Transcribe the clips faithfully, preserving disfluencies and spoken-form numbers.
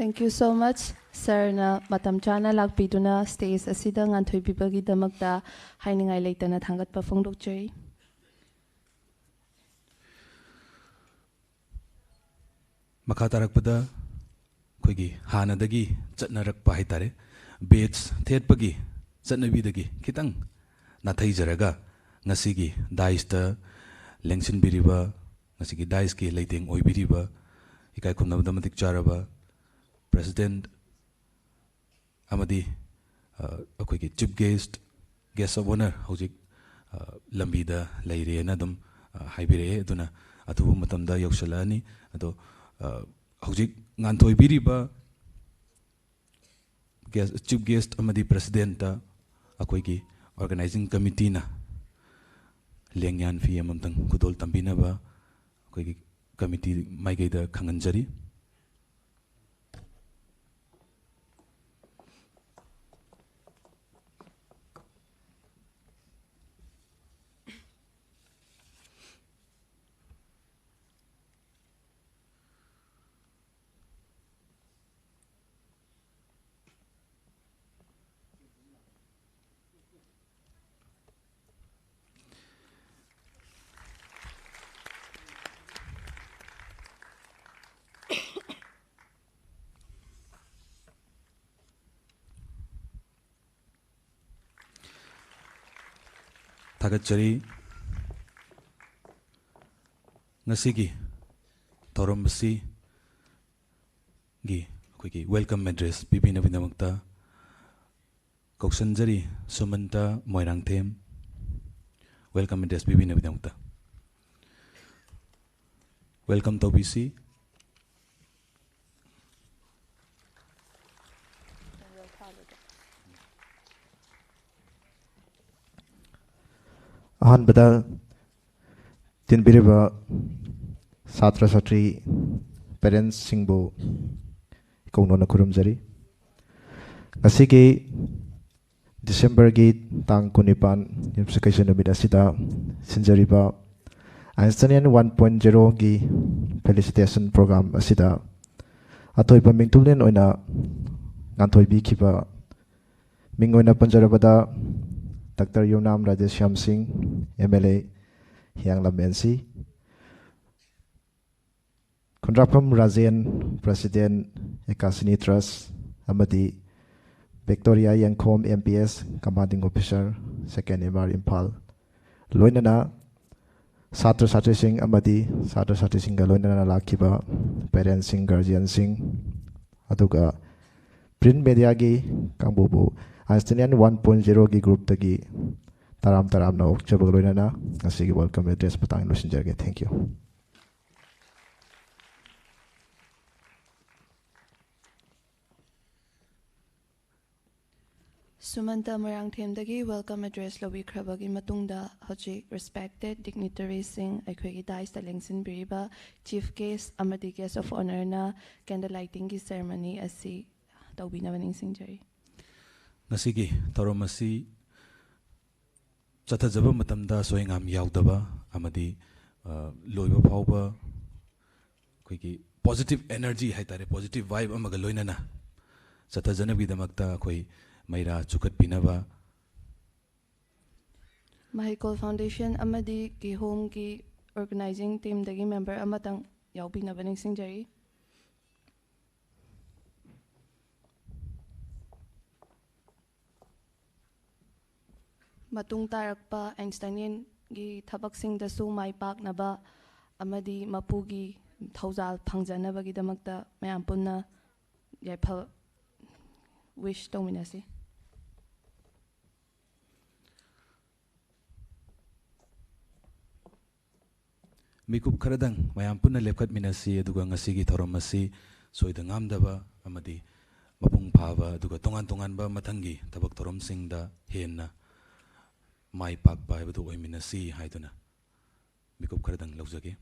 Thank you so much, ꯁꯔꯅ ꯃꯇꯝ ꯆꯥꯅ ꯂꯥꯛꯄꯤꯗꯨꯅ stage ꯑꯁꯤꯗ ꯉꯥꯟꯊꯣꯏꯕꯤꯕꯒꯤꯗꯃꯛꯇ ꯍꯥꯏꯅꯤꯡꯉꯥꯏ ꯂꯩꯇꯅ ꯊꯥꯒꯠꯄ ꯐꯣꯡꯗꯣꯛꯆꯔꯤ꯫ ꯃꯈꯥ ꯇꯥꯔꯛꯄꯗ ꯑꯩꯈꯣꯏꯒꯤ ꯍꯥꯟꯅꯗꯒꯤ ꯆꯠꯅꯔꯛꯄ ꯍꯥꯏꯇꯥꯔꯦ, ꯕꯦꯖ ꯊꯦꯠꯄꯒꯤ ꯆꯠꯅꯕꯤꯗꯒꯤ ꯈꯤꯇꯪ ꯅꯥꯊꯩꯖꯔꯒ, ꯉꯁꯤꯒꯤ ꯗꯥꯏꯁꯇ ꯂꯦꯡꯁꯤꯟꯕꯤꯔꯤꯕ, ꯉꯁꯤꯒꯤ ꯗꯥꯏꯁꯀꯤ ꯂꯩꯇꯦꯡ ꯑꯣꯏꯕꯤꯔꯤꯕ, ꯏꯀꯥꯏ ꯈꯨꯝꯅꯕꯗ ꯃꯇꯤꯛ ꯆꯥꯔꯕ ꯄ꯭ꯔꯦꯁꯤꯗꯦꯟꯠ ꯑꯃꯗꯤ, ꯑ, ꯑꯩꯈꯣꯏꯒꯤ chief guest, guest of honour ꯍꯧꯖꯤꯛ, ꯑ, ꯂꯝꯕꯤꯗ ꯂꯩꯔꯦꯅ ꯑꯗꯨꯝ, ꯑ, ꯍꯥꯏꯕꯤꯔꯛꯑꯦ꯫ ꯑꯗꯨꯅ ꯑꯊꯨꯕ ꯃꯇꯝꯗ ꯌꯧꯁꯤꯜꯂꯛꯑꯅꯤ꯫ ꯑꯗꯣ, ꯑ, ꯍꯧꯖꯤꯛ ꯉꯥꯟꯊꯣꯏꯕꯤꯔꯤꯕ ꯒꯦꯁ꯭ꯠ, ꯆꯤꯐ ꯒꯦꯁ꯭ꯠ ꯑꯃꯗꯤ ꯄ꯭ꯔꯦꯁꯤꯗꯦꯟꯠꯇ ꯑꯩꯈꯣꯏꯒꯤ ꯑꯣꯔꯒꯅꯥꯏꯖꯤꯡ ꯀꯃꯤꯇꯤꯅ ꯂꯦꯡꯌꯥꯟ ꯐꯤ ꯑꯃꯃꯝꯇꯪ ꯈꯨꯗꯣꯜ ꯇꯝꯕꯤꯅꯕ ꯑꯩꯈꯣꯏꯒꯤ ꯀꯃꯤꯇꯤ ꯃꯥꯏꯀꯩꯗ ꯈꯪꯍꯟꯖꯔꯤ꯫ ꯊꯥꯒꯠꯆꯔꯤ꯫ ꯉꯁꯤꯒꯤ ꯊꯧꯔꯝ ꯑꯁꯤꯒꯤ ꯑꯩꯈꯣꯏꯒꯤ welcome address ꯄꯤꯕꯤꯅꯕꯒꯤꯗꯃꯛꯇ ꯀꯧꯁꯟꯖꯔꯤ ꯁꯨꯃꯟꯇ Moirangthem, welcome address ꯄꯤꯕꯤꯅꯕꯒꯤꯗꯃꯛꯇ꯫ Welcome ꯇꯧꯕꯤꯁꯤ꯫ ꯑꯍꯥꯟꯕꯗ ꯇꯤꯟꯕꯤꯔꯤꯕ ꯁꯥꯇ꯭ꯔ ꯁꯥꯇ꯭ꯔꯤ, ꯄꯦꯔꯦꯟꯁꯁꯤꯡꯕꯨ ꯏꯀꯧꯅꯅ ꯈꯨꯔꯨꯝꯖꯔꯤ꯫ ꯉꯁꯤꯒꯤ ꯗꯤꯁꯦꯝꯕꯔꯒꯤ ꯇꯥꯡ ꯀꯨꯟꯅꯤꯄꯥꯟ, ꯌꯨꯝꯁꯀꯩꯁ ꯅꯨꯃꯤꯠ ꯑꯁꯤꯗ ꯁꯤꯟꯖꯔꯤꯕ Einsteinian one point zero ꯒꯤ felicitation program ꯑꯁꯤꯗ ꯑꯊꯣꯏꯕ ꯃꯤꯡꯇꯨꯂꯦꯟ ꯑꯣꯏꯅ ꯉꯥꯟꯊꯣꯏꯕꯤꯈꯤꯕ ꯃꯤꯡ ꯑꯣꯏꯅ ꯄꯟꯖꯔꯕꯗ doctor Yumnam Radheshyam Singh, M L A, Hiyanglam N C, Khundrakpam Rajen, president, Ekashini trust, ꯑꯃꯗꯤ Victoria Yengkhom, M P S, commanding officer, second M R Imphal, ꯂꯣꯏꯅꯅ ꯁꯥꯇ꯭ꯔ ꯁꯥꯇ꯭ꯔꯤꯁꯤꯡ ꯑꯃꯗꯤ ꯁꯥꯇ꯭ꯔ ꯁꯥꯇ꯭ꯔꯤꯁꯤꯡꯒ ꯂꯣꯏꯅꯅ ꯂꯥꯛꯈꯤꯕ ꯄꯦꯔꯦꯟꯁꯁꯤꯡ, ꯒꯥꯔꯖꯤꯌꯟꯁꯤꯡ, ꯑꯗꯨꯒ ꯄ꯭ꯔꯤꯟ ꯃꯦꯗꯤꯌꯥꯒꯤ ꯀꯥꯡꯕꯨꯕꯨ ꯑꯥꯏꯟꯁꯇꯥꯏꯅꯤꯌꯥꯟ ꯋꯥꯟ ꯄꯣꯏꯟ ꯖꯤꯔꯣꯒꯤ ꯒ꯭ꯔꯨꯞꯇꯒꯤ ꯇꯔꯥꯝ ꯇꯔꯥꯝꯅ ꯑꯣꯛꯆꯕꯒ ꯂꯣꯏꯅꯅ ꯉꯁꯤꯒꯤ ꯋꯦꯜꯀꯝ ꯑꯦꯗ꯭ꯔꯦꯁ ꯃꯇꯥꯡ ꯂꯣꯏꯁꯤꯟꯖꯔꯒꯦ꯫ Thank you. ꯁꯨꯃꯟꯇ ꯃꯣꯏꯔꯥꯡꯊꯦꯝꯗꯒꯤ welcome address ꯂꯧꯕꯤꯈ꯭ꯔꯕꯒꯤ ꯃꯇꯨꯡꯗ, ꯍꯧꯖꯤꯛ respected dignitaries ꯁꯤꯡ, ꯑꯩꯈꯣꯏꯒꯤ dais ꯇ ꯂꯦꯡꯁꯤꯟꯕꯤꯔꯤꯕ chief guest ꯑꯃꯗꯤ guest of honour ꯅ candle lighting ꯒꯤ ceremony ꯑꯁꯤ ꯇꯧꯕꯤꯅꯕ ꯅꯤꯡꯁꯤꯡꯖꯔꯤ꯫ ꯉꯁꯤꯒꯤ ꯊꯧꯔꯝ ꯑꯁꯤ ꯆꯠꯊꯖꯕ ꯃꯇꯝꯗ ꯑꯁꯣꯏ ꯑꯉꯥꯝ ꯌꯥꯎꯗꯕ ꯑꯃꯗꯤ, ꯑ, ꯂꯣꯏꯕ ꯐꯥꯎꯕ ꯑꯩꯈꯣꯏꯒꯤ positive energy ꯍꯥꯏꯇꯥꯔꯦ, positive vibe ꯑꯃꯒ ꯂꯣꯏꯅꯅ ꯆꯠꯊꯖꯅꯕꯒꯤꯗꯃꯛꯇ ꯑꯩꯈꯣꯏ ꯃꯩꯔꯥ ꯆꯨꯈꯠꯄꯤꯅꯕ꯫ ꯃꯍꯩꯀꯣꯜ foundation ꯑꯃꯗꯤ ꯀꯤꯍꯣꯝꯒꯤ organizing team ꯗꯒꯤ member ꯑꯃꯇꯪ ꯌꯥꯎꯕꯤꯅꯕ ꯅꯤꯡꯁꯤꯡꯖꯔꯤ꯫ ꯃꯇꯨꯡ ꯇꯥꯔꯛꯄ ꯑꯥꯏꯟꯁꯇꯥꯏꯟꯒꯤ ꯊꯕꯛꯁꯤꯡꯗꯁꯨ ꯃꯥꯏ ꯄꯥꯛꯅꯕ ꯑꯃꯗꯤ ꯃꯄꯨꯒꯤ ꯊꯧꯖꯥꯜ ꯐꯪꯖꯅꯕꯒꯤꯗꯃꯛꯇ ꯃꯌꯥꯝ ꯄꯨꯟꯅ ꯌꯥꯏꯐ wish ꯇꯧꯃꯤꯟꯅꯁꯤ꯫ ꯃꯤꯀꯨꯞ ꯈꯔꯗꯪ ꯃꯌꯥꯝ ꯄꯨꯟꯅ ꯂꯦꯞꯈꯠꯃꯤꯟꯅꯁꯤ, ꯑꯗꯨꯒ ꯉꯁꯤꯒꯤ ꯊꯧꯔꯝ ꯑꯁꯤ ꯁꯣꯏꯗ ꯉꯥꯝꯗꯕ ꯑꯃꯗꯤ ꯃꯄꯨꯡ ꯐꯥꯕ, ꯑꯗꯨꯒ ꯇꯣꯉꯥꯟ ꯇꯣꯉꯥꯟꯕ ꯃꯊꯪꯒꯤ ꯊꯕꯛ ꯊꯧꯔꯝꯁꯤꯡꯗ ꯍꯦꯟꯅ ꯃꯥꯏ ꯄꯥꯛꯄ ꯍꯥꯏꯕꯗꯨ ꯑꯣꯏꯃꯤꯟꯅꯁꯤ ꯍꯥꯏꯗꯨꯅ ꯃꯤꯀꯨꯞ ꯈꯔꯗꯪ ꯂꯧꯖꯒꯦ꯫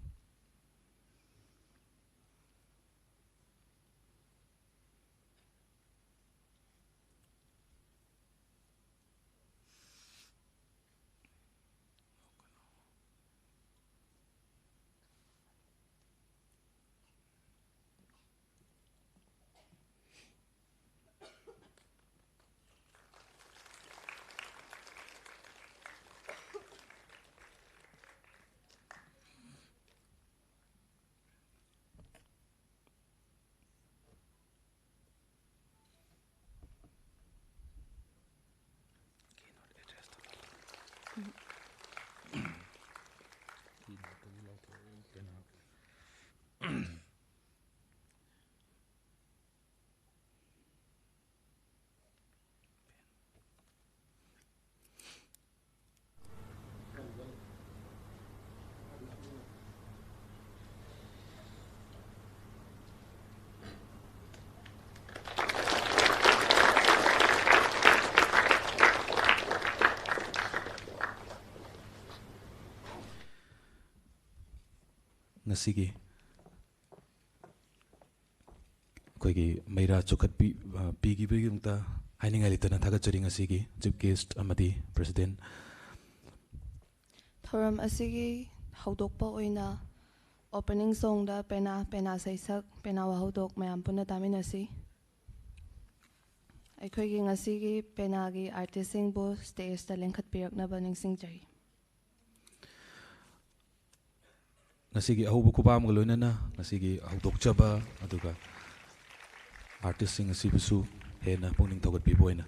ꯉꯁꯤꯒꯤ ꯑꯩꯈꯣꯏꯒꯤ ꯃꯩꯔꯥ ꯆꯨꯈꯠꯄꯤ-, ꯑ, ꯄꯤꯈꯤꯕꯒꯤꯗꯃꯛꯇ ꯍꯥꯏꯅꯤꯡꯉꯥꯏ ꯂꯩꯇꯅ ꯊꯥꯒꯠꯆꯔꯤ ꯉꯁꯤꯒꯤ Chief Guest ꯑꯃꯗꯤ President꯫ ꯊꯧꯔꯝ ꯑꯁꯤꯒꯤ ꯍꯧꯗꯣꯛꯄ ꯑꯣꯏꯅ opening songꯗ ꯄꯦꯅꯥ, ꯄꯦꯅꯥ ꯁꯩꯁꯛ, ꯄꯦꯅꯥ ꯋꯥꯍꯧꯗꯣꯛ ꯃꯌꯥꯝ ꯄꯨꯟꯅ ꯇꯥꯃꯤꯟꯅꯁꯤ꯫ ꯑꯩꯈꯣꯏꯒꯤ ꯉꯁꯤꯒꯤ ꯄꯦꯅꯥꯒꯤ artistꯁꯤꯡꯕꯨ stageꯇ ꯂꯦꯡꯈꯠꯄꯤꯔꯛꯅꯕ ꯅꯤꯡꯁꯤꯡꯖꯔꯤ꯫ ꯉꯁꯤꯒꯤ ꯑꯍꯧꯕ ꯈꯨꯕꯥꯝꯒ ꯂꯣꯏꯅꯅ ꯉꯁꯤꯒꯤ ꯍꯧꯗꯣꯛꯆꯕ, ꯑꯗꯨꯒ artistꯁꯤꯡ ꯑꯁꯤꯕꯨꯁꯨ ꯍꯦꯟꯅ ꯄꯨꯛꯅꯤꯡ ꯊꯧꯒꯠꯄꯤꯕ ꯑꯣꯏꯅ꯫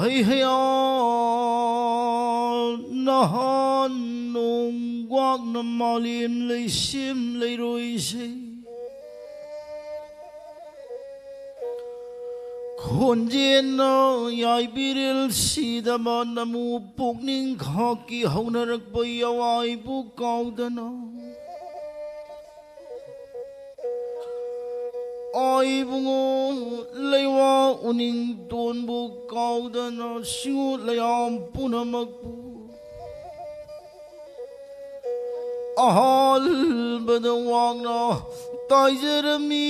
ꯍꯩ ꯍꯌꯥ, ꯅꯍꯥꯟ ꯅꯣꯡ ꯒ꯭ꯋꯥꯛꯅ ꯃꯥꯂꯦꯝ ꯂꯩꯁꯦꯝ ꯂꯩꯔꯣꯏꯁꯦ꯫ ꯈꯣꯟꯖꯦꯜꯅ ꯌꯥꯏꯕꯤꯔꯦꯜ ꯁꯤꯗꯕ ꯅꯃꯨ ꯄꯨꯛꯅꯤꯡ ꯈꯥꯛꯀꯤ ꯍꯧꯅꯔꯛꯄ ꯌꯥꯋꯥꯏꯕꯨ ꯀꯥꯎꯗꯅ꯫ ꯑꯥꯏꯕꯨꯡꯉꯣ ꯂꯩꯋꯥ ꯎꯅꯤꯡ ꯇꯣꯟꯕꯨ ꯀꯥꯎꯗꯅ ꯁꯤꯡꯉꯨ ꯂꯩꯌꯥꯝ ꯄꯨꯝꯅꯃꯛꯄꯨ ꯑꯍꯥꯟꯕꯗ ꯋꯥꯡꯅ ꯇꯥꯏꯖꯔꯝꯃꯤ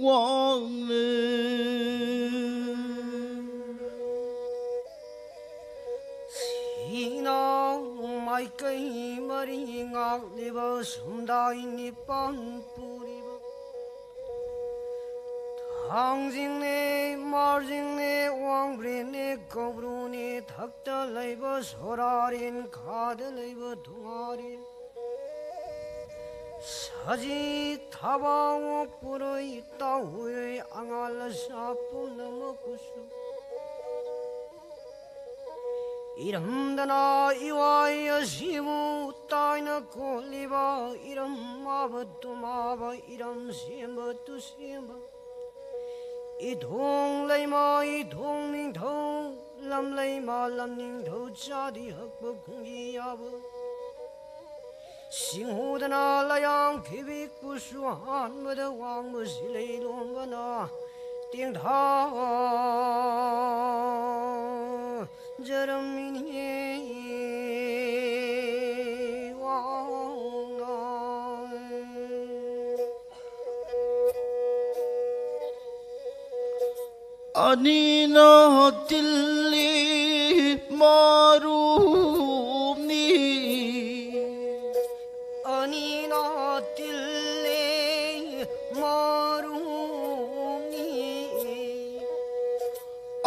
ꯋꯥꯡꯅ꯫ ꯁꯤꯅ ꯃꯥꯏꯀꯩ ꯃꯔꯤ ꯉꯥꯛꯂꯤꯕ ꯁꯨꯝꯗꯥꯏ ꯅꯤꯄꯥꯟ ꯄꯨꯔꯤꯕ ꯊꯥꯡꯖꯤꯡꯅꯦ, ꯃꯥꯔꯖꯤꯡꯅꯦ, ꯋꯥꯡꯕ꯭ꯔꯦꯟꯅꯦ, ꯀꯧꯕ꯭ꯔꯨꯅꯦ, ꯊꯛꯇ ꯂꯩꯕ ꯁꯣꯔꯥꯔꯦꯟ, ꯈꯥꯗ ꯂꯩꯕ ꯊꯨꯉꯥꯔꯦꯟ, ꯁꯖꯤ ꯊꯕꯥꯛ ꯄꯨꯔꯣꯏ ꯇꯥꯎꯔꯣꯏ ꯑꯉꯥꯜ ꯑꯁꯥ ꯄꯨꯝꯅꯃꯛꯄꯨꯁꯨ ꯏꯔꯝꯗꯅ ꯏꯋꯥꯏ ꯑꯁꯤꯕꯨ ꯇꯥꯏꯅ ꯀꯣꯜꯂꯤꯕ ꯏꯔꯝ ꯃꯥꯕ ꯇꯨꯃꯥꯕ ꯏꯔꯝ ꯁꯦꯝꯕ ꯇꯨꯁꯦꯝꯕ ꯏꯊꯣꯡ ꯂꯩꯃ ꯏꯊꯣꯡ ꯅꯤꯡꯊꯧ ꯂꯝ ꯂꯩꯃ ꯂꯝ ꯅꯤꯡꯊꯧ ꯆꯥꯗꯤ ꯍꯛꯄ ꯈꯨꯡꯒꯤ ꯌꯥꯕ ꯁꯤꯡꯍꯨꯗꯅ ꯂꯌꯥꯡ ꯈꯤꯕꯤꯛꯄꯨꯁꯨ ꯍꯥꯟꯕꯗ ꯋꯥꯡꯕ ꯁꯤꯂꯩ ꯂꯣꯝꯕꯅ ꯇꯦꯡꯊꯥꯖꯔꯝꯃꯤꯅꯦ ꯋꯥꯡꯅ꯫ ꯑꯅꯤꯅ ꯇꯤꯜꯂꯤ ꯃꯔꯨꯝꯅꯤ꯫ ꯑꯅꯤꯅ ꯇꯤꯜꯂꯤ ꯃꯔꯨꯝꯅꯤ꯫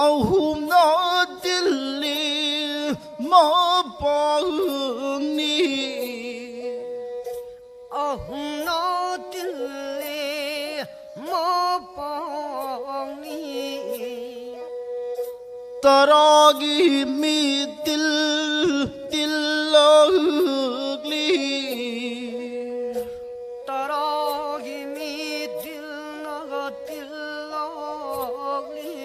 ꯑꯍꯨꯝꯅ ꯇꯤꯜꯂꯤ ꯃꯄꯥꯡꯅꯤ꯫ ꯑꯍꯨꯝꯅ ꯇꯤꯜꯂꯤ ꯃꯄꯥꯡꯅꯤ꯫ ꯇꯔꯥꯒꯤ ꯃꯤ ꯇꯤꯜ ꯇꯤꯜꯂꯛꯂꯤ꯫ ꯇꯔꯥꯒꯤ ꯃꯤ ꯇꯤꯜꯂꯒ ꯇꯤꯜꯂꯛꯂꯤ꯫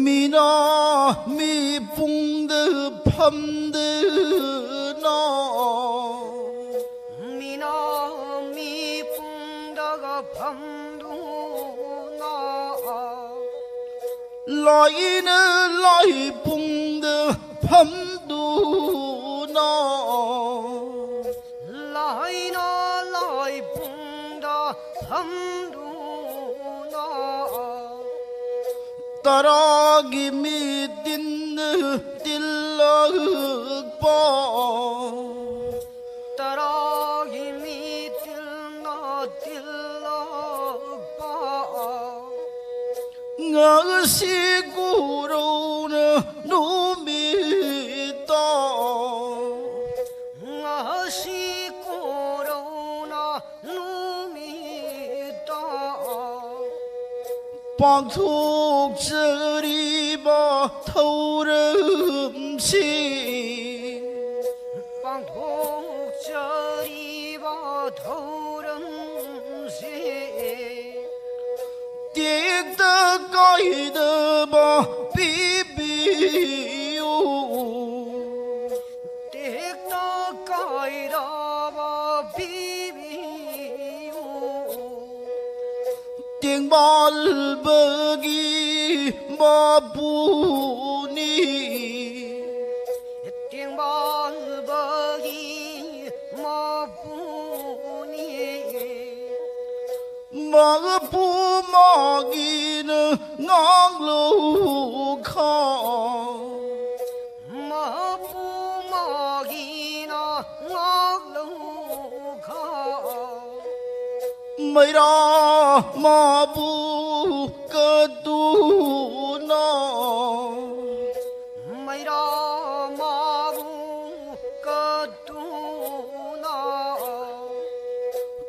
ꯃꯤꯅ ꯃꯤ ꯄꯨꯡꯗ ꯐꯝꯗꯨꯅ꯫ ꯃꯤꯅ ꯃꯤ ꯄꯨꯡꯗꯒ ꯐꯝꯗꯨꯅ꯫ ꯂꯥꯏꯅ ꯂꯥꯏ ꯄꯨꯡꯗ ꯐꯝꯗꯨꯅ꯫ ꯂꯥꯏꯅ ꯂꯥꯏ ꯄꯨꯡꯗ ꯐꯝꯗꯨꯅ꯫ ꯇꯔꯥꯒꯤ ꯃꯤ ꯇꯤꯟ ꯇꯤꯜꯂꯛꯄ꯫ ꯇꯔꯥꯒꯤ ꯃꯤ ꯇꯤꯜꯅ ꯇꯤꯜꯂꯛꯄ꯫ ꯉꯁꯤ ꯀꯣꯔꯧꯅ ꯅꯨꯃꯤꯠꯇ꯫ ꯉꯁꯤ ꯀꯣꯔꯧꯅ ꯅꯨꯃꯤꯠꯇ꯫ ꯄꯥꯡꯊꯣꯛꯆꯔꯤꯕ ꯊꯧꯔꯝꯁꯤ꯫ ꯄꯥꯡꯊꯣꯛꯆꯔꯤꯕ ꯊꯧꯔꯝꯁꯤ꯫ ꯇꯦꯛꯇ ꯀꯥꯏꯗꯕ ꯄꯤꯕꯤꯌꯨ꯫ ꯇꯦꯛꯇ ꯀꯥꯏꯗꯕ ꯄꯤꯕꯤꯌꯨ꯫ ꯇꯦꯡꯕꯥꯜꯕꯒꯤ ꯃꯄꯨꯅꯤ꯫ ꯇꯦꯡꯕꯥꯜꯕꯒꯤ ꯃꯄꯨꯅꯤ꯫ ꯃꯄꯨ ꯃꯥꯒꯤꯅ ꯉꯥꯛꯂꯧꯈꯥ꯫ ꯃꯄꯨ ꯃꯥꯒꯤꯅ ꯉꯥꯛꯂꯧꯈꯥ꯫ ꯃꯩꯔꯥ ꯃꯥꯕꯨ ꯀꯠꯇꯨꯅ꯫ ꯃꯩꯔꯥ ꯃꯥꯕꯨ ꯀꯠꯇꯨꯅ꯫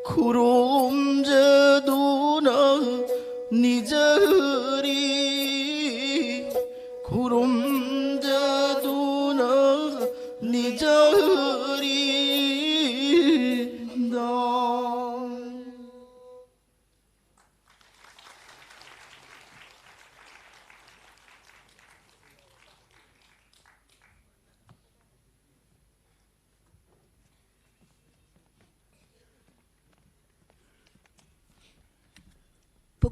ꯈꯨꯔꯨꯝꯖꯗꯨꯅ ꯅꯤꯖꯔꯤ꯫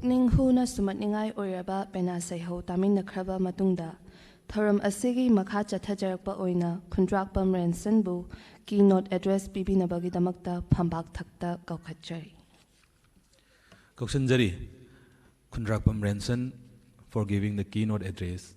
ꯄꯨꯛꯅꯤꯡ ꯍꯨꯅ ꯁꯨꯝꯍꯠꯅꯤꯡꯉꯥꯏ ꯑꯣꯏꯔꯕ ꯄꯦꯅꯥ ꯁꯩꯍꯧ ꯇꯥꯃꯤꯟꯅꯈ꯭ꯔꯕ ꯃꯇꯨꯡꯗ, ꯊꯧꯔꯝ ꯑꯁꯤꯒꯤ ꯃꯈꯥ ꯆꯠꯊꯖꯔꯛꯄ ꯑꯣꯏꯅ ꯈꯨꯟꯗ꯭ꯔꯥꯛꯄꯝ ꯔꯦꯟꯁꯟꯕꯨ keynote address ꯄꯤꯕꯤꯅꯕꯒꯤꯗꯃꯛꯇ ꯐꯝꯕꯥꯛ ꯊꯛꯇ ꯀꯧꯈꯠꯆꯔꯤ꯫ ꯀꯧꯁꯤꯟꯖꯔꯤ Khundrakpam ꯔꯦꯟꯁꯟ for giving the keynote address.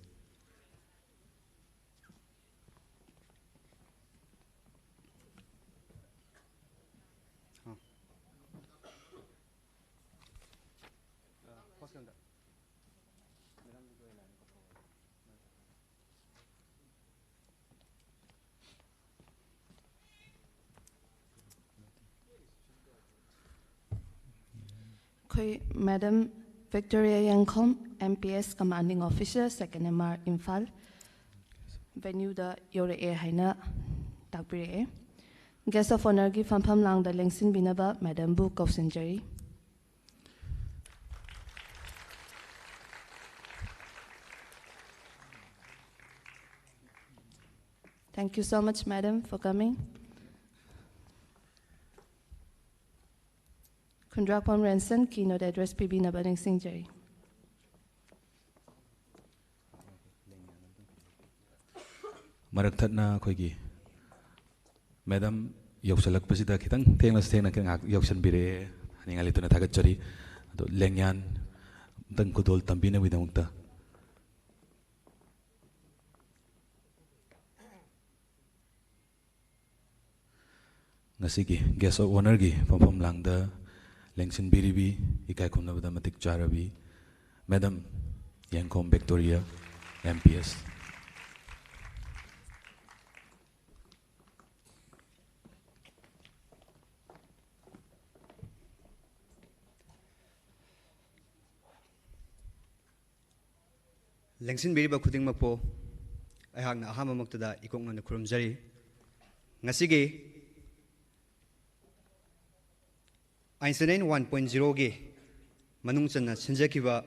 ꯑꯩꯈꯣꯏ Madam Victoria Yengkhom, M P S Commanding Officer, Second M R, Imphal, venue ꯗ ꯌꯧꯔꯛꯑꯦ ꯍꯥꯏꯅ ꯇꯥꯛꯄꯤꯔꯛꯑꯦ꯫ Guest of Honour ꯒꯤ ꯐꯝꯐꯝ ꯂꯥꯡꯗ ꯂꯦꯡꯁꯤꯟꯕꯤꯅꯕ Madam ꯕꯨ ꯀꯧꯁꯤꯟꯖꯔꯤ꯫ Thank you so much, Madam, for coming. Khundrakpam ꯔꯦꯟꯁꯟ keynote address ꯄꯤꯕꯤꯅꯕ ꯅꯤꯡꯁꯤꯡꯖꯔꯤ꯫ ꯃꯔꯛ ꯊꯠꯅ ꯑꯩꯈꯣꯏꯒꯤ Madam ꯌꯧꯁꯤꯜꯂꯛꯄꯁꯤꯗ ꯈꯤꯇꯪ ꯊꯦꯡꯂꯁꯨ ꯊꯦꯡꯅ ꯉꯥꯏꯍꯥꯛ ꯌꯧꯁꯤꯟꯕꯤꯔꯛꯑꯦ, ꯍꯥꯏꯅꯤꯡꯉꯥꯏ ꯂꯩꯇꯅ ꯊꯥꯒꯠꯆꯔꯤ꯫ ꯑꯗꯣ ꯂꯦꯡꯌꯥꯟ ꯑꯝꯇꯪ ꯈꯨꯗꯣꯜ ꯇꯝꯕꯤꯅꯕꯒꯤꯗꯃꯛꯇ ꯉꯁꯤꯒꯤ Guest of Honour ꯒꯤ ꯐꯝꯐꯝ ꯂꯥꯡꯗ ꯂꯦꯡꯁꯤꯟꯕꯤꯔꯤꯕꯤ, ꯏꯀꯥꯏ ꯈꯨꯝꯅꯕꯗ ꯃꯇꯤꯛ ꯆꯥꯔꯕꯤ Madam ꯌꯦꯡꯈꯣꯝ ꯕꯤꯛꯇꯣꯔꯤꯌꯥ, M P S꯫ ꯂꯦꯡꯁꯤꯟꯕꯤꯔꯤꯕ ꯈꯨꯗꯤꯡꯃꯛꯄꯨ ꯑꯩꯍꯥꯛꯅ ꯑꯍꯥꯟꯕꯃꯛꯇꯗ ꯏꯀꯣꯛ ꯅꯣꯟꯅ ꯈꯨꯔꯨꯝꯖꯔꯤ꯫ ꯉꯁꯤꯒꯤ Einstein one point zero ꯒꯤ ꯃꯅꯨꯡ ꯆꯟꯅ ꯁꯤꯟꯖꯈꯤꯕ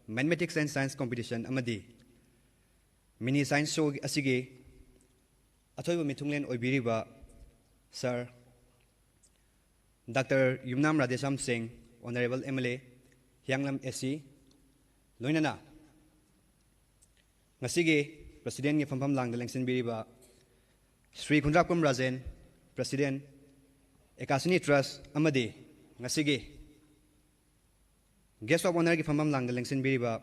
Mathematics and Science Competition ꯑꯃꯗꯤ Mini Science Show ꯑꯁꯤꯒꯤ ꯑꯊꯣꯏꯕ ꯃꯤꯊꯨꯡꯂꯦꯟ ꯑꯣꯏꯕꯤꯔꯤꯕ Sir Doctor ꯌꯨꯝꯅꯥꯝ ꯔꯥꯙꯦꯁ꯭ꯌꯥꯝ ꯁꯤꯡ, Honourable M L A, ꯍꯤꯌꯥꯡꯂꯝ ꯑꯦ ꯁꯤ, ꯂꯣꯏꯅꯅ ꯉꯁꯤꯒꯤ Presidentꯒꯤ ꯐꯝꯐꯝ ꯂꯥꯡꯗ ꯂꯦꯡꯁꯤꯟꯕꯤꯔꯤꯕ ꯁ꯭ꯔꯤ ꯈꯨꯟꯗ꯭ꯔꯥꯛꯄꯝ ꯔꯥꯖꯦꯟ, President, ꯑꯦꯀꯥꯁꯤꯅꯤ Trust, ꯑꯃꯗꯤ ꯉꯁꯤꯒꯤ Guest of Honourꯒꯤ ꯐꯝꯐꯝ ꯂꯥꯡꯗ ꯂꯦꯡꯁꯤꯟꯕꯤꯔꯤꯕ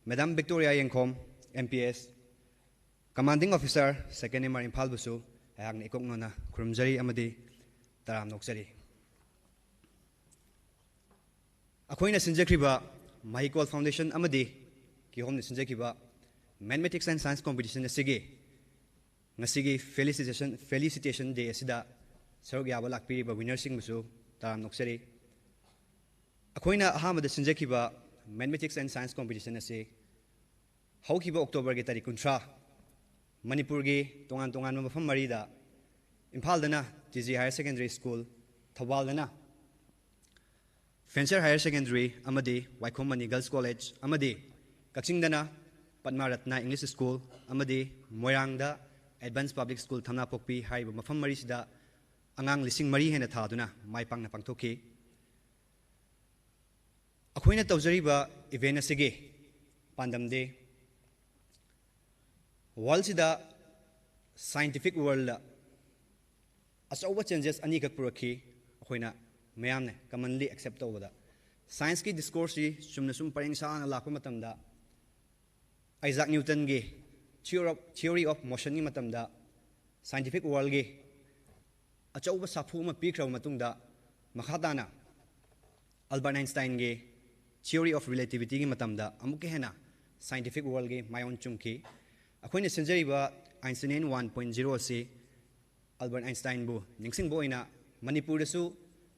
Madam Victoria ꯌꯦꯡꯈꯣꯝ, M P S, Commanding Officer, Second M R ꯏꯝꯐꯥꯜꯕꯨꯁꯨ ꯑꯩꯍꯥꯛꯅ ꯏꯀꯣꯛ ꯅꯣꯟꯅ ꯈꯨꯔꯨꯝꯖꯔꯤ ꯑꯃꯗꯤ ꯇꯔꯥꯝꯅ ꯑꯣꯛꯆꯔꯤ꯫ ꯑꯩꯈꯣꯏꯅ ꯁꯤꯟꯖꯈ꯭ꯔꯤꯕ ꯃꯍꯩꯀꯣꯜ Foundation ꯑꯃꯗꯤ ꯀꯤꯍꯣꯝꯅ ꯁꯤꯟꯖꯈꯤꯕ Mathematics and Science Competition ꯑꯁꯤꯒꯤ ꯉꯁꯤꯒꯤ Felicitation, Felicitation Day ꯑꯁꯤꯗ ꯁꯔꯨꯛ ꯌꯥꯕ ꯂꯥꯛꯄꯤꯔꯤꯕ winnerꯁꯤꯡꯕꯨꯁꯨ ꯇꯔꯥꯝꯅ ꯑꯣꯛꯆꯔꯤ꯫ ꯑꯩꯈꯣꯏꯅ ꯑꯍꯥꯟꯕꯗ ꯁꯤꯟꯖꯈꯤꯕ Mathematics and Science Competition ꯑꯁꯤ ꯍꯧꯈꯤꯕ Octoberꯒꯤ ꯇꯥꯔꯤꯛ ꯀꯨꯟꯊ꯭ꯔꯥ, ꯃꯅꯤꯄꯨꯔꯒꯤ ꯇꯣꯉꯥꯟ ꯇꯣꯉꯥꯟꯕ ꯃꯐꯝ ꯃꯔꯤꯗ, ꯏꯝꯐꯥꯜꯗꯅ T G Higher Secondary School, ꯊꯧꯕꯥꯜꯗꯅ Fencer Higher Secondary ꯑꯃꯗꯤ ꯋꯥꯏꯈꯣꯝ ꯃꯅꯤ Girls College ꯑꯃꯗꯤ ꯀꯛꯆꯤꯡꯗꯅ ꯄꯗꯃ ꯔꯠꯅ English School ꯑꯃꯗꯤ ꯃꯣꯏꯔꯥꯡꯗ Advanced Public School ꯊꯝꯅꯥꯄꯣꯛꯄꯤ ꯍꯥꯏꯔꯤꯕ ꯃꯐꯝ ꯃꯔꯤꯁꯤꯗ ꯑꯉꯥꯡ ꯂꯤꯁꯤꯡ ꯃꯔꯤ ꯍꯦꯟꯅ ꯊꯥꯗꯨꯅ ꯃꯥꯏ ꯄꯥꯛꯅ ꯄꯥꯡꯊꯣꯛꯈꯤ꯫ ꯑꯩꯈꯣꯏꯅ ꯇꯧꯖꯔꯤꯕ event ꯑꯁꯤꯒꯤ ꯄꯥꯟꯗꯝꯗꯤ worldꯁꯤꯗ, scientific worldꯗ ꯑꯆꯧꯕ changes ꯑꯅꯤꯈꯛ ꯄꯨꯔꯛꯈꯤ꯫ ꯑꯩꯈꯣꯏꯅ ꯃꯌꯥꯝꯅ commonly accept ꯇꯧꯕꯗ, scienceꯀꯤ discourseꯁꯤ ꯆꯨꯝꯅ ꯁꯨꯝ ꯄꯔꯦꯡ ꯁꯥꯅ ꯂꯥꯛꯄ ꯃꯇꯝꯗ, Isaac Newtonꯒꯤ theory of, theory of motionꯒꯤ ꯃꯇꯝꯗ scientific worldꯒꯤ ꯑꯆꯧꯕ ꯁꯥꯐꯨ ꯑꯃ ꯄꯤꯈ꯭ꯔꯕ ꯃꯇꯨꯡꯗ, ꯃꯈꯥ ꯇꯥꯅ Albert Einsteinꯒꯤ theory of relativityꯒꯤ ꯃꯇꯝꯗ ꯑꯃꯨꯛꯀ ꯍꯦꯟꯅ scientific worldꯒꯤ ꯃꯥꯏꯑꯣꯟ ꯆꯨꯝꯈꯤ꯫ ꯑꯩꯈꯣꯏꯅ ꯁꯤꯟꯖꯔꯤꯕ Einsteinian one point zero ꯑꯁꯤ Albert Einsteinꯕꯨ ꯅꯤꯡꯁꯤꯡꯕ ꯑꯣꯏꯅ ꯃꯅꯤꯄꯨꯔꯗꯁꯨ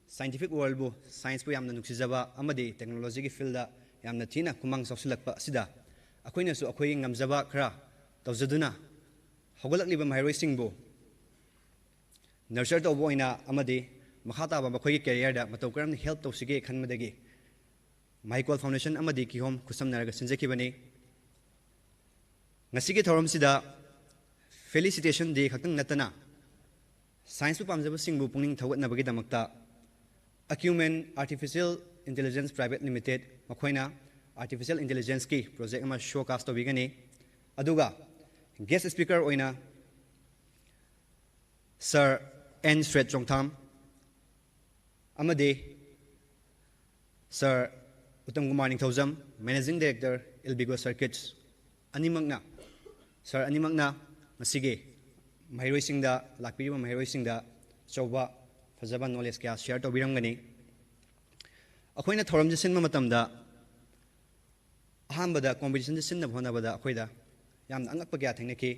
scientific worldꯕꯨ, scienceꯄꯨ ꯌꯥꯝꯅ ꯅꯨꯡꯁꯤꯖꯕ ꯑꯃꯗꯤ technologyꯒꯤ fieldꯗ ꯌꯥꯝꯅ ꯊꯤꯅ ꯈꯨꯃꯥꯡ ꯆꯥꯎꯁꯤꯜꯂꯛꯄ ꯑꯁꯤꯗ, ꯑꯩꯈꯣꯏꯅꯁꯨ ꯑꯩꯈꯣꯏꯒꯤ ꯉꯝꯖꯕ ꯈꯔ ꯇꯧꯖꯗꯨꯅ ꯍꯧꯒꯠꯂꯛꯂꯤꯕ ꯃꯍꯩꯔꯣꯏꯁꯤꯡꯕꯨ nurture ꯇꯧꯕ ꯑꯣꯏꯅ ꯑꯃꯗꯤ ꯃꯈꯥ ꯇꯥꯕ ꯃꯈꯣꯏꯒꯤ careerꯗ ꯃꯇꯧ ꯀꯔꯝꯅ help ꯇꯧꯁꯤꯒꯦ ꯈꯟꯕꯗꯒꯤ ꯃꯍꯩꯀꯣꯜ Foundation ꯑꯃꯗꯤ ꯀꯤꯍꯣꯝ ꯈꯨꯠꯁꯝꯅꯔꯒ ꯁꯤꯟꯖꯈꯤꯕꯅꯤ꯫ ꯉꯁꯤꯒꯤ ꯊꯧꯔꯝꯁꯤꯗ Felicitation Day ꯈꯛꯇꯪ ꯅꯠꯇꯅ, scienceꯄꯨ ꯄꯥꯝꯖꯕꯁꯤꯡꯕꯨ ꯄꯨꯛꯅꯤꯡ ꯊꯧꯒꯠꯅꯕꯒꯤꯗꯃꯛꯇ Acumen Artificial Intelligence Private Limited, ꯃꯈꯣꯏꯅ artificial intelligence ꯀꯤ project ꯑꯃ showcase ꯇꯧꯕꯤꯒꯅꯤ꯫ ꯑꯗꯨꯒ guest speaker ꯑꯣꯏꯅ Sir N ꯁ꯭ꯔꯦꯠ ꯆꯣꯡꯊꯥꯝ ꯑꯃꯗꯤ Sir ꯎꯠꯇꯝ ꯀꯨꯃꯥꯔ ꯅꯤꯡꯊꯧꯖꯝ, Managing Director, Elbigo Circuits, ꯑꯅꯤꯃꯛꯅ, sir ꯑꯅꯤꯃꯛꯅ ꯉꯁꯤꯒꯤ ꯃꯍꯩꯔꯣꯏꯁꯤꯡꯗ, ꯂꯥꯛꯄꯤꯔꯤꯕ ꯃꯍꯩꯔꯣꯏꯁꯤꯡꯗ ꯑꯆꯧꯕ ꯐꯖꯕ knowledge ꯀꯌꯥ share ꯇꯧꯕꯤꯔꯝꯒꯅꯤ꯫ ꯑꯩꯈꯣꯏꯅ ꯊꯧꯔꯝꯁꯦ ꯁꯤꯟꯕ ꯃꯇꯝꯗ ꯑꯍꯥꯟꯕꯗ competition ꯁꯦ ꯁꯤꯟꯅꯕ ꯍꯣꯠꯅꯕꯗ ꯑꯩꯈꯣꯏꯗ ꯌꯥꯝꯅ ꯑꯉꯛꯄ ꯀꯌꯥ ꯊꯦꯡꯅꯈꯤ꯫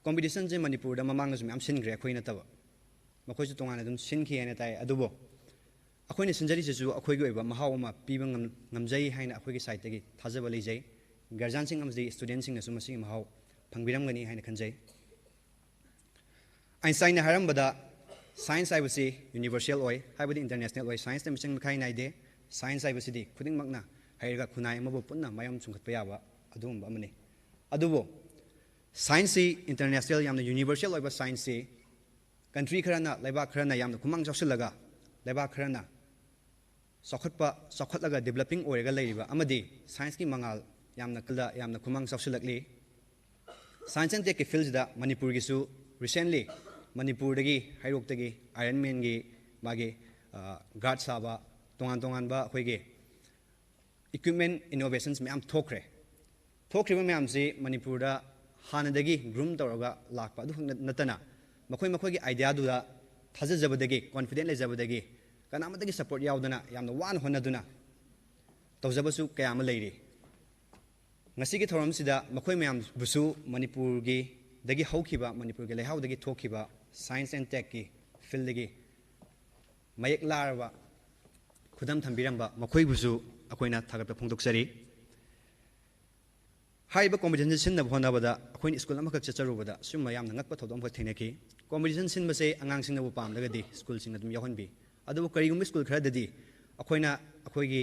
Competition ꯁꯦ ꯃꯅꯤꯄꯨꯔꯗ ꯃꯃꯥꯡꯗꯁꯨ ꯃꯌꯥꯝ ꯁꯤꯟꯈ꯭ꯔꯦ, ꯑꯩꯈꯣꯏ ꯅꯠꯇꯕ꯫ ꯃꯈꯣꯏꯁꯨ ꯇꯣꯉꯥꯟꯅ ꯑꯗꯨꯝ ꯁꯤꯟꯈꯤ ꯍꯥꯏꯅ ꯇꯥꯏ꯫ ꯑꯗꯨꯕꯨ ꯑꯩꯈꯣꯏꯅ ꯁꯤꯟꯖꯔꯤꯁꯤꯁꯨ ꯑꯩꯈꯣꯏꯒꯤ ꯑꯣꯏꯕ ꯃꯍꯥꯎ ꯑꯃ ꯄꯤꯕ ꯉꯝ-, ꯉꯝꯖꯩ ꯍꯥꯏꯅ ꯑꯩꯈꯣꯏꯒꯤ side ꯇꯒꯤ ꯊꯥꯖꯕ ꯂꯩꯖꯩ꯫ Guardian ꯁꯤꯡ ꯑꯃꯗꯤ student ꯁꯤꯡꯅꯁꯨ ꯃꯁꯤꯒꯤ ꯃꯍꯥꯎ ꯐꯪꯕꯤꯔꯝꯒꯅꯤ ꯍꯥꯏꯅ ꯈꯟꯖꯩ꯫ ꯑꯥꯏꯟꯁꯇꯥꯏꯟꯅ ꯍꯥꯏꯔꯝꯕꯗ, science ꯍꯥꯏꯕꯁꯤ universal ꯑꯣꯏ, ꯍꯥꯏꯕꯗꯤ international ꯑꯣꯏ, science ꯇ ꯃꯤꯆꯪ ꯃꯤꯈꯥꯏ ꯅꯥꯏꯗꯦ꯫ Science ꯍꯥꯏꯕꯁꯤꯗꯤ ꯈꯨꯗꯤꯡꯃꯛꯅ ꯍꯩꯔꯒ ꯈꯨꯟꯅꯥꯏ ꯑꯃꯕꯨ ꯄꯨꯟꯅ ꯃꯌꯣꯝ ꯆꯨꯝꯈꯠꯄ ꯌꯥꯕ ꯑꯗꯨꯒꯨꯝꯕ ꯑꯃꯅꯤ꯫ ꯑꯗꯨꯕꯨ science ꯁꯤ international, ꯌꯥꯝꯅ universal ꯑꯣꯏꯕ science ꯁꯤ country ꯈꯔꯅ, ꯂꯩꯕꯥꯛ ꯈꯔꯅ ꯌꯥꯝꯅ ꯈꯨꯃꯥꯡ ꯆꯥꯎꯁꯤꯜꯂꯒ, ꯂꯩꯕꯥꯛ ꯈꯔꯅ ꯆꯥꯎꯈꯠꯄ, ꯆꯥꯎꯈꯠꯂꯒ developing ꯑꯣꯏꯔꯒ ꯂꯩꯔꯤꯕ ꯑꯃꯗꯤ science ꯀꯤ ꯃꯉꯥꯜ ꯌꯥꯝꯅ ꯀꯜꯂ, ꯌꯥꯝꯅ ꯈꯨꯃꯥꯡ ꯆꯥꯎꯁꯤꯜꯂꯛꯂꯤ꯫ Science and tech ꯀꯤ field ꯁꯤꯗ ꯃꯅꯤꯄꯨꯔꯒꯤꯁꯨ recently ꯃꯅꯤꯄꯨꯔꯗꯒꯤ, ꯍꯩꯔꯣꯛꯇꯒꯤ Iron Man ꯒꯤ ꯃꯥꯒꯤ, ꯑ, guard ꯁꯥꯕ, ꯇꯣꯉꯥꯟ ꯇꯣꯉꯥꯟꯕ ꯑꯩꯈꯣꯏꯒꯤ equipment innovations ꯃꯌꯥꯝ ꯊꯣꯛꯈ꯭ꯔꯦ꯫ ꯊꯣꯛꯈ꯭ꯔꯤꯕ ꯃꯌꯥꯝꯁꯤ ꯃꯅꯤꯄꯨꯔꯗ ꯍꯥꯟꯅꯗꯒꯤ groom ꯇꯧꯔꯒ ꯂꯥꯛꯄ ꯑꯗꯨꯈꯛ ꯅꯠ-, ꯅꯠꯇꯅ ꯃꯈꯣꯏ ꯃꯈꯣꯏꯒꯤ idea ꯗꯨꯗ ꯊꯥꯖꯖꯕꯗꯒꯤ, confident ꯂꯩꯖꯕꯗꯒꯤ, ꯀꯅꯥꯃꯠꯇꯒꯤ support ꯌꯥꯎꯗꯅ ꯌꯥꯝꯅ ꯋꯥꯅ ꯍꯣꯠꯅꯗꯨꯅ ꯇꯧꯖꯕꯁꯨ ꯀꯌꯥ ꯑꯃ ꯂꯩꯔꯤ꯫ ꯉꯁꯤꯒꯤ ꯊꯧꯔꯝꯁꯤꯗ ꯃꯈꯣꯏ ꯃꯌꯥꯝꯕꯨꯁꯨ ꯃꯅꯤꯄꯨꯔꯒꯤ, ꯗꯒꯤ ꯍꯧꯈꯤꯕ, ꯃꯅꯤꯄꯨꯔꯒꯤ ꯂꯩꯍꯥꯎꯗꯒꯤ ꯊꯣꯛꯈꯤꯕ science and tech ꯀꯤ field ꯗꯒꯤ ꯃꯌꯦꯛ ꯂꯥꯔꯕ ꯈꯨꯗꯝ ꯊꯝꯕꯤꯔꯝꯕ ꯃꯈꯣꯏꯕꯨꯁꯨ ꯑꯩꯈꯣꯏꯅ ꯊꯥꯒꯠꯄ ꯐꯣꯡꯗꯣꯛꯆꯔꯤ꯫ ꯍꯥꯏꯔꯤꯕ competition ꯁꯤ ꯁꯤꯟꯅꯕ ꯍꯣꯠꯅꯕꯗ ꯑꯩꯈꯣꯏꯅ school ꯑꯃꯈꯛ ꯆꯠꯆꯔꯨꯕꯗ ꯁꯤꯒꯨꯝꯕ ꯌꯥꯝꯅ ꯉꯛꯄ ꯊꯧꯗꯣꯛ ꯑꯃꯈꯛ ꯊꯦꯡꯅꯈꯤ꯫ Competition ꯁꯤꯟꯕꯁꯦ ꯑꯉꯥꯡꯁꯤꯡꯅꯕꯨ ꯄꯥꯝꯂꯒꯗꯤ school ꯁꯤꯡꯅ ꯑꯗꯨꯝ ꯌꯥꯎꯍꯟꯕꯤ꯫ ꯑꯗꯨꯕꯨ ꯀꯔꯤꯒꯨꯝꯕ school ꯈꯔꯗꯗꯤ ꯑꯩꯈꯣꯏꯅ, ꯑꯩꯈꯣꯏꯒꯤ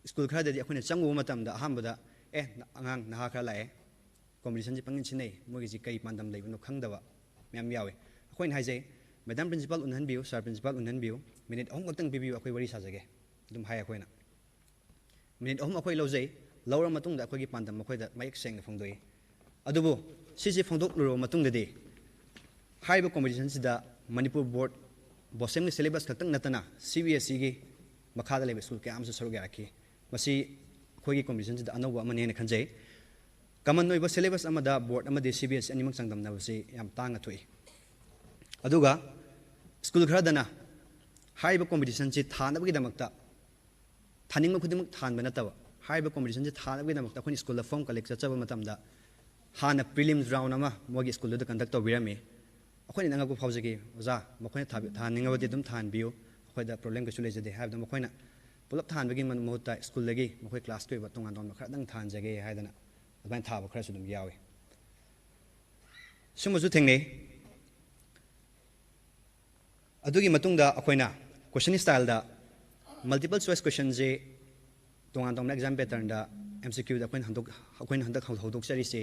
school ꯈꯔꯗꯗꯤ ꯑꯩꯈꯣꯏꯅ ꯆꯪꯉꯨꯕ ꯃꯇꯝꯗ ꯑꯍꯥꯟꯕꯗ, "ꯑꯦ, ꯑꯉꯥꯡ ꯅꯍꯥ ꯈꯔ ꯂꯥꯛꯑꯦ, competition ꯁꯤ ꯄꯪꯁꯤꯟ ꯁꯤꯟꯅꯩ, ꯃꯣꯏꯒꯤꯁꯤ ꯀꯔꯤ ꯄꯥꯟꯗꯝ ꯂꯩꯕꯅꯣ ꯈꯪꯗꯕ" ꯃꯌꯥꯝ ꯌꯥꯎꯋꯤ꯫ ꯑꯩꯈꯣꯏꯅ ꯍꯥꯏꯖꯩ, "Madam Principal ꯎꯅꯍꯟꯕꯤꯌꯨ, Sir Principal ꯎꯅꯍꯟꯕꯤꯌꯨ, minute ꯑꯍꯨꯝ ꯈꯛꯇꯪ ꯄꯤꯕꯤꯌꯨ, ꯑꯩꯈꯣꯏ ꯋꯥꯔꯤ ꯁꯥꯖꯒꯦ"꯫ ꯑꯗꯨꯝ ꯍꯥꯏ ꯑꯩꯈꯣꯏꯅ꯫ ꯃꯤꯅꯤꯠ ꯑꯍꯨꯝ ꯑꯩꯈꯣꯏ ꯂꯧꯖꯩ꯫ ꯂꯧꯔ ꯃꯇꯨꯡꯗ ꯑꯩꯈꯣꯏꯒꯤ ꯄꯥꯟꯗꯝ ꯃꯈꯣꯏꯗ ꯃꯌꯦꯛ ꯁꯦꯡꯅ ꯐꯣꯡꯗꯣꯛꯏ꯫ ꯑꯗꯨꯕꯨ ꯁꯤꯁꯤ ꯐꯣꯡꯗꯣꯛꯂꯨꯔꯕ ꯃꯇꯨꯡꯗꯗꯤ ꯍꯥꯏꯔꯤꯕ ꯀꯣꯝꯄꯤꯇꯤꯁꯟꯁꯤꯗ ꯃꯅꯤꯄꯨꯔ ꯕꯣꯔꯗ ꯕꯣꯁꯦꯝꯒꯤ ꯁꯤꯂꯦꯕꯁ ꯈꯛꯇꯪ ꯅꯠꯇꯅ ꯁꯤ ꯕꯤ ꯑꯦꯁ ꯏꯒꯤ ꯃꯈꯥꯗ ꯂꯩꯕ ꯁ꯭ꯀꯨꯜ ꯀꯌꯥ ꯑꯃꯁꯨ ꯁꯔꯨꯛ ꯌꯥꯔꯛꯈꯤ꯫ ꯃꯁꯤ ꯑꯩꯈꯣꯏꯒꯤ ꯀꯣꯝꯄꯤꯇꯤꯁꯟꯁꯤꯗ ꯑꯅꯧꯕ ꯑꯃꯅꯦꯅ ꯈꯟꯖꯩ꯫ ꯀꯃꯟ ꯑꯣꯏꯕ ꯁꯤꯂꯦꯕꯁ ꯑꯃꯗ ꯕꯣꯔꯗ ꯑꯃꯗꯤ ꯁꯤ ꯕꯤ ꯑꯦꯁ ꯏ ꯑꯅꯤꯃꯛ ꯆꯥꯡꯗꯝꯅꯕꯁꯤ ꯌꯥꯝ ꯇꯥꯡꯅ ꯊꯣꯛꯏ꯫ ꯑꯗꯨꯒ ꯁ꯭ꯀꯨꯜ ꯈꯔꯗꯅ ꯍꯥꯏꯔꯤꯕ ꯀꯣꯝꯄꯤꯇꯤꯁꯟꯁꯤ ꯊꯥꯅꯕꯒꯤꯗꯃꯛꯇ ꯊꯥꯅꯤꯡꯕ ꯈꯨꯗꯤꯡꯃꯛ ꯊꯥꯍꯟꯕ ꯅꯠꯇꯕ, ꯍꯥꯏꯔꯤꯕ ꯀꯣꯝꯄꯤꯇꯤꯁꯟꯁꯤ ꯊꯥꯅꯕꯒꯤꯗꯃꯛꯇ ꯑꯩꯈꯣꯏꯅ ꯁ꯭ꯀꯨꯜꯗ ꯐꯣꯔꯝ ꯀꯂꯦꯛ ꯆꯠꯆꯕ ꯃꯇꯝꯗ ꯍꯥꯟꯅ ꯄ꯭ꯔꯤꯂꯤꯝꯁ ꯔꯥꯎꯟ ꯑꯃ ꯃꯣꯏꯒꯤ ꯁ꯭ꯀꯨꯜꯗꯨꯗ ꯀꯟꯗꯛ ꯇꯧꯕꯤꯔꯝꯃꯤ꯫ ꯑꯩꯈꯣꯏꯅ ꯑꯉꯛꯄ ꯐꯥꯎꯖꯈꯤ, "ꯑꯣꯖꯥ, ꯃꯈꯣꯏꯅ ꯊꯥꯕꯤ-, ꯊꯥꯍꯟꯅꯤꯡꯉꯕꯗꯤ ꯑꯗꯨꯝ ꯊꯥꯍꯟꯕꯤꯌꯨ, ꯑꯩꯈꯣꯏꯗ ꯄ꯭ꯔꯣꯕ꯭ꯂꯦꯝ ꯀꯩꯁꯨ ꯂꯩꯖꯗꯦ" ꯍꯥꯏꯕꯗ ꯃꯈꯣꯏꯅ ꯄꯨꯂꯞ ꯊꯥꯍꯟꯕꯒꯤ ꯃ-, ꯃꯍꯨꯠꯇ ꯁ꯭ꯀꯨꯜꯗꯒꯤ ꯃꯈꯣꯏ ꯀ꯭ꯂꯥꯁꯀꯤ ꯑꯣꯏꯕ ꯇꯣꯉꯥꯟ ꯇꯣꯉꯥꯟꯕ ꯈꯔꯗꯪ ꯊꯥꯍꯟꯖꯒꯦ ꯍꯥꯏꯗꯅ ꯑꯗꯨꯃꯥꯏꯅ ꯊꯥꯕ ꯈꯔꯁꯨ ꯑꯗꯨꯝ ꯌꯥꯎꯏ꯫ ꯁꯨꯝꯕꯁꯨ ꯊꯦꯡꯅꯩ꯫ ꯑꯗꯨꯒꯤ ꯃꯇꯨꯡꯗ ꯑꯩꯈꯣꯏꯅ ꯀꯣꯏꯁꯟ ꯁ꯭ꯇꯥꯏꯜꯗ ꯃꯜꯇꯤꯄꯜ ꯆꯣꯏꯁ ꯀꯣꯏꯁꯟꯁꯦ ꯇꯣꯉꯥꯟ ꯇꯣꯉꯥꯟꯕ ꯑꯦꯛꯖꯥꯝ ꯄꯦꯇꯔꯟꯗ ꯑꯦꯝ ꯁꯤ ꯀ꯭ꯌꯨꯗ ꯑꯩꯈꯣꯏꯅ ꯍꯟꯗꯣꯛ-, ꯑꯩꯈꯣꯏꯅ ꯍꯟꯗꯛ ꯍꯧ-, ꯍꯧꯗꯣꯛꯆꯔꯤꯁꯦ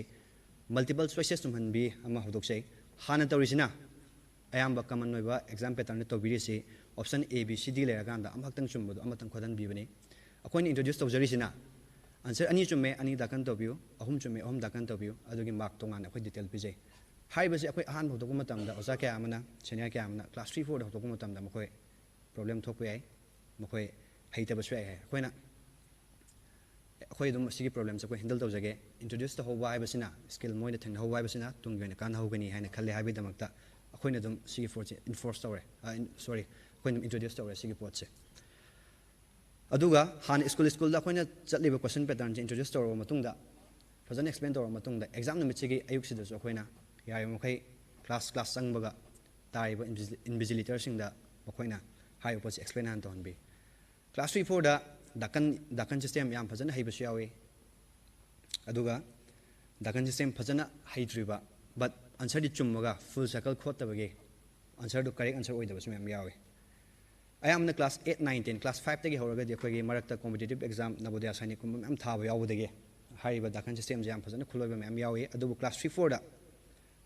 ꯃꯜꯇꯤꯄꯜ ꯆꯣꯏꯁꯦꯁ ꯆꯨꯝꯍꯟꯕꯤ ꯑꯃ ꯍꯧꯗꯣꯛꯆꯩ꯫ ꯍꯥꯟꯅ ꯇꯧꯔꯤꯁꯤꯅ ꯑꯌꯥꯝꯕ ꯀꯃꯟ ꯑꯣꯏꯕ ꯑꯦꯛꯖꯥꯝ ꯄꯦꯇꯔꯟꯗ ꯇꯧꯕꯤꯔꯤꯁꯤ ꯑꯣꯞꯁꯟ ꯑꯦ, ꯕꯤ, ꯁꯤ, ꯗꯤ ꯂꯩꯔꯀꯥꯟꯗ ꯑꯃꯈꯛꯇꯪ ꯆꯨꯝꯕꯗꯣ ꯑꯃꯇꯪ ꯈꯣꯠꯍꯟꯕꯤꯕꯅꯤ꯫ ꯑꯩꯈꯣꯏꯅ ꯏꯟꯇ꯭ꯔꯣꯗ꯭ꯌꯨꯁ ꯇꯧꯖꯔꯤꯁꯤꯅ ꯑꯟꯁꯔ ꯑꯅꯤ ꯆꯨꯝꯃꯦ, ꯑꯅꯤ ꯗꯥꯀꯟ ꯇꯧꯕꯤꯌꯨ, ꯑꯍꯨꯝ ꯆꯨꯝꯃꯦ, ꯑꯍꯨꯝ ꯗꯥꯀꯟ ꯇꯧꯕꯤꯌꯨ, ꯑꯗꯨꯒꯤ ꯃꯥꯔꯛ ꯇꯣꯉꯥꯟꯅ ꯑꯩꯈꯣꯏ ꯗꯤꯇꯦꯜ ꯄꯤꯖꯩ꯫ ꯍꯥꯏꯔꯤꯕꯁꯤ ꯑꯩꯈꯣꯏ ꯑꯍꯥꯟꯕ ꯍꯧꯗꯣꯛꯄ ꯃꯇꯝꯗ ꯑꯣꯖꯥ ꯀꯌꯥ ꯑꯃꯅ, ꯁꯦꯅꯤꯌꯔ ꯀꯌꯥ ꯑꯃꯅ ꯀ꯭ꯂꯥꯁ ꯊ꯭ꯔꯤ ꯐꯣꯔꯗ ꯍꯧꯗꯣꯛꯄ ꯃꯇꯝꯗ ꯃꯈꯣꯏ ꯄ꯭ꯔꯣꯕ꯭ꯂꯦꯝ ꯊꯣꯛꯄ ꯌꯥꯏ, ꯃꯈꯣꯏ ꯍꯩꯇꯕꯁꯨ ꯌꯥꯏ ꯍꯥꯏ꯫ ꯑꯩꯈꯣꯏꯅ, ꯑꯩꯈꯣꯏ ꯑꯗꯨꯝ ꯑꯁꯤꯒꯤ ꯄ꯭ꯔꯣꯕ꯭ꯂꯦꯝꯁꯦ ꯑꯩꯈꯣꯏ ꯍꯦꯟꯗꯜ ꯇꯧꯖꯒꯦ꯫ ꯏꯟꯇ꯭ꯔꯣꯗ꯭ꯌꯨꯁ ꯇꯧꯍꯧꯕ ꯍꯥꯏꯕꯁꯤꯅ, ꯁ꯭ꯀꯤꯜ ꯃꯣꯏꯅ ꯊꯦꯡꯅꯍꯧꯕ ꯍꯥꯏꯕꯁꯤꯅ ꯇꯨꯡꯒꯤ ꯑꯣꯏꯅ ꯀꯥꯟꯅꯍꯧꯒꯅꯤ ꯍꯥꯏꯅ ꯈꯜꯂꯦ ꯍꯥꯏꯕꯒꯤꯗꯃꯛꯇ ꯑꯩꯈꯣꯏꯅ ꯑꯗꯨꯝ ꯁꯤꯒꯤ ꯄꯣꯠꯁꯦ ꯏꯟꯐꯣꯔꯁ ꯇꯧꯔꯦ, ꯑ, ꯏꯟ-, ꯁꯣꯔꯤ, ꯑꯩꯈꯣꯏꯅ ꯑꯗꯨꯝ ꯏꯟꯇ꯭ꯔꯣꯗ꯭ꯌꯨꯁ ꯇꯧꯔꯦ ꯁꯤꯒꯤ ꯄꯣꯠꯁꯦ꯫ ꯑꯗꯨꯒ ꯍꯥꯟꯅ ꯁ꯭ꯀꯨꯜ ꯁ꯭ꯀꯨꯜꯗ ꯑꯩꯈꯣꯏꯅ ꯆꯠꯂꯤꯕ ꯀꯣꯏꯁꯟ ꯄꯦꯇꯔꯟꯁꯦ ꯏꯟꯇ꯭ꯔꯣꯗ꯭ꯌꯨꯁ ꯇꯧꯔꯕ ꯃꯇꯨꯡꯗ, ꯐꯖꯅ ꯑꯦꯛꯁꯄ꯭ꯂꯦꯟ ꯇꯧꯔꯕ ꯃꯇꯨꯡꯗ, ꯑꯦꯛꯖꯥꯝ ꯅꯨꯃꯤꯠꯁꯤꯒꯤ ꯑꯌꯨꯛꯁꯤꯗꯁꯨ ꯑꯩꯈꯣꯏꯅ ꯌꯥꯔꯤꯕ ꯃꯈꯩ ꯀ꯭ꯂꯥꯁ, ꯀ꯭ꯂꯥꯁ ꯆꯪꯕꯒ ꯇꯥꯔꯤꯕ ꯏꯟꯚꯤꯖꯤ-, ꯏꯟꯚꯤꯖꯤꯂꯦꯇꯔꯁꯤꯡꯗ ꯃꯈꯣꯏꯅ ꯍꯥꯏꯔꯤꯕ ꯄꯣꯠꯁꯤ ꯑꯦꯛꯁꯄ꯭ꯂꯦꯟ ꯍꯥꯟꯅ ꯇꯧꯍꯟꯕꯤ꯫ ꯀ꯭ꯂꯥꯁ ꯊ꯭ꯔꯤ ꯐꯣꯔꯗ ꯗꯥꯀꯟ, ꯗꯥꯀꯟ ꯁꯤꯁꯇꯦꯝ ꯌꯥꯝ ꯐꯖꯅ ꯍꯩꯕꯁꯨ ꯌꯥꯎꯏ꯫ ꯑꯗꯨꯒ ꯗꯥꯀꯟ ꯁꯤꯁꯇꯦꯝ ꯐꯖꯅ ꯍꯩꯇ꯭ꯔꯤꯕ, but ꯑꯟꯁꯔꯗꯤ ꯆꯨꯝꯃꯒ ꯐꯨꯜ ꯁꯔꯀꯜ ꯈꯣꯠꯇꯕꯒꯤ ꯑꯟꯁꯔꯗꯨ ꯀꯔꯦꯛ ꯑꯟꯁꯔ ꯑꯣꯏꯗꯕꯁꯨ ꯃꯌꯥꯝ ꯌꯥꯎꯏ꯫ ꯑꯌꯥꯝꯕꯅ class eight, nine, ten, class ꯐꯥꯏꯚꯇꯒꯤ ꯍꯧꯔꯒꯗꯤ ꯑꯩꯈꯣꯏꯒꯤ ꯃꯔꯛꯇ ꯀꯣꯝꯄꯤꯇꯤꯇꯤꯞ ꯑꯦꯛꯖꯥꯝ, ꯅꯕꯣꯗꯤꯌꯥ ꯁꯥꯏꯅꯤꯛꯀꯨꯝꯕ ꯃꯌꯥꯝ ꯊꯥꯕ ꯌꯥꯎꯕꯗꯒꯤ ꯍꯥꯏꯔꯤꯕ ꯗꯥꯀꯟ ꯁꯤꯁꯇꯦꯝꯁꯦ ꯌꯥꯝ ꯐꯖꯅ ꯈꯨꯂꯣꯏꯕ ꯃꯌꯥꯝ ꯌꯥꯎꯏ꯫ ꯑꯗꯨꯕꯨ ꯀ꯭ꯂꯥꯁ ꯊ꯭ꯔꯤ ꯐꯣꯔꯗ,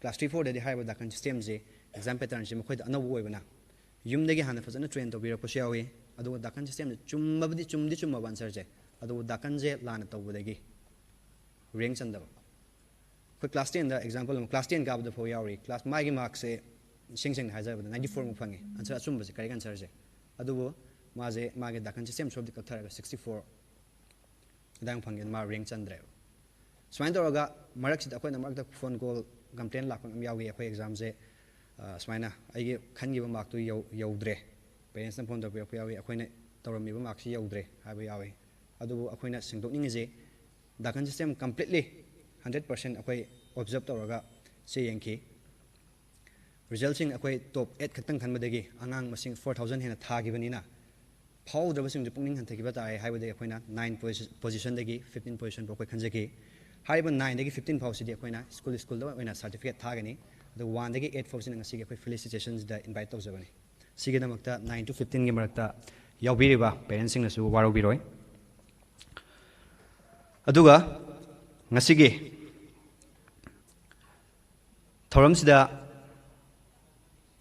ꯀ꯭ꯂꯥꯁ ꯊ꯭ꯔꯤ ꯐꯣꯔꯗꯗꯤ ꯍꯥꯏꯔꯤꯕ ꯗꯥꯀꯟ ꯁꯤꯁꯇꯦꯝꯁꯦ, ꯑꯦꯛꯖꯥꯝ ꯄꯦꯇꯔꯟꯁꯦ ꯃꯈꯣꯏꯗ ꯑꯅꯧꯕ ꯑꯣꯏꯕꯅ ꯌꯨꯝꯗꯒꯤ ꯍꯥꯟꯅ ꯐꯖꯅ ꯇ꯭ꯔꯦꯟ ꯇꯧꯕꯤꯔꯛꯄꯁꯨ ꯌꯥꯎꯏ꯫ ꯑꯗꯨꯒ ꯗꯥꯀꯟ ꯁꯤꯁꯇꯦꯝꯁꯦ ꯆꯨꯝꯃꯕꯗꯤ, ꯆꯨꯝꯗꯤ ꯆꯨꯝꯃꯕ ꯑꯟꯁꯔꯁꯦ, ꯑꯗꯨꯕꯨ ꯗꯥꯀꯟꯁꯦ ꯂꯥꯟꯅ ꯇꯧꯕꯗꯒꯤ ꯔꯦꯡ ꯆꯟꯗꯕ꯫ ꯑꯩꯈꯣꯏ ꯀ꯭ꯂꯥꯁ ꯇꯦꯟꯗ ꯑꯦꯛꯖꯥꯝꯄꯜ ꯑꯃ, ꯀ꯭ꯂꯥꯁ ꯇꯦꯟ ꯀꯥꯕꯗ ꯐꯥꯎ ꯌꯥꯎꯔꯤ꯫ ꯀ꯭ꯂꯥꯁ, ꯃꯥꯒꯤ ꯃꯥꯔꯛꯁꯦ ꯏꯁꯦꯡ ꯁꯦꯡꯅ ꯍꯥꯏꯖꯔꯕꯗ ꯅꯥꯏꯟꯇꯤ ꯐꯣꯔꯃꯨꯛ ꯐꯪꯉꯤ, ꯑꯟꯁꯔ ꯑꯆꯨꯝꯕꯁꯦ, ꯀꯔꯦꯛ ꯑꯟꯁꯔꯁꯦ꯫ ꯑꯗꯨꯕꯨ ꯃꯥꯁꯦ ꯃꯥꯒꯤ ꯗꯥꯀꯟ ꯁꯤꯁꯇꯦꯝ ꯁꯣꯞꯗꯤ ꯀꯛꯊꯔꯒ ꯁꯤꯛꯁꯇꯤ ꯐꯣꯔ ꯑꯗꯥꯏꯃꯨꯛ ꯐꯪꯉꯦ, ꯑꯗꯨ ꯃꯥ ꯔꯦꯡ ꯆꯟꯗ꯭ꯔꯦꯕ꯫ ꯁꯨꯃꯥꯏꯅ ꯇꯧꯔꯒ ꯃꯔꯛꯁꯤꯗ ꯑꯩꯈꯣꯏꯅ ꯃꯔꯛꯇ ꯐꯣꯟ ꯀꯣꯜ, ꯀꯝꯄ꯭ꯂꯦꯟ ꯂꯥꯛꯄ ꯃꯌꯥꯝ ꯌꯥꯎꯈꯤ꯫ ꯑꯩꯈꯣꯏ ꯑꯦꯛꯖꯥꯝꯁꯦ, ꯑ, ꯁꯨꯃꯥꯏꯅ ꯑꯩꯒꯤ ꯈꯟꯈꯤꯕ ꯃꯥꯔꯛꯇꯨ ꯌꯧ-, ꯌꯧꯗ꯭ꯔꯦ, ꯄꯦꯔꯦꯟꯁꯅ ꯐꯣꯟ ꯇꯧꯕꯤꯔꯛꯄ ꯌꯥꯎꯏ, ꯑꯩꯈꯣꯏꯅ ꯇꯧꯔꯝꯃꯤꯕ ꯃꯥꯔꯛꯁꯤ ꯌꯧꯗ꯭ꯔꯦ ꯍꯥꯏꯕ ꯌꯥꯎꯏ꯫ ꯑꯗꯨꯕꯨ ꯑꯩꯈꯣꯏꯅ ꯁꯦꯡꯗꯣꯛꯅꯤꯡꯉꯤꯁꯦ, ꯗꯥꯀꯟ ꯁꯤꯁꯇꯦꯝ ꯀꯝꯄ꯭ꯂꯤꯠꯂꯤ ꯍꯟꯗ꯭ꯔꯦꯠ ꯄꯥꯔꯁꯦꯟ ꯑꯩꯈꯣꯏ ꯑꯣꯕꯖꯥꯔꯕ ꯇꯧꯔꯒ ꯆꯦ ꯌꯦꯡꯈꯤ꯫ ꯔꯤꯖꯜꯁꯤꯡ ꯑꯩꯈꯣꯏ ꯇꯣꯞ ꯑꯩꯠ ꯈꯛꯇꯪ ꯈꯟꯕꯗꯒꯤ ꯑꯉꯥꯡ ꯃꯁꯤꯡ ꯐꯣꯔ ꯊꯥꯎꯖꯟ ꯍꯦꯟꯅ ꯊꯥꯈꯤꯕꯅꯤꯅ, ꯐꯥꯎꯗ꯭ꯔꯕꯁꯤꯡꯁꯨ ꯄꯨꯛꯅꯤꯡ ꯍꯟꯊꯈꯤꯕ ꯇꯥꯔꯦ ꯍꯥꯏꯕꯗꯒꯤ ꯑꯩꯈꯣꯏꯅ ꯅꯥꯏꯟ ꯄꯣꯖꯤꯁꯟꯗꯒꯤ ꯐꯤꯐꯇꯤꯟ ꯄꯣꯖꯤꯁꯟ ꯐꯥꯎ ꯑꯩꯈꯣꯏ ꯈꯟꯖꯈꯤ꯫ ꯍꯥꯏꯔꯤꯕ ꯅꯥꯏꯟꯗꯒꯤ ꯐꯤꯐꯇꯤꯟ ꯐꯥꯎꯁꯤꯗꯤ ꯑꯩꯈꯣꯏꯅ ꯁ꯭ꯀꯨꯜ ꯁ꯭ꯀꯨꯜꯗ ꯑꯣꯏꯅ ꯁꯥꯔꯇꯤꯐꯤꯀꯦꯠ ꯊꯥꯒꯅꯤ꯫ ꯑꯗꯨꯒ ꯋꯥꯟꯗꯒꯤ ꯑꯩꯠ ꯐꯥꯎꯁꯤꯅ ꯉꯁꯤꯒꯤ ꯑꯩꯈꯣꯏ ꯐꯤꯂꯤꯁꯤꯇꯦꯁꯟꯁꯤꯗ ꯏꯟꯚꯥꯏꯠ ꯇꯧꯖꯕꯅꯤ꯫ ꯁꯤꯒꯤꯗꯃꯛꯇ ꯅꯥꯏꯟ ꯇꯨ ꯐꯤꯐꯇꯤꯟꯒꯤ ꯃꯔꯛꯇ ꯌꯥꯎꯕꯤꯔꯤꯕ ꯄꯦꯔꯦꯟꯁꯁꯤꯡꯅꯁꯨ ꯋꯥꯔꯧꯕꯤꯔꯣꯏ꯫ ꯑꯗꯨꯒ ꯉꯁꯤꯒꯤ ꯊꯧꯔꯝꯁꯤꯗ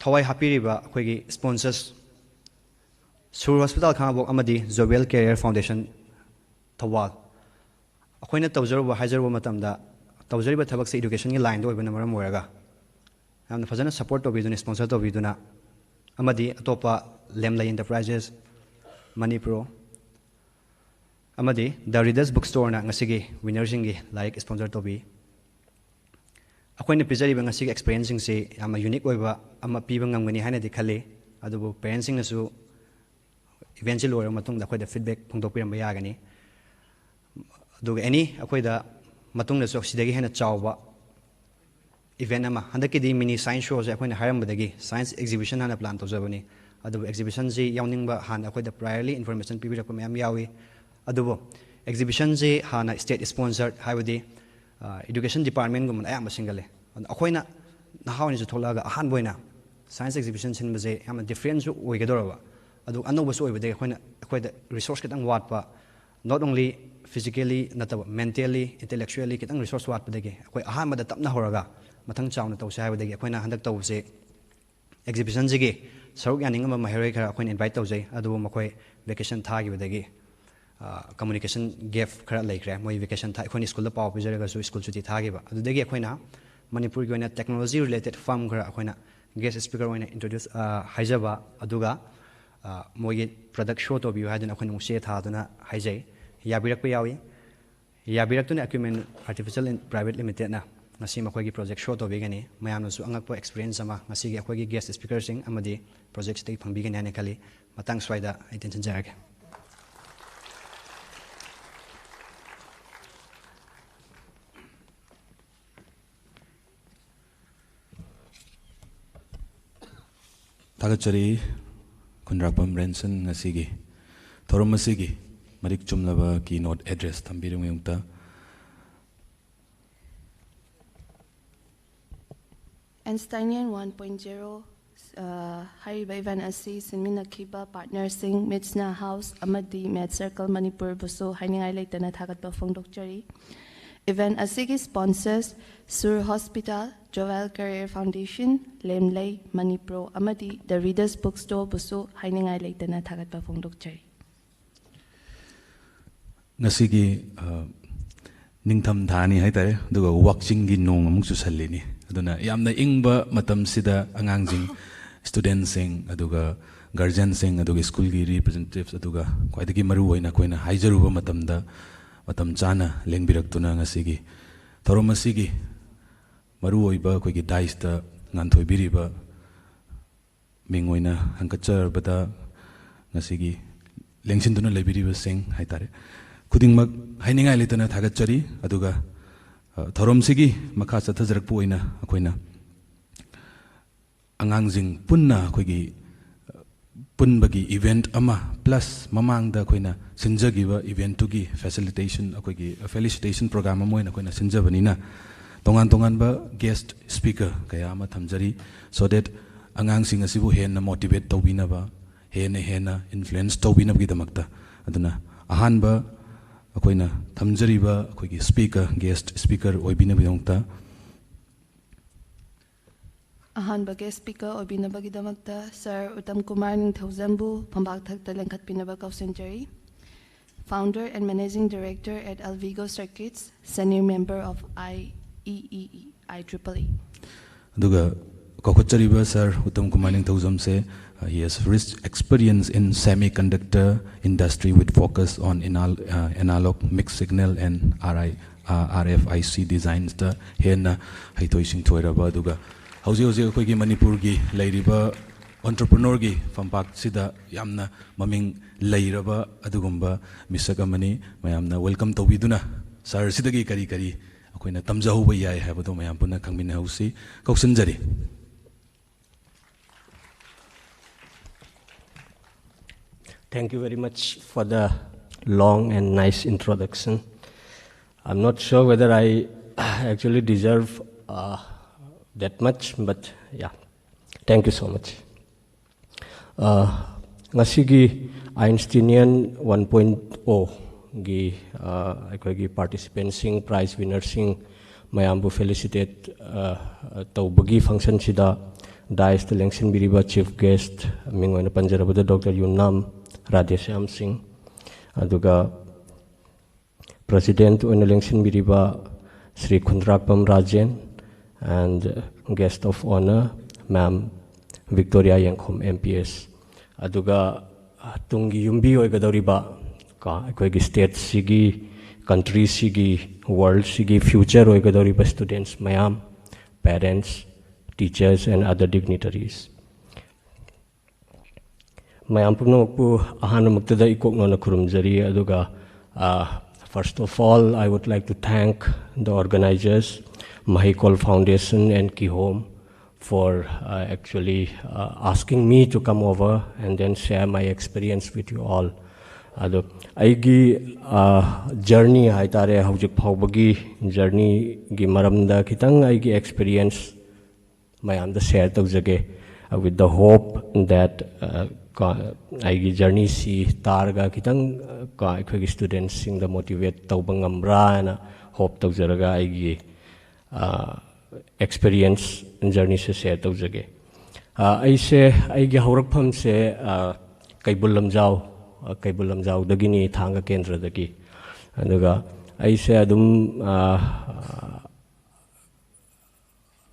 ꯊꯋꯥꯏ ꯍꯥꯞꯄꯤꯔꯤꯕ ꯑꯩꯈꯣꯏꯒꯤ ꯁ꯭ꯄꯣꯟꯁꯔꯁ, ꯁꯨꯔ ꯍꯣꯁꯄꯤꯇꯥꯜ ꯈꯥꯉꯕꯣꯛ ꯑꯃꯗꯤ ꯖꯣꯕꯦꯜ ꯀꯦꯔꯤꯌꯔ ꯐꯥꯎꯟꯗꯦꯁꯟ ꯊꯧꯕꯥꯜ, ꯑꯩꯈꯣꯏꯅ ꯇꯧꯖꯔꯨꯕ ꯍꯥꯏꯖꯔꯨꯕ ꯃꯇꯝꯗ, ꯇꯧꯖꯔꯤꯕ ꯊꯕꯛꯁꯦ ꯏꯗꯨꯀꯦꯁꯟꯒꯤ ꯂꯥꯏꯟꯗ ꯑꯣꯏꯕꯅ ꯃꯔꯝ ꯑꯣꯏꯔꯒ ꯌꯥꯝꯅ ꯐꯖꯅ ꯁꯄꯣꯔꯠ ꯇꯧꯕꯤꯗꯨꯅ, ꯁ꯭ꯄꯣꯟꯁꯔ ꯇꯧꯕꯤꯗꯨꯅ, ꯑꯃꯗꯤ ꯑꯇꯣꯞꯄ ꯂꯦꯝꯂꯩ ꯏꯟꯇꯔꯄ꯭ꯔꯥꯏꯖꯦꯁ ꯃꯅꯤꯄꯨꯔ ꯑꯃꯗꯤ ꯗ ꯔꯤꯗꯔꯁ ꯕꯨꯛ ꯁ꯭ꯇꯣꯔꯅ ꯉꯁꯤꯒꯤ ꯋꯤꯅꯔꯁꯤꯡꯒꯤ ꯂꯥꯏꯔꯤꯛ ꯁ꯭ꯄꯣꯟꯁꯔ ꯇꯧꯕꯤ꯫ ꯑꯩꯈꯣꯏꯅ ꯄꯤꯖꯔꯤꯕ ꯉꯁꯤꯒꯤ ꯑꯦꯛꯁꯄꯤꯔꯤꯌꯦꯟꯁꯁꯤꯡꯁꯤ ꯌꯥꯝꯅ ꯌꯨꯅꯤꯛ ꯑꯣꯏꯕ ꯑꯃ ꯄꯤꯕ ꯉꯝꯒꯅꯤ ꯍꯥꯏꯅꯗꯤ ꯈꯜꯂꯤ꯫ ꯑꯗꯨꯕꯨ ꯄꯦꯔꯦꯟꯁꯁꯤꯡꯅꯁꯨ ꯏꯚꯦꯟꯁꯤ ꯂꯣꯏꯔꯕ ꯃꯇꯨꯡꯗ ꯑꯩꯈꯣꯏꯗ ꯐꯤꯗꯕꯦꯛ ꯐꯣꯡꯗꯣꯛꯄꯤꯔꯝꯕ ꯌꯥꯒꯅꯤ꯫ ꯑꯗꯨꯒ ꯑꯦꯅꯤ ꯑꯩꯈꯣꯏꯗ ꯃꯇꯨꯡꯗꯁꯨ ꯁꯤꯗꯒꯤ ꯍꯦꯟꯅ ꯆꯥꯎꯕ ꯏꯚꯦꯟ ꯑꯃ, ꯍꯟꯗꯛꯀꯤꯗꯤ ꯃꯤꯅꯤ ꯁꯥꯏꯟꯁ ꯁꯣꯁꯦ ꯑꯩꯈꯣꯏꯅ ꯍꯥꯏꯔꯝꯕꯗꯒꯤ ꯁꯥꯏꯟꯁ ꯑꯦꯛꯖꯤꯕꯤꯁꯟ ꯍꯥꯟꯅ ꯄ꯭ꯂꯥꯟ ꯇꯧꯖꯕꯅꯤ꯫ ꯑꯗꯨꯕꯨ ꯑꯦꯛꯖꯤꯕꯤꯁꯟꯁꯤ ꯌꯥꯎꯅꯤꯡꯕ ꯍꯥꯟꯅ ꯑꯩꯈꯣꯏꯗ ꯄ꯭ꯔꯥꯏꯌꯔꯂꯤ ꯏꯟꯐꯣꯔꯃꯦꯁꯟ ꯄꯤꯕꯤꯔꯛꯄ ꯃꯌꯥꯝ ꯌꯥꯎꯏ꯫ ꯑꯗꯨꯕꯨ ꯑꯦꯛꯖꯤꯕꯤꯁꯟꯁꯤ ꯍꯥꯟꯅ ꯁ꯭ꯇꯦꯠ ꯁ꯭ꯄꯣꯟꯁꯔ, ꯍꯥꯏꯕꯗꯤ, ꯑ, ꯏꯗꯨꯀꯦꯁꯟ ꯗꯤꯄꯥꯔꯠꯃꯦꯟꯒꯨꯝꯕꯅ ꯑꯌꯥꯝꯕ ꯁꯤꯟꯒꯜꯂꯤ꯫ ꯑꯗꯨꯅ ꯑꯩꯈꯣꯏꯅ ꯅꯍꯥ ꯑꯣꯏꯅꯁꯨ ꯊꯣꯛꯂꯛꯑꯒ ꯑꯍꯥꯟꯕ ꯑꯣꯏꯅ ꯁꯥꯏꯟꯁ ꯑꯦꯛꯖꯤꯕꯤꯁꯟ ꯁꯤꯟꯕꯁꯦ ꯌꯥꯝꯅ ꯗꯤꯐ꯭ꯔꯦꯟꯁꯨ ꯑꯣꯏꯒꯗꯧꯔꯕ, ꯑꯗꯨꯒ ꯑꯅꯧꯕꯁꯨ ꯑꯣꯏꯕꯗꯒꯤ ꯑꯩꯈꯣꯏꯅ, ꯑꯩꯈꯣꯏꯗ ꯔꯤꯁꯣꯔꯁ ꯈꯤꯇꯪ ꯋꯥꯠꯄ, not only physically ꯅꯠꯇꯕ, mentally, intellectually ꯈꯤꯇꯪ ꯔꯤꯁꯣꯔꯁ ꯋꯥꯠꯄꯗꯒꯤ ꯑꯩꯈꯣꯏ ꯑꯍꯥꯟꯕꯗ ꯇꯞꯅ ꯍꯧꯔꯒ ꯃꯊꯪ ꯆꯥꯎꯅ ꯇꯧꯁꯦ ꯍꯥꯏꯕꯗꯒꯤ ꯑꯩꯈꯣꯏꯅ ꯍꯟꯗꯛ ꯇꯧꯕꯁꯦ, ꯑꯦꯛꯖꯤꯕꯤꯁꯟꯁꯤꯒꯤ ꯁꯔꯨꯛ ꯌꯥꯅꯤꯡꯉꯝꯕ ꯃꯍꯩꯔꯣꯏ ꯈꯔ ꯑꯩꯈꯣꯏꯅ invite ꯇꯧꯖꯩ, ꯑꯗꯨꯕꯨ ꯃꯈꯣꯏ vacation ꯊꯥꯈꯤꯕꯗꯒꯤ communication gap ꯈꯔ ꯂꯩꯈ꯭ꯔꯦ꯫ ꯃꯣꯏ vacation ꯊꯥ ꯑꯩꯈꯣꯏꯅ ꯁ꯭ꯀꯨꯜꯗ ꯄꯥꯎ ꯄꯤꯖꯔꯒꯁꯨ ꯁ꯭ꯀꯨꯜ ꯁꯨꯇꯤ ꯊꯥꯈꯤꯕ꯫ ꯑꯗꯨꯗꯒꯤ ꯑꯩꯈꯣꯏꯅ ꯃꯅꯤꯄꯨꯔꯒꯤ ꯑꯣꯏꯅ technology related firm ꯈꯔ ꯑꯩꯈꯣꯏꯅ guest speaker ꯑꯣꯏꯅ introduce ꯍꯥꯏꯖꯕ, ꯑꯗꯨꯒ ꯃꯣꯏꯒꯤ product show ꯇꯧꯕꯤꯌꯨ ꯍꯥꯏꯗꯨꯅ ꯑꯩꯈꯣꯏꯅ ꯑꯃꯨꯛ ꯆꯦ ꯊꯥꯗꯨꯅ ꯍꯥꯏꯖꯩ꯫ ꯌꯥꯕꯤꯔꯛꯄ ꯌꯥꯎꯏ꯫ ꯌꯥꯕꯤꯔꯛꯇꯨꯅ Acumen Artificial Private Limitedꯅ ꯉꯁꯤ ꯃꯈꯣꯏꯒꯤ project show ꯇꯧꯕꯤꯒꯅꯤ꯫ ꯃꯌꯥꯝꯅꯁꯨ ꯑꯉꯛꯄ experience ꯑꯃ ꯉꯁꯤꯒꯤ ꯑꯩꯈꯣꯏꯒꯤ guest speakerꯁꯤꯡ ꯑꯃꯗꯤ projectꯁꯤꯗꯒꯤ ꯐꯪꯕꯤꯒꯅꯤ ꯍꯥꯏꯅ ꯈꯜꯂꯤ꯫ ꯃꯇꯥꯡ ꯁ꯭ꯋꯥꯏꯗ ꯑꯩ ꯇꯦꯟꯁꯤꯟꯖꯔꯒꯦ꯫ ꯊꯥꯒꯠꯆꯔꯤ ꯈꯨꯟꯗ꯭ꯔꯥꯛꯄꯝ ꯔꯦꯟꯁꯟ ꯉꯁꯤꯒꯤ ꯊꯧꯔꯝ ꯑꯁꯤꯒꯤ ꯃꯔꯤꯛ ꯆꯨꯝꯂꯕ keynote address ꯊꯝꯕꯤꯔꯤꯕꯒꯤꯗꯃꯛꯇ꯫ Einsteinian one point zero ꯍꯥꯏꯔꯤꯕ event ꯑꯁꯤ ꯁꯤꯟꯃꯤꯟꯅꯈꯤꯕ partnerꯁꯤꯡ ꯃꯤꯠꯁꯅꯥ ꯍꯥꯎꯁ ꯑꯃꯗꯤ ꯃꯦꯠ ꯁꯔꯀꯜ ꯃꯅꯤꯄꯨꯔꯕꯨꯁꯨ ꯍꯥꯏꯅꯤꯡꯉꯥꯏ ꯂꯩꯇꯅ ꯊꯥꯒꯠꯄ ꯐꯣꯡꯗꯣꯛꯆꯔꯤ꯫ Event ꯑꯁꯤꯒꯤ sponsors ꯁꯨꯔ ꯍꯣꯁꯄꯤꯇꯥꯜ, ꯖꯣꯋꯦꯜ ꯀꯦꯔꯤꯌꯔ ꯐꯥꯎꯟꯗꯦꯁꯟ, ꯂꯦꯝꯂꯩ, ꯃꯅꯤꯄ꯭ꯔꯣ ꯑꯃꯗꯤ The Readers Book Storeꯕꯨꯁꯨ ꯍꯥꯏꯅꯤꯡꯉꯥꯏ ꯂꯩꯇꯅ ꯊꯥꯒꯠꯄ ꯐꯣꯡꯗꯣꯛꯆꯔꯤ꯫ ꯉꯁꯤꯒꯤ ꯅꯤꯡꯊꯝ ꯊꯥꯅꯤ ꯍꯥꯏꯇꯥꯔꯦ, ꯑꯗꯨꯒ ꯋꯥꯛꯆꯤꯡꯒꯤ ꯅꯣꯡ ꯑꯃꯨꯛ ꯆꯨꯁꯜꯂꯤꯅꯤ꯫ ꯑꯗꯨꯅ ꯌꯥꯝꯅ ꯏꯪꯕ ꯃꯇꯝꯁꯤꯗ ꯑꯉꯥꯡꯁꯤꯡ, studentꯁꯤꯡ, ꯑꯗꯨꯒ guardianꯁꯤꯡ, ꯑꯗꯨꯒ ꯁ꯭ꯀꯨꯜꯒꯤ representatives, ꯑꯗꯨꯒ ꯈ꯭ꯋꯥꯏꯗꯒꯤ ꯃꯔꯨ ꯑꯣꯏꯅ ꯑꯩꯈꯣꯏꯅ ꯍꯥꯏꯖꯔꯨꯕ ꯃꯇꯝꯗ ꯃꯇꯝ ꯆꯥꯅ ꯂꯦꯡꯕꯤꯔꯛꯇꯨꯅ ꯉꯁꯤꯒꯤ ꯊꯧꯔꯝ ꯑꯁꯤꯒꯤ ꯃꯔꯨ ꯑꯣꯏꯕ ꯑꯩꯈꯣꯏꯒꯤ dais ꯇ ꯉꯥꯟꯊꯣꯏꯕꯤꯔꯤꯕ ꯃꯤꯡ ꯑꯣꯏꯅ ꯍꯪꯒꯠꯆꯔꯕꯗ ꯉꯁꯤꯒꯤ ꯂꯦꯡꯁꯤꯟꯗꯨꯅ ꯂꯩꯕꯤꯔꯤꯕꯁꯤꯡ ꯍꯥꯏꯇꯥꯔꯦ, ꯈꯨꯗꯤꯡꯃꯛ ꯍꯥꯏꯅꯤꯡꯉꯥꯏ ꯂꯩꯇꯅ ꯊꯥꯒꯠꯆꯔꯤ꯫ ꯑꯗꯨꯒ ꯊꯧꯔꯝꯁꯤꯒꯤ ꯃꯈꯥ ꯆꯠꯊꯖꯔꯛꯄ ꯑꯣꯏꯅ ꯑꯩꯈꯣꯏꯅ ꯑꯉꯥꯡꯁꯤꯡ ꯄꯨꯟꯅ ꯑꯩꯈꯣꯏꯒꯤ ꯄꯨꯟꯕꯒꯤ event ꯑꯃ plus ꯃꯃꯥꯡꯗ ꯑꯩꯈꯣꯏꯅ ꯁꯤꯟꯖꯈꯤꯕ event ꯇꯨꯒꯤ facilitation, ꯑꯩꯈꯣꯏꯒꯤ felicitation program ꯑꯃ ꯑꯣꯏꯅ ꯑꯩꯈꯣꯏꯅ ꯁꯤꯟꯖꯕꯅꯤꯅ ꯇꯣꯉꯥꯟ ꯇꯣꯉꯥꯟꯕ guest speaker ꯀꯌꯥ ꯑꯃ ꯊꯝꯖꯔꯤ, so that ꯑꯉꯥꯡꯁꯤꯡ ꯑꯁꯤꯕꯨ ꯍꯦꯟꯅ motivate ꯇꯧꯕꯤꯅꯕ, ꯍꯦꯟꯅ ꯍꯦꯟꯅ influence ꯇꯧꯕꯤꯅꯕꯒꯤꯗꯃꯛꯇ꯫ ꯑꯗꯨꯅ ꯑꯍꯥꯟꯕ ꯑꯩꯈꯣꯏꯅ ꯊꯝꯖꯔꯤꯕ ꯑꯩꯈꯣꯏꯒꯤ speaker, guest speaker ꯑꯣꯏꯕꯤꯅꯕꯒꯤꯗꯃꯛꯇ ꯑꯍꯥꯟꯕ guest speaker ꯑꯣꯏꯕꯤꯅꯕꯒꯤꯗꯃꯛꯇ Sir Uttam Kumar ꯅꯤꯡꯊꯧꯖꯝꯕꯨ ꯐꯝꯕꯥꯛ ꯊꯛꯇ ꯂꯦꯡꯈꯠꯄꯤꯅꯕ ꯀꯧꯁꯤꯟꯖꯔꯤ꯫ Founder and Managing Director at Alvigo Circuits, senior member of I E E E, I triple E. ꯑꯗꯨꯒ ꯀꯧꯈꯠꯆꯔꯤꯕ Sir Uttam Kumar ꯅꯤꯡꯊꯧꯖꯝꯁꯦ, uh, he has rich experience in semiconductor industry with focus on anal-, uh, analog mixed signal and R I, uh, R F I C designs ꯇ ꯍꯦꯟꯅ ꯍꯩꯊꯣꯏ ꯁꯤꯡꯊꯣꯏꯔꯕ, ꯑꯗꯨꯒ ꯍꯧꯖꯤꯛ ꯍꯧꯖꯤꯛ ꯑꯩꯈꯣꯏꯒꯤ ꯃꯅꯤꯄꯨꯔꯒꯤ ꯂꯩꯔꯤꯕ entrepreneur ꯒꯤ ꯐꯝꯄꯥꯛꯁꯤꯗ ꯌꯥꯝꯅ ꯃꯃꯤꯡ ꯂꯩꯔꯕ ꯑꯗꯨꯒꯨꯝꯕ ꯃꯤꯁꯛ ꯑꯃꯅꯤ꯫ ꯃꯌꯥꯝꯅ welcome ꯇꯧꯕꯤꯗꯨꯅ Sir ꯁꯤꯗꯒꯤ ꯀꯔꯤ ꯀꯔꯤ ꯑꯩꯈꯣꯏꯅ ꯇꯝꯖꯍꯧꯕ ꯌꯥꯏ ꯍꯥꯏꯕꯗꯣ ꯃꯌꯥꯝ ꯄꯨꯟꯅ ꯈꯪꯃꯤꯟꯅꯍꯧꯁꯤ꯫ ꯀꯧꯁꯤꯟꯖꯔꯤ꯫ Thank you very much for the long and nice introduction. I'm not sure whether I actually deserve uh, that much, but yeah, thank you so much. Uh, ꯉꯁꯤꯒꯤ Einsteinian one point oh ꯒꯤ ꯑꯩꯈꯣꯏꯒꯤ participant ꯁꯤꯡ, prize winner ꯁꯤꯡ ꯃꯌꯥꯝꯕꯨ felicitate ꯇꯧꯕꯒꯤ function ꯁꯤꯗ dais ꯇ ꯂꯦꯡꯁꯤꯟꯕꯤꯔꯤꯕ chief guest, ꯃꯤꯡ ꯑꯣꯏꯅ ꯄꯟꯖꯔꯕꯗ Doctor ꯌꯨꯝꯅꯥꯝ ꯔꯥꯙꯦꯁ꯭ꯌꯥꯝ ꯁꯤꯡ, ꯑꯗꯨꯒ president ꯑꯣꯏꯅ ꯂꯦꯡꯁꯤꯟꯕꯤꯔꯤꯕ ꯁ꯭ꯔꯤ ꯈꯨꯟꯗ꯭ꯔꯥꯛꯄꯝ Rajen, and guest of honour Ma'am Victoria ꯌꯦꯡꯈꯣꯝ M P S, ꯑꯗꯨꯒ ꯇꯨꯡꯒꯤ ꯌꯨꯝꯕꯤ ꯑꯣꯏꯒꯗꯧꯔꯤꯕ ꯀꯣ ꯑꯩꯈꯣꯏꯒꯤ state ꯁꯤꯒꯤ, country ꯁꯤꯒꯤ, world ꯁꯤꯒꯤ future ꯑꯣꯏꯒꯗꯧꯔꯤꯕ students ꯃꯌꯥꯝ, parents, teachers and other dignitaries, ꯃꯌꯥꯝ ꯄꯨꯝꯅꯃꯛꯄꯨ ꯑꯍꯥꯟꯕꯃꯛꯇꯗ ꯏꯀꯣꯛꯅꯅ ꯈꯨꯔꯨꯝꯖꯔꯤ꯫ ꯑꯗꯨꯒ uh, first of all, I would like to thank the organizers, Mahikol Foundation and Kihom, for uh, actually uh, asking me to come over and then share my experience with you all. ꯑꯗꯣ ꯑꯩꯒꯤ journey ꯍꯥꯏꯇꯥꯔꯦ, ꯍꯧꯖꯤꯛ ꯐꯥꯎꯕꯒꯤ journey ꯒꯤ ꯃꯔꯝꯗ ꯈꯤꯇꯪ ꯑꯩꯒꯤ experience ꯃꯌꯥꯝꯗ share ꯇꯧꯖꯒꯦ, uh, with the hope that uh, ꯀꯣ ꯑꯩꯒꯤ journey ꯁꯤ ꯇꯥꯔꯒ ꯈꯤꯇꯪ uh, ꯀꯣ ꯑꯩꯈꯣꯏꯒꯤ students ꯁꯤꯡꯗ motivate ꯇꯧꯕ ꯉꯝꯕ꯭ꯔꯥ ꯍꯥꯏꯅ hope ꯇꯧꯖꯔꯒ ꯑꯩꯒꯤ uh, experience ꯖꯔꯅꯤꯁꯦ ꯁꯦꯌꯔ ꯇꯧꯖꯒꯦ꯫ ꯑ, ꯑꯩꯁꯦ, ꯑꯩꯒꯤ ꯍꯧꯔꯛꯐꯝꯁꯦ, ꯑ, ꯀꯩꯕꯨꯜ ꯂꯝꯖꯥꯎ, ꯑ, ꯀꯩꯕꯨꯜ ꯂꯝꯖꯥꯎꯗꯒꯤꯅꯤ, ꯊꯥꯡꯒ ꯀꯦꯟꯗ꯭ꯔꯗꯒꯤ꯫ ꯑꯗꯨꯒ ꯑꯩꯁꯦ ꯑꯗꯨꯝ, ꯑ,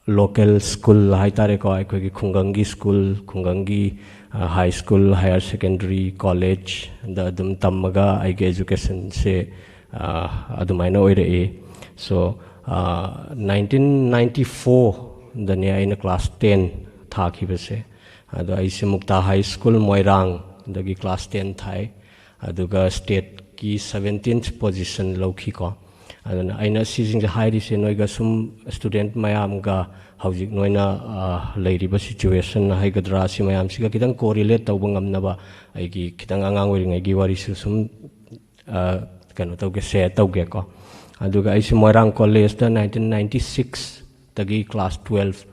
ꯂꯣꯀꯦꯜ ꯁ꯭ꯀꯨꯜ ꯍꯥꯏꯇꯥꯔꯦꯀꯣ, ꯑꯩꯈꯣꯏꯒꯤ ꯈꯨꯡꯒꯪꯒꯤ ꯁ꯭ꯀꯨꯜ, ꯈꯨꯡꯒꯪꯒꯤ, ꯑ, ꯍꯥꯏ ꯁ꯭ꯀꯨꯜ, ꯍꯥꯌꯔ ꯁꯦꯀꯦꯟꯗꯔꯤ, ꯀꯣꯂꯦꯖꯗ ꯑꯗꯨꯝ ꯇꯝꯃꯒ ꯑꯩꯒꯤ ꯑꯦꯖꯨꯀꯦꯁꯟꯁꯦ, ꯑ, ꯑꯗꯨꯃꯥꯏꯅ ꯑꯣꯏꯔꯛꯏ꯫ ꯁꯣ, ꯑ, ꯅꯥꯏꯟꯇꯤꯟ ꯅꯥꯏꯟꯇꯤ ꯐꯣꯔꯗꯅꯦ ꯑꯩꯅ ꯀ꯭ꯂꯥꯁ ꯇꯦꯟ ꯊꯥꯈꯤꯕꯁꯦ꯫ ꯑꯗꯣ ꯑꯩꯁꯦ ꯃꯨꯛꯇꯥ ꯍꯥꯏ ꯁ꯭ꯀꯨꯜ ꯃꯣꯏꯔꯥꯡꯗꯒꯤ ꯀ꯭ꯂꯥꯁ ꯇꯦꯟ ꯊꯥꯏ꯫ ꯑꯗꯨꯒ ꯁ꯭ꯇꯦꯠꯀꯤ ꯁꯕꯦꯟꯇꯤꯟꯊ ꯄꯣꯖꯤꯁꯟ ꯂꯧꯈꯤꯀꯣ꯫ ꯑꯗꯨꯅ ꯑꯩꯅ ꯁꯤꯁꯤꯡꯁꯦ ꯍꯥꯏꯔꯤꯁꯦ ꯅꯣꯏꯒ ꯁꯨꯝ ꯁ꯭ꯇꯨꯗꯦꯟꯠ ꯃꯌꯥꯝꯒ ꯍꯧꯖꯤꯛ ꯅꯣꯏꯅ, ꯑ, ꯂꯩꯔꯤꯕ ꯁꯤꯆꯨꯋꯦꯁꯟ ꯍꯥꯏꯒꯗ꯭ꯔꯥ, ꯁꯤ ꯃꯌꯥꯝꯁꯤꯒ ꯈꯤꯇꯪ ꯀꯣꯔꯤꯂꯦꯠ ꯇꯧꯕ ꯉꯝꯅꯕ ꯑꯩꯒꯤ ꯈꯤꯇꯪ ꯑꯉꯥꯡ ꯑꯣꯏꯔꯤꯉꯩꯒꯤ ꯋꯥꯔꯤꯁꯨ ꯁꯨꯝ, ꯑ, ꯀꯩꯅꯣ ꯇꯧꯒꯦ, ꯁꯦꯌꯔ ꯇꯧꯒꯦꯀꯣ꯫ ꯑꯗꯨꯒ ꯑꯩꯁꯦ ꯃꯣꯏꯔꯥꯡ ꯀꯣꯂꯦꯖꯇ ꯅꯥꯏꯟꯇꯤꯟ ꯅꯥꯏꯟꯇꯤ ꯁꯤꯛꯁꯇꯒꯤ ꯀ꯭ꯂꯥꯁ ꯇꯨꯋꯦꯜꯐ,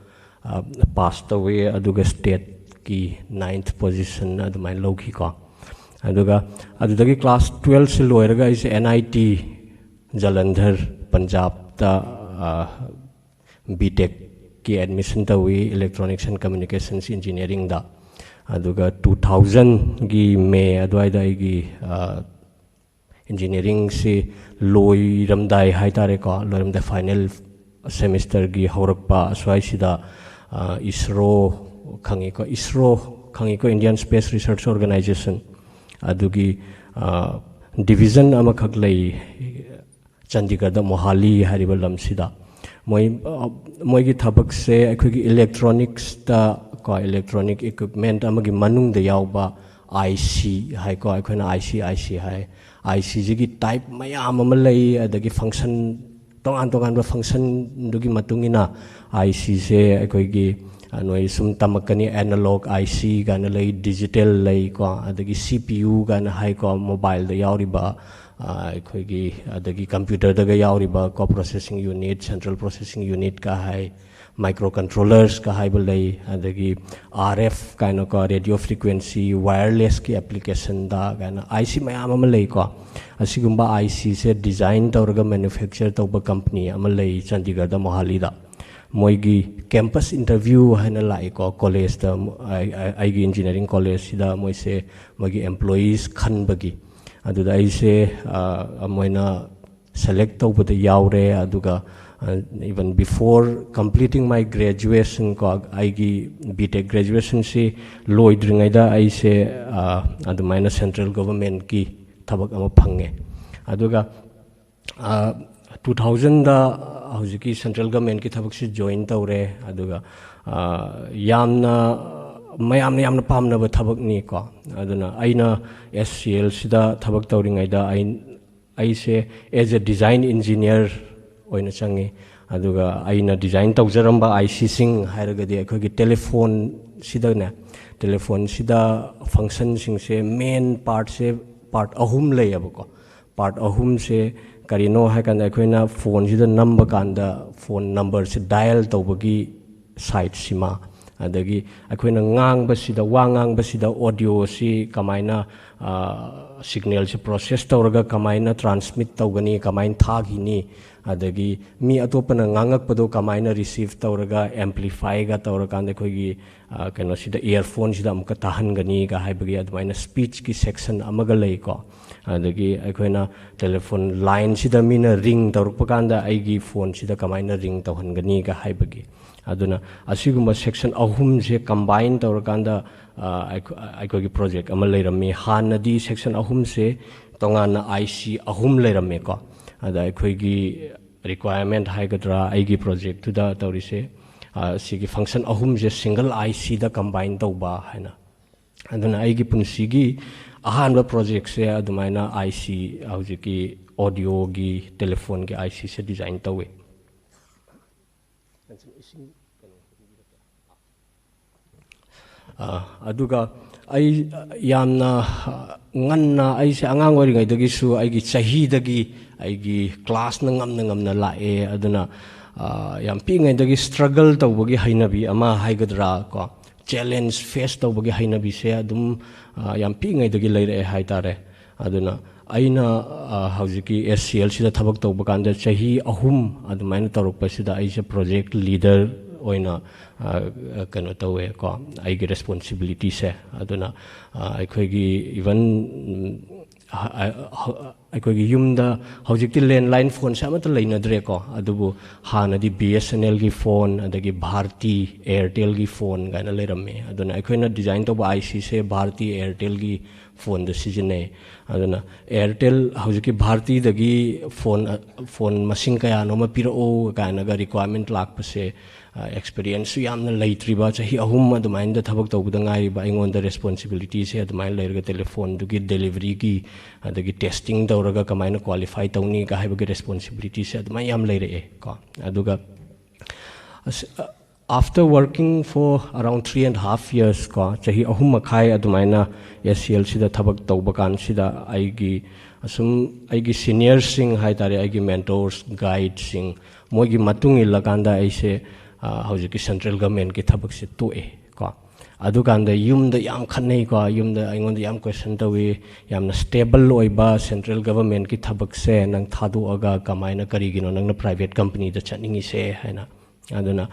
ꯑ, ꯄꯥꯁ ꯇꯧꯋꯤ, ꯑꯗꯨꯒ ꯁ꯭ꯇꯦꯠꯀꯤ ꯅꯥꯏꯟꯊ ꯄꯣꯖꯤꯁꯟ ꯑꯗꯨꯃꯥꯏꯅ ꯂꯧꯈꯤꯀꯣ꯫ ꯑꯗꯨꯒ ꯑꯗꯨꯗꯒꯤ ꯀ꯭ꯂꯥꯁ ꯇꯨꯋꯦꯜꯐꯁꯦ ꯂꯣꯏꯔꯒ ꯑꯩꯁꯦ ꯑꯦꯟ ꯑꯥꯏ ꯇꯤ ꯖꯂꯟꯙꯔ, ꯄꯟꯖꯥꯕꯇ, ꯑ, ꯕꯤ ꯇꯦꯛꯀꯤ ꯑꯦꯗꯃꯤꯁꯟ ꯇꯧꯋꯤ, Electronics and Communications Engineeringꯗ꯫ ꯑꯗꯨꯒ ꯇꯨ ꯊꯥꯎꯖꯟꯒꯤ ꯃꯦ ꯑꯗꯨꯋꯥꯏꯗ ꯑꯩꯒꯤ, ꯑ, ꯏꯟꯖꯤꯅꯤꯌꯥꯔꯤꯡꯁꯤ ꯂꯣꯏꯔꯝꯗꯥꯏ ꯍꯥꯏꯇꯥꯔꯦꯀꯣ, ꯂꯣꯏꯔꯝꯗꯥꯏ ꯐꯥꯏꯅꯦꯜ ꯁꯦꯃꯤꯁꯇꯔꯒꯤ ꯍꯧꯔꯛꯄ ꯑꯁ꯭ꯋꯥꯏꯁꯤꯗ, ꯑ, ꯏꯁꯔꯣ ꯈꯪꯉꯤꯀꯣ, ꯏꯁꯔꯣ ꯈꯪꯉꯤꯀꯣ, Indian Space Research Organisation, ꯑꯗꯨꯒꯤ, ꯑ, ꯗꯤꯕꯤꯖꯟ ꯑꯃꯈꯛ ꯂꯩ, ꯆꯟꯗꯤꯒꯔꯗ ꯃꯣꯍꯥꯂꯤ ꯍꯥꯏꯔꯤꯕ ꯂꯝꯁꯤꯗ꯫ ꯃꯣꯏ, ꯑ, ꯃꯣꯏꯒꯤ ꯊꯕꯛꯁꯦ ꯑꯩꯈꯣꯏꯒꯤ ꯏꯂꯦꯛꯇ꯭ꯔꯣꯅꯤꯛꯁꯇ ꯀꯣ, ꯏꯂꯦꯛꯇ꯭ꯔꯣꯅꯤꯛ ꯏꯀ꯭ꯋꯤꯞꯃꯦꯟꯠ ꯑꯃꯒꯤ ꯃꯅꯨꯡꯗ ꯌꯥꯎꯕ ꯑꯥꯏ ꯁꯤ ꯍꯥꯏꯀꯣ, ꯑꯩꯈꯣꯏꯅ I C, I C high. I ꯁꯤꯁꯤꯒꯤ type ꯃꯌꯥꯝ ꯑꯃ ꯂꯩ, ꯑꯗꯒꯤ ꯐꯪꯁꯟ, ꯇꯣꯉꯥꯟ ꯇꯣꯉꯥꯟꯕ ꯐꯪꯁꯟꯗꯨꯒꯤ ꯃꯇꯨꯡ ꯏꯟꯅ ꯑꯥꯏ ꯁꯤꯁꯦ ꯑꯩꯈꯣꯏꯒꯤ, ꯑ, ꯅꯣꯏ ꯁꯨꯝ ꯇꯝꯃꯛꯀꯅꯤ, ꯑꯦꯅꯥꯂꯣꯛ ꯑꯥꯏ ꯁꯤ ꯀꯥꯏꯅ ꯂꯩ, ꯗꯤꯖꯤꯇꯦꯜ ꯂꯩꯀꯣ, ꯑꯗꯒꯤ ꯁꯤ ꯄꯤ ꯌꯨ ꯀꯥꯏꯅ ꯍꯥꯏꯀꯣ, ꯃꯣꯕꯥꯏꯜꯗ ꯌꯥꯎꯔꯤꯕ, ꯑ, ꯑꯩꯈꯣꯏꯒꯤ, ꯑꯗꯒꯤ ꯀꯝꯄ꯭ꯌꯨꯇꯔꯗꯒ ꯌꯥꯎꯔꯤꯕ ꯀꯣ, ꯄ꯭ꯔꯣꯁꯦꯁꯤꯡ ꯌꯨꯅꯤꯠ, ꯁꯦꯟꯇ꯭ꯔꯦꯜ ꯄ꯭ꯔꯣꯁꯦꯁꯤꯡ ꯌꯨꯅꯤꯠꯀ ꯍꯥꯏ, ꯃꯥꯏꯀ꯭ꯔꯣ ꯀꯟꯇ꯭ꯔꯣꯂꯔꯁꯀ ꯍꯥꯏꯕ ꯂꯩ, ꯑꯗꯒꯤ ꯑꯥꯔ ꯑꯦꯐ ꯀꯥꯏꯅꯀꯣ, ꯔꯦꯗꯤꯑꯣ ꯐ꯭ꯔꯤꯀ꯭ꯋꯦꯟꯁꯤ ꯋꯥꯌꯔꯂꯦꯁꯀꯤ ꯑꯦꯄ꯭ꯂꯤꯀꯦꯁꯟꯗ ꯀꯥꯏꯅ ꯑꯥꯏ ꯁꯤ ꯃꯌꯥꯝ ꯑꯃ ꯂꯩꯀꯣ꯫ ꯑꯁꯤꯒꯨꯝꯕ ꯑꯥꯏ ꯁꯤꯁꯦ ꯗꯤꯖꯥꯏꯟ ꯇꯧꯔꯒ ꯃꯦꯅꯨꯐꯦꯛꯆꯔ ꯇꯧꯕ ꯀꯝꯄꯅꯤ ꯑꯃ ꯂꯩ ꯆꯥꯟꯗꯤꯒꯔꯗ, ꯃꯣꯍꯥꯂꯤꯗ꯫ ꯃꯣꯏꯒꯤ campus interview ꯍꯥꯏꯅ ꯂꯥꯛꯏꯀꯣ, ꯀꯣꯂꯦꯖꯇ ꯑꯩꯒꯤ engineering collegeꯁꯤꯗ ꯃꯣꯏꯁꯦ ꯃꯣꯏꯒꯤ employees ꯈꯟꯕꯒꯤ꯫ ꯑꯗꯨꯗ ꯑꯩꯁꯦ ꯃꯣꯏꯅ select ꯇꯧꯕꯗ ꯌꯥꯎꯔꯦ꯫ ꯑꯗꯨꯒ even before completing my graduation ꯀꯣ, ꯑꯩꯒꯤ B Tech graduationꯁꯤ ꯂꯣꯏꯗ꯭ꯔꯤꯉꯩꯗ ꯑꯩꯁꯦ ꯑꯗꯨꯃꯥꯏꯅ central governmentꯀꯤ ꯊꯕꯛ ꯑꯃ ꯐꯪꯉꯦ꯫ ꯑꯗꯨꯒ two thousandꯗ ꯍꯧꯖꯤꯛꯀꯤ central governmentꯀꯤ ꯊꯕꯛꯁꯤ join ꯇꯧꯔꯦ꯫ ꯑꯗꯨꯒ ꯌꯥꯝꯅ ꯃꯌꯥꯝꯅ ꯌꯥꯝꯅ ꯄꯥꯝꯅꯕ ꯊꯕꯛꯅꯤꯀꯣ꯫ ꯑꯗꯨꯅ ꯑꯩꯅ SCLꯁꯤꯗ ꯊꯕꯛ ꯇꯧꯔꯤꯉꯩꯗ ꯑꯩ ꯑꯩꯁꯦ as a design engineer ꯑꯣꯏꯅ ꯆꯪꯉꯤ꯫ ꯑꯗꯨꯒ ꯑꯩꯅ design ꯇꯧꯖꯔꯝꯕ ICꯁꯤꯡ ꯍꯥꯏꯔꯒꯗꯤ ꯑꯩꯈꯣꯏꯒꯤ telephoneꯁꯤꯗꯅꯦ, telephoneꯁꯤꯗ functionꯁꯤꯡꯁꯦ, main partꯁꯦ part ꯑꯍꯨꯝ ꯂꯩꯌꯦꯕꯀꯣ꯫ Part ꯑꯍꯨꯝꯁꯦ ꯀꯔꯤꯅꯣ ꯍꯥꯏ ꯀꯥꯟꯗ, ꯑꯩꯈꯣꯏꯅ phoneꯁꯤꯗ ꯅꯝꯕ ꯀꯥꯟꯗ phone numberꯁꯦ dial ꯇꯧꯕꯒꯤ sideꯁꯤꯃ, ꯑꯗꯒꯤ ꯑꯩꯈꯣꯏꯅ ꯉꯥꯡꯕꯁꯤꯗ, ꯋꯥ ꯉꯥꯡꯕꯁꯤꯗ audioꯁꯤ ꯀꯃꯥꯏꯅ signalꯁꯤ process ꯇꯧꯔꯒ ꯀꯃꯥꯏꯅ transmit ꯇꯧꯒꯅꯤ, ꯀꯃꯥꯏꯅ ꯊꯥꯈꯤꯅꯤ, ꯑꯗꯒꯤ ꯃꯤ ꯑꯇꯣꯞꯄꯅ ꯉꯥꯡꯉꯛꯄꯗꯣ ꯀꯃꯥꯏꯅ receive ꯇꯧꯔꯒ amplifyꯒ ꯇꯧꯔꯀꯥꯟꯗ ꯑꯩꯈꯣꯏꯒꯤ ꯀꯩꯅꯣꯁꯤꯗ, earphoneꯁꯤꯗ ꯑꯃꯨꯛꯀ ꯇꯥꯍꯟꯒꯅꯤꯒ ꯍꯥꯏꯕꯒꯤ ꯑꯗꯨꯃꯥꯏꯅ speechꯀꯤ section ꯑꯃꯒ ꯂꯩꯀꯣ꯫ ꯑꯗꯒꯤ ꯑꯩꯈꯣꯏꯅ telephone lineꯁꯤꯗ ꯃꯤꯅ ring ꯇꯧꯔꯛꯄ ꯀꯥꯟꯗ ꯑꯩꯒꯤ phoneꯁꯤꯗ ꯀꯃꯥꯏꯅ ring ꯇꯧꯍꯟꯒꯅꯤꯒ ꯍꯥꯏꯕꯒꯤ꯫ ꯑꯗꯨꯅ ꯑꯁꯤꯒꯨꯝꯕ section ꯑꯍꯨꯝꯁꯦ combine ꯇꯧꯔꯀꯥꯟꯗ ꯑꯩꯈꯣꯏꯒꯤ project ꯑꯃ ꯂꯩꯔꯝꯃꯤ꯫ ꯍꯥꯟꯅꯗꯤ section ꯑꯍꯨꯝꯁꯦ ꯇꯣꯉꯥꯟꯅ IC ꯑꯍꯨꯝ ꯂꯩꯔꯝꯃꯦꯀꯣ꯫ ꯑꯗ ꯑꯩꯈꯣꯏꯒꯤ requirement ꯍꯥꯏꯒꯗ꯭ꯔꯥ, ꯑꯩꯒꯤ projectꯇꯨꯗ ꯇꯧꯔꯤꯁꯦ, ꯁꯤꯒꯤ function ꯑꯍꯨꯝꯁꯦ single ICꯗ combine ꯇꯧꯕ ꯍꯥꯏꯅ꯫ ꯑꯗꯨꯅ ꯑꯩꯒꯤ ꯄꯨꯟꯁꯤꯒꯤ ꯑꯍꯥꯟꯕ projectꯁꯦ ꯑꯗꯨꯃꯥꯏꯅ IC, ꯍꯧꯖꯤꯛꯀꯤ audioꯒꯤ, telephoneꯒꯤ ICꯁꯦ design ꯇꯧꯋꯤ꯫ ꯑꯗꯨꯒ ꯑꯩ ꯌꯥꯝꯅ ꯉꯟꯅ, ꯑꯩꯁꯦ ꯑꯉꯥꯡ ꯑꯣꯏꯔꯤꯉꯩꯗꯒꯤꯁꯨ ꯑꯩꯒꯤ ꯆꯍꯤꯗꯒꯤ ꯑꯩꯒꯤ classꯅ ꯉꯝꯅ ꯉꯝꯅ ꯂꯥꯛꯑꯦ꯫ ꯑꯗꯨꯅ ꯌꯥꯝ ꯄꯤꯛꯏꯉꯩꯗꯒꯤ struggle ꯇꯧꯕꯒꯤ ꯍꯩꯅꯕꯤ ꯑꯃ ꯍꯥꯏꯒꯗ꯭ꯔꯥ ꯀꯣ, challenge face ꯇꯧꯕꯒꯤ ꯍꯩꯅꯕꯤꯁꯦ ꯑꯗꯨꯝ ꯌꯥꯝ ꯄꯤꯛꯏꯉꯩꯗꯒꯤ ꯂꯩꯔꯛꯑꯦ ꯍꯥꯏꯇꯥꯔꯦ꯫ ꯑꯗꯨꯅ ꯑꯩꯅ ꯍꯧꯖꯤꯛꯀꯤ ꯑꯦꯁ ꯁꯤ ꯑꯦꯜꯁꯤꯗ ꯊꯕꯛ ꯇꯧꯕ ꯀꯥꯟꯗ ꯆꯍꯤ ꯑꯍꯨꯝ ꯑꯗꯨꯃꯥꯏꯅ ꯇꯧꯔꯛꯄꯁꯤꯗ ꯑꯩꯁꯦ ꯄ꯭ꯔꯣꯖꯦꯛ ꯂꯤꯗꯔ ꯑꯣꯏꯅ ꯀꯩꯅꯣ ꯇꯧꯋꯦ ꯀꯣ꯫ ꯑꯩꯒꯤ ꯔꯦꯁꯄꯣꯟꯁꯤꯕꯤꯂꯤꯇꯤꯁꯦ ꯑꯗꯨꯅ ꯑꯩꯈꯣꯏꯒꯤ ꯏꯚꯟ ꯑꯩꯈꯣꯏꯒꯤ ꯌꯨꯝꯗ ꯍꯧꯖꯤꯛꯇꯤ ꯂꯦꯟꯂꯥꯏꯟ ꯐꯣꯟꯁꯦ ꯑꯃꯠꯇ ꯂꯩꯅꯗ꯭ꯔꯦꯀꯣ꯫ ꯑꯗꯨꯕꯨ ꯍꯥꯟꯅꯗꯤ ꯕꯤ ꯑꯦꯁ ꯑꯦꯟ ꯑꯦꯜꯒꯤ ꯐꯣꯟ, ꯑꯗꯒꯤ ꯚꯥꯔꯇꯤ ꯑꯦꯌꯥꯔꯇꯦꯜꯒꯤ ꯐꯣꯟ ꯀꯥꯏꯅ ꯂꯩꯔꯝꯃꯤ꯫ ꯑꯗꯨꯅ ꯑꯩꯈꯣꯏꯅ ꯗꯤꯖꯥꯏꯟ ꯇꯧꯕ ꯑꯥꯏ ꯁꯤꯁꯦ ꯚꯥꯔꯇꯤ ꯑꯦꯌꯥꯔꯇꯦꯜꯒꯤ ꯐꯣꯟꯗ ꯁꯤꯖꯤꯟꯅꯩ꯫ ꯑꯗꯨꯅ ꯑꯦꯌꯥꯔꯇꯦꯜ ꯍꯧꯖꯤꯛꯀꯤ ꯚꯥꯔꯇꯤꯗꯒꯤ ꯐꯣꯟ ꯐꯣꯟ ꯃꯁꯤꯡ ꯀꯌꯥꯅꯣ ꯑꯃ ꯄꯤꯔꯛꯑꯣ ꯀꯥꯏꯅꯒ ꯔꯤꯀ꯭ꯋꯥꯏꯔꯃꯦꯟ ꯂꯥꯛꯄꯁꯦ, ꯑꯦꯛꯁꯄꯤꯔꯤꯌꯦꯟꯁꯁꯨ ꯌꯥꯝꯅ ꯂꯩꯇ꯭ꯔꯤꯕ, ꯆꯍꯤ ꯑꯍꯨꯝ ꯑꯗꯨꯃꯥꯏꯅꯗ ꯊꯕꯛ ꯇꯧꯕꯗ ꯉꯥꯏꯔꯤꯕ ꯑꯩꯉꯣꯟꯗ ꯔꯦꯁꯄꯣꯟꯁꯤꯕꯤꯂꯤꯇꯤꯁꯦ ꯑꯗꯨꯃꯥꯏꯅ ꯂꯩꯔꯒ ꯇꯦꯂꯤꯐꯣꯟꯗꯨꯒꯤ ꯗꯦꯂꯤꯚꯔꯤꯒꯤ, ꯑꯗꯒꯤ ꯇꯦꯁꯇꯤꯡ ꯇꯧꯔꯒ ꯀꯃꯥꯏꯅ ꯀ꯭ꯋꯥꯂꯤꯐꯥꯏ ꯇꯧꯅꯤꯒ ꯍꯥꯏꯕꯒꯤ ꯔꯦꯁꯄꯣꯟꯁꯤꯕꯤꯂꯤꯇꯤꯁꯦ ꯑꯗꯨꯃꯥꯏꯅ ꯌꯥꯝ ꯂꯩꯔꯛꯑꯦ ꯀꯣ꯫ ꯑꯗꯨꯒ ꯑꯁ, after working for around three and half years ꯀꯣ, ꯆꯍꯤ ꯑꯍꯨꯝ ꯃꯈꯥꯏ ꯑꯗꯨꯃꯥꯏꯅ ꯑꯦꯁ ꯁꯤ ꯑꯦꯜꯁꯤꯗ ꯊꯕꯛ ꯇꯧꯕ ꯀꯥꯟꯁꯤꯗ ꯑꯩꯒꯤ ꯑꯁꯨꯝ ꯑꯩꯒꯤ ꯁꯤꯅꯤꯌꯔꯁꯤꯡ ꯍꯥꯏ ꯇꯥꯔꯦ, ꯑꯩꯒꯤ ꯃꯦꯟꯇꯣꯔꯁ, ꯒꯥꯏꯗꯁꯤꯡ, ꯃꯣꯏꯒꯤ ꯃꯇꯨꯡ ꯏꯜꯂꯀꯥꯟꯗ ꯑꯩꯁꯦ ꯍꯧꯖꯤꯛꯀꯤ ꯁꯦꯟꯇ꯭ꯔꯦꯜ ꯒꯚꯔꯟꯃꯦꯟꯠꯀꯤ ꯊꯕꯛꯁꯦ ꯇꯣꯛꯑꯦ ꯀꯣ꯫ ꯑꯗꯨꯀꯥꯟꯗ ꯌꯨꯝꯗ ꯌꯥꯝ ꯈꯠꯅꯩꯀꯣ꯫ ꯌꯨꯝꯗ ꯑꯩꯉꯣꯟꯗ ꯌꯥꯝ ꯀ꯭ꯋꯦꯁꯟ ꯇꯧꯏ, "ꯌꯥꯝꯅ ꯁ꯭ꯇꯦꯕꯜ ꯑꯣꯏꯕ ꯁꯦꯟꯇ꯭ꯔꯦꯜ ꯒꯚꯔꯟꯃꯦꯟꯠꯀꯤ ꯊꯕꯛꯁꯦ ꯅꯪ ꯊꯥꯗꯣꯛꯑꯒ ꯀꯃꯥꯏꯅ, ꯀꯔꯤꯒꯤꯅꯣ ꯅꯪꯅ ꯄ꯭ꯔꯥꯏꯚꯦꯠ ꯀꯝꯄꯅꯤꯗ ꯆꯠꯅꯤꯡꯉꯤꯁꯦ?" ꯍꯥꯏꯅ꯫ ꯑꯗꯨꯅ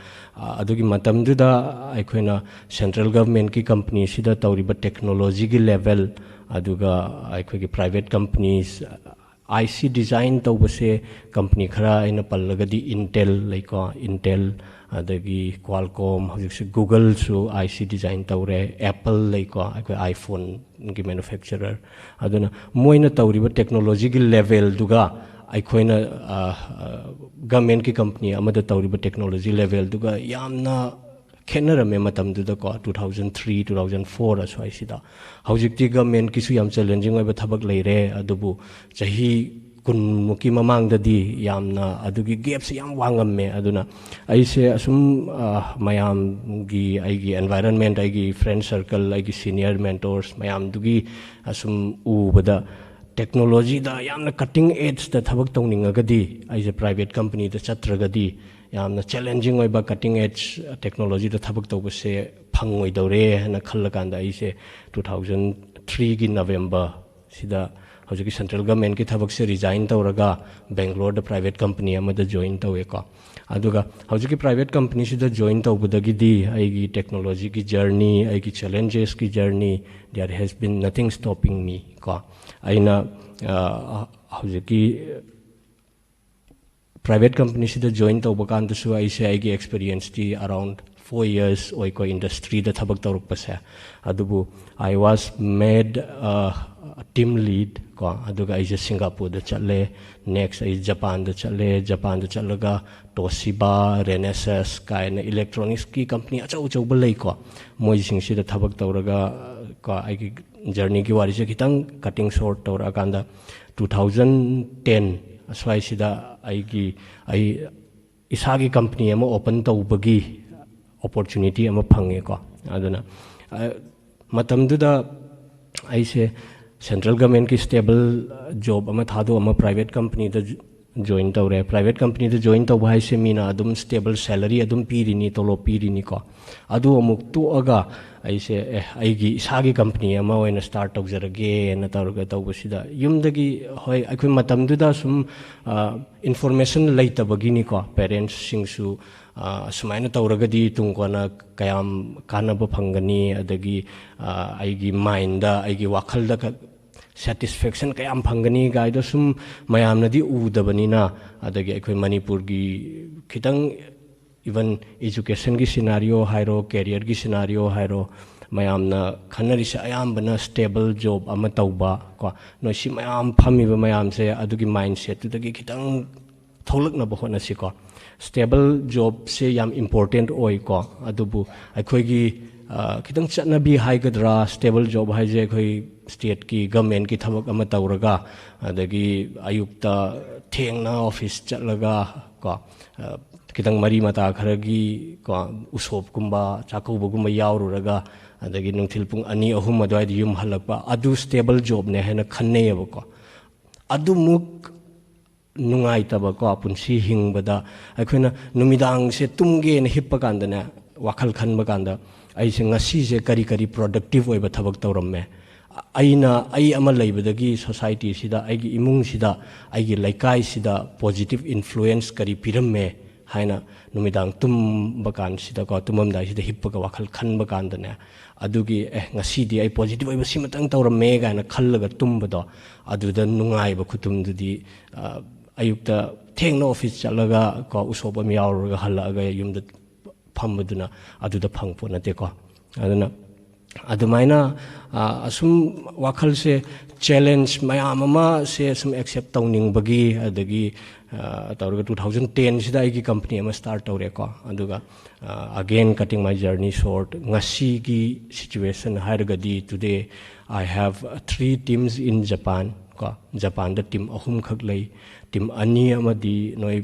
ꯑꯗꯨꯒꯤ ꯃꯇꯝꯗꯨꯗ ꯑꯩꯈꯣꯏꯅ ꯁꯦꯟꯇ꯭ꯔꯦꯜ ꯒꯚꯔꯟꯃꯦꯟꯠꯀꯤ ꯀꯝꯄꯅꯤꯁꯤꯗ ꯇꯧꯔꯤꯕ ꯇꯦꯛꯅꯣꯂꯣꯖꯤꯒꯤ ꯂꯦꯚꯦꯜ, ꯑꯗꯨꯒ ꯑꯩꯈꯣꯏꯒꯤ private companies, I C design ꯇꯧꯕꯁꯦ ꯀꯝꯄꯅꯤ ꯈꯔ ꯑꯩꯅ ꯄꯜꯂꯒꯗꯤ ꯏꯟꯇꯦꯜ ꯂꯩꯀꯣ, ꯏꯟꯇꯦꯜ, ꯑꯗꯒꯤ ꯀ꯭ꯋꯥꯜꯀꯣꯝ, ꯍꯧꯖꯤꯛꯁꯦ ꯒꯨꯒꯜꯁꯨ ꯑꯥꯏ ꯁꯤ ꯗꯤꯖꯥꯏꯟ ꯇꯧꯔꯦ, ꯑꯦꯄꯜ ꯂꯩꯀꯣ, ꯑꯩꯈꯣꯏ ꯑꯥꯏꯐꯣꯟꯒꯤ ꯃꯦꯅꯨꯐꯦꯛꯆꯔꯔ꯫ ꯑꯗꯨꯅ ꯃꯣꯏꯅ ꯇꯧꯔꯤꯕ ꯇꯦꯛꯅꯣꯂꯣꯖꯤꯒꯤ ꯂꯦꯚꯦꯜꯗꯨꯒ ꯑꯩꯈꯣꯏꯅ ꯒꯚꯔꯟꯃꯦꯟꯠꯀꯤ ꯀꯝꯄꯅꯤ ꯑꯃꯗ ꯇꯧꯔꯤꯕ ꯇꯦꯛꯅꯣꯂꯣꯖꯤ ꯂꯦꯚꯦꯜꯗꯨꯒ ꯌꯥꯝꯅ ꯈꯦꯠꯅꯔꯝꯃꯦ ꯃꯇꯝꯗꯨꯗꯀꯣ, two thousand three, two thousand four ꯑꯁ꯭ꯋꯥꯏꯁꯤꯗ꯫ ꯍꯧꯖꯤꯛꯇꯤ ꯒꯚꯔꯟꯃꯦꯟꯠꯀꯤꯁꯨ ꯌꯥꯝ ꯆꯦꯂꯦꯟꯖꯤꯡ ꯑꯣꯏꯕ ꯊꯕꯛ ꯂꯩꯔꯦ, ꯑꯗꯨꯕꯨ ꯆꯍꯤ ꯀꯨꯟꯃꯨꯛꯀꯤ ꯃꯃꯥꯡꯗꯗꯤ ꯌꯥꯝꯅ ꯑꯗꯨꯒꯤ ꯒꯦꯞꯁꯦ ꯌꯥꯝ ꯋꯥꯡꯉꯝꯃꯦ꯫ ꯑꯗꯨꯅ ꯑꯩꯁꯦ ꯑꯁꯨꯝ ꯃꯌꯥꯝꯒꯤ, ꯑꯩꯒꯤ ꯑꯦꯟꯚꯥꯏꯔꯟꯃꯦꯟꯠ, ꯑꯩꯒꯤ ꯐ꯭ꯔꯦꯟ ꯁꯔꯀꯜ, ꯑꯩꯒꯤ ꯁꯤꯅꯤꯌꯔ ꯃꯦꯟꯇꯣꯔꯁ ꯃꯌꯥꯝꯗꯨꯒꯤ ꯑꯁꯨꯝ ꯎꯕꯗ, ꯇꯦꯛꯅꯣꯂꯣꯖꯤꯗ ꯌꯥꯝꯅ ꯀꯠꯇꯤꯡ ꯑꯦꯖꯇ ꯊꯕꯛ ꯇꯧꯅꯤꯡꯉꯒꯗꯤ, ꯑꯩꯁꯦ ꯄ꯭ꯔꯥꯏꯚꯦꯠ ꯀꯝꯄꯅꯤꯗ ꯆꯠꯇ꯭ꯔꯒꯗꯤ ꯌꯥꯝꯅ ꯆꯦꯂꯦꯟꯖꯤꯡ ꯑꯣꯏꯕ ꯀꯠꯇꯤꯡ ꯑꯦꯖ ꯇꯦꯛꯅꯣꯂꯣꯖꯤꯗ ꯊꯕꯛ ꯇꯧꯕꯁꯦ ꯐꯪꯉꯣꯏꯗꯧꯔꯦ ꯍꯥꯏꯅ ꯈꯜꯂꯀꯥꯟꯗ ꯑꯩꯁꯦ two thousand threeꯒꯤ ꯅꯕꯦꯝꯕꯔ ꯁꯤꯗ ꯍꯧꯖꯤꯛꯀꯤ ꯁꯦꯟꯇ꯭ꯔꯦꯜ ꯒꯚꯔꯟꯃꯦꯟꯠꯀꯤ ꯊꯕꯛꯁꯦ ꯔꯤꯖꯥꯏꯟ ꯇꯧꯔꯒ ꯕꯦꯡꯒ꯭ꯂꯣꯔꯗ ꯄ꯭ꯔꯥꯏꯚꯦꯠ ꯀꯝꯄꯅꯤ ꯑꯃꯗ ꯖꯣꯏꯟ ꯇꯧꯋꯦꯀꯣ꯫ ꯑꯗꯨꯒ ꯍꯧꯖꯤꯛꯀꯤ ꯄ꯭ꯔꯥꯏꯚꯦꯠ ꯀꯝꯄꯅꯤꯁꯤꯗ ꯖꯣꯏꯟ ꯇꯧꯕꯗꯒꯤꯗꯤ ꯑꯩꯒꯤ ꯇꯦꯛꯅꯣꯂꯣꯖꯤꯒꯤ ꯖꯔꯅꯤ, ꯑꯩꯒꯤ ꯆꯦꯂꯦꯟꯖꯦꯁꯀꯤ journey, there has been nothing stopping me ꯀꯣ꯫ ꯑꯩꯅ ꯍꯧꯖꯤꯛꯀꯤ ꯄ꯭ꯔꯥꯏꯚꯦꯠ ꯀꯝꯄꯅꯤꯁꯤꯗ ꯖꯣꯏꯟ ꯇꯧꯕ ꯀꯥꯟꯗꯁꯨ ꯑꯩꯁꯦ ꯑꯩꯒꯤ ꯑꯦꯛꯁꯄꯤꯔꯤꯌꯦꯟꯁꯇꯤ ꯑꯔꯥꯎꯟ ꯐꯣꯔ ꯌꯔꯁ ꯑꯣꯏꯀꯣ ꯏꯟꯗꯁꯇ꯭ꯔꯤꯗ ꯊꯕꯛ ꯇꯧꯔꯛꯄꯁꯦ꯫ ꯑꯗꯨꯕꯨ I was made team lead ꯀꯣ꯫ ꯑꯗꯨꯒ ꯑꯩꯁꯦ ꯁꯤꯡꯒꯥꯄꯨꯔꯗ ꯆꯠꯂꯦ, ꯅꯦꯛꯁ ꯑꯩ ꯖꯄꯥꯟꯗ ꯆꯠꯂꯦ, ꯖꯄꯥꯟꯗ ꯆꯠꯂꯒ ꯇꯣꯁꯤꯕꯥ, ꯔꯦꯅꯦꯁꯁ ꯀꯥꯏꯅ ꯏꯂꯦꯛꯇ꯭ꯔꯣꯅꯤꯛꯁꯀꯤ ꯀꯝꯄꯅꯤ ꯑꯆꯧ ꯑꯆꯧꯕ ꯂꯩꯀꯣ꯫ ꯃꯣꯏꯁꯤꯡꯁꯤꯗ ꯊꯕꯛ ꯇꯧꯔꯒ ꯀꯣ ꯑꯩꯒꯤ ꯖꯔꯅꯤꯒꯤ ꯋꯥꯔꯤꯁꯦ ꯈꯤꯇꯪ ꯀꯠꯇꯤꯡ ꯁꯣꯔꯠ ꯇꯧꯔꯛꯑꯀꯥꯟꯗ, ꯇꯨ ꯊꯥꯎꯖꯟ ꯇꯦꯟ ꯑꯁ꯭ꯋꯥꯏꯁꯤꯗ ꯑꯩꯒꯤ ꯑꯩ ꯏꯁꯥꯒꯤ ꯀꯝꯄꯅꯤ ꯑꯃ ꯑꯣꯄꯟ ꯇꯧꯕꯒꯤ ꯑꯣꯄꯣꯔꯆꯨꯅꯤꯇꯤ ꯑꯃ ꯐꯪꯉꯦꯀꯣ꯫ ꯑꯗꯨꯅ ꯃꯇꯝꯗꯨꯗ ꯑꯩꯁꯦ ꯁꯦꯟꯇ꯭ꯔꯦꯜ ꯒꯚꯔꯟꯃꯦꯟꯠꯀꯤ ꯁ꯭ꯇꯦꯕꯜ ꯖꯣꯕ ꯑꯃ ꯊꯥꯗꯣꯛꯑꯝꯃ ꯄ꯭ꯔꯥꯏꯚꯦꯠ ꯀꯝꯄꯅꯤꯗ ꯖꯣꯏꯟ ꯇꯧꯔꯦ꯫ ꯄ꯭ꯔꯥꯏꯚꯦꯠ ꯀꯝꯄꯅꯤꯗ ꯖꯣꯏꯟ ꯇꯧꯕ ꯍꯥꯏꯁꯦ ꯃꯤꯅ ꯑꯗꯨꯝ ꯁ꯭ꯇꯦꯕꯜ ꯁꯦꯂꯔꯤ ꯑꯗꯨꯝ ꯄꯤꯔꯤꯅꯤ, ꯇꯣꯂꯣꯞ ꯄꯤꯔꯤꯅꯤꯀꯣ꯫ ꯑꯗꯨ ꯑꯃꯨꯛ ꯇꯣꯛꯑꯒ ꯑꯩꯁꯦ ꯑꯦ ꯑꯩꯒꯤ ꯏꯁꯥꯒꯤ ꯀꯝꯄꯅꯤ ꯑꯃ ꯑꯣꯏꯅ ꯁ꯭ꯇꯥꯔꯠ ꯇꯧꯖꯔꯒꯦꯅ ꯇꯧꯔꯒ ꯇꯧꯕꯁꯤꯗ ꯌꯨꯝꯗꯒꯤ, ꯍꯣꯏ, ꯑꯩꯈꯣꯏ ꯃꯇꯝꯗꯨꯗ ꯁꯨꯝ ꯏꯟꯐꯣꯔꯃꯦꯁꯟ ꯂꯩꯇꯕꯒꯤꯅꯤꯀꯣ꯫ ꯄꯦꯔꯦꯟꯁꯁꯤꯡꯁꯨ ꯑꯁꯨꯃꯥꯏꯅ ꯇꯧꯔꯒꯗꯤ ꯇꯨꯡ ꯀꯣꯟꯅ ꯀꯌꯥꯝ ꯀꯥꯟꯅꯕ ꯐꯪꯒꯅꯤ, ꯑꯗꯒꯤ ꯑꯩꯒꯤ ꯃꯥꯏꯟꯗ, ꯑꯩꯒꯤ ꯋꯥꯈꯜꯗ ꯁꯦꯇꯤꯁꯐꯦꯛꯁꯟ ꯀꯌꯥꯝ ꯐꯪꯒꯅꯤ ꯀꯥꯏꯗꯣ ꯁꯨꯝ ꯃꯌꯥꯝꯅꯗꯤ ꯎꯗꯕꯅꯤꯅ꯫ ꯑꯗꯒꯤ ꯑꯩꯈꯣꯏ ꯃꯅꯤꯄꯨꯔꯒꯤ ꯈꯤꯇꯪ ꯏꯚꯟ ꯏꯖꯨꯀꯦꯁꯟꯒꯤ ꯁꯤꯅꯥꯔꯤꯑꯣ ꯍꯥꯏꯔꯣ, ꯀꯦꯔꯤꯌꯔꯒꯤ ꯁꯤꯅꯥꯔꯤꯑꯣ ꯍꯥꯏꯔꯣ, ꯃꯌꯥꯝꯅ ꯈꯟꯅꯔꯤꯁꯦ ꯑꯌꯥꯝꯕꯅ ꯁ꯭ꯇꯦꯕꯜ ꯖꯣꯕ ꯑꯃ ꯇꯧꯕ ꯀꯣ꯫ ꯅꯣꯏ ꯁꯤ ꯃꯌꯥꯝ ꯐꯝꯃꯤꯕ ꯃꯌꯥꯝꯁꯦ ꯑꯗꯨꯒꯤ ꯃꯥꯏꯟꯁꯦꯠꯇꯨꯗꯒꯤ ꯈꯤꯇꯪ ꯊꯣꯛꯂꯛꯅꯕ ꯍꯣꯠꯅꯁꯤꯀꯣ꯫ ꯁ꯭ꯇꯦꯕꯜ ꯖꯣꯕꯁꯦ ꯌꯥꯝ ꯏꯝꯄꯣꯔꯇꯦꯟꯠ ꯑꯣꯏꯀꯣ꯫ ꯑꯗꯨꯕꯨ ꯑꯩꯈꯣꯏꯒꯤ ꯈꯤꯇꯪ ꯆꯠꯅꯕꯤ ꯍꯥꯏꯒꯗ꯭ꯔꯥ, ꯁ꯭ꯇꯦꯕꯜ ꯖꯣꯕ ꯍꯥꯏꯁꯦ ꯑꯩꯈꯣꯏ ꯁ꯭ꯇꯦꯠꯀꯤ ꯒꯚꯔꯟꯃꯦꯟꯠꯀꯤ ꯊꯕꯛ ꯑꯃ ꯇꯧꯔꯒ, ꯑꯗꯒꯤ ꯑꯌꯨꯛꯇ ꯊꯦꯡꯅ ꯑꯣꯐꯤꯁ ꯆꯠꯂꯒ ꯀꯣ, ꯈꯤꯇꯪ ꯃꯔꯤ ꯃꯇꯥ ꯈꯔꯒꯤ ꯀꯣ, ꯎꯁꯣꯞꯀꯨꯝꯕ ꯆꯥꯛꯀꯧꯕꯒꯨꯝꯕ ꯌꯥꯎꯔꯨꯔꯒ, ꯑꯗꯒꯤ ꯅꯨꯡꯊꯤꯜ ꯄꯨꯡ ꯑꯅꯤ ꯑꯍꯨꯝ ꯑꯗꯨꯋꯥꯏꯗ ꯌꯨꯝ ꯍꯜꯂꯛꯄ, ꯑꯗꯨ ꯁ꯭ꯇꯦꯕꯜ ꯖꯣꯕꯅꯦ ꯍꯥꯏꯅ ꯈꯟꯅꯩꯌꯦꯕꯀꯣ꯫ ꯑꯗꯨꯃꯨꯛ ꯅꯨꯡꯉꯥꯏꯇꯕꯀꯣ ꯄꯨꯟꯁꯤ ꯍꯤꯡꯕꯗ ꯑꯩꯈꯣꯏꯅ ꯅꯨꯃꯤꯗꯥꯡꯁꯦ ꯇꯨꯝꯒꯦꯅ ꯍꯤꯞꯄ ꯀꯥꯟꯗꯅꯦ, ꯋꯥꯈꯜ ꯈꯟꯕ ꯀꯥꯟꯗ ꯑꯩꯁꯦ ꯉꯁꯤꯁꯦ ꯀꯔꯤ ꯀꯔꯤ ꯄ꯭ꯔꯣꯗꯛꯇꯤꯚ ꯑꯣꯏꯕ ꯊꯕꯛ ꯇꯧꯔꯝꯃꯦ, ꯑꯩꯅ, ꯑꯩ ꯑꯃ ꯂꯩꯕꯗꯒꯤ ꯁꯣꯁꯥꯏꯇꯤꯁꯤꯗ, ꯑꯩꯒꯤ ꯏꯃꯨꯡꯁꯤꯗ, ꯑꯩꯒꯤ ꯂꯩꯀꯥꯏꯁꯤꯗ ꯄꯣꯖꯤꯇꯤꯚ ꯏꯟꯐ꯭ꯂꯨꯌꯦꯟꯁ ꯀꯔꯤ ꯄꯤꯔꯝꯃꯦ ꯍꯥꯏꯅ ꯅꯨꯃꯤꯗꯥꯡ ꯇꯨꯝꯕ ꯀꯥꯟꯁꯤꯗꯀꯣ, ꯇꯨꯝꯃꯝꯗꯥꯏꯁꯤꯗ ꯍꯤꯞꯄꯒ ꯋꯥꯈꯜ ꯈꯟꯕ ꯀꯥꯟꯗꯅꯦ, ꯑꯗꯨꯒꯤ, "ꯑꯦ, ꯉꯁꯤꯗꯤ ꯑꯩ ꯄꯣꯖꯤꯇꯤꯚ ꯑꯣꯏꯕ ꯁꯤꯃꯇꯪ ꯇꯧꯔꯝꯃꯦ" ꯀꯥꯏꯅ ꯈꯜꯂꯒ ꯇꯨꯝꯕꯗꯣ, ꯑꯗꯨꯗ ꯅꯨꯡꯉꯥꯏꯕ ꯈꯨꯇꯨꯝꯗꯨꯗꯤ, ꯑ, ꯑꯌꯨꯛꯇ ꯊꯦꯡꯅ ꯑꯣꯐꯤꯁ ꯆꯠꯂꯒ ꯀꯣ, ꯎꯁꯣꯞ ꯑꯃ ꯌꯥꯎꯔꯨꯔꯒ ꯍꯜꯂꯛꯑꯒ ꯌꯨꯝꯗ ꯐꯝꯕꯗꯨꯅ ꯑꯗꯨꯗ ꯐꯪ ꯄꯣꯠ ꯅꯠꯇꯦꯀꯣ꯫ ꯑꯗꯨꯅ ꯑꯗꯨꯃꯥꯏꯅ, ꯑ, ꯑꯁꯨꯝ ꯋꯥꯈꯜꯁꯦ, ꯆꯦꯂꯦꯟꯖ ꯃꯌꯥꯝ ꯑꯃ ꯁꯦ ꯁꯨꯝ ꯑꯦꯛꯁꯦꯞ ꯇꯧꯅꯤꯡꯕꯒꯤ, ꯑꯗꯒꯤ, ꯑ, ꯇꯧꯔꯒ two thousand ten ꯁꯤꯗ ꯑꯩꯒꯤ ꯀꯝꯄꯅꯤ ꯑꯃ ꯁ꯭ꯇꯥꯔꯠ ꯇꯧꯔꯦꯀꯣ꯫ ꯑꯗꯨꯒ, ꯑ, again, cutting my journey short, ꯉꯁꯤꯒꯤ ꯁꯤꯆꯨꯋꯦꯁꯟ ꯍꯥꯏꯔꯒꯗꯤ, today I have three teams in Japan ꯀꯣ꯫ ꯖꯄꯥꯟꯗ ꯇꯤꯝ ꯑꯍꯨꯝꯈꯛ ꯂꯩ꯫ ꯇꯤꯝ ꯑꯅꯤ ꯑꯃꯗꯤ ꯅꯣꯏ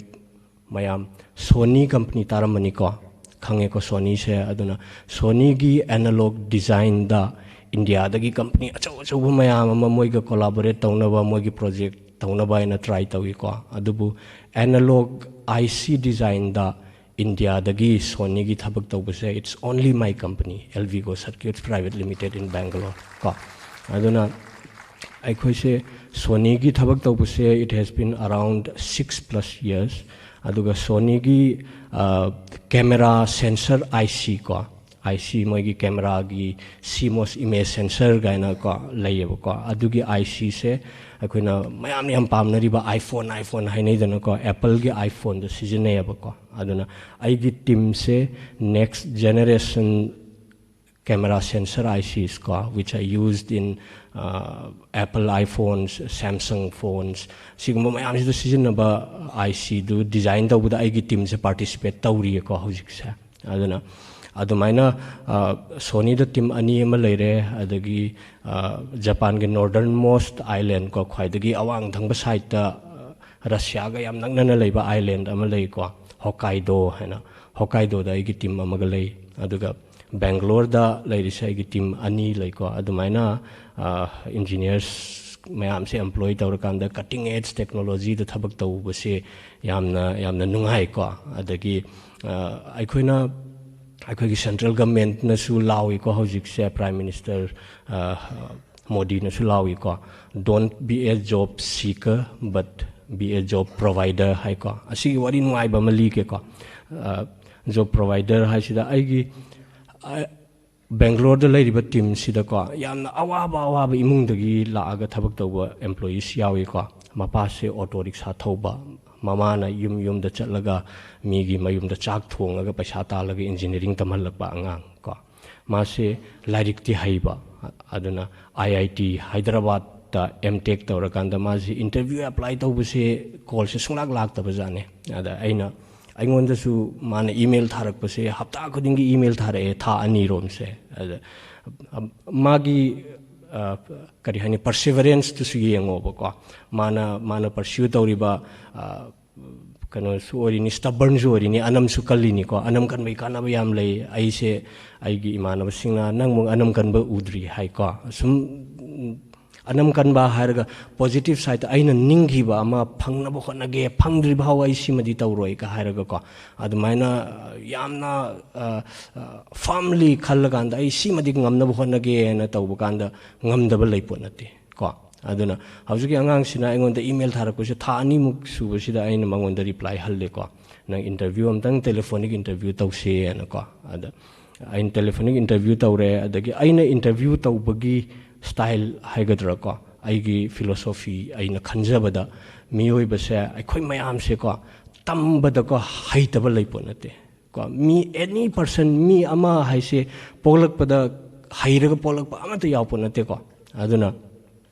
ꯃꯌꯥꯝ ꯁꯣꯅꯤ ꯀꯝꯄꯅꯤ ꯇꯥꯔꯝꯃꯅꯤꯀꯣ, ꯈꯪꯉꯦꯀꯣ ꯁꯣꯅꯤꯁꯦ꯫ ꯑꯗꯨꯅ ꯁꯣꯅꯤꯒꯤ ꯑꯦꯅꯥꯂꯣꯛ ꯗꯤꯖꯥꯏꯟꯗ ꯏꯟꯗꯤꯌꯥꯗꯒꯤ ꯀꯝꯄꯅꯤ ꯑꯆꯧ ꯑꯆꯧꯕ ꯃꯌꯥꯝ ꯑꯃ ꯃꯣꯏꯒ ꯀꯣꯂꯥꯕꯣꯔꯦꯠ ꯇꯧꯅꯕ, ꯃꯣꯏꯒꯤ ꯄ꯭ꯔꯣꯖꯦꯛ ꯇꯧꯅꯕ ꯍꯥꯏꯅ ꯇ꯭ꯔꯥꯏ ꯇꯧꯏꯀꯣ꯫ ꯑꯗꯨꯕꯨ ꯑꯦꯅꯥꯂꯣꯛ ꯑꯥꯏ ꯁꯤ ꯗꯤꯖꯥꯏꯟꯗ ꯏꯟꯗꯤꯌꯥꯗꯒꯤ ꯁꯣꯅꯤꯒꯤ ꯊꯕꯛ ꯇꯧꯕꯁꯦ, it's only my company, Elvigo Circuits Private Limited in Bangalore ꯀꯣ꯫ ꯑꯗꯨꯅ ꯑꯩꯈꯣꯏꯁꯦ ꯁꯣꯅꯤꯒꯤ ꯊꯕꯛ ꯇꯧꯕꯁꯦ, it has been around six plus years꯫ ꯑꯗꯨꯒ ꯁꯣꯅꯤꯒꯤ, ꯑ, ꯀꯦꯃꯦꯔꯥ ꯁꯦꯟꯁꯔ ꯑꯥꯏ ꯁꯤ ꯀꯣ, ꯑꯥꯏ ꯁꯤ, ꯃꯣꯏꯒꯤ ꯀꯦꯃꯦꯔꯥꯒꯤ ꯁꯤ ꯃꯣꯁ ꯏꯃꯦꯖ ꯁꯦꯟꯁꯔ ꯀꯥꯏꯅ ꯀꯣ ꯂꯩꯌꯦꯕꯀꯣ꯫ ꯑꯗꯨꯒꯤ ꯑꯥꯏ ꯁꯤꯁꯦ ꯑꯩꯈꯣꯏꯅ ꯃꯌꯥꯝ ꯌꯥꯝ ꯄꯥꯝꯅꯔꯤꯕ iPhone, iPhone ꯍꯥꯏꯅꯩꯗꯅꯀꯣ, ꯑꯦꯄꯜꯒꯤ iPhoneꯗꯣ ꯁꯤꯖꯤꯟꯅꯩꯌꯦꯕꯀꯣ꯫ ꯑꯗꯨꯅ ꯑꯩꯒꯤ ꯇꯤꯝꯁꯦ next generation camera sensor I Cs ꯀꯣ, which I used in, uh, Apple iPhones, Samsung phones, ꯁꯤꯒꯨꯝꯕ ꯃꯌꯥꯝꯁꯤꯗ ꯁꯤꯖꯤꯟꯅꯕ ꯑꯥꯏ ꯁꯤꯗꯨ ꯗꯤꯖꯥꯏꯟ ꯇꯧꯕꯗ ꯑꯩꯒꯤ ꯇꯤꯝꯁꯦ ꯄꯥꯔꯇꯤꯁꯤꯄꯦꯠ ꯇꯧꯔꯤꯌꯦꯀꯣ ꯍꯧꯖꯤꯛꯁꯦ꯫ ꯑꯗꯨꯅ ꯑꯗꯨꯃꯥꯏꯅ, ꯑ, ꯁꯣꯅꯤꯗ ꯇꯤꯝ ꯑꯅꯤ ꯑꯃ ꯂꯩꯔꯦ, ꯑꯗꯒꯤ, ꯑ, ꯖꯄꯥꯟꯒꯤ ꯅꯣꯔꯗꯔꯟ ꯃꯣꯁ ꯑꯥꯏꯂꯦꯟ ꯀꯣ, ꯈ꯭ꯋꯥꯏꯗꯒꯤ ꯑꯋꯥꯡ ꯊꯪꯕ ꯁꯥꯏꯠꯇ, ꯑ, ꯔꯁꯤꯌꯥꯒ ꯌꯥꯝ ꯅꯛꯅꯅ ꯂꯩꯕ ꯑꯥꯏꯂꯦꯟ ꯑꯃ ꯂꯩꯀꯣ, ꯍꯣꯀꯥꯏꯗꯣ ꯍꯥꯏꯅ꯫ ꯍꯣꯀꯥꯏꯗꯣꯗ ꯑꯩꯒꯤ ꯇꯤꯝ ꯑꯃꯒ ꯂꯩ꯫ ꯑꯗꯨꯒ ꯕꯦꯡꯒ꯭ꯂꯣꯔꯗ ꯂꯩꯔꯤꯁꯦ ꯑꯩꯒꯤ ꯇꯤꯝ ꯑꯅꯤ ꯂꯩꯀꯣ꯫ ꯑꯗꯨꯃꯥꯏꯅ, ꯑ, ꯏꯟꯖꯤꯅꯤꯌꯔꯁ ꯃꯌꯥꯝꯁꯦ ꯑꯦꯝꯄ꯭ꯂꯣꯏ ꯇꯧꯔꯀꯥꯟꯗ ꯀꯠꯇꯤꯡ ꯑꯦꯖ ꯇꯦꯛꯅꯣꯂꯣꯖꯤꯗ ꯊꯕꯛ ꯇꯧꯕꯁꯦ ꯌꯥꯝꯅ, ꯌꯥꯝꯅ ꯅꯨꯡꯉꯥꯏꯀꯣ꯫ ꯑꯗꯒꯤ, ꯑ, ꯑꯩꯈꯣꯏꯅ, ꯑꯩꯈꯣꯏꯒꯤ ꯁꯦꯟꯇ꯭ꯔꯦꯜ ꯒꯃꯦꯟꯠꯅꯁꯨ ꯂꯥꯎꯏꯀꯣ ꯍꯧꯖꯤꯛꯁꯦ, ꯄ꯭ꯔꯥꯏꯝ ꯃꯤꯅꯤꯁꯇꯔ, ꯑ, ꯃꯣꯗꯤꯅꯁꯨ ꯂꯥꯎꯏꯀꯣ, "Don't be a job seeker, but be a job provider" ꯍꯥꯏꯀꯣ꯫ ꯑꯁꯤꯒꯤ ꯋꯥꯔꯤ ꯅꯨꯡꯉꯥꯏꯕ ꯑꯃ ꯂꯤꯒꯦꯀꯣ꯫ ꯑ, job provider ꯍꯥꯏꯁꯤꯗ ꯑꯩꯒꯤ, ꯑ, ꯕꯦꯡꯒ꯭ꯂꯣꯔꯗ ꯂꯩꯔꯤꯕ ꯇꯤꯝꯁꯤꯗꯀꯣ, ꯌꯥꯝꯅ ꯑꯋꯥꯕ ꯑꯋꯥꯕ ꯏꯃꯨꯡꯗꯒꯤ ꯂꯥꯛꯑꯒ ꯊꯕꯛ ꯇꯧꯕ employees ꯌꯥꯎꯏꯀꯣ꯫ ꯃꯄꯥꯁꯦ ꯑꯣꯇꯣ ꯔꯤꯛꯁꯥ ꯊꯧꯕ, ꯃꯃꯥꯅ ꯌꯨꯝ ꯌꯨꯝꯗ ꯆꯠꯂꯒ ꯃꯤꯒꯤ ꯃꯌꯨꯝꯗ ꯆꯥꯛ ꯊꯣꯡꯉꯒ ꯄꯩꯁꯥ ꯇꯥꯜꯂꯒ engineering ꯇꯝꯍꯜꯂꯛꯄ ꯑꯉꯥꯡ ꯀꯣ꯫ ꯃꯥꯁꯦ ꯂꯥꯏꯔꯤꯛꯇꯤ ꯍꯩꯕ, ꯑꯗꯨꯅ I I T ꯍꯥꯏꯗ꯭ꯔꯕꯥꯗꯇ M Tech ꯇꯧꯔꯀꯥꯟꯗ ꯃꯥꯁꯦ interview apply ꯇꯧꯕꯁꯦ callꯁꯦ ꯁꯨꯡꯂꯥꯛ ꯂꯥꯛꯇꯕ ꯖꯥꯠꯅꯦ꯫ ꯑꯗ ꯑꯩꯅ, ꯑꯩꯉꯣꯟꯗꯁꯨ ꯃꯥꯅ email ꯊꯥꯔꯛꯄꯁꯦ ꯍꯞꯇꯥ ꯈꯨꯗꯤꯡꯒꯤ email ꯊꯥꯔꯛꯑꯦ, ꯊꯥ ꯑꯅꯤꯔꯣꯝꯁꯦ꯫ ꯑꯗ, ꯑꯝ, ꯃꯥꯒꯤ, ꯑ, ꯀꯔꯤ ꯍꯥꯏꯅꯤ, perseveranceꯇꯨꯁꯨ ꯌꯦꯡꯉꯣꯕꯀꯣ꯫ ꯃꯥꯅ, ꯃꯥꯅ pursue ꯇꯧꯔꯤꯕ, ꯑ, ꯀꯩꯅꯣꯁꯨ ꯑꯣꯏꯔꯤꯅꯤ, stubbornꯁꯨ ꯑꯣꯏꯔꯤꯅꯤ, ꯑꯅꯝꯁꯨ ꯀꯜꯂꯤꯅꯤꯀꯣ꯫ ꯑꯅꯝ ꯀꯟꯕꯒꯤ ꯀꯥꯟꯅꯕ ꯌꯥꯝ ꯂꯩ꯫ ꯑꯩꯁꯦ, ꯑꯩꯒꯤ ꯏꯃꯥꯟꯅꯕꯁꯤꯡꯅ "ꯅꯪꯃꯨꯛ ꯑꯅꯝ ꯀꯟꯕ ꯎꯗ꯭ꯔꯤ" ꯍꯥꯏꯀꯣ꯫ ꯁꯨꯝ, ꯎꯝ, ꯑꯅꯝ ꯀꯟꯕ ꯍꯥꯏꯔꯒ positive sideꯇ ꯑꯩꯅ ꯅꯤꯡꯈꯤꯕ ꯑꯃ ꯐꯪꯅꯕ ꯍꯣꯠꯅꯒꯦ, ꯐꯪꯗ꯭ꯔꯤꯕ ꯐꯥꯎ ꯑꯩ ꯁꯤꯃꯗꯤ ꯇꯧꯔꯣꯏꯒ ꯍꯥꯏꯔꯒꯀꯣ꯫ ꯑꯗꯨꯃꯥꯏꯅ, ꯑ, ꯌꯥꯝꯅ, ꯑ, ꯑ, firmly ꯈꯜꯂꯀꯥꯟꯗ ꯑꯩ ꯁꯤꯃꯗꯤ ꯉꯝꯅꯕ ꯍꯣꯠꯅꯒꯦꯅ ꯇꯧꯕ ꯀꯥꯟꯗ ꯉꯝꯗꯕ ꯂꯩꯄꯣꯠ ꯅꯠꯇꯦ ꯀꯣ꯫ ꯑꯗꯨꯅ ꯍꯧꯖꯤꯛꯀꯤ ꯑꯉꯥꯡꯁꯤꯅ ꯑꯩꯉꯣꯟꯗ email ꯊꯥꯔꯛꯄꯁꯦ ꯊꯥ ꯑꯅꯤꯃꯨꯛ ꯁꯨꯕꯁꯤꯗ ꯑꯩꯅ ꯃꯉꯣꯟꯗ reply ꯍꯜꯂꯦꯀꯣ꯫ "ꯅꯪ interview ꯑꯝꯇꯪ telephonic interview ꯇꯧꯁꯦꯅꯀꯣ"꯫ ꯑꯗ ꯑꯩꯅ telephonic interview ꯇꯧꯔꯦ꯫ ꯑꯗꯒꯤ ꯑꯩꯅ interview ꯇꯧꯕꯒꯤ style ꯍꯥꯏꯒꯗ꯭ꯔꯥꯀꯣ, ꯑꯩꯒꯤ philosophy, ꯑꯩꯅ ꯈꯟꯖꯕꯗ ꯃꯤꯑꯣꯏꯕꯁꯦ, ꯑꯩꯈꯣꯏ ꯃꯌꯥꯝꯁꯦꯀꯣ, ꯇꯝꯕꯗꯀꯣ ꯍꯩꯇꯕ ꯂꯩꯄꯣꯠ ꯅꯠꯇꯦ ꯀꯣ꯫ ꯃꯤ, any person, ꯃꯤ ꯑꯃ ꯍꯥꯏꯁꯦ ꯄꯣꯛꯂꯛꯄꯗ ꯍꯩꯔꯒ ꯄꯣꯛꯂꯛꯄ ꯑꯃꯠꯇ ꯌꯥꯎꯄꯣꯠ ꯅꯠꯇꯦꯀꯣ꯫ ꯑꯗꯨꯅ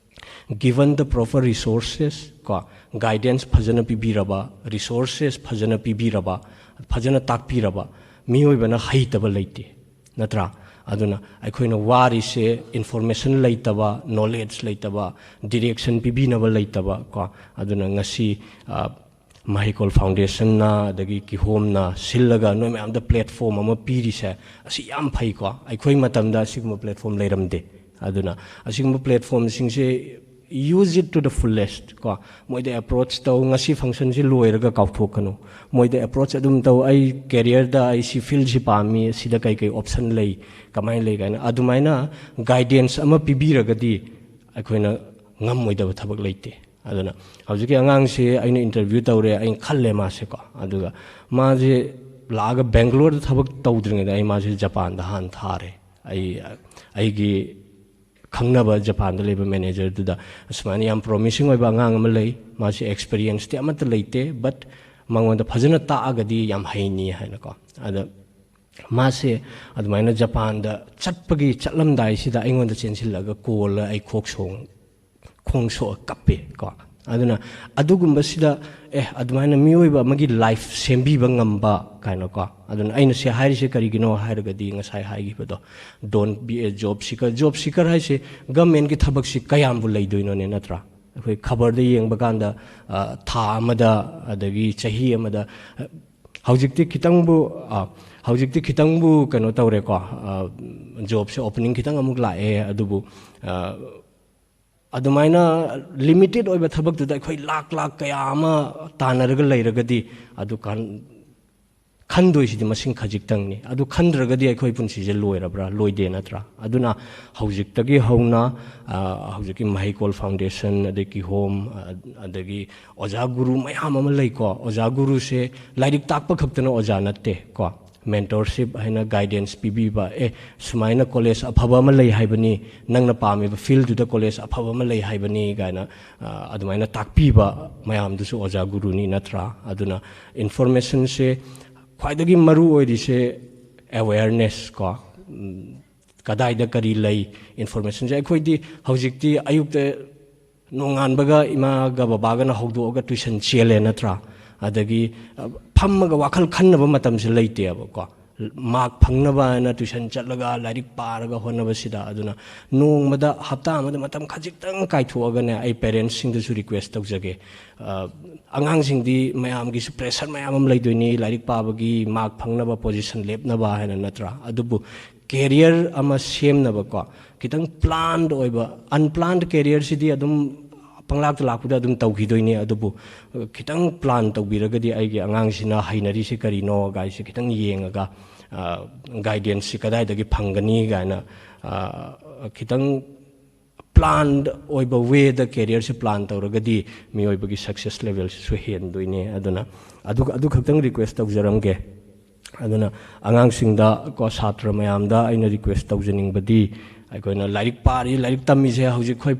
given the proper resources ꯀꯣ, guidance ꯐꯖꯅ ꯄꯤꯕꯤꯔꯕ, resources ꯐꯖꯅ ꯄꯤꯕꯤꯔꯕ, ꯐꯖꯅ ꯇꯥꯛꯄꯤꯔꯕ ꯃꯤꯑꯣꯏꯕꯅ ꯍꯩꯇꯕ ꯂꯩꯇꯦ, ꯅꯠꯇ꯭ꯔꯥ? ꯑꯗꯨꯅ ꯑꯩꯈꯣꯏꯅ ꯋꯥꯔꯤꯁꯦ information ꯂꯩꯇꯕ, knowledge ꯂꯩꯇꯕ, direction ꯄꯤꯕꯤꯅꯕ ꯂꯩꯇꯕ ꯀꯣ꯫ ꯑꯗꯨꯅ ꯉꯁꯤ, ꯑ, ꯃꯍꯩꯀꯣꯜ foundationꯅ ꯑꯗꯒꯤ ꯀꯤꯍꯣꯝꯅ ꯁꯤꯜꯂꯒ ꯅꯣꯏ ꯃꯌꯥꯝꯗ platform ꯑꯃ ꯄꯤꯔꯤꯁꯦ, ꯑꯁꯤ ꯌꯥꯝ ꯐꯩꯀꯣ꯫ ꯑꯩꯈꯣꯏ ꯃꯇꯝꯗ ꯑꯁꯤꯒꯨꯝꯕ platform ꯂꯩꯔꯝꯗꯦ꯫ ꯑꯗꯨꯅ ꯑꯁꯤꯒꯨꯝꯕ platformꯁꯤꯡꯁꯦ use it to the fullest ꯀꯣ꯫ ꯃꯣꯏꯗ ꯑꯦꯄ꯭ꯔꯣꯆ ꯇꯧ, ꯉꯁꯤ ꯐꯪꯁꯟꯁꯤ ꯂꯣꯏꯔꯒ ꯀꯥꯎꯊꯣꯛꯀꯅꯨ꯫ ꯃꯣꯏꯗ ꯑꯦꯄ꯭ꯔꯣꯆ ꯑꯗꯨꯝ ꯇꯧ, "ꯑꯩ ꯀꯦꯔꯤꯌꯔꯗ ꯑꯩ ꯁꯤ ꯐꯤꯜꯁꯤ ꯄꯥꯝꯃꯤ, ꯁꯤꯗ ꯀꯩ ꯀꯩ ꯑꯣꯞꯁꯟ ꯂꯩ, ꯀꯃꯥꯏꯅ ꯂꯩ?" ꯀꯥꯏꯅ ꯑꯗꯨꯃꯥꯏꯅ ꯒꯥꯏꯗꯦꯟꯁ ꯑꯃ ꯄꯤꯕꯤꯔꯒꯗꯤ ꯑꯩꯈꯣꯏꯅ ꯉꯝꯃꯣꯏꯗꯕ ꯊꯕꯛ ꯂꯩꯇꯦ꯫ ꯑꯗꯨꯅ ꯍꯧꯖꯤꯛꯀꯤ ꯑꯉꯥꯡꯁꯤ ꯑꯩꯅ ꯏꯟꯇꯔꯚ꯭ꯌꯨ ꯇꯧꯔꯦ, ꯑꯩꯅ ꯈꯜꯂꯦ ꯃꯥꯁꯦꯀꯣ꯫ ꯑꯗꯨꯒ ꯃꯥꯁꯦ ꯂꯥꯛꯑꯒ ꯕꯦꯡꯒ꯭ꯂꯣꯔꯗ ꯊꯕꯛ ꯇꯧꯗ꯭ꯔꯤꯉꯩꯗ ꯑꯩ ꯃꯥꯁꯦ ꯖꯄꯥꯟꯗ ꯍꯥꯟꯅ ꯊꯥꯔꯦ꯫ ꯑꯩ, ꯑꯩꯒꯤ ꯈꯪꯅꯕ ꯖꯄꯥꯟꯗ ꯂꯩꯕ ꯃꯦꯅꯦꯖꯔꯗꯨꯗ, "ꯑꯁꯨꯃꯥꯏꯅ ꯌꯥꯝ ꯄ꯭ꯔꯣꯃꯤꯁꯤꯡ ꯑꯣꯏꯕ ꯑꯉꯥꯡ ꯑꯃ ꯂꯩ, ꯃꯥꯁꯦ ꯑꯦꯛꯁꯄꯤꯔꯤꯌꯦꯟꯁꯇꯤ ꯑꯃꯠꯇ ꯂꯩꯇꯦ, ꯕꯠ ꯃꯉꯣꯟꯗ ꯐꯖꯅ ꯇꯥꯛꯑꯒꯗꯤ ꯌꯥꯝ ꯍꯩꯅꯤ" ꯍꯥꯏꯅꯀꯣ꯫ ꯑꯗ ꯃꯥꯁꯦ ꯑꯗꯨꯃꯥꯏꯅ ꯖꯄꯥꯟꯗ ꯆꯠꯄꯒꯤ, ꯆꯠꯂꯝꯗꯥꯏꯁꯤꯗ ꯑꯩꯉꯣꯟꯗ ꯆꯦꯟꯁꯤꯜꯂꯒ ꯀꯣꯜꯂ ꯑꯩ ꯈꯣꯛ ꯁꯣꯡ-, ꯈꯣꯡ ꯁꯣꯛꯑ ꯀꯞꯄꯦ ꯀꯣ꯫ ꯑꯗꯨꯅ ꯑꯗꯨꯒꯨꯝꯕꯁꯤꯗ, ꯑꯦ, ꯑꯗꯨꯃꯥꯏꯅ ꯃꯤꯑꯣꯏꯕ ꯑꯃꯒꯤ ꯂꯥꯏꯐ ꯁꯦꯝꯕꯤꯕ ꯉꯝꯕ ꯀꯥꯏꯅꯀꯣ꯫ ꯑꯗꯨꯅ ꯑꯩꯅ ꯁꯤ ꯍꯥꯏꯔꯤꯁꯦ ꯀꯔꯤꯒꯤꯅꯣ ꯍꯥꯏꯔꯒꯗꯤ, ꯉꯁꯥꯏ ꯍꯥꯏꯈꯤꯕꯗꯣ, "Don't be a job seeker"꯫ Job seeker ꯍꯥꯏꯁꯦ ꯒꯃꯦꯟꯒꯤ ꯊꯕꯛꯁꯤ ꯀꯌꯥꯝꯕꯨ ꯂꯩꯗꯣꯏꯅꯣꯅꯦ, ꯅꯠꯇ꯭ꯔꯥ? ꯑꯩꯈꯣꯏ ꯈꯕꯔꯗ ꯌꯦꯡꯕ ꯀꯥꯟꯗ, ꯑ, ꯊꯥ ꯑꯃꯗ, ꯑꯗꯒꯤ ꯆꯍꯤ ꯑꯃꯗ, ꯑ, ꯍꯧꯖꯤꯛꯇꯤ ꯈꯤꯇꯪꯕꯨ, ꯑ, ꯍꯧꯖꯤꯛꯇꯤ ꯈꯤꯇꯪꯕꯨ ꯀꯩꯅꯣ ꯇꯧꯔꯦꯀꯣ, ꯑ, ꯖꯣꯕꯁꯦ ꯑꯣꯄꯅꯤꯡ ꯈꯤꯇꯪ ꯑꯃꯨꯛ ꯂꯥꯛꯑꯦ, ꯑꯗꯨꯕꯨ, ꯑ, ꯑꯗꯨꯃꯥꯏꯅ ꯂꯤꯃꯤꯇꯦꯠ ꯑꯣꯏꯕ ꯊꯕꯛꯇꯨꯗ ꯑꯩꯈꯣꯏ ꯂꯥꯛ ꯂꯥꯛ ꯀꯌꯥ ꯑꯃ ꯇꯥꯟꯅꯔꯒ ꯂꯩꯔꯒꯗꯤ, ꯑꯗꯨ ꯀꯥꯟ-, ꯈꯟꯗꯣꯏꯁꯤꯗꯤ ꯃꯁꯤꯡ ꯈꯖꯤꯛꯇꯪꯅꯤ꯫ ꯑꯗꯨ ꯈꯟꯗ꯭ꯔꯒꯗꯤ ꯑꯩꯈꯣꯏ ꯄꯨꯟꯁꯤꯁꯦ ꯂꯣꯏꯔꯕ꯭ꯔꯥ? ꯂꯣꯏꯗꯦ, ꯅꯠꯇ꯭ꯔꯥ? ꯑꯗꯨꯅ ꯍꯧꯖꯤꯛꯇꯒꯤ ꯍꯧꯅ, ꯑ, ꯍꯧꯖꯤꯛꯀꯤ ꯃꯍꯩꯀꯣꯜ ꯐꯥꯎꯟꯗꯦꯁꯟ, ꯑꯗꯩ ꯀꯤꯍꯣꯝ, ꯑ, ꯑꯗꯒꯤ ꯑꯣꯖꯥ ꯒꯨꯔꯨ ꯃꯌꯥꯝ ꯑꯃ ꯂꯩꯀꯣ꯫ ꯑꯣꯖꯥ ꯒꯨꯔꯨꯁꯦ ꯂꯥꯏꯔꯤꯛ ꯇꯥꯛꯄ ꯈꯛꯇꯅ ꯑꯣꯖꯥ ꯅꯠꯇꯦ ꯀꯣ꯫ ꯃꯦꯟꯇꯣꯔꯁꯤꯞ ꯍꯥꯏꯅ ꯒꯥꯏꯗꯦꯟꯁ ꯄꯤꯕꯤꯕ, "ꯑꯦ, ꯁꯨꯃꯥꯏꯅ ꯀꯣꯂꯦꯖ ꯑꯐꯕ ꯑꯃ ꯂꯩ ꯍꯥꯏꯕꯅꯤ, ꯅꯪꯅ ꯄꯥꯝꯃꯤꯕ ꯐꯤꯜꯗꯨꯗ ꯀꯣꯂꯦꯖ ꯑꯐꯕ ꯑꯃ ꯂꯩ ꯍꯥꯏꯕꯅꯤ" ꯀꯥꯏꯅ, ꯑ, ꯑꯗꯨꯃꯥꯏꯅ ꯇꯥꯛꯄꯤꯕ ꯃꯌꯥꯝꯗꯨꯁꯨ ꯑꯣꯖꯥ ꯒꯨꯔꯨꯅꯤ, ꯅꯠꯇ꯭ꯔꯥ? ꯑꯗꯨꯅ ꯏꯟꯐꯣꯔꯃꯦꯁꯟꯁꯦ ꯈ꯭ꯋꯥꯏꯗꯒꯤ ꯃꯔꯨ ꯑꯣꯏꯔꯤꯁꯦ ꯑꯦꯋꯦꯔꯅꯦꯁ ꯀꯣ꯫ ꯎꯝ, ꯀꯗꯥꯏꯗ ꯀꯔꯤ ꯂꯩ, ꯏꯟꯐꯣꯔꯃꯦꯁꯟꯁꯦ꯫ ꯑꯩꯈꯣꯏꯗꯤ ꯍꯧꯖꯤꯛꯇꯤ ꯑꯌꯨꯛꯇ ꯅꯣꯡꯉꯥꯟꯕꯒ ꯏꯃꯥꯒ ꯕꯕꯥꯒꯅ ꯍꯧꯗꯣꯛꯑꯒ ꯇꯨꯏꯁꯟ ꯆꯦꯜꯂꯦ, ꯅꯠꯇ꯭ꯔꯥ? ꯑꯗꯒꯤ, ꯑ, ꯐꯝꯃꯒ ꯋꯥꯈꯜ ꯈꯟꯅꯕ ꯃꯇꯝꯁꯦ ꯂꯩꯇꯦꯕꯀꯣ꯫ ꯃꯥꯔꯛ ꯐꯪꯅꯕ ꯍꯥꯏꯅ ꯇꯨꯏꯁꯟ ꯆꯠꯂꯒ ꯂꯥꯏꯔꯤꯛ ꯄꯥꯔꯒ ꯍꯣꯠꯅꯕꯁꯤꯗ, ꯑꯗꯨꯅ ꯅꯣꯡꯃꯗ, ꯍꯞꯇꯥ ꯑꯃꯗ ꯃꯇꯝ ꯈꯖꯤꯛꯇꯪ ꯀꯥꯏꯊꯣꯛꯑꯒꯅꯦ, ꯑꯩ ꯄꯦꯔꯦꯟꯁꯁꯤꯡꯗꯁꯨ ꯔꯤꯀ꯭ꯋꯦꯁ ꯇꯧꯖꯒꯦ꯫ ꯑ, ꯑꯉꯥꯡꯁꯤꯡꯗꯤ ꯃꯌꯥꯝꯒꯤꯁꯨ ꯄ꯭ꯔꯦꯁꯔ ꯃꯌꯥꯝ ꯑꯃ ꯂꯩꯗꯣꯏꯅꯤ, ꯂꯥꯏꯔꯤꯛ ꯄꯥꯕꯒꯤ, ꯃꯥꯔꯛ ꯐꯪꯅꯕ, ꯄꯣꯖꯤꯁꯟ ꯂꯦꯞꯅꯕ ꯍꯥꯏꯅ, ꯅꯠꯇ꯭ꯔꯥ? ꯑꯗꯨꯕꯨ ꯀꯦꯔꯤꯌꯔ ꯑꯃ ꯁꯦꯝꯅꯕꯀꯣ, ꯈꯤꯇꯪ ꯄ꯭ꯂꯥꯟ ꯑꯣꯏꯕ, ꯑꯟꯄ꯭ꯂꯥꯟ ꯀꯦꯔꯤꯌꯔꯁꯤꯗꯤ ꯑꯗꯨꯝ ꯄꯪꯂꯥꯛꯇ ꯂꯥꯛꯄꯗ ꯑꯗꯨꯝ ꯇꯧꯈꯤꯗꯣꯏꯅꯤ, ꯑꯗꯨꯕꯨ ꯈꯤꯇꯪ ꯄ꯭ꯂꯥꯟ ꯇꯧꯕꯤꯔꯒꯗꯤ ꯑꯩꯒꯤ ꯑꯉꯥꯡꯁꯤꯅ ꯍꯩꯅꯔꯤꯁꯤ ꯀꯔꯤꯅꯣ ꯒꯥꯏꯁꯤ ꯈꯤꯇꯪ ꯌꯦꯡꯉꯒ, ꯒꯥꯏꯗꯦꯟꯁꯁꯤ ꯀꯗꯥꯏꯗꯒꯤ ꯐꯪꯒꯅꯤ ꯀꯥꯏꯅ, ꯈꯤꯇꯪ ꯄ꯭ꯂꯥꯟ ꯑꯣꯏꯕ ꯋꯦꯗ ꯀꯦꯔꯤꯌꯔꯁꯤ ꯄ꯭ꯂꯥꯟ ꯇꯧꯔꯒꯗꯤ ꯃꯤꯑꯣꯏꯕꯒꯤ ꯁꯛꯁꯦꯁ ꯂꯦꯚꯦꯜꯁꯤꯁꯨ ꯍꯦꯟꯗꯣꯏꯅꯦ꯫ ꯑꯗꯨꯅ ꯑꯗꯨ, ꯑꯗꯨ ꯈꯛꯇꯪ ꯔꯤꯀ꯭ꯋꯦꯁ ꯇꯧꯖꯔꯝꯒꯦ꯫ ꯑꯗꯨꯅ ꯑꯉꯥꯡꯁꯤꯡꯗ ꯀꯣ, ꯁꯥꯇ꯭ꯔ ꯃꯌꯥꯝꯗ ꯑꯩꯅ ꯔꯤꯀ꯭ꯋꯦꯁ ꯇꯧꯖꯅꯤꯡꯕꯗꯤ, ꯑꯩꯈꯣꯏꯅ ꯂꯥꯏꯔꯤꯛ ꯄꯥꯔꯤ, ꯂꯥꯏꯔꯤꯛ ꯇꯝꯃꯤꯁꯦ ꯍꯧꯖꯤꯛ ꯑꯩꯈꯣꯏ,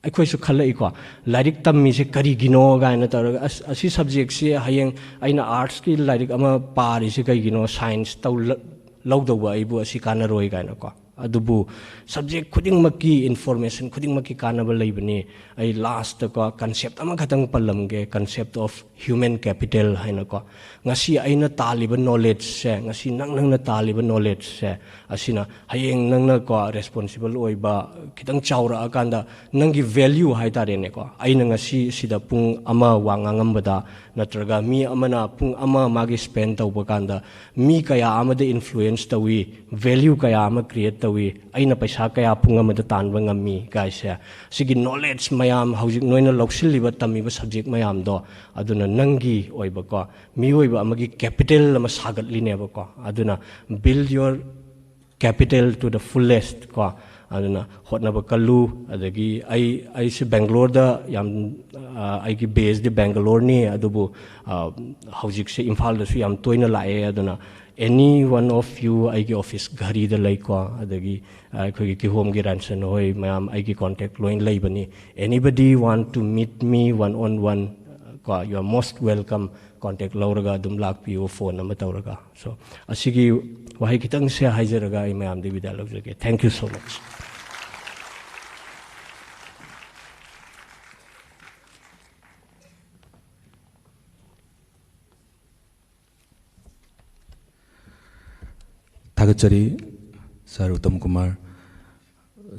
ꯑꯩꯈꯣꯏꯁꯨ ꯈꯜꯂꯛꯏꯀꯣ, ꯂꯥꯏꯔꯤꯛ ꯇꯝꯃꯤꯁꯦ ꯀꯔꯤꯒꯤꯅꯣ ꯀꯥꯏꯅ ꯇꯧꯔꯒ, "ꯑꯁ, ꯑꯁꯤ ꯁꯕꯖꯦꯛꯁꯤ ꯍꯌꯦꯡ ꯑꯩꯅ ꯑꯥꯔꯠꯁꯀꯤ ꯂꯥꯏꯔꯤꯛ ꯑꯃ ꯄꯥꯔꯤꯁꯦ ꯀꯩꯒꯤꯅꯣ, ꯁꯥꯏꯟꯁ ꯇꯧ-, ꯂꯧꯗꯧꯕ ꯑꯩꯕꯨ ꯑꯁꯤ ꯀꯥꯟꯅꯔꯣꯏ" ꯀꯥꯏꯅꯀꯣ꯫ ꯑꯗꯨꯕꯨ ꯁꯕꯖꯦꯛ ꯈꯨꯗꯤꯡꯃꯛꯀꯤ ꯏꯟꯐꯣꯔꯃꯦꯁꯟ ꯈꯨꯗꯤꯡꯃꯛꯀꯤ ꯀꯥꯟꯅꯕ ꯂꯩꯕꯅꯤ꯫ ꯑꯩ ꯂꯥꯁꯇꯀꯣ, ꯀꯟꯁꯦꯞ ꯑꯃꯈꯛꯇꯪ ꯄꯜꯂꯝꯒꯦ, concept of human capital ꯍꯥꯏꯅꯀꯣ꯫ ꯉꯁꯤ ꯑꯩꯅ ꯇꯥꯜꯂꯤꯕ ꯅꯣꯂꯦꯖꯁꯦ, ꯉꯁꯤ ꯅꯪ, ꯅꯪꯅ ꯇꯥꯜꯂꯤꯕ ꯅꯣꯂꯦꯖꯁꯦ, ꯑꯁꯤꯅ ꯍꯌꯦꯡ ꯅꯪꯅꯀꯣ, ꯔꯦꯁꯄꯣꯟꯁꯤꯕꯜ ꯑꯣꯏꯕ, ꯈꯤꯇꯪ ꯆꯥꯎꯔꯛꯑꯀꯥꯟꯗ ꯅꯪꯒꯤ ꯚꯦꯂ꯭ꯌꯨ ꯍꯥꯏꯇꯥꯔꯦꯅꯦꯀꯣ, ꯑꯩꯅ ꯉꯁꯤ ꯁꯤꯗ ꯄꯨꯡ ꯑꯃ ꯋꯥ ꯉꯥꯡꯉꯝꯕꯗ, ꯅꯠꯇ꯭ꯔꯒ ꯃꯤ ꯑꯃꯅ ꯄꯨꯡ ꯑꯃ ꯃꯥꯒꯤ ꯁ꯭ꯄꯦꯟ ꯇꯧꯕ ꯀꯥꯟꯗ, ꯃꯤ ꯀꯌꯥ ꯑꯃꯗ ꯏꯟꯐ꯭ꯂꯨꯌꯦꯟꯁ ꯇꯧꯏ, ꯚꯦꯂ꯭ꯌꯨ ꯀꯌꯥ ꯑꯃ ꯀ꯭ꯔꯤꯌꯦꯠ ꯇꯧꯏ, ꯑꯩꯅ ꯄꯩꯁꯥ ꯀꯌꯥ ꯄꯨꯡ ꯑꯃꯗ ꯇꯥꯟꯕ ꯉꯝꯃꯤ ꯀꯥꯏꯁꯦ꯫ ꯁꯤꯒꯤ ꯅꯣꯂꯦꯖ ꯃꯌꯥꯝ, ꯍꯧꯖꯤꯛ ꯅꯣꯏꯅ ꯂꯧꯁꯤꯜꯂꯤꯕ, ꯇꯝꯃꯤꯕ ꯁꯕꯖꯦꯛ ꯃꯌꯥꯝꯗꯣ, ꯑꯗꯨꯅ ꯅꯪꯒꯤ ꯑꯣꯏꯕꯀꯣ, ꯃꯤꯑꯣꯏꯕ ꯑꯃꯒꯤ ꯀꯦꯄꯤꯇꯦꯜ ꯑꯃ ꯁꯥꯒꯠꯂꯤꯅꯦꯕꯀꯣ꯫ ꯑꯗꯨꯅ build your capital to the fullest ꯀꯣ꯫ ꯑꯗꯨꯅ ꯍꯣꯠꯅꯕ ꯀꯜꯂꯨ꯫ ꯑꯗꯒꯤ ꯑꯩ, ꯑꯩꯁꯦ ꯕꯦꯡꯒ꯭ꯂꯣꯔꯗ ꯌꯥꯝ, ꯑ, ꯑꯩꯒꯤ ꯕꯦꯁꯇꯤ ꯕꯦꯡꯒ꯭ꯂꯣꯔꯅꯤ, ꯑꯗꯨꯕꯨ, ꯑ, ꯍꯧꯖꯤꯛꯁꯦ ꯏꯝꯐꯥꯜꯗꯁꯨ ꯌꯥꯝ ꯇꯣꯏꯅ ꯂꯥꯛꯑꯦ꯫ ꯑꯗꯨꯅ any one of you ꯑꯩꯒꯤ ꯑꯣꯐꯤꯁ ꯘꯔꯤꯗ ꯂꯩꯀꯣ꯫ ꯑꯗꯒꯤ, ꯑ, ꯑꯩꯈꯣꯏꯒꯤ ꯀꯤꯍꯣꯝꯒꯤ ꯔꯥꯟꯁꯟ ꯍꯣꯏ ꯃꯌꯥꯝ ꯑꯩꯒꯤ ꯀꯣꯟꯇꯦꯛ ꯂꯣꯏ ꯂꯩꯕꯅꯤ꯫ Anybody want to meet me one on one ꯀꯣ, you are most welcome꯫ Contact ꯂꯧꯔꯒ ꯑꯗꯨꯝ ꯂꯥꯛꯄꯤꯌꯨ, ꯐꯣꯟ ꯑꯃ ꯇꯧꯔꯒ꯫ So, ꯑꯁꯤꯒꯤ ꯋꯥꯍꯩ ꯈꯤꯇꯪꯁꯦ ꯍꯥꯏꯖꯔꯒ ꯑꯩ ꯃꯌꯥꯝꯗꯤ ꯕꯤꯗꯥꯏ ꯂꯧꯖꯒꯦ꯫ Thank you so much꯫ ꯊꯥꯒꯠꯆꯔꯤ ꯁꯥꯔ ꯎꯠꯇꯝ ꯀꯨꯃꯥꯔ꯫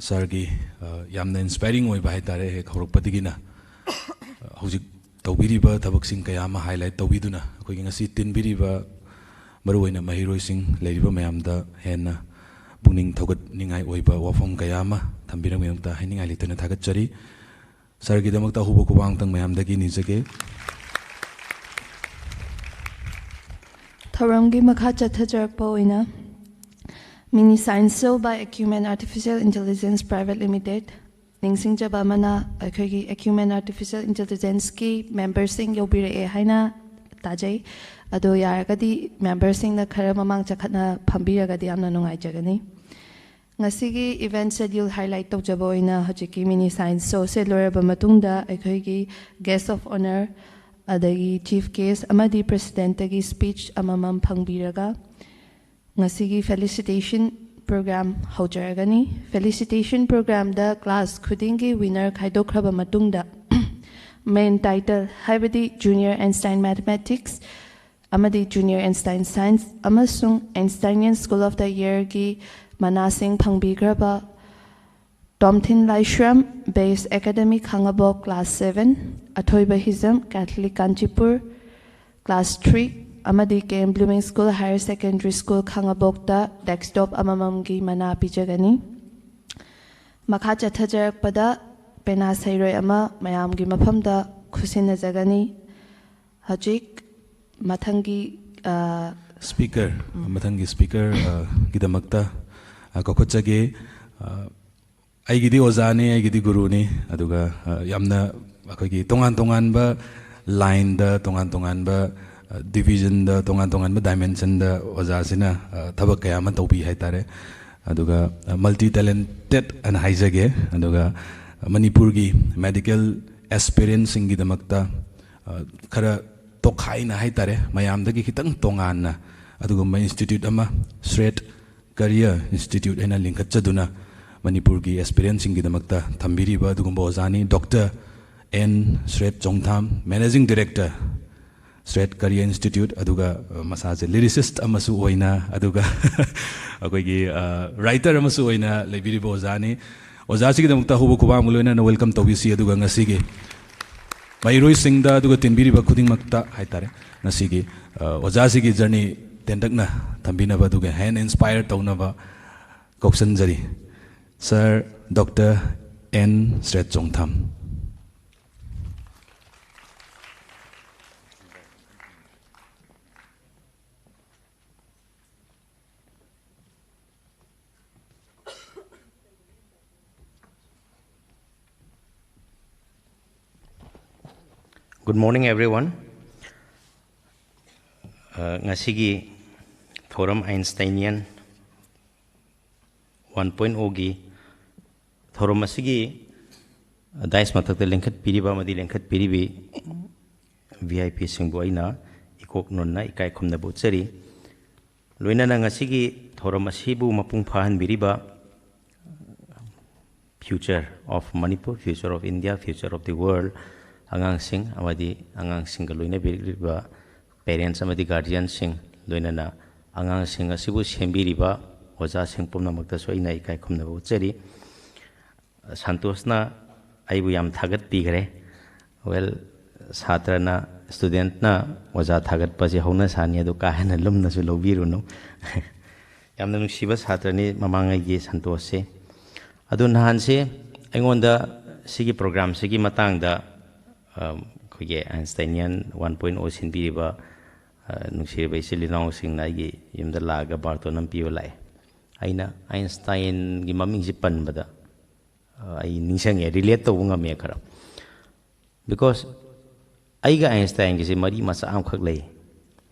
ꯁꯥꯔꯒꯤ, ꯑ, ꯌꯥꯝꯅ ꯏꯟꯁꯄꯥꯏꯔꯤꯡ ꯑꯣꯏꯕ ꯍꯥꯏꯇꯥꯔꯦ, ꯍꯦꯛ ꯍꯧꯔꯛꯄꯗꯒꯤꯅ, ꯑ, ꯍꯧꯖꯤꯛ ꯇꯧꯕꯤꯔꯤꯕ ꯊꯕꯛꯁꯤꯡ ꯀꯌꯥ ꯑꯃ ꯍꯥꯏꯂꯥꯏꯠ ꯇꯧꯕꯤꯗꯨꯅ, ꯑꯩꯈꯣꯏꯒꯤ ꯉꯁꯤ ꯇꯤꯟꯕꯤꯔꯤꯕ ꯃꯔꯨꯑꯣꯏꯅ ꯃꯍꯩꯔꯣꯏꯁꯤꯡ ꯂꯩꯔꯤꯕ ꯃꯌꯥꯝꯗ ꯍꯦꯟꯅ ꯄꯨꯛꯅꯤꯡ ꯊꯧꯒꯠꯅꯤꯡꯉꯥꯏ ꯑꯣꯏꯕ ꯋꯥꯐꯝ ꯀꯌꯥ ꯑꯃ ꯊꯝꯕꯤꯔꯝꯕꯒꯤꯗꯃꯛꯇ ꯍꯥꯏꯅꯤꯡꯉꯥꯏ ꯂꯩꯇꯅ ꯊꯥꯒꯠꯆꯔꯤ꯫ ꯁꯥꯔꯒꯤꯗꯃꯛꯇ ꯑꯍꯧꯕ ꯈꯨꯕꯥꯛ ꯑꯃꯇꯪ ꯃꯌꯥꯝꯗꯒꯤ ꯅꯤꯖꯒꯦ꯫ ꯊꯧꯔꯝꯒꯤ ꯃꯈꯥ ꯆꯠꯊꯖꯔꯛꯄ ꯑꯣꯏꯅ Mini Science Show by Acumen Artificial Intelligence Private Limited꯫ ꯅꯤꯡꯁꯤꯡꯖꯕ ꯑꯃꯅ, ꯑꯩꯈꯣꯏꯒꯤ Acumen Artificial Intelligenceꯀꯤ memberꯁꯤꯡ ꯌꯧꯕꯤꯔꯛꯑꯦ ꯍꯥꯏꯅ ꯇꯥꯖꯩ꯫ ꯑꯗꯣ ꯌꯥꯔꯒꯗꯤ memberꯁꯤꯡꯅ ꯈꯔ ꯃꯃꯥꯡ ꯆꯈꯠꯅ ꯐꯝꯕꯤꯔꯒꯗꯤ ꯌꯥꯝꯅ ꯅꯨꯡꯉꯥꯏꯖꯒꯅꯤ꯫ ꯉꯁꯤꯒꯤ event schedule highlight ꯇꯧꯖꯕ ꯑꯣꯏꯅ, ꯍꯧꯖꯤꯛꯀꯤ Mini Science Showꯁꯦ ꯂꯣꯏꯔꯕ ꯃꯇꯨꯡꯗ ꯑꯩꯈꯣꯏꯒꯤ guest of honour, ꯑꯗꯒꯤ chief guest ꯑꯃꯗꯤ presidentꯇꯒꯤ speech ꯑꯃꯃꯝ ꯐꯪꯕꯤꯔꯒ ꯉꯁꯤꯒꯤ felicitation program ꯍꯧꯖꯔꯒꯅꯤ꯫ Felicitation programꯗ class ꯈꯨꯗꯤꯡꯒꯤ winner ꯈꯥꯏꯗꯣꯛꯈ꯭ꯔꯕ ꯃꯇꯨꯡꯗ main title, ꯍꯥꯏꯕꯗꯤ Junior Einstein Mathematics ꯑꯃꯗꯤ Junior Einstein Science ꯑꯃꯁꯨꯡ Einsteinian School of the Yearꯒꯤ ꯃꯅꯥꯁꯤꯡ ꯐꯪꯕꯤꯈ꯭ꯔꯕ Tomthin Laishram, Best Academy, Khangabok, class seven, ꯑꯊꯣꯏꯕ ꯍꯤꯖꯝ, Catholic ꯀꯥꯟꯆꯤꯄꯨꯔ, class three, ꯑꯃꯗꯤ K M Blooming School Higher Secondary School, ꯈꯥꯉꯕꯣꯛꯇ desktop ꯑꯃꯃꯝꯒꯤ ꯃꯅꯥ ꯄꯤꯖꯒꯅꯤ꯫ ꯃꯈꯥ ꯆꯠꯊꯖꯔꯛꯄꯗ ꯄꯦꯅꯥ ꯁꯩꯔꯣꯏ ꯑꯃ ꯃꯌꯥꯝꯒꯤ ꯃꯐꯝꯗ ꯈꯨꯠꯁꯤꯟꯅꯖꯒꯅꯤ꯫ ꯍꯧꯖꯤꯛ ꯃꯊꯪꯒꯤ, ꯑ, Speaker, ꯃꯊꯪꯒꯤ speaker, ꯑ, ꯒꯤꯗꯃꯛꯇ, ꯑ, ꯀꯧꯈꯠꯆꯒꯦ꯫ ꯑ, ꯑꯩꯒꯤꯗꯤ ꯑꯣꯖꯥꯅꯤ, ꯑꯩꯒꯤꯗꯤ ꯒꯨꯔꯨꯅꯤ, ꯑꯗꯨꯒ, ꯑ, ꯌꯥꯝꯅ ꯑꯩꯈꯣꯏꯒꯤ ꯇꯣꯉꯥꯟ ꯇꯣꯉꯥꯟꯕ lineꯗ, ꯇꯣꯉꯥꯟ ꯇꯣꯉꯥꯟꯕ, ꯑ, divisionꯗ, ꯇꯣꯉꯥꯟ ꯇꯣꯉꯥꯟꯕ dimensionꯗ ꯑꯣꯖꯥꯁꯤꯅ, ꯑ, ꯊꯕꯛ ꯀꯌꯥ ꯑꯃ ꯇꯧꯕꯤ ꯍꯥꯏꯇꯥꯔꯦ꯫ ꯑꯗꯨꯒ, ꯑ, multi talented ꯑꯅ ꯍꯥꯏꯖꯒꯦ꯫ ꯑꯗꯨꯒ ꯃꯅꯤꯄꯨꯔꯒꯤ medical aspirantꯁꯤꯡꯒꯤꯗꯃꯛꯇ, ꯑ, ꯈꯔ ꯇꯣꯈꯥꯏꯅ ꯍꯥꯏꯇꯥꯔꯦ, ꯃꯌꯥꯝꯗꯒꯤ ꯈꯤꯇꯪ ꯇꯣꯉꯥꯟꯅ ꯑꯗꯨꯒꯨꯝꯕ institute ꯑꯃ, Shred Career Institute ꯍꯥꯏꯅ ꯂꯤꯡꯈꯠꯆꯗꯨꯅ ꯃꯅꯤꯄꯨꯔꯒꯤ aspirantꯁꯤꯡꯒꯤꯗꯃꯛꯇ ꯊꯝꯕꯤꯔꯤꯕ ꯑꯗꯨꯒꯨꯝꯕ ꯑꯣꯖꯥꯅꯤ, Doctor N ꯁ꯭ꯔꯦꯠ ꯆꯣꯡꯊꯥꯝ, Managing Director, Shred Career Institute꯫ ꯑꯗꯨꯒ, ꯑ, ꯃꯁꯥꯁꯦ lyricist ꯑꯃꯁꯨ ꯑꯣꯏꯅ, ꯑꯗꯨꯒ ꯑꯩꯈꯣꯏꯒꯤ, ꯑ, writer ꯑꯃꯁꯨ ꯑꯣꯏꯅ ꯂꯩꯕꯤꯔꯤꯕ ꯑꯣꯖꯥꯅꯤ꯫ ꯑꯣꯖꯥꯁꯤꯒꯤꯗꯃꯛꯇ ꯑꯍꯧꯕ ꯈꯨꯕꯥꯛ ꯑꯃꯒ ꯂꯣꯏꯅꯅ welcome ꯇꯧꯕꯤꯁꯤ꯫ ꯑꯗꯨꯒ ꯉꯁꯤꯒꯤ ꯃꯍꯩꯔꯣꯏꯁꯤꯡꯗ ꯑꯗꯨꯒ ꯇꯤꯟꯕꯤꯔꯤꯕ ꯈꯨꯗꯤꯡꯃꯛꯇ ꯍꯥꯏꯇꯥꯔꯦ, ꯉꯁꯤꯒꯤ, ꯑ, ꯑꯣꯖꯥꯁꯤꯒꯤ journey ꯇꯦꯟꯇꯛꯅ ꯊꯝꯕꯤꯅꯕ, ꯑꯗꯨꯒ ꯍꯦꯟꯅ ꯏꯟꯁꯄꯥꯌꯔ ꯇꯧꯅꯕ ꯀꯧꯁꯟꯖꯔꯤ꯫ Sir doctor N Sretchongtham. Good morning, everyone. Uh, ꯉꯁꯤꯒꯤ ꯊꯧꯔꯝ Einsteinian one point o ꯒꯤ ꯊꯧꯔꯝ ꯑꯁꯤꯒꯤ ꯗꯥꯏꯁ ꯃꯊꯛꯇ ꯂꯦꯡꯈꯠꯄꯤꯔꯤꯕ ꯑꯃꯗꯤ ꯂꯦꯡꯈꯠꯄꯤꯔꯤꯕꯤ V I P ꯁꯤꯡꯕꯨ ꯑꯩꯅ ꯏꯀꯣꯛ ꯅꯣꯟꯅ ꯏꯀꯥꯏ ꯈꯨꯝꯅꯕ ꯎꯠꯆꯔꯤ꯫ ꯂꯣꯏꯅꯅ ꯉꯁꯤꯒꯤ ꯊꯧꯔꯝ ꯑꯁꯤꯕꯨ ꯃꯄꯨꯡ ꯐꯥꯍꯟꯕꯤꯔꯤꯕ Future of Manipur, Future of India, Future of the World, ꯑꯉꯥꯡꯁꯤꯡ ꯑꯃꯗꯤ ꯑꯉꯥꯡꯁꯤꯡꯒ ꯂꯣꯏꯅꯕꯤꯔꯤꯕ parents ꯑꯃꯗꯤ guardianꯁꯤꯡ, ꯂꯣꯏꯅꯅ ꯑꯉꯥꯡꯁꯤꯡ ꯑꯁꯤꯕꯨ ꯁꯦꯝꯕꯤꯔꯤꯕ ꯑꯣꯖꯥꯁꯤꯡ ꯄꯨꯝꯅꯃꯛꯇꯁꯨ ꯑꯩꯅ ꯏꯀꯥꯏ ꯈꯨꯝꯅꯕ ꯎꯠꯆꯔꯤ꯫ ꯁꯟꯇꯣꯁꯅ ꯑꯩꯕꯨ ꯌꯥꯝ ꯊꯥꯒꯠꯄꯤꯈ꯭ꯔꯦ꯫ Well, ꯁꯥꯇ꯭ꯔꯅ, studentꯅ ꯑꯣꯖꯥ ꯊꯥꯒꯠꯄꯁꯦ ꯍꯧꯅ ꯁꯥꯅꯤ, ꯑꯗꯨ ꯀꯥ ꯍꯦꯟꯅ ꯂꯨꯝꯅꯁꯨ ꯂꯧꯕꯤꯔꯨꯅꯨ꯫ ꯌꯥꯝꯅ ꯅꯨꯡꯁꯤꯕ ꯁꯥꯇ꯭ꯔꯅꯤ ꯃꯃꯥꯡꯉꯩꯒꯤ ꯁꯟꯇꯣꯁꯁꯦ꯫ ꯑꯗꯨ ꯅꯍꯥꯟꯁꯦ ꯑꯩꯉꯣꯟꯗ ꯁꯤꯒꯤ programꯁꯤꯒꯤ ꯃꯇꯥꯡꯗ, ꯑ, ꯑꯩꯈꯣꯏꯒꯤ Einsteinian one point o ꯁꯤꯟꯕꯤꯔꯤꯕ, ꯑ, ꯅꯨꯡꯁꯤꯔꯕ ꯏꯆꯤꯜ ꯏꯅꯥꯎꯁꯤꯡꯅ ꯑꯩꯒꯤ ꯌꯨꯝꯗ ꯂꯥꯛꯑꯒ ꯕꯥꯔꯇꯣꯟ ꯑꯃ ꯄꯤꯕ ꯂꯥꯛꯑꯦ꯫ ꯑꯩꯅ Einsteinꯒꯤ ꯃꯃꯤꯡꯁꯤ ꯄꯟꯕꯗ, ꯑ, ꯑꯩ ꯅꯤꯡꯁꯤꯡꯉꯦ, relate ꯇꯧꯕ ꯉꯝꯃꯦ ꯈꯔ꯫ Because ꯑꯩꯒ Einsteinꯒꯤꯁꯦ ꯃꯔꯤ ꯃꯆꯥ ꯑꯃꯈꯛ ꯂꯩ꯫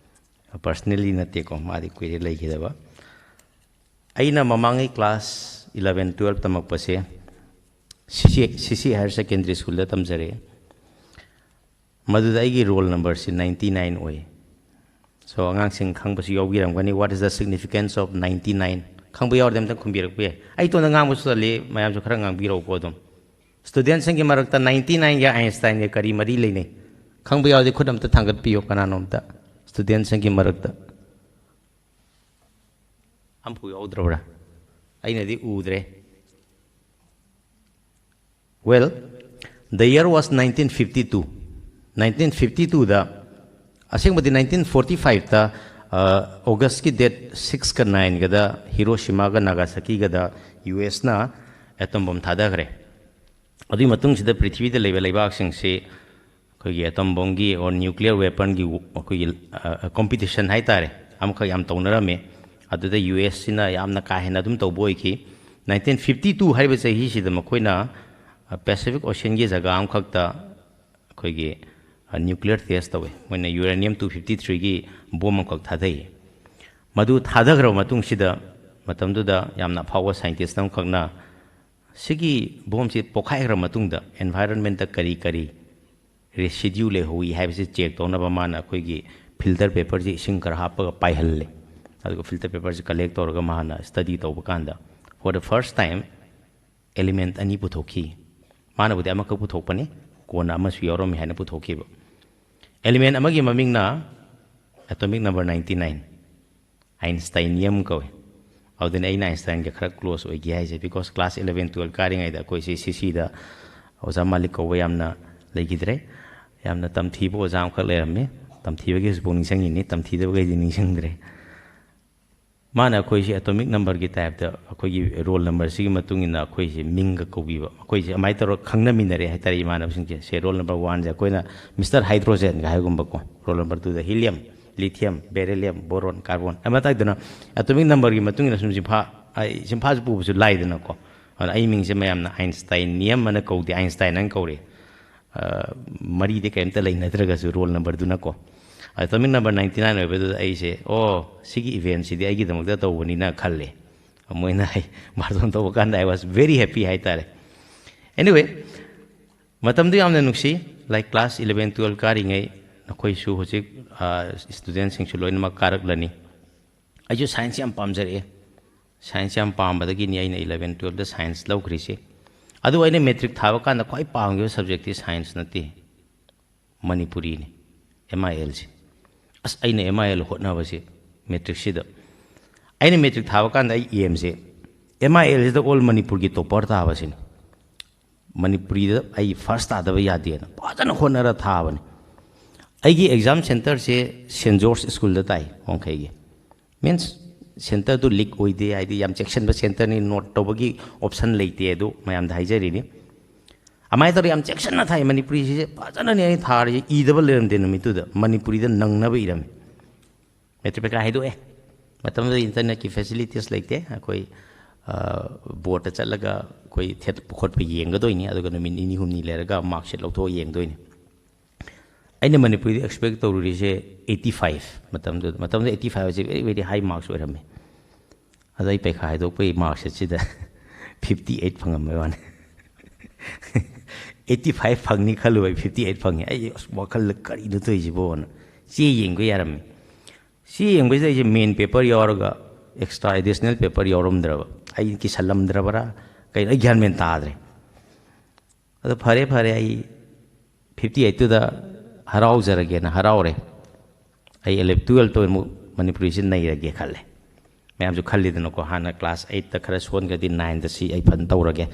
Personally ꯅꯠꯇꯦꯀꯣ, ꯃꯥꯗꯤ ꯀꯨꯏꯔꯦ ꯂꯩꯈꯤꯗꯕ꯫ ꯑꯩꯅ ꯃꯃꯥꯡꯉꯩ class eleven, twelve ꯇꯝꯃꯛꯄꯁꯦ C C, C C Higher Secondary Schoolꯗ ꯇꯝꯖꯔꯛꯑꯦ꯫ ꯃꯗꯨꯗ ꯑꯩꯒꯤ roll numberꯁꯤ ninety nine ꯑꯣꯏ꯫ So, ꯑꯉꯥꯡꯁꯤꯡ ꯈꯪꯕꯁꯨ ꯌꯥꯎꯕꯤꯔꯝꯒꯅꯤ, what is the significance of ninety nine? ꯈꯪꯕ ꯌꯥꯎꯔꯗꯤ ꯑꯝꯇꯪ ꯈꯨꯝꯕꯤꯔꯛꯄ ꯌꯥꯏ꯫ ꯑꯩ ꯏꯇꯣꯝꯇ ꯉꯥꯡꯕꯁꯨ ꯇꯜꯂꯤ, ꯃꯌꯥꯝꯁꯨ ꯈꯔ ꯉꯥꯡꯕꯤꯔꯛꯎꯀꯣ ꯑꯗꯨꯝ꯫ Studentꯁꯤꯡꯒꯤ ꯃꯔꯛꯇ ninety nineꯒ Einsteinꯒ ꯀꯔꯤ ꯃꯔꯤ ꯂꯩꯅꯩ? ꯈꯪꯕ ꯌꯥꯎꯔꯗꯤ ꯈꯨꯠ ꯑꯝꯇ ꯊꯥꯡꯒꯠꯄꯤꯌꯨ, ꯀꯅꯥꯅꯣꯝꯇ꯫ Studentꯁꯤꯡꯒꯤ ꯃꯔꯛꯇ ꯑꯝꯐꯥꯎ ꯌꯥꯎꯗ꯭ꯔꯕ꯭ꯔꯥ? ꯑꯩꯅꯗꯤ ꯎꯗ꯭ꯔꯦ꯫ Well, the year was nineteen fifty two. Nineteen fifty twoꯗ, ꯑꯁꯦꯡꯕꯗꯤ nineteen forty fiveꯇ ꯑꯣꯒꯁꯀꯤ ꯗꯦꯠ ꯁꯤꯛꯁꯀ ꯅꯥꯏꯟꯒꯗ ꯍꯤꯔꯣꯁꯤꯃꯥꯒ ꯅꯥꯒꯥꯁꯥꯀꯤꯒꯗ ꯌꯨ ꯑꯦꯁꯅ ꯑꯦꯇꯣꯝ ꯕꯣꯝ ꯊꯥꯗꯈ꯭ꯔꯦ꯫ ꯑꯗꯨꯒꯤ ꯃꯇꯨꯡꯁꯤꯗ ꯄ꯭ꯔꯤꯊꯤꯕꯤꯗ ꯂꯩꯕ ꯂꯩꯕꯥꯛꯁꯤꯡꯁꯤ ꯑꯩꯈꯣꯏꯒꯤ ꯑꯦꯇꯣꯝ ꯕꯣꯝꯒꯤ ꯑꯣꯔ ꯅ꯭ꯌꯨꯀ꯭ꯂꯤꯌꯔ ꯋꯦꯄꯟꯒꯤ ꯑꯩꯈꯣꯏꯒꯤ ꯀꯣꯝꯄꯤꯇꯤꯁꯟ ꯍꯥꯏꯇꯥꯔꯦ, ꯑꯃꯈꯛ ꯌꯥꯝ ꯇꯧꯅꯔꯝꯃꯤ꯫ ꯑꯗꯨꯗ ꯌꯨ ꯑꯦꯁꯁꯤꯅ ꯌꯥꯝꯅ ꯀꯥ ꯍꯦꯟꯅ ꯑꯗꯨꯝ ꯇꯧꯕ ꯑꯣꯏꯈꯤ꯫ ꯅꯥꯏꯟꯇꯤꯟ ꯐꯤꯐꯇꯤ ꯇꯨ ꯍꯥꯏꯔꯤꯕ ꯆꯍꯤꯁꯤꯗ ꯃꯈꯣꯏꯅ ꯄꯦꯁꯤꯐꯤꯛ ꯑꯣꯁꯤꯌꯟꯒꯤ ꯖꯒꯥ ꯑꯃꯈꯛꯇ ꯑꯩꯈꯣꯏꯒꯤ ꯅ꯭ꯌꯨꯀ꯭ꯂꯤꯌꯔ ꯇꯦꯁ ꯇꯧꯋꯦ꯫ ꯃꯣꯏꯅ ꯌꯨꯔꯦꯅꯤꯌꯝ ꯇꯨ ꯐꯤꯐꯇꯤ ꯊ꯭ꯔꯤꯒꯤ ꯕꯣꯝ ꯑꯃꯈꯛ ꯊꯥꯗꯩ꯫ ꯃꯗꯨ ꯊꯥꯗꯈ꯭ꯔꯕ ꯃꯇꯨꯡꯁꯤꯗ, ꯃꯇꯝꯗꯨꯗ ꯌꯥꯝꯅ ꯑꯐꯥꯎꯕ ꯁꯥꯏꯟꯇꯤꯁ ꯑꯃꯈꯛꯅ ꯁꯤꯒꯤ ꯕꯣꯝꯁꯤ ꯄꯣꯈꯥꯏꯈ꯭ꯔ ꯃꯇꯨꯡꯗ ꯑꯦꯟꯚꯥꯏꯔꯟꯃꯦꯟꯇ ꯀꯔꯤ ꯀꯔꯤ ꯔꯦꯁꯤꯗ꯭ꯌꯨ ꯂꯩꯍꯧꯏ ꯍꯥꯏꯕꯁꯤ ꯆꯦꯛ ꯇꯧꯅꯕ ꯃꯥꯅ ꯑꯩꯈꯣꯏꯒꯤ ꯐꯤꯜꯇꯔ ꯄꯦꯄꯔꯁꯤ ꯏꯁꯤꯡ ꯈꯔ ꯍꯥꯞꯄꯒ ꯄꯥꯏꯍꯜꯂꯦ꯫ ꯑꯗꯨꯒ ꯐꯤꯜꯇꯔ ꯄꯦꯄꯔꯁꯤ ꯀꯂꯦꯛ ꯇꯧꯔꯒ ꯃꯥꯅ ꯁ꯭ꯇꯗꯤ ꯇꯧꯕ ꯀꯥꯟꯗ, for the first time, element ꯑꯅꯤ ꯄꯨꯊꯣꯛꯈꯤ꯫ ꯃꯥꯅꯕꯨꯗꯤ ꯑꯃꯈꯛ ꯄꯨꯊꯣꯛꯄꯅꯤ, ꯀꯣꯟꯅ ꯑꯃꯁꯨ ꯌꯥꯎꯔꯝꯃꯤ ꯍꯥꯏꯅ ꯄꯨꯊꯣꯛꯈꯤꯕ꯫ ꯑꯦꯂꯤꯃꯦꯟ ꯑꯃꯒꯤ ꯃꯃꯤꯡꯅ ꯑꯦꯇꯣꯃꯤꯛ ꯅꯝꯕꯔ ꯅꯥꯏꯟꯇꯤ ꯅꯥꯏꯟ, ꯑꯥꯏꯟꯁꯇꯥꯏꯅꯤꯌꯝ ꯀꯧꯏ꯫ ꯑꯗꯨꯅ ꯑꯩꯅ ꯑꯥꯏꯟꯁꯇꯥꯏꯟꯒ ꯈꯔ ꯀ꯭ꯂꯣꯁ ꯑꯣꯏꯈꯤ ꯍꯥꯏꯁꯦ, ꯕꯤꯀꯣꯁ ꯀ꯭ꯂꯥꯁ ꯏꯂꯚꯦꯟ ꯇꯨꯋꯦꯜꯞ ꯀꯥꯔꯤꯉꯩꯗ ꯑꯩꯈꯣꯏꯁꯦ ꯁꯤ ꯁꯤꯗ ꯑꯣꯖꯥ ꯃꯥꯂꯤꯛ ꯀꯧꯕ ꯌꯥꯝꯅ ꯂꯩꯈꯤꯗ꯭ꯔꯦ꯫ ꯌꯥꯝꯅ ꯇꯝꯊꯤꯕ ꯑꯣꯖꯥ ꯑꯃꯈꯛ ꯂꯩꯔꯝꯃꯤ꯫ ꯇꯝꯊꯤꯕꯒꯤ ꯍꯧꯖꯤꯛꯐꯥꯎ ꯅꯤꯡꯁꯤꯡꯉꯤꯅꯤ, ꯇꯝꯊꯤꯗꯕꯈꯩꯗꯤ ꯅꯤꯡꯁꯤꯡꯗ꯭ꯔꯦ꯫ ꯃꯥꯅ ꯑꯩꯈꯣꯏꯁꯤ ꯑꯦꯇꯣꯃꯤꯛ ꯅꯝꯕꯔꯒꯤ ꯇꯥꯏꯞꯇ ꯑꯩꯈꯣꯏꯒꯤ ꯔꯣꯜ ꯅꯝꯕꯔꯁꯤꯒꯤ ꯃꯇꯨꯡ ꯏꯟꯅ ꯑꯩꯈꯣꯏꯁꯤ ꯃꯤꯡꯒ ꯀꯧꯕꯤꯕ, ꯑꯩꯈꯣꯏꯁꯤ ꯑꯗꯨꯃꯥꯏꯅ ꯇꯧꯔꯒ ꯈꯪꯅꯃꯤꯟꯅꯔꯦ ꯍꯥꯏꯇꯥꯔꯦ ꯏꯃꯥꯟꯅꯕꯁꯤꯡꯁꯦ꯫ ꯁꯦ, ꯔꯣꯜ ꯅꯝꯕꯔ ꯋꯥꯟꯁꯦ ꯑꯩꯈꯣꯏꯅ ꯃꯤꯁꯇꯔ ꯍꯥꯏꯗ꯭ꯔꯣꯖꯦꯟꯒ ꯍꯥꯏꯒꯨꯝꯕꯀꯣ, ꯔꯣꯜ ꯅꯝꯕꯔ ꯇꯨꯗ ꯍꯤꯂꯤꯌꯝ, ꯂꯤꯊꯤꯌꯝ, ꯕꯦꯔꯤꯂꯤꯌꯝ, ꯕꯣꯔꯣꯟ, ꯀꯥꯔꯕꯣꯟ, ꯑꯗꯨꯃꯥꯏꯅ ꯇꯧꯗꯅ ꯑꯦꯇꯣꯃꯤꯛ ꯅꯝꯕꯔꯒꯤ ꯃꯇꯨꯡ ꯏꯟꯅ ꯁꯨꯝ ꯆꯤꯟꯐꯥ, ꯑꯩ, ꯆꯤꯟꯐꯥꯁꯨ ꯄꯨꯕꯁꯨ ꯂꯥꯏꯗꯅꯀꯣ꯫ ꯑꯗꯨꯅ ꯑꯩ ꯃꯤꯡꯁꯦ ꯃꯌꯥꯝꯅ ꯑꯥꯏꯟꯁꯇꯥꯏꯅꯤꯌꯝ ꯑꯅ ꯀꯧꯗꯦ, ꯑꯥꯏꯟꯁꯇꯥꯏꯟ ꯑꯅ ꯀꯧꯔꯦ꯫ ꯑ, ꯃꯔꯤꯗꯤ ꯀꯔꯤꯝꯇ ꯂꯩꯅꯗ꯭ꯔꯒꯁꯨ ꯔꯣꯜ ꯅꯝꯕꯔꯗꯨꯅꯀꯣ꯫ ꯑꯦꯇꯣꯃꯤꯛ ꯅꯝꯕꯔ ꯅꯥꯏꯟꯇꯤ ꯅꯥꯏꯟ ꯑꯣꯏꯕꯗꯨꯗ ꯑꯩꯁꯦ, "ꯑꯣ, ꯁꯤꯒꯤ ꯏꯚꯦꯟꯁꯤꯗꯤ ꯑꯩꯒꯤꯗꯃꯛꯇ ꯇꯧꯕꯅꯤꯅ" ꯈꯜꯂꯦ꯫ ꯃꯣꯏꯅ ꯑꯩ ꯃꯥꯔꯇꯣꯟ ꯇꯧꯕ ꯀꯥꯟꯗ I was very happy ꯍꯥꯏꯇꯥꯔꯦ꯫ Anyway, ꯃꯇꯝꯗꯨ ꯌꯥꯝꯅ ꯅꯨꯡꯁꯤ꯫ ꯂꯥꯏꯛ ꯀ꯭ꯂꯥꯁ ꯏꯂꯚꯦꯟ ꯇꯨꯋꯦꯜꯞ ꯀꯥꯔꯤꯉꯩ ꯅꯈꯣꯏꯁꯨ ꯍꯧꯖꯤꯛ, ꯑ, ꯁ꯭ꯇꯨꯗꯦꯟꯁꯤꯡꯁꯨ ꯂꯣꯏꯅꯃꯛ ꯀꯥꯔꯛꯂꯅꯤ꯫ ꯑꯩꯁꯨ ꯁꯥꯏꯟꯁ ꯌꯥꯝ ꯄꯥꯝꯖꯔꯛꯑꯦ꯫ ꯁꯥꯏꯟꯁ ꯌꯥꯝ ꯄꯥꯝꯕꯗꯒꯤꯅꯤ ꯑꯩꯅ ꯏꯂꯚꯦꯟ ꯇꯨꯋꯦꯜꯞꯇ ꯁꯥꯏꯟꯁ ꯂꯧꯈ꯭ꯔꯤꯁꯦ꯫ ꯑꯗꯨꯕꯨ ꯑꯩꯅ ꯃꯦꯇ꯭ꯔꯤꯛ ꯊꯥꯕ ꯀꯥꯟꯗ ꯈ꯭ꯋꯥꯏ ꯄꯥꯝꯈꯤꯕ ꯁꯕꯖꯦꯛꯇꯤ ꯁꯥꯏꯟꯁ ꯅꯠꯇꯦ, ꯃꯅꯤꯄꯨꯔꯤꯅꯤ, ꯑꯦꯝ ꯑꯥꯏ ꯑꯦꯜꯁꯦ꯫ ꯑꯁ, ꯑꯩꯅ ꯑꯦꯝ ꯑꯥꯏ ꯑꯦꯜ ꯍꯣꯠꯅꯕꯁꯦ ꯃꯦꯇ꯭ꯔꯤꯛꯁꯤꯗ꯫ ꯑꯩꯅ ꯃꯦꯇ꯭ꯔꯤꯛ ꯊꯥꯕ ꯀꯥꯟꯗ ꯑꯩ ꯑꯦꯝꯁꯦ ꯑꯦꯝ ꯑꯥꯏ ꯑꯦꯜꯁꯤꯗ ꯑꯣꯜ ꯃꯅꯤꯄꯨꯔꯒꯤ ꯇꯣꯄꯔ ꯇꯥꯕꯁꯤꯅꯤ꯫ ꯃꯅꯤꯄꯨꯔꯤꯗ ꯑꯩ ꯐꯥꯔꯁ ꯇꯥꯗꯕ ꯌꯥꯗꯦꯅ ꯐꯖꯅ ꯍꯣꯠꯅꯔ ꯊꯥꯕꯅꯤ꯫ ꯑꯩꯒꯤ ꯑꯦꯛꯖꯥꯝ ꯁꯦꯟꯇꯔꯁꯦ ꯁꯦꯟ ꯖꯣꯔꯖ ꯁ꯭ꯀꯨꯜꯗ ꯇꯥꯏ, ꯋꯥꯡꯈꯩꯒꯤ꯫ ꯃꯤꯟꯁ, ꯁꯦꯟꯇꯔꯗꯨ ꯂꯤꯛ ꯑꯣꯏꯗꯦ, ꯍꯥꯏꯗꯤ ꯌꯥꯝ ꯆꯦꯛꯁꯤꯟꯕ ꯁꯦꯟꯇꯔꯅꯤ, ꯅꯣꯠ ꯇꯧꯕꯒꯤ ꯑꯣꯞꯁꯟ ꯂꯩꯇꯦ, ꯑꯗꯨ ꯃꯌꯥꯝꯗ ꯍꯥꯏꯖꯔꯤꯅꯤ꯫ ꯑꯗꯨꯃꯥꯏꯅ ꯇꯧꯔꯒ ꯌꯥꯝ ꯆꯦꯛꯁꯤꯟꯅ ꯊꯥꯏ꯫ ꯃꯅꯤꯄꯨꯔꯤꯁꯤꯁꯦ ꯐꯖꯅꯅꯦ ꯑꯩꯅ ꯊꯥꯔꯤꯁꯦ, ꯏꯗꯕ ꯂꯩꯔꯝꯗꯦ ꯅꯨꯃꯤꯠꯇꯨꯗ, ꯃꯅꯤꯄꯨꯔꯤꯗ ꯅꯪꯅꯕ ꯏꯔꯝꯃꯤ꯫ ꯃꯦꯇ꯭ꯔꯤꯛ ꯄꯔꯤꯈꯥ ꯍꯥꯏꯗꯣꯛꯑꯦ꯫ ꯃꯇꯝꯗꯨꯗ ꯏꯟꯇꯔꯅꯦꯠꯀꯤ ꯐꯦꯁꯤꯂꯤꯇꯤꯁ ꯂꯩꯇꯦ꯫ ꯑꯩꯈꯣꯏ, ꯑ, ꯕꯣꯔꯗꯇ ꯆꯠꯂꯒ ꯑꯩꯈꯣꯏ ꯊꯦꯠꯄ ꯈꯣꯠꯄ ꯌꯦꯡꯒꯗꯣꯏꯅꯤ, ꯑꯗꯨꯒ ꯅꯨꯃꯤꯠ ꯅꯤꯅꯤ ꯍꯨꯝꯅꯤ ꯂꯩꯔꯒ ꯃꯥꯔꯛꯁꯤꯠ ꯂꯧꯊꯣꯛꯑ ꯌꯦꯡꯗꯣꯏꯅꯤ꯫ ꯑꯩꯅ ꯃꯅꯤꯄꯨꯔꯤꯗ ꯑꯦꯛꯁꯄꯦꯛ ꯇꯧꯔꯨꯔꯤꯁꯦ eighty five꯫ ꯃꯇꯝꯗꯨꯗ, ꯃꯇꯝꯗꯨꯗ eighty five ꯑꯁꯤ very, very high marks ꯑꯣꯏꯔꯝꯃꯤ꯫ ꯑꯗꯣ ꯑꯩ ꯄꯩꯈꯥ ꯍꯥꯏꯗꯣꯛꯄꯒꯤ ꯃꯥꯔꯛꯁꯤꯠꯁꯤꯗ fifty eight ꯐꯪꯉꯝꯕꯩ ꯋꯥꯅꯤ꯫ Eighty five ꯐꯪꯅꯤ ꯈꯜꯂꯨꯕ, ꯑꯩ fifty eight ꯐꯪꯉꯤ꯫ ꯑꯩ ꯑꯁ, ꯋꯥꯈꯜꯗ ꯀꯔꯤꯅꯣ ꯇꯧꯔꯤꯁꯤꯕꯣꯅ ꯆꯦ ꯌꯦꯡꯕ ꯌꯥꯔꯝꯃꯤ꯫ ꯆꯦ ꯌꯦꯡꯕꯁꯤꯗ ꯑꯩꯁꯦ ꯃꯦꯟ ꯄꯦꯄꯔ ꯌꯥꯎꯔꯒ ꯑꯦꯛꯁꯇ꯭ꯔꯥ ꯑꯦꯗꯤꯁꯅꯦꯜ ꯄꯦꯄꯔ ꯌꯥꯎꯔꯝꯗ꯭ꯔꯕ, ꯑꯩ ꯀꯤꯁꯜꯂꯝꯗ꯭ꯔꯕꯔꯥ ꯀꯩꯅꯣ, ꯑꯩ ꯒ꯭ꯌꯥꯟ ꯃꯦꯟ ꯇꯥꯗ꯭ꯔꯦ꯫ ꯑꯗꯣ ꯐꯔꯦ ꯐꯔꯦ, ꯑꯩ fifty eight ꯇꯨꯗ ꯍꯔꯥꯎꯖꯔꯒꯦꯅ ꯍꯔꯥꯎꯔꯦ꯫ ꯑꯩ eleven twelve ꯇ ꯑꯃꯨꯛ ꯃꯅꯤꯄꯨꯔꯤꯁꯤ ꯅꯩꯔꯒꯦ ꯈꯜꯂꯦ꯫ ꯃꯌꯥꯝꯁꯨ ꯈꯜꯂꯤꯗꯅꯀꯣ, ꯍꯥꯟꯅ ꯀ꯭ꯂꯥꯁ ꯑꯩꯠꯇ ꯈꯔ ꯁꯣꯟꯈ꯭ꯔꯗꯤ ꯅꯥꯏꯟꯗ ꯁꯤ ꯑꯩ ꯐꯖꯅ ꯇꯧꯔꯒꯦ,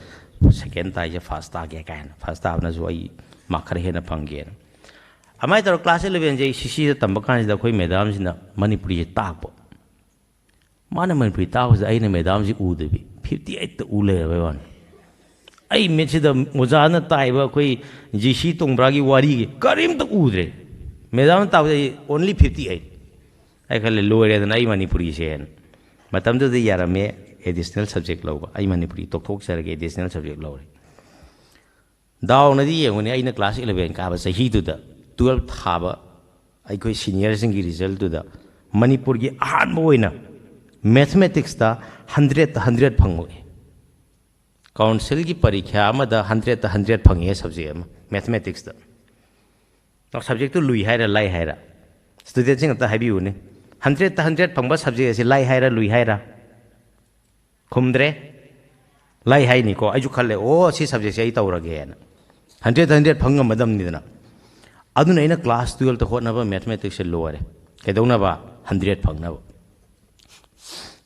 ꯁꯦꯀꯦꯟ ꯇꯥꯏꯁꯦ ꯐꯥꯔꯁ ꯇꯥꯒꯦ ꯀꯥꯏꯅ, ꯐꯥꯔꯁ ꯇꯥꯕꯅꯁꯨ ꯑꯩ ꯃꯥꯔꯛ ꯈꯔ ꯍꯦꯟꯅ ꯐꯪꯒꯦꯅ꯫ ꯑꯗꯨꯃꯥꯏꯅ ꯇꯧꯔꯒ ꯀ꯭ꯂꯥꯁ eleven ꯁꯦ ꯑꯩ ꯁꯤꯁꯤꯗ ꯇꯝꯕ ꯀꯥꯟꯁꯤꯗ ꯑꯩꯈꯣꯏ ꯃꯦꯗꯥꯝꯁꯤꯅ ꯃꯅꯤꯄꯨꯔꯤꯁꯦ ꯇꯥꯛꯄ꯫ ꯃꯥꯅ ꯃꯅꯤꯄꯨꯔꯤ ꯇꯥꯛꯄꯁꯤꯗ ꯑꯩꯅ ꯃꯦꯗꯥꯝꯁꯤ ꯎꯗꯕꯤ fifty eight ꯇ ꯎ ꯂꯩꯔꯕꯩ ꯋꯥꯅꯤ꯫ ꯑꯩ ꯃꯤꯠꯁꯤꯗ ꯑꯣꯖꯥꯅ ꯇꯥꯛꯏꯕ ꯑꯩꯈꯣꯏ ꯖꯤ ꯁꯤ ꯇꯣꯡꯕ꯭ꯔꯥꯒꯤ ꯋꯥꯔꯤꯒꯤ ꯀꯔꯤꯝꯇ ꯎꯗ꯭ꯔꯦ꯫ ꯃꯦꯗꯥꯝꯅ ꯇꯥꯛꯄꯁꯦ ꯑꯩ only fifty eight꯫ ꯑꯩ ꯈꯜꯂꯦ, "ꯂꯣꯏꯔꯦꯗꯅ ꯑꯩ ꯃꯅꯤꯄꯨꯔꯤꯁꯦꯅ"꯫ ꯃꯇꯝꯗꯨꯗ ꯌꯥꯔꯝꯃꯦ ꯑꯦꯗꯤꯁꯅꯦꯜ ꯁꯕꯖꯦꯛ ꯂꯧꯕ꯫ ꯑꯩ ꯃꯅꯤꯄꯨꯔꯤ ꯇꯣꯛꯊꯣꯛꯆꯔꯒꯦ, ꯑꯦꯗꯤꯁꯅꯦꯜ ꯁꯕꯖꯦꯛ ꯂꯧꯔꯦ꯫ ꯗꯥꯎꯅꯗꯤ ꯌꯦꯡꯉꯨꯅꯦ, ꯑꯩꯅ ꯀ꯭ꯂꯥꯁ eleven ꯀꯥꯕ ꯆꯍꯤꯗꯨꯗ twelve ꯊꯥꯕ ꯑꯩꯈꯣꯏ ꯁꯤꯅꯤꯌꯔꯁꯤꯡꯒꯤ ꯔꯤꯖꯜꯇꯨꯗ ꯃꯅꯤꯄꯨꯔꯒꯤ ꯑꯍꯥꯟꯕ ꯑꯣꯏꯅ ꯃꯦꯊꯃꯦꯇꯤꯛꯁꯇ hundred ꯇ hundred ꯐꯪꯉꯛꯑꯦ꯫ ꯀꯥꯎꯟꯁꯤꯜꯒꯤ ꯄꯔꯤꯈ꯭ꯌꯥ ꯑꯃꯗ hundred ꯇ hundred ꯐꯪꯉꯦ ꯁꯕꯖꯦꯛ ꯑꯃ, ꯃꯦꯊꯃꯦꯇꯤꯛꯁꯇ꯫ ꯁꯕꯖꯦꯛꯇꯨ ꯂꯨꯏ ꯍꯥꯏꯔ, ꯂꯥꯏ ꯍꯥꯏꯔ? ꯁ꯭ꯇꯨꯗꯦꯟꯁꯤꯡ ꯑꯝꯇ ꯍꯥꯏꯕꯤꯌꯨꯅꯦ, hundred ꯇ hundred ꯐꯪꯕ ꯁꯕꯖꯦꯛ ꯑꯁꯤ ꯂꯥꯏ ꯍꯥꯏꯔ, ꯂꯨꯏ ꯍꯥꯏꯔ? ꯈꯨꯝꯗ꯭ꯔꯦ꯫ ꯂꯥꯏ ꯍꯥꯏꯅꯤꯀꯣ꯫ ꯑꯩꯁꯨ ꯈꯜꯂꯦ, "ꯑꯣ, ꯁꯤ ꯁꯕꯖꯦꯛꯁꯦ ꯑꯩ ꯇꯧꯔꯒꯦꯅ"꯫ Hundred ꯇ hundred ꯐꯪ ꯉꯝꯃꯗꯕꯅꯤꯗꯅ꯫ ꯑꯗꯨꯅ ꯑꯩꯅ ꯀ꯭ꯂꯥꯁ twelve ꯇ ꯍꯣꯠꯅꯕ ꯃꯦꯊꯃꯦꯇꯤꯛꯁꯁꯦ ꯂꯣꯏꯔꯦ꯫ ꯀꯩꯗꯧꯅꯕ? Hundred ꯐꯪꯅꯕ꯫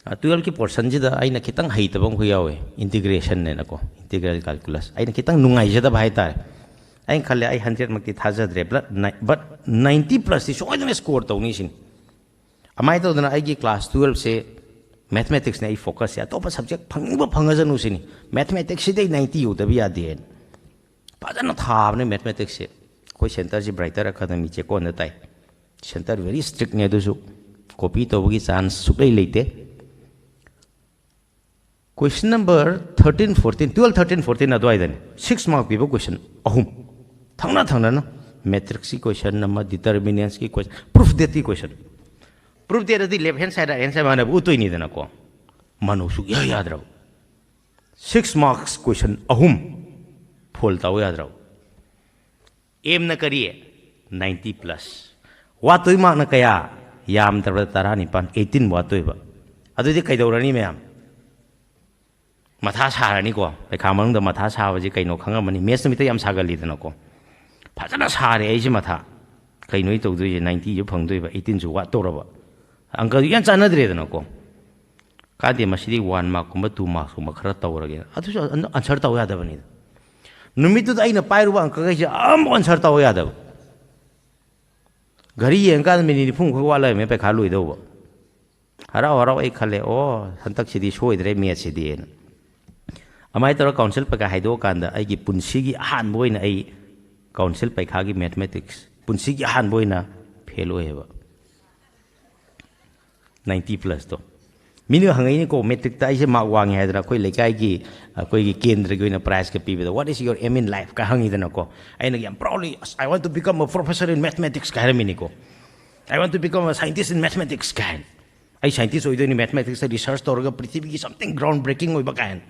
ꯑ, twelve ꯀꯤ ꯄꯣꯔꯁꯟꯁꯤꯗ ꯑꯩꯅ ꯈꯤꯇꯪ ꯍꯩꯇꯕ ꯑꯃꯈꯛ ꯌꯥꯎꯋꯦ, ꯏꯟꯇꯤꯒ꯭ꯔꯦꯁꯟꯅꯦꯅꯀꯣ, ꯏꯟꯇꯤꯒ꯭ꯔꯦꯜ ꯀꯥꯜꯀꯨꯂꯁ꯫ ꯑꯩꯅ ꯈꯤꯇꯪ ꯅꯨꯡꯉꯥꯏꯖꯗꯕ ꯍꯥꯏꯇꯥꯔꯦ꯫ ꯑꯩꯅ ꯈꯜꯂꯦ, ꯑꯩ ꯍꯟꯗ꯭ꯔꯦꯠꯃꯛꯇꯤ ꯊꯥꯖꯗ꯭ꯔꯦ, but ninety plusꯇꯤ ꯁꯣꯏꯗꯅ score ꯇꯧꯅꯤ ꯁꯤꯅꯤ꯫ ꯑꯗꯨꯃꯥꯏꯅ ꯇꯧꯗꯅ ꯑꯩꯒꯤ class twelveꯁꯦ mathematicsꯅꯦ ꯑꯩ focusꯁꯦ, ꯑꯇꯣꯞꯄ subject ꯐꯪꯅꯤꯡꯕ ꯐꯪꯉꯖꯅꯨ ꯁꯤꯅꯤ꯫ Mathematicsꯁꯤꯗꯤ ꯑꯩ ninety ꯌꯧꯗꯕ ꯌꯥꯗꯦꯅ ꯐꯖꯅ ꯊꯥꯕꯅꯦ mathematicsꯁꯦ꯫ ꯑꯩꯈꯣꯏ centreꯁꯤ Brighter Academy ꯆꯦꯛꯀꯣꯟꯗ ꯇꯥꯏ꯫ Center very strictꯅꯦ, ꯑꯗꯨꯁꯨ copy ꯇꯧꯕꯒꯤ chance ꯁꯨꯛꯂꯩ ꯂꯩꯇꯦ꯫ Question number thirteen, fourteen, twelve, thirteen, fourteen ꯑꯗꯨꯋꯥꯏꯗꯅꯤ, six mark ꯄꯤꯕ question ꯑꯍꯨꯝ ꯊꯪꯅ ꯊꯪꯅꯅ, matrixꯀꯤ question ꯑꯃ, determinantsꯀꯤ question, proof thatꯀꯤ question꯫ Proof thatꯑꯗꯤ left hand side, right hand side ꯃꯥꯟꯅꯕ ꯎꯠꯇꯣꯏꯅꯤꯗꯅꯀꯣ꯫ ꯃꯥꯟꯅꯧ ꯁꯨꯛꯌꯥ ꯌꯥꯗ꯭ꯔꯕ꯫ Six marks question ꯑꯍꯨꯝ fail ꯇꯧ ꯌꯥꯗ꯭ꯔꯕ꯫ Aimꯅ ꯀꯔꯤ? Ninety plus꯫ ꯋꯥꯠꯇꯣꯏ markꯅ ꯀꯌꯥ? ꯌꯥꯝꯗ꯭ꯔꯕꯗ ꯇꯔꯥꯅꯤꯄꯥꯟ, eighteen ꯋꯥꯠꯇꯣꯏꯕ꯫ ꯑꯗꯨꯗꯤ ꯀꯩꯗꯧꯔꯅꯤ ꯃꯌꯥꯝ? ꯃꯊꯥ ꯁꯥꯔꯅꯤꯀꯣ꯫ ꯄꯩꯈꯥ ꯃꯅꯨꯡꯗ ꯃꯊꯥ ꯁꯥꯕꯁꯤ ꯀꯩꯅꯣ ꯈꯪꯉꯝꯃꯅꯤ꯫ Maths ꯅꯨꯃꯤꯠꯇ ꯌꯥꯝ ꯁꯥꯒꯜꯂꯤꯗꯅꯀꯣ꯫ ꯐꯖꯅ ꯁꯥꯔꯦ ꯑꯩꯁꯦ ꯃꯊꯥ꯫ ꯀꯩꯅꯣ ꯑꯩ ꯇꯧꯗꯣꯏꯁꯦ? Ninetyꯁꯨ ꯐꯪꯗꯣꯏꯕ, eighteenꯁꯨ ꯋꯥꯠꯇꯧꯔꯕ꯫ ꯑꯪꯀꯗꯨ ꯌꯥꯝ ꯆꯥꯟꯅꯗ꯭ꯔꯦꯗꯅꯀꯣ꯫ ꯀꯥꯟꯗꯦ, ꯃꯁꯤꯗꯤ one markꯀꯨꯝꯕ two marksꯀꯨꯝꯕ ꯈꯔ ꯇꯧꯔꯒꯦ꯫ ꯑꯗꯨꯁꯨ ꯑꯟ-, answer ꯇꯧ ꯌꯥꯗꯕꯅꯤꯗ꯫ ꯅꯨꯃꯤꯠꯇꯨꯗ ꯑꯩꯅ ꯄꯥꯏꯔꯨꯕ ꯑꯪꯀꯈꯩꯁꯦ ꯑꯃꯐꯥꯎ answer ꯇꯧ ꯌꯥꯗꯕ꯫ ꯘꯔꯤ ꯌꯦꯡꯀꯥꯟꯗ minute ꯅꯤꯐꯨꯃꯨꯛꯈꯛ ꯋꯥꯠꯂꯝꯃꯦ ꯄꯩꯈꯥ ꯂꯣꯏꯗꯧꯕ꯫ ꯍꯔꯥꯎ ꯍꯔꯥꯎ ꯑꯩ ꯈꯜꯂꯦ, "ꯑꯣ, ꯍꯟꯗꯛꯁꯤꯗꯤ ꯁꯣꯏꯗ꯭ꯔꯦ mathsꯁꯤꯗꯤꯅ"꯫ ꯑꯗꯨꯃꯥꯏꯅ ꯇꯧꯔꯒ council ꯄꯩꯈꯥ ꯍꯥꯏꯗꯣꯛꯑꯀꯥꯟꯗ ꯑꯩꯒꯤ ꯄꯨꯟꯁꯤꯒꯤ ꯑꯍꯥꯟꯕ ꯑꯣꯏꯅ ꯑꯩ council ꯄꯩꯈꯥꯒꯤ mathematics ꯄꯨꯟꯁꯤꯒꯤ ꯑꯍꯥꯟꯕ ꯑꯣꯏꯅ fail ꯑꯣꯏꯌꯦꯕ꯫ Ninety plusꯇꯣ꯫ ꯃꯤꯅ ꯍꯪꯉꯛꯏꯅꯤꯀꯣ, matricꯇ ꯑꯩꯁꯦ mark ꯋꯥꯡꯉꯦ ꯍꯥꯏꯗꯅ ꯑꯩꯈꯣꯏ ꯂꯩꯀꯥꯏꯒꯤ, ꯑꯩꯈꯣꯏꯒꯤ ꯀꯦꯟꯗ꯭ꯔꯒꯤ ꯑꯣꯏꯅ prizeꯀ ꯄꯤꯕꯗ, "What is your aim in life?" ꯀ ꯍꯪꯉꯤꯗꯅꯀꯣ꯫ ꯑꯩꯅ ꯌꯥꯝ proudly, "ꯑꯁ, I want to become a professor in mathematics" ꯀ ꯍꯥꯏꯔꯝꯃꯤꯅꯤꯀꯣ꯫ "I want to become a scientist in mathematics" ꯀꯥꯏꯅ꯫ "ꯑꯩ scientist ꯑꯣꯏꯗꯣꯏꯅꯤ, mathematicsꯇ research ꯇꯧꯔꯒ ꯄ꯭ꯔꯤꯊꯤꯕꯤꯒꯤ something ground breaking ꯑꯣꯏꯕ" ꯀꯥꯏꯅ꯫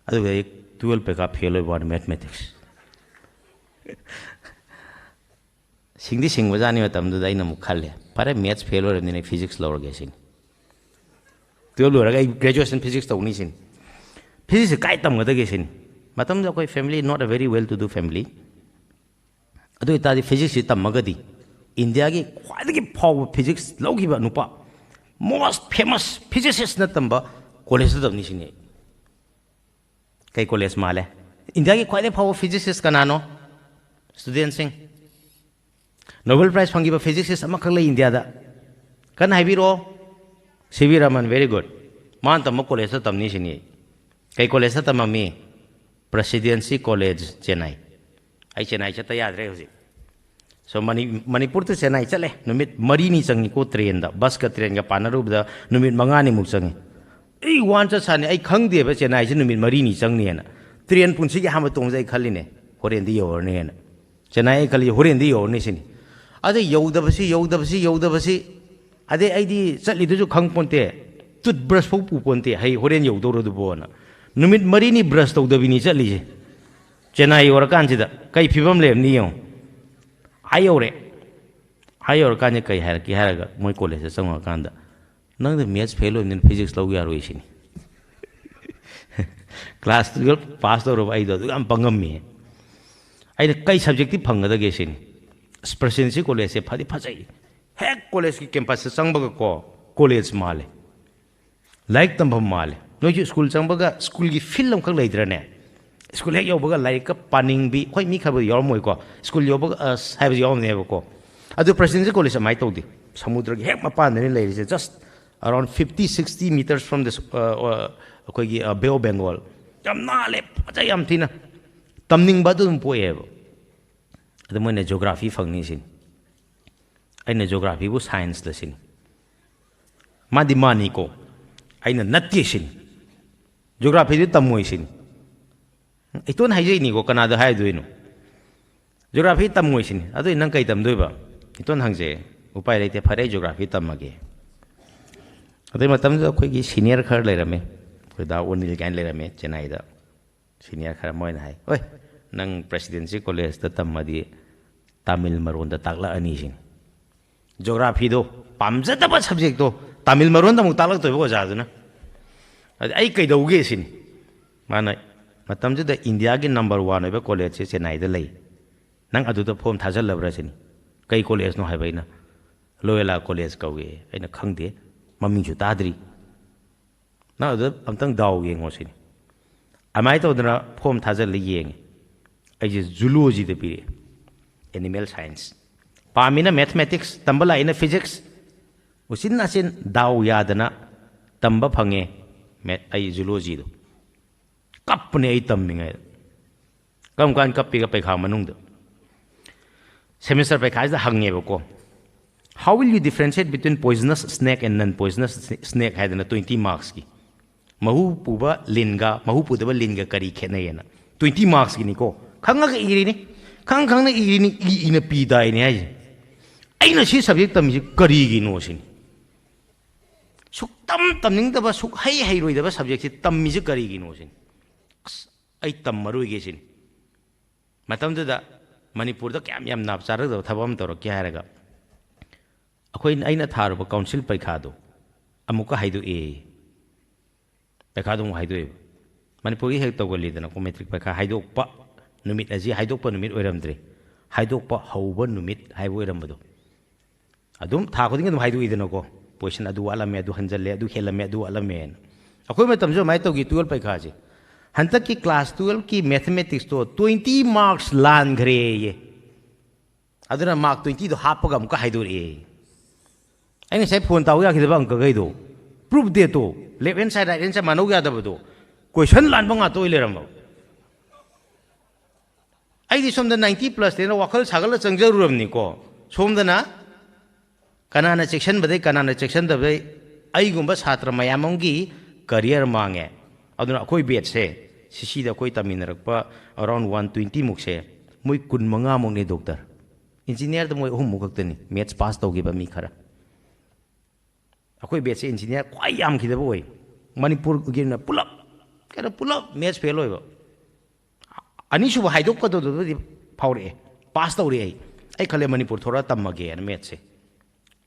ꯑꯗꯨꯒ ꯑꯩ twelve ꯄꯩꯈꯥ fail ꯑꯣꯏꯕ ꯋꯥꯅꯤ mathematics꯫ ꯁꯤꯡꯗꯤ ꯁꯤꯡꯕꯖꯥꯠꯅꯤ ꯃꯇꯝꯗꯨꯗ꯫ ꯑꯩꯅ ꯑꯃꯨꯛ ꯈꯜꯂꯦ, "ꯐꯔꯦ, maths fail ꯑꯣꯏꯔꯕꯅꯤꯅ ꯑꯩ physics ꯂꯧꯔꯒꯦ" ꯁꯤꯅꯤ꯫ Twelve ꯂꯣꯏꯔꯒ ꯑꯩ graduation physics ꯇꯧꯅꯤ ꯁꯤꯅꯤ꯫ Physicsꯁꯦ ꯀꯥꯏ ꯇꯝꯒꯗꯒꯦ ꯁꯤꯅꯤ꯫ ꯃꯇꯝꯗꯨꯗ ꯑꯩꯈꯣꯏ family not a very well to do family꯫ ꯑꯗꯨ ꯑꯣꯏꯇꯥꯔꯗꯤ physicsꯁꯤ ꯇꯝꯃꯒꯗꯤ ꯏꯟꯗꯤꯌꯥꯒꯤ ꯈ꯭ꯋꯥꯏꯗꯒꯤ ꯐꯥꯎꯕ physics ꯂꯧꯈꯤꯕ ꯅꯨꯄꯥ, most famous physicistꯅ ꯇꯝꯕ collegeꯇ ꯇꯝꯅꯤ ꯁꯤꯅꯤ꯫ ꯀꯩ college ꯃꯥꯜꯂꯦ? ꯏꯟꯗꯤꯌꯥꯒꯤ ꯈ꯭ꯋꯥꯏꯗꯒꯤ ꯐꯥꯎꯕ physicist ꯀꯅꯥꯅꯣ? ꯁ꯭ꯇꯨꯗꯦꯟꯁꯤꯡ, ꯅꯣꯕꯦꯜ ꯄ꯭ꯔꯥꯏꯖ ꯐꯪꯈꯤꯕ ꯐꯤꯖꯤꯁꯤꯁ ꯑꯃꯈꯛ ꯂꯩ ꯏꯟꯗꯤꯌꯥꯗ꯫ ꯀꯟꯅ ꯍꯥꯏꯕꯤꯔꯛꯑꯣ꯫ C V Raman, very good꯫ ꯃꯥꯅ ꯇꯝꯕ ꯀꯣꯂꯦꯖꯇ ꯇꯝꯅꯤ ꯁꯤꯅꯤ꯫ ꯀꯩ ꯀꯣꯂꯦꯖꯇ ꯇꯝꯃꯝꯃꯤ? Presidency college, Chennai. ꯑꯩ ꯆꯦꯟꯅꯥꯏ ꯆꯠꯇ ꯌꯥꯗ꯭ꯔꯦ ꯍꯧꯖꯤꯛ꯫ So, ꯃꯅꯤ-, ꯃꯅꯤꯄꯨꯔ to ꯆꯦꯟꯅꯥꯏ ꯆꯠꯂꯦ꯫ ꯅꯨꯃꯤꯠ ꯃꯔꯤꯅꯤ ꯆꯪꯉꯤꯀꯣ ꯇ꯭ꯔꯦꯟꯗ꯫ ꯕꯁꯀ ꯇ꯭ꯔꯦꯟꯒ ꯄꯥꯟꯅꯔꯨꯕꯗ ꯅꯨꯃꯤꯠ ꯃꯉꯥꯅꯤꯃꯨꯛ ꯆꯪꯉꯤ꯫ ꯑꯩ ꯋꯥꯟ ꯆꯠ ꯁꯥꯅꯤ, ꯑꯩ ꯈꯪꯗꯦꯕ ꯆꯦꯟꯅꯥꯏꯁꯦ ꯅꯨꯃꯤꯠ ꯃꯔꯤꯅꯤ ꯆꯪꯅꯤꯅ꯫ ꯇ꯭ꯔꯦꯟ ꯄꯨꯟꯁꯤꯒꯤ ꯑꯍꯥꯟꯕ ꯇꯣꯡꯕꯁꯦ ꯑꯩ ꯈꯜꯂꯤꯅꯦ, ꯍꯣꯔꯦꯟꯗꯤ ꯌꯧꯔꯅꯤꯅ꯫ ꯆꯦꯟꯅꯥꯏ ꯑꯩ ꯈꯜꯂꯤ, ꯍꯣꯔꯦꯟꯗꯤ ꯌꯧꯔꯅꯤ ꯁꯤꯅꯤ꯫ ꯑꯗꯩ ꯌꯧꯗꯕꯁꯤ, ꯌꯧꯗꯕꯁꯤ, ꯌꯧꯗꯕꯁꯤ꯫ ꯑꯗꯩ ꯑꯩꯗꯤ ꯆꯠꯂꯤꯗꯨꯁꯨ ꯈꯪ ꯄꯣꯟꯇꯦ, ꯇꯨꯠ ꯕ꯭ꯔꯁ ꯐꯥꯎ ꯄꯨ ꯄꯣꯟꯇꯦ, ꯍꯩ ꯍꯣꯔꯦꯟ ꯌꯧꯗꯧꯔꯗꯨꯕꯣꯅ꯫ ꯅꯨꯃꯤꯠ ꯃꯔꯤꯅꯤ ꯕ꯭ꯔꯁ ꯇꯧꯗꯕꯤꯅꯤ ꯆꯠꯂꯤꯁꯦ꯫ ꯆꯦꯟꯅꯥꯏ ꯌꯧꯔꯀꯥꯟꯁꯤꯗ ꯀꯩ ꯐꯤꯕꯝ ꯂꯩꯔꯝꯅꯤ ꯌꯦꯡꯉꯣ꯫ ꯑꯥ ꯌꯧꯔꯦ꯫ ꯑꯥ ꯌꯧꯔꯀꯥꯟꯁꯤꯗ ꯀꯩ ꯍꯥꯏꯔꯛꯀꯦ ꯍꯥꯏꯔꯒ, ꯃꯣꯏ ꯀꯣꯂꯦꯖꯇ ꯆꯪꯉꯨꯔꯀꯥꯟꯗ, "ꯅꯪꯗꯤ ꯃꯦꯠꯁ ꯐꯦꯜ ꯑꯣꯏꯕꯅꯤꯅ ꯐꯤꯖꯤꯛꯁ ꯂꯧ ꯌꯥꯔꯣꯏ" ꯁꯤꯅꯤ꯫ ꯀ꯭ꯂꯥꯁ ꯇꯨꯌꯦꯜꯞ ꯄꯥꯁ ꯇꯧꯔꯕ ꯑꯩꯗꯣ ꯑꯗꯨꯛ ꯌꯥꯝ ꯄꯪꯉꯝꯃꯤ꯫ ꯑꯩꯅ ꯀꯩ ꯁꯕꯖꯦꯛꯇꯤ ꯐꯪꯒꯗꯒꯦ ꯁꯤꯅꯤ꯫ ꯑꯁ, ꯄ꯭ꯔꯦꯁꯤꯗꯦꯟꯁꯤ ꯀꯣꯂꯦꯖꯁꯦ ꯐꯗꯤ ꯐꯖꯩ꯫ ꯍꯦꯛ ꯀꯣꯂꯦꯖꯀꯤ ꯀꯦꯝꯄꯁꯇ ꯆꯪꯕꯒꯀꯣ, ꯀꯣꯂꯦꯖ ꯃꯥꯜꯂꯦ꯫ ꯂꯥꯏꯔꯤꯛ ꯇꯝꯐꯝ ꯃꯥꯜꯂꯦ꯫ ꯅꯣꯏꯁꯨ ꯁ꯭ꯀꯨꯜ ꯆꯪꯕꯒ ꯁ꯭ꯀꯨꯜꯒꯤ ꯐꯤꯜ ꯑꯃꯈꯛ ꯂꯩꯗ꯭ꯔꯅꯦ? ꯁ꯭ꯀꯨꯜ ꯍꯦꯛ ꯌꯧꯕꯒ ꯂꯥꯏꯔꯤꯛꯀ ꯄꯥꯅꯤꯡꯕꯤ, ꯍꯣꯏ, ꯃꯤ ꯈꯔꯕꯨꯗꯤ ꯌꯥꯎꯔꯝꯃꯣꯏꯀꯣ, ꯁ꯭ꯀꯨꯜ ꯌꯧꯕꯒ ꯑꯁ ꯍꯥꯏꯕꯁꯨ ꯌꯥꯎꯔꯝꯅꯦꯕꯀꯣ꯫ ꯑꯗꯨ ꯄ꯭ꯔꯦꯁꯤꯗꯦꯟꯁꯤ ꯀꯣꯂꯦꯖ ꯑꯗꯨꯃꯥꯏꯅ ꯇꯧꯗꯦ꯫ ꯁꯃꯨꯗ꯭ꯔꯒꯤ ꯍꯦꯛ ꯃꯄꯥꯟꯗꯅꯤ ꯂꯩꯔꯤꯁꯦ, just around fifty, sixty meters from the, ꯑ, ꯑ, ꯑꯩꯈꯣꯏꯒꯤ, ꯑ, Bay of Bengal꯫ ꯌꯥꯝ ꯅꯥꯜꯂꯦ, ꯐꯖꯩ ꯌꯥꯝ ꯊꯤꯅ꯫ ꯇꯝꯅꯤꯡꯕ ꯑꯗꯨ ꯑꯗꯨꯝ ꯄꯣꯛꯑꯦꯕ꯫ ꯑꯗꯨ ꯃꯣꯏꯅ ꯖꯤꯑꯣꯒ꯭ꯔꯥꯐꯤ ꯐꯪꯅꯤ ꯁꯤꯅꯤ꯫ ꯑꯩꯅ ꯖꯤꯑꯣꯒ꯭ꯔꯥꯐꯤꯕꯨ ꯁꯥꯏꯟꯁꯂ ꯁꯤꯅꯤ꯫ ꯃꯥꯗꯤ ꯃꯥꯅꯤꯀꯣ, ꯑꯩꯅ ꯅꯠꯇꯦ ꯁꯤꯅꯤ꯫ ꯖꯤꯑꯣꯒ꯭ꯔꯥꯐꯤꯗꯨ ꯇꯝꯃꯣꯏ ꯁꯤꯅꯤ꯫ ꯏꯇꯣꯟ ꯍꯥꯏꯖꯩꯅꯤꯀꯣ, ꯀꯅꯥꯗ ꯍꯥꯏꯗꯣꯏꯅꯣ? ꯖꯤꯑꯣꯒ꯭ꯔꯥꯐꯤ ꯇꯝꯃꯣꯏ ꯁꯤꯅꯤ꯫ ꯑꯗꯨꯗꯤ ꯅꯪ ꯀꯩ ꯇꯝꯗꯣꯏꯕ? ꯏꯇꯣꯟ ꯍꯪꯖꯩ꯫ ꯎꯄꯥꯏ ꯂꯩꯇꯦ, ꯐꯔꯦ, ꯑꯩ ꯖꯤꯑꯣꯒ꯭ꯔꯥꯐꯤ ꯇꯝꯃꯒꯦ꯫ ꯑꯗꯩ ꯃꯇꯝꯗꯨꯗ ꯑꯩꯈꯣꯏꯒꯤ ꯁꯤꯅꯤꯌꯔ ꯈꯔ ꯂꯩꯔꯝꯃꯦ, ꯑꯩꯈꯣꯏ ꯗꯥ ꯑꯣꯅꯤꯜ ꯀꯥꯏꯅ ꯂꯩꯔꯝꯃꯦ ꯆꯦꯟꯅꯥꯏꯗ꯫ ꯁꯤꯅꯤꯌꯔ ꯈꯔ ꯃꯣꯏꯅ ꯍꯥꯏ, "ꯍꯣꯏ, ꯅꯪ ꯄ꯭ꯔꯦꯁꯤꯗꯦꯟꯁꯤ ꯀꯣꯂꯦꯖꯇ ꯇꯝꯃꯗꯤ ꯇꯥꯃꯤꯜ ꯃꯔꯣꯟꯗ ꯇꯥꯛꯂꯛꯑꯅꯤ" ꯁꯤꯅꯤ꯫ ꯖꯤꯑꯣꯒ꯭ꯔꯥꯐꯤꯗꯣ, ꯄꯥꯝꯖꯗꯕ ꯁꯕꯖꯦꯛꯇꯣ, ꯇꯥꯃꯤꯜ ꯃꯔꯣꯟꯗ ꯑꯃꯨꯛ ꯇꯥꯛꯂꯛꯇꯣꯏꯕ ꯑꯣꯖꯥꯗꯨꯅ꯫ ꯑꯗ ꯑꯩ ꯀꯩꯗꯧꯒꯦ ꯁꯤꯅꯤ꯫ ꯃꯥꯅ, "ꯃꯇꯝꯗꯨꯗ ꯏꯟꯗꯤꯌꯥꯒꯤ ꯅꯝꯕꯔ ꯋꯥꯟ ꯑꯣꯏꯕ ꯀꯣꯂꯦꯖꯁꯦ ꯆꯦꯟꯅꯥꯏꯗ ꯂꯩ, ꯅꯪ ꯑꯗꯨꯗ ꯐꯣꯝ ꯊꯥꯖꯤꯜꯂꯕ꯭ꯔꯥ?" ꯁꯤꯅꯤ꯫ "ꯀꯩ ꯀꯣꯂꯦꯖꯅꯣ?" ꯍꯥꯏꯕ ꯑꯩꯅ꯫ "ꯂꯣꯌꯣꯂꯥ ꯀꯣꯂꯦꯖ ꯀꯧꯏ꯫" ꯑꯩꯅ, "ꯈꯪꯗꯦ, ꯃꯃꯤꯡꯁꯨ ꯇꯥꯗ꯭ꯔꯤ"꯫ "ꯅꯪ ꯑꯗꯨꯗ ꯑꯝꯇꯪ ꯗꯥꯎ ꯌꯦꯡꯉꯣ" ꯁꯤꯅꯤ꯫ ꯑꯗꯨꯃꯥꯏꯅ ꯇꯧꯗꯅ ꯐꯣꯝ ꯊꯥꯖꯤꯜꯂ ꯌꯦꯡꯉꯦ꯫ ꯑꯩꯁꯦ ꯖꯨꯂꯣꯖꯤꯗ ꯄꯤꯔꯛꯑꯦ꯫ Animal science. ꯄꯥꯝꯃꯤꯅ ꯃꯦꯊꯃꯦꯇꯤꯛꯁ, ꯇꯝꯕ ꯂꯥꯛꯏꯅ ꯐꯤꯖꯤꯛꯁ꯫ ꯎꯆꯤꯟ ꯅꯥꯆꯤꯟ ꯗꯥꯎ ꯌꯥꯗꯅ ꯇꯝꯕ ꯐꯪꯉꯦ ꯃꯦ-, ꯑꯩ ꯖꯨꯂꯣꯖꯤꯗꯣ꯫ ꯀꯞꯄꯅꯦ ꯑꯩ ꯇꯝꯃꯤꯉꯩꯗ꯫ ꯀꯔꯝ ꯀꯥꯟꯗ ꯀꯞꯄꯤꯒ? ꯄꯩꯈꯥ ꯃꯅꯨꯡꯗ꯫ ꯁꯦꯃꯤꯁꯇꯔ ꯄꯩꯈꯥꯁꯤꯗ ꯍꯪꯉꯦꯕꯀꯣ, "How will you differentiate between poisonous snake and non-poisonous snake?" ꯍꯥꯏꯗꯅ, ꯇ꯭ꯋꯦꯟꯇꯤ ꯃꯥꯔꯛꯁꯀꯤ꯫ "ꯃꯍꯨ ꯄꯨꯕ ꯂꯤꯟꯒ ꯃꯍꯨ ꯄꯨꯗꯕ ꯂꯤꯟꯒ ꯀꯔꯤ ꯈꯦꯠꯅꯩ?" ꯍꯥꯏꯅ꯫ ꯇ꯭ꯋꯦꯟꯇꯤ ꯃꯥꯔꯛꯁꯀꯤꯅꯤꯀꯣ꯫ ꯈꯪꯉꯒ ꯏꯔꯤꯅꯤ, ꯈꯪ ꯈꯪꯅ ꯏꯔꯤꯅꯤ, ꯏ ꯏꯅ ꯄꯤ ꯇꯥꯏꯅꯤ ꯍꯥꯏꯁꯦ꯫ ꯑꯩꯅ ꯁꯤ ꯁꯕꯖꯦꯛ ꯇꯝꯃꯤꯁꯦ ꯀꯔꯤꯒꯤꯅꯣ ꯁꯤꯅꯤ꯫ ꯁꯨꯛꯇꯝ ꯇꯝꯅꯤꯡꯗꯕ, ꯁꯨꯛꯍꯩ ꯍꯩꯔꯣꯏꯗꯕ ꯁꯕꯖꯦꯛꯁꯤ ꯇꯝꯃꯤꯁꯦ ꯀꯔꯤꯒꯤꯅꯣ ꯁꯤꯅꯤ꯫ ꯑꯁ, ꯑꯩ ꯇꯝꯃꯔꯣꯏꯒꯦ ꯁꯤꯅꯤ꯫ ꯃꯇꯝꯗꯨꯗ ꯃꯅꯤꯄꯨꯔꯗ ꯀꯌꯥꯝ ꯌꯥꯝ ꯅꯥꯞ ꯆꯥꯔꯛꯇꯕ ꯊꯕꯛ ꯑꯃ ꯇꯧꯔꯛꯀꯦ ꯍꯥꯏꯔꯒ, ꯑꯩꯈꯣꯏ, ꯑꯩꯅ ꯊꯥꯔꯨꯕ ꯀꯥꯎꯟꯁꯤꯜ ꯄꯔꯤꯈꯥꯗꯣ ꯑꯃꯨꯛꯀ ꯍꯥꯏꯗꯣꯛꯑꯦ꯫ ꯄꯩꯈꯥꯗꯣ ꯑꯃꯨꯛ ꯍꯥꯏꯗꯣꯛꯑꯦꯕ꯫ ꯃꯅꯤꯄꯨꯔꯒꯤ ꯍꯦꯛ ꯇꯧꯒꯜꯂꯤꯗꯅꯀꯣ, ꯃꯦꯇ꯭ꯔꯤꯛ ꯄꯩꯈꯥ ꯍꯥꯏꯗꯣꯛꯄ ꯅꯨꯃꯤꯠ ꯑꯁꯤ ꯍꯥꯏꯗꯣꯛꯄ ꯅꯨꯃꯤꯠ ꯑꯣꯏꯔꯝꯗ꯭ꯔꯦ, ꯍꯥꯏꯗꯣꯛꯄ ꯍꯧꯕ ꯅꯨꯃꯤꯠ ꯍꯥꯏꯕ ꯑꯣꯏꯔꯝꯕꯗꯣ꯫ ꯑꯗꯨꯝ ꯊꯥ ꯈꯨꯗꯤꯡꯒꯤ ꯑꯗꯨꯝ ꯍꯥꯏꯗꯣꯛꯏꯗꯅꯀꯣ, ꯀꯣꯏꯁꯟ ꯑꯗꯨ ꯋꯥꯠꯂꯝꯃꯦ, ꯑꯗꯨ ꯍꯟꯖꯜꯂꯦ, ꯑꯗꯨ ꯍꯦꯜꯂꯝꯃꯦ, ꯑꯗꯨ ꯋꯥꯠꯂꯝꯃꯦꯅ꯫ ꯑꯩꯈꯣꯏ ꯃꯇꯝꯁꯨ ꯑꯗꯨꯃꯥꯏꯅ ꯇꯧꯈꯤ, ꯇꯨꯌꯦꯜꯞ ꯄꯩꯈꯥꯁꯦ꯫ ꯍꯟꯗꯛꯀꯤ ꯀ꯭ꯂꯥꯁ ꯇꯨꯌꯦꯜꯞꯀꯤ ꯃꯦꯊꯃꯦꯇꯤꯛꯁꯇꯣ ꯇ꯭ꯋꯦꯟꯇꯤ ꯃꯥꯔꯛꯁ ꯂꯥꯟꯈ꯭ꯔꯦꯌꯦ꯫ ꯑꯗꯨꯅ ꯃꯥꯔꯛ ꯇ꯭ꯋꯦꯟꯇꯤꯗꯣ ꯍꯥꯞꯄꯒ ꯑꯃꯨꯛꯀ ꯍꯥꯏꯗꯣꯔꯛꯑꯦ꯫ ꯑꯩ ꯉꯁꯥꯏ ꯐꯣꯟ ꯇꯧ ꯌꯥꯈꯤꯗꯕ ꯑꯪꯀꯈꯩꯗꯣ, ꯄ꯭ꯔꯨꯐ ꯗꯦꯠꯇꯣ, ꯂꯦꯐ ꯍꯦꯟ ꯁꯥꯏꯗ, ꯔꯥꯏꯠ ꯍꯦꯟ ꯁꯥꯏꯗ ꯃꯥꯟꯅꯧ ꯌꯥꯗꯕꯗꯣ, ꯀꯣꯏꯁꯟ ꯂꯥꯟꯕ ꯉꯥꯛꯇ ꯑꯣꯏ ꯂꯩꯔꯝꯕ꯫ ꯑꯩꯗꯤ ꯁꯣꯝꯗ ꯅꯥꯏꯟꯇꯤ ꯄ꯭ꯂꯁꯅꯦꯅ ꯋꯥꯈꯜ ꯁꯥꯒꯠꯂ ꯆꯪꯖꯔꯨꯔꯕꯅꯤꯀꯣ, ꯁꯣꯝꯗꯅ ꯀꯅꯥꯅ ꯆꯦꯛꯁꯤꯟꯕꯗꯩ, ꯀꯅꯥꯅ ꯆꯦꯛꯁꯤꯟꯗꯕꯗꯩ ꯑꯩꯒꯨꯝꯕ ꯁꯥꯇ꯭ꯔ ꯃꯌꯥꯝ ꯑꯃꯒꯤ ꯀꯔꯤꯌꯔ ꯃꯥꯡꯉꯦ꯫ ꯑꯗꯨꯅ ꯑꯩꯈꯣꯏ ꯕꯦꯠꯁꯦ, ꯁꯤꯁꯤꯗ ꯑꯩꯈꯣꯏ ꯇꯝꯃꯤꯟꯅꯔꯛꯄ ꯑꯔꯥꯎꯟ ꯋꯥꯟ ꯇ꯭ꯋꯦꯟꯇꯤꯃꯨꯛꯁꯦ, ꯃꯣꯏ ꯀꯨꯟ ꯃꯉꯥꯃꯨꯛꯅꯦ ꯗꯣꯛꯇꯔ꯫ ꯏꯟꯖꯤꯅꯤꯌꯥꯔꯗ ꯃꯣꯏ ꯑꯍꯨꯝꯃꯨꯛ ꯈꯛꯇꯅꯤ ꯃꯦꯠꯁ ꯄꯥꯁ ꯇꯧꯈꯤꯕ ꯃꯤ ꯈꯔ꯫ ꯑꯩꯈꯣꯏ ꯕꯦꯠꯁꯦ ꯏꯟꯖꯤꯅꯤꯌꯥꯔ ꯈ꯭ꯋꯥꯏ ꯌꯥꯝꯈꯤꯗꯕ ꯑꯣꯏ꯫ ꯃꯅꯤꯄꯨꯔꯒꯤ ꯑꯣꯏꯅ ꯄꯨꯂꯞ, ꯀꯩꯅꯣ, ꯄꯨꯂꯞ ꯃꯦꯠꯁ ꯐꯦꯜ ꯑꯣꯏꯕ꯫ ꯑꯅꯤꯁꯨꯕ ꯍꯥꯏꯗꯣꯛꯀꯗꯧꯗꯨꯗꯤ ꯐꯥꯎꯔꯛꯑꯦ, ꯄꯥꯁ ꯇꯧꯔꯛꯑꯦ ꯑꯩ꯫ ꯑꯩ ꯈꯜꯂꯦ ꯃꯅꯤꯄꯨꯔ ꯊꯣꯔꯛꯑ ꯇꯝꯃꯒꯦꯅ ꯃꯦꯠꯁꯁꯦ꯫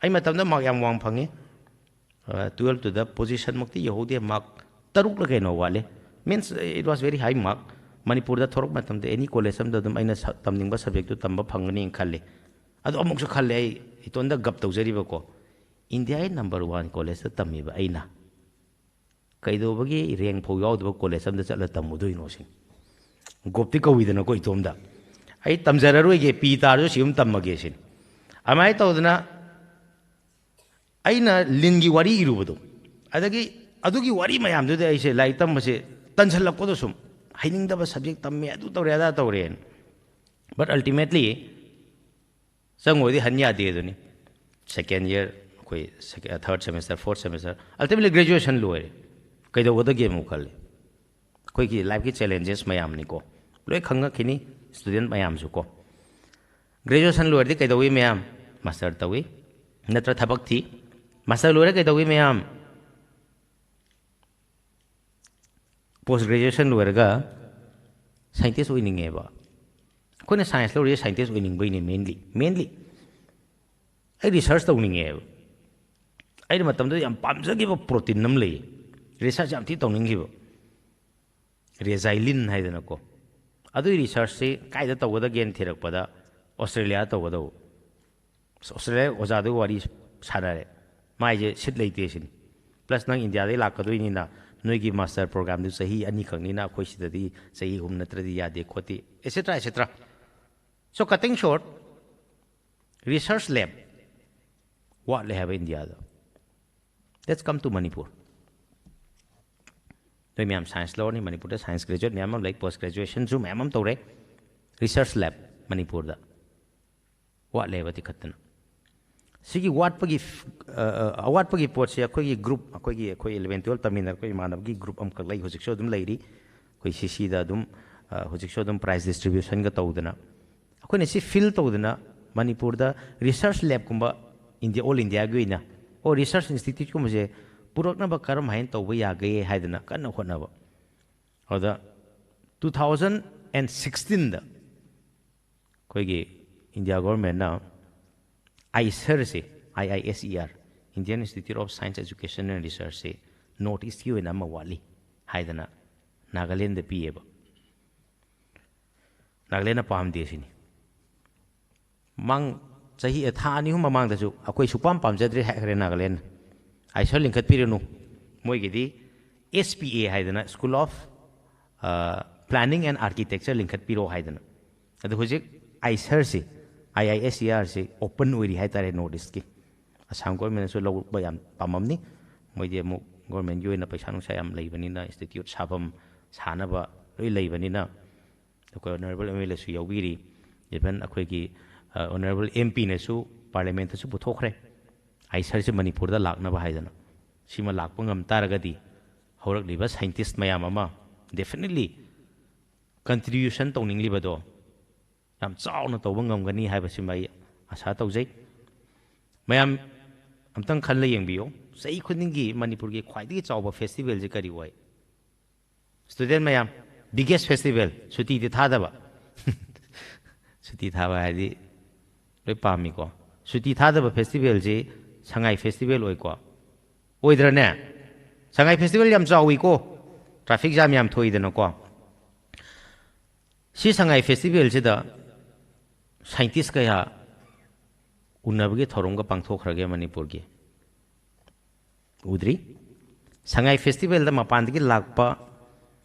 ꯑꯩ ꯃꯇꯝꯗ ꯃꯥꯔꯛ ꯌꯥꯝ ꯋꯥꯡ ꯐꯪꯉꯤ꯫ ꯑ, ꯇꯨꯌꯦꯜꯞꯇꯨꯗ ꯄꯣꯖꯤꯁꯟꯃꯛꯇꯤ ꯌꯧꯍꯧꯗꯦ, ꯃꯥꯔꯛ ꯇꯔꯨꯛꯂ ꯀꯩꯅꯣ ꯋꯥꯠꯂꯦ꯫ Means, it was very high mark꯫ ꯃꯅꯤꯄꯨꯔꯗ ꯊꯣꯔꯛꯄ ꯃꯇꯝꯗ ꯑꯦꯅꯤ ꯀꯣꯂꯦꯖ ꯑꯃꯗ ꯑꯗꯨꯝ ꯑꯩꯅ ꯁ-, ꯇꯝꯅꯤꯡꯕ ꯁꯕꯖꯦꯛꯇꯨ ꯇꯝꯕ ꯐꯪꯒꯅꯤꯅ ꯈꯜꯂꯤ꯫ ꯑꯗꯣ ꯑꯃꯨꯛꯁꯨ ꯈꯜꯂꯦ, ꯑꯩ ꯏꯇꯣꯟꯗ ꯒꯞ ꯇꯧꯖꯔꯤꯕꯀꯣ, ꯏꯟꯗꯤꯌꯥꯒꯤ ꯅꯝꯕꯔ ꯋꯥꯟ ꯀꯣꯂꯦꯖꯇ ꯇꯝꯃꯤꯕ ꯑꯩꯅ ꯀꯩꯗꯧꯕꯒꯤ ꯔꯦꯡ ꯐꯥꯎ ꯌꯥꯎꯗꯕ ꯀꯣꯂꯦꯖ ꯑꯃꯗ ꯆꯠꯂ ꯇꯝꯃꯨꯗꯣꯏꯅꯣ ꯁꯤꯅꯤ꯫ ꯒꯣꯞꯇꯤ ꯀꯧꯏꯗꯅꯀꯣ ꯏꯇꯣꯝꯗ꯫ ꯑꯩ ꯇꯝꯖꯔꯔꯣꯏꯒꯦ, ꯄꯤ ꯇꯥꯔꯁꯨ ꯁꯤ ꯑꯗꯨꯝ ꯇꯝꯃꯒꯦ ꯁꯤꯅꯤ꯫ ꯑꯗꯨꯃꯥꯏꯅ ꯇꯧꯗꯅ ꯑꯩꯅ ꯂꯤꯟꯒꯤ ꯋꯥꯔꯤ ꯏꯔꯨꯕꯗꯣ, ꯑꯗꯒꯤ ꯑꯗꯨꯒꯤ ꯋꯥꯔꯤ ꯃꯌꯥꯝꯗꯨꯗ ꯑꯩꯁꯦ ꯂꯥꯏꯔꯤꯛ ꯇꯝꯕꯁꯦ ꯇꯟꯁꯜꯂꯛꯄꯗꯣ, ꯁꯨꯝ ꯍꯩꯅꯤꯡꯗꯕ ꯁꯕꯖꯦꯛ ꯇꯝꯃꯦ, ꯑꯗꯨ ꯇꯧꯔꯦ, ꯑꯗꯥ ꯇꯧꯔꯦꯅ꯫ But ultimately ꯆꯪꯉꯨꯔꯗꯤ ꯍꯟ ꯌꯥꯗꯦ ꯑꯗꯨꯅꯤ꯫ Second year, ꯑꯩꯈꯣꯏ third semester, fourth semester, ultimately graduation ꯂꯣꯏꯔꯦ꯫ ꯀꯩꯗꯧꯒꯗꯒꯦ ꯑꯃꯨꯛ ꯈꯜꯂꯤ꯫ ꯑꯩꯈꯣꯏꯒꯤ ꯂꯥꯏꯐꯀꯤ ꯆꯦꯂꯦꯟꯖꯦꯁ ꯃꯌꯥꯝꯅꯤꯀꯣ, ꯂꯣꯏ ꯈꯪꯉꯛꯈꯤꯅꯤ ꯁ꯭ꯇꯨꯗꯦꯟ ꯃꯌꯥꯝꯁꯨ ꯀꯣ꯫ ꯒ꯭ꯔꯦꯖꯨꯑꯦꯁꯟ ꯂꯣꯏꯔꯗꯤ ꯀꯩꯗꯧꯏ ꯃꯌꯥꯝ? ꯃꯥꯁꯇꯔ ꯇꯧꯏ, ꯅꯠꯇ꯭ꯔ ꯊꯕꯛ ꯊꯤ꯫ ꯃꯥꯁꯇꯔ ꯂꯣꯏꯔ ꯀꯩꯗꯧꯏ ꯃꯌꯥꯝ? ꯄꯣꯁ ꯒ꯭ꯔꯦꯖꯨꯑꯦꯁꯟ ꯂꯣꯏꯔꯒ ꯁꯥꯏꯟꯇꯤꯁ ꯑꯣꯏꯅꯤꯡꯉꯦꯕ꯫ ꯑꯩꯈꯣꯏꯅ ꯁꯥꯏꯟꯁ ꯂꯧꯔꯤꯁꯦ ꯁꯥꯏꯟꯇꯤꯁ ꯑꯣꯏꯅꯤꯡꯕꯩꯅꯦ, ꯃꯦꯟꯂꯤ ꯃꯦꯟꯂꯤ꯫ ꯑꯩ ꯔꯤꯁꯔꯁ ꯇꯧꯅꯤꯡꯉꯦꯕ꯫ ꯑꯩꯅ ꯃꯇꯝꯗꯨꯗ ꯌꯥꯝ ꯄꯥꯝꯖꯈꯤꯕ ꯄ꯭ꯔꯣꯇꯤꯟ ꯑꯃ ꯂꯩ, ꯔꯤꯁꯔꯁ ꯌꯥꯝ ꯊꯤ ꯇꯧꯅꯤꯡꯈꯤꯕ, ꯔꯦꯖꯥꯏꯂꯤꯟ ꯍꯥꯏꯗꯅꯀꯣ꯫ ꯑꯗꯨꯒꯤ ꯔꯤꯁꯔꯁꯁꯤ ꯀꯥꯏꯗ ꯇꯧꯒꯗꯒꯦꯅ ꯊꯤꯔꯛꯄꯗ ꯑꯣꯁꯇ꯭ꯔꯦꯂꯤꯌꯥꯗ ꯇꯧꯒꯗꯧꯕ꯫ ꯑꯁ, ꯑꯣꯁꯇ꯭ꯔꯦꯂꯤꯌꯥ ꯑꯣꯖꯥꯗꯨꯒ ꯋꯥꯔꯤ ꯁꯥꯟꯅꯔꯦ, ꯃꯥꯏꯁꯦ ꯁꯤꯠ ꯂꯩꯇꯦ ꯁꯤꯅꯤ꯫ ꯄ꯭ꯂꯁ ꯅꯪ ꯏꯟꯗꯤꯌꯥꯗꯒꯤ ꯂꯥꯛꯀꯗꯣꯏꯅꯤꯅ ꯅꯣꯏꯒꯤ ꯃꯥꯁꯇꯔ ꯄ꯭ꯔꯣꯒ꯭ꯔꯥꯝꯗꯨ ꯆꯍꯤ ꯑꯅꯤꯈꯛꯅꯤꯅ ꯑꯩꯈꯣꯏ ꯁꯤꯗꯗꯤ ꯆꯍꯤ ꯑꯍꯨꯝ ꯅꯠꯇ꯭ꯔꯗꯤ ꯌꯥꯗꯦ ꯈꯣꯠꯇꯦ, etcetera etcetera꯫ So cutting short, research lab ꯋꯥꯠꯂꯦ ꯍꯥꯏꯕ ꯏꯟꯗꯤꯌꯥꯗ꯫ Let's come to Manipur. ꯅꯣꯏ ꯃꯌꯥꯝ ꯁꯥꯏꯟꯁ ꯂꯧꯔꯅꯤ, ꯃꯅꯤꯄꯨꯔꯗ ꯁꯥꯏꯟꯁ ꯒ꯭ꯔꯦꯖꯨꯑꯦꯠ ꯃꯌꯥꯝ ꯑꯃ ꯂꯩ, ꯄꯣꯁ ꯒ꯭ꯔꯦꯖꯨꯑꯦꯁꯟꯁꯨ ꯃꯌꯥꯝ ꯑꯃ ꯇꯧꯔꯦ, ꯔꯤꯁꯔꯁ ꯂꯦꯕ ꯃꯅꯤꯄꯨꯔꯗ ꯋꯥꯠꯂꯦꯕ ꯇꯤꯈꯠꯇꯅ꯫ ꯁꯤꯒꯤ ꯋꯥꯠꯄꯒꯤ ꯐ-, ꯑ, ꯑ, ꯑꯋꯥꯠꯄꯒꯤ ꯄꯣꯠꯁꯦ ꯑꯩꯈꯣꯏꯒꯤ ꯒ꯭ꯔꯨꯞ, ꯑꯩꯈꯣꯏꯒꯤ, ꯑꯩꯈꯣꯏ ꯏꯂꯚꯦꯟ ꯇꯨꯌꯦꯜꯞ ꯇꯝꯃꯤꯟꯅꯔꯛꯄ ꯏꯃꯥꯟꯅꯕꯒꯤ ꯒ꯭ꯔꯨꯞ ꯑꯃꯈꯛ ꯂꯩ, ꯍꯧꯖꯤꯛꯁꯨ ꯑꯗꯨꯝ ꯂꯩꯔꯤ꯫ ꯑꯩꯈꯣꯏ ꯁꯤꯁꯤꯗ ꯑꯗꯨꯝ, ꯑ, ꯍꯧꯖꯤꯛꯁꯨ ꯑꯗꯨꯝ ꯄ꯭ꯔꯥꯏꯖ ꯗꯤꯁꯇ꯭ꯔꯤꯕ꯭ꯌꯨꯁꯟꯒ ꯇꯧꯗꯅ ꯑꯩꯈꯣꯏꯅ ꯁꯤ ꯐꯤꯜ ꯇꯧꯗꯅ ꯃꯅꯤꯄꯨꯔꯗ ꯔꯤꯁꯔꯁ ꯂꯦꯕꯀꯨꯝꯕ ꯏꯟꯗꯤꯌꯥ, ꯑꯣꯜ ꯏꯟꯗꯤꯌꯥꯒꯤ ꯑꯣꯏꯅ, ꯑꯣ, ꯔꯤꯁꯔꯁ ꯏꯟꯁꯇꯤꯇ꯭ꯌꯨꯠꯀꯨꯝꯕꯁꯦ ꯄꯨꯔꯛꯅꯕ ꯀꯔꯝ ꯍꯥꯏꯅ ꯇꯧꯕ ꯌꯥꯒꯦ ꯍꯥꯏꯗꯅ ꯀꯟꯅ ꯍꯣꯠꯅꯕ꯫ ꯑꯗꯨꯗ ꯇꯨ ꯊꯥꯎꯖꯟ ꯑꯦꯟ ꯁꯤꯛꯁꯇꯤꯟꯗ ꯑꯩꯈꯣꯏꯒꯤ ꯏꯟꯗꯤꯌꯥ ꯒꯣꯔꯃꯦꯟꯅ ꯑꯥꯏꯁꯔꯁꯦ, I I S E R, Indian Institute of Science Education and Researchꯁꯦ ꯅꯣꯔꯠ ꯏꯁꯀꯤ ꯑꯣꯏꯅ ꯑꯃ ꯋꯥꯠꯂꯤ ꯍꯥꯏꯗꯅ ꯅꯥꯒꯥꯂꯦꯟꯗ ꯄꯤꯌꯦꯕ꯫ ꯅꯥꯒꯥꯂꯦꯟꯅ ꯄꯥꯝꯗꯦ ꯁꯤꯅꯤ꯫ ꯃꯃꯥꯡ ꯆꯍꯤ, ꯊꯥ ꯑꯅꯤ ꯑꯍꯨꯝ ꯃꯃꯥꯡꯗꯁꯨ ꯑꯩꯈꯣꯏ ꯁꯨꯛꯄꯥꯝ ꯄꯥꯝꯖꯗ꯭ꯔꯦ ꯍꯥꯏꯈ꯭ꯔꯦ ꯅꯥꯒꯥꯂꯦꯟꯅ꯫ ꯑꯥꯏꯁꯔ ꯂꯤꯡꯈꯠꯄꯤꯔꯅꯨ, ꯃꯣꯏꯒꯤꯗꯤ S P A ꯍꯥꯏꯗꯅ, School of, ꯑ, Planning and Architecture ꯂꯤꯡꯈꯠꯄꯤꯔꯣ ꯍꯥꯏꯗꯅ꯫ ꯑꯗꯣ ꯍꯧꯖꯤꯛ ꯑꯥꯏꯁꯔꯁꯤ, ꯑꯥꯏ ꯑꯥꯏ ꯑꯦꯁ ꯏ ꯑꯥꯔꯁꯤ open ꯑꯣꯏꯔꯤ ꯍꯥꯏꯇꯥꯔꯦ North Eastꯀꯤ꯫ ꯑꯁꯥꯝ ꯒꯣꯔꯃꯦꯟꯅꯁꯨ ꯂꯧꯕ ꯌꯥꯝ ꯄꯥꯝꯃꯝꯅꯤ꯫ ꯃꯣꯏꯗꯤ ꯑꯃꯨꯛ ꯒꯣꯔꯃꯦꯟꯒꯤ ꯑꯣꯏꯅ ꯄꯩꯁꯥ ꯅꯨꯡꯁꯥ ꯌꯥꯝ ꯂꯩꯕꯅꯤꯅ, ꯏꯟꯁꯇꯤꯇ꯭ꯌꯨꯠ ꯁꯥꯐꯝ ꯁꯥꯅꯕ ꯂꯣꯏ ꯂꯩꯕꯅꯤꯅ, ꯑꯩꯈꯣꯏ ꯑꯣꯅꯔꯦꯕꯜ ꯑꯦꯝ ꯑꯦꯜ ꯑꯦꯁꯨ ꯌꯥꯎꯕꯤꯔꯤ, ꯏꯚꯟ ꯑꯩꯈꯣꯏꯒꯤ ꯑꯣꯅꯔꯦꯕꯜ ꯑꯦꯝ ꯄꯤꯅꯁꯨ ꯄꯥꯔꯂꯤꯌꯥꯃꯦꯟꯇꯁꯨ ꯄꯨꯊꯣꯛꯈ꯭ꯔꯦ ꯑꯥꯏꯁꯔꯁꯤ ꯃꯅꯤꯄꯨꯔꯗ ꯂꯥꯛꯅꯕ ꯍꯥꯏꯗꯅ꯫ ꯁꯤꯃ ꯂꯥꯛꯄ ꯉꯝ ꯇꯥꯔꯒꯗꯤ ꯍꯧꯔꯛꯂꯤꯕ ꯁꯥꯏꯟꯇꯤꯁ ꯃꯌꯥꯝ ꯑꯃ definitely contribution ꯇꯧꯅꯤꯡꯂꯤꯕꯗꯣ ꯌꯥꯝ ꯆꯥꯎꯅ ꯇꯧꯕ ꯉꯝꯒꯅꯤ ꯍꯥꯏꯕꯁꯤꯃ ꯑꯩ ꯑꯁꯥ ꯇꯧꯖꯩ꯫ ꯃꯌꯥꯝ ꯑꯝꯇꯪ ꯈꯜꯂ ꯌꯦꯡꯕꯤꯌꯨ, ꯆꯍꯤ ꯈꯨꯗꯤꯡꯒꯤ ꯃꯅꯤꯄꯨꯔꯒꯤ ꯈ꯭ꯋꯥꯏꯗꯒꯤ ꯆꯥꯎꯕ ꯐꯦꯁꯇꯤꯚꯦꯜꯁꯦ ꯀꯔꯤ ꯑꯣꯏ? ꯁ꯭ꯇꯨꯗꯦꯟ ꯃꯌꯥꯝ, ꯕꯤꯒꯦꯁ ꯐꯦꯁꯇꯤꯚꯦꯜ, ꯁꯨꯇꯤꯗꯤ ꯊꯥꯗꯕ꯫ ꯁꯨꯇꯤ ꯊꯥꯕ ꯍꯥꯏꯗꯤ ꯂꯣꯏ ꯄꯥꯝꯃꯤꯀꯣ꯫ ꯁꯨꯇꯤ ꯊꯥꯗꯕ ꯐꯦꯁꯇꯤꯚꯦꯜꯁꯤ ꯁꯉꯥꯏ ꯐꯦꯁꯇꯤꯚꯦꯜ ꯑꯣꯏꯀꯣ꯫ ꯑꯣꯏꯗ꯭ꯔꯅꯦ? ꯁꯉꯥꯏ ꯐꯦꯁꯇꯤꯚꯦꯜ ꯌꯥꯝ ꯆꯥꯎꯏꯀꯣ, ꯇ꯭ꯔꯥꯐꯤꯛ ꯖꯥꯝ ꯌꯥꯝ ꯊꯣꯛꯏꯗꯅꯀꯣ꯫ ꯁꯤ ꯁꯉꯥꯏ ꯐꯦꯁꯇꯤꯚꯦꯜꯁꯤꯗ ꯁꯥꯏꯟꯇꯤꯁ ꯀꯌꯥ ꯎꯅꯕꯒꯤ ꯊꯧꯔꯝꯒ ꯄꯥꯡꯊꯣꯛꯈ꯭ꯔꯒꯦ ꯃꯅꯤꯄꯨꯔꯒꯤ? ꯎꯗ꯭ꯔꯤ꯫ ꯁꯉꯥꯏ ꯐꯦꯁꯇꯤꯚꯦꯜꯗ ꯃꯄꯥꯟꯗꯒꯤ ꯂꯥꯛꯄ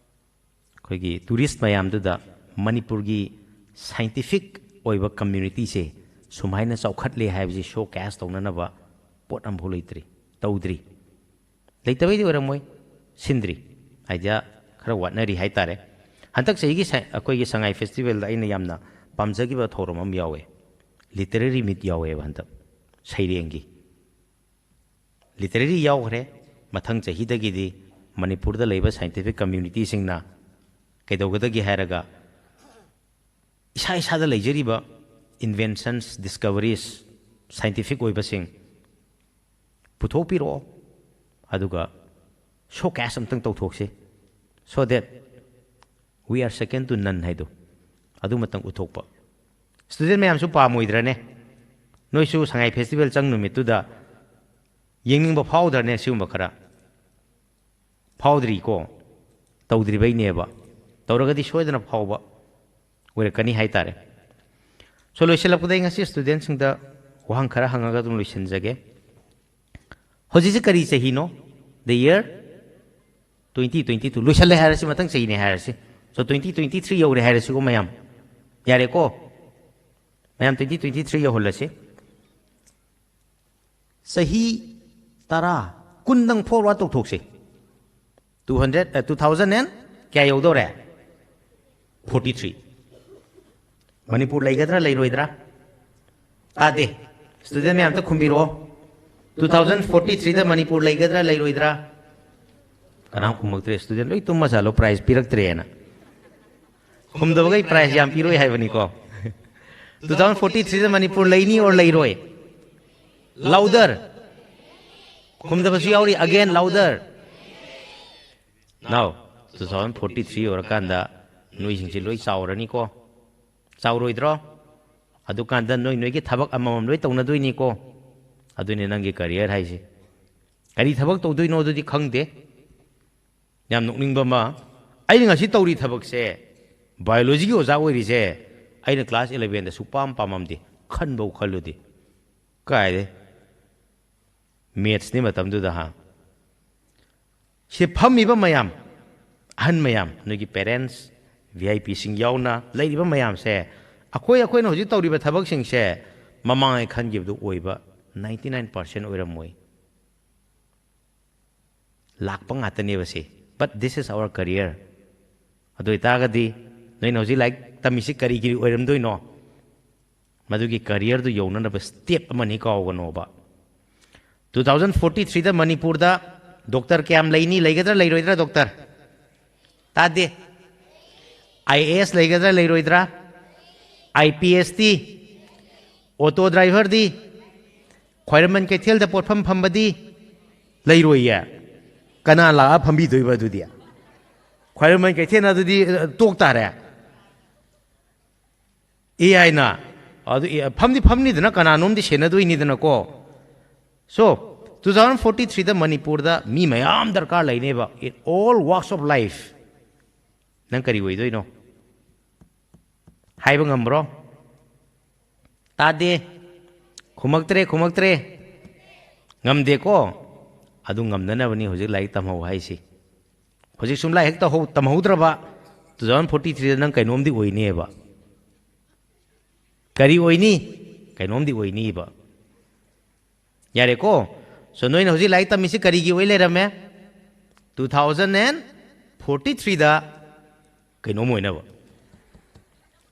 ꯑꯩꯈꯣꯏꯒꯤ ꯇꯨꯔꯤꯁ ꯃꯌꯥꯝꯗꯨꯗ ꯃꯅꯤꯄꯨꯔꯒꯤ ꯁꯥꯏꯟꯇꯤꯐꯤꯛ ꯑꯣꯏꯕ ꯀꯝꯃ꯭ꯌꯨꯅꯤꯇꯤꯁꯦ ꯁꯨꯃꯥꯏꯅ ꯆꯥꯎꯈꯠꯂꯦ ꯍꯥꯏꯕꯁꯤ ꯁꯣ ꯀꯦꯁ ꯇꯧꯅꯅꯕ ꯄꯣꯠ ꯑꯃꯐꯥꯎ ꯂꯩꯇ꯭ꯔꯤ, ꯇꯧꯗ꯭ꯔꯤ꯫ ꯂꯩꯇꯕꯩꯗꯤ ꯑꯣꯏꯔꯝꯃꯣꯏ, ꯁꯤꯟꯗ꯭ꯔꯤ꯫ ꯑꯥꯏꯗꯤꯌꯥ ꯈꯔ ꯋꯥꯠꯅꯔꯤ ꯍꯥꯏꯇꯥꯔꯦ꯫ ꯍꯟꯗꯛ ꯆꯍꯤꯒꯤ ꯁ-, ꯑꯩꯈꯣꯏꯒꯤ ꯁꯉꯥꯏ ꯐꯦꯁꯇꯤꯚꯦꯜꯗ ꯑꯩꯅ ꯌꯥꯝꯅ ꯄꯥꯝꯖꯈꯤꯕ ꯊꯧꯔꯝ ꯑꯃ ꯌꯥꯎꯋꯦ, ꯂꯤꯇꯔꯦꯔꯤ ꯃꯤꯠ ꯌꯥꯎꯋꯦꯕ ꯍꯟꯗꯛ ꯁꯩꯔꯦꯡꯒꯤ꯫ ꯂꯤꯇꯔꯦꯔꯤ ꯌꯥꯎꯈ꯭ꯔꯦ꯫ ꯃꯊꯪ ꯆꯍꯤꯗꯒꯤꯗꯤ ꯃꯅꯤꯄꯨꯔꯗ ꯂꯩꯕ ꯁꯥꯏꯟꯇꯤꯐꯤꯛ ꯀꯝꯃ꯭ꯌꯨꯅꯤꯇꯤꯁꯤꯡꯅ ꯀꯩꯗꯧꯒꯗꯒꯦ ꯍꯥꯏꯔꯒ, ꯏꯁꯥ ꯏꯁꯥꯗ ꯂꯩꯖꯔꯤꯕ ꯏꯟꯚꯦꯟꯁꯟꯁ, ꯗꯤꯁꯀꯚꯔꯤꯁ, ꯁꯥꯏꯟꯇꯤꯐꯤꯛ ꯑꯣꯏꯕꯁꯤꯡ ꯄꯨꯊꯣꯛꯄꯤꯔꯛꯑꯣ, ꯑꯗꯨꯒ ꯁꯣ ꯀꯦꯁ ꯑꯝꯇꯪ ꯇꯧꯊꯣꯛꯁꯤ, so that we are second to none ꯍꯥꯏꯗꯣ ꯑꯗꯨꯃꯇꯪ ꯎꯠꯊꯣꯛꯄ꯫ ꯁ꯭ꯇꯨꯗꯦꯟ ꯃꯌꯥꯝꯁꯨ ꯄꯥꯝꯃꯣꯏꯗ꯭ꯔꯅꯦ? ꯅꯣꯏꯁꯨ ꯁꯉꯥꯏ ꯐꯦꯁꯇꯤꯚꯦꯜ ꯆꯪ ꯅꯨꯃꯤꯠꯇꯨꯗ ꯌꯦꯡꯅꯤꯡꯕ ꯐꯥꯎꯗ꯭ꯔꯅꯦ? ꯁꯤꯒꯨꯝꯕ ꯈꯔ ꯐꯥꯎꯗ꯭ꯔꯤꯀꯣ? ꯇꯧꯗ꯭ꯔꯤꯕꯩꯅꯦꯕ꯫ ꯇꯧꯔꯒꯗꯤ ꯁꯣꯏꯗꯅ ꯐꯥꯎꯕ ꯑꯣꯏꯔꯛꯀꯅꯤ ꯍꯥꯏꯇꯥꯔꯦ꯫ ꯁꯣ, ꯂꯣꯏꯁꯤꯜꯂꯛꯄꯗ ꯑꯩ ꯉꯁꯤ ꯁ꯭ꯇꯨꯗꯦꯟꯁꯤꯡꯗ ꯋꯥꯍꯪ ꯈꯔ ꯍꯪꯉꯒ ꯑꯗꯨꯝ ꯂꯣꯏꯁꯤꯟꯖꯒꯦ꯫ ꯍꯧꯖꯤꯛꯁꯦ ꯀꯔꯤ ꯆꯍꯤꯅꯣ? The year twenty twenty two꯫ ꯂꯣꯏꯁꯜꯂꯦ ꯍꯥꯏꯔꯁꯤ, ꯃꯊꯪ ꯆꯍꯤꯅꯦ ꯍꯥꯏꯔꯁꯤ꯫ So, twenty twenty three ꯌꯧꯔꯦ ꯍꯥꯏꯔꯁꯤꯀꯣ ꯃꯌꯥꯝ꯫ ꯌꯥꯔꯦꯀꯣ? ꯃꯌꯥꯝ twenty twenty three ꯌꯧꯍꯜꯂꯁꯤ꯫ ꯆꯍꯤ ꯇꯔꯥ, ꯀꯨꯟꯗꯪ forward ꯇꯧꯊꯣꯛꯁꯤ꯫ Two hundred, two thousand and ꯀꯌꯥ ꯌꯧꯗꯧꯔꯦ? Forty three꯫ ꯃꯅꯤꯄꯨꯔ ꯂꯩꯒꯗ꯭ꯔꯥ ꯂꯩꯔꯣꯏꯗ꯭ꯔꯥ? ꯇꯥꯗꯦ꯫ Student ꯃꯌꯥꯝ ꯑꯝꯇ ꯈꯨꯝꯕꯤꯔꯛꯑꯣ꯫ Two thousand forty three ꯗ ꯃꯅꯤꯄꯨꯔ ꯂꯩꯒꯗ꯭ꯔꯥ ꯂꯩꯔꯣꯏꯗ꯭ꯔꯥ? ꯀꯅꯥꯝ ꯈꯨꯝꯃꯛꯇ꯭ꯔꯦ꯫ Student ꯂꯣꯏ ꯇꯨꯝꯃ ꯆꯠꯂꯣ, prize ꯄꯤꯔꯛꯇ꯭ꯔꯦꯅ꯫ ꯈꯨꯝꯗꯕꯈꯩ prize ꯌꯥꯝ ꯄꯤꯔꯣꯏ ꯍꯥꯏꯕꯅꯤꯀꯣ꯫ Two thousand forty three ꯗ ꯃꯅꯤꯄꯨꯔ ꯂꯩꯅꯤ or ꯂꯩꯔꯣꯏ? Louder꯫ ꯈꯨꯝꯗꯕꯁꯨ ꯌꯥꯎꯔꯤ꯫ Again, louder꯫ Now, two thousand forty three ꯌꯧꯔꯀꯥꯟꯗ ꯅꯣꯏꯁꯤꯡꯁꯤ ꯂꯣꯏ ꯆꯥꯎꯔꯅꯤꯀꯣ꯫ ꯆꯥꯎꯔꯣꯏꯗ꯭ꯔꯣ? ꯑꯗꯨꯀꯥꯟꯗ ꯅꯣꯏ ꯅꯣꯏꯒꯤ ꯊꯕꯛ ꯑꯃꯃꯝ ꯂꯣꯏ ꯇꯧꯅꯗꯣꯏꯅꯤꯀꯣ꯫ ꯑꯗꯨꯅꯤ ꯅꯪꯒꯤ career ꯍꯥꯏꯁꯦ꯫ ꯀꯔꯤ ꯊꯕꯛ ꯇꯧꯗꯣꯏꯅꯣ ꯑꯗꯨꯗꯤ ꯈꯪꯗꯦ꯫ ꯌꯥꯝ ꯅꯣꯛꯅꯤꯡꯕ ꯑꯃ, ꯑꯩꯅ ꯉꯁꯤ ꯇꯧꯔꯤ ꯊꯕꯛꯁꯦ, biology ꯒꯤ ꯑꯣꯖꯥ ꯑꯣꯏꯔꯤꯁꯦ, ꯑꯩꯅ class eleven ꯗ ꯁꯨꯛꯄꯥꯝ ꯄꯥꯝꯃꯝꯗꯦ, ꯈꯟꯕꯧ ꯈꯜꯂꯨꯗꯦ꯫ ꯀꯥꯏꯗꯩ maths ꯅꯤ ꯃꯇꯝꯗꯨꯗ, ꯍꯥ? ꯁꯤ ꯐꯝꯃꯤꯕ ꯃꯌꯥꯝ, ꯑꯍꯟ ꯃꯌꯥꯝ, ꯅꯣꯏꯒꯤ parents, V I P ꯁꯤꯡ ꯌꯥꯎꯅ ꯂꯩꯔꯤꯕ ꯃꯌꯥꯝꯁꯦ, ꯑꯩꯈꯣꯏ, ꯑꯩꯈꯣꯏꯅ ꯍꯧꯖꯤꯛ ꯇꯧꯔꯤꯕ ꯊꯕꯛꯁꯤꯡꯁꯦ ꯃꯃꯥꯡꯉꯩ ꯈꯟꯈꯤꯕꯗꯨ ꯑꯣꯏꯕ ninety nine percent ꯑꯣꯏꯔꯝꯃꯣꯏ꯫ ꯂꯥꯛꯄ ꯉꯥꯛꯇꯅꯦꯕ ꯁꯤ꯫ But this is our career꯫ ꯑꯗꯨ ꯑꯣꯏꯇꯥꯔꯒꯗꯤ ꯅꯣꯏꯅ ꯍꯧꯖꯤꯛ ꯂꯥꯏꯔꯤꯛ ꯇꯝꯃꯤꯁꯤ ꯀꯔꯤꯒꯤ ꯑꯣꯏꯔꯝꯗꯣꯏꯅꯣ? ꯃꯗꯨꯒꯤ career ꯗꯨ ꯌꯧꯅꯅꯕ step ꯑꯃꯅꯤ, ꯀꯥꯎꯒꯅꯣꯕ꯫ Two thousand forty three ꯗ ꯃꯅꯤꯄꯨꯔꯗ doctor ꯀꯌꯥꯝ ꯂꯩꯅꯤ? ꯂꯩꯒꯗ꯭ꯔꯥ ꯂꯩꯔꯣꯏꯗ꯭ꯔꯥ doctor? ꯇꯥꯗꯦ꯫ I A S ꯂꯩꯒꯗ꯭ꯔꯥ ꯂꯩꯔꯣꯏꯗ꯭ꯔꯥ? I P S T? Auto driver ꯗꯤ? ꯈ꯭ꯋꯥꯏꯔꯝꯕꯟ ꯀꯩꯊꯦꯜꯗ ꯄꯣꯠꯐꯝ ꯐꯝꯕꯗꯤ? ꯂꯩꯔꯣꯏꯌꯦ꯫ ꯀꯅꯥ ꯂꯥꯛꯑ ꯐꯝꯕꯤꯗꯣꯏꯕ ꯑꯗꯨꯗꯤ? ꯈ꯭ꯋꯥꯏꯔꯝꯕꯟ ꯀꯩꯊꯦꯜ ꯑꯗꯨꯗꯤ, ꯑ, ꯇꯣꯛ ꯇꯥꯔꯦ꯫ A I ꯅ꯫ ꯑꯗꯨ, ꯑꯦ, ꯐꯝꯗꯤ ꯐꯝꯅꯤꯗꯅ, ꯀꯅꯥꯅꯣꯝꯗꯤ ꯁꯦꯟꯅꯗꯣꯏꯅꯤꯗꯅꯀꯣ꯫ So, two thousand forty three ꯗ ꯃꯅꯤꯄꯨꯔꯗ ꯃꯤ ꯃꯌꯥꯝ ꯗꯔꯀꯥꯔ ꯂꯩꯅꯦꯕ, in all walks of life꯫ ꯅꯪ ꯀꯔꯤ ꯑꯣꯏꯗꯣꯏꯅꯣ? ꯍꯥꯏꯕ ꯉꯝꯕ꯭ꯔꯣ? ꯇꯥꯗꯦ꯫ ꯈꯨꯝꯃꯛꯇ꯭ꯔꯦ, ꯈꯨꯝꯃꯛꯇ꯭ꯔꯦ꯫ ꯉꯝꯗꯦꯀꯣ? ꯑꯗꯨ ꯉꯝꯅꯅꯕꯅꯤ ꯍꯧꯖꯤꯛ ꯂꯥꯏꯔꯤꯛ ꯇꯝꯍꯧ ꯍꯥꯏꯁꯤ꯫ ꯍꯧꯖꯤꯛ ꯁꯨꯝ ꯂꯥꯏꯔꯤꯛ ꯇꯧꯍꯧ-, ꯇꯝꯍꯧꯗ꯭ꯔꯕ, two thousand forty three ꯗ ꯅꯪ ꯀꯩꯅꯣꯝꯗꯤ ꯑꯣꯏꯅꯦꯕ꯫ ꯀꯔꯤ ꯑꯣꯏꯅꯤ? ꯀꯩꯅꯣꯝꯗꯤ ꯑꯣꯏꯅꯤꯕ꯫ ꯌꯥꯔꯦꯀꯣ? So, ꯅꯣꯏꯅ ꯍꯧꯖꯤꯛ ꯂꯥꯏꯔꯤꯛ ꯇꯝꯃꯤꯁꯤ ꯀꯔꯤꯒꯤ ꯑꯣꯏ ꯂꯩꯔꯝꯃꯦ? Two thousand and forty threeꯗ ꯀꯩꯅꯣꯝ ꯑꯣꯏꯅꯕ꯫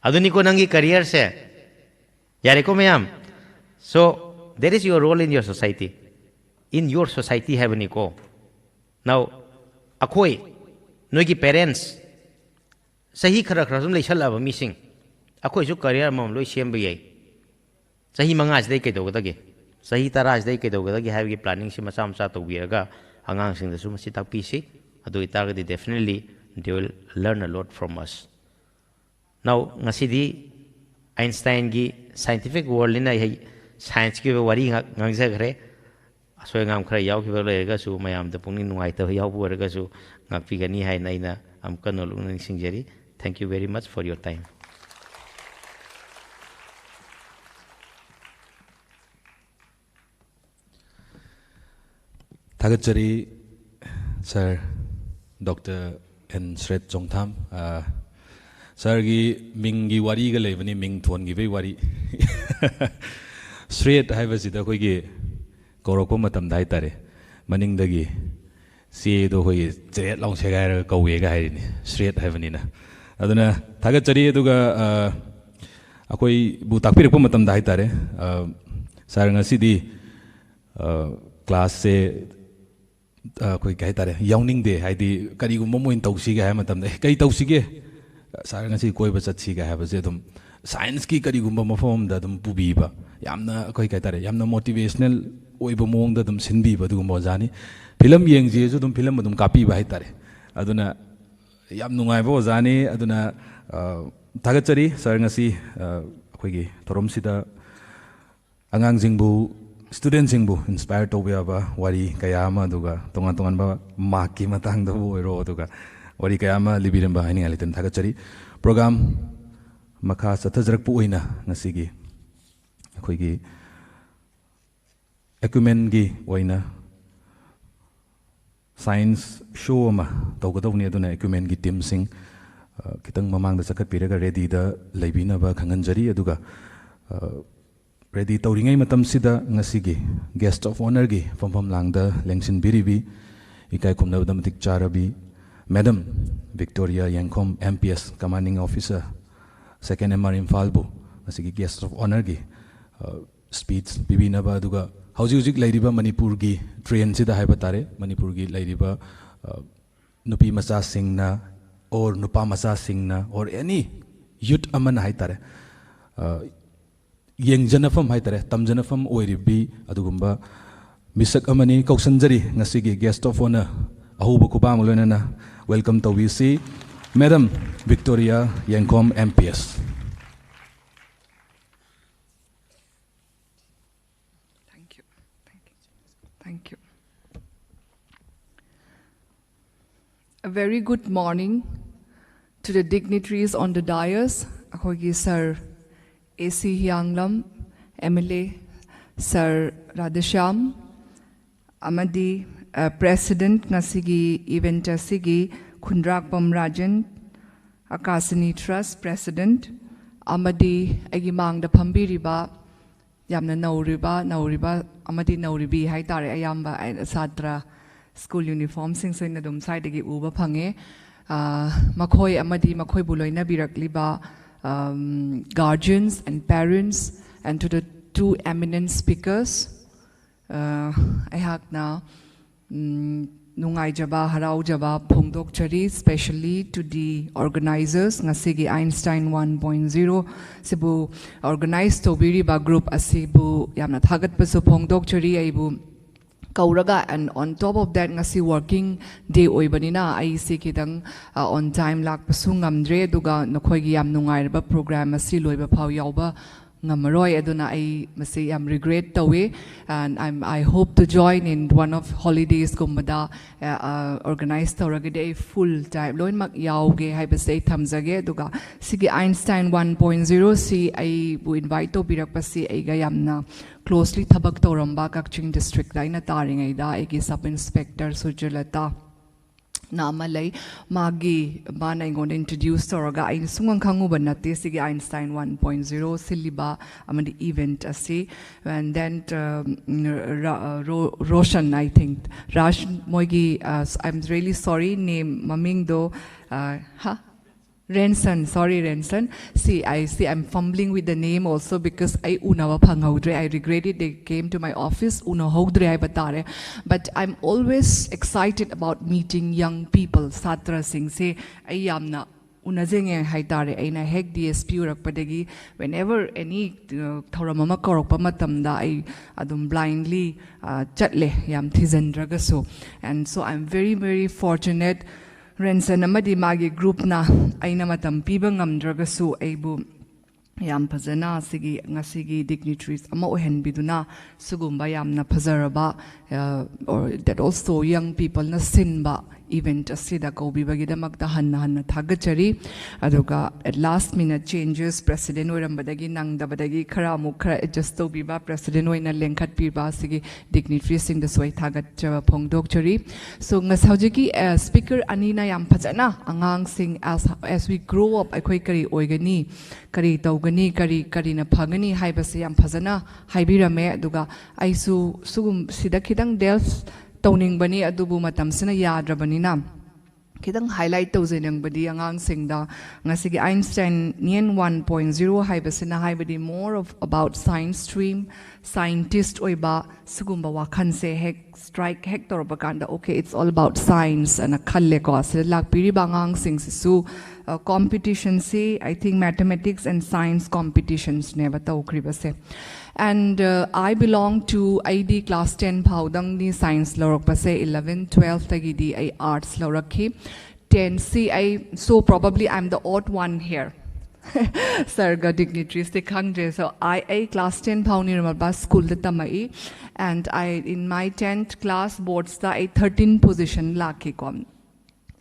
ꯑꯗꯨꯅꯤꯀꯣ ꯅꯪꯒꯤ careerꯁꯦ꯫ ꯌꯥꯔꯦꯀꯣ ꯃꯌꯥꯝ? So, there is your role in your society. In your society ꯍꯥꯏꯕꯅꯤꯀꯣ꯫ Now, ꯑꯩꯈꯣꯏ, ꯅꯣꯏꯒꯤ parents, ꯆꯍꯤ ꯈꯔ ꯈꯔ ꯁꯨꯝ ꯂꯩꯁꯜꯂꯛꯑꯕ ꯃꯤꯁꯤꯡ, ꯑꯩꯈꯣꯏꯁꯨ career ꯑꯃꯃꯝ ꯂꯣꯏ ꯁꯦꯝꯕ ꯌꯥꯏ꯫ ꯆꯍꯤ ꯃꯉꯥꯁꯤꯗꯩ ꯀꯩꯗꯧꯒꯗꯒꯦ? ꯆꯍꯤ ꯇꯔꯥꯁꯤꯗꯩ ꯀꯩꯗꯧꯒꯗꯒꯦ ꯍꯥꯏꯕꯒꯤ planningꯁꯤ ꯃꯆꯥ ꯃꯆꯥ ꯇꯧꯕꯤꯔꯒ ꯑꯉꯥꯡꯁꯤꯡꯗꯁꯨ ꯃꯁꯤ ꯇꯥꯛꯄꯤꯁꯤ꯫ ꯑꯗꯨ ꯑꯣꯏꯇꯥꯔꯒꯗꯤ definitely they will learn a lot from us. Now, ꯉꯁꯤꯗꯤ Einsteinꯒꯤ scientific worldꯅꯤꯅ ꯑꯩ scienceꯀꯤ ꯑꯣꯏꯕ ꯋꯥꯔꯤ ꯉꯥꯛ ꯉꯥꯡꯖꯈ꯭ꯔꯦ꯫ ꯑꯁꯣꯏ ꯑꯉꯥꯝ ꯈꯔ ꯌꯥꯎꯈꯤꯕ ꯂꯩꯔꯒꯁꯨ, ꯃꯌꯥꯝꯗ ꯄꯨꯛꯅꯤꯡ ꯅꯨꯡꯉꯥꯏꯇꯕ ꯌꯥꯎꯕ ꯑꯣꯏꯔꯒꯁꯨ ꯉꯥꯛꯄꯤꯒꯅꯤ ꯍꯥꯏꯅ ꯑꯩꯅ ꯑꯃꯨꯛꯀ ꯅꯣꯜꯂꯨꯛꯅ ꯅꯤꯡꯁꯤꯡꯖꯔꯤ꯫ Thank you very much for your time. ꯊꯥꯒꯠꯆꯔꯤ, Sir Doctor N ꯁ꯭ꯔꯦꯠ ꯆꯣꯡꯊꯥꯝ꯫ ꯑ, Sirꯒꯤ ꯃꯤꯡꯒꯤ ꯋꯥꯔꯤꯒ ꯂꯩꯕꯅꯤ, ꯃꯤꯡ ꯊꯣꯟꯈꯤꯕꯒꯤ ꯋꯥꯔꯤ꯫ ꯁ꯭ꯔꯦꯠ ꯍꯥꯏꯕꯁꯤꯗ ꯑꯩꯈꯣꯏꯒꯤ ꯀꯧꯔꯛꯄ ꯃꯇꯝꯗ ꯍꯥꯏꯇꯥꯔꯦ, ꯃꯅꯤꯡꯗꯒꯤ ꯆꯦꯗꯣ ꯑꯩꯈꯣꯏꯒꯤ ꯆꯦꯔꯦꯠ ꯂꯥꯎ ꯁꯦꯒꯥꯏꯔꯒ ꯀꯧꯋꯦꯒ ꯍꯥꯏꯔꯤꯅꯤ, ꯁ꯭ꯔꯦꯠ ꯍꯥꯏꯕꯅꯤꯅ꯫ ꯑꯗꯨꯅ ꯊꯥꯒꯠꯆꯔꯤ꯫ ꯑꯗꯨꯒ, ꯑ, ꯑꯩꯈꯣꯏꯕꯨ ꯇꯥꯛꯄꯤꯔꯛꯄ ꯃꯇꯝꯗ ꯍꯥꯏꯇꯥꯔꯦ, ꯑ, Sir ꯉꯁꯤꯗꯤ, ꯑ, classꯁꯦ, ꯑ, ꯑꯩꯈꯣꯏ ꯀꯩ ꯍꯥꯏꯇꯥꯔꯦ, ꯌꯥꯎꯅꯤꯡꯗꯦ, ꯍꯥꯏꯗꯤ ꯀꯔꯤꯒꯨꯝꯕ ꯑꯃ ꯑꯣꯏꯅ ꯇꯧꯁꯤꯒꯦ ꯍꯥꯏꯕ ꯃꯇꯝꯗ, "ꯑꯦ, ꯀꯩ ꯇꯧꯁꯤꯒꯦ? Sir ꯉꯁꯤ ꯀꯣꯏꯕ ꯆꯠꯁꯤꯒꯦ" ꯍꯥꯏꯕꯁꯦ ꯑꯗꯨꯝ scienceꯀꯤ ꯀꯔꯤꯒꯨꯝꯕ ꯃꯐꯝ ꯑꯃꯗ ꯑꯗꯨꯝ ꯄꯨꯕꯤꯕ, ꯌꯥꯝꯅ ꯑꯩꯈꯣꯏ ꯀꯩ ꯍꯥꯏꯇꯥꯔꯦ, ꯌꯥꯝꯅ motivational ꯑꯣꯏꯕ ꯃꯑꯣꯡꯗ ꯑꯗꯨꯝ ꯁꯤꯟꯕꯤꯕ ꯑꯗꯨꯒꯨꯝꯕ ꯑꯣꯖꯥꯅꯤ꯫ Film ꯌꯦꯡꯁꯦꯁꯨ ꯑꯗꯨꯝ film ꯑꯗꯨꯝ ꯀꯥꯞꯄꯤꯕ ꯍꯥꯏꯇꯥꯔꯦ꯫ ꯑꯗꯨꯅ ꯌꯥꯝ ꯅꯨꯡꯉꯥꯏꯕ ꯑꯣꯖꯥꯅꯤ꯫ ꯑꯗꯨꯅ, ꯑ, ꯊꯥꯒꯠꯆꯔꯤ Sir, ꯉꯁꯤ, ꯑ, ꯑꯩꯈꯣꯏꯒꯤ ꯊꯧꯔꯝꯁꯤꯗ ꯑꯉꯥꯡꯁꯤꯡꯕꯨ, studentꯁꯤꯡꯕꯨ inspire ꯇꯧꯕ ꯌꯥꯕ ꯋꯥꯔꯤ ꯀꯌꯥ ꯑꯃ, ꯑꯗꯨꯒ ꯇꯣꯉꯥꯟ ꯇꯣꯉꯥꯟꯕ markꯀꯤ ꯃꯇꯥꯡꯗꯕꯨ ꯑꯣꯏꯔꯣ, ꯑꯗꯨꯒ ꯋꯥꯔꯤ ꯀꯌꯥ ꯑꯃ ꯂꯤꯕꯤꯔꯝꯕ ꯍꯥꯏꯅꯤꯡꯉꯥꯏ ꯂꯩꯇꯅ ꯊꯥꯒꯠꯆꯔꯤ꯫ Program ꯃꯈꯥ ꯆꯠꯊꯖꯔꯛꯄ ꯑꯣꯏꯅ ꯉꯁꯤꯒꯤ ꯑꯩꯈꯣꯏꯒꯤ Acumenꯒꯤ ꯑꯣꯏꯅ science show ꯑꯃ ꯇꯧꯒꯗꯧꯕꯅꯤ꯫ ꯑꯗꯨꯅ Acumenꯒꯤ teamꯁꯤꯡ, ꯑ, ꯈꯤꯇꯪ ꯃꯃꯥꯡꯗ ꯆꯠꯈꯠꯄꯤꯔꯒ readyꯗ ꯂꯩꯕꯤꯅꯕ ꯈꯪꯍꯟꯖꯔꯤ꯫ ꯑꯗꯨꯒ ꯔꯦꯗꯤ ꯇꯧꯔꯤꯉꯩ ꯃꯇꯝꯁꯤꯗ ꯉꯁꯤꯒꯤ guest of honourꯒꯤ ꯐꯝꯐꯝ ꯂꯥꯡꯗ ꯂꯦꯡꯁꯤꯟꯕꯤꯔꯤꯕꯤ ꯏꯀꯥꯏ ꯈꯨꯝꯅꯕꯗ ꯃꯇꯤꯛ ꯆꯥꯔꯕꯤ Madam Victoria Yengkhom, M P S, Commanding Officer, Second M R ꯏꯝꯐꯥꯜꯕꯨ ꯉꯁꯤꯒꯤ guest of honourꯒꯤ speech ꯄꯤꯕꯤꯅꯕ, ꯑꯗꯨꯒ ꯍꯧꯖꯤꯛ ꯍꯧꯖꯤꯛ ꯂꯩꯔꯤꯕ ꯃꯅꯤꯄꯨꯔꯒꯤ trendꯁꯤꯗ ꯍꯥꯏꯕ ꯇꯥꯔꯦ, ꯃꯅꯤꯄꯨꯔꯒꯤ ꯂꯩꯔꯤꯕ ꯅꯨꯄꯤ ꯃꯆꯥꯁꯤꯡꯅ or ꯅꯨꯄꯥ ꯃꯆꯥꯁꯤꯡꯅ or any youth ꯑꯃꯅ ꯍꯥꯏ ꯇꯥꯔꯦ, ꯌꯦꯡꯖꯅꯐꯝ ꯍꯥꯏ ꯇꯥꯔꯦ, ꯇꯝꯖꯅꯐꯝ ꯑꯣꯏꯔꯤꯕꯤ ꯑꯗꯨꯒꯨꯝꯕ ꯃꯤꯁꯛ ꯑꯃꯅꯤ꯫ ꯀꯧꯁꯟꯖꯔꯤ ꯉꯁꯤꯒꯤ guest of honour ꯑꯍꯧꯕ ꯈꯨꯕꯥꯛ ꯑꯃ ꯂꯣꯏꯅꯅ welcome ꯇꯧꯕꯤꯁꯤ, Madam Victoria Yengkhom, M P S. Thank you. Thank you. Thank you. A very good morning to the dignitaries on the dais. ꯑꯩꯈꯣꯏꯒꯤ Sir A C ꯍꯤꯌꯥꯡꯂꯝ, M L A Sir Radheshyam, ꯑꯃꯗꯤ President, ꯉꯁꯤꯒꯤ event ꯑꯁꯤꯒꯤ ꯈꯨꯟꯗ꯭ꯔꯥꯛꯄꯝ Rajen, ꯑꯀꯥꯁꯤꯅꯤ Trust President, ꯑꯃꯗꯤ ꯑꯩꯒꯤ ꯃꯥꯡꯗ ꯐꯝꯕꯤꯔꯤꯕ ꯌꯥꯝꯅ ꯅꯧꯔꯤꯕ, ꯅꯧꯔꯤꯕ ꯑꯃꯗꯤ ꯅꯧꯔꯤꯕꯤ ꯍꯥꯏ ꯇꯥꯔꯦ, ꯑꯌꯥꯝꯕ ꯑꯩꯅ ꯁꯥꯇ꯭ꯔ school uniformꯁꯤꯡꯁꯨ ꯑꯩꯅ ꯑꯗꯨꯝ ꯁ꯭ꯋꯥꯏꯗꯒꯤ ꯎꯕ ꯐꯪꯉꯦ꯫ ꯃꯈꯣꯏ ꯑꯃꯗꯤ ꯃꯈꯣꯏꯕꯨ ꯂꯣꯏꯅꯕꯤꯔꯛꯂꯤꯕ guardians and parents and to the two eminent speakers, ꯑꯩꯍꯥꯛꯅ ꯅꯨꯡꯉꯥꯏꯖꯕ, ꯍꯔꯥꯎꯖꯕ ꯐꯣꯡꯗꯣꯛꯆꯔꯤ, specially to the organizers, ꯉꯁꯤꯒꯤ Einstein one point zero ꯁꯤꯕꯨ organize ꯇꯧꯕꯤꯔꯤꯕ group ꯑꯁꯤꯕꯨ ꯌꯥꯝꯅ ꯊꯥꯒꯠꯄꯁꯨ ꯐꯣꯡꯗꯣꯛꯆꯔꯤ꯫ ꯑꯩꯕꯨ ꯀꯧꯔꯒ, and on top of that, ꯉꯁꯤ working day ꯑꯣꯏꯕꯅꯤꯅ ꯑꯩꯁꯤ ꯈꯤꯇꯪ on time ꯂꯥꯛꯄꯁꯨ ꯉꯝꯗ꯭ꯔꯦ, ꯑꯗꯨꯒ ꯅꯈꯣꯏꯒꯤ ꯌꯥꯝ ꯅꯨꯡꯉꯥꯏꯔꯕ program ꯑꯁꯤ ꯂꯣꯏꯕ ꯐꯥꯎ ꯌꯥꯎꯕ ꯉꯝꯃꯔꯣꯏ꯫ ꯑꯗꯨꯅ ꯑꯩ ꯃꯁꯤ ꯌꯥꯝ regret ꯇꯧꯏ꯫ And I'm, I hope to join in one of holidaysꯀꯨꯝꯕꯗ organize ꯇꯧꯔꯒꯗꯤ ꯑꯩ full time ꯂꯣꯏꯅꯃꯛ ꯌꯥꯎꯒꯦ ꯍꯥꯏꯕꯁꯦ ꯑꯩ ꯊꯝꯖꯒꯦ꯫ ꯑꯗꯨꯒ ꯁꯤꯒꯤ Einstein one point zero ꯁꯤ ꯑꯩꯕꯨ invite ꯇꯧꯕꯤꯔꯛꯄꯁꯤ ꯑꯩꯒ ꯌꯥꯝꯅ closely ꯊꯕꯛ ꯇꯧꯔꯝꯕ ꯀꯛꯆꯤꯡ districtꯇ ꯑꯩꯅ ꯇꯥꯔꯤꯉꯩꯗ ꯑꯩꯒꯤ sub inspector ꯁꯨꯖꯂꯇꯥ ꯅ ꯑꯃ ꯂꯩ꯫ ꯃꯥꯒꯤ, ꯃꯥꯅ ꯑꯩꯉꯣꯟꯗ introduce ꯇꯧꯔꯒ, ꯑꯩꯅ ꯁꯨꯡꯈꯪ ꯈꯪꯉꯨꯕ ꯅꯠꯇꯦ ꯁꯤꯒꯤ Einstein one point zero ꯁꯤꯜꯂꯤꯕ ꯑꯃꯗꯤ event ꯑꯁꯤ꯫ And then, uh, ꯔ-, ꯔ-, ꯔꯣ-, ꯔꯣꯁꯟ, I think, ꯔꯥꯖ, ꯃꯣꯏꯒꯤ, uh, I'm really sorry, name, ꯃꯃꯤꯡꯗꯣ, uh, ꯍꯥ? ꯔꯦꯟꯁꯟ, sorry, ꯔꯦꯟꯁꯟ꯫ See, I see, I'm fumbling with the name also because ꯑꯩ ꯎꯅꯕ ꯐꯪꯍꯧꯗ꯭ꯔꯦ꯫ I regret it, they came to my office, ꯎꯅꯍꯧꯗ꯭ꯔꯦ ꯍꯥꯏꯕ ꯇꯥꯔꯦ꯫ But I'm always excited about meeting young people, ꯁꯥꯇ꯭ꯔꯁꯤꯡꯁꯦ ꯑꯩ ꯌꯥꯝꯅ ꯎꯅꯖꯅꯤꯡꯉꯦ ꯍꯥꯏ ꯇꯥꯔꯦ꯫ ꯑꯩꯅ ꯍꯦꯛ D S P ꯑꯣꯏꯔꯛꯄꯗꯒꯤ, whenever any, uh, ꯊꯧꯔꯝ ꯑꯃ ꯀꯧꯔꯛꯄ ꯃꯇꯝꯗ, ꯑꯩ ꯑꯗꯨꯝ blindly, uh, ꯆꯠꯂꯦ, ꯌꯥꯝ ꯊꯤꯖꯤꯟꯗ꯭ꯔꯒꯁꯨ꯫ And so I'm very, very fortunate, ꯔꯦꯟꯁꯟ ꯑꯃꯗꯤ ꯃꯥꯒꯤ groupꯅ ꯑꯩꯅ ꯃꯇꯝ ꯄꯤꯕ ꯉꯝꯗ꯭ꯔꯒꯁꯨ ꯑꯩꯕꯨ ꯌꯥꯝ ꯐꯖꯅ ꯁꯤꯒꯤ ꯉꯁꯤꯒꯤ dignitaries ꯑꯃ ꯑꯣꯏꯍꯟꯕꯤꯗꯨꯅ, ꯁꯤꯒꯨꯝꯕ ꯌꯥꯝꯅ ꯐꯖꯔꯕ, uh, or that also young peopleꯅ ꯁꯤꯟꯕ event ꯑꯁꯤꯗ ꯀꯧꯕꯤꯕꯒꯤꯗꯃꯛꯇ ꯍꯟꯅ ꯍꯟꯅ ꯊꯥꯒꯠꯆꯔꯤ꯫ ꯑꯗꯨꯒ at last minute changes, president ꯑꯣꯏꯔꯝꯕꯗꯒꯤ ꯅꯪꯗꯕꯗꯒꯤ ꯈꯔ ꯑꯃꯨꯛ ꯈꯔ adjust ꯇꯧꯕꯤꯕ, president ꯑꯣꯏꯅ ꯂꯦꯡꯈꯠꯄꯤꯕ ꯑꯁꯤꯒꯤ dignitaryꯁꯤꯡꯗꯁꯨ ꯑꯩ ꯊꯥꯒꯠꯆꯕ ꯐꯣꯡꯗꯣꯛꯆꯔꯤ꯫ So, ꯉꯁ-, ꯍꯧꯖꯤꯛꯀꯤ, uh, speaker ꯑꯅꯤꯅ ꯌꯥꯝ ꯐꯖꯅ ꯑꯉꯥꯡꯁꯤꯡ, as, as we grow up, ꯑꯩꯈꯣꯏ ꯀꯔꯤ ꯑꯣꯏꯒꯅꯤ, ꯀꯔꯤ ꯇꯧꯒꯅꯤ, ꯀꯔꯤ, ꯀꯔꯤꯅ ꯐꯒꯅꯤ ꯍꯥꯏꯕꯁꯦ ꯌꯥꯝ ꯐꯖꯅ ꯍꯥꯏꯕꯤꯔꯝꯃꯦ꯫ ꯑꯗꯨꯒ ꯑꯩꯁꯨ ꯁꯤꯒꯨꯝ-, ꯁꯤꯗ ꯈꯤꯇꯪ delve ꯇꯧꯅꯤꯡꯕꯅꯤ, ꯑꯗꯨꯕꯨ ꯃꯇꯝꯁꯤꯅ ꯌꯥꯗ꯭ꯔꯕꯅꯤꯅ ꯈꯤꯇꯪ highlight ꯇꯧꯖꯅꯤꯡꯕꯗꯤ ꯑꯉꯥꯡꯁꯤꯡꯗ ꯉꯁꯤꯒꯤ Einsteinian one point zero ꯍꯥꯏꯕꯁꯤꯅ, ꯍꯥꯏꯕꯗꯤ more of about science stream, scientist ꯑꯣꯏꯕ ꯁꯤꯒꯨꯝꯕ ꯋꯥꯈꯜꯁꯦ ꯍꯦꯛ strike ꯍꯦꯛ ꯇꯧꯔꯛꯄ ꯀꯥꯟꯗ, "Okay, it's all about science" ꯑꯅ ꯈꯜꯂꯦꯀꯣ꯫ ꯁꯤꯗ ꯂꯥꯛꯄꯤꯔꯤꯕ ꯑꯉꯥꯡꯁꯤꯡꯁꯤꯁꯨ, uh, competitionꯁꯤ, I think, mathematics and science competitionsꯅꯦꯕ ꯇꯧꯈ꯭ꯔꯤꯕꯁꯦ꯫ And, uh, I belong to, ꯑꯩꯗꯤ class ten ꯐꯥꯎꯗꯪꯗꯤ science ꯂꯧꯔꯛꯄꯁꯦ, eleven, twelveꯇꯒꯤꯗꯤ ꯑꯩ arts ꯂꯧꯔꯛꯈꯤ꯫ Tenꯁꯤ ꯑꯩ, so probably I'm the odd one here. Sirꯒ dignitarieꯁꯇꯤ ꯈꯪꯗ꯭ꯔꯦ꯫ So, I, ꯑꯩ class ten ꯐꯥꯎ ꯅꯤꯔꯃꯜ ꯕꯥꯁ schoolꯗ ꯇꯝꯃꯛꯏ꯫ And I, in my tenth class boardsꯇ ꯑꯩ thirteen position ꯂꯥꯛꯈꯤꯀꯣ꯫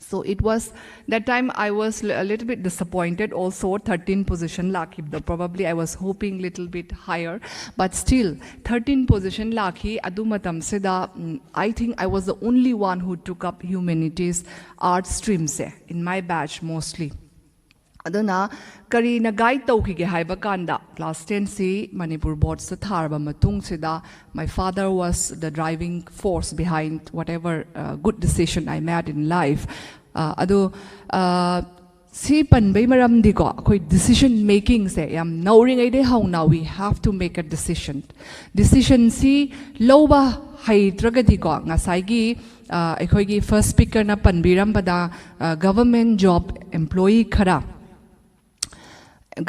So it was, that time I was a little bit disappointed also. Thirteen position ꯂꯥꯛꯈꯤꯕꯗꯣ, probably I was hoping little bit higher, but still thirteen position ꯂꯥꯛꯈꯤ꯫ ꯑꯗꯨ ꯃꯇꯝꯁꯤꯗ, ꯎꯝ, I think I was the only one who took up humanities, arts streamꯁꯦ, in my batch mostly. ꯑꯗꯨꯅ ꯀꯔꯤꯅ guide ꯇꯧꯈꯤꯒꯦ ꯍꯥꯏꯕ ꯀꯥꯟꯗ, class ten ꯁꯤ ꯃꯅꯤꯄꯨꯔ ꯕꯣꯔꯗꯁꯇ ꯊꯥꯔꯕ ꯃꯇꯨꯡꯁꯤꯗ, my father was the driving force behind whatever, uh, good decision I made in life. Uh, ꯑꯗꯣ, uh, ꯁꯤ ꯄꯟꯕꯩ ꯃꯔꯝꯗꯤꯀꯣ, ꯑꯩꯈꯣꯏ decision makingꯁꯦ ꯌꯥꯝ ꯅꯧꯔꯤꯉꯩꯗꯩ ꯍꯧꯅ we have to make a decision. Decisionꯁꯤ ꯂꯧꯕ ꯍꯩꯇ꯭ꯔꯒꯗꯤꯀꯣ, ꯉꯁꯥꯏꯒꯤ, ꯑ, ꯑꯩꯈꯣꯏꯒꯤ first speakerꯅ ꯄꯟꯕꯤꯔꯝꯕꯗ, ꯑ, government job employee ꯈꯔ,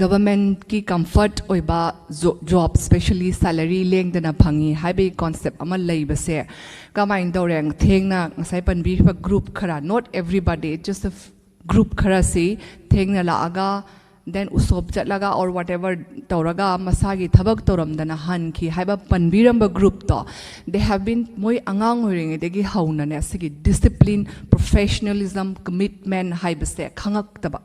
governmentꯀꯤ comfort ꯑꯣꯏꯕ jo-, job, specially salary ꯂꯦꯡꯗꯅ ꯐꯪꯉꯤ ꯍꯥꯏꯕꯒꯤ concept ꯑꯃ ꯂꯩꯕꯁꯦ ꯀꯃꯥꯏꯅ ꯇꯧꯔꯦ? ꯊꯦꯡꯅ ꯉꯁꯥꯏ ꯄꯟꯕꯤꯔꯤꯕ group ꯈꯔ, not everybody, just a f-, group ꯈꯔꯁꯤ ꯊꯦꯡꯅ ꯂꯥꯛꯑꯒ, then ꯎꯁꯣꯞ ꯆꯠꯂꯒ or whatever ꯇꯧꯔꯒ ꯃꯁꯥꯒꯤ ꯊꯕꯛ ꯇꯧꯔꯝꯗꯅ ꯍꯟꯈꯤ ꯍꯥꯏꯕ ꯄꯟꯕꯤꯔꯝꯕ groupꯇꯣ, they have been, ꯃꯣꯏ ꯑꯉꯥꯡ ꯑꯣꯏꯔꯤꯉꯩꯗꯒꯤ ꯍꯧꯅꯅꯦ ꯁꯤꯒꯤ discipline, professionalism, commitment ꯍꯥꯏꯕꯁꯦ ꯈꯪꯉꯛꯇꯕ꯫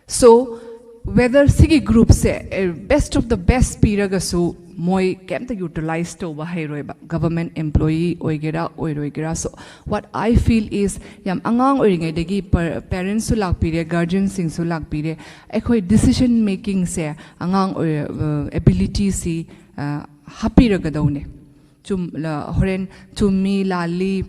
So whether ꯁꯤꯒꯤ groupꯁꯦ, eh, best of the best ꯄꯤꯔꯒꯁꯨ ꯃꯣꯏ ꯀꯩꯝꯇ utilize ꯇꯧꯕ ꯍꯩꯔꯣꯏꯕ, government employee ꯑꯣꯏꯒꯦꯔꯥ ꯑꯣꯏꯔꯣꯏꯒꯦꯔꯥ꯫ So what I feel is, ꯌꯥꯝ ꯑꯉꯥꯡ ꯑꯣꯏꯔꯤꯉꯩꯗꯒꯤ pa-, parentsꯁꯨ ꯂꯥꯛꯄꯤꯔꯦ, guardianꯁꯤꯡꯁꯨ ꯂꯥꯛꯄꯤꯔꯦ, ꯑꯩꯈꯣꯏ decision makingꯁꯦ ꯑꯉꯥꯡ ꯑꯣꯏ-, ꯑ, abilityꯁꯤ, ꯑ, ꯍꯥꯞꯄꯤꯔꯒꯗꯧꯅꯦ꯫ ꯆꯨꯝ-, ꯂ-, ꯍꯣꯔꯦꯟ ꯆꯨꯝꯃꯤ ꯂꯥꯜꯂꯤ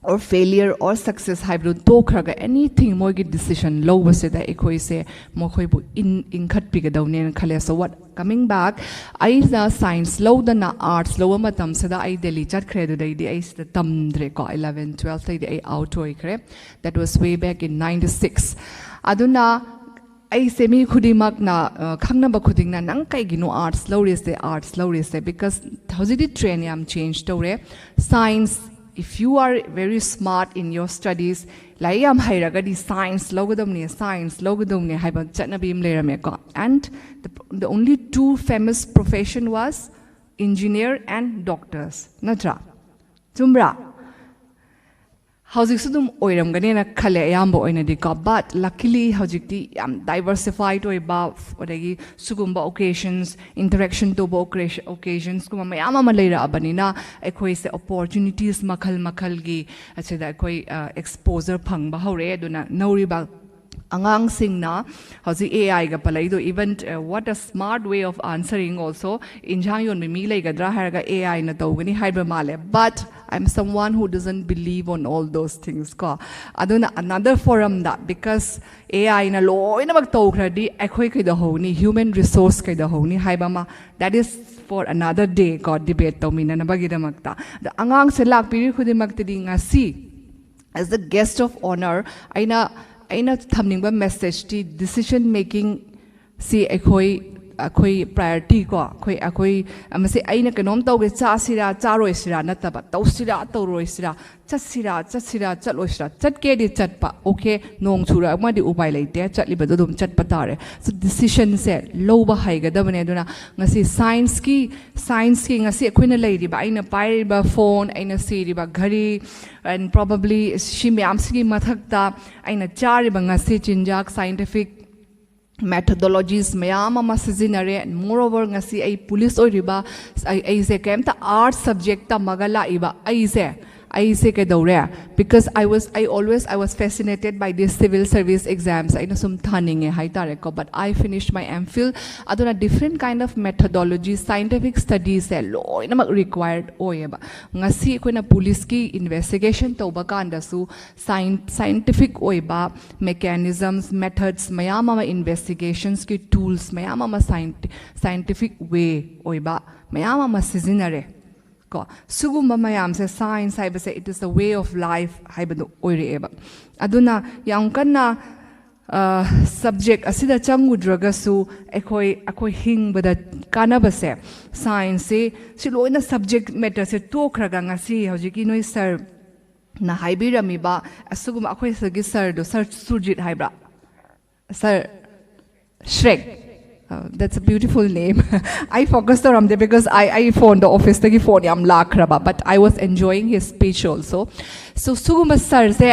or failure or success ꯍꯥꯏꯕꯗꯨ ꯇꯣꯛꯈ꯭ꯔꯒ, anything ꯃꯣꯏꯒꯤ decision ꯂꯧꯕꯁꯤꯗ ꯑꯩꯈꯣꯏꯁꯦ ꯃꯈꯣꯏꯕꯨ ꯏꯟ-, ꯏꯟꯈꯠꯄꯤꯒꯗꯧꯅꯦꯅ ꯈꯜꯂꯦ꯫ So what, coming back, ꯑꯩꯅ science ꯂꯧꯗꯅ arts ꯂꯧꯕ ꯃꯇꯝꯁꯤꯗ ꯑꯩ ꯗꯦꯜꯂꯤ ꯆꯠꯈ꯭ꯔꯦ꯫ ꯑꯗꯨꯗꯩꯗꯤ ꯑꯩ ꯁꯤꯗ ꯇꯝꯗ꯭ꯔꯦꯀꯣ, eleven twelveꯇꯩꯗꯤ ꯑꯩ out ꯑꯣꯏꯈ꯭ꯔꯦ꯫ That was way back in ninety-six. ꯑꯗꯨꯅ ꯑꯩꯁꯦ ꯃꯤ ꯈꯨꯗꯤꯡꯃꯛꯅ, ꯑ, ꯈꯪꯅꯕ ꯈꯨꯗꯤꯡꯅ, "ꯅꯪ ꯀꯩꯒꯤꯅꯣ arts ꯂꯧꯔꯤꯁꯦ, arts ꯂꯧꯔꯤꯁꯦ?" Because ꯍꯧꯖꯤꯛꯇꯤ trend ꯌꯥꯝ change ꯇꯧꯔꯦ꯫ Science, if you are very smart in your studies, ꯂꯥꯏꯔꯤꯛ ꯌꯥꯝ ꯍꯩꯔꯒꯗꯤ science ꯂꯧꯒꯗꯕꯅꯤ, science ꯂꯧꯒꯗꯕꯅꯤ ꯍꯥꯏꯕ ꯆꯠꯅꯕꯤ ꯑꯃ ꯂꯩꯔꯝꯃꯦꯀꯣ꯫ And the, the only two famous profession was engineer and doctors, ꯅꯠꯇ꯭ꯔꯥ? ꯆꯨꯝꯕ꯭ꯔꯥ? ꯍꯧꯖꯤꯛꯁꯨ ꯑꯗꯨꯝ ꯑꯣꯏꯔꯝꯒꯅꯦꯅ ꯈꯜꯂꯦ ꯑꯌꯥꯝꯕ ꯑꯣꯏꯅꯗꯤꯀꯣ, but luckily ꯍꯧꯖꯤꯛꯇꯤ ꯌꯥꯝ diversified ꯑꯣꯏꯕ, ꯑꯗꯒꯤ ꯁꯤꯒꯨꯝꯕ occasions, interaction ꯇꯧꯕ occasions ꯀꯨꯝꯕ ꯃꯌꯥꯝ ꯑꯃ ꯂꯩꯔꯛꯑꯕꯅꯤꯅ ꯑꯩꯈꯣꯏꯁꯦ opportunities ꯃꯈꯜ ꯃꯈꯜꯒꯤ ꯑꯁꯤꯗ ꯑꯩꯈꯣꯏ exposure ꯐꯪꯕ ꯍꯧꯔꯛꯑꯦ꯫ ꯑꯗꯨꯅ ꯅꯧꯔꯤꯕ ꯑꯉꯥꯡꯁꯤꯡꯅ ꯍꯧꯖꯤꯛ AI ꯒ ꯄꯜꯂꯛꯏꯗꯣ, even what a smart way of answering also, ꯏꯟꯁꯥꯡ ꯌꯣꯟꯕ ꯃꯤ ꯂꯩꯒꯗ꯭ꯔꯥ ꯍꯥꯏꯔꯒ AI ꯅ ꯇꯧꯒꯅꯤ ꯍꯥꯏꯕ ꯃꯥꯜꯂꯦ, but I'm someone who doesn't believe on all those things ꯀꯣ꯫ ꯑꯗꯨꯅ another forum the, because AI ꯅ ꯂꯣꯏꯅꯃꯛ ꯇꯧꯈ꯭ꯔꯗꯤ ꯑꯩꯈꯣꯏ ꯀꯩꯗꯧꯍꯧꯅꯤ, human resource ꯀꯩꯗꯧꯍꯧꯅꯤ ꯍꯥꯏꯕ ꯑꯃ, that is for another day ꯀꯣ, debate ꯇꯧꯃꯤꯟꯅꯅꯕꯒꯤꯗꯃꯛꯇ꯫ ꯑꯗ ꯑꯉꯥꯡꯁꯦ ꯂꯥꯛꯄꯤꯔꯤ ꯈꯨꯗꯤꯡꯃꯛꯇꯗꯤ ꯉꯁꯤ as a guest of honour ꯑꯩꯅ ꯑꯩꯅ ꯊꯝꯅꯤꯡꯕ message ꯇꯤ, decision making ꯁꯤ ꯑꯩꯈꯣꯏ ꯑꯩꯈꯣꯏ priority ꯀꯣ, ꯑꯩꯈꯣꯏ ꯑꯩꯈꯣꯏ ꯃꯁꯤ ꯑꯩꯅ ꯀꯩꯅꯣꯝ ꯇꯧꯒꯦ, ꯆꯥꯁꯤꯔꯥ ꯆꯥꯔꯣꯏꯁꯤꯔꯥ ꯅꯠꯇꯕ, ꯇꯧꯁꯤꯔꯥ ꯇꯧꯔꯣꯏꯁꯤꯔꯥ, ꯆꯠꯁꯤꯔꯥ ꯆꯠꯁꯤꯔꯥ ꯆꯠꯂꯣꯏꯁꯤꯔꯥ, ꯆꯠꯀꯦꯗꯤ ꯆꯠꯄ, okay, ꯅꯣꯡ ꯆꯨꯔꯛꯑꯃꯗꯤ ꯎꯄꯥꯏ ꯂꯩꯇꯦ, ꯆꯠꯂꯤꯕꯗꯣ ꯑꯗꯨꯝ ꯆꯠꯄ ꯇꯥꯔꯦ꯫ So decision ꯁꯦ ꯂꯧꯕ ꯍꯩꯒꯗꯕꯅꯦ꯫ ꯑꯗꯨꯅ ꯉꯁꯤ science ꯀꯤ science ꯀꯤ ꯉꯁꯤ ꯑꯩꯈꯣꯏꯅ ꯂꯩꯔꯤꯕ, ꯑꯩꯅ ꯄꯥꯏꯔꯤꯕ phone, ꯑꯩꯅ ꯁꯤꯔꯤꯕ ꯘꯔꯤ, and probably ꯁꯤ ꯃꯌꯥꯝꯁꯤꯒꯤ ꯃꯊꯛꯇ ꯑꯩꯅ ꯆꯥꯔꯤꯕ ꯉꯁꯤ ꯆꯤꯟꯖꯥꯛ, scientific methodologies ꯃꯌꯥꯝ ꯑꯃ ꯁꯤꯖꯤꯟꯅꯔꯦ꯫ And moreover, ꯉꯁꯤ ꯑꯩ ꯄꯨꯂꯤꯁ ꯑꯣꯏꯔꯤꯕ, ꯑꯩ ꯑꯩꯁꯦ ꯀꯩꯝꯇ arts subject ꯇꯝꯃꯒ ꯂꯥꯛꯏꯕ ꯑꯩꯁꯦ, ꯑꯩꯁꯦ ꯀꯩꯗꯧꯔꯦ? Because I was, I always, I was fascinated by these civil service exams. ꯑꯩꯅ ꯁꯨꯝ ꯊꯥꯅꯤꯡꯉꯦ ꯍꯥꯏꯇꯥꯔꯦꯀꯣ, but I finished my MPhil. ꯑꯗꯨꯅ different kind of methodology, scientific studies ꯁꯦ ꯂꯣꯏꯅꯃꯛ required ꯑꯣꯏꯌꯦꯕ꯫ ꯉꯁꯤ ꯑꯩꯈꯣꯏꯅ ꯄꯨꯂꯤꯁꯀꯤ investigation ꯇꯧꯕ ꯀꯥꯟꯗꯁꯨ science, scientific ꯑꯣꯏꯕ mechanisms, methods ꯃꯌꯥꯝ ꯑꯃ, investigations ꯀꯤ tools ꯃꯌꯥꯝ ꯑꯃ, scientific way ꯑꯣꯏꯕ ꯃꯌꯥꯝ ꯑꯃ ꯁꯤꯖꯤꯟꯅꯔꯦ ꯀꯣ꯫ ꯁꯤꯒꯨꯝꯕ ꯃꯌꯥꯝꯁꯦ, science ꯍꯥꯏꯕꯁꯦ, it is a way of life ꯍꯥꯏꯕꯗꯣ ꯑꯣꯏꯔꯛꯑꯦꯕ꯫ ꯑꯗꯨꯅ ꯌꯥꯝ ꯀꯟꯅ subject ꯑꯁꯤꯗ ꯆꯪꯉꯨꯗ꯭ꯔꯒꯁꯨ ꯑꯩꯈꯣꯏ ꯑꯩꯈꯣꯏ ꯍꯤꯡꯕꯗ ꯀꯥꯟꯅꯕꯁꯦ, science ꯁꯤ, ꯁꯤ ꯂꯣꯏꯅ subject matter ꯁꯦ ꯇꯣꯛꯈ꯭ꯔꯒ, ꯉꯁꯤ ꯍꯧꯖꯤꯛꯀꯤ ꯅꯣꯏ sir ꯅ ꯍꯥꯏꯕꯤꯔꯝꯃꯤꯕ ꯑꯁꯤꯒꯨꯝꯕ, ꯑꯩꯈꯣꯏ ꯁꯤꯒꯤ sir ꯗꯣ, sir ꯁꯨꯔꯖꯤꯠ ꯍꯥꯏꯕ꯭ꯔꯥ? Sir ꯁ꯭ꯔꯦꯛ꯫ Uh, that's a beautiful name. ꯑꯩ focus ꯇꯧꯔꯝꯗꯦ because ꯑꯩ ꯑꯩ phoneꯗ officeꯇꯒꯤ phone ꯌꯥꯝ ꯂꯥꯛꯈ꯭ꯔꯕ, but I was enjoying his speech also. So ꯁꯤꯒꯨꯝꯕ sirꯁꯦ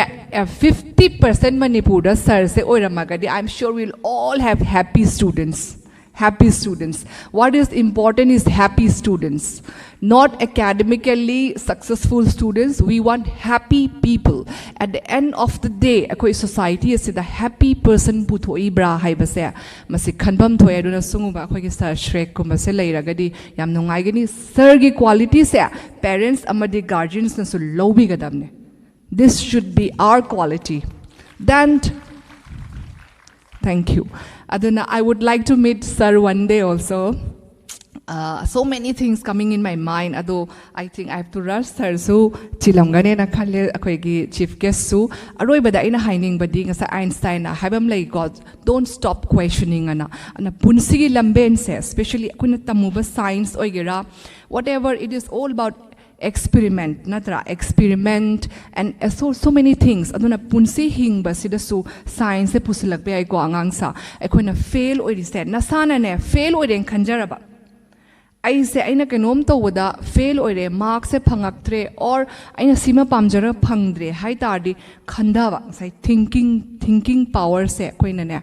fifty percent ꯃꯅꯤꯄꯨꯔꯗ sirꯁꯦ ꯑꯣꯏꯔꯝꯃꯒꯗꯤ, I'm sure we'll all have happy students. Happy students. What is important is happy students. Not academically successful students. We want happy people. At the end of the day, ꯑꯩꯈꯣꯏ society ꯑꯁꯤꯗ happy person ꯄꯨꯊꯣꯛꯏꯕ꯭ꯔꯥ ꯍꯥꯏꯕꯁꯦ ꯃꯁꯤ ꯈꯟꯐꯝ ꯊꯣꯛꯑꯦ꯫ ꯑꯗꯨꯅ ꯁꯤꯒꯨꯝꯕ ꯑꯩꯈꯣꯏꯒꯤ sir ꯁ꯭ꯔꯦꯛꯀꯨꯝꯕꯁꯦ ꯂꯩꯔꯒꯗꯤ ꯌꯥꯝ ꯅꯨꯡꯉꯥꯏꯒꯅꯤ꯫ Sirꯒꯤ qualityꯁꯦ parents ꯑꯃꯗꯤ guardiansꯅꯁꯨ ꯂꯧꯕꯤꯒꯗꯕꯅꯤ꯫ This should be our quality. Then, thank you. ꯑꯗꯨꯅ I would like to meet sir one day also. Uh, so many things coming in my mind. ꯑꯗꯣ I think I have to rush. Sirꯁꯨ ꯆꯤꯜꯂꯝꯒꯅꯦꯅ ꯈꯜꯂꯦ, ꯑꯩꯈꯣꯏꯒꯤ chief guestꯁꯨ꯫ ꯑꯔꯣꯏꯕꯗ ꯑꯩꯅ ꯍꯥꯏꯅꯤꯡꯕꯗꯤ ꯉꯁꯥꯏ Einsteinꯅ ꯍꯥꯏꯕ ꯑꯃ ꯂꯩꯀꯣ, "Don't stop questioning" ꯑꯅ꯫ ꯑꯗꯨꯅ ꯄꯨꯟꯁꯤꯒꯤ ꯂꯝꯕꯦꯟꯁꯦ, especially ꯑꯩꯈꯣꯏꯅ ꯇꯝꯃꯨꯕ science ꯑꯣꯏꯒꯦꯔꯥ, whatever, it is all about experiment, ꯅꯠꯇ꯭ꯔꯥ? Experiment and so, so many things. ꯑꯗꯨꯅ ꯄꯨꯟꯁꯤ ꯍꯤꯡꯕꯁꯤꯗꯁꯨ scienceꯁꯦ ꯄꯨꯁꯤꯜꯂꯛꯄ ꯌꯥꯏꯀꯣ꯫ ꯑꯉꯥꯡꯁꯥ, ꯑꯩꯈꯣꯏꯅ fail ꯑꯣꯏꯔꯤꯁꯦ, ꯅꯁꯥꯅꯅꯦ fail ꯑꯣꯏꯔꯦꯅ ꯈꯟꯖꯔꯕ, ꯑꯩꯁꯦ, ꯑꯩꯅ ꯀꯩꯅꯣꯝ ꯇꯧꯕꯗ fail ꯑꯣꯏꯔꯦ, markꯁꯦ ꯐꯪꯉꯛꯇ꯭ꯔꯦ, or ꯑꯩꯅ ꯁꯤꯃ ꯄꯥꯝꯖꯔꯒ ꯐꯪꯗ꯭ꯔꯦ ꯍꯥꯏ ꯇꯥꯔꯗꯤ, ꯈꯟꯊꯕ, ꯉꯁꯥꯏ thinking, thinking powerꯁꯦ ꯑꯩꯈꯣꯏꯅꯅꯦ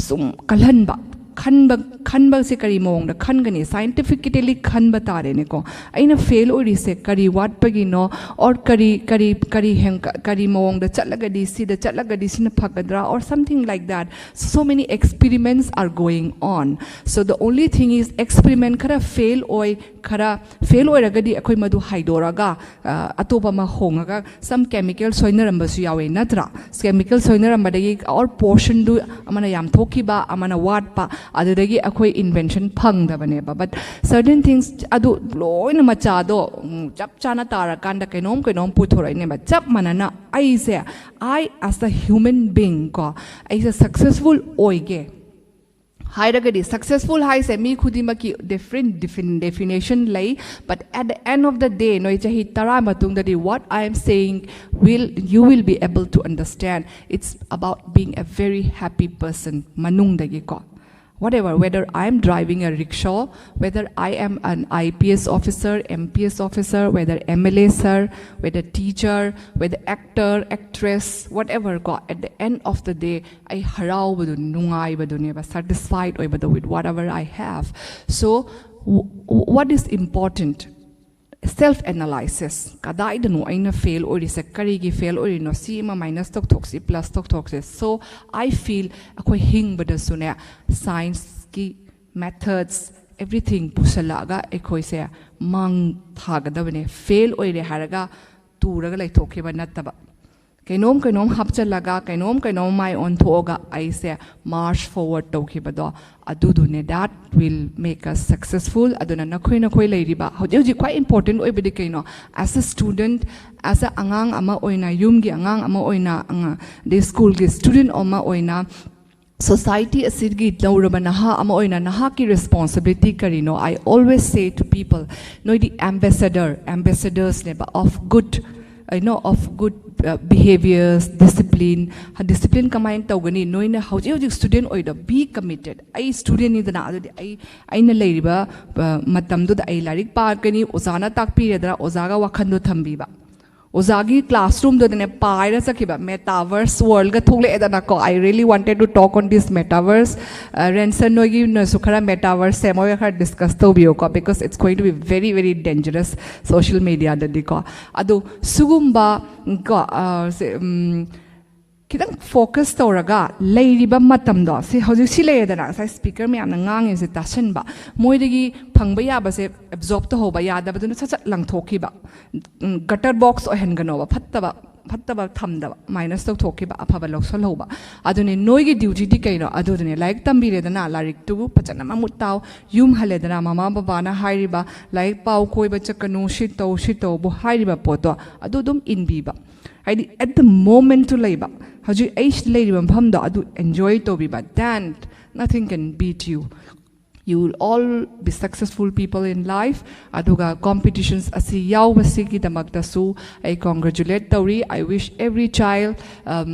ꯁꯨꯝ ꯀꯜꯍꯟꯕ꯫ ꯈꯟꯕ, ꯈꯟꯕꯁꯦ ꯀꯔꯤ ꯃꯑꯣꯡꯗ ꯈꯟꯒꯅꯤ? Scientifically ꯈꯟꯕ ꯇꯥꯔꯦꯅꯦꯀꯣ꯫ ꯑꯩꯅ fail ꯑꯣꯏꯔꯤꯁꯦ ꯀꯔꯤ ꯋꯥꯠꯄꯒꯤꯅꯣ, or ꯀꯔꯤ, ꯀꯔꯤ, ꯀꯔꯤ ꯍꯦꯟꯒ-, ꯀꯔꯤ ꯃꯑꯣꯡꯗ ꯆꯠꯂꯒꯗꯤ, ꯁꯤꯗ ꯆꯠꯂꯒꯗꯤ ꯁꯤꯅ ꯐꯒꯗ꯭ꯔꯥ, or something like that. So many experiments are going on. So the only thing is, experiment ꯈꯔ fail ꯑꯣꯏ, ꯈꯔ fail ꯑꯣꯏꯔꯒꯗꯤ ꯑꯩꯈꯣꯏ ꯃꯗꯨ ꯍꯥꯏꯗꯣꯔꯒ, ꯑ, ꯑꯇꯣꯞꯄ ꯑꯃ ꯍꯣꯡꯉꯒ, some chemical ꯁꯣꯏꯅꯔꯝꯕꯁꯨ ꯌꯥꯎꯋꯦ, ꯅꯠꯇ꯭ꯔꯥ? Chemical ꯁꯣꯏꯅꯔꯝꯕꯗꯒꯤ or portionꯗꯨ ꯑꯃꯅ ꯌꯥꯝ ꯊꯣꯛꯈꯤꯕ, ꯑꯃꯅ ꯋꯥꯠꯄ, ꯑꯗꯨꯗꯒꯤ ꯑꯩꯈꯣꯏ invention ꯐꯪꯗꯕꯅꯦꯕ꯫ But certain things ꯑꯗꯨ ꯂꯣꯏꯅ ꯃꯆꯥꯗꯣ, ꯎꯝ, ꯆꯞ ꯆꯥꯅ ꯇꯥꯔꯀꯥꯟꯗ ꯀꯩꯅꯣꯝ ꯀꯩꯅꯣꯝ ꯄꯨꯊꯣꯔꯛꯏꯅꯦꯕ꯫ ꯆꯞ ꯃꯥꯟꯅꯅ ꯑꯩꯁꯦ, I as a human being ꯀꯣ, ꯑꯩꯁꯦ successful ꯑꯣꯏꯒꯦ ꯍꯥꯏꯔꯒꯗꯤ, successful ꯍꯥꯏꯁꯦ ꯃꯤ ꯈꯨꯗꯤꯡꯃꯛꯀꯤ different defin-, definition ꯂꯩ, but at the end of the day, ꯅꯣꯏ ꯆꯍꯤ ꯇꯔꯥ ꯃꯇꯨꯡꯗꯗꯤ, what I am saying will, you will be able to understand, it's about being a very happy person ꯃꯅꯨꯡꯗꯒꯤꯀꯣ꯫ Whatever, whether I am driving a rickshaw, whether I am an I P S officer, M P S officer, whether M L A sir, whether teacher, whether actor, actress, whatever, ꯀꯣ, at the end of the day, ꯑꯩ ꯍꯔꯥꯎꯕꯗꯨ, ꯅꯨꯡꯉꯥꯏꯕꯗꯨꯅꯦꯕ, satisfied ꯑꯣꯏꯕꯗꯣ with whatever I have. So, w- w- what is important? Self analysis. ꯀꯗꯥꯏꯗꯅꯣ ꯑꯩꯅ fail ꯑꯣꯏꯔꯤꯁꯦ? ꯀꯔꯤꯒꯤ fail ꯑꯣꯏꯔꯤꯅꯣ? ꯁꯤ ꯑꯃ ꯃꯥꯏꯅꯁ ꯇꯧꯊꯣꯛꯁꯤ, ꯄ꯭ꯂꯁ ꯇꯧꯊꯣꯛꯁꯤ꯫ So I feel ꯑꯩꯈꯣꯏ ꯍꯤꯡꯕꯗꯁꯨꯅꯦ, ꯁꯥꯏꯟꯁꯀꯤ ꯃꯦꯊꯗꯁ, ꯑꯦꯕ꯭ꯔꯤꯊꯤꯡ ꯄꯨꯁꯜꯂꯛꯑꯒ ꯑꯩꯈꯣꯏꯁꯦ ꯃꯥꯡ ꯊꯥꯒꯗꯕꯅꯦ꯫ ꯐꯦꯜ ꯑꯣꯏꯔꯦ ꯍꯥꯏꯔꯒ ꯇꯨꯔꯒ ꯂꯩꯊꯣꯛꯈꯤꯕ ꯅꯠꯇꯕ, ꯀꯩꯅꯣꯝ ꯀꯩꯅꯣꯝ ꯍꯥꯞꯆꯜꯂꯒ, ꯀꯩꯅꯣꯝ ꯀꯩꯅꯣꯝ ꯃꯥꯏ ꯑꯣꯟꯊꯣꯛꯑꯒ ꯑꯩꯁꯦ march forward ꯇꯧꯈꯤꯕꯗꯣ, ꯑꯗꯨꯗꯨꯅꯦ, that will make us successful. ꯑꯗꯨꯅ ꯅꯈꯣꯏ ꯅꯈꯣꯏ ꯂꯩꯔꯤꯕ ꯍꯧꯖꯤꯛ ꯍꯧꯖꯤꯛ ꯈ꯭ꯋꯥꯏ important ꯑꯣꯏꯕꯗꯤ ꯀꯩꯅꯣ? As a student, as a ꯑꯉꯥꯡ ꯑꯃ ꯑꯣꯏꯅ, ꯌꯨꯝꯒꯤ ꯑꯉꯥꯡ ꯑꯃ ꯑꯣꯏꯅ, ꯑꯉꯥꯡ, ꯑꯗꯩ ꯁ꯭ꯀꯨꯜꯒꯤ ꯁ꯭ꯇꯨꯗꯦꯟ ꯑꯃ ꯑꯣꯏꯅ, ꯁꯣꯁꯥꯏꯇꯤ ꯑꯁꯤꯒꯤ ꯂꯧꯔꯕ ꯅꯍꯥ ꯑꯃ ꯑꯣꯏꯅ ꯅꯍꯥꯛꯀꯤ ꯔꯦꯁꯄꯣꯟꯁꯤꯕꯤꯂꯤꯇꯤ ꯀꯔꯤꯅꯣ? I always say to people, ꯅꯣꯏꯗꯤ ambassador, ꯑꯦꯝꯕꯦꯁꯦꯗꯔꯁꯅꯦꯕ of good, you know, of good behaviors, discipline. Discipline ꯀꯃꯥꯏꯅ ꯇꯧꯒꯅꯤ? ꯅꯣꯏꯅ ꯍꯧꯖꯤꯛ ꯍꯧꯖꯤꯛ ꯁ꯭ꯇꯨꯗꯦꯟ ꯑꯣꯏꯗꯣ, be committed. ꯑꯩ ꯁ꯭ꯇꯨꯗꯦꯟꯅꯤꯗꯅ, ꯑꯗꯨꯗꯤ ꯑꯩ, ꯑꯩꯅ ꯂꯩꯔꯤꯕ ꯃꯇꯝꯗꯨꯗ ꯑꯩ ꯂꯥꯏꯔꯤꯛ ꯄꯥꯒꯅꯤ, ꯑꯣꯖꯥꯅ ꯇꯥꯛꯄꯤꯔꯦꯗꯅ, ꯑꯣꯖꯥꯒ ꯋꯥꯈꯟꯗꯣ ꯊꯝꯕꯤꯕ꯫ ꯑꯣꯖꯥꯒꯤ ꯀ꯭ꯂꯥꯁꯔꯨꯝꯗꯨꯗꯅꯦ ꯄꯥꯏꯔ ꯆꯠꯈꯤꯕ꯫ ꯃꯦꯇꯥꯚꯔꯁ ꯋꯥꯔꯜꯒ ꯊꯣꯛꯂꯛꯑꯦꯗꯅꯀꯣ꯫ I really wanted to talk on this metaverse. ꯔꯦꯟꯁꯟ, ꯅꯣꯏꯒꯤꯅꯁꯨ ꯈꯔ ꯃꯦꯇꯥꯚꯔꯁ ꯁꯦꯝꯃꯒ ꯈꯔ ꯗꯤꯁꯀꯁ ꯇꯧꯕꯤꯌꯨꯀꯣ, because it's going to be very very dangerous social mediaꯗꯗꯤꯀꯣ꯫ ꯑꯗꯣ ꯁꯤꯒꯨꯝꯕ ꯀꯣ, ꯈꯤꯇꯪ ꯐꯣꯀꯁ ꯇꯧꯔꯒ ꯂꯩꯔꯤꯕ ꯃꯇꯝꯗꯣ, ꯁꯤ ꯍꯧꯖꯤꯛ ꯁꯤ ꯂꯩꯔꯦꯗꯅ, ꯉꯁꯥꯏ ꯁ꯭ꯄꯤꯀꯔ ꯃꯌꯥꯝꯅ ꯉꯥꯡꯉꯤꯁꯦ ꯇꯥꯁꯟꯕ, ꯃꯣꯏꯗꯒꯤ ꯐꯪꯕ ꯌꯥꯕꯁꯦ ꯑꯦꯕꯖꯣꯔꯕ ꯇꯧꯍꯧꯕ, ꯌꯥꯗꯕꯗꯨꯅ ꯁꯠ ꯁꯠ ꯂꯪꯊꯣꯛꯈꯤꯕ꯫ ꯒꯇꯔ ꯕꯣꯛꯁ ꯑꯣꯏꯍꯟꯒꯅꯣꯕ, ꯐꯠꯇꯕ ꯐꯠꯇꯕ ꯊꯝꯗꯕ, ꯃꯥꯏꯅꯁ ꯇꯧꯊꯣꯛꯈꯤꯕ, ꯑꯐꯕ ꯂꯧꯁꯜꯍꯧꯕ꯫ ꯑꯗꯨꯅꯦ ꯅꯣꯏꯒꯤ ꯗ꯭ꯌꯨꯇꯤꯗꯤ ꯀꯩꯅꯣ? ꯑꯗꯨꯗꯨꯅꯦ, ꯂꯥꯏꯔꯤꯛ ꯇꯝꯕꯤꯔꯦꯗꯅ, ꯂꯥꯏꯔꯤꯛꯇꯨꯕꯨ ꯐꯖꯅ ꯃꯃꯨꯠ ꯇꯥꯎ, ꯌꯨꯝ ꯍꯜꯂꯦꯗꯅ, ꯃꯃꯥ ꯕꯕꯥꯅ ꯍꯥꯏꯔꯤꯕ ꯂꯥꯏꯔꯤꯛ ꯄꯥꯎ, ꯀꯣꯏꯕ ꯆꯠꯀꯅꯨ, ꯁꯤ ꯇꯧ, ꯁꯤ ꯇꯧꯕꯨ ꯍꯥꯏꯔꯤꯕ ꯄꯣꯠꯇꯣ ꯑꯗꯨ ꯑꯗꯨꯝ ꯏꯟꯕꯤꯕ꯫ ꯍꯥꯏꯗꯤ at the moment ꯇꯨ ꯂꯩꯕ, ꯍꯧꯖꯤꯛ ꯑꯩ ꯁꯤꯗ ꯂꯩꯔꯤꯕ ꯃꯐꯝꯗꯣ ꯑꯗꯨ ꯑꯦꯟꯖꯣꯏ ꯇꯧꯕꯤꯕ, then nothing can beat you. You will all be successful people in life. ꯑꯗꯨꯒ competitions ꯑꯁꯤ ꯌꯥꯎꯕꯁꯤꯒꯤꯗꯃꯛꯇꯁꯨ ꯑꯩ congratulate ꯇꯧꯔꯤ. I wish every child, um,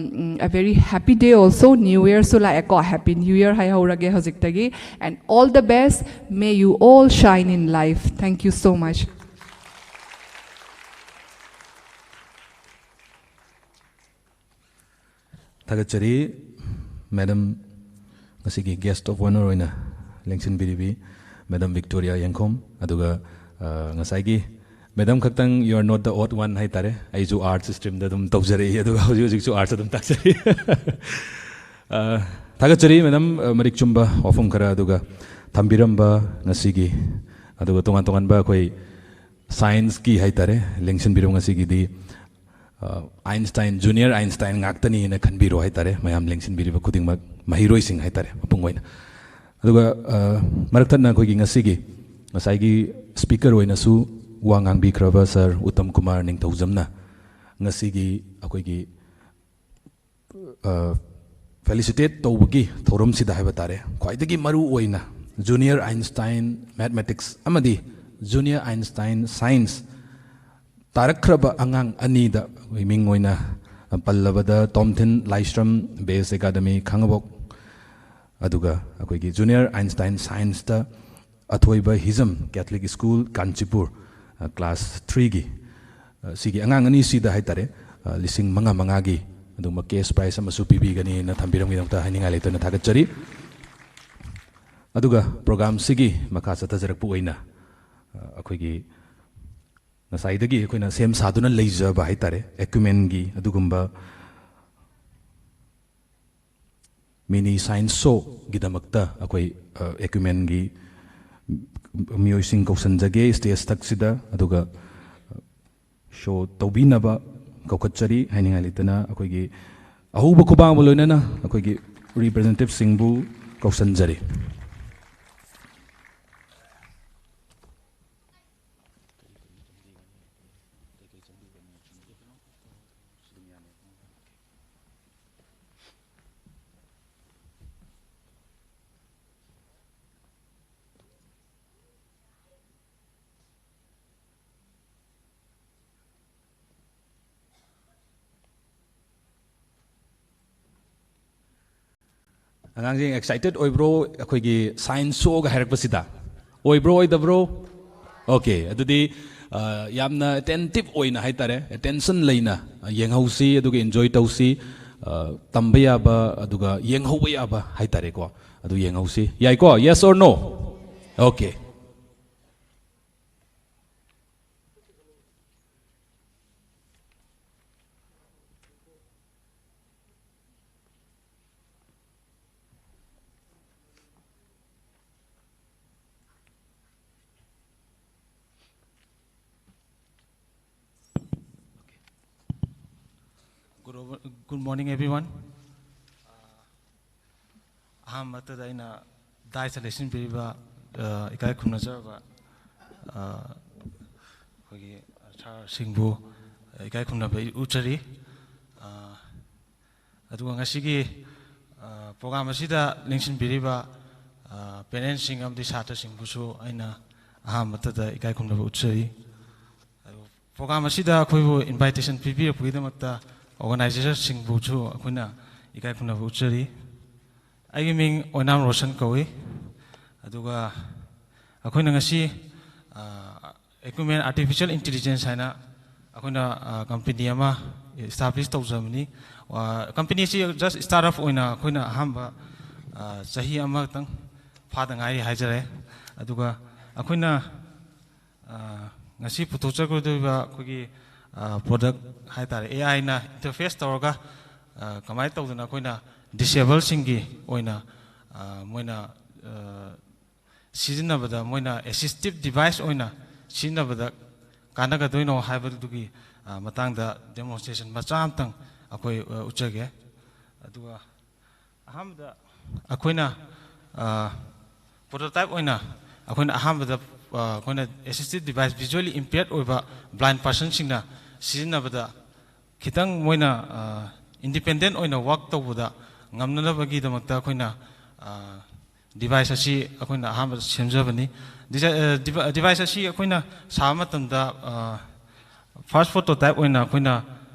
a very happy day also. New Yearꯁꯨ ꯂꯥꯛꯑꯦꯀꯣ, Happy New Year ꯍꯥꯏꯍꯧꯔꯒꯦ ꯍꯧꯖꯤꯛꯇꯒꯤ. And all the best. May you all shine in life. Thank you so much. ꯊꯥꯒꯠꯆꯔꯤ꯫ Madam, ꯉꯁꯤꯒꯤ guest of honour ꯑꯣꯏꯅ ꯂꯦꯡꯁꯤꯟꯕꯤꯔꯤꯕꯤ Madam Victoria ꯌꯦꯡꯈꯣꯝ, ꯑꯗꯨꯒ, ꯑ, ꯉꯁꯥꯏꯒꯤ Madam ꯈꯛꯇꯪ, you are not the odd one ꯍꯥꯏꯇꯥꯔꯦ꯫ ꯑꯩꯁꯨ arts streamꯗ ꯑꯗꯨꯝ ꯇꯧꯖꯔꯛꯏ, ꯑꯗꯨꯒ ꯍꯧꯖꯤꯛ ꯍꯧꯖꯤꯛꯁꯨ arts ꯑꯗꯨꯝ ꯇꯥꯛꯆꯔꯤ꯫ ꯑ, ꯊꯥꯒꯠꯆꯔꯤ Madam, ꯑ, ꯃꯔꯤꯛ ꯆꯨꯝꯕ ꯋꯥꯐꯝ ꯈꯔ ꯑꯗꯨꯒ ꯊꯝꯕꯤꯔꯝꯕ ꯉꯁꯤꯒꯤ, ꯑꯗꯨꯒ ꯇꯣꯉꯥꯟ ꯇꯣꯉꯥꯟꯕ ꯑꯩꯈꯣꯏ scienceꯀꯤ ꯍꯥꯏꯇꯥꯔꯦ, ꯂꯦꯡꯁꯤꯟꯕꯤꯔꯝ ꯉꯁꯤꯒꯤꯗꯤ ꯑ, Einstein, Junior Einstein ꯉꯥꯛꯇꯅꯤꯅ ꯈꯟꯕꯤꯔꯣ ꯍꯥꯏꯇꯥꯔꯦ, ꯃꯌꯥꯝ ꯂꯦꯡꯁꯤꯟꯕꯤꯔꯤꯕ ꯈꯨꯗꯤꯡꯃꯛ, ꯃꯍꯩꯔꯣꯏꯁꯤꯡ ꯍꯥꯏꯇꯥꯔꯦ, ꯃꯄꯨꯡ ꯑꯣꯏꯅ꯫ ꯑꯗꯨꯒ, ꯑ, ꯃꯔꯛ ꯊꯠꯅ ꯑꯩꯈꯣꯏꯒꯤ ꯉꯁꯤꯒꯤ, ꯉꯁꯥꯏꯒꯤ speaker ꯑꯣꯏꯅꯁꯨ ꯋꯥ ꯉꯥꯡꯕꯤꯈ꯭ꯔꯕ Sir ꯎꯠꯇꯝ ꯀꯨꯃꯥꯔ ꯅꯤꯡꯊꯧꯖꯝꯅ ꯉꯁꯤꯒꯤ ꯑꯩꯈꯣꯏꯒꯤ, ꯑ, felicitate ꯇꯧꯕꯒꯤ ꯊꯧꯔꯝꯁꯤꯗ ꯍꯥꯏꯕ ꯇꯥꯔꯦ, ꯈ꯭ꯋꯥꯏꯗꯒꯤ ꯃꯔꯨ ꯑꯣꯏꯅ Junior Einstein Mathematics ꯑꯃꯗꯤ Junior Einstein Science ꯇꯥꯔꯛꯈ꯭ꯔꯕ ꯑꯉꯥꯡ ꯑꯅꯤꯗ ꯑꯩꯈꯣꯏ ꯃꯤꯡ ꯑꯣꯏꯅ ꯄꯜꯂꯕꯗ, ꯇꯣꯝꯊꯤꯟ ꯂꯥꯏꯁ꯭ꯔꯝ, Base Academy ꯈꯥꯡꯉꯕꯣꯛ, ꯑꯗꯨꯒ ꯑꯩꯈꯣꯏꯒꯤ Junior Einstein Scienceꯇ ꯑꯊꯣꯏꯕ ꯍꯤꯖꯝ, Catholic School ꯀꯥꯟꯆꯤꯄꯨꯔ, ꯑ, class threeꯒꯤ, ꯑ, ꯁꯤꯒꯤ ꯑꯉꯥꯡ ꯑꯅꯤꯁꯤꯗ ꯍꯥꯏꯇꯥꯔꯦ, ꯑ, ꯂꯤꯁꯤꯡ ꯃꯉꯥ ꯃꯉꯥꯒꯤ ꯑꯗꯨꯒꯨꯝꯕ cash prize ꯑꯃꯁꯨ ꯄꯤꯕꯤꯒꯅꯤꯅ ꯊꯝꯕꯤꯔꯝꯒꯤꯗꯃꯛꯇ ꯍꯥꯏꯅꯤꯡꯉꯥꯏ ꯂꯩꯇꯅ ꯊꯥꯒꯠꯆꯔꯤ꯫ ꯑꯗꯨꯒ programꯁꯤꯒꯤ ꯃꯈꯥ ꯆꯠꯊꯖꯔꯛꯄ ꯑꯣꯏꯅ, ꯑ, ꯑꯩꯈꯣꯏꯒꯤ ꯉꯁꯥꯏꯗꯒꯤ ꯑꯩꯈꯣꯏꯅ ꯁꯦꯝ ꯁꯥꯗꯨꯅ ꯂꯩꯖꯕ ꯍꯥꯏꯇꯥꯔꯦ, Acumenꯒꯤ ꯑꯗꯨꯒꯨꯝꯕ mini science showꯒꯤꯗꯃꯛꯇ ꯑꯩꯈꯣꯏ, ꯑ, Acumenꯒꯤ ꯃꯤꯑꯣꯏꯁꯤꯡ ꯀꯧꯁꯟꯖꯒꯦ stage ꯊꯛꯁꯤꯗ, ꯑꯗꯨꯒ show ꯇꯧꯕꯤꯅꯕ ꯀꯧꯈꯠꯆꯔꯤ꯫ ꯍꯥꯏꯅꯤꯡꯉꯥꯏ ꯂꯩꯇꯅ ꯑꯩꯈꯣꯏꯒꯤ ꯑꯍꯧꯕ ꯈꯨꯕꯥꯛ ꯑꯃ ꯂꯣꯏꯅꯅ ꯑꯩꯈꯣꯏꯒꯤ representativeꯁꯤꯡꯕꯨ ꯀꯧꯁꯟꯖꯔꯤ꯫ ꯑꯉꯥꯡꯁꯤꯡ excited ꯑꯣꯏꯕ꯭ꯔꯣ? ꯑꯩꯈꯣꯏꯒꯤ science showꯒ ꯍꯥꯏꯔꯛꯄꯁꯤꯗ ꯑꯣꯏꯕ꯭ꯔꯣ, ꯑꯣꯏꯗꯕ꯭ꯔꯣ? Okay, ꯑꯗꯨꯗꯤ ꯑ, ꯌꯥꯝꯅ attentive ꯑꯣꯏꯅ ꯍꯥꯏꯇꯥꯔꯦ, attention ꯂꯩꯅ ꯌꯦꯡꯍꯧꯁꯤ, ꯑꯗꯨꯒ enjoy ꯇꯧꯁꯤ꯫ ꯑ, ꯇꯝꯕ ꯌꯥꯕ ꯑꯗꯨꯒ ꯌꯦꯡꯍꯧꯕ ꯌꯥꯕ ꯍꯥꯏꯇꯥꯔꯦꯀꯣ, ꯑꯗꯨ ꯌꯦꯡꯍꯧꯁꯤ꯫ ꯌꯥꯏꯀꯣ? Yes or no? Okay. Good over- good morning, everyone. ꯑꯍꯥꯟꯕꯗ ꯑꯩꯅ dais ꯂꯩꯁꯤꯟꯕꯤꯔꯤꯕ, ꯑ, ꯏꯀꯥꯏ ꯈꯨꯝꯅꯖꯔꯕ, ꯑ, ꯑꯩꯈꯣꯏꯒꯤ sirꯁꯤꯡꯕꯨ ꯏꯀꯥꯏ ꯈꯨꯝꯅꯕ ꯎꯠꯆꯔꯤ꯫ ꯑ, ꯑꯗꯨꯒ ꯉꯁꯤꯒꯤ, ꯑ, program ꯑꯁꯤꯗ ꯂꯦꯡꯁꯤꯟꯕꯤꯔꯤꯕ, ꯑ, parentsꯁꯤꯡ ꯑꯃꯗꯤ ꯁꯥꯇ꯭ꯔꯁꯤꯡꯕꯨꯁꯨ ꯑꯩꯅ ꯑꯍꯥꯟꯕꯗ ꯏꯀꯥꯏ ꯈꯨꯝꯅꯕ ꯎꯠꯆꯔꯤ꯫ ꯑꯗꯨ program ꯑꯁꯤꯗ ꯑꯩꯈꯣꯏꯕꯨ invitation ꯄꯤꯕꯤꯔꯛꯄꯒꯤꯗꯃꯛꯇ organizerꯁꯤꯡꯕꯨꯁꯨ ꯑꯩꯈꯣꯏꯅ ꯏꯀꯥꯏ ꯈꯨꯝꯅꯕ ꯎꯠꯆꯔꯤ꯫ ꯑꯩꯒꯤ ꯃꯤꯡ ꯑꯣꯏꯅꯥꯝ ꯔꯣꯁꯟ ꯀꯧꯏ꯫ ꯑꯗꯨꯒ ꯑꯩꯈꯣꯏꯅ ꯉꯁꯤ, ꯑ, Acumen Artificial Intelligence ꯍꯥꯏꯅ ꯑꯩꯈꯣꯏꯅ, ꯑ, company ꯑꯃ establish ꯇꯧꯖꯕꯅꯤ꯫ ꯑ, companyꯁꯤ just startup ꯑꯣꯏꯅ ꯑꯩꯈꯣꯏꯅ ꯑꯍꯥꯟꯕ, ꯑ, ꯆꯍꯤ ꯑꯃꯇꯪ ꯐꯥꯗ ꯉꯥꯏꯔꯤ ꯍꯥꯏꯖꯔꯦ꯫ ꯑꯗꯨꯒ ꯑꯩꯈꯣꯏꯅ, ꯑ, ꯉꯁꯤ ꯄꯨꯊꯣꯛꯆꯒꯗꯧꯔꯤꯕ ꯑꯩꯈꯣꯏꯒꯤ, ꯑ, product ꯍꯥꯏꯇꯥꯔꯦ, AIꯅ interface ꯇꯧꯔꯒ, ꯑ, ꯀꯃꯥꯏꯅ ꯇꯧꯗꯅ ꯑꯩꯈꯣꯏꯅ disableꯁꯤꯡꯒꯤ ꯑꯣꯏꯅ, ꯑ, ꯃꯣꯏꯅ, ꯑ, ꯁꯤꯖꯤꯟꯅꯕꯗ, ꯃꯣꯏꯅ assistive device ꯑꯣꯏꯅ ꯁꯤꯖꯤꯟꯅꯕꯗ ꯀꯥꯟꯅꯒꯗꯣꯏꯅꯣ ꯍꯥꯏꯕꯗꯨꯒꯤ, ꯑ, ꯃꯇꯥꯡꯗ demonstration ꯃꯆꯥ ꯑꯃꯇꯪ ꯑꯩꯈꯣꯏ, ꯑ, ꯎꯠꯆꯒꯦ꯫ ꯑꯗꯨꯒ ꯑꯍꯥꯟꯕꯗ ꯑꯩꯈꯣꯏꯅ, ꯑ, prototype ꯑꯣꯏꯅ ꯑꯩꯈꯣꯏꯅ ꯑꯍꯥꯟꯕꯗ, ꯑ, ꯑꯩꯈꯣꯏꯅ assistive device, visually impaired ꯑꯣꯏꯕ blind personꯁꯤꯡꯅ ꯁꯤꯖꯤꯟꯅꯕꯗ ꯈꯤꯇꯪ ꯃꯣꯏꯅ, ꯑ, independent ꯑꯣꯏꯅ work ꯇꯧꯕꯗ ꯉꯝꯅꯅꯕꯒꯤꯗꯃꯛꯇ ꯑꯩꯈꯣꯏꯅ, ꯑ, device ꯑꯁꯤ ꯑꯩꯈꯣꯏꯅ ꯑꯍꯥꯟꯕꯗ ꯁꯦꯝꯖꯕꯅꯤ꯫ Desi- ꯑ, devi- device ꯑꯁꯤ ꯑꯩꯈꯣꯏꯅ ꯁꯥꯕ ꯃꯇꯝꯗ, ꯑ, first prototype ꯑꯣꯏꯅ ꯑꯩꯈꯣꯏꯅ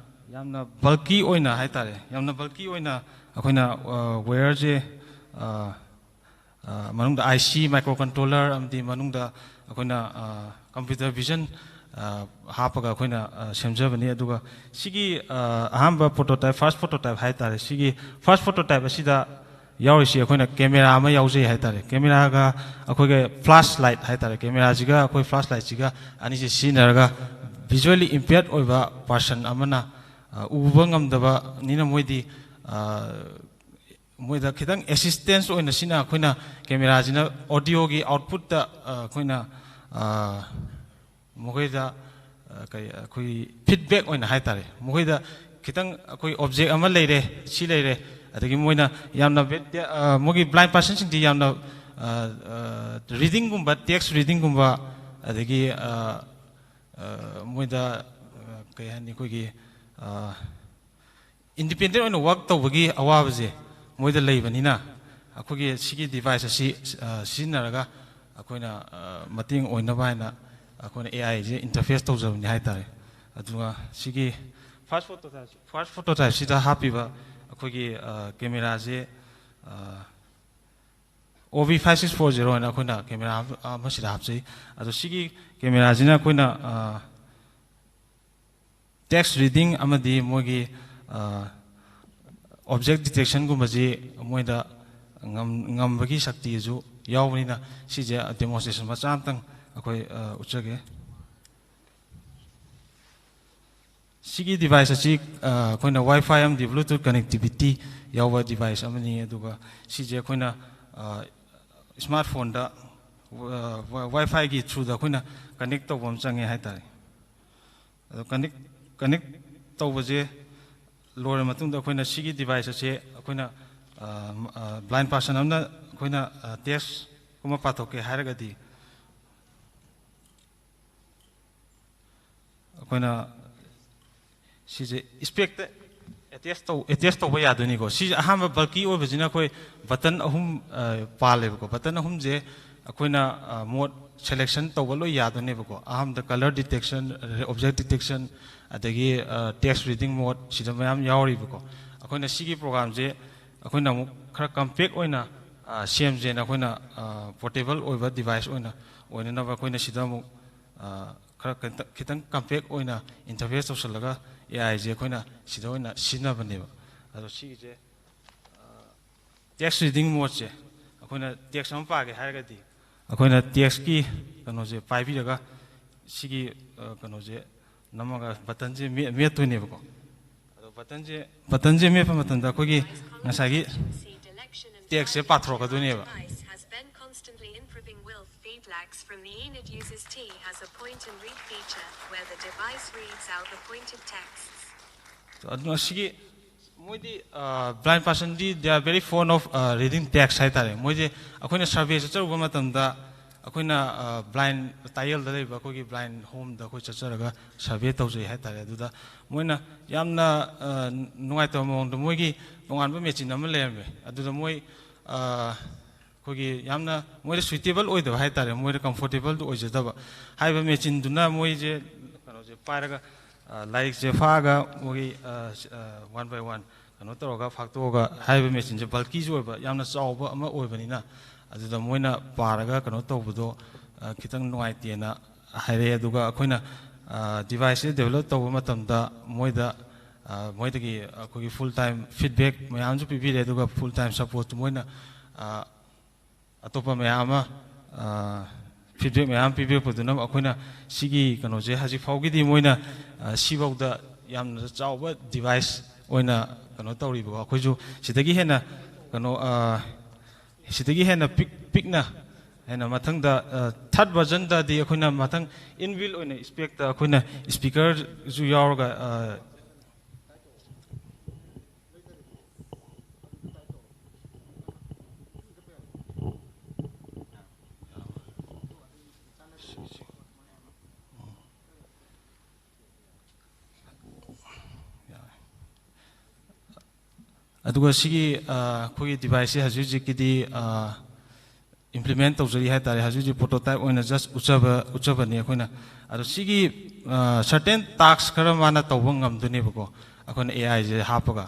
ꯌꯥꯝꯅ bulky ꯑꯣꯏꯅ ꯍꯥꯏꯇꯥꯔꯦ, ꯌꯥꯝꯅ bulky ꯑꯣꯏꯅ ꯑꯩꯈꯣꯏꯅ, ꯑ, wireꯁꯦ ꯑ, ꯑ, ꯃꯅꯨꯡꯗ I C, microcontroller ꯑꯃꯗꯤ ꯃꯅꯨꯡꯗ ꯑꯩꯈꯣꯏꯅ, ꯑ, computer vision, ꯑ, ꯍꯥꯞꯄꯒ ꯑꯩꯈꯣꯏꯅ, ꯑ, ꯁꯦꯝꯖꯕꯅꯤ꯫ ꯑꯗꯨꯒ ꯁꯤꯒꯤ, ꯑ, ꯑꯍꯥꯟꯕ prototype, first prototype ꯍꯥꯏ ꯇꯥꯔꯦ, ꯁꯤꯒꯤ first prototype ꯑꯁꯤꯗ ꯌꯥꯎꯔꯤꯁꯤ ꯑꯩꯈꯣꯏꯅ camera ꯑꯃ ꯌꯥꯎꯖꯩ ꯍꯥꯏ ꯇꯥꯔꯦ꯫ Cameraꯒ ꯑꯩꯈꯣꯏꯒꯤ flashlight ꯍꯥꯏ ꯇꯥꯔꯦ, cameraꯁꯤꯒ ꯑꯩꯈꯣꯏ flashlightꯁꯤꯒ ꯑꯅꯤꯁꯦ ꯁꯤꯖꯤꯟꯅꯔꯒ visually impaired ꯑꯣꯏꯕ person ꯑꯃꯅ, ꯑ, ꯎꯕ ꯉꯝꯗꯕꯅꯤꯅ ꯃꯣꯏꯗꯤ, ꯑ, ꯃꯣꯏꯗ ꯈꯤꯇꯪ assistance ꯑꯣꯏꯅ ꯁꯤꯅ ꯑꯩꯈꯣꯏꯅ cameraꯁꯤꯅ audioꯒꯤ outputꯇ, ꯑ, ꯑꯩꯈꯣꯏꯅ, ꯑ, ꯃꯈꯣꯏꯗ, ꯑ, ꯀꯩ, ꯑꯩꯈꯣꯏ feedback ꯑꯣꯏꯅ ꯍꯥꯏ ꯇꯥꯔꯦ, ꯃꯈꯣꯏꯗ ꯈꯤꯇꯪ ꯑꯩꯈꯣꯏ object ꯑꯃ ꯂꯩꯔꯦ, ꯁꯤ ꯂꯩꯔꯦ, ꯑꯗꯒꯤ ꯃꯣꯏꯅ ꯌꯥꯝꯅ vet-, ꯑ, ꯃꯣꯏꯒꯤ blind personꯁꯤꯡꯗꯤ ꯌꯥꯝꯅ, ꯑ, ꯑ, readingꯒꯨꯝꯕ, text readingꯒꯨꯝꯕ, ꯑꯗꯒꯤ, ꯑ, ꯑ, ꯃꯣꯏꯗ, ꯑ, ꯀꯩ ꯍꯥꯏꯅꯤ, ꯑꯩꯈꯣꯏꯒꯤ, ꯑ, independent ꯑꯣꯏꯅ work ꯇꯧꯕꯒꯤ ꯑꯋꯥꯕꯁꯦ ꯃꯣꯏꯗ ꯂꯩꯕꯅꯤꯅ, ꯑꯩꯈꯣꯏꯒꯤ ꯁꯤꯒꯤ device ꯑꯁꯤ, ꯑ, ꯁꯤꯖꯤꯟꯅꯔꯒ ꯑꯩꯈꯣꯏꯅ, ꯑ, ꯃꯇꯦꯡ ꯑꯣꯏꯅꯕ ꯍꯥꯏꯅ ꯑꯩꯈꯣꯏꯅ AIꯁꯦ interface ꯇꯧꯖꯕꯅꯤ ꯍꯥꯏ ꯇꯥꯔꯦ꯫ ꯑꯗꯨꯒ ꯁꯤꯒꯤ first prototype, first prototypeꯁꯤꯗ ꯍꯥꯞꯄꯤꯕ ꯑꯩꯈꯣꯏꯒꯤ, ꯑ, cameraꯁꯦ, ꯑ, OV five six four zero ꯍꯥꯏꯅ ꯑꯩꯈꯣꯏꯅ camera ꯑꯃ ꯁꯤꯗ ꯍꯥꯞꯆꯩ꯫ ꯑꯗꯣ ꯁꯤꯒꯤ cameraꯁꯤꯅ ꯑꯩꯈꯣꯏꯅ, ꯑ, text reading ꯑꯃꯗꯤ ꯃꯣꯏꯒꯤ, ꯑ, object detectionꯒꯨꯝꯕꯁꯤ ꯃꯣꯏꯗ ꯉꯝ-, ꯉꯝꯕꯒꯤ ꯁꯛꯇꯤꯁꯨ ꯌꯥꯎꯕꯅꯤꯅ, ꯁꯤꯁꯦ demonstration ꯃꯆꯥ ꯑꯃꯇꯪ ꯑꯩꯈꯣꯏ, ꯑ, ꯎꯠꯆꯒꯦ꯫ ꯁꯤꯒꯤ device ꯑꯁꯤ, ꯑ, ꯑꯩꯈꯣꯏꯅ Wi-Fi ꯑꯃꯗꯤ Bluetooth connectivity ꯌꯥꯎꯕ device ꯑꯃꯅꯤ꯫ ꯑꯗꯨꯒ ꯁꯤꯁꯦ ꯑꯩꯈꯣꯏꯅ, ꯑ, smartphoneꯗ, ꯑ, Wi-, Wi-Fiꯒꯤ throughꯗ ꯑꯩꯈꯣꯏꯅ connect ꯇꯧꯕ ꯑꯃ ꯆꯪꯉꯦ ꯍꯥꯏ ꯇꯥꯔꯦ꯫ ꯑꯗꯣ connect, connect ꯇꯧꯕꯁꯦ ꯂꯣꯏꯔ ꯃꯇꯨꯡꯗ ꯑꯩꯈꯣꯏꯅ ꯁꯤꯒꯤ device ꯑꯁꯦ ꯑꯩꯈꯣꯏꯅ, ꯑ, ꯑ, blind person ꯑꯃꯅ ꯑꯩꯈꯣꯏꯅ, ꯑ, textꯀꯨꯝꯕ ꯄꯥꯊꯣꯛꯀꯦ ꯍꯥꯏꯔꯒꯗꯤ, ꯑꯩꯈꯣꯏꯅ ꯁꯤꯁꯦ specꯇ attach ꯇꯧ-, attach ꯇꯧꯕ ꯌꯥꯗꯣꯏꯅꯤꯀꯣ꯫ ꯁꯤꯁꯦ ꯑꯍꯥꯟꯕ bulky ꯑꯣꯏꯕꯁꯤꯅ ꯑꯩꯈꯣꯏ button ꯑꯍꯨꯝ, ꯑ, ꯄꯥꯜꯂꯦꯕꯀꯣ꯫ Button ꯑꯍꯨꯝꯁꯦ ꯑꯩꯈꯣꯏꯅ, ꯑ, mode selection ꯇꯧꯕ ꯂꯣꯏ ꯌꯥꯗꯣꯏꯅꯦꯕꯀꯣ꯫ ꯑꯍꯥꯟꯕꯗ color detection, object detection, ꯑꯗꯒꯤ, ꯑ, text reading mode, ꯁꯤꯗ ꯃꯌꯥꯝ ꯌꯥꯎꯔꯤꯕꯀꯣ꯫ ꯑꯩꯈꯣꯏꯅ ꯁꯤꯒꯤ programꯁꯦ ꯑꯩꯈꯣꯏꯅ ꯑꯃꯨꯛ ꯈꯔ ꯀꯝꯄꯦꯛ ꯑꯣꯏꯅ ꯁꯦꯝꯁꯦꯅ ꯑꯩꯈꯣꯏꯅ ꯄꯣꯔꯇꯦꯕꯜ ꯑꯣꯏꯕ ꯗꯤꯚꯥꯏꯁ ꯑꯣꯏꯅ ꯑꯣꯏꯅꯅꯕ ꯑꯩꯈꯣꯏꯅ ꯁꯤꯗ ꯑꯃꯨꯛ ꯈꯔ ꯈꯤꯇꯪ ꯀꯝꯄꯦꯛ ꯑꯣꯏꯅ ꯏꯟꯇꯔꯐꯦꯁ ꯇꯧꯁꯤꯜꯂꯒ ꯑꯦ ꯑꯥꯏꯁꯦ ꯑꯩꯈꯣꯏꯅ ꯁꯤꯗ ꯑꯣꯏꯅ ꯁꯤꯖꯤꯟꯅꯕꯅꯦꯕ꯫ ꯑꯗꯣ ꯁꯤꯒꯤꯁꯦ ꯇꯦꯛꯁ ꯔꯤꯗꯤꯡ ꯃꯣꯠꯁꯦ ꯑꯩꯈꯣꯏꯅ ꯇꯦꯛꯁ ꯑꯃ ꯄꯥꯒꯦ ꯍꯥꯏꯔꯒꯗꯤ ꯑꯩꯈꯣꯏꯅ ꯇꯦꯛꯁꯀꯤ ꯀꯩꯅꯣꯁꯦ ꯄꯥꯏꯕꯤꯔꯒ ꯁꯤꯒꯤ ꯀꯩꯅꯣꯁꯦ ꯅꯝꯃꯒ ꯕꯇꯟꯁꯦ ꯃꯦꯠꯇꯣꯏꯅꯦꯕꯀꯣ꯫ ꯑꯗꯣ ꯕꯇꯟꯁꯦ ꯕꯇꯟꯁꯦ ꯃꯦꯠꯄ ꯃꯇꯝꯗ ꯑꯩꯈꯣꯏꯒꯤ ꯉꯁꯥꯏꯒꯤ ꯇꯦꯛꯁꯁꯦ ꯄꯥꯊꯣꯔꯛꯀꯗꯣꯏꯅꯦꯕ꯫ ꯑꯗꯨꯅ ꯁꯤꯒꯤ ꯃꯣꯏꯗꯤ blind ꯄꯥꯔꯁꯟꯗꯤ they are very fond of reading text ꯍꯥꯏꯇꯥꯔꯦ꯫ ꯃꯣꯏꯁꯦ ꯑꯩꯈꯣꯏꯅ ꯁꯔꯚꯦ ꯆꯠꯆꯔꯨꯕ ꯃꯇꯝꯗ ꯑꯩꯈꯣꯏꯅ ꯕ꯭ꯂꯥꯏꯟ ꯇꯥꯌꯦꯜꯗ ꯂꯩꯕ ꯑꯩꯈꯣꯏꯒꯤ ꯕ꯭ꯂꯥꯏꯟ ꯍꯣꯝꯗ ꯑꯩꯈꯣꯏ ꯆꯠꯆꯔꯒ ꯁꯔꯚꯦ ꯇꯧꯖꯩ ꯍꯥꯏꯇꯥꯔꯦ꯫ ꯑꯗꯨꯗ ꯃꯣꯏꯅ ꯌꯥꯝꯅ ꯅꯨꯡꯉꯥꯏꯇꯕ ꯃꯑꯣꯡꯗ ꯃꯣꯏꯒꯤ ꯇꯣꯉꯥꯟꯕ ꯃꯦꯆꯤꯟ ꯑꯃ ꯂꯩꯔꯝꯃꯦ꯫ ꯑꯗꯨꯗ ꯃꯣꯏ ꯑꯩꯈꯣꯏꯒꯤ ꯌꯥꯝꯅ ꯃꯣꯏꯗ ꯁꯨꯏꯇꯦꯕꯜ ꯑꯣꯏꯗꯕ ꯍꯥꯏꯇꯥꯔꯦ, ꯃꯣꯏꯗ ꯀꯝꯐꯣꯔꯇꯦꯕꯜꯗꯨ ꯑꯣꯏꯖꯗꯕ꯫ ꯍꯥꯏꯔꯤꯕ ꯃꯦꯆꯤꯟꯗꯨꯅ ꯃꯣꯏꯁꯦ ꯀꯩꯅꯣꯁꯦ ꯄꯥꯏꯔꯒ ꯂꯥꯏꯔꯤꯛꯁꯦ ꯐꯥꯛꯑꯒ ꯃꯣꯏꯒꯤ ꯋꯥꯟ ꯕꯥꯏ ꯋꯥꯟ ꯀꯩꯅꯣ ꯇꯧꯔꯒ ꯐꯥꯛꯇꯣꯛꯑꯒ, ꯍꯥꯏꯔꯤꯕ ꯃꯦꯆꯤꯟꯁꯦ ꯕꯜꯀꯤꯁꯨ ꯑꯣꯏꯕ, ꯌꯥꯝꯅ ꯆꯥꯎꯕ ꯑꯃ ꯑꯣꯏꯕꯅꯤꯅ, ꯑꯗꯨꯗ ꯃꯣꯏꯅ ꯄꯥꯔꯒ ꯀꯩꯅꯣ ꯇꯧꯕꯗꯣ ꯈꯤꯇꯪ ꯅꯨꯡꯉꯥꯏꯇꯦꯅ ꯍꯥꯏꯔꯛꯑꯦ꯫ ꯑꯗꯨꯒ ꯑꯩꯈꯣꯏꯅ ꯗꯤꯚꯥꯏꯁꯁꯦ ꯗꯦꯕꯂꯞ ꯇꯧꯕ ꯃꯇꯝꯗ ꯃꯣꯏꯗ ꯃꯣꯏꯗꯒꯤ ꯑꯩꯈꯣꯏꯒꯤ ꯐꯨꯜ ꯇꯥꯏꯝ ꯐꯤꯗꯕꯦꯛ ꯃꯌꯥꯝꯁꯨ ꯄꯤꯕꯤꯔꯦ, ꯑꯗꯨꯒ ꯐꯨꯜ ꯇꯥꯏꯝ ꯁꯄꯣꯔꯠꯇꯨ ꯃꯣꯏꯅ ꯑꯇꯣꯞꯄ ꯃꯌꯥꯝ ꯑꯃ ꯐꯤꯗꯕꯦꯛ ꯃꯌꯥꯝ ꯄꯤꯕꯤꯔꯛꯄꯗꯨꯅ ꯑꯩꯈꯣꯏꯅ ꯁꯤꯒꯤ ꯀꯩꯅꯣꯁꯦ ꯍꯧꯖꯤꯛ ꯐꯥꯎꯒꯤꯗꯤ ꯃꯣꯏꯅ ꯁꯤꯐꯥꯎꯗ ꯌꯥꯝꯅ ꯆꯥꯎꯕ ꯗꯤꯚꯥꯏꯁ ꯑꯣꯏꯅ ꯀꯩꯅꯣ ꯇꯧꯔꯤꯕꯀꯣ꯫ ꯑꯩꯈꯣꯏꯁꯨ ꯁꯤꯗꯒꯤ ꯍꯦꯟꯅ ꯀꯩꯅꯣ ꯁꯤꯗꯒꯤ ꯍꯦꯟꯅ ꯄꯤꯛ ꯄꯤꯛꯅ ꯍꯦꯟꯅ ꯃꯊꯪꯗ ꯊꯥꯔꯠ ꯚꯔꯖꯟꯗꯗꯤ ꯑꯩꯈꯣꯏꯅ ꯃꯊꯪ ꯏꯟꯕꯤꯜ ꯑꯣꯏꯅ ꯏꯁꯄꯦꯛꯇ ꯑꯩꯈꯣꯏꯅ ꯏꯁꯄꯤꯀꯔꯁꯨ ꯌꯥꯎꯔꯒ ꯑꯗꯨꯒ ꯁꯤꯒꯤ ꯑꯩꯈꯣꯏꯒꯤ ꯗꯤꯚꯥꯏꯁꯁꯦ ꯍꯧꯖꯤꯛ ꯍꯧꯖꯤꯛꯀꯤꯗꯤ ꯏꯝꯄ꯭ꯂꯤꯃꯦꯟ ꯇꯧꯖꯔꯤ ꯍꯥꯏꯇꯥꯔꯦ꯫ ꯍꯧꯖꯤꯛ ꯍꯧꯖꯤꯛ ꯄ꯭ꯔꯣꯇꯣꯇꯥꯏꯞ ꯑꯣꯏꯅ ꯖꯁ ꯎꯠꯆꯕ ꯎꯠꯆꯕꯅꯤ ꯑꯩꯈꯣꯏꯅ꯫ ꯑꯗꯣ ꯁꯤꯒꯤ ꯁꯔꯇꯦꯟ ꯇꯥꯛꯁ ꯈꯔ ꯃꯥꯅ ꯇꯧꯕ ꯉꯝꯗꯣꯏꯅꯦꯕꯀꯣ, ꯑꯩꯈꯣꯏꯅ ꯑꯦ ꯑꯥꯏꯁꯦ ꯍꯥꯞꯄꯒ꯫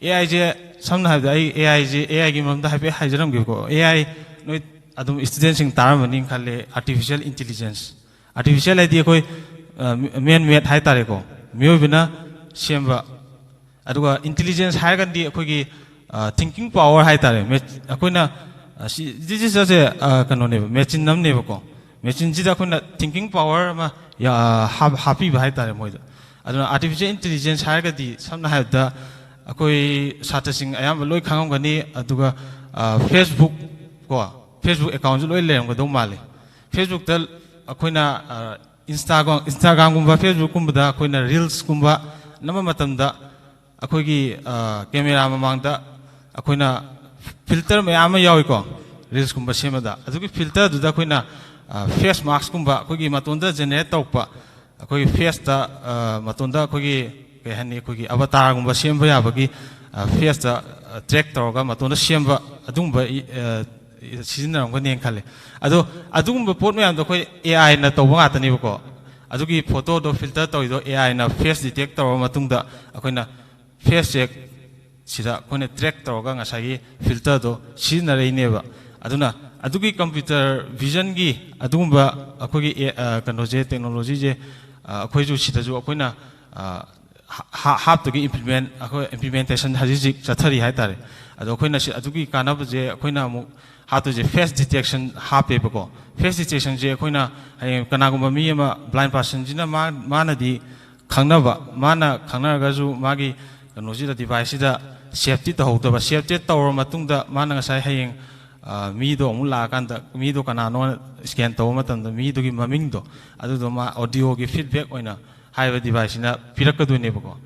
ꯑꯦ ꯑꯥꯏꯁꯦ, ꯁꯝꯅ ꯍꯥꯏꯔꯕꯗ ꯑꯩ ꯑꯦ ꯑꯥꯏꯁꯦ, ꯑꯦ ꯑꯥꯏꯒꯤ ꯃꯔꯝꯗ ꯍꯥꯏꯐꯦꯠ ꯍꯥꯏꯖꯔꯝꯒꯦꯀꯣ꯫ ꯑꯦ ꯑꯥꯏ ꯅꯣꯏ ꯑꯗꯨꯝ ꯏꯁꯇꯨꯗꯦꯟꯁꯤꯡ ꯇꯥꯔꯝꯃꯅꯤꯅ ꯈꯜꯂꯦ꯫ ꯑꯥꯔꯇꯤꯐꯤꯁꯤꯌꯦꯜ ꯏꯟꯇꯤꯂꯤꯖꯦꯟꯁ, ꯑꯥꯔꯇꯤꯐꯤꯁꯤꯌꯦꯜ ꯍꯥꯏꯗꯤ ꯑꯩꯈꯣꯏ ꯃꯦꯟ ꯃꯦꯗ ꯍꯥꯏꯇꯥꯔꯦꯀꯣ, ꯃꯤꯑꯣꯏꯕꯅ ꯁꯦꯝꯕ꯫ ꯑꯗꯨꯒ ꯏꯟꯇꯤꯂꯤꯖꯦꯟꯁ ꯍꯥꯏꯔꯒꯗꯤ ꯑꯩꯈꯣꯏꯒꯤ ꯊꯤꯡꯀꯤꯡ ꯄꯋꯥꯔ ꯍꯥꯏꯇꯥꯔꯦ꯫ ꯃꯦ- ꯑꯩꯈꯣꯏꯅ ꯑ, ꯁꯤ ꯗꯤꯖꯤꯇꯦꯜꯁꯦ ꯀꯩꯅꯣꯅꯦꯕ, ꯃꯦꯆꯤꯟ ꯑꯃꯅꯦꯕꯀꯣ꯫ ꯃꯦꯆꯤꯟꯁꯤꯗ ꯑꯩꯈꯣꯏꯅ ꯊꯤꯡꯀꯤꯡ ꯄꯋꯥꯔ ꯑꯃ ꯌꯥ- ꯍꯥꯞ- ꯍꯥꯞꯄꯤꯕ ꯍꯥꯏꯇꯥꯔꯦ ꯃꯣꯏꯗ꯫ ꯑꯗꯨꯅ ꯑꯥꯔꯇꯤꯐꯤꯁꯤꯌꯦꯜ ꯏꯟꯇꯤꯂꯤꯖꯦꯟꯁ ꯍꯥꯏꯔꯒꯗꯤ ꯁꯝꯅ ꯍꯥꯏꯔꯕꯗ ꯑꯩꯈꯣꯏ ꯁꯥꯇ꯭ꯔꯁꯤꯡ ꯑꯌꯥꯝꯕ ꯂꯣꯏ ꯈꯪꯉꯝꯒꯅꯤ꯫ ꯑꯗꯨꯒ ꯐꯦꯁꯕꯨꯛ ꯀꯣ, ꯐꯦꯁꯕꯨꯛ ꯑꯦꯀꯥꯎꯟꯁꯨ ꯂꯣꯏ ꯂꯩꯔꯝꯒꯗꯧ ꯃꯥꯜꯂꯤ꯫ ꯐꯦꯁꯕꯨꯛꯇ ꯑꯩꯈꯣꯏꯅ ꯏꯟꯁꯇꯥꯒ꯭ꯔꯥꯝ ꯏꯟꯁꯇꯥꯒ꯭ꯔꯥꯝꯒꯨꯝꯕ ꯐꯦꯁꯕꯨꯛꯀꯨꯝꯕꯗ ꯑꯩꯈꯣꯏꯅ ꯔꯤꯜꯁꯀꯨꯝꯕ ꯅꯝꯕ ꯃꯇꯝꯗ ꯑꯩꯈꯣꯏꯒꯤ ꯀꯦꯃꯦꯔꯥ ꯃꯃꯥꯡꯗ ꯑꯩꯈꯣꯏꯅ ꯐꯤꯜꯇꯔ ꯃꯌꯥꯝ ꯑꯃ ꯌꯥꯎꯏꯀꯣ꯫ ꯔꯤꯜꯁꯀꯨꯝꯕ ꯁꯦꯝꯕꯗ ꯑꯗꯨꯒꯤ ꯐꯤꯜꯇꯔꯗꯨꯗ ꯑꯩꯈꯣꯏꯅ ꯐꯦꯁ ꯃꯥꯛꯁꯀꯨꯝꯕ ꯑꯩꯈꯣꯏꯒꯤ ꯃꯇꯣꯟꯗ ꯖꯦꯅꯦꯔꯦꯠ ꯇꯧꯔꯛꯄ, ꯑꯩꯈꯣꯏꯒꯤ ꯐꯦꯁꯇ ꯃꯇꯣꯟꯗ ꯑꯩꯈꯣꯏꯒꯤ ꯀꯩ ꯍꯥꯏꯅꯤ, ꯑꯩꯈꯣꯏꯒꯤ ꯑꯕꯇꯥꯔꯒꯨꯝꯕ ꯁꯦꯝꯕ ꯌꯥꯕꯒꯤ ꯐꯦꯁꯇ ꯇ꯭ꯔꯦꯛ ꯇꯧꯔꯒ ꯃꯇꯣꯟꯗ ꯁꯦꯝꯕ ꯑꯗꯨꯒꯨꯝꯕ ꯁꯤꯖꯤꯟꯅꯔꯝꯒꯅꯦꯅ ꯈꯜꯂꯦ꯫ ꯑꯗꯣ ꯑꯗꯨꯒꯨꯝꯕ ꯄꯣꯠ ꯃꯌꯥꯝꯗꯣ ꯑꯩꯈꯣꯏ ꯑꯦ ꯑꯥꯏꯅ ꯇꯧꯕ ꯉꯥꯛꯇꯅꯦꯕꯀꯣ꯫ ꯑꯗꯨꯒꯤ ꯐꯣꯇꯣꯗꯣ ꯐꯤꯜꯇꯔ ꯇꯧꯔꯤꯗꯣ ꯑꯦ ꯑꯥꯏꯅ ꯐꯦꯁ ꯗꯤꯇꯦꯛ ꯇꯧꯔꯕ ꯃꯇꯨꯡꯗ ꯑꯩꯈꯣꯏꯅ ꯐꯦꯁ ꯆꯦꯛ ꯁꯤꯗ ꯑꯩꯈꯣꯏꯅ ꯇ꯭ꯔꯦꯛ ꯇꯧꯔꯒ ꯉꯁꯥꯏꯒꯤ ꯐꯤꯜꯇꯔꯗꯣ ꯁꯤꯖꯤꯟꯅꯔꯛꯏꯅꯦꯕ꯫ ꯑꯗꯨꯅ ꯑꯗꯨꯒꯤ ꯀꯝꯄ꯭ꯌꯨꯇꯔ ꯚꯤꯖꯟꯒꯤ ꯑꯗꯨꯒꯨꯝꯕ ꯑꯩꯈꯣꯏꯒꯤ ꯑꯦ- ꯑ, ꯀꯩꯅꯣꯁꯦ, ꯇꯦꯛꯅꯣꯂꯣꯖꯤꯁꯦ, ꯑ, ꯑꯩꯈꯣꯏꯁꯨ ꯁꯤꯗꯁꯨ ꯑꯩꯈꯣꯏꯅ ꯑ, ꯍꯥ- ꯍꯥꯞꯇꯒꯤ ꯏꯝꯄ꯭ꯂꯤꯃꯦꯟ ꯑꯩꯈꯣꯏ ꯏꯝꯄ꯭ꯂꯤꯃꯦꯟꯇꯦꯁꯟ ꯍꯧꯖꯤꯛ ꯍꯧꯖꯤꯛ ꯆꯠꯊꯔꯤ ꯍꯥꯏꯇꯥꯔꯦ꯫ ꯑꯗꯣ ꯑꯩꯈꯣꯏꯅ ꯁꯤ ꯑꯗꯨꯒꯤ ꯀꯥꯟꯅꯕꯁꯦ ꯑꯩꯈꯣꯏꯅ ꯑꯃꯨꯛ ꯍꯥꯞꯇꯣꯏꯁꯦ ꯐꯦꯁ ꯗꯤꯇꯦꯛꯁꯟ ꯍꯥꯞꯄꯦꯕꯀꯣ꯫ ꯐꯦꯁ ꯗꯤꯇꯦꯛꯁꯟꯁꯦ ꯑꯩꯈꯣꯏꯅ ꯍꯌꯦꯡ ꯀꯅꯥꯒꯨꯝꯕ ꯃꯤ ꯑꯃ ꯕ꯭ꯂꯥꯏꯟ ꯄꯥꯔꯁꯟꯁꯤꯅ ꯃꯥ ꯃꯥꯅꯗꯤ ꯈꯪꯅꯕ, ꯃꯥꯅ ꯈꯪꯅꯔꯒꯁꯨ ꯃꯥꯒꯤ ꯀꯩꯅꯣꯁꯤꯗ, ꯗꯤꯚꯥꯏꯁꯁꯤꯗ ꯁꯦꯞꯇꯤ ꯇꯧꯍꯧꯗꯕ꯫ ꯁꯦꯞꯇꯤ ꯇꯧꯔꯕ ꯃꯇꯨꯡꯗ ꯃꯥꯅ ꯉꯁꯥꯏ ꯍꯌꯦꯡ ꯑ, ꯃꯤꯗꯣ ꯑꯃꯨꯛ ꯂꯥꯛꯑꯀꯥꯟꯗ ꯃꯤꯗꯣ ꯀꯅꯥꯅꯣ ꯁ꯭ꯀꯦꯟ ꯇꯧꯕ ꯃꯇꯝꯗ ꯃꯤꯗꯨꯒꯤ ꯃꯃꯤꯡꯗꯣ ꯑꯗꯨꯗꯣ ꯃꯥ ꯑꯣꯗꯤꯑꯣꯒꯤ ꯐꯤꯗꯕꯦꯛ ꯑꯣꯏꯅ ꯍꯥꯏꯔꯤꯕ ꯗꯤꯚꯥꯏꯁꯁꯤꯅ ꯄꯤꯔꯛꯀꯗꯣꯏꯅꯦꯕꯀꯣ꯫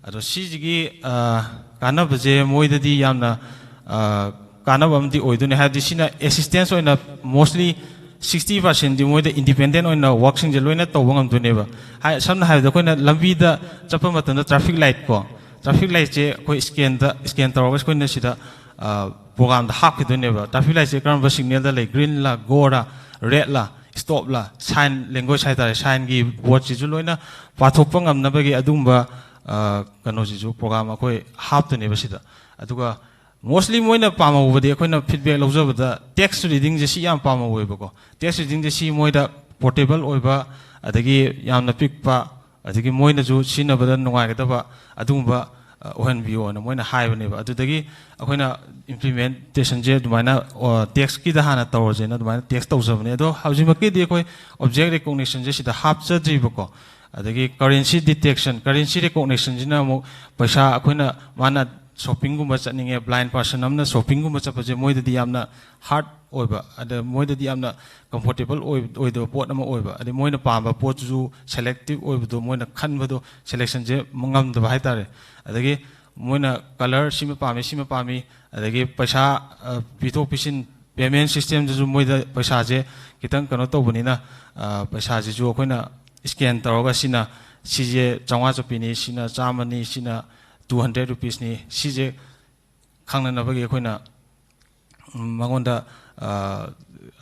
ꯑꯗꯣ ꯁꯤꯁꯤꯒꯤ ꯑ, ꯀꯥꯟꯅꯕꯁꯦ ꯃꯣꯏꯗꯗꯤ ꯌꯥꯝꯅ ꯑ, ꯀꯥꯟꯅꯕ ꯑꯃꯗꯤ ꯑꯣꯏꯗꯣꯏꯅꯦ꯫ ꯍꯥꯏꯕꯗꯤ ꯁꯤꯅ ꯑꯦꯁꯤꯁꯇꯦꯟꯁ ꯑꯣꯏꯅ ꯃꯣꯁꯂꯤ ꯁꯤꯛꯁꯇꯤ ꯄꯥꯔꯁꯦꯟꯗꯤ ꯃꯣꯏꯗ ꯏꯟꯗꯤꯄꯦꯟꯗꯦꯟ ꯑꯣꯏꯅ ꯋꯥꯔꯛꯁꯤꯡꯁꯦ ꯂꯣꯏꯅ ꯇꯧꯕ ꯉꯝꯗꯣꯏꯅꯦꯕ꯫ ꯍꯥꯏ- ꯁꯝꯅ ꯍꯥꯏꯔꯕꯗ ꯑꯩꯈꯣꯏꯅ ꯂꯝꯕꯤꯗ ꯆꯠꯄ ꯃꯇꯝꯗ ꯇ꯭ꯔꯥꯐꯤꯛ ꯂꯥꯏꯠ ꯀꯣ, ꯇ꯭ꯔꯥꯐꯤꯛ ꯂꯥꯏꯠꯁꯦ ꯑꯩꯈꯣꯏ ꯁ꯭ꯀꯦꯟꯗ ꯁ꯭ꯀꯦꯟ ꯇꯧꯔꯒ ꯑꯩꯈꯣꯏꯅ ꯁꯤꯗ ꯄ꯭ꯔꯣꯒꯥꯝꯗ ꯍꯥꯞꯈꯤꯗꯣꯏꯅꯦꯕ꯫ ꯇ꯭ꯔꯥꯐꯤꯛ ꯂꯥꯏꯠꯁꯦ ꯀꯔꯝꯕ ꯁꯤꯒꯅꯦꯜꯗ ꯂꯩ, ꯒ꯭ꯔꯤꯟꯂ, ꯒꯣꯔꯥ, ꯔꯦꯗꯂ, ꯁ꯭ꯇꯣꯞꯂ, ꯁꯥꯏꯟ ꯂꯦꯡꯒ꯭ꯋꯦꯖ ꯍꯥꯏꯇꯥꯔꯦ, ꯁꯥꯏꯟꯒꯤ ꯕꯣꯔꯗꯁꯤꯁꯨ ꯂꯣꯏꯅ ꯄꯥꯊꯣꯛꯄ ꯉꯝꯅꯕꯒꯤ ꯑꯗꯨꯒꯨꯝꯕ ꯑ, ꯀꯩꯅꯣꯁꯤꯁꯨ program ꯑꯩꯈꯣꯏ ꯍꯥꯞꯇꯣꯏꯅꯦꯕ ꯁꯤꯗ꯫ ꯑꯗꯨꯒ mostly ꯃꯣꯏꯅ ꯄꯥꯝꯍꯧꯕꯗꯤ, ꯑꯩꯈꯣꯏꯅ feedback ꯂꯧꯖꯕꯗ text readingꯁꯦ ꯁꯤ ꯌꯥꯝ ꯄꯥꯝꯍꯧꯋꯦꯕꯀꯣ꯫ Text readingꯁꯦ ꯁꯤ ꯃꯣꯏꯗ portable ꯑꯣꯏꯕ, ꯑꯗꯒꯤ ꯌꯥꯝꯅ ꯄꯤꯛꯄ, ꯑꯗꯒꯤ ꯃꯣꯏꯅꯁꯨ ꯁꯤꯖꯤꯟꯅꯕꯗ ꯅꯨꯡꯉꯥꯏꯒꯗꯕ ꯑꯗꯨꯒꯨꯝꯕ, ꯑ, ꯑꯣꯏꯍꯟꯕꯤꯌꯣꯅ ꯃꯣꯏꯅ ꯍꯥꯏꯕꯅꯦꯕ꯫ ꯑꯗꯨꯗꯒꯤ ꯑꯩꯈꯣꯏꯅ implementationꯁꯦ ꯑꯗꯨꯃꯥꯏꯅ, ꯑ, textꯀꯤꯗ ꯍꯥꯟꯅ ꯇꯧꯔꯁꯦꯅ ꯑꯗꯨꯃꯥꯏꯅ text ꯇꯧꯖꯕꯅꯦ꯫ ꯑꯗꯣ ꯍꯧꯖꯤꯛꯃꯛꯀꯤꯗꯤ ꯑꯩꯈꯣꯏ object recognitionꯁꯦ ꯁꯤꯗ ꯍꯥꯞꯆꯗ꯭ꯔꯤꯕꯀꯣ꯫ ꯑꯗꯒꯤ currency detection, currency recognitionꯁꯤꯅ ꯑꯃꯨꯛ ꯄꯩꯁꯥ ꯑꯩꯈꯣꯏꯅ, ꯃꯥꯅ shoppingꯒꯨꯝꯕ ꯆꯠꯅꯤꯡꯉꯦ, blind person ꯑꯃꯅ shoppingꯒꯨꯝꯕ ꯆꯠꯄꯁꯦ ꯃꯣꯏꯗꯗꯤ ꯌꯥꯝꯅ hard ꯑꯣꯏꯕ, ꯑꯗ ꯃꯣꯏꯗꯗꯤ ꯌꯥꯝꯅ comfortable ꯑꯣꯏ-, ꯑꯣꯏꯗꯕ ꯄꯣꯠ ꯑꯃ ꯑꯣꯏꯕ꯫ ꯑꯗꯩ ꯃꯣꯏꯅ ꯄꯥꯝꯕ ꯄꯣꯠꯇꯨꯁꯨ selective ꯑꯣꯏꯕꯗꯣ, ꯃꯣꯏꯅ ꯈꯟꯕꯗꯣ, selectionꯁꯦ ꯉꯝꯗꯕ ꯍꯥꯏꯇꯥꯔꯦ꯫ ꯑꯗꯒꯤ ꯃꯣꯏꯅ colour ꯁꯤꯃ ꯄꯥꯝꯃꯤ, ꯁꯤꯃ ꯄꯥꯝꯃꯤ, ꯑꯗꯒꯤ ꯄꯩꯁꯥ, ꯑ, ꯄꯤꯊꯣꯛ ꯄꯤꯁꯤꯟ, payment systemꯗꯁꯨ ꯃꯣꯏꯗ ꯄꯩꯁꯥꯁꯦ ꯈꯤꯇꯪ ꯀꯩꯅꯣ ꯇꯧꯕꯅꯤꯅ, ꯑ, ꯄꯩꯁꯥꯁꯤꯁꯨ ꯑꯩꯈꯣꯏꯅ scan ꯇꯧꯔꯒ ꯁꯤꯅ, ꯁꯤꯁꯦ ꯆꯥꯝꯃꯉꯥ ꯆꯠꯄꯤꯅꯤ, ꯁꯤꯅ ꯆꯥꯝꯃꯅꯤ, ꯁꯤꯅ two hundred rupeesꯅꯤ, ꯁꯤꯁꯦ ꯈꯪꯅꯅꯕꯒꯤ ꯑꯩꯈꯣꯏꯅ, ꯎꯝ, ꯃꯉꯣꯟꯗ, ꯑ,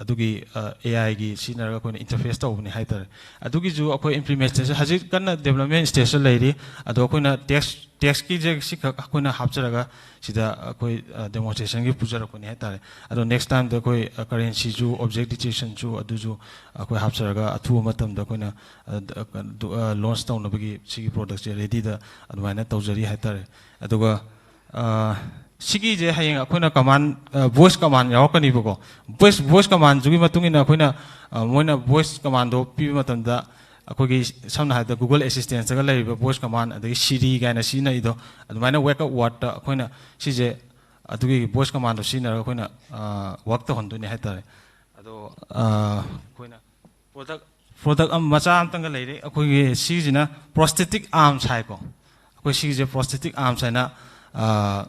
ꯑꯗꯨꯒꯤ, ꯑ, AIꯒꯤ ꯁꯤꯖꯤꯟꯅꯔꯒ ꯑꯩꯈꯣꯏꯅ interface ꯇꯧꯕꯅꯤ ꯍꯥꯏꯇꯥꯔꯦ꯫ ꯑꯗꯨꯒꯤꯁꯨ ꯑꯩꯈꯣꯏ implementation ꯍꯧꯖꯤꯛ ꯀꯟꯅ development stageꯇ ꯂꯩꯔꯤ꯫ ꯑꯗꯣ ꯑꯩꯈꯣꯏꯅ text, textꯀꯤꯁꯦ ꯁꯤꯈꯛ ꯑꯩꯈꯣꯏꯅ ꯍꯥꯞꯆꯔꯒ ꯁꯤꯗ ꯑꯩꯈꯣꯏ, ꯑ, demonstrationꯒꯤ ꯄꯨꯖꯔꯛꯄꯅꯤ ꯍꯥꯏꯇꯥꯔꯦ꯫ ꯑꯗꯣ next timeꯗ ꯑꯩꯈꯣꯏ, ꯑ, currencyꯁꯨ, object detectionꯁꯨ ꯑꯗꯨꯁꯨ ꯑꯩꯈꯣꯏ ꯍꯥꯞꯆꯔꯒ ꯑꯊꯨꯕ ꯃꯇꯝꯗ ꯑꯩꯈꯣꯏꯅ, ꯑ, ꯗ-, ꯑ, ꯗꯨ-, ꯑ, launch ꯇꯧꯅꯕꯒꯤ ꯁꯤꯒꯤ productꯁꯦ readyꯗ ꯑꯗꯨꯃꯥꯏꯅ ꯇꯧꯖꯔꯤ ꯍꯥꯏꯇꯥꯔꯦ꯫ ꯑꯗꯨꯒ, ꯑ, ꯁꯤꯒꯤꯁꯦ ꯍꯌꯦꯡ ꯑꯩꯈꯣꯏꯅ command, ꯑ, voice command ꯌꯥꯎꯔꯛꯀꯅꯤꯕꯀꯣ꯫ Voice, voice commandꯗꯨꯒꯤ ꯃꯇꯨꯡ ꯏꯟꯅ ꯑꯩꯈꯣꯏꯅ, ꯑ, ꯃꯣꯏꯅ voice commandꯗꯣ ꯄꯤꯕ ꯃꯇꯝꯗ, ꯑꯩꯈꯣꯏꯒꯤ ꯁꯝꯅ ꯍꯥꯏꯔꯕꯗ Google Assistantꯇꯒ ꯂꯩꯔꯤꯕ voice command, ꯑꯗꯒꯤ Siri ꯀꯥꯏꯅ ꯁꯤꯖꯤꯟꯅꯩꯗꯣ, ꯑꯗꯨꯃꯥꯏꯅ wake up wordꯇ ꯑꯩꯈꯣꯏꯅ ꯁꯤꯁꯦ, ꯑꯗꯨꯒꯤ voice commandꯗꯣ ꯁꯤꯖꯤꯟꯅꯔꯒ ꯑꯩꯈꯣꯏꯅ, ꯑ, work ꯇꯧꯍꯟꯗꯣꯏꯅꯦ ꯍꯥꯏꯇꯥꯔꯦ꯫ ꯑꯗꯣ, ꯑ, ꯑꯩꯈꯣꯏꯅ product, product ꯑꯃ ꯃꯆꯥ ꯑꯃꯇꯪꯒ ꯂꯩꯔꯦ꯫ ꯑꯩꯈꯣꯏꯒꯤ ꯁꯤꯁꯤꯅ prosthetic arms ꯍꯥꯏꯀꯣ꯫ ꯑꯩꯈꯣꯏ ꯁꯤꯒꯤꯁꯦ prosthetic arms ꯍꯥꯏꯅ, ꯑ,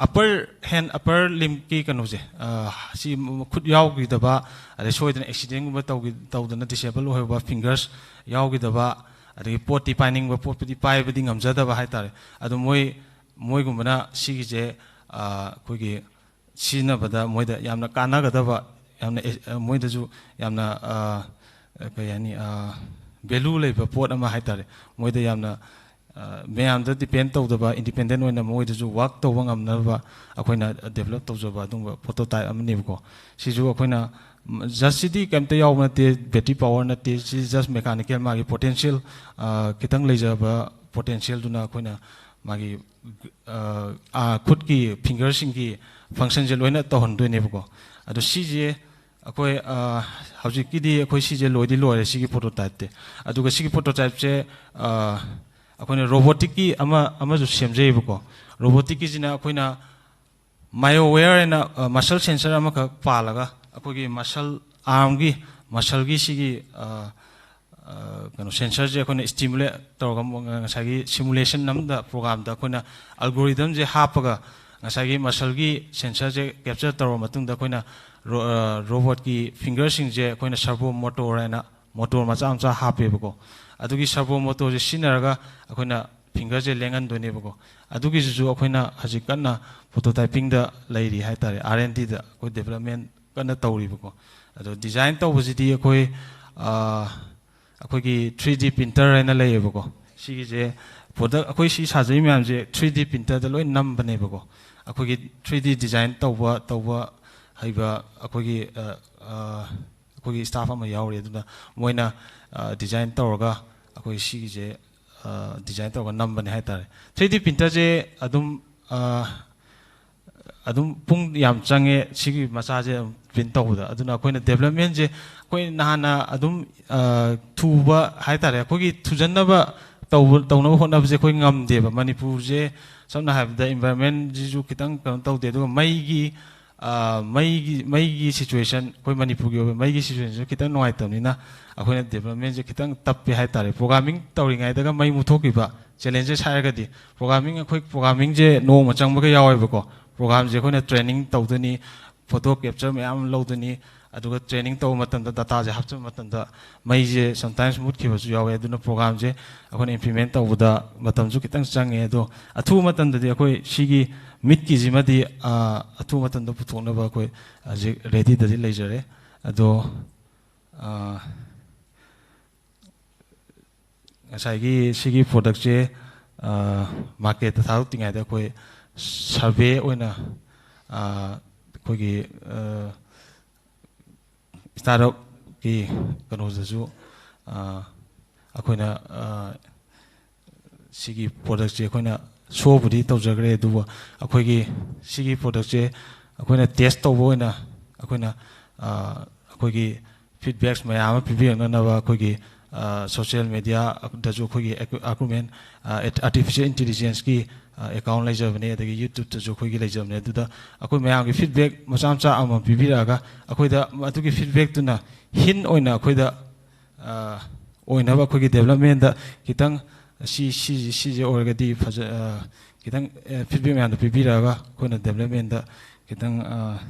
upper hand, upper limbꯀꯤ ꯀꯩꯅꯣꯁꯦ, ꯑ, ꯁꯤ ꯈꯨꯠ ꯌꯥꯎꯈꯤꯗꯕ, ꯑꯗꯩ ꯁꯣꯏꯗꯅ accidentꯒꯨꯝꯕ ꯇꯧꯒꯤ-, ꯇꯧꯗꯅ disable ꯑꯣꯏꯍꯧꯕ, fingers ꯌꯥꯎꯈꯤꯗꯕ, ꯑꯗꯒꯤ ꯄꯣꯠꯇꯤ ꯄꯥꯏꯅꯤꯡꯕ, ꯄꯣꯠꯄꯨꯗꯤ ꯄꯥꯏꯕꯗꯤ ꯉꯝꯖꯗꯕ ꯍꯥꯏꯇꯥꯔꯦ꯫ ꯑꯗꯣ ꯃꯣꯏ, ꯃꯣꯏꯒꯨꯝꯕꯅ ꯁꯤꯒꯤꯁꯦ, ꯑ, ꯑꯩꯈꯣꯏꯒꯤ ꯁꯤꯖꯤꯟꯅꯕꯗ ꯃꯣꯏꯗ ꯌꯥꯝꯅ ꯀꯥꯟꯅꯒꯗꯕ, ꯌꯥꯝꯅ ꯑꯦ-, ꯃꯣꯏꯗꯁꯨ ꯌꯥꯝꯅ, ꯑ, ꯀꯩ ꯍꯥꯏꯅꯤ, ꯑ, value ꯂꯩꯕ ꯄꯣꯠ ꯑꯃ ꯍꯥꯏꯇꯥꯔꯦ꯫ ꯃꯣꯏꯗ ꯌꯥꯝꯅ, ꯃꯌꯥꯝꯗ ꯗꯤꯄꯦꯟ ꯇꯧꯗꯕ, ꯏꯟꯗꯤꯄꯦꯟꯗꯦꯟ ꯑꯣꯏꯅ ꯃꯣꯏꯗꯁꯨ ꯋꯥꯔꯛ ꯇꯧꯕ ꯉꯝꯅꯕ ꯑꯩꯈꯣꯏꯅ ꯗꯦꯕꯂꯞ ꯇꯧꯖꯕ ꯑꯗꯨꯒꯨꯝꯕ ꯄ꯭ꯔꯣꯇꯣꯇꯥꯏꯞ ꯑꯃꯅꯦꯕꯀꯣ꯫ ꯁꯤꯁꯨ ꯑꯩꯈꯣꯏꯅ ꯖꯁꯁꯤꯗꯤ ꯀꯩꯝꯇ ꯌꯥꯎꯕ ꯅꯠꯇꯦ, ꯕꯦꯇ꯭ꯔꯤ ꯄꯥꯋꯔ ꯅꯠꯇꯦ, ꯁꯤ ꯖꯁ ꯃꯦꯀꯥꯅꯤꯀꯦꯜ, ꯃꯥꯒꯤ ꯄꯣꯇꯦꯟꯁꯤꯌꯦꯜ, ꯈꯤꯇꯪ ꯂꯩꯖꯕ ꯄꯣꯇꯦꯟꯁꯤꯌꯦꯜꯗꯨꯅ ꯑꯩꯈꯣꯏꯅ ꯃꯥꯒꯤ ꯈꯨꯠꯀꯤ ꯐꯤꯡꯒꯔꯁꯤꯡꯒꯤ ꯐꯪꯁꯟꯁꯦ ꯂꯣꯏꯅ ꯇꯧꯍꯟꯗꯣꯏꯅꯦꯕꯀꯣ꯫ ꯑꯗꯣ ꯁꯤꯁꯦ ꯑꯩꯈꯣꯏ ꯍꯧꯖꯤꯛꯀꯤꯗꯤ ꯑꯩꯈꯣꯏ ꯁꯤꯁꯦ ꯂꯣꯏꯗꯤ ꯂꯣꯏꯔꯦ, ꯁꯤꯒꯤ ꯄ꯭ꯔꯣꯇꯣꯇꯥꯏꯞꯇꯤ꯫ ꯑꯗꯨꯒ ꯁꯤꯒꯤ ꯄ꯭ꯔꯣꯇꯣꯇꯥꯏꯞꯁꯦ ꯑꯩꯈꯣꯏꯅ ꯔꯣꯕꯣꯇꯤꯛꯀꯤ ꯑꯃ ꯑꯃꯁꯨ ꯁꯦꯝꯖꯩꯌꯦꯕꯀꯣ꯫ ꯔꯣꯕꯣꯇꯤꯛꯀꯤꯁꯤꯅ ꯑꯩꯈꯣꯏꯅ ꯃꯥꯏꯑꯣꯋꯦꯌꯔ ꯍꯥꯏꯅ ꯃꯁꯜ ꯁꯦꯟꯁꯔ ꯑꯃꯈꯛ ꯄꯥꯜꯂꯒ ꯑꯩꯈꯣꯏꯒꯤ ꯃꯁꯜ ꯑꯥꯔꯝꯒꯤ ꯃꯁꯜꯒꯤ ꯁꯤꯒꯤ ꯀꯩꯅꯣ ꯁꯦꯟꯁꯔꯁꯦ ꯑꯩꯈꯣꯏꯅ ꯁ꯭ꯇꯤꯃꯨꯂꯦꯠ ꯇꯧꯔꯒ ꯉꯁꯥꯏꯒꯤ ꯁꯤꯃꯨꯂꯦꯁꯟ ꯑꯃꯗ ꯄ꯭ꯔꯣꯒꯥꯝꯗ ꯑꯩꯈꯣꯏꯅ ꯑꯜꯒꯣꯔꯤꯗꯝꯁꯦ ꯍꯥꯞꯄꯒ ꯉꯁꯥꯏꯒꯤ ꯃꯁꯜꯒꯤ ꯁꯦꯟꯁꯔꯁꯦ ꯀꯦꯞꯆꯔ ꯇꯧꯔꯕ ꯃꯇꯨꯡꯗ ꯑꯩꯈꯣꯏꯅ ꯔꯣꯕꯣꯠꯀꯤ ꯐꯤꯡꯒꯔꯁꯤꯡꯁꯦ ꯑꯩꯈꯣꯏꯅ ꯁꯔꯕꯣ ꯃꯣꯇꯣꯔ ꯍꯥꯏꯅ ꯃꯣꯇꯣꯔ ꯃꯆꯥ ꯃꯆꯥ ꯍꯥꯞꯄꯦꯕꯀꯣ꯫ ꯑꯗꯨꯒꯤ ꯁꯔꯕꯣ ꯃꯣꯇꯣꯔꯁꯦ ꯁꯤꯖꯤꯟꯅꯔꯒ ꯑꯩꯈꯣꯏꯅ ꯐꯤꯡꯒꯔꯁꯦ ꯂꯦꯡꯍꯟꯗꯣꯏꯅꯦꯕꯀꯣ꯫ ꯑꯗꯨꯒꯤꯁꯤꯁꯨ ꯑꯩꯈꯣꯏꯅ ꯍꯧꯖꯤꯛ ꯀꯟꯅ ꯄ꯭ꯔꯣꯇꯣꯇꯥꯏꯄꯤꯡꯗ ꯂꯩꯔꯤ ꯍꯥꯏꯇꯥꯔꯦ, ꯑꯥꯔ ꯑꯦꯟ ꯗꯤꯗ ꯑꯩꯈꯣꯏ ꯗꯦꯕꯂꯞꯃꯦꯟ ꯀꯟꯅ ꯇꯧꯔꯤꯕꯀꯣ꯫ ꯑꯗꯣ ꯗꯤꯖꯥꯏꯟ ꯇꯧꯕꯁꯤꯗꯤ ꯑꯩꯈꯣꯏ ꯑꯩꯈꯣꯏꯒꯤ ꯊ꯭ꯔꯤ ꯗꯤ ꯄ꯭ꯔꯤꯟꯇꯔ ꯍꯥꯏꯅ ꯂꯩꯌꯦꯕꯀꯣ꯫ ꯁꯤꯒꯤꯁꯦ ꯄ꯭ꯔꯣꯗꯛ ꯑꯩꯈꯣꯏ ꯁꯤ ꯁꯥꯖꯔꯤ ꯃꯌꯥꯝꯁꯦ ꯊ꯭ꯔꯤ ꯗꯤ ꯄ꯭ꯔꯤꯟꯇꯔꯗ ꯂꯣꯏ ꯅꯝꯕꯅꯦꯕꯀꯣ꯫ ꯑꯩꯈꯣꯏꯒꯤ ꯊ꯭ꯔꯤ ꯗꯤ ꯗꯤꯖꯥꯏꯟ ꯇꯧꯕ ꯇꯧꯕ ꯍꯩꯕ ꯑꯩꯈꯣꯏꯒꯤ ꯑꯩꯈꯣꯏꯒꯤ ꯁ꯭ꯇꯥꯐ ꯑꯃ ꯌꯥꯎꯔꯤ꯫ ꯑꯗꯨꯅ ꯃꯣꯏꯅ ꯗꯤꯖꯥꯏꯟ ꯇꯧꯔꯒ ꯑꯩꯈꯣꯏ ꯁꯤꯒꯤꯁꯦ ꯗꯤꯖꯥꯏꯟ ꯇꯧꯔꯒ ꯅꯝꯕꯅꯦ ꯍꯥꯏꯇꯥꯔꯦ꯫ ꯊ꯭ꯔꯤ ꯗꯤ ꯄ꯭ꯔꯤꯟꯇꯔꯁꯦ ꯑꯗꯨꯝ ꯑꯗꯨꯝ ꯄꯨꯡ ꯌꯥꯝ ꯆꯪꯉꯦ ꯁꯤꯒꯤ ꯃꯆꯥꯁꯦ ꯑꯗꯨꯝ ꯄ꯭ꯔꯤꯟ ꯇꯧꯕꯗ꯫ ꯑꯗꯨꯅ ꯑꯩꯈꯣꯏꯅ ꯗꯦꯕꯂꯞꯃꯦꯟꯁꯦ ꯑꯩꯈꯣꯏ ꯅꯍꯥꯟꯅ ꯑꯗꯨꯝ ꯊꯨꯕ ꯍꯥꯏꯇꯥꯔꯦ, ꯑꯩꯈꯣꯏꯒꯤ ꯊꯨꯖꯟꯅꯕ ꯇꯧꯕ ꯇꯧꯅꯕ ꯍꯣꯠꯅꯕꯁꯦ ꯑꯩꯈꯣꯏ ꯉꯝꯗꯦꯕ꯫ ꯃꯅꯤꯄꯨꯔꯁꯦ ꯁꯝꯅ ꯍꯥꯏꯔꯕꯗ ꯏꯟꯚꯥꯏꯔꯣꯟꯃꯦꯟꯁꯤꯁꯨ ꯈꯤꯇꯪ ꯀꯩꯅꯣ ꯇꯧꯗꯦ, ꯑꯗꯨꯒ ꯃꯩꯒꯤ ꯃꯩꯒꯤ ꯃꯩꯒꯤ ꯁꯤꯆꯨꯋꯦꯁꯟ, ꯑꯩꯈꯣꯏ ꯃꯅꯤꯄꯨꯔꯒꯤ ꯑꯣꯏꯕ ꯃꯩꯒꯤ ꯁꯤꯆꯨꯋꯦꯁꯟꯁꯨ ꯈꯤꯇꯪ ꯅꯨꯡꯉꯥꯏꯇꯕꯅꯤꯅ ꯑꯩꯈꯣꯏꯅ ꯗꯦꯕꯂꯞꯃꯦꯟꯁꯦ ꯈꯤꯇꯪ ꯇꯞꯄꯦ ꯍꯥꯏꯇꯥꯔꯦ꯫ ꯄ꯭ꯔꯣꯒꯥꯃꯤꯡ ꯇꯧꯔꯤꯉꯩꯗꯒ ꯃꯩ ꯃꯨꯠꯊꯣꯛꯈꯤꯕ ꯆꯦꯂꯦꯟꯖꯦꯁ ꯍꯥꯏꯔꯒꯗꯤ, ꯄ꯭ꯔꯣꯒꯥꯃꯤꯡ ꯑꯩꯈꯣꯏ ꯄ꯭ꯔꯣꯒꯥꯃꯤꯡꯁꯦ ꯅꯣꯡꯃ ꯆꯪꯕꯒ ꯌꯥꯎꯋꯦꯕꯀꯣ꯫ ꯄ꯭ꯔꯣꯒꯥꯝꯁꯦ ꯑꯩꯈꯣꯏꯅ ꯇ꯭ꯔꯦꯅꯤꯡ ꯇꯧꯗꯣꯏꯅꯤ, ꯐꯣꯇꯣ ꯀꯦꯞꯆꯔ ꯃꯌꯥꯝ ꯑꯃ ꯂꯧꯗꯣꯏꯅꯤ, ꯑꯗꯨꯒ ꯇ꯭ꯔꯦꯅꯤꯡ ꯇꯧꯕ ꯃꯇꯝꯗ ꯗꯇꯥꯁꯦ ꯍꯥꯞꯆꯤꯟꯕ ꯃꯇꯝꯗ ꯃꯩꯁꯦ ꯁꯝꯇꯥꯏꯝꯁ ꯃꯨꯠꯈꯤꯕꯁꯨ ꯌꯥꯎꯋꯦ꯫ ꯑꯗꯨꯅ ꯄ꯭ꯔꯣꯒꯥꯝꯁꯦ ꯑꯩꯈꯣꯏꯅ ꯏꯝꯄ꯭ꯂꯤꯃꯦꯟ ꯇꯧꯕꯗ ꯃꯇꯝꯁꯨ ꯈꯤꯇꯪ ꯆꯪꯉꯦ꯫ ꯑꯗꯣ ꯑꯊꯨꯕ ꯃꯇꯝꯗꯗꯤ ꯑꯩꯈꯣꯏ ꯁꯤꯒꯤ ꯃꯤꯠꯀꯤꯁꯤꯃꯗꯤ ꯑꯊꯨꯕ ꯃꯇꯝꯗ ꯄꯨꯊꯣꯛꯅꯕ ꯑꯩꯈꯣꯏ ꯍꯧꯖꯤꯛ ꯔꯦꯗꯤꯗꯗꯤ ꯂꯩꯖꯔꯦ꯫ ꯑꯗꯣ ꯉꯁꯥꯏꯒꯤ ꯁꯤꯒꯤ ꯄ꯭ꯔꯣꯗꯛꯁꯦ ꯃꯥꯔꯀꯦꯠꯇ ꯊꯥꯗꯣꯛꯇ꯭ꯔꯤꯉꯩꯗ ꯑꯩꯈꯣꯏ ꯁꯔꯚꯦ ꯑꯣꯏꯅ ꯑꯩꯈꯣꯏꯒꯤ ꯁ꯭ꯇꯥꯔꯠ ꯑꯞꯀꯤ ꯀꯩꯅꯣꯗꯁꯨ ꯑꯩꯈꯣꯏꯅ ꯁꯤꯒꯤ ꯄ꯭ꯔꯣꯗꯛꯁꯦ ꯑꯩꯈꯣꯏꯅ ꯁꯣꯕꯨꯗꯤ ꯇꯧꯖꯈ꯭ꯔꯦ, ꯑꯗꯨꯕꯨ ꯑꯩꯈꯣꯏꯒꯤ ꯁꯤꯒꯤ ꯄ꯭ꯔꯣꯗꯛꯁꯦ ꯑꯩꯈꯣꯏꯅ ꯇꯦꯁ ꯇꯧꯕ ꯑꯣꯏꯅ ꯑꯩꯈꯣꯏꯅ ꯑꯩꯈꯣꯏꯒꯤ ꯐꯤꯗꯕꯦꯛꯁ ꯃꯌꯥꯝ ꯑꯃ ꯄꯤꯕꯤꯔꯛꯅꯅꯕ ꯑꯩꯈꯣꯏꯒꯤ ꯁꯣꯁꯤꯌꯦꯜ ꯃꯦꯗꯤꯌꯥꯗꯁꯨ ꯑꯩꯈꯣꯏꯒꯤ ꯑꯀ꯭ꯔꯨꯃꯦꯟ ꯑꯥꯔꯇꯤꯐꯤꯁꯤꯌꯦꯜ ꯏꯟꯇꯦꯂꯤꯖꯦꯟꯁꯀꯤ ꯑꯦꯀꯥꯎꯟ ꯂꯩꯖꯕꯅꯦ, ꯑꯗꯒꯤ ꯌꯨꯇ꯭ꯌꯨꯕꯇꯁꯨ ꯑꯩꯈꯣꯏꯒꯤ ꯂꯩꯖꯕꯅꯦ꯫ ꯑꯗꯨꯗ ꯑꯩꯈꯣꯏ ꯃꯌꯥꯝꯒꯤ ꯐꯤꯗꯕꯦꯛ ꯃꯆꯥ ꯃꯆꯥ ꯑꯃꯃꯝ ꯄꯤꯕꯤꯔꯛꯑꯒ ꯑꯩꯈꯣꯏꯗ ꯑꯗꯨꯒꯤ ꯐꯤꯗꯕꯦꯛꯇꯨꯅ ꯍꯤꯟ ꯑꯣꯏꯅ ꯑꯩꯈꯣꯏꯗ ꯑꯣꯏꯅꯕ ꯑꯩꯈꯣꯏꯒꯤ ꯗꯦꯕꯂꯞꯃꯦꯟꯗ ꯈꯤꯇꯪ ꯁꯤ ꯁꯤꯁꯦ ꯁꯤꯁꯦ ꯑꯣꯏꯔꯒꯗꯤ ꯐꯖ ꯈꯤꯇꯪ ꯐꯤꯗꯕꯦꯛ ꯃꯌꯥꯝꯗꯣ ꯄꯤꯕꯤꯔꯛꯑꯒ ꯑꯩꯈꯣꯏꯅ ꯗꯦꯕꯂꯞꯃꯦꯟꯗ ꯈꯤꯇꯪ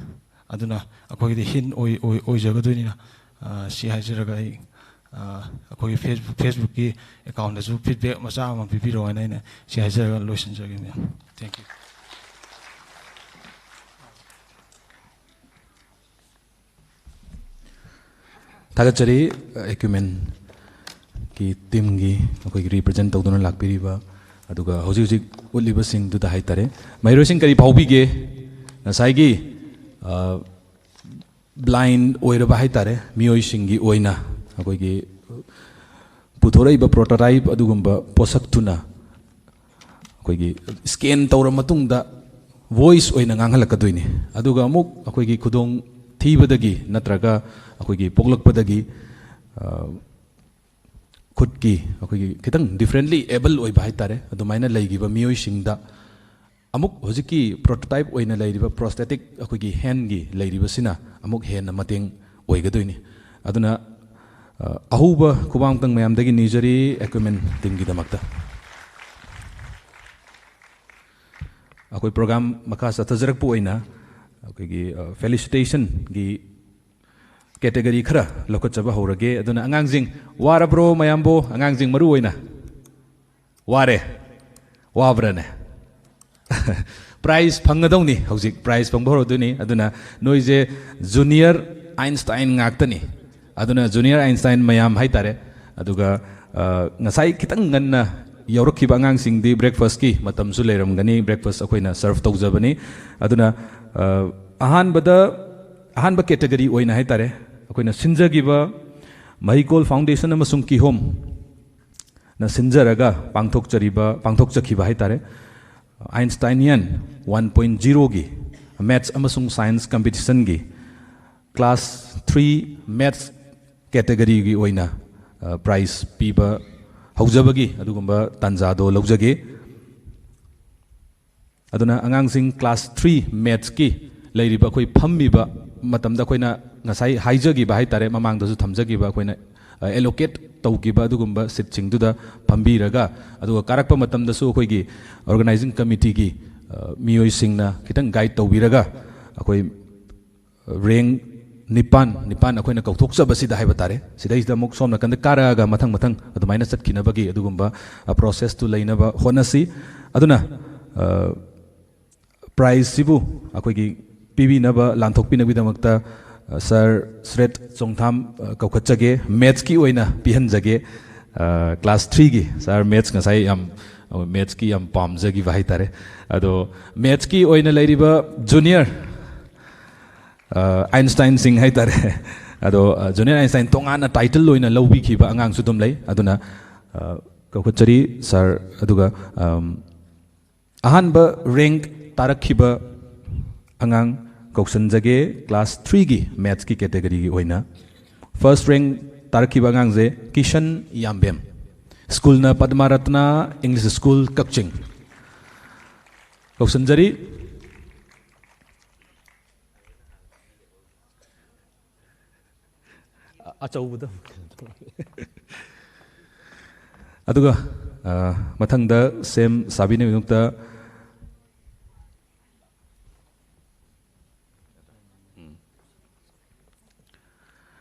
ꯑꯗꯨꯅ ꯑꯩꯈꯣꯏꯒꯤꯗꯤ ꯍꯤꯟ ꯑꯣꯏ ꯑꯣꯏ ꯑꯣꯏꯖꯒꯗꯣꯏꯅꯤꯅ ꯁꯤ ꯍꯥꯏꯖꯔꯒ ꯑꯩ ꯑꯩꯈꯣꯏꯒꯤ ꯐꯦꯁꯕꯨꯛ ꯐꯦꯁꯕꯨꯛꯀꯤ ꯑꯦꯀꯥꯎꯟꯗꯁꯨ ꯐꯤꯗꯕꯦꯛ ꯃꯆꯥ ꯑꯃ ꯄꯤꯕꯤꯔꯛꯑꯣ ꯍꯥꯏꯅ ꯑꯩꯅ ꯁꯤ ꯍꯥꯏꯖꯔꯒ ꯂꯣꯏꯁꯤꯟꯖꯒꯦ, ꯃꯦꯝ꯫ Thank you. ꯊꯥꯒꯠꯆꯔꯤ ꯑꯦꯀ꯭ꯌꯨꯃꯦꯟꯒꯤ ꯇꯤꯝꯒꯤ ꯑꯩꯈꯣꯏꯒꯤ ꯔꯤꯄ꯭ꯔꯖꯦꯟ ꯇꯧꯗꯨꯅ ꯂꯥꯛꯄꯤꯔꯤꯕ ꯑꯗꯨꯒ ꯍꯧꯖꯤꯛ ꯍꯧꯖꯤꯛ ꯎꯠꯂꯤꯕꯁꯤꯡꯗꯨꯗ ꯍꯥꯏꯇꯥꯔꯦ꯫ ꯃꯍꯩꯔꯣꯏꯁꯤꯡ ꯀꯔꯤ ꯐꯥꯎꯕꯤꯒꯦ? ꯉꯁꯥꯏꯒꯤ ꯕ꯭ꯂꯥꯏꯟ ꯑꯣꯏꯔꯕ ꯍꯥꯏꯇꯥꯔꯦ ꯃꯤꯑꯣꯏꯁꯤꯡꯒꯤ ꯑꯣꯏꯅ ꯑꯩꯈꯣꯏꯒꯤ ꯄꯨꯊꯣꯔꯛꯏꯕ ꯄ꯭ꯔꯣꯇꯣꯇꯥꯏꯞ ꯑꯗꯨꯒꯨꯝꯕ ꯄꯣꯠꯁꯛꯇꯨꯅ ꯑꯩꯈꯣꯏꯒꯤ ꯁ꯭ꯀꯦꯟ ꯇꯧꯔ ꯃꯇꯨꯡꯗ ꯚꯣꯏꯁ ꯑꯣꯏꯅ ꯉꯥꯡꯍꯜꯂꯛꯀꯗꯣꯏꯅꯤ꯫ ꯑꯗꯨꯒ ꯑꯃꯨꯛ ꯑꯩꯈꯣꯏꯒꯤ ꯈꯨꯗꯣꯡ ꯊꯤꯕꯗꯒꯤ ꯅꯠꯇ꯭ꯔꯒ ꯑꯩꯈꯣꯏꯒꯤ ꯄꯣꯛꯂꯛꯄꯗꯒꯤ ꯈꯨꯠꯀꯤ ꯑꯩꯈꯣꯏꯒꯤ ꯈꯤꯇꯪ ꯗꯤꯐ꯭ꯔꯦꯟꯂꯤ ꯑꯦꯕꯜ ꯑꯣꯏꯕ ꯍꯥꯏꯇꯥꯔꯦ ꯑꯗꯨꯃꯥꯏꯅ ꯂꯩꯈꯤꯕ ꯃꯤꯑꯣꯏꯁꯤꯡꯗ ꯑꯃꯨꯛ ꯍꯧꯖꯤꯛꯀꯤ ꯄ꯭ꯔꯣꯇꯣꯇꯥꯏꯞ ꯑꯣꯏꯅ ꯂꯩꯔꯤꯕ ꯄ꯭ꯔꯣꯁꯇꯦꯇꯤꯛ ꯑꯩꯈꯣꯏꯒꯤ ꯍꯦꯟꯒꯤ ꯂꯩꯔꯤꯕꯁꯤꯅ ꯑꯃꯨꯛ ꯍꯦꯟꯅ ꯃꯇꯦꯡ ꯑꯣꯏꯒꯗꯣꯏꯅꯤ꯫ ꯑꯗꯨꯅ ꯑꯍꯧꯕ ꯈꯨꯕꯥꯡꯇꯪ ꯃꯌꯥꯝꯗꯒꯤ ꯅꯤꯖꯔꯤ ꯑꯦꯀ꯭ꯌꯨꯃꯦꯟ ꯇꯤꯝꯒꯤꯗꯃꯛꯇ꯫ ꯑꯩꯈꯣꯏ ꯄ꯭ꯔꯣꯒ꯭ꯔꯥꯝ ꯃꯈꯥ ꯆꯠꯊꯖꯔꯛꯄ ꯑꯣꯏꯅ ꯑꯩꯈꯣꯏꯒꯤ ꯐꯦꯂꯤꯁꯤꯇꯦꯁꯟꯒꯤ ꯀꯦꯇꯦꯒꯣꯔꯤ ꯈꯔ ꯂꯧꯈꯠꯆꯕ ꯍꯧꯔꯒꯦ꯫ ꯑꯗꯨꯅ ꯑꯉꯥꯡꯁꯤꯡ, ꯋꯥꯔꯕ꯭ꯔꯣ ꯃꯌꯥꯝꯕꯨ? ꯑꯉꯥꯡꯁꯤꯡ ꯃꯔꯨ ꯑꯣꯏꯅ ꯋꯥꯔꯦ? ꯋꯥꯕ꯭ꯔꯥꯅꯦ? ꯄ꯭ꯔꯥꯏꯖ ꯐꯪꯒꯗꯧꯅꯤ, ꯍꯧꯖꯤꯛ ꯄ꯭ꯔꯥꯏꯖ ꯐꯪꯕ ꯍꯧꯔꯗꯣꯏꯅꯤ꯫ ꯑꯗꯨꯅ ꯅꯣꯏꯁꯦ ꯖꯨꯅꯤꯌꯔ ꯑꯥꯏꯟꯁꯇꯥꯏꯟ ꯉꯥꯛꯇꯅꯤ꯫ ꯑꯗꯨꯅ ꯖꯨꯅꯤꯌꯔ ꯑꯥꯏꯟꯁꯇꯥꯏꯟ ꯃꯌꯥꯝ ꯍꯥꯏꯇꯥꯔꯦ꯫ ꯑꯗꯨꯒ ꯉꯁꯥꯏ ꯈꯤꯇꯪ ꯉꯟꯅ ꯌꯥꯎꯔꯛꯈꯤꯕ ꯑꯉꯥꯡꯁꯤꯡꯗꯤ breakfastꯀꯤ ꯃꯇꯝꯁꯨ ꯂꯩꯔꯝꯒꯅꯤ, breakfast ꯑꯩꯈꯣꯏꯅ serve ꯇꯧꯖꯕꯅꯤ꯫ ꯑꯗꯨꯅ ꯑ, ꯑꯍꯥꯟꯕꯗ, ꯑꯍꯥꯟꯕ category ꯑꯣꯏꯅ ꯍꯥꯏ ꯇꯥꯔꯦ, ꯑꯩꯈꯣꯏꯅ ꯁꯤꯟꯖꯈꯤꯕ ꯃꯍꯩꯀꯣꯜ Foundation ꯑꯃꯁꯨꯡ ꯀꯤꯍꯣꯝꯅ ꯁꯤꯟꯖꯔꯒ ꯄꯥꯡꯊꯣꯛꯆꯔꯤꯕ, ꯄꯥꯡꯊꯣꯛꯆꯈꯤꯕ ꯍꯥꯏ ꯇꯥꯔꯦ, Einsteinian one point zeroꯒꯤ maths ꯑꯃꯁꯨꯡ science competitionꯒꯤ class three maths categoryꯒꯤ ꯑꯣꯏꯅ, ꯑ, prize ꯄꯤꯕ ꯍꯧꯖꯕꯒꯤ ꯑꯗꯨꯒꯨꯝꯕ ꯇꯥꯟꯖꯥꯗꯣ ꯂꯧꯖꯒꯦ꯫ ꯑꯗꯨꯅ ꯑꯉꯥꯡꯁꯤꯡ class three mathsꯀꯤ ꯂꯩꯔꯤꯕ, ꯑꯩꯈꯣꯏ ꯐꯝꯃꯤꯕ ꯃꯇꯝꯗ ꯑꯩꯈꯣꯏꯅ ꯉꯁꯥꯏ ꯍꯥꯏꯖꯈꯤꯕ ꯍꯥꯏ ꯇꯥꯔꯦ, ꯃꯃꯥꯡꯗꯁꯨ ꯊꯝꯖꯈꯤꯕ, ꯑꯩꯈꯣꯏꯅ, ꯑ, allocate ꯇꯧꯈꯤꯕ ꯑꯗꯨꯒꯨꯝꯕ seatꯁꯤꯡꯗꯨꯗ ꯐꯝꯕꯤꯔꯒ, ꯑꯗꯨꯒ ꯀꯥꯔꯛꯄ ꯃꯇꯝꯗꯁꯨ ꯑꯩꯈꯣꯏꯒꯤ organizing committeeꯒꯤ, ꯑ, ꯃꯤꯑꯣꯏꯁꯤꯡꯅ ꯈꯤꯇꯪ guide ꯇꯧꯕꯤꯔꯒ, ꯑꯩꯈꯣꯏ rank ꯅꯤꯄꯥꯟ, ꯅꯤꯄꯥꯟ ꯑꯩꯈꯣꯏꯅ ꯀꯧꯊꯣꯛꯆꯕꯁꯤꯗ ꯍꯥꯏꯕ ꯇꯥꯔꯦ, ꯁꯤꯗꯩꯁꯤꯗ ꯑꯃꯨꯛ ꯁꯣꯝ ꯅꯥꯀꯟꯗ ꯀꯥꯔꯛꯑꯒ ꯃꯊꯪ ꯃꯊꯪ ꯑꯗꯨꯃꯥꯏꯅ ꯆꯠꯈꯤꯅꯕꯒꯤ ꯑꯗꯨꯒꯨꯝꯕ, ꯑ, processꯇꯨ ꯂꯩꯅꯕ ꯍꯣꯠꯅꯁꯤ꯫ ꯑꯗꯨꯅ, ꯑ, prizeꯁꯤꯕꯨ ꯑꯩꯈꯣꯏꯒꯤ ꯄꯤꯕꯤꯅꯕ, ꯂꯥꯟꯊꯣꯛꯄꯤꯅꯕꯒꯤꯗꯃꯛꯇ, ꯑ, sir ꯁ꯭ꯔꯦꯠ ꯆꯣꯡꯊꯥꯝ, ꯑ, ꯀꯧꯈꯠꯆꯒꯦ, mathsꯀꯤ ꯑꯣꯏꯅ ꯄꯤꯍꯟꯖꯒꯦ꯫ ꯑ, class threeꯒꯤ sir, maths ꯉꯁꯥꯏ ꯌꯥꯝ, ꯑ, mathsꯀꯤ ꯌꯥꯝ ꯄꯥꯝꯖꯈꯤꯕ ꯍꯥꯏ ꯇꯥꯔꯦ꯫ ꯑꯗꯣ mathsꯀꯤ ꯑꯣꯏꯅ ꯂꯩꯔꯤꯕ junior, ꯑ, Einsteinꯁꯤꯡ ꯍꯥꯏ ꯇꯥꯔꯦ꯫ ꯑꯗꯣ, ꯑ, junior Einstein ꯇꯣꯉꯥꯟꯅ title ꯑꯣꯏꯅ ꯂꯧꯕꯤꯈꯤꯕ ꯑꯉꯥꯡꯁꯨ ꯑꯗꯨꯝ ꯂꯩ꯫ ꯑꯗꯨꯅ, ꯑ, ꯀꯧꯈꯠꯆꯔꯤ sir꯫ ꯑꯗꯨꯒ, ꯑꯝ, ꯑꯍꯥꯟꯕ rank ꯇꯥꯔꯛꯈꯤꯕ ꯑꯉꯥꯡ ꯀꯧꯁꯟꯖꯒꯦ, class threeꯒꯤ mathsꯀꯤ categoryꯒꯤ ꯑꯣꯏꯅ꯫ First rank ꯇꯥꯔꯛꯈꯤꯕ ꯑꯉꯥꯡꯁꯦ ꯀꯤꯁꯟ ꯌꯥꯝꯕꯦꯝ, schoolꯅ ꯄꯗꯃꯥꯔꯠꯇꯅ English School ꯀꯛꯆꯤꯡ꯫ ꯀꯧꯁꯟꯖꯔꯤ꯫ ꯑ-, ꯑꯆꯧꯕꯗ꯫ ꯑꯗꯨꯒ, ꯑ, ꯃꯊꯪꯗ ꯁꯦꯝ ꯁꯥꯕꯤꯅꯕꯒꯤꯗꯃꯛꯇ,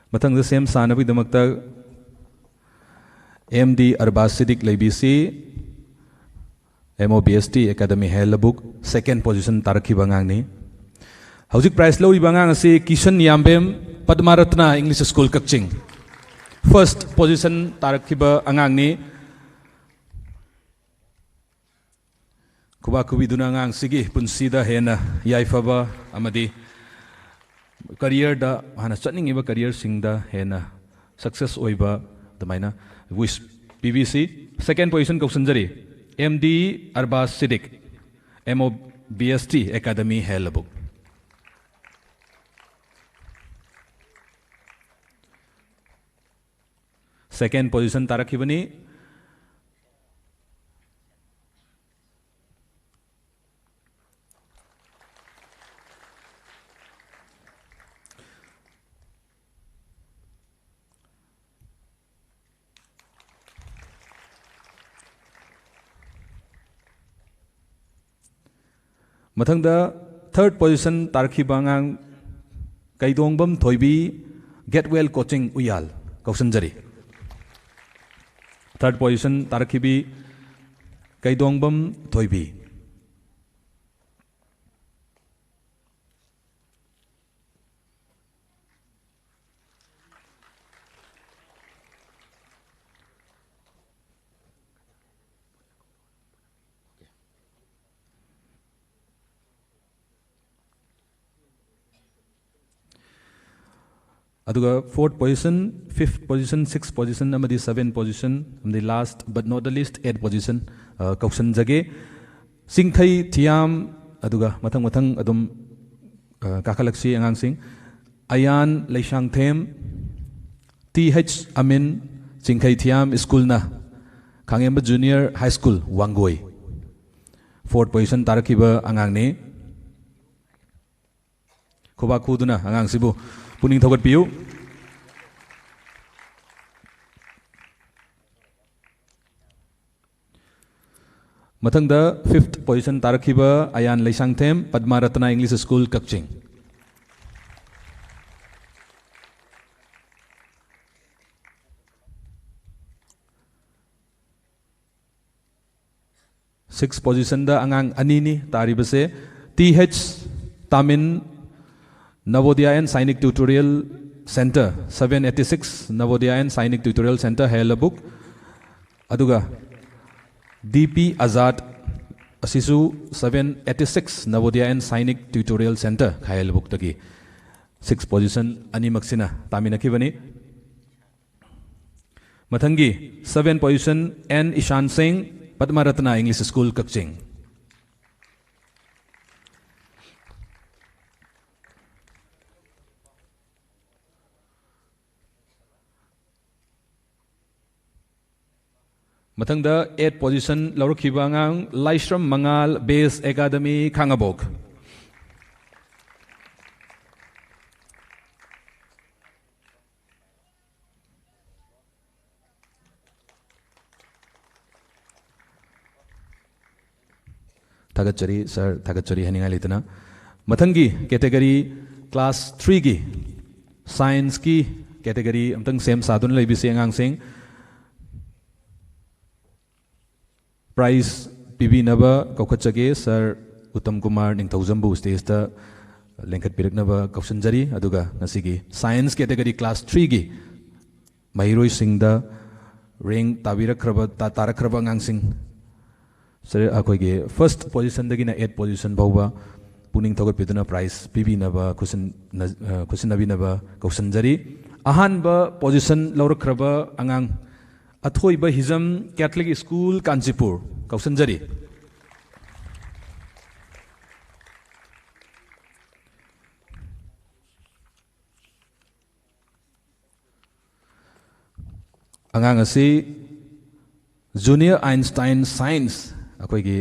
ꯃꯊꯪꯗ ꯁꯦꯝ ꯁꯥꯅꯕꯒꯤꯗꯃꯛꯇ M D Arbaz Siddique ꯂꯩꯕꯤꯁꯤ꯫ M O B S T Academy ꯍꯦꯂꯕꯨꯛ second position ꯇꯥꯔꯛꯈꯤꯕ ꯑꯉꯥꯡꯅꯤ꯫ ꯍꯧꯖꯤꯛ prize ꯂꯧꯔꯤꯕ ꯑꯉꯥꯡ ꯑꯁꯤ ꯀꯤꯁꯟ ꯌꯥꯝꯕꯦꯝ, ꯄꯗꯃꯥꯔꯠꯇꯅ English School ꯀꯛꯆꯤꯡ꯫ First position ꯇꯥꯔꯛꯈꯤꯕ ꯑꯉꯥꯡꯅꯤ꯫ ꯈꯨꯕꯥꯛ ꯈꯨꯕꯤꯗꯨꯅ ꯑꯉꯥꯡꯁꯤꯒꯤ ꯄꯨꯟꯁꯤꯗ ꯍꯦꯟꯅ ꯌꯥꯏꯐꯕ ꯑꯃꯗꯤ ꯀꯔꯤꯌꯔꯗ, ꯃꯥꯅ ꯆꯠꯅꯤꯡꯉꯤꯕ ꯀꯔꯤꯌꯔꯁꯤꯡꯗ ꯍꯦꯟꯅ ꯁꯛꯁꯦꯁ ꯑꯣꯏꯕ ꯑꯗꯨꯃꯥꯏꯅ ꯋꯤꯁ ꯄꯤꯕꯤꯁꯤ꯫ ꯁꯦꯀꯦꯟ ꯄꯣꯖꯤꯁꯟ ꯀꯧꯁꯟꯖꯔꯤ, M D Arbaz Siddique, M O B S T academy ꯍꯦꯜ ꯂꯕꯨꯛ꯫ ꯁꯦꯀꯦꯟ ꯄꯣꯖꯤꯁꯟ ꯇꯥꯔꯛꯈꯤꯕꯅꯤ꯫ ꯃꯊꯪꯗ ꯊꯔꯠ ꯄꯣꯖꯤꯁꯟ ꯇꯥꯔꯛꯈꯤꯕ ꯑꯉꯥꯡ ꯀꯩꯗꯣꯡꯕꯝ ꯊꯣꯏꯕꯤ, ꯒꯦꯠꯋꯦꯜ ꯀꯣꯆꯤꯡ ꯎꯌꯥꯜ, ꯀꯧꯁꯟꯖꯔꯤ꯫ ꯊꯔꯠ ꯄꯣꯖꯤꯁꯟ ꯇꯥꯔꯛꯈꯤꯕꯤ ꯀꯩꯗꯣꯡꯕꯝ ꯊꯣꯏꯕꯤ꯫ ꯑꯗꯨꯒ fourth position, fifth position, sixth position ꯑꯃꯗꯤ ꯁꯚꯦꯟ ꯄꯣꯖꯤꯁꯟ ꯑꯃꯗꯤ last but not the least eight position, ꯑ, ꯀꯧꯁꯟꯖꯒꯦ꯫ ꯆꯤꯡꯈꯩ ꯊꯤꯌꯥꯝ, ꯑꯗꯨꯒ ꯃꯊꯪ ꯃꯊꯪ ꯑꯗꯨꯝ, ꯑ, ꯀꯥꯈꯠꯂꯛꯁꯤ ꯑꯉꯥꯡꯁꯤꯡ꯫ ꯑꯌꯥꯟ ꯂꯩꯁꯥꯡꯊꯦꯝ, ꯇꯤ ꯍꯩꯆ ꯑꯃꯤꯟ, ꯆꯤꯡꯈꯩ ꯊꯤꯌꯥꯝ ꯁ꯭ꯀꯨꯜꯅ ꯈꯥꯉꯦꯝꯕ junior high school Wanggoi. Fourth position ꯇꯥꯔꯛꯈꯤꯕ ꯑꯉꯥꯡꯅꯤ꯫ ꯈꯨꯕꯥꯛ ꯈꯨꯗꯨꯅ ꯑꯉꯥꯡꯁꯤꯕꯨ ꯄꯨꯛꯅꯤꯡ ꯊꯧꯒꯠꯄꯤꯌꯨ꯫ ꯃꯊꯪꯗ ꯐꯤꯐꯠ ꯄꯣꯖꯤꯁꯟ ꯇꯥꯔꯛꯈꯤꯕ Ayan Leishangthem, Padma Ratna English school, Kakching. Six ꯄꯣꯖꯤꯁꯟꯗ ꯑꯉꯥꯡ ꯑꯅꯤꯅꯤ ꯇꯥꯔꯤꯕꯁꯦ, T Heicha Tamin, Navodaya and Sainik Tutorial Center, seven eighty six Navodaya and Sainik Tutorial Center, ꯍꯦꯜ ꯂꯕꯨꯛ, ꯑꯗꯨꯒ ꯗꯤ ꯄꯤ ꯑꯖꯥꯗ, ꯑꯁꯤꯁꯨ seven eighty six Navodaya and Sainik Tutorial Center, ꯈꯥꯏꯂꯕꯨꯛꯇꯒꯤ six position ꯑꯅꯤꯃꯛꯁꯤꯅ ꯇꯥꯃꯤꯟꯅꯈꯤꯕꯅꯤ꯫ ꯃꯊꯪꯒꯤ seven position N Ishan Singh, Padma Ratna English School, ꯀꯛꯆꯤꯡ꯫ ꯃꯊꯪꯗ eight position ꯂꯧꯔꯛꯈꯤꯕ ꯑꯉꯥꯡ ꯂꯥꯏꯁ꯭ꯔꯝ ꯃꯉꯥꯜ, Base Academy, ꯈꯥꯉꯕꯣꯛ꯫ ꯊꯥꯒꯠꯆꯔꯤ ꯁꯥꯔ, ꯊꯥꯒꯠꯆꯔꯤ ꯍꯥꯏꯅꯤꯡꯉꯥꯏ ꯂꯩꯇꯅ꯫ ꯃꯊꯪꯒꯤ category, class threeꯒꯤ scienceꯀꯤ category ꯑꯝꯇꯪ ꯁꯦꯝ ꯁꯥꯗꯨꯅ ꯂꯩꯕꯤꯁꯤ ꯑꯉꯥꯡꯁꯤꯡ꯫ Prize ꯄꯤꯕꯤꯅꯕ ꯀꯧꯈꯠꯆꯒꯦ ꯁꯥꯔ ꯎꯠꯇꯝ ꯀꯨꯃꯥꯔ ꯅꯤꯡꯊꯧꯖꯝꯕꯨ stageꯇ ꯂꯦꯡꯈꯠꯄꯤꯔꯛꯅꯕ ꯀꯧꯁꯤꯟꯖꯔꯤ꯫ ꯑꯗꯨꯒ ꯉꯁꯤꯒꯤ science category class threeꯒꯤ ꯃꯍꯩꯔꯣꯏꯁꯤꯡꯗ rank ꯇꯥꯕꯤꯔꯛꯈ꯭ꯔꯕ, ꯇꯥ-, ꯇꯥꯔꯛꯈ꯭ꯔꯕ ꯑꯉꯥꯡꯁꯤꯡ, ꯁꯥꯔ, ꯑꯩꯈꯣꯏꯒꯤ first positionꯗꯒꯤꯅ eight position ꯐꯥꯎꯕ ꯄꯨꯛꯅꯤꯡ ꯊꯧꯒꯠꯄꯤꯗꯨꯅ prize ꯄꯤꯕꯤꯅꯕ ꯈꯨꯠꯁꯤꯟꯅ-, ꯑ, ꯈꯨꯠꯁꯤꯟꯅꯕꯤꯅꯕ ꯀꯧꯁꯤꯟꯖꯔꯤ꯫ ꯑꯍꯥꯟꯕ position ꯂꯧꯔꯛꯈ꯭ꯔꯕ ꯑꯉꯥꯡ ꯑꯊꯣꯏꯕ ꯍꯤꯖꯝ, Catholic School, ꯀꯥꯟꯆꯤꯄꯨꯔ, ꯀꯧꯁꯤꯟꯖꯔꯤ꯫ ꯑꯉꯥꯡ ꯑꯁꯤ Junior Einstein Science, ꯑꯩꯈꯣꯏꯒꯤ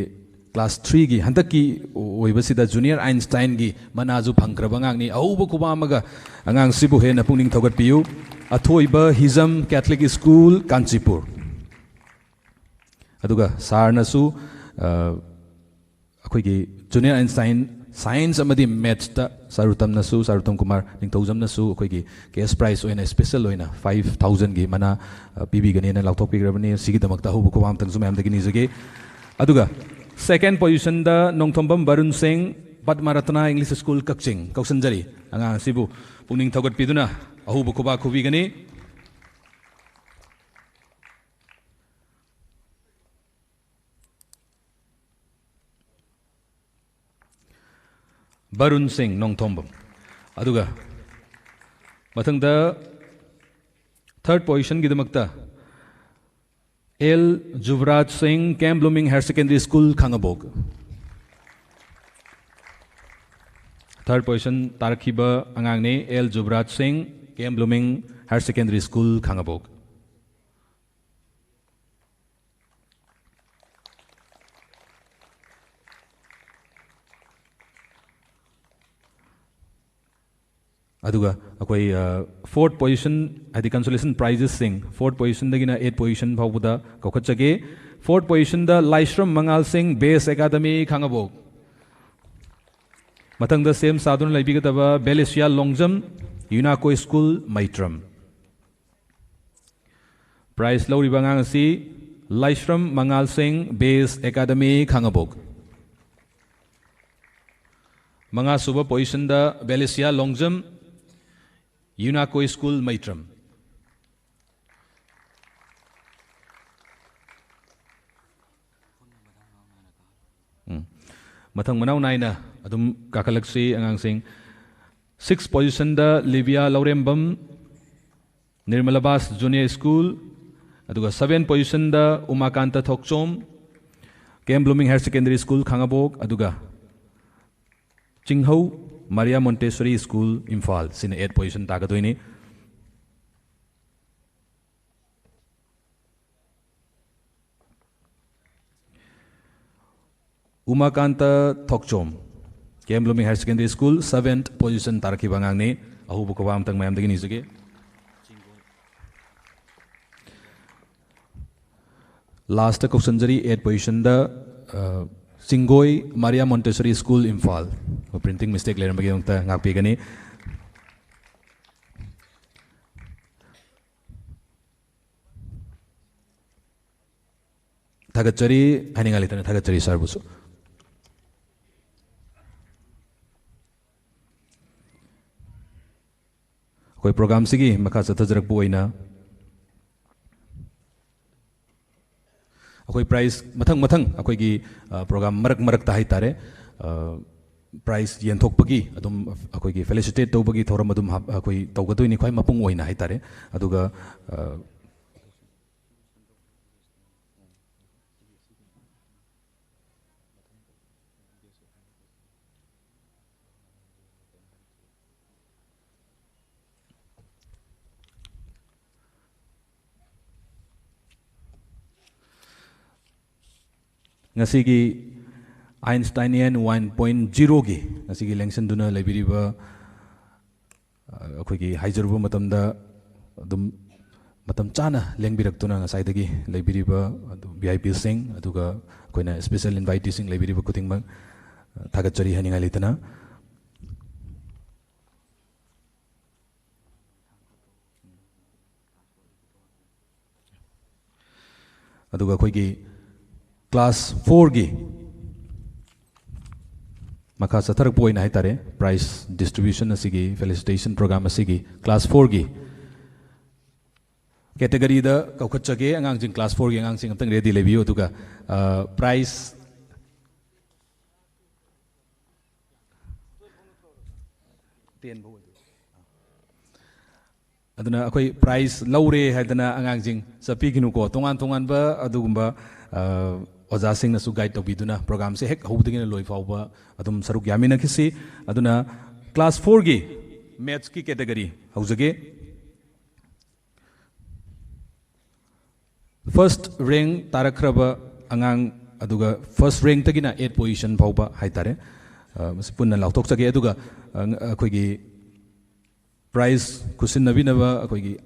class threeꯒꯤ ꯍꯟꯗꯛꯀꯤ ꯑꯣꯏꯕꯁꯤꯗ Junior Einsteinꯒꯤ ꯃꯅꯥꯁꯨ ꯐꯪꯈ꯭ꯔꯕ ꯑꯉꯥꯡꯅꯤ꯫ ꯑꯍꯧꯕ ꯈꯨꯕꯥꯛ ꯑꯃꯒ ꯑꯉꯥꯡꯁꯤꯕꯨ ꯍꯦꯟꯅ ꯄꯨꯛꯅꯤꯡ ꯊꯧꯒꯠꯄꯤꯌꯨ꯫ ꯑꯊꯣꯏꯕ ꯍꯤꯖꯝ, Catholic School, ꯀꯥꯟꯆꯤꯄꯨꯔ꯫ ꯑꯗꯨꯒ ꯁꯥꯔꯅꯁꯨ, ꯑ, ꯑꯩꯈꯣꯏꯒꯤ Junior Einstein Science ꯑꯃꯗꯤ Mathsꯇ ꯁꯥꯔ ꯎꯇꯝꯅꯁꯨ, ꯁꯥꯔ ꯎꯇꯝ ꯀꯨꯃꯥꯔ ꯅꯤꯡꯊꯧꯖꯝꯅꯁꯨ ꯑꯩꯈꯣꯏꯒꯤ cash prize ꯑꯣꯏꯅ special ꯑꯣꯏꯅ five thousandꯒꯤ ꯃꯅꯥ, ꯑ, ꯄꯤꯕꯤꯒꯅꯦꯅ ꯂꯥꯎꯊꯣꯛꯄꯤꯈ꯭ꯔꯕꯅꯤ꯫ ꯁꯤꯒꯤꯗꯃꯛꯇ ꯑꯍꯧꯕ ꯈꯨꯕꯥꯛ ꯑꯃꯇꯪꯁꯨ ꯃꯌꯥꯝꯗꯒꯤ ꯅꯤꯖꯒꯦ꯫ ꯑꯗꯨꯒ second positionꯗ ꯅꯣꯡꯊꯣꯝꯕꯝ ꯕꯔꯨꯟ ꯁꯤꯡ, Padma Ratna English School, Kakching, ꯀꯧꯁꯟꯖꯔꯤ꯫ ꯑꯉꯥꯡ ꯑꯁꯤꯕꯨ ꯄꯨꯛꯅꯤꯡ ꯊꯧꯒꯠꯄꯤꯗꯨꯅ ꯑꯍꯧꯕ ꯈꯨꯕꯥꯛ ꯈꯨꯕꯤꯒꯅꯤ꯫ ꯕꯔꯨꯟ ꯁꯤꯡ, ꯅꯣꯡꯊꯣꯝꯕꯝ꯫ ꯑꯗꯨꯒ ꯃꯊꯪꯗ ꯊꯥꯔꯠ ꯄꯣꯖꯤꯁꯟꯒꯤꯗꯃꯛꯇ ꯑꯦꯜ ꯖꯨꯕꯔꯥꯖ ꯁꯤꯡ, ꯀꯦꯝ ꯕ꯭ꯂꯨꯃꯤꯡ ꯍꯥꯌꯔ ꯁꯦꯀꯦꯟꯗꯔꯤ ꯁ꯭ꯀꯨꯜ, ꯈꯥꯉꯕꯣꯛ꯫ ꯊꯥꯔꯠ ꯄꯣꯖꯤꯁꯟ ꯇꯥꯔꯛꯈꯤꯕ ꯑꯉꯥꯡꯅꯤ ꯑꯦꯜ ꯖꯨꯕꯔꯥꯖ ꯁꯤꯡ, ꯀꯦꯝ blooming higher secondary school, Khangabok. ꯑꯗꯨꯒ ꯑꯩꯈꯣꯏ, ꯑ, ꯐꯣꯔꯠ ꯄꯣꯖꯤꯁꯟ, ꯍꯥꯏꯗꯤ ꯀꯟꯁꯣꯂꯦꯁꯟ ꯄ꯭ꯔꯥꯏꯖꯦꯁꯁꯤꯡ, ꯐꯣꯔꯠ ꯄꯣꯖꯤꯁꯟꯗꯒꯤꯅ ꯑꯩꯠ ꯄꯣꯖꯤꯁꯟ ꯐꯥꯎꯕꯗ ꯀꯧꯈꯠꯆꯒꯦ꯫ ꯐꯣꯔꯠ ꯄꯣꯖꯤꯁꯟꯗ ꯂꯥꯏꯁ꯭ꯔꯝ ꯃꯉꯥꯜ ꯁꯤꯡ, ꯕꯦꯁ ꯑꯦꯀꯥꯗꯃꯤ, ꯈꯥꯉꯕꯣꯛ꯫ ꯃꯊꯪꯗ ꯁꯦꯝ ꯁꯥꯗꯨꯅ ꯂꯩꯕꯤꯒꯗꯕ ꯕꯦꯂꯤꯁꯤꯌꯥ ꯂꯣꯡꯖꯝ, ꯌꯨꯅꯥꯀꯣ ꯁ꯭ꯀꯨꯜ, ꯃꯩꯇ꯭ꯔꯝ꯫ ꯄ꯭ꯔꯥꯏꯖ ꯂꯧꯔꯤꯕ ꯑꯉꯥꯡ ꯑꯁꯤ ꯂꯥꯏꯁ꯭ꯔꯝ ꯃꯉꯥꯜ ꯁꯤꯡ, ꯕꯦꯁ ꯑꯦꯀꯥꯗꯃꯤ, ꯈꯥꯉꯕꯣꯛ꯫ ꯃꯉꯥꯁꯨꯕ ꯄꯣꯖꯤꯁꯟꯗ ꯕꯦꯂꯤꯁꯤꯌꯥ ꯂꯣꯡꯖꯝ, ꯌꯨꯅꯥꯀꯣ ꯁ꯭ꯀꯨꯜ, ꯃꯩꯇ꯭ꯔꯝ꯫ ꯎꯝ꯫ ꯃꯊꯪ ꯃꯅꯥꯎ ꯅꯥꯏꯅ ꯑꯗꯨꯝ ꯀꯥꯈꯠꯂꯛꯁꯤ ꯑꯉꯥꯡꯁꯤꯡ꯫ ꯁꯤꯛꯁ ꯄꯣꯖꯤꯁꯟꯗ ꯂꯤꯕꯤꯌꯥ ꯂꯧꯔꯦꯝꯕꯝ, ꯅꯤꯔꯃꯂꯕꯥꯁ ꯖꯨꯅꯤꯌꯔ ꯁ꯭ꯀꯨꯜ, ꯑꯗꯨꯒ ꯁꯚꯦꯟ ꯄꯣꯖꯤꯁꯟꯗ Umakanta Thokchom, K M blooming higher secondary school, Khangabok, ꯑꯗꯨꯒ Chinghou Maria Montessori school, Imphal. ꯁꯤꯅ ꯑꯩꯠ ꯄꯣꯖꯤꯁꯟ ꯇꯥꯒꯗꯣꯏꯅꯤ꯫ Umakanta Thokchom, K M blooming higher secondary school, seventh position ꯇꯥꯔꯛꯈꯤꯕ ꯑꯉꯥꯡꯅꯤ꯫ ꯑꯍꯧꯕ ꯈꯨꯕꯥꯛ ꯑꯝꯇꯪ ꯃꯌꯥꯝꯗꯒꯤ ꯅꯤꯖꯒꯦ꯫ ꯂꯥꯁꯇ ꯀꯧꯁꯟꯖꯔꯤ, ꯑꯩꯠ ꯄꯣꯖꯤꯁꯟꯗ, ꯑ, Chingoi Maria Montessori school, Imphal. Printing mistake ꯂꯩꯔꯝꯕꯒꯤꯗꯃꯛꯇ ꯉꯥꯛꯄꯤꯒꯅꯤ꯫ ꯊꯥꯒꯠꯆꯔꯤ, ꯍꯥꯏꯅꯤꯡꯉꯥꯏ ꯂꯩꯇꯅ ꯊꯥꯒꯠꯆꯔꯤ ꯁꯥꯔꯕꯨꯁꯨ꯫ ꯑꯩꯈꯣꯏ ꯄ꯭ꯔꯣꯒ꯭ꯔꯥꯝꯁꯤꯒꯤ ꯃꯈꯥ ꯆꯠꯊꯖꯔꯛꯄ ꯑꯣꯏꯅ ꯑꯩꯈꯣꯏ ꯄ꯭ꯔꯥꯏꯖ ꯃꯊꯪ ꯃꯊꯪ ꯑꯩꯈꯣꯏꯒꯤ, ꯑ, ꯄ꯭ꯔꯣꯒ꯭ꯔꯥꯝ ꯃꯔꯛ ꯃꯔꯛꯇ ꯍꯥꯏꯇꯥꯔꯦ, ꯑ, ꯄ꯭ꯔꯥꯏꯖ ꯌꯦꯟꯊꯣꯛꯄꯒꯤ ꯑꯗꯨꯝ ꯑꯩꯈꯣꯏꯒꯤ ꯐꯦꯂꯤꯁꯤꯇꯦꯠ ꯇꯧꯕꯒꯤ ꯊꯧꯔꯝ ꯑꯗꯨꯝ ꯍꯥꯞ-, ꯑꯩꯈꯣꯏ ꯇꯧꯒꯗꯣꯏꯅꯤ, ꯈ꯭ꯋꯥꯏ ꯃꯄꯨꯡ ꯑꯣꯏꯅ ꯍꯥꯏꯇꯥꯔꯦ꯫ ꯑꯗꯨꯒ, ꯑ, ꯉꯁꯤꯒꯤ Einsteinian one point zero ꯒꯤ ꯉꯁꯤꯒꯤ ꯂꯦꯡꯁꯤꯟꯗꯨꯅ ꯂꯩꯕꯤꯔꯤꯕ, ꯑ, ꯑꯩꯈꯣꯏꯒꯤ ꯍꯥꯏꯖꯔꯨꯕ ꯃꯇꯝꯗ ꯑꯗꯨꯝ ꯃꯇꯝ ꯆꯥꯅ ꯂꯦꯡꯕꯤꯔꯛꯇꯨꯅ ꯉꯁꯥꯏꯗꯒꯤ ꯂꯩꯕꯤꯔꯤꯕ ꯑꯗꯨ V I P ꯁꯤꯡ, ꯑꯗꯨꯒ ꯑꯩꯈꯣꯏꯅ special invitee ꯁꯤꯡ ꯂꯩꯕꯤꯔꯤꯕ ꯈꯨꯗꯤꯡꯃꯛ, ꯑ, ꯊꯥꯒꯠꯆꯔꯤ ꯍꯥꯏꯅꯤꯡꯉꯥꯏ ꯂꯩꯇꯅ꯫ ꯑꯗꯨꯒ ꯑꯩꯈꯣꯏꯒꯤ class four ꯒꯤ ꯃꯈꯥ ꯆꯠꯊꯔꯛꯄ ꯑꯣꯏꯅ ꯍꯥꯏꯇꯥꯔꯦ, prize distribution ꯑꯁꯤꯒꯤ, felicitation program ꯑꯁꯤꯒꯤ class four ꯒꯤ category ꯗ ꯀꯧꯈꯠꯆꯒꯦ꯫ ꯑꯉꯥꯡꯁꯤꯡ, class four ꯒꯤ ꯑꯉꯥꯡꯁꯤꯡ ꯑꯝꯇꯪ ready ꯂꯩꯕꯤꯌꯨ꯫ ꯑꯗꯨꯒ, ꯑ, prize ꯑꯗꯨꯅ ꯑꯩꯈꯣꯏ prize ꯂꯧꯔꯦ ꯍꯥꯏꯗꯅ ꯑꯉꯥꯡꯁꯤꯡ ꯆꯠꯄꯤꯈꯤꯅꯨꯀꯣ꯫ ꯇꯣꯉꯥꯟ ꯇꯣꯉꯥꯟꯕ ꯑꯗꯨꯒꯨꯝꯕ, ꯑ, ꯑꯣꯖꯥꯁꯤꯡꯅꯁꯨ guide ꯇꯧꯕꯤꯗꯨꯅ program ꯁꯦ ꯍꯦꯛ ꯍꯧꯕꯗꯒꯤꯅ ꯂꯣꯏ ꯐꯥꯎꯕ ꯑꯗꯨꯝ ꯁꯔꯨꯛ ꯌꯥꯃꯤꯟꯅꯈꯤꯁꯤ꯫ ꯑꯗꯨꯅ class four ꯒꯤ maths ꯀꯤ category ꯍꯧꯖꯒꯦ꯫ First rank ꯇꯥꯔꯛꯈ꯭ꯔꯕ ꯑꯉꯥꯡ, ꯑꯗꯨꯒ first rank ꯇꯒꯤꯅ eight position ꯐꯥꯎꯕ ꯍꯥꯏꯇꯥꯔꯦ, ꯑ, ꯃꯁꯤ ꯄꯨꯟꯅ ꯂꯥꯎꯊꯣꯛꯆꯒꯦ꯫ ꯑꯗꯨꯒ, ꯑ, ꯑꯩꯈꯣꯏꯒꯤ prize ꯈꯨꯠꯁꯤꯟꯅꯕꯤꯅꯕ ꯑꯩꯈꯣꯏꯒꯤ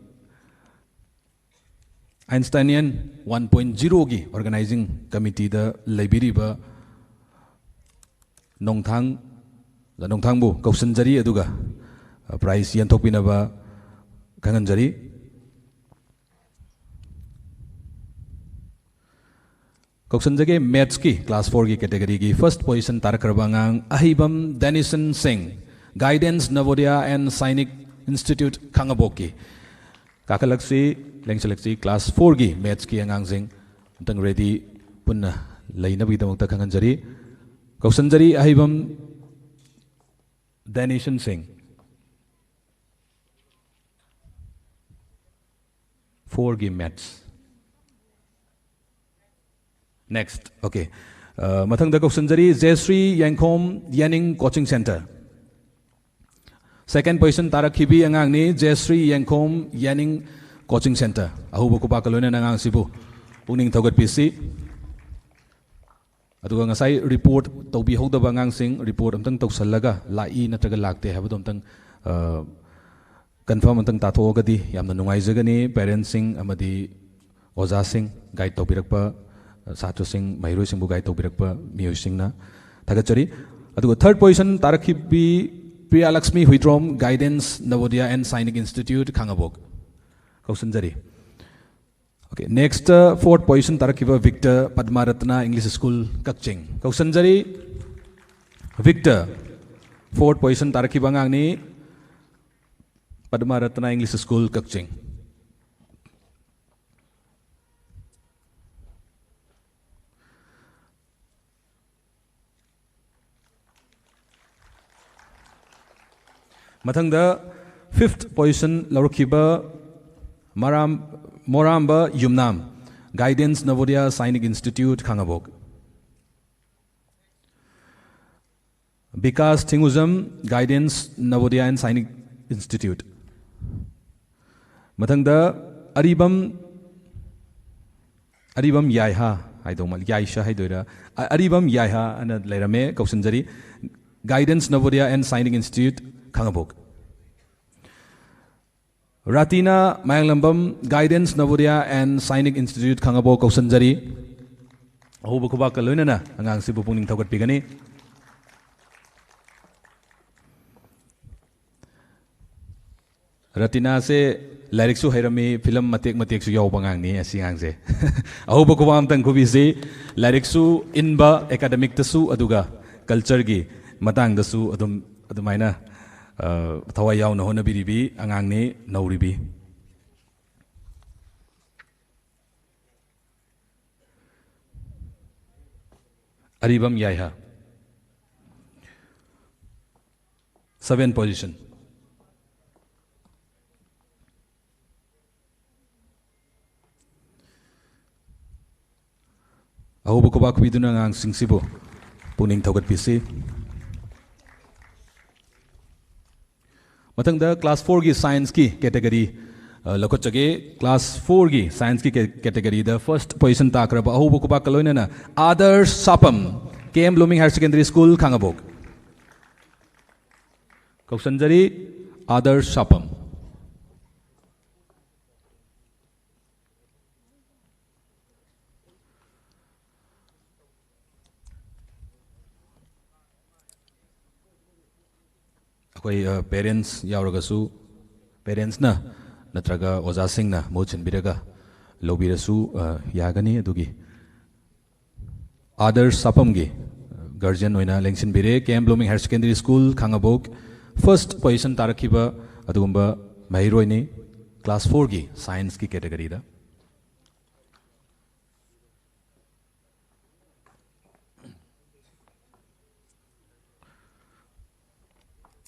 Einsteinian one point zero ꯒꯤ organizing committee ꯗ ꯂꯩꯕꯤꯔꯤꯕ ꯅꯣꯡꯊꯥꯡ, ꯅꯣꯡꯊꯥꯡꯕꯨ ꯀꯧꯁꯤꯟꯖꯔꯤ, ꯑꯗꯨꯒ prize ꯌꯦꯟꯊꯣꯛꯄꯤꯅꯕ ꯈꯪꯍꯟꯖꯔꯤ꯫ ꯀꯧꯁꯟꯖꯒꯦ, maths ꯀꯤ class four ꯒꯤ category ꯒꯤ first position ꯇꯥꯔꯛꯈ꯭ꯔꯕ ꯑꯉꯥꯡ ꯑꯍꯩꯕꯝ ꯗꯦꯅꯤꯁꯟ ꯁꯤꯡ, Guidance Navodaya and Sainik Institute ꯈꯥꯉꯕꯣꯛꯀꯤ꯫ ꯀꯥꯈꯠꯂꯛꯁꯤ, ꯂꯦꯡꯁꯤꯜꯂꯛꯁꯤ, class four ꯒꯤ maths ꯀꯤ ꯑꯉꯥꯡꯁꯤꯡ ꯑꯝꯇꯪ ready ꯄꯨꯟꯅ ꯂꯩꯅꯕꯒꯤꯗꯃꯛꯇ ꯈꯪꯍꯟꯖꯔꯤ꯫ ꯀꯧꯁꯟꯖꯔꯤ ꯑꯍꯩꯕꯝ ꯗꯦꯅꯤꯁꯟ ꯁꯤꯡ꯫ ꯐꯣꯔꯒꯤ ꯃꯦꯠꯁ꯫ ꯅꯦꯛꯁ꯫ ꯑꯣꯀꯦ꯫ ꯃꯊꯪꯗ ꯀꯧꯁꯟꯖꯔꯤ ꯖꯦꯁ꯭ꯔꯤ ꯌꯦꯡꯈꯣꯝ, ꯌꯦꯅꯤꯡ ꯀꯣꯆꯤꯡ ꯁꯦꯟꯇꯔ꯫ ꯁꯦꯀꯦꯟ ꯄꯣꯖꯤꯁꯟ ꯇꯥꯔꯛꯈꯤꯕꯤ ꯑꯉꯥꯡꯅꯤ ꯖꯦꯁ꯭ꯔꯤ ꯌꯦꯡꯈꯣꯝ, ꯌꯦꯅꯤꯡ ꯀꯣꯆꯤꯡ ꯁꯦꯟꯇꯔ꯫ ꯑꯍꯧꯕ ꯈꯨꯕꯥꯛꯀ ꯂꯣꯏꯅꯅ ꯑꯉꯥꯡꯁꯤꯕꯨ ꯄꯨꯛꯅꯤꯡ ꯊꯧꯒꯠꯄꯤꯁꯤ꯫ ꯑꯗꯨꯒ ꯉꯁꯥꯏ ꯔꯤꯄꯣꯔꯠ ꯇꯧꯕꯤꯍꯧꯗꯕ ꯑꯉꯥꯡꯁꯤꯡ ꯔꯤꯄꯣꯔꯠ ꯑꯝꯇꯪ ꯇꯧꯁꯜꯂꯒ ꯂꯥꯛꯏ ꯅꯠꯇ꯭ꯔꯒ ꯂꯥꯛꯇꯦ ꯍꯥꯏꯕꯗꯣ ꯑꯝꯇꯪ, ꯑ, ꯀꯟꯐꯥꯔꯝ ꯑꯝꯇꯪ ꯇꯥꯊꯣꯛꯑꯒꯗꯤ ꯌꯥꯝꯅ ꯅꯨꯡꯉꯥꯏꯖꯒꯅꯤ꯫ ꯄꯦꯔꯦꯟꯁꯁꯤꯡ ꯑꯃꯗꯤ ꯑꯣꯖꯥꯁꯤꯡ, ꯒꯥꯏꯗ ꯇꯧꯕꯤꯔꯛꯄ, ꯑ, ꯁꯥꯇ꯭ꯔꯁꯤꯡ, ꯃꯍꯩꯔꯣꯏꯁꯤꯡꯕꯨ ꯒꯥꯏꯗ ꯇꯧꯕꯤꯔꯛꯄ ꯃꯤꯑꯣꯏꯁꯤꯡꯅ ꯊꯥꯒꯠꯆꯔꯤ꯫ ꯑꯗꯨꯒ ꯊꯥꯔꯠ ꯄꯣꯖꯤꯁꯟ ꯇꯥꯔꯛꯈꯤꯕꯤ Priyalakshmi Huidrom, guidance Navodaya and Sainik institute, Khangabok. ꯀꯧꯁꯟꯖꯔꯤ꯫ ꯑꯣꯀꯦ, ꯅꯦꯛꯁꯇ ꯐꯣꯔꯠ ꯄꯣꯖꯤꯁꯟ ꯇꯥꯔꯛꯈꯤꯕ Victor, Padmaratna English school, Kakching. ꯀꯧꯁꯟꯖꯔꯤ ꯚꯤꯛꯇꯔ, ꯐꯣꯔꯠ ꯄꯣꯖꯤꯁꯟ ꯇꯥꯔꯛꯈꯤꯕ ꯑꯉꯥꯡꯅꯤ, ꯄꯗꯃꯥꯔꯠꯇꯅ ꯏꯪꯂꯤꯁ ꯁ꯭ꯀꯨꯜ, ꯀꯛꯆꯤꯡ꯫ ꯃꯊꯪꯗ ꯐꯤꯐꯠ ꯄꯣꯖꯤꯁꯟ ꯂꯧꯔꯛꯈꯤꯕ ꯃꯔꯥꯝ-, Moramba Yumnam, guidance Navodaya Sainik institute, Khangabok. Bikash Thingujam, guidance Navodaya and Sainik institute. ꯃꯊꯪꯗ ꯑꯔꯤꯕꯝ, ꯑꯔꯤꯕꯝ ꯌꯥꯏꯍꯥ ꯍꯥꯏꯗꯧ ꯃꯥꯜꯂꯤ, ꯌꯥꯏꯁꯥ ꯍꯥꯏꯗꯣꯏꯔꯥ? ꯑ-, ꯑꯔꯤꯕꯝ ꯌꯥꯏꯍꯥ ꯑꯅ ꯂꯩꯔꯝꯃꯦ, ꯀꯧꯁꯟꯖꯔꯤ꯫ Guidance Navodaya and Sainik institute, Khangabok. Ratina Mayanglambam, guidance Navodaya and Sainik institute, Khangabok, ꯀꯧꯁꯟꯖꯔꯤ꯫ ꯑꯍꯧꯕ ꯈꯨꯕꯥꯛꯀ ꯂꯣꯏꯅꯅ ꯑꯉꯥꯡꯁꯤꯕꯨ ꯄꯨꯛꯅꯤꯡ ꯊꯧꯒꯠꯄꯤꯒꯅꯤ꯫ ꯔꯇꯤꯅꯥꯁꯦ ꯂꯥꯏꯔꯤꯛꯁꯨ ꯍꯩꯔꯝꯃꯤ, ꯐꯤꯂꯝ ꯃꯇꯦꯛ ꯃꯇꯦꯛꯁꯨ ꯌꯥꯎꯕ ꯑꯉꯥꯡꯅꯤ ꯑꯁꯤ ꯑꯉꯥꯡꯁꯦ꯫ ꯑꯍꯧꯕ ꯈꯨꯕꯥꯛ ꯑꯝꯇꯪ ꯈꯨꯕꯤꯁꯤ꯫ ꯂꯥꯏꯔꯤꯛꯁꯨ ꯏꯟꯕ, ꯑꯦꯀꯥꯗꯃꯤꯛꯇꯁꯨ, ꯑꯗꯨꯒ ꯀꯜꯆꯔꯒꯤ ꯃꯇꯥꯡꯗꯁꯨ ꯑꯗꯨꯝ ꯑꯗꯨꯃꯥꯏꯅ, ꯑ, ꯊꯋꯥꯏ ꯌꯥꯎꯅ ꯍꯣꯠꯅꯕꯤꯔꯤꯕꯤ ꯑꯉꯥꯡꯅꯤ, ꯅꯧꯔꯤꯕꯤ꯫ ꯑꯔꯤꯕꯝ ꯌꯥꯏꯍꯥ꯫ Seven position. ꯑꯍꯧꯕ ꯈꯨꯕꯥꯛ ꯈꯨꯕꯤꯗꯨꯅ ꯑꯉꯥꯡꯁꯤꯡꯁꯤꯕꯨ ꯄꯨꯛꯅꯤꯡ ꯊꯧꯒꯠꯄꯤꯁꯤ꯫ ꯃꯊꯪꯗ class fourꯒꯤ scienceꯀꯤ category, ꯑ, ꯂꯧꯈꯠꯆꯒꯦ꯫ Class fourꯒꯤ scienceꯀꯤ ca-, categoryꯗ first position ꯇꯥꯈ꯭ꯔꯕ ꯑꯍꯧꯕ ꯈꯨꯕꯥꯛꯀ ꯂꯣꯏꯅꯅ Adarsh ꯁꯥꯄꯝ, K M Blooming Higher Secondary School, Khangabok. ꯀꯧꯁꯟꯖꯔꯤ, Adarsh ꯁꯥꯄꯝ꯫ ꯑꯩꯈꯣꯏ, ꯑ, parents ꯌꯥꯎꯔꯒꯁꯨ, parentsꯅ ꯅꯠꯇ꯭ꯔꯒ ꯑꯣꯖꯥꯁꯤꯡꯅ ꯃꯍꯨꯠ ꯁꯤꯟꯕꯤꯔꯒ ꯂꯧꯕꯤꯔꯁꯨ, ꯑ, ꯌꯥꯒꯅꯤ꯫ ꯑꯗꯨꯒꯤ ꯑꯥꯗꯔꯁ ꯁꯥꯄꯝꯒꯤ guardian ꯑꯣꯏꯅ ꯂꯦꯡꯁꯤꯟꯕꯤꯔꯦ꯫ K M Blooming Higher Secondary School, ꯈꯥꯉꯕꯣꯛ, first position ꯇꯥꯔꯛꯈꯤꯕ ꯑꯗꯨꯒꯨꯝꯕ ꯃꯍꯩꯔꯣꯏꯅꯤ, class fourꯒꯤ scienceꯀꯤ categoryꯗ꯫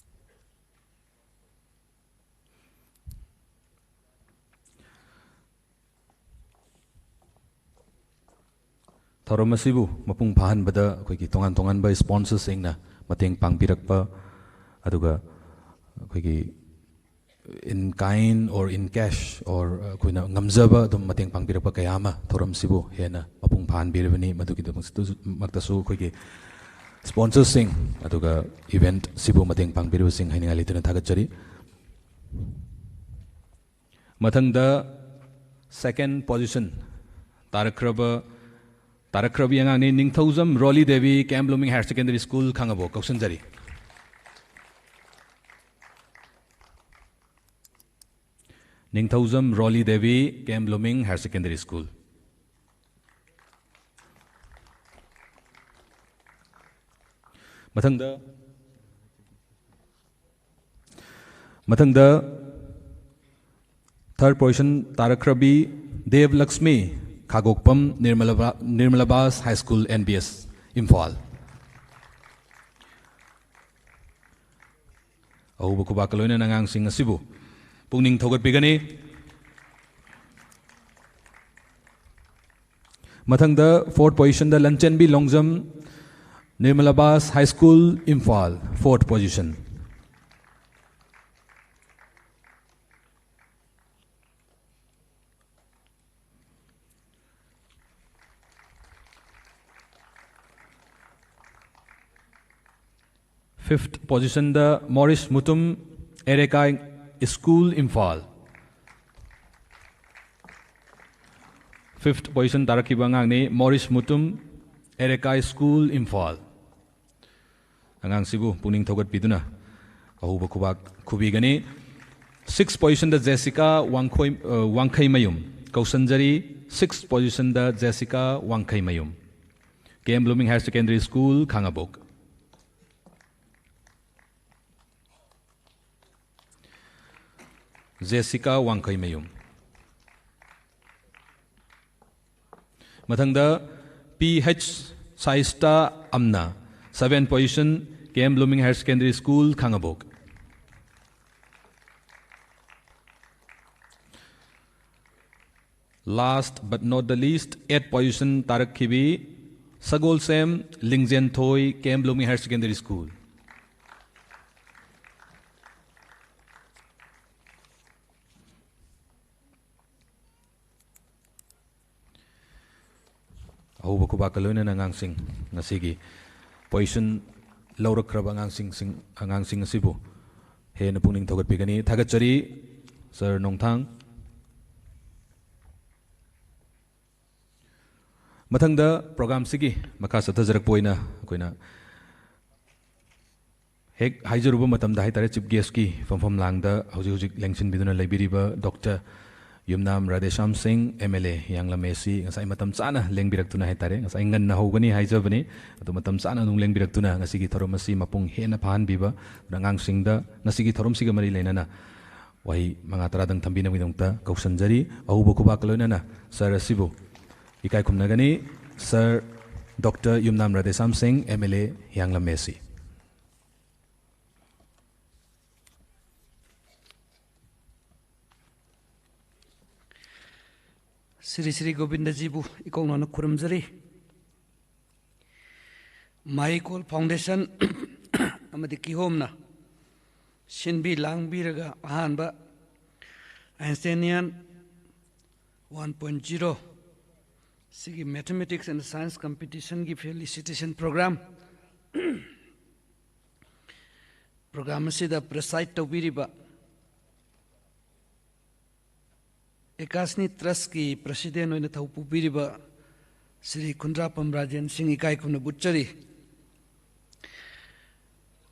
ꯊꯧꯔꯝ ꯑꯁꯤꯕꯨ ꯃꯄꯨꯡ ꯐꯥꯍꯟꯕꯗ ꯑꯩꯈꯣꯏꯒꯤ ꯇꯣꯉꯥꯟ ꯇꯣꯉꯥꯟꯕ sponsorsꯁꯤꯡꯅ ꯃꯇꯦꯡ ꯄꯥꯡꯕꯤꯔꯛꯄ, ꯑꯗꯨꯒ ꯑꯩꯈꯣꯏꯒꯤ in kind or in cash or ꯑꯩꯈꯣꯏꯅ ꯉꯝꯖꯕ ꯑꯗꯨꯝ ꯃꯇꯦꯡ ꯄꯥꯡꯕꯤꯔꯛꯄ ꯀꯌꯥ ꯑꯃ ꯊꯧꯔꯝꯁꯤꯕꯨ ꯍꯦꯟꯅ ꯃꯄꯨꯡ ꯐꯥꯍꯟꯕꯤꯔꯕꯅꯤ꯫ ꯃꯗꯨꯒꯤꯗꯃꯛꯇꯁꯨ ꯑꯩꯈꯣꯏꯒꯤ sponsorsꯁꯤꯡ ꯑꯗꯨꯒ eventꯁꯤꯕꯨ ꯃꯇꯦꯡ ꯄꯥꯡꯕꯤꯔꯤꯕꯁꯤꯡ ꯍꯥꯏꯅꯤꯡꯉꯥꯏ ꯂꯩꯇꯅ ꯊꯥꯒꯠꯆꯔꯤ꯫ ꯃꯊꯪꯗ second position ꯇꯥꯔꯛꯈ꯭ꯔꯕ, ꯇꯥꯔꯛꯈ꯭ꯔꯕꯤ ꯑꯉꯥꯡꯅꯤ, ꯅꯤꯡꯊꯧꯖꯝ ꯔꯣꯂꯤ Devi, K M Blooming Higher Secondary School, Khangabok, ꯀꯧꯁꯟꯖꯔꯤ꯫ ꯅꯤꯡꯊꯧꯖꯝ ꯔꯣꯂꯤ Devi, K M Blooming Higher Secondary School꯫ ꯃꯊꯪꯗ, ꯃꯊꯪꯗ third position ꯇꯥꯔꯛꯈ꯭ꯔꯕꯤ ꯗꯦꯕ Lakshmi, ꯈꯥꯒꯣꯛꯄꯝ, ꯅꯤꯔꯃꯂꯕꯥ-, ꯅꯤꯔꯃꯂꯕꯥꯁ High School, N B S, Imphal. ꯑꯍꯧꯕ ꯈꯨꯕꯥꯛꯀ ꯂꯣꯏꯅꯅ ꯑꯉꯥꯡꯁꯤꯡ ꯑꯁꯤꯕꯨ ꯄꯨꯛꯅꯤꯡ ꯊꯧꯒꯠꯄꯤꯒꯅꯤ꯫ ꯃꯊꯪꯗ fourth positionꯗ ꯂꯟꯆꯦꯟꯕꯤ Longjam, ꯅꯤꯔꯃꯂꯥꯕꯥꯁ High School, Imphal, fourth position꯫ Fifth positionꯗ ꯃꯣꯔꯤꯁ Mutum, ꯑꯦꯔꯦꯀꯥꯏ School, Imphal. Fifth position ꯇꯥꯔꯛꯈꯤꯕ ꯑꯉꯥꯡꯅꯤ ꯃꯣꯔꯤꯁ ꯃꯨꯇꯨꯝ, ꯑꯦꯔꯦꯀꯥꯏ School, ꯏꯝꯐꯥꯜ꯫ ꯑꯉꯥꯡꯁꯤꯕꯨ ꯄꯨꯛꯅꯤꯡ ꯊꯧꯒꯠꯄꯤꯗꯨꯅ ꯑꯍꯧꯕ ꯈꯨꯕꯥꯛ ꯈꯨꯕꯤꯒꯅꯤ꯫ Sixth positionꯗ ꯖꯦꯁꯤꯀꯥ ꯋꯥꯡꯈꯣꯏ-, ꯑ, ꯋꯥꯡꯈꯩꯃꯌꯨꯝ ꯀꯧꯁꯟꯖꯔꯤ꯫ Sixth positionꯗ Jessica Wangkheimayum, K M Blooming Higher Secondary School, Khangabok. Jessica Wangkheimayum. ꯃꯊꯪꯗ P H ꯁꯥꯏꯁꯇꯥ ꯑꯝꯅ, seventh position, K M Blooming Higher Secondary School, Khangabok. Last but not the least, eighth position ꯇꯥꯔꯛꯈꯤꯕꯤ Sagolsem ꯂꯤꯡꯖꯦꯟꯊꯣꯏ, K M Blooming Higher Secondary School꯫ ꯑꯍꯧꯕ ꯈꯨꯕꯥꯛꯀ ꯂꯣꯏꯅꯅ ꯑꯉꯥꯡꯁꯤꯡ, ꯉꯁꯤꯒꯤ position ꯂꯧꯔꯛꯈ꯭ꯔꯕ ꯑꯉꯥꯡꯁꯤꯡ, ꯑꯉꯥꯡꯁꯤꯡ ꯑꯁꯤꯕꯨ ꯍꯦꯟꯅ ꯄꯨꯛꯅꯤꯡ ꯊꯧꯒꯠꯄꯤꯒꯅꯤ꯫ ꯊꯥꯒꯠꯆꯔꯤ, Sir ꯅꯣꯡꯊꯥꯡ꯫ ꯃꯊꯪꯗ programꯁꯤꯒꯤ ꯃꯈꯥ ꯆꯠꯊꯖꯔꯛꯄ ꯑꯣꯏꯅ ꯑꯩꯈꯣꯏꯅ ꯍꯦꯛ ꯍꯥꯏꯖꯔꯨꯕ ꯃꯇꯝꯗ ꯍꯥꯏꯇꯥꯔꯦ, Chief Guestꯀꯤ ꯐꯝꯐꯝ ꯂꯥꯡꯗ ꯍꯧꯖꯤꯛ ꯍꯧꯖꯤꯛ ꯂꯦꯡꯁꯤꯟꯕꯤꯗꯨꯅ ꯂꯩꯕꯤꯔꯤꯕ Doctor ꯌꯨꯝꯅꯥꯝ ꯔꯥꯙꯦꯁ꯭ꯌꯥꯝ ꯁꯤꯡ, M L A, Hiyanglam A C, ꯉꯁꯥꯏ ꯃꯇꯝ ꯆꯥꯅ ꯂꯦꯡꯕꯤꯔꯛꯇꯨꯅ ꯍꯥꯏꯇꯥꯔꯦ, ꯉꯁꯥꯏ ꯉꯟꯅ ꯍꯧꯒꯅꯤ ꯍꯥꯏꯖꯕꯅꯤ, ꯑꯗꯨ ꯃꯇꯝ ꯆꯥꯅ ꯑꯗꯨꯝ ꯂꯦꯡꯕꯤꯔꯛꯇꯨꯅ ꯉꯁꯤꯒꯤ ꯊꯧꯔꯝ ꯑꯁꯤ ꯃꯄꯨꯡ ꯍꯦꯟꯅ ꯐꯥꯍꯟꯕꯤꯕ, ꯑꯗꯨꯅ ꯑꯉꯥꯡꯁꯤꯡꯗ ꯉꯁꯤꯒꯤ ꯊꯧꯔꯝꯁꯤꯒ ꯃꯔꯤ ꯂꯩꯅꯅ ꯋꯥꯍꯩ ꯃꯉꯥ ꯇꯔꯥꯗꯪ ꯊꯝꯕꯤꯅꯕꯒꯤꯗꯃꯛꯇ ꯀꯧꯁꯟꯖꯔꯤ꯫ ꯑꯍꯧꯕ ꯈꯨꯕꯥꯛꯀ ꯂꯣꯏꯅꯅ Sir ꯑꯁꯤꯕꯨ ꯏꯀꯥꯏ ꯈꯨꯝꯅꯒꯅꯤ꯫ Sir Doctor ꯌꯨꯝꯅꯥꯝ ꯔꯥꯙꯦꯁ꯭ꯌꯥꯝ ꯁꯤꯡ, M L A, Hiyanglam A C꯫ Shri Shri ꯒꯣꯕꯤꯟꯗꯖꯤꯕꯨ ꯏꯀꯧꯅꯅ ꯈꯨꯔꯨꯝꯖꯔꯤ꯫ ꯃꯍꯩꯀꯣꯜ ꯐꯥꯎꯟꯗꯦꯁꯟ ꯑꯃꯗꯤ ꯀꯤꯍꯣꯝꯅ ꯁꯤꯟꯕꯤ ꯂꯥꯡꯕꯤꯔꯒ ꯑꯍꯥꯟꯕ ꯑꯥꯏꯟꯁꯇꯥꯏꯅꯤꯌꯥꯟ ꯋꯥꯟ ꯄꯣꯏꯟ ꯖꯤꯔꯣ ꯁꯤꯒꯤ Mathematics and Science Competitionꯒꯤ felicitation program, program ꯑꯁꯤꯗ preside ꯇꯧꯕꯤꯔꯤꯕ ꯑꯦꯀꯥꯁꯅꯤ ꯇ꯭ꯔꯁꯀꯤ ꯄ꯭ꯔꯁꯤꯗꯦꯟ ꯑꯣꯏꯅ ꯊꯧ ꯄꯨꯕꯤꯔꯤꯕ ꯁ꯭ꯔꯤ ꯈꯨꯟꯗ꯭ꯔꯥꯄꯝ ꯔꯥꯖꯦꯟ ꯁꯤꯡ ꯏꯀꯥꯏ ꯈꯨꯝꯅꯕ ꯎꯠꯆꯔꯤ꯫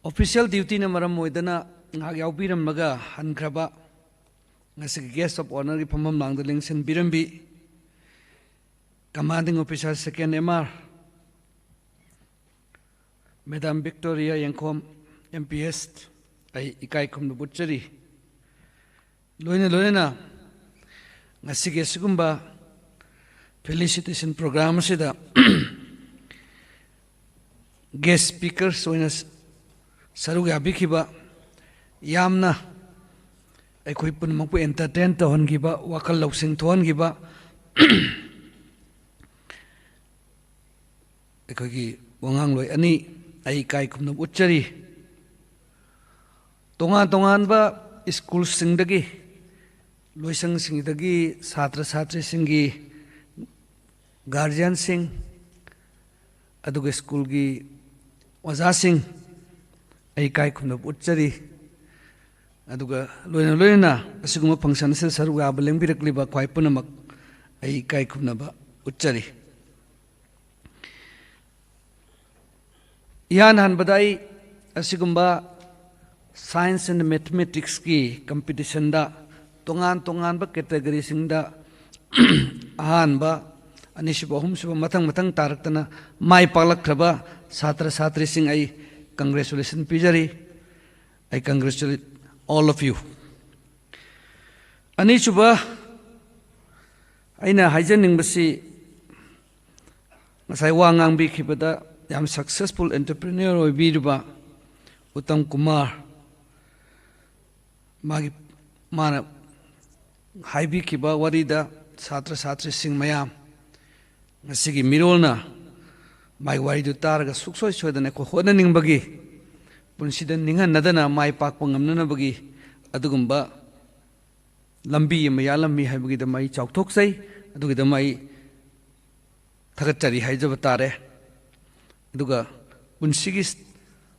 ꯑꯣꯐꯤꯁꯤꯌꯦꯜ ꯗ꯭ꯌꯨꯇꯤꯅ ꯃꯔꯝ ꯑꯣꯏꯗꯅ ꯉꯥꯏꯍꯥꯛ ꯌꯥꯎꯕꯤꯔꯝꯂꯒ ꯍꯟꯈ꯭ꯔꯕ ꯉꯁꯤꯒꯤ guest of honourꯒꯤ ꯐꯝꯐꯝ ꯂꯥꯡꯗ ꯂꯦꯡꯁꯤꯟꯕꯤꯔꯝꯕꯤ Commanding Officer Second M R Madam Victoria ꯌꯦꯡꯈꯣꯝ, M P S, ꯑꯩ ꯏꯀꯥꯏ ꯈꯨꯝꯅꯕ ꯎꯠꯆꯔꯤ꯫ ꯂꯣꯏꯅ ꯂꯣꯏꯅꯅ ꯉꯁꯤꯒꯤ ꯑꯁꯤꯒꯨꯝꯕ felicitation program ꯑꯁꯤꯗ guest speakers ꯑꯣꯏꯅ ꯁꯔꯨꯛ ꯌꯥꯕꯤꯈꯤꯕ, ꯌꯥꯝꯅ ꯑꯩꯈꯣꯏ ꯄꯨꯝꯅꯃꯛꯄꯨ entertain ꯇꯧꯍꯟꯈꯤꯕ, ꯋꯥꯈꯜ ꯂꯧꯁꯤꯡ ꯊꯣꯛꯍꯟꯈꯤꯕ ꯑꯩꯈꯣꯏꯒꯤ ꯋꯥꯉꯥꯡꯂꯣꯏ ꯑꯅꯤ ꯑꯩ ꯏꯀꯥꯏ ꯈꯨꯝꯅꯕ ꯎꯠꯆꯔꯤ꯫ ꯇꯣꯉꯥꯟ ꯇꯣꯉꯥꯟꯕ ꯁ꯭ꯀꯨꯜꯁꯤꯡꯗꯒꯤ, ꯂꯣꯏꯁꯪꯁꯤꯡꯗꯒꯤ ꯁꯥꯇ꯭ꯔ ꯁꯥꯇ꯭ꯔꯤꯁꯤꯡꯒꯤ ꯒꯥꯔꯖꯤꯌꯟꯁꯤꯡ, ꯑꯗꯨꯒ ꯁ꯭ꯀꯨꯜꯒꯤ ꯑꯣꯖꯥꯁꯤꯡ ꯑꯩ ꯏꯀꯥꯏ ꯈꯨꯝꯅꯕ ꯎꯠꯆꯔꯤ꯫ ꯑꯗꯨꯒ ꯂꯣꯏꯅ ꯂꯣꯏꯅꯅ ꯑꯁꯤꯒꯨꯝꯕ function ꯑꯁꯤꯗ ꯁꯔꯨꯛ ꯌꯥꯕ ꯂꯦꯡꯕꯤꯔꯛꯂꯤꯕ ꯈ꯭ꯋꯥꯏ ꯄꯨꯝꯅꯃꯛ ꯑꯩ ꯏꯀꯥꯏ ꯈꯨꯝꯅꯕ ꯎꯠꯆꯔꯤ꯫ ꯏꯍꯥꯟ ꯍꯥꯟꯕꯗ ꯑꯩ ꯑꯁꯤꯒꯨꯝꯕ Science and Mathematicsꯀꯤ competitionꯗ ꯇꯣꯉꯥꯟ ꯇꯣꯉꯥꯟꯕ categoryꯁꯤꯡꯗ ꯑꯍꯥꯟꯕ, ꯑꯅꯤꯁꯨꯕ, ꯑꯍꯨꯝꯁꯨꯕ, ꯃꯊꯪ ꯃꯊꯪ ꯇꯥꯔꯛꯇꯅ ꯃꯥꯏ ꯄꯥꯛꯂꯛꯈ꯭ꯔꯕ ꯁꯥꯇ꯭ꯔ ꯁꯥꯇ꯭ꯔꯤꯁꯤꯡ ꯑꯩ congratulation ꯄꯤꯖꯔꯤ꯫ I congratulate all of you. ꯑꯅꯤꯁꯨꯕ ꯑꯩꯅ ꯍꯥꯏꯖꯅꯤꯡꯕꯁꯤ, ꯉꯁꯥꯏ ꯋꯥ ꯉꯥꯡꯕꯤꯈꯤꯕꯗ ꯌꯥꯝ successful entrepreneur ꯑꯣꯏꯕꯤꯔꯤꯕ ꯎꯠꯇꯝ ꯀꯨꯃꯥꯔ, ꯃꯥꯒꯤ, ꯃꯥꯅ ꯍꯥꯏꯕꯤꯈꯤꯕ ꯋꯥꯔꯤꯗ ꯁꯥꯇ꯭ꯔ ꯁꯥꯇ꯭ꯔꯤꯁꯤꯡ ꯃꯌꯥꯝ, ꯉꯁꯤꯒꯤ ꯃꯤꯔꯣꯜꯅ ꯃꯥꯏ ꯋꯥꯔꯤꯗꯨ ꯇꯥꯔꯒ ꯁꯨꯡꯁꯣꯏ ꯁꯣꯏꯗꯅ ꯑꯩꯈꯣꯏ ꯍꯣꯠꯅꯅꯤꯡꯕꯒꯤ, ꯄꯨꯟꯁꯤꯗ ꯅꯤꯡꯍꯟꯅꯗꯅ ꯃꯥꯏ ꯄꯥꯛꯄ ꯉꯝꯅꯅꯕꯒꯤ ꯑꯗꯨꯒꯨꯝꯕ ꯂꯝꯕꯤ ꯑꯃ ꯌꯥꯜꯂꯝꯃꯤ ꯍꯥꯏꯕꯒꯤꯗꯃꯛ ꯑꯩ ꯆꯥꯎꯊꯣꯛꯆꯩ꯫ ꯑꯗꯨꯒꯤꯗꯃꯛ ꯑꯩ ꯊꯥꯒꯠꯆꯔꯤ ꯍꯥꯏꯖꯕ ꯇꯥꯔꯦ꯫ ꯑꯗꯨꯒ ꯄꯨꯟꯁꯤꯒꯤ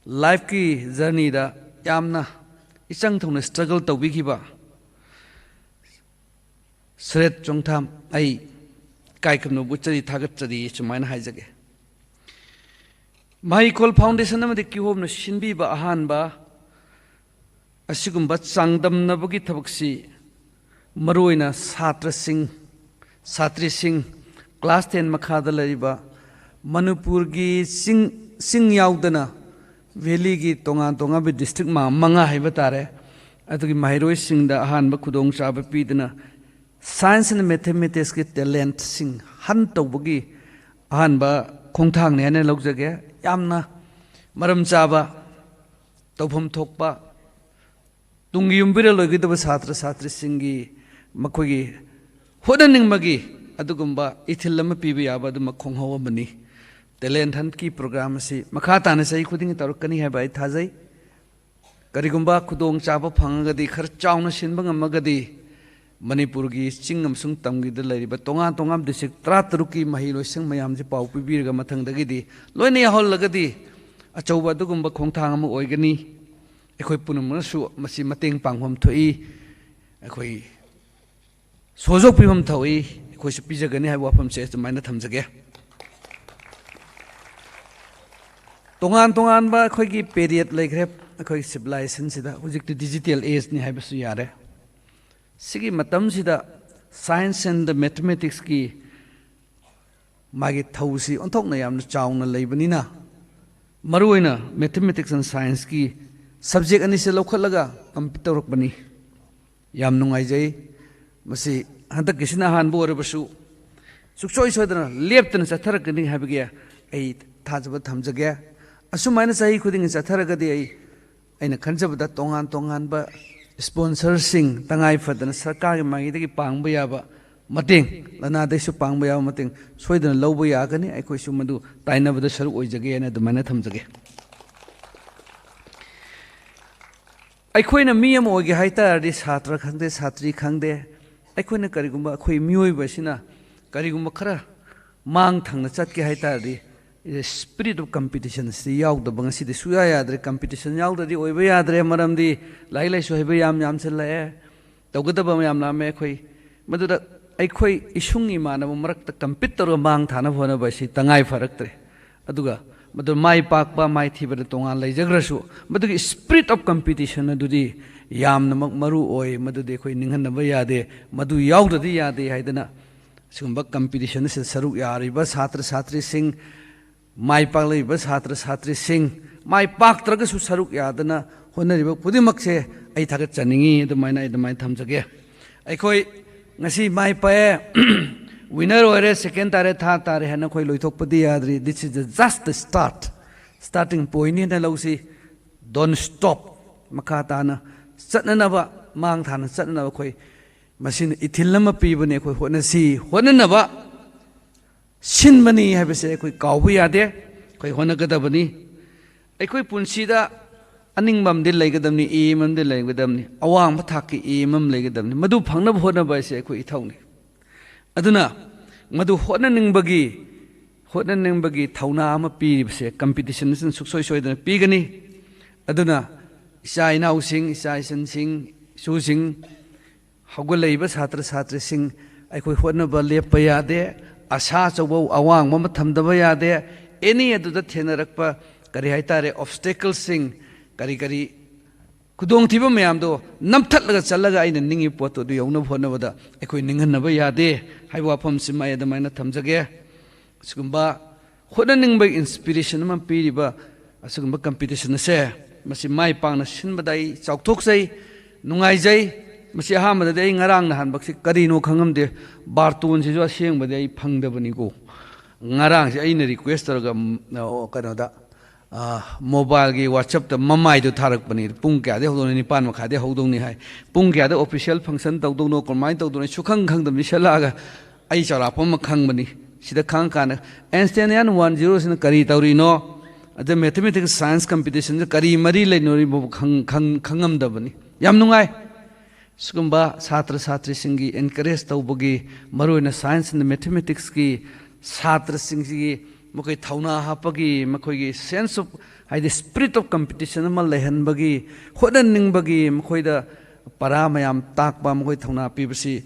ꯂꯥꯏꯐꯀꯤ ꯖꯔꯅꯤꯗ ꯌꯥꯝꯅ ꯏꯆꯪ ꯊꯧꯅ ꯁ꯭ꯇ꯭ꯔꯒꯜ ꯇꯧꯕꯤꯈꯤꯕ ꯁꯨꯔꯦꯠ ꯆꯣꯡꯊꯥꯝ, ꯑꯩ ꯏꯀꯥꯏ ꯈꯨꯝꯅꯕ ꯎꯠꯆꯔꯤ, ꯊꯥꯒꯠꯆꯔꯤ ꯁꯨꯃꯥꯏꯅ ꯍꯥꯏꯖꯒꯦ꯫ ꯃꯍꯩꯀꯣꯜ ꯐꯥꯎꯟꯗꯦꯁꯟ ꯑꯃꯗꯤ ꯀꯤꯍꯣꯝꯅ ꯁꯤꯟꯕꯤꯕ ꯑꯍꯥꯟꯕ ꯑꯁꯤꯒꯨꯝꯕ ꯆꯥꯡꯗꯝꯅꯕꯒꯤ ꯊꯕꯛꯁꯤ ꯃꯔꯨꯑꯣꯏꯅ ꯁꯥꯇ꯭ꯔꯁꯤꯡ, ꯁꯥꯇ꯭ꯔꯤꯁꯤꯡ, ꯀ꯭ꯂꯥꯁ ꯇꯦꯟ ꯃꯈꯥꯗ ꯂꯩꯔꯤꯕ ꯃꯅꯤꯄꯨꯔꯒꯤ ꯆꯤꯡ, ꯆꯤꯡ ꯌꯥꯎꯗꯅ ꯚꯦꯂꯤꯒꯤ ꯇꯣꯉꯥꯟ ꯇꯣꯉꯥꯟꯕ ꯗꯤꯁꯇ꯭ꯔꯤꯛ ꯃꯉꯥ ꯍꯥꯏꯕ ꯇꯥꯔꯦ, ꯑꯗꯨꯒꯤ ꯃꯍꯩꯔꯣꯏꯁꯤꯡꯗ ꯑꯍꯥꯟꯕ ꯈꯨꯗꯣꯡꯆꯥꯕ ꯄꯤꯗꯨꯅ ꯁꯥꯏꯟꯁ ꯑꯦꯟ ꯃꯦꯊꯃꯦꯇꯤꯛꯁꯀꯤ ꯇꯦꯂꯦꯟꯠꯁꯤꯡ ꯍꯟ ꯇꯧꯕꯒꯤ ꯑꯍꯥꯟꯕ ꯈꯣꯡꯊꯥꯡꯅꯤ ꯍꯥꯏꯅ ꯂꯧꯖꯒꯦ꯫ ꯌꯥꯝꯅ ꯃꯔꯝ ꯆꯥꯕ, ꯇꯧꯐꯝ ꯊꯣꯛꯄ, ꯇꯨꯡꯒꯤ ꯌꯨꯝꯕꯤꯔꯦꯜ ꯑꯣꯏꯒꯗꯕ ꯁꯥꯇ꯭ꯔ ꯁꯥꯇ꯭ꯔꯤꯁꯤꯡꯒꯤ ꯃꯈꯣꯏꯒꯤ ꯍꯣꯠꯅꯅꯤꯡꯕꯒꯤ ꯑꯗꯨꯒꯨꯝꯕ ꯏꯊꯤꯜ ꯑꯃ ꯄꯤꯕ ꯌꯥꯕ ꯑꯗꯨꯝꯕ ꯈꯣꯡꯍꯧ ꯑꯃꯅꯤ꯫ ꯇꯦꯂꯦꯟꯠ ꯍꯟꯠꯀꯤ ꯄ꯭ꯔꯣꯒ꯭ꯔꯥꯝ ꯑꯁꯤ ꯃꯈꯥ ꯇꯥꯅ ꯆꯍꯤ ꯈꯨꯗꯤꯡꯒꯤ ꯇꯧꯔꯛꯀꯅꯤ ꯍꯥꯏꯕ ꯑꯩ ꯊꯥꯖꯩ꯫ ꯀꯔꯤꯒꯨꯝꯕ ꯈꯨꯗꯣꯡꯆꯥꯕ ꯐꯪꯉꯒꯗꯤ, ꯈꯔ ꯆꯥꯎꯅ ꯁꯤꯟꯕ ꯉꯝꯃꯒꯗꯤ, ꯃꯅꯤꯄꯨꯔꯒꯤ ꯆꯤꯡ ꯑꯃꯁꯨꯡ ꯇꯝꯒꯤꯗ ꯂꯩꯔꯤꯕ ꯇꯣꯉꯥꯟ ꯇꯣꯉꯥꯟꯕ ꯗꯤꯁꯇ꯭ꯔꯤꯛ ꯇꯔꯥꯇꯔꯨꯛꯀꯤ ꯃꯍꯩꯔꯣꯏꯁꯤꯡ ꯃꯌꯥꯝꯁꯤ ꯄꯥꯎ ꯄꯤꯕꯤꯔꯒ ꯃꯊꯪꯗꯒꯤꯗꯤ ꯂꯣꯏꯅ ꯌꯥꯎꯍꯜꯂꯒꯗꯤ ꯑꯆꯧꯕ ꯑꯗꯨꯒꯨꯝꯕ ꯈꯣꯡꯊꯥꯡ ꯑꯃ ꯑꯣꯏꯒꯅꯤ꯫ ꯑꯩꯈꯣꯏ ꯄꯨꯝꯅꯃꯛꯅꯁꯨ ꯃꯁꯤ ꯃꯇꯦꯡ ꯄꯥꯡꯐꯝ ꯊꯣꯛꯏ, ꯑꯩꯈꯣꯏ ꯁꯣꯖꯣꯛ ꯄꯤꯐꯝ ꯊꯣꯛꯏ, ꯑꯩꯈꯣꯏꯁꯨ ꯄꯤꯖꯒꯅꯤ ꯍꯥꯏꯕ ꯋꯥꯐꯝꯁꯦ ꯑꯗꯨꯃꯥꯏꯅ ꯊꯝꯖꯒꯦ꯫ ꯇꯣꯉꯥꯟ ꯇꯣꯉꯥꯟꯕ ꯑꯩꯈꯣꯏꯒꯤ ꯄꯦꯔꯤꯌꯠ ꯂꯩꯈ꯭ꯔꯦ꯫ ꯑꯩꯈꯣꯏꯒꯤ ꯁꯤꯚꯤꯂꯥꯏꯖꯦꯁꯟꯁꯤꯗ ꯍꯧꯖꯤꯛꯇꯤ ꯗꯤꯖꯤꯇꯦꯜ ꯑꯦꯖꯅꯤ ꯍꯥꯏꯕꯁꯨ ꯌꯥꯔꯦ꯫ ꯁꯤꯒꯤ ꯃꯇꯝꯁꯤꯗ ꯁꯥꯏꯟꯁ ꯑꯦꯟ ꯃꯦꯊꯃꯦꯇꯤꯛꯁꯀꯤ ꯃꯥꯒꯤ ꯊꯧꯁꯤ ꯑꯣꯟꯊꯣꯛꯅ ꯌꯥꯝꯅ ꯆꯥꯎꯅ ꯂꯩꯕꯅꯤꯅ, ꯃꯔꯨꯑꯣꯏꯅ ꯃꯦꯊꯃꯦꯇꯤꯛꯁ ꯑꯦꯟ ꯁꯥꯏꯟꯁꯀꯤ ꯁꯕꯖꯦꯛ ꯑꯅꯤꯁꯦ ꯂꯧꯈꯠꯂꯒ ꯀꯝꯄꯤꯠ ꯇꯧꯔꯛꯄꯅꯤ꯫ ꯌꯥꯝ ꯅꯨꯡꯉꯥꯏꯖꯩ꯫ ꯃꯁꯤ ꯍꯟꯗꯛꯀꯤꯁꯤꯅ ꯑꯍꯥꯟꯕ ꯑꯣꯏꯔꯕꯁꯨ, ꯁꯨꯡꯁꯣꯏ ꯁꯣꯏꯗꯅ ꯂꯦꯞꯇꯅ ꯆꯠꯊꯔꯛꯀꯅꯤ ꯍꯥꯏꯕꯒꯤ ꯑꯩ ꯊꯥꯖꯕ ꯊꯝꯖꯒꯦ꯫ ꯑꯁꯨꯃꯥꯏꯅ ꯆꯍꯤ ꯈꯨꯗꯤꯡꯒꯤ ꯆꯠꯊꯔꯒꯗꯤ ꯑꯩ, ꯑꯩꯅ ꯈꯟꯖꯕꯗ ꯇꯣꯉꯥꯟ ꯇꯣꯉꯥꯟꯕ ꯁ꯭ꯄꯣꯟꯁꯔꯁꯤꯡ, ꯇꯉꯥꯏ ꯐꯗꯅ ꯁꯔꯀꯥꯔꯒꯤ ꯃꯥꯏꯀꯩꯗꯒꯤ ꯄꯥꯡꯕ ꯌꯥꯕ ꯃꯇꯦꯡ, ꯂꯅꯥꯗꯩꯁꯨ ꯄꯥꯡꯕ ꯌꯥꯕ ꯃꯇꯦꯡ ꯁꯣꯏꯗꯅ ꯂꯧꯕ ꯌꯥꯒꯅꯤ꯫ ꯑꯩꯈꯣꯏꯁꯨ ꯃꯗꯨ ꯇꯥꯏꯅꯕꯗ ꯁꯔꯨꯛ ꯑꯣꯏꯖꯒꯦꯅ ꯑꯗꯨꯃꯥꯏꯅ ꯊꯝꯖꯒꯦ꯫ ꯑꯩꯈꯣꯏꯅ ꯃꯤ ꯑꯃ ꯑꯣꯏꯒꯦ ꯍꯥꯏ ꯇꯥꯔꯗꯤ, ꯁꯥꯇ꯭ꯔ ꯈꯪꯗꯦ, ꯁꯥꯇ꯭ꯔꯤ ꯈꯪꯗꯦ, ꯑꯩꯈꯣꯏꯅ ꯀꯔꯤꯒꯨꯝꯕ, ꯑꯩꯈꯣꯏ ꯃꯤꯑꯣꯏꯕ ꯑꯁꯤꯅ ꯀꯔꯤꯒꯨꯝꯕ ꯈꯔ ꯃꯥꯡ ꯊꯪꯅ ꯆꯠꯀꯦ ꯍꯥꯏ ꯇꯥꯔꯗꯤ, spirit of competition ꯑꯁꯤ ꯌꯥꯎꯗꯕ ꯉꯁꯤꯗꯤ ꯁꯨꯌꯥ ꯌꯥꯗ꯭ꯔꯦ꯫ Competition ꯌꯥꯎꯗ꯭ꯔꯗꯤ ꯑꯣꯏꯕ ꯌꯥꯗ꯭ꯔꯦ꯫ ꯃꯔꯝꯗꯤ ꯂꯥꯏꯔꯤꯛ ꯂꯥꯏꯁꯨ ꯍꯩꯕ ꯌꯥꯝ ꯌꯥꯝꯁꯤꯜꯂꯛꯑꯦ, ꯇꯧꯒꯗꯕ ꯌꯥꯝ ꯌꯥꯝꯃꯦ꯫ ꯑꯩꯈꯣꯏ ꯃꯗꯨꯗ ꯑꯩꯈꯣꯏ ꯏꯁꯨꯡ ꯏꯃꯥꯟꯅꯕ ꯃꯔꯛꯇ compete ꯇꯧꯔꯒ ꯃꯥꯡ ꯊꯥꯅꯕ ꯍꯣꯠꯅꯕ ꯑꯁꯤ ꯇꯉꯥꯏ ꯐꯔꯛꯇ꯭ꯔꯦ꯫ ꯑꯗꯨꯒ ꯃꯗꯨ ꯃꯥꯏ ꯄꯥꯛꯄ ꯃꯥꯏꯊꯤꯕꯗ ꯇꯣꯉꯥꯟ ꯂꯩꯖꯈ꯭ꯔꯁꯨ, ꯃꯗꯨꯒꯤ spirit of competition ꯑꯗꯨꯗꯤ ꯌꯥꯝꯅꯃꯛ ꯃꯔꯨ ꯑꯣꯏ꯫ ꯃꯗꯨꯗꯤ ꯑꯩꯈꯣꯏ ꯅꯤꯡꯍꯟꯅꯕ ꯌꯥꯗꯦ꯫ ꯃꯗꯨ ꯌꯥꯎꯗ꯭ꯔꯗꯤ ꯌꯥꯗꯦ ꯍꯥꯏꯗꯅ ꯁꯤꯒꯨꯝꯕ competition ꯑꯁꯤꯗ ꯁꯔꯨꯛ ꯌꯥꯔꯤꯕ ꯁꯥꯇ꯭ꯔ ꯁꯥꯇ꯭ꯔꯤꯁꯤꯡ, ꯃꯥꯏ ꯄꯥꯛꯂꯛꯏꯕ ꯁꯥꯇ꯭ꯔ ꯁꯥꯇ꯭ꯔꯤꯁꯤꯡ, ꯃꯥꯏ ꯄꯥꯛꯇ꯭ꯔꯒꯁꯨ ꯁꯔꯨꯛ ꯌꯥꯗꯅ ꯍꯣꯠꯅꯔꯤꯕ ꯈꯨꯗꯤꯡꯃꯛꯁꯦ ꯑꯩ ꯊꯥꯒꯠꯆꯅꯤꯡꯉꯤ꯫ ꯑꯗꯨꯃꯥꯏꯅ ꯑꯩ ꯑꯗꯨꯃꯥꯏꯅ ꯊꯝꯖꯒꯦ꯫ ꯑꯩꯈꯣꯏ ꯉꯁꯤ ꯃꯥꯏ ꯄꯥꯛꯑꯦ, winner ꯑꯣꯏꯔꯦ, second ꯇꯥꯔꯦ, third ꯇꯥꯔꯦ ꯍꯥꯏꯅ ꯑꯩꯈꯣꯏ ꯂꯣꯏꯊꯣꯛꯄꯗꯤ ꯌꯥꯗ꯭ꯔꯤ꯫ This is the just the start, starting point ꯍꯥꯏꯅ ꯂꯧꯁꯤ꯫ Don't stop꯫ ꯃꯈꯥ ꯇꯥꯅ ꯆꯠꯅꯅꯕ, ꯃꯥꯡ ꯊꯥꯅ ꯆꯠꯅꯅꯕ ꯑꯩꯈꯣꯏ ꯃꯁꯤꯅ ꯏꯊꯤꯜ ꯑꯃ ꯄꯤꯕꯅꯤ꯫ ꯑꯩꯈꯣꯏ ꯍꯣꯠꯅꯁꯤ, ꯍꯣꯠꯅꯅꯕ ꯁꯤꯟꯕꯅꯤ ꯍꯥꯏꯕꯁꯦ ꯑꯩꯈꯣꯏ ꯀꯥꯎꯕ ꯌꯥꯗꯦ꯫ ꯑꯩꯈꯣꯏ ꯍꯣꯠꯅꯒꯗꯕꯅꯤ꯫ ꯑꯩꯈꯣꯏ ꯄꯨꯟꯁꯤꯗ ꯑꯅꯤꯡꯕ ꯑꯃꯗꯤ ꯂꯩꯒꯗꯕꯅꯤ, aim ꯑꯃꯗꯤ ꯂꯩꯒꯗꯕꯅꯤ, ꯑꯋꯥꯡꯕ ꯊꯥꯛꯀꯤ aim ꯑꯃ ꯂꯩꯒꯗꯕꯅꯤ꯫ ꯃꯗꯨ ꯐꯪꯅꯕ ꯍꯣꯠꯅꯕ ꯍꯥꯏꯁꯦ ꯑꯩꯈꯣꯏ ꯏꯊꯧꯅꯤ꯫ ꯑꯗꯨꯅ ꯃꯗꯨ ꯍꯣꯠꯅꯅꯤꯡꯕꯒꯤ, ꯍꯣꯠꯅꯅꯤꯡꯕꯒꯤ ꯊꯧꯅꯥ ꯑꯃ ꯄꯤꯔꯤꯕꯁꯦ competition ꯑꯁꯤꯅ ꯁꯨꯡꯁꯣꯏ ꯁꯣꯏꯗꯅ ꯄꯤꯒꯅꯤ꯫ ꯑꯗꯨꯅ ꯏꯆꯥ ꯏꯅꯥꯎꯁꯤꯡ, ꯏꯆꯥ ꯏꯆꯟꯁꯤꯡ, ꯏꯁꯨꯁꯤꯡ, ꯍꯧꯒꯠꯂꯛꯏꯕ ꯁꯥꯇ꯭ꯔ ꯁꯥꯇ꯭ꯔꯤꯁꯤꯡ, ꯑꯩꯈꯣꯏ ꯍꯣꯠꯅꯕ ꯂꯦꯞꯄ ꯌꯥꯗꯦ꯫ ꯑꯁꯥ ꯑꯆꯧꯕ, ꯑꯋꯥꯡꯕ ꯑꯃ ꯊꯝꯗꯕ ꯌꯥꯗꯦ꯫ Any ꯑꯗꯨꯗ ꯊꯦꯡꯅꯔꯛꯄ ꯀꯔꯤ ꯍꯥꯏꯇꯥꯔꯦ, obstacleꯁꯤꯡ, ꯀꯔꯤ ꯀꯔꯤ ꯈꯨꯗꯣꯡꯊꯤꯕ ꯃꯌꯥꯝꯗꯣ ꯅꯝꯊꯠꯂꯒ ꯆꯠꯂꯒ ꯑꯩꯅ ꯅꯤꯡꯉꯤ ꯄꯣꯠꯇꯣ ꯑꯗꯨ ꯌꯧꯅꯕ ꯍꯣꯠꯅꯕꯗ ꯑꯩꯈꯣꯏ ꯅꯤꯡꯍꯟꯅꯕ ꯌꯥꯗꯦ ꯍꯥꯏꯕ ꯋꯥꯐꯝꯁꯤꯃ ꯑꯩ ꯑꯗꯨꯃꯥꯏꯅ ꯊꯝꯖꯒꯦ꯫ ꯑꯁꯤꯒꯨꯝꯕ ꯍꯣꯠꯅꯅꯤꯡꯕꯒꯤ inspiration ꯑꯃ ꯄꯤꯔꯤꯕ ꯑꯁꯤꯒꯨꯝꯕ competition ꯑꯁꯦ, ꯃꯁꯤ ꯃꯥꯏ ꯄꯥꯛꯅ ꯁꯤꯟꯕꯗ ꯑꯩ ꯆꯥꯎꯊꯣꯛꯆꯩ, ꯅꯨꯡꯉꯥꯏꯖꯩ꯫ ꯃꯁꯤ ꯑꯍꯥꯟꯕꯗꯗꯤ ꯑꯩ ꯉꯔꯥꯡ ꯅꯍꯥꯟꯃꯛꯁꯤ ꯀꯔꯤꯅꯣ ꯈꯪꯉꯝꯗꯦ, ꯕꯥꯔꯇꯣꯟꯁꯤꯁꯨ ꯑꯁꯦꯡꯕꯗꯤ ꯑꯩ ꯐꯪꯗꯕꯅꯤꯀꯣ꯫ ꯉꯔꯥꯡꯁꯦ ꯑꯩꯅ request ꯇꯧꯔꯒ, ꯎꯝ, ꯑꯣ, ꯀꯩꯅꯣꯗ, ꯃꯣꯕꯥꯏꯜꯒꯤ WhatsApp-ꯇ ꯃꯃꯥꯏꯗꯣ ꯊꯥꯔꯛꯄꯅꯤ, ꯄꯨꯡ ꯀꯌꯥꯗꯒꯤ ꯍꯧꯗꯧꯅꯤ? ꯅꯤꯄꯥꯟ ꯃꯈꯥꯏꯗꯒꯤ ꯍꯧꯗꯧꯅꯤ ꯍꯥꯏ꯫ ꯄꯨꯡ ꯀꯌꯥꯗ official function ꯇꯧꯗꯧꯅꯣ, ꯀꯃꯥꯏꯅ ꯇꯧꯗꯣꯏꯅꯣ, ꯁꯨꯈꯪ ꯈꯪꯗꯕ ꯃꯤ ꯁꯠꯂꯛꯑꯒ ꯑꯩ ꯆꯥꯎꯔꯥꯛꯄ ꯑꯃ ꯈꯪꯕꯅꯤ꯫ ꯁꯤꯗ ꯈꯪꯉꯀꯥꯟꯗ Einsteinian one zero-ꯁꯤꯅ ꯀꯔꯤ ꯇꯧꯔꯤꯅꯣ, ꯑꯗ mathematics science competition-ꯁꯤꯗ ꯀꯔꯤ ꯃꯔꯤ ꯂꯩꯅꯔꯤꯕ ꯈꯪ-, ꯈꯪ-, ꯈꯪꯉꯝꯗꯕꯅꯤ꯫ ꯌꯥꯝ ꯅꯨꯡꯉꯥꯏ꯫ ꯁꯤꯒꯨꯝꯕ ꯁꯥꯇ꯭ꯔ ꯁꯥꯇ꯭ꯔꯤꯁꯤꯡꯒꯤ encourage ꯇꯧꯕꯒꯤ, ꯃꯔꯨꯑꯣꯏꯅ science and mathematics-ꯀꯤ ꯁꯥꯇ꯭ꯔꯁꯤꯡꯁꯤꯒꯤ ꯃꯈꯣꯏ ꯊꯧꯅꯥ ꯍꯥꯞꯄꯒꯤ, ꯃꯈꯣꯏꯒꯤ sense of, ꯍꯥꯏꯗꯤ spirit of competition ꯑꯃ ꯂꯩꯍꯟꯕꯒꯤ, ꯍꯣꯠꯅꯅꯤꯡꯕꯒꯤ, ꯃꯈꯣꯏꯗ ꯄꯔꯥ ꯃꯌꯥꯝ ꯇꯥꯛꯄ, ꯃꯈꯣꯏ ꯊꯧꯅꯥ ꯄꯤꯕꯁꯤ,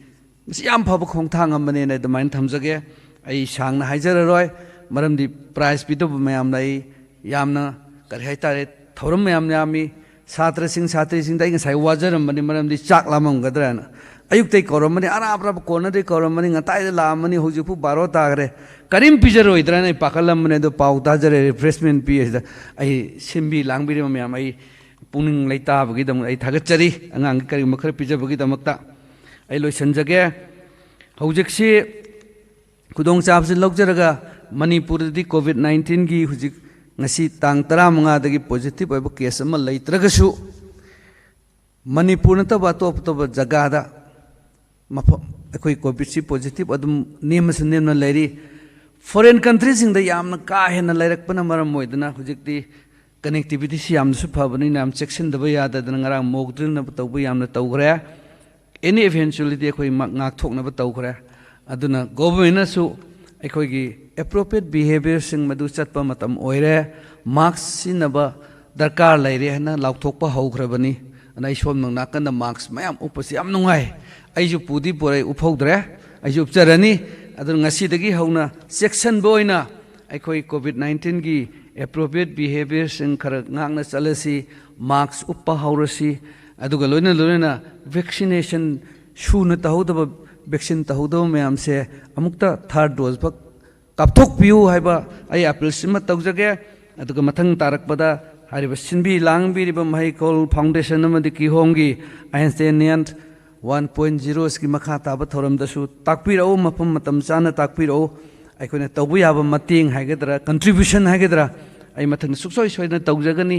ꯃꯁꯤ ꯌꯥꯝ ꯐꯕ ꯈꯣꯡꯊꯥꯡ ꯑꯃꯅꯦꯅ ꯑꯗꯨꯃꯥꯏꯅ ꯊꯝꯖꯒꯦ꯫ ꯑꯩ ꯁꯥꯡꯅ ꯍꯥꯏꯖꯔꯔꯣꯏ, ꯃꯔꯝꯗꯤ prize ꯄꯤꯗꯧꯕ ꯃꯌꯥꯝ ꯂꯩ꯫ ꯌꯥꯝꯅ, ꯀꯔꯤ ꯍꯥꯏꯇꯥꯔꯦ, ꯊꯧꯔꯝ ꯃꯌꯥꯝ ꯌꯥꯝꯃꯤ꯫ ꯁꯥꯇ꯭ꯔꯁꯤꯡ, ꯁꯥꯇ꯭ꯔꯤꯁꯤꯡꯗ ꯑꯩ ꯉꯁꯥꯏ ꯋꯥꯖꯔꯝꯕꯅꯤ, ꯃꯔꯝꯗꯤ ꯆꯥꯛ ꯂꯥꯝꯃꯝꯒꯗ꯭ꯔꯥꯅ꯫ ꯑꯌꯨꯛꯇꯩ ꯀꯧꯔꯝꯕꯅꯤ, ꯑꯔꯥꯞ ꯑꯔꯥꯞꯄ corner-ꯗꯩ ꯀꯧꯔꯝꯕꯅꯤ, ꯉꯇꯥꯏꯗ ꯂꯥꯛꯑꯝꯕꯅꯤ, ꯍꯧꯖꯤꯛꯄꯨ ꯕꯥꯔꯣ ꯇꯥꯈ꯭ꯔꯦ, ꯀꯔꯤꯝ ꯄꯤꯖꯔꯣꯏꯗ꯭ꯔꯥꯅ ꯑꯩ ꯄꯥꯈꯠꯂꯝꯕꯅꯤ꯫ ꯑꯗꯣ ꯄꯥꯎ ꯇꯥꯖꯔꯦ, refreshment ꯄꯤ ꯑꯁꯤꯗ꯫ ꯑꯩ ꯁꯤꯟꯕꯤ ꯂꯥꯡꯕꯤꯔꯤꯕ ꯃꯌꯥꯝ, ꯑꯩ ꯄꯨꯛꯅꯤꯡ ꯂꯩꯇꯥꯕꯒꯤꯗꯃꯛ ꯑꯩ ꯊꯥꯒꯠꯆꯔꯤ, ꯑꯉꯥꯡꯒꯤ ꯀꯔꯤꯒꯨꯝꯕ ꯈꯔ ꯄꯤꯖꯕꯒꯤꯗꯃꯛꯇ꯫ ꯑꯩ ꯂꯣꯏꯁꯤꯟꯖꯒꯦ꯫ ꯍꯧꯖꯤꯛꯁꯤ ꯈꯨꯗꯣꯡꯆꯥꯕꯁꯤ ꯂꯧꯖꯔꯒ, ꯃꯅꯤꯄꯨꯔꯗꯗꯤ COVID nineteen-ꯒꯤ ꯍꯧꯖꯤꯛ ꯉꯁꯤ ꯇꯥꯡ ꯇꯔꯥꯃꯉꯥꯗꯒꯤ positive ꯑꯣꯏꯕ case ꯑꯃ ꯂꯩꯇ꯭ꯔꯒꯁꯨ, ꯃꯅꯤꯄꯨꯔ ꯅꯠꯇꯕ ꯑꯇꯣꯞ ꯑꯇꯣꯞꯄ ꯖꯒꯥꯗ ꯃꯐꯝ, ꯑꯩꯈꯣꯏ COVID-ꯁꯤ positive ꯑꯗꯨꯝ ꯅꯦꯝꯃꯁꯨ ꯅꯦꯝꯅ ꯂꯩꯔꯤ꯫ Foreign country-ꯁꯤꯡꯗ ꯌꯥꯝꯅ ꯀꯥ ꯍꯦꯟꯅ ꯂꯩꯔꯛꯄꯅ ꯃꯔꯝ ꯑꯣꯏꯗꯨꯅ ꯍꯧꯖꯤꯛꯇꯤ connectivity-ꯁꯤ ꯌꯥꯝꯅꯁꯨ ꯐꯕꯅꯤꯅ ꯌꯥꯝ ꯆꯦꯛꯁꯤꯟꯗꯕ ꯌꯥꯗꯗꯅ ꯉꯔꯥꯡ mock drill-ꯅꯕ ꯇꯧꯕ ꯌꯥꯝꯅ ꯇꯧꯈ꯭ꯔꯦ꯫ Any eventuality ꯑꯩꯈꯣꯏ ꯃ-, ꯉꯥꯛꯊꯣꯛꯅꯕ ꯇꯧꯈ꯭ꯔꯦ꯫ ꯑꯗꯨꯅ government-ꯅꯁꯨ ꯑꯩꯈꯣꯏꯒꯤ appropriate behavior-ꯁꯤꯡ ꯃꯗꯨ ꯆꯠꯄ ꯃꯇꯝ ꯑꯣꯏꯔꯦ, mask ꯁꯤꯖꯤꯟꯅꯕ ꯗꯔꯀꯥꯔ ꯂꯩꯔꯦ ꯍꯥꯏꯅ ꯂꯥꯎꯊꯣꯛꯄ ꯍꯧꯈ꯭ꯔꯕꯅꯤ꯫ ꯑꯗꯨꯅ ꯑꯩ ꯁꯣꯝ ꯅꯥꯀꯟꯗ mask ꯃꯌꯥꯝ ꯎꯞꯄꯁꯤ ꯌꯥꯝ ꯅꯨꯡꯉꯥꯏ꯫ ꯑꯩꯁꯨ ꯄꯨꯗꯤ ꯄꯨꯔꯛꯏ, ꯎꯞꯍꯧꯗ꯭ꯔꯦ, ꯑꯩꯁꯨ ꯎꯞꯆꯔꯅꯤ꯫ ꯑꯗꯨꯅ ꯉꯁꯤꯗꯒꯤ ꯍꯧꯅ ꯆꯦꯛꯁꯤꯟꯕ ꯑꯣꯏꯅ ꯑꯩꯈꯣꯏ COVID nineteen-ꯒꯤ appropriate behavior-ꯁꯤꯡ ꯈꯔ ꯉꯥꯛꯅ ꯆꯠꯂꯁꯤ, mask ꯎꯞꯄ ꯍꯧꯔꯁꯤ, ꯑꯗꯨꯒ ꯂꯣꯏꯅ ꯂꯣꯏꯅꯅ vaccination ꯁꯨꯅ ꯇꯧꯍꯧꯗꯕ, vaccine ꯇꯧꯍꯧꯗꯕ ꯃꯌꯥꯝꯁꯦ ꯑꯃꯨꯛꯇ third dose ꯐꯛ ꯀꯥꯞꯊꯣꯛꯄꯤꯌꯨ ꯍꯥꯏꯕ ꯑꯩ appeal-ꯁꯤꯃ ꯇꯧꯖꯒꯦ꯫ ꯑꯗꯨꯒ ꯃꯊꯪ ꯇꯥꯔꯛꯄꯗ ꯍꯥꯏꯔꯤꯕ ꯁꯤꯟꯕꯤ ꯂꯥꯡꯕꯤꯔꯤꯕ ꯃꯍꯩꯀꯣꯜ foundation ꯑꯃꯗꯤ ꯀꯤꯍꯣꯝꯒꯤ Einsteinian one point zero-ꯁꯤꯒꯤ ꯃꯈꯥ ꯇꯥꯕ ꯊꯧꯔꯝꯗꯁꯨ ꯇꯥꯛꯄꯤꯔꯛꯎ, ꯃꯐꯝ ꯃꯇꯝ ꯆꯥꯅ ꯇꯥꯛꯄꯤꯔꯛꯎ꯫ ꯑꯩꯈꯣꯏꯅ ꯇꯧꯕ ꯌꯥꯕ ꯃꯇꯦꯡ ꯍꯥꯏꯒꯗ꯭ꯔꯥ, contribution ꯍꯥꯏꯒꯗ꯭ꯔꯥ, ꯑꯩ ꯃꯊꯪꯗ ꯁꯨꯡꯁꯣꯏ ꯁꯣꯏꯗꯅ ꯇꯧꯖꯒꯅꯤ꯫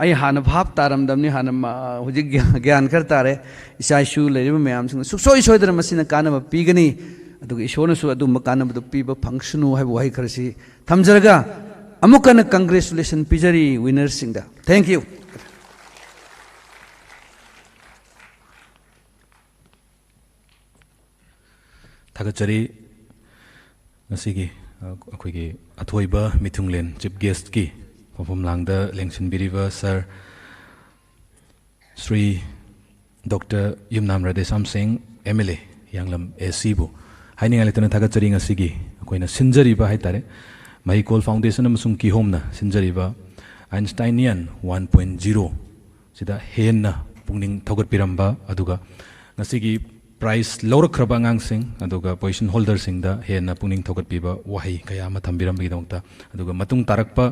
ꯑꯩ ꯍꯥꯟꯅ ꯚꯥꯞ ꯇꯥꯔꯝꯗꯕꯅꯤ, ꯍꯥꯟꯅ ꯃ-, ꯍꯧꯖꯤꯛ ꯒ꯭ꯌꯥꯟ, ꯒ꯭ꯌꯥꯟ ꯈꯔ ꯇꯥꯔꯦ꯫ ꯏꯆꯥ ꯏꯁꯨ ꯂꯩꯔꯤꯕ ꯃꯌꯥꯝꯁꯤꯡꯅ ꯁꯨꯡꯁꯣꯏ ꯁꯣꯏꯗꯅ ꯃꯁꯤꯅ ꯀꯥꯟꯅꯕ ꯄꯤꯒꯅꯤ, ꯑꯗꯨꯒ ꯏꯁꯣꯔꯅꯁꯨ ꯑꯗꯨꯝꯕ ꯀꯥꯟꯅꯕꯗꯨ ꯄꯤꯕ ꯐꯪꯁꯅꯨ ꯍꯥꯏꯕ ꯋꯥꯍꯩ ꯈꯔꯁꯤ ꯊꯝꯖꯔꯒ, ꯑꯃꯨꯛ ꯍꯟꯅ congratulation ꯄꯤꯖꯔꯤ winnerꯁꯤꯡꯗ꯫ Thank you꯫ ꯊꯥꯒꯠꯆꯔꯤ꯫ ꯉꯁꯤꯒꯤ, ꯑ, ꯑꯩꯈꯣꯏꯒꯤ ꯑꯊꯣꯏꯕ ꯃꯤꯊꯨꯡꯂꯦꯟ chief guestꯀꯤ ꯐꯝꯐꯝ ꯂꯥꯡꯗ ꯂꯦꯡꯁꯤꯟꯕꯤꯔꯤꯕ sir ꯁ꯭ꯔꯤ ꯗꯣꯛꯇꯔ ꯌꯨꯝꯅꯥꯝ ꯔꯥꯙꯦꯁ꯭ꯌꯥꯝ ꯁꯤꯡ, M L A, Hiyanglam A Cꯕꯨ ꯍꯥꯏꯅꯤꯡꯉꯥꯏ ꯂꯩꯇꯅ ꯊꯥꯒꯠꯆꯔꯤ꯫ ꯉꯁꯤꯒꯤ ꯑꯩꯈꯣꯏꯅ ꯁꯤꯟꯖꯔꯤꯕ ꯍꯥꯏ ꯇꯥꯔꯦ, ꯃꯍꯩꯀꯣꯜ Foundation ꯑꯃꯁꯨꯡ ꯀꯤꯍꯣꯝꯅ ꯁꯤꯟꯖꯔꯤꯕ Einsteinian one point zero ꯁꯤꯗ ꯍꯦꯟꯅ ꯄꯨꯛꯅꯤꯡ ꯊꯧꯒꯠꯄꯤꯔꯝꯕ, ꯑꯗꯨꯒ ꯉꯁꯤꯒꯤ prize ꯂꯧꯔꯛꯈ꯭ꯔꯕ ꯑꯉꯥꯡꯁꯤꯡ, ꯑꯗꯨꯒ position holderꯁꯤꯡꯗ ꯍꯦꯟꯅ ꯄꯨꯛꯅꯤꯡ ꯊꯧꯒꯠꯄꯤꯕ ꯋꯥꯍꯩ ꯀꯌꯥ ꯑꯃ ꯊꯝꯕꯤꯔꯝꯕꯒꯤꯗꯃꯛꯇ, ꯑꯗꯨꯒ ꯃꯇꯨꯡ ꯇꯥꯔꯛꯄ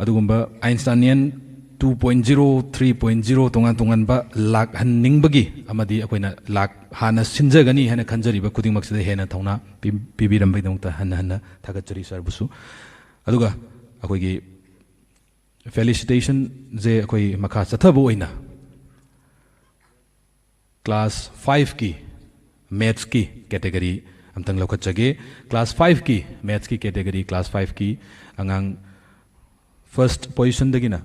ꯑꯗꯨꯒꯨꯝꯕ Einsteinian two point zero, three point zero ꯇꯣꯉꯥꯟ ꯇꯣꯉꯥꯟꯕ ꯂꯥꯛꯍꯟꯅꯤꯡꯕꯒꯤ ꯑꯃꯗꯤ ꯑꯩꯈꯣꯏꯅ ꯂꯥꯛ ꯍꯥꯟꯅ ꯁꯤꯟꯖꯒꯅꯤ ꯍꯥꯏꯅ ꯈꯟꯖꯔꯤꯕ ꯈꯨꯗꯤꯡꯃꯛꯁꯤꯗ ꯍꯦꯟꯅ ꯊꯧꯅꯥ ꯄꯤ-, ꯄꯤꯕꯤꯔꯝꯕꯒꯤꯗꯃꯛꯇ ꯍꯟꯅ ꯍꯟꯅ ꯊꯥꯒꯠꯆꯔꯤ sirꯕꯨꯁꯨ꯫ ꯑꯗꯨꯒ ꯑꯩꯈꯣꯏꯒꯤ felicitationꯁꯦ ꯑꯩꯈꯣꯏ ꯃꯈꯥ ꯆꯠꯊꯕ ꯑꯣꯏꯅ class fiveꯀꯤ mathsꯀꯤ category ꯑꯝꯇꯪ ꯂꯧꯈꯠꯆꯒꯦ꯫ Class fiveꯀꯤ mathsꯀꯤ category, class fiveꯀꯤ ꯑꯉꯥꯡ first positionꯗꯒꯤꯅ,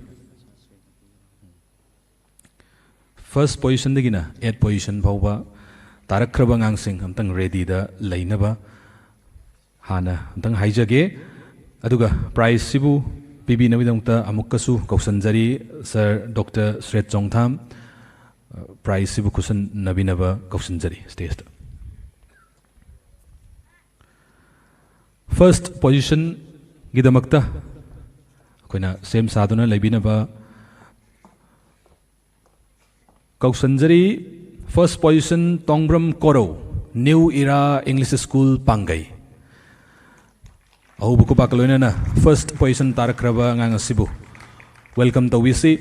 first positionꯗꯒꯤꯅ eight position ꯐꯥꯎꯕ ꯇꯥꯔꯛꯈ꯭ꯔꯕ ꯑꯉꯥꯡꯁꯤꯡ ꯑꯝꯇꯪ readyꯗ ꯂꯩꯅꯕ ꯍꯥꯟꯅ ꯑꯝꯇꯪ ꯍꯥꯏꯖꯒꯦ꯫ ꯑꯗꯨꯒ prizeꯁꯤꯕꯨ ꯄꯤꯕꯤꯅꯕꯒꯤꯗꯃꯛꯇ ꯑꯃꯨꯛꯀꯁꯨ ꯀꯧꯁꯟꯖꯔꯤ sir ꯗꯣꯛꯇꯔ ꯁ꯭ꯔꯦꯠ ꯆꯣꯡꯊꯥꯝ, prizeꯁꯤꯕꯨ ꯈꯨꯠꯁꯟꯅꯕꯤꯅꯕ ꯀꯧꯁꯟꯖꯔꯤ stageꯇ꯫ First positionꯒꯤꯗꯃꯛꯇ ꯑꯩꯈꯣꯏꯅ ꯁꯦꯝ ꯁꯥꯗꯨꯅ ꯂꯩꯕꯤꯅꯕ ꯀꯧꯁꯟꯖꯔꯤ꯫ First position, ꯇꯣꯡꯕ꯭ꯔꯝ ꯀꯣꯔꯧ, New Era English School, ꯄꯥꯡꯒꯩ꯫ ꯑꯍꯧꯕ ꯈꯨꯕꯥꯛꯀ ꯂꯣꯏꯅꯅ first position ꯇꯥꯔꯛꯈ꯭ꯔꯕ ꯑꯉꯥꯡ ꯑꯁꯤꯕꯨ welcome ꯇꯧꯕꯤꯁꯤ꯫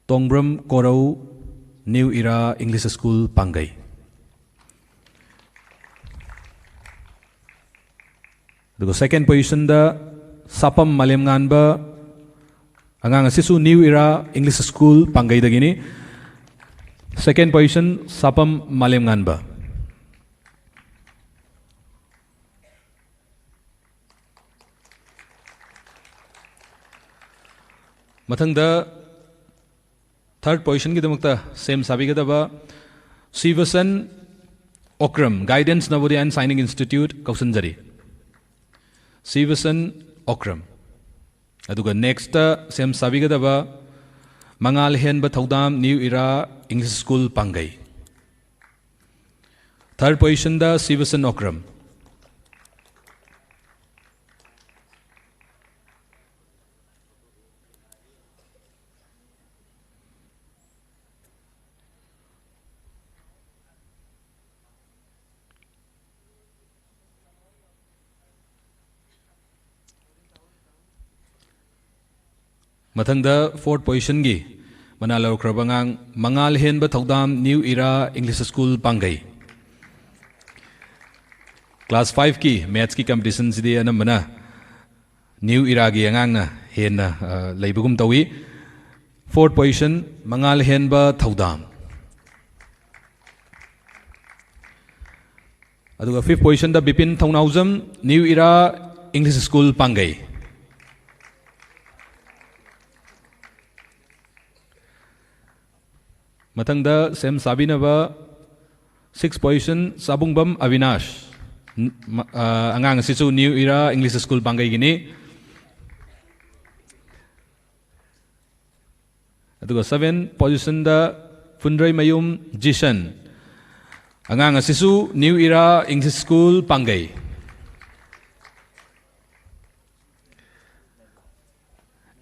ꯇꯣꯡꯕ꯭ꯔꯝ ꯀꯣꯔꯧ, New Era English School, ꯄꯥꯡꯒꯩ꯫ ꯑꯗꯨꯒ second positionꯗ ꯁꯥꯄꯝ ꯃꯥꯂꯦꯝꯉꯥꯟꯕ, ꯑꯉꯥꯡ ꯑꯁꯤꯁꯨ New Era English School ꯄꯥꯡꯒꯩꯗꯒꯤꯅꯤ꯫ Second position, ꯁꯥꯄꯝ ꯃꯥꯂꯦꯝꯉꯥꯟꯕ꯫ ꯃꯊꯪꯗ third positionꯒꯤꯗꯃꯛꯇ ꯁꯦꯝ ꯁꯥꯕꯤꯒꯗꯕ ꯁꯤꯕꯁꯟ Okram, Guidance Navodaya and Sainik Institute, ꯀꯧꯁꯟꯖꯔꯤ꯫ ꯁꯤꯕꯁꯟ Okram. ꯑꯗꯨꯒ nextꯇ ꯁꯦꯝ ꯁꯥꯕꯤꯒꯗꯕ ꯃꯉꯥꯜ ꯍꯦꯟꯕ ꯊꯧꯗꯥꯝ, New Era English School ꯄꯥꯡꯒꯩ꯫ Third positionꯗ ꯁꯤꯕꯁꯟ Okram. ꯃꯊꯪꯗ fourth positionꯒꯤ ꯃꯅꯥ ꯂꯧꯈ꯭ꯔꯕ ꯑꯉꯥꯡ ꯃꯉꯥꯜ ꯍꯦꯟꯕ ꯊꯧꯗꯥꯝ, New Era English School ꯄꯥꯡꯒꯩ꯫ Class fiveꯀꯤ mathsꯀꯤ competitionꯁꯤꯗꯤ ꯑꯅꯝꯕꯅ New Eraꯒꯤ ꯑꯉꯥꯡꯅ ꯍꯦꯟꯅ, ꯑ, ꯂꯩꯕꯒꯨꯝ ꯇꯧꯏ꯫ Fourth position, ꯃꯉꯥꯜ ꯍꯦꯟꯕ ꯊꯧꯗꯥꯝ꯫ ꯑꯗꯨꯒ fifth positionꯗ ꯕꯤꯄꯤꯟ ꯊꯧꯅꯥꯎꯖꯝ, New Era English School ꯄꯥꯡꯒꯩ꯫ ꯃꯊꯪꯗ ꯁꯦꯝ ꯁꯥꯕꯤꯅꯕ sixth position, ꯆꯥꯕꯨꯡꯕꯝ ꯑꯕꯤꯅꯥꯁ꯫ ꯅ-, ꯃ-, ꯑ, ꯑꯉꯥꯡ ꯑꯁꯤꯁꯨ New Era English School ꯄꯥꯡꯒꯩꯒꯤꯅꯤ꯫ ꯑꯗꯨꯒ seventh positionꯗ ꯐꯨꯟꯗ꯭ꯔꯩꯃꯌꯨꯝ ꯖꯤꯁꯟ꯫ ꯑꯉꯥꯡ ꯑꯁꯤꯁꯨ New Era English School ꯄꯥꯡꯒꯩ꯫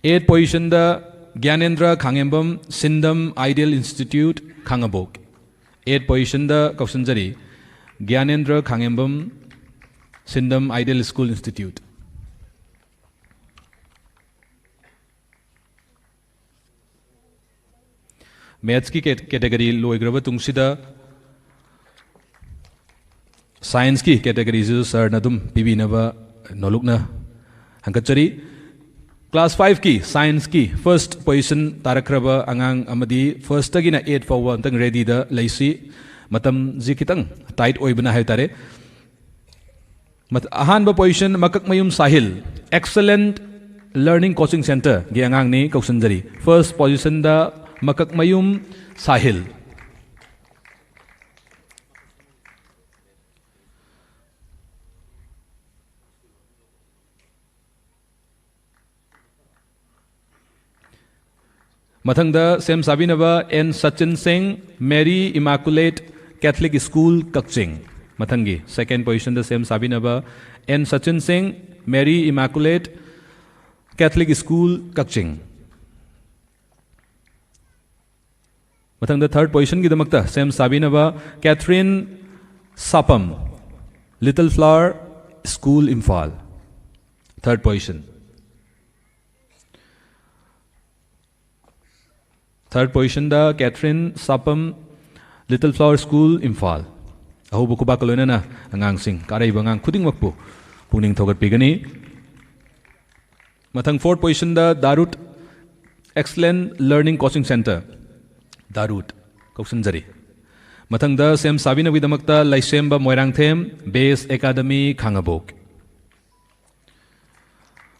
Eighth positionꯗ ꯒ꯭ꯌꯥꯅꯦꯟꯗ꯭ꯔ ꯈꯥꯉꯦꯝꯕꯝ, ꯁꯤꯟꯗꯝ Ideal Institute, ꯈꯥꯉꯕꯣꯛ꯫ Eighth positionꯗ ꯀꯧꯁꯟꯖꯔꯤ, ꯒ꯭ꯌꯥꯅꯦꯟꯗ꯭ꯔ ꯈꯥꯉꯦꯝꯕꯝ, ꯁꯤꯟꯗꯝ Ideal School Institute꯫ Mathsꯀꯤ cat-, category ꯂꯣꯏꯈ꯭ꯔꯕ ꯇꯨꯡꯁꯤꯗ, scienceꯀꯤ categoryꯁꯨ sirꯅ ꯑꯗꯨꯝ ꯄꯤꯕꯤꯅꯕ ꯅꯣꯂꯨꯛꯅ ꯍꯪꯒꯠꯆꯔꯤ꯫ ꯀ꯭ꯂꯥꯁ ꯐꯥꯏꯚꯀꯤ ꯁꯥꯏꯟꯁꯀꯤ ꯐꯥꯔꯁ ꯄꯣꯖꯤꯁꯟ ꯇꯥꯔꯛꯈ꯭ꯔꯕ ꯑꯉꯥꯡ ꯑꯃꯗꯤ ꯐꯥꯔꯁꯇꯒꯤꯅ ꯑꯦꯠ ꯐꯥꯎꯕ ꯑꯝꯇꯪ ꯔꯦꯗꯤꯗ ꯂꯩꯁꯤ꯫ ꯃꯇꯝꯁꯤ ꯈꯤꯇꯪ ꯇꯥꯏꯠ ꯑꯣꯏꯕꯅ ꯍꯥꯏꯕ ꯇꯥꯔꯦ꯫ ꯃꯊ-, ꯑꯍꯥꯟꯕ ꯄꯣꯖꯤꯁꯟ ꯃꯀꯛꯃꯌꯨꯝ ꯁꯥꯍꯤꯜ, Excellent Learning Coaching Centreꯒꯤ ꯑꯉꯥꯡꯅꯤ, ꯀꯧꯁꯟꯖꯔꯤ꯫ ꯐꯥꯔꯁ ꯄꯣꯖꯤꯁꯟꯗ ꯃꯀꯛꯃꯌꯨꯝ ꯁꯥꯍꯤꯜ꯫ ꯃꯊꯪꯗ ꯁꯦꯝ ꯁꯥꯕꯤꯅꯕ ꯑꯦꯟ ꯁꯆꯤꯟ ꯁꯤꯡ, Mary Immaculate Catholic School, ꯀꯛꯆꯤꯡ꯫ ꯃꯊꯪꯒꯤ ꯁꯦꯀꯦꯟ ꯄꯣꯖꯤꯁꯟꯗ ꯁꯦꯝ ꯁꯥꯕꯤꯅꯕ ꯑꯦꯟ ꯁꯆꯤꯟ ꯁꯤꯡ, Mary Immaculate Catholic School, ꯀꯛꯆꯤꯡ꯫ ꯃꯊꯪꯗ ꯊꯥꯔꯠ ꯄꯣꯖꯤꯁꯟꯒꯤꯗꯃꯛꯇ ꯁꯦꯝ ꯁꯥꯕꯤꯅꯕ Kathrin Sapam, Little Flower School, Imphal. Third position. Third ꯄꯣꯖꯤꯁꯟꯗ Kathrin Sapam, Little Flower School, Imphal. ꯑꯍꯧꯕ ꯈꯨꯕꯥꯛꯀ ꯂꯣꯏꯅꯅ ꯑꯉꯥꯡꯁꯤꯡ, ꯀꯥꯔꯛꯏꯕ ꯑꯉꯥꯡ ꯈꯨꯗꯤꯡꯃꯛꯄꯨ ꯄꯨꯛꯅꯤꯡ ꯊꯧꯒꯠꯄꯤꯒꯅꯤ꯫ ꯃꯊꯪ ꯐꯣꯔꯠ ꯄꯣꯖꯤꯁꯟꯗ Darut, Excellent Learning Coaching Centre, Darut, ꯀꯧꯁꯟꯖꯔꯤ꯫ ꯃꯊꯪꯗ ꯁꯦꯝ ꯁꯥꯕꯤꯅꯕꯒꯤꯗꯃꯛꯇ ꯂꯩꯁꯦꯝꯕ ꯃꯣꯏꯔꯥꯡꯊꯦꯝ, Base Academy, ꯈꯥꯉꯕꯣꯛ꯫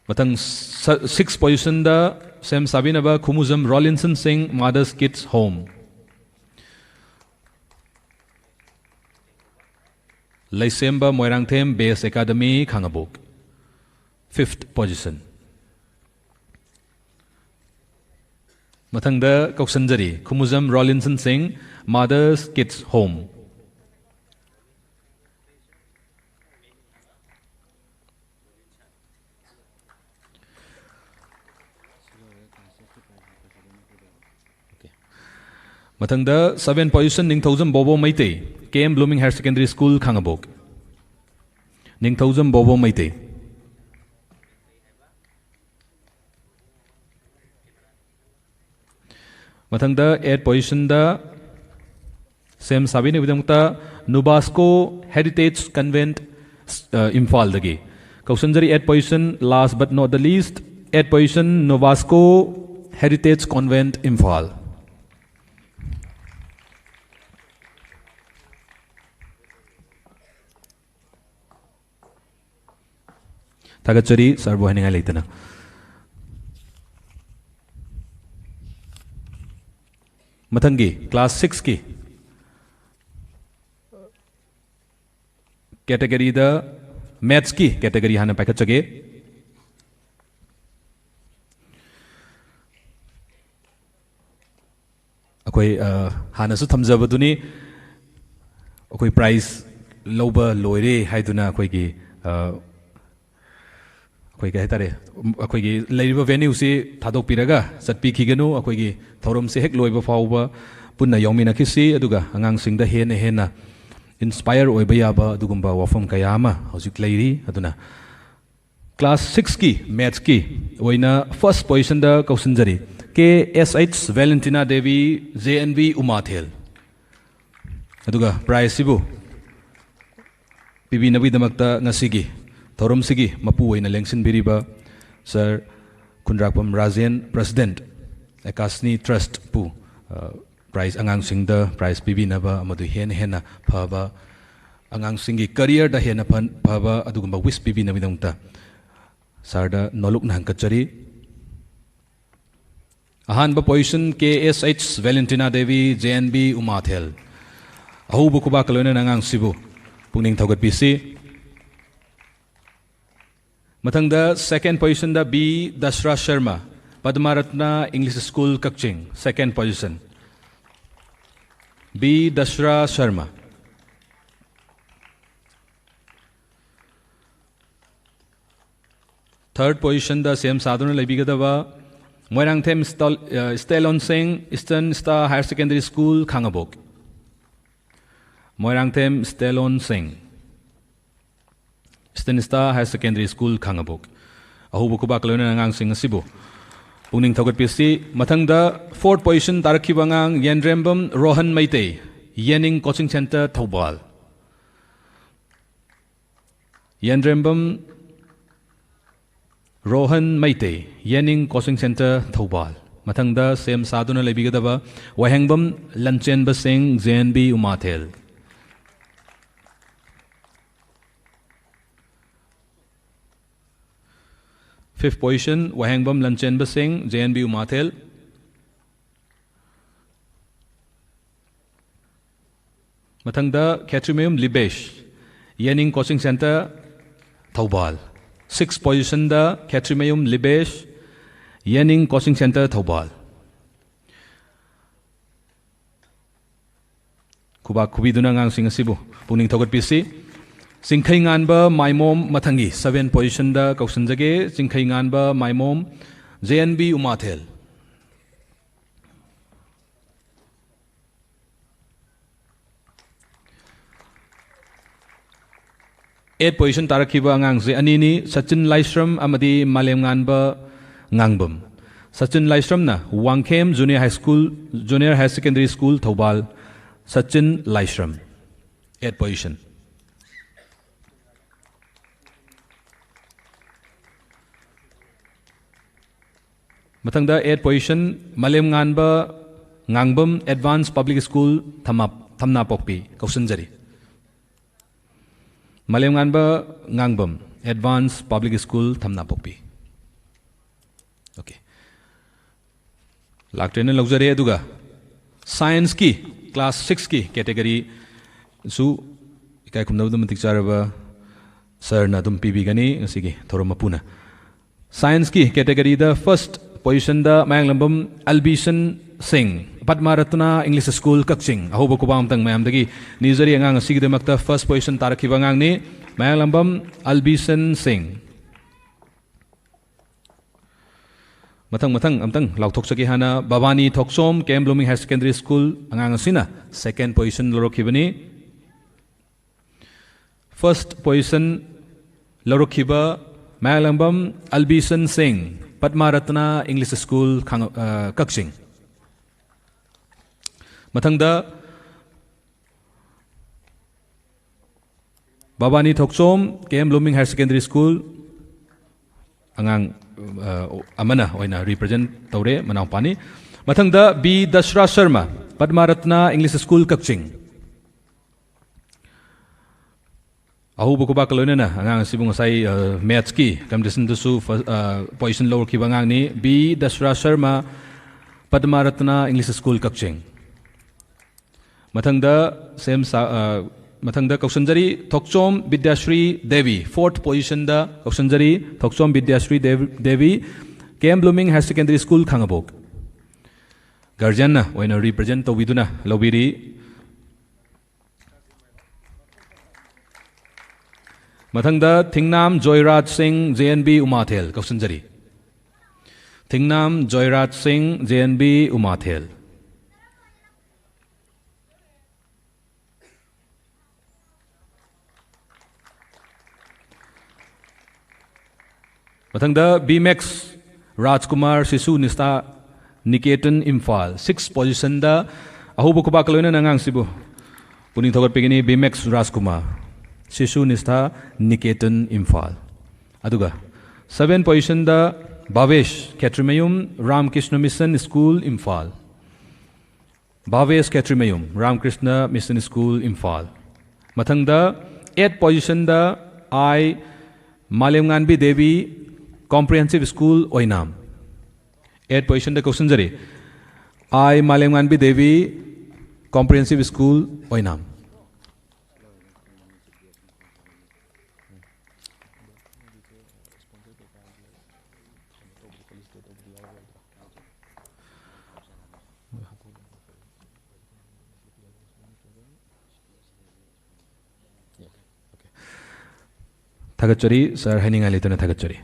ꯃꯊꯪ ꯁ-, ꯁꯤꯛꯁ ꯄꯣꯖꯤꯁꯟꯗ ꯁꯦꯝ ꯁꯥꯕꯤꯅꯕ ꯈꯨꯃꯨꯖꯝ Rolinson Singh, Mother's Kids Home꯫ Leisemba Moirangthem, Base Academy, Khangabok. Fifth position. ꯃꯊꯪꯗ ꯀꯧꯁꯟꯖꯔꯤ Khumujam Rolinson Singh, Mother's Kids Home꯫ ꯃꯊꯪꯗ seven position Ningthoujam Bobo Meitei, K M Blooming Higher Secondary School, Khangabok. Ningthoujam Bobo Meitei. ꯃꯊꯪꯗ ꯑꯦꯠ ꯄꯣꯖꯤꯁꯟꯗ ꯁꯦꯝ ꯁꯥꯕꯤꯅꯕꯒꯤꯗꯃꯛꯇ ꯅꯨꯕꯥꯁꯀꯣ Heritage Convent, ꯑ, ꯏꯝꯐꯥꯜꯗꯒꯤ ꯀꯧꯁꯟꯖꯔꯤ eight position, last but not the least, eight position, Novasco Heritage Convent, Imphal. ꯊꯥꯒꯠꯆꯔꯤ ꯁꯥꯔꯕꯨ ꯍꯥꯏꯅꯤꯡꯉꯥꯏ ꯂꯩꯇꯅ꯫ ꯃꯊꯪꯒꯤ class sixꯀꯤ categoryꯗ, mathsꯀꯤ category ꯍꯥꯟꯅ ꯄꯥꯏꯈꯠꯆꯒꯦ꯫ ꯑꯩꯈꯣꯏ, ꯑ, ꯍꯥꯟꯅꯁꯨ ꯊꯝꯖꯕꯗꯨꯅꯤ, ꯑꯩꯈꯣꯏ prize ꯂꯧꯕ ꯂꯣꯏꯔꯦ ꯍꯥꯏꯗꯨꯅ ꯑꯩꯈꯣꯏꯒꯤ, ꯑ, ꯑꯩꯈꯣꯏ ꯀꯩ ꯍꯥꯏꯇꯥꯔꯦ, ꯑꯩꯈꯣꯏꯒꯤ ꯂꯩꯔꯤꯕ venueꯁꯤ ꯊꯥꯗꯣꯛꯄꯤꯔꯒ ꯆꯠꯄꯤꯈꯤꯒꯅꯨ꯫ ꯑꯩꯈꯣꯏꯒꯤ ꯊꯧꯔꯝꯁꯦ ꯍꯦꯛ ꯂꯣꯏꯕ ꯐꯥꯎꯕ ꯄꯨꯟꯅ ꯌꯥꯎꯃꯤꯟꯅꯈꯤꯁꯤ, ꯑꯗꯨꯒ ꯑꯉꯥꯡꯁꯤꯡꯗ ꯍꯦꯟꯅ ꯍꯦꯟꯅ inspire ꯑꯣꯏꯕ ꯌꯥꯕ ꯑꯗꯨꯒꯨꯝꯕ ꯋꯥꯐꯝ ꯀꯌꯥ ꯑꯃ ꯍꯧꯖꯤꯛ ꯂꯩꯔꯤ꯫ ꯑꯗꯨꯅ class sixꯀꯤ mathsꯀꯤ ꯑꯣꯏꯅ first positionꯗ ꯀꯧꯁꯤꯟꯖꯔꯤ K S H Valentina Devi, J N V Umathel. ꯑꯗꯨꯒ prizeꯁꯤꯕꯨ ꯄꯤꯕꯤꯅꯕꯒꯤꯗꯃꯛꯇ ꯉꯁꯤꯒꯤ ꯊꯧꯔꯝꯁꯤꯒꯤ ꯃꯄꯨ ꯑꯣꯏꯅ ꯂꯦꯡꯁꯤꯟꯕꯤꯔꯤꯕ ꯁꯥꯔ ꯈꯨꯟꯗ꯭ꯔꯥꯛꯄꯝ ꯔꯥꯖꯦꯟ, President, ꯑꯦꯀꯥꯁꯅꯤ Trustꯄꯨ, ꯑ, prize, ꯑꯉꯥꯡꯁꯤꯡꯗ prize ꯄꯤꯕꯤꯅꯕ ꯑꯃꯗꯤ ꯍꯦꯟꯅ ꯍꯦꯟꯅ ꯐꯕ, ꯑꯉꯥꯡꯁꯤꯡꯒꯤ careerꯗ ꯍꯦꯟꯅ ꯐ-, ꯐꯕ ꯑꯗꯨꯒꯨꯝꯕ wish ꯄꯤꯕꯤꯅꯕꯒꯤꯗꯃꯛꯇ ꯁꯥꯔꯗ ꯅꯣꯂꯨꯛꯅ ꯍꯪꯀꯠꯆꯔꯤ꯫ ꯑꯍꯥꯟꯕ position K S H Valentina Devi, J N V Umathel. ꯑꯍꯧꯕ ꯈꯨꯕꯥꯛꯀ ꯂꯣꯏꯅꯅ ꯑꯉꯥꯡꯁꯤꯕꯨ ꯄꯨꯛꯅꯤꯡ ꯊꯧꯒꯠꯄꯤꯁꯤ꯫ ꯃꯊꯪꯗ second positionꯗ B Dasra Sharma, Padmaratna English School, Kakching, second position꯫ B Dasra Sharma. Third positionꯗ ꯁꯦꯝ ꯁꯥꯗꯨꯅ ꯂꯩꯕꯤꯒꯗꯕ ꯃꯣꯏꯔꯥꯡꯊꯦꯝ ꯁ꯭ꯇꯥꯜ-, ꯑ, ꯁ꯭ꯇꯦꯂꯣꯟ ꯁꯤꯡ, Eastern Star Higher Secondary School, ꯈꯥꯉꯕꯣꯛ꯫ ꯃꯣꯏꯔꯥꯡꯊꯦꯝ ꯁ꯭ꯇꯦꯂꯣꯟ ꯁꯤꯡ, Eastern Star Higher Secondary School, ꯈꯥꯉꯕꯣꯛ꯫ ꯑꯍꯧꯕ ꯈꯨꯕꯥꯛꯀ ꯂꯣꯏꯅꯅ ꯑꯉꯥꯡꯁꯤꯡ ꯑꯁꯤꯕꯨ ꯄꯨꯛꯅꯤꯡ ꯊꯧꯒꯠꯄꯤꯁꯤ꯫ ꯃꯊꯪꯗ fourth position ꯇꯥꯔꯛꯈꯤꯕ ꯑꯉꯥꯡ Yendrembam Rohan Meitei, Yening Coaching Centre, Thoubal. Yendrembam Rohan Meitei, Yening coaching centre, Thoubal. ꯃꯊꯪꯗ ꯁꯦꯝ ꯁꯥꯗꯨꯅ ꯂꯩꯕꯤꯒꯗꯕ Wahengbam Lanchenba Singh, J N B Umathel. Fifth position, Wahengbam Lanchenba Singh, J N B Umathel. ꯃꯊꯪꯗ Khetrimayum Libesh, Yening coaching centre, Thoubal. Sixth positionꯗ ꯈꯦꯇ꯭ꯔꯤꯃꯌꯨꯝ ꯂꯤꯕꯦꯁ, ꯌꯦꯅꯤꯡ ꯀꯣꯆꯤꯡ ꯁꯦꯟꯇꯔ, ꯊꯧꯕꯥꯜ꯫ ꯈꯨꯕꯥꯛ ꯈꯨꯕꯤꯗꯨꯅ ꯑꯉꯥꯡꯁꯤꯡ ꯑꯁꯤꯕꯨ ꯄꯨꯛꯅꯤꯡ ꯊꯧꯒꯠꯄꯤꯁꯤ꯫ ꯆꯤꯡꯈꯩꯉꯥꯟꯕ ꯃꯥꯏꯃꯣꯝ ꯃꯊꯪꯒꯤ seventh positionꯗ ꯀꯧꯁꯤꯟꯖꯒꯦ꯫ Chingkheinganba Maimom, J N B ꯎꯃꯥꯊꯦꯜ꯫ Eighth position ꯇꯥꯔꯛꯈꯤꯕ ꯑꯉꯥꯡꯁꯦ ꯑꯅꯤꯅꯤ, ꯁꯆꯤꯟ ꯂꯥꯏꯁ꯭ꯔꯝ ꯑꯃꯗꯤ ꯃꯥꯂꯦꯝꯉꯥꯟꯕ ꯉꯥꯡꯕꯝ꯫ Sachin ꯂꯥꯏꯁ꯭ꯔꯝꯅ Wangkhem Junior High School, Junior Higher Secondary School, Thoubal. Sachin ꯂꯥꯏꯁ꯭ꯔꯝ, eighth position꯫ ꯃꯊꯪꯗ eighth position, ꯃꯥꯂꯦꯝꯉꯥꯟꯕ ꯉꯥꯡꯕꯝ, Advanced Public School, ꯊꯝꯅꯥ-, ꯊꯝꯅꯥꯄꯣꯛꯄꯤ, ꯀꯧꯁꯤꯟꯖꯔꯤ꯫ ꯃꯥꯂꯦꯝꯉꯥꯟꯕ ꯉꯥꯡꯕꯝ, Advanced Public School, ꯊꯝꯅꯥꯄꯣꯛꯄꯤ꯫ Okay꯫ ꯂꯥꯛꯇ꯭ꯔꯦꯅ ꯂꯧꯖꯔꯦ꯫ ꯑꯗꯨꯒ scienceꯀꯤ class sixꯀꯤ categoryꯁꯨ ꯏꯀꯥꯏ ꯈꯨꯝꯅꯕꯗ ꯃꯇꯤꯛ ꯆꯥꯔꯕ sirꯅ ꯑꯗꯨꯝ ꯄꯤꯕꯤꯒꯅꯤ ꯉꯁꯤꯒꯤ ꯊꯧꯔꯝ ꯃꯄꯨꯅ꯫ Scienceꯀꯤ categoryꯗ first positionꯗ ꯃꯌꯥꯡꯂꯝꯕꯝ ꯑꯜꯕꯤꯁꯟ ꯁꯤꯡ, ꯄꯗꯃ ꯔꯠꯅꯥ English School, ꯀꯛꯆꯤꯡ꯫ ꯑꯍꯧꯕ ꯈꯨꯕꯥꯛ ꯑꯃꯇꯪ ꯃꯌꯥꯝꯗꯒꯤ ꯅꯤꯖꯔꯤ꯫ ꯑꯉꯥꯡ ꯑꯁꯤꯒꯤꯗꯃꯛꯇ first position ꯇꯥꯔꯛꯈꯤꯕ ꯑꯉꯥꯡꯅꯤ, ꯃꯌꯥꯡꯂꯝꯕꯝ ꯑꯜꯕꯤꯁꯟ ꯁꯤꯡ꯫ ꯃꯊꯪ ꯃꯊꯪ ꯑꯝꯇꯪ ꯂꯥꯎꯊꯣꯛꯆꯒꯦ ꯍꯥꯟꯅ꯫ Babani Thokchom, K M blooming Higher Secondary School, ꯑꯉꯥꯡ ꯑꯁꯤꯅ second position ꯂꯧꯔꯛꯈꯤꯕꯅꯤ꯫ First position ꯂꯧꯔꯛꯈꯤꯕ ꯃꯌꯥꯡꯂꯝꯕꯝ ꯑꯜꯕꯤꯁꯟ ꯁꯤꯡ, ꯄꯗꯃ ꯔꯠꯅꯥ English School, ꯈꯥꯡꯉ-, ꯑ, ꯀꯛꯆꯤꯡ꯫ ꯃꯊꯪꯗ Babani Thokchom, K M blooming Higher Secondary School, ꯑꯉꯥꯡ ꯑ, ꯑꯃꯅ ꯑꯣꯏꯅ ꯔꯤꯄ꯭ꯔꯖꯦꯟ ꯇꯧꯔꯦ, ꯃꯅꯥꯎꯄꯥꯅꯤ꯫ ꯃꯊꯪꯗ B Dasra Sharma, Padmaratna English school, ꯀꯛꯆꯤꯡ꯫ ꯑꯍꯧꯕ ꯈꯨꯕꯥꯛꯀ ꯂꯣꯏꯅꯅ ꯑꯉꯥꯡ ꯑꯁꯤꯕꯨ ꯉꯁꯥꯏ, ꯑ, ꯃꯦꯠꯁꯀꯤ ꯀꯝꯄꯤꯇꯤꯁꯟꯗꯁꯨ ꯐ-, ꯑ, ꯄꯣꯖꯤꯁꯟ ꯂꯧꯔꯛꯈꯤꯕ ꯑꯉꯥꯡꯅꯤ, B Dasra Sharma, Padmaratna English school, Kakching. ꯃꯊꯪꯗ ꯁꯦꯝ ꯁꯥ-, ꯑ, ꯃꯊꯪꯗ ꯀꯧꯁꯟꯖꯔꯤ ꯊꯣꯛꯆꯣꯝ ꯕꯤꯗ꯭ꯌꯥꯁ꯭ꯔꯤ ꯗꯦꯕꯤ, ꯐꯣꯔꯠ ꯄꯣꯖꯤꯁꯟꯗ ꯀꯧꯁꯟꯖꯔꯤ ꯊꯣꯛꯆꯣꯝ ꯕꯤꯗ꯭ꯌꯥꯁ꯭ꯔꯤ ꯗꯦꯕ-, Devi, K M blooming higher secondary school, Khangabok. ꯒꯥꯔꯖꯤꯌꯟꯅ ꯑꯣꯏꯅ ꯔꯤꯄ꯭ꯔꯖꯦꯟ ꯇꯧꯕꯤꯗꯨꯅ ꯂꯧꯕꯤꯔꯤ꯫ ꯃꯊꯪꯗ Thingnam Joiraj Singh, J N B Umathel, ꯀꯧꯁꯟꯖꯔꯤ꯫ Thingnam Joiraj Singh, J N B Umathel. ꯃꯊꯪꯗ ꯕꯤ ꯃꯦꯛꯁ ꯔꯥꯖꯀꯨꯃꯥꯔ, ꯁꯤꯁꯨ ꯅꯤꯁꯊꯥ ꯅꯤꯀꯦꯇꯟ, ꯏꯝꯐꯥꯜ꯫ ꯁꯤꯛꯁ ꯄꯣꯖꯤꯁꯟꯗ ꯑꯍꯧꯕ ꯈꯨꯕꯥꯛꯀ ꯂꯣꯏꯅꯅ ꯑꯉꯥꯡꯁꯤꯕꯨ ꯄꯨꯛꯅꯤꯡ ꯊꯧꯒꯠꯄꯤꯒꯅꯤ, ꯕꯤ ꯃꯦꯛꯁ ꯔꯥꯖꯀꯨꯃꯥꯔ, ꯁꯤꯁꯨ ꯅꯤꯁꯊꯥ ꯅꯤꯀꯦꯇꯟ, ꯏꯝꯐꯥꯜ꯫ ꯑꯗꯨꯒ ꯁꯚꯦꯟ ꯄꯣꯖꯤꯁꯟꯗ ꯚꯥꯕꯦꯁ ꯈꯦꯇ꯭ꯔꯤꯃꯌꯨꯝ, ꯔꯥꯝꯀ꯭ꯔꯤꯁꯅ ꯃꯤꯁꯟ ꯁ꯭ꯀꯨꯜ, ꯏꯝꯐꯥꯜ꯫ ꯚꯥꯕꯦꯁ ꯈꯦꯇ꯭ꯔꯤꯃꯌꯨꯝ, ꯔꯥꯝꯀ꯭ꯔꯤꯁꯅ ꯃꯤꯁꯟ ꯁ꯭ꯀꯨꯜ, ꯏꯝꯐꯥꯜ꯫ ꯃꯊꯪꯗ ꯑꯦꯠ ꯄꯣꯖꯤꯁꯟꯗ ꯑꯥꯏ ꯃꯥꯂꯦꯝꯉꯥꯟꯕꯤ ꯗꯦꯕꯤ, ꯀꯣꯝꯄ꯭ꯔꯤꯍꯦꯟꯁꯤꯞ ꯁ꯭ꯀꯨꯜ, ꯑꯣꯏꯅꯥꯝ꯫ ꯑꯦꯠ ꯄꯣꯖꯤꯁꯟꯗ ꯀꯧꯁꯟꯖꯔꯤ, ꯑꯥꯏ ꯃꯥꯂꯦꯝꯉꯥꯟꯕꯤ ꯗꯦꯕꯤ, ꯀꯣꯝꯄ꯭ꯔꯤꯍꯦꯟꯁꯤꯞ ꯁ꯭ꯀꯨꯜ, ꯑꯣꯏꯅꯥꯝ꯫ ꯊꯥꯒꯠꯆꯔꯤ ꯁꯥꯔ, ꯍꯥꯏꯅꯤꯡꯉꯥꯏ ꯂꯩꯇꯅ ꯊꯥꯒꯠꯆꯔꯤ꯫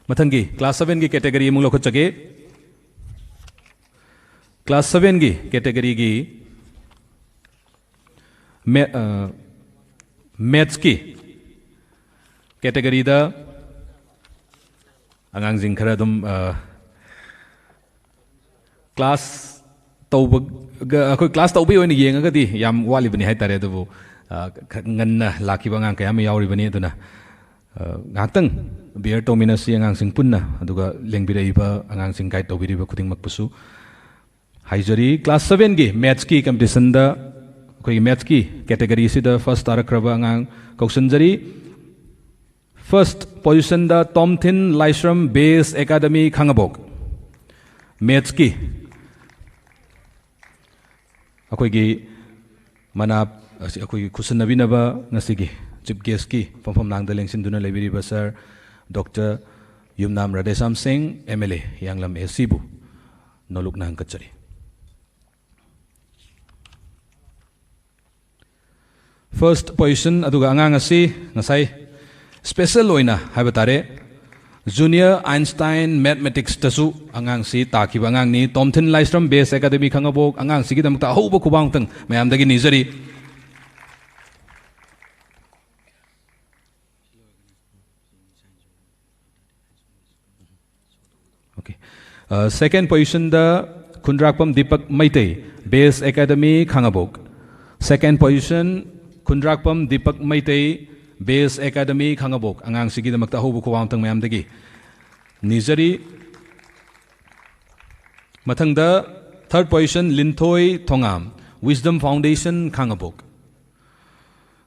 ꯃꯊꯪꯒꯤ ꯀ꯭ꯂꯥꯁ ꯁꯚꯦꯟꯒꯤ ꯀꯦꯇꯦꯒꯣꯔꯤ ꯑꯃꯨꯛ ꯂꯧꯈꯠꯆꯒꯦ꯫ ꯀ꯭ꯂꯥꯁ ꯁꯚꯦꯟꯒꯤ ꯀꯦꯇꯦꯒꯣꯔꯤꯒꯤ ꯃꯦ-, ꯑ, ꯃꯦꯠꯁꯀꯤ ꯀꯦꯇꯦꯒꯣꯔꯤꯗ ꯑꯉꯥꯡꯁꯤꯡ ꯈꯔ ꯑꯗꯨꯝ, ꯑ, ꯀ꯭ꯂꯥꯁ ꯇꯧꯕꯒ, ꯑꯩꯈꯣꯏ ꯀ꯭ꯂꯥꯁ ꯇꯧꯕꯒꯤ ꯑꯣꯏꯅ ꯌꯦꯡꯉꯒꯗꯤ ꯌꯥꯝ ꯋꯥꯠꯂꯤꯕꯅꯤ ꯍꯥꯏꯇꯥꯔꯦ, ꯑꯗꯨꯕꯨ, ꯑ, ꯈ-, ꯉꯟꯅ ꯂꯥꯛꯈꯤꯕ ꯑꯉꯥꯡ ꯀꯌꯥ ꯑꯃ ꯌꯥꯎꯔꯤꯕꯅꯤ꯫ ꯑꯗꯨꯅ ꯉꯥꯏꯍꯥꯛꯇꯪ ꯕꯤꯌꯔ ꯇꯧꯃꯤꯟꯅꯁꯤ ꯑꯉꯥꯡꯁꯤꯡ ꯄꯨꯟꯅ, ꯑꯗꯨꯒ ꯂꯦꯡꯕꯤꯔꯛꯏꯕ ꯑꯉꯥꯡꯁꯤꯡ ꯒꯥꯏꯗ ꯇꯧꯕꯤꯔꯤꯕ ꯈꯨꯗꯤꯡꯃꯛꯄꯨꯁꯨ꯫ ꯍꯥꯏꯖꯔꯤ, ꯀ꯭ꯂꯥꯁ ꯁꯚꯦꯟꯒꯤ ꯃꯦꯠꯁꯀꯤ ꯀꯝꯄꯤꯇꯤꯁꯟꯗ ꯑꯩꯈꯣꯏꯒꯤ ꯃꯦꯠꯁꯀꯤ ꯀꯦꯇꯦꯒꯣꯔꯤꯁꯤꯗ ꯐꯥꯔꯁ ꯇꯥꯔꯛꯈ꯭ꯔꯕ ꯑꯉꯥꯡ ꯀꯧꯁꯤꯟꯖꯔꯤ꯫ ꯐꯥꯔꯁ ꯄꯣꯖꯤꯁꯟꯗ ꯇꯣꯝꯊꯤꯟ ꯂꯥꯏꯁ꯭ꯔꯝ, ꯕꯦꯁ ꯑꯦꯀꯥꯗꯃꯤ, ꯈꯥꯉꯕꯣꯛ꯫ ꯃꯦꯠꯁꯀꯤ ꯑꯩꯈꯣꯏꯒꯤ ꯃꯅꯥ ꯑꯁꯤ ꯑꯩꯈꯣꯏꯒꯤ ꯈꯨꯠꯁꯤꯟꯅꯕꯤꯅꯕ ꯉꯁꯤꯒꯤ ꯆꯤꯐ ꯒꯦꯁꯀꯤ ꯐꯝꯐꯝ ꯂꯥꯡꯗ ꯂꯦꯡꯁꯤꯟꯗꯨꯅ ꯂꯩꯕꯤꯔꯤꯕ ꯁꯥꯔ doctor Yumnam Radheshyam Singh, M L A, ꯍꯤꯌꯥꯡꯂꯝ ꯑꯦ ꯁꯤꯕꯨ ꯅꯣꯂꯨꯛꯅ ꯍꯪꯒꯠꯆꯔꯤ꯫ ꯐꯥꯔꯁ ꯄꯣꯖꯤꯁꯟ ꯑꯗꯨꯒ ꯑꯉꯥꯡ ꯑꯁꯤ ꯉꯁꯥꯏ ꯁ꯭ꯄꯦꯁꯦꯜ ꯑꯣꯏꯅ ꯍꯥꯏꯕ ꯇꯥꯔꯦ, ꯖꯨꯅꯤꯌꯔ ꯑꯥꯏꯟꯁꯇꯥꯏꯟ ꯃꯦꯊꯃꯦꯇꯤꯛꯁꯇꯁꯨ ꯑꯉꯥꯡꯁꯤ ꯇꯥꯈꯤꯕ ꯑꯉꯥꯡꯅꯤ, ꯇꯣꯝꯊꯤꯟ ꯂꯥꯏꯁ꯭ꯔꯝ, ꯕꯦꯁ ꯑꯦꯀꯥꯗꯃꯤ, ꯈꯥꯉꯕꯣꯛ꯫ ꯑꯉꯥꯡꯁꯤꯒꯤꯗꯃꯛꯇ ꯑꯍꯧꯕ ꯈꯨꯕꯥꯛ ꯑꯃꯨꯛꯇꯪ ꯃꯌꯥꯝꯗꯒꯤ ꯅꯤꯖꯔꯤ꯫ ꯑꯣꯀꯦ꯫ ꯁꯦꯀꯦꯟ ꯄꯣꯖꯤꯁꯟꯗ ꯈꯨꯟꯗ꯭ꯔꯥꯛꯄꯝ ꯗꯤꯄꯛ ꯃꯩꯇꯩ, ꯕꯦꯁ ꯑꯦꯀꯥꯗꯃꯤ, ꯈꯥꯉꯕꯣꯛ꯫ ꯁꯦꯀꯦꯟ ꯄꯣꯖꯤꯁꯟ, ꯈꯨꯟꯗ꯭ꯔꯥꯛꯄꯝ ꯗꯤꯄꯛ ꯃꯩꯇꯩ, ꯕꯦꯁ ꯑꯦꯀꯥꯗꯃꯤ, ꯈꯥꯉꯕꯣꯛ꯫ ꯑꯉꯥꯡꯁꯤꯒꯤꯗꯃꯛꯇ ꯑꯍꯧꯕ ꯈꯨꯕꯥꯛ ꯑꯃꯨꯛꯇꯪ ꯃꯌꯥꯝꯗꯒꯤ ꯅꯤꯖꯔꯤ꯫ ꯃꯊꯪꯗ ꯊꯥꯔꯠ ꯄꯣꯖꯤꯁꯟ, ꯂꯤꯟꯊꯣꯏ ꯊꯣꯉꯥꯝ, ꯋꯤꯁꯗꯝ ꯐꯥꯎꯟꯗꯦꯁꯟ, ꯈꯥꯉꯕꯣꯛ꯫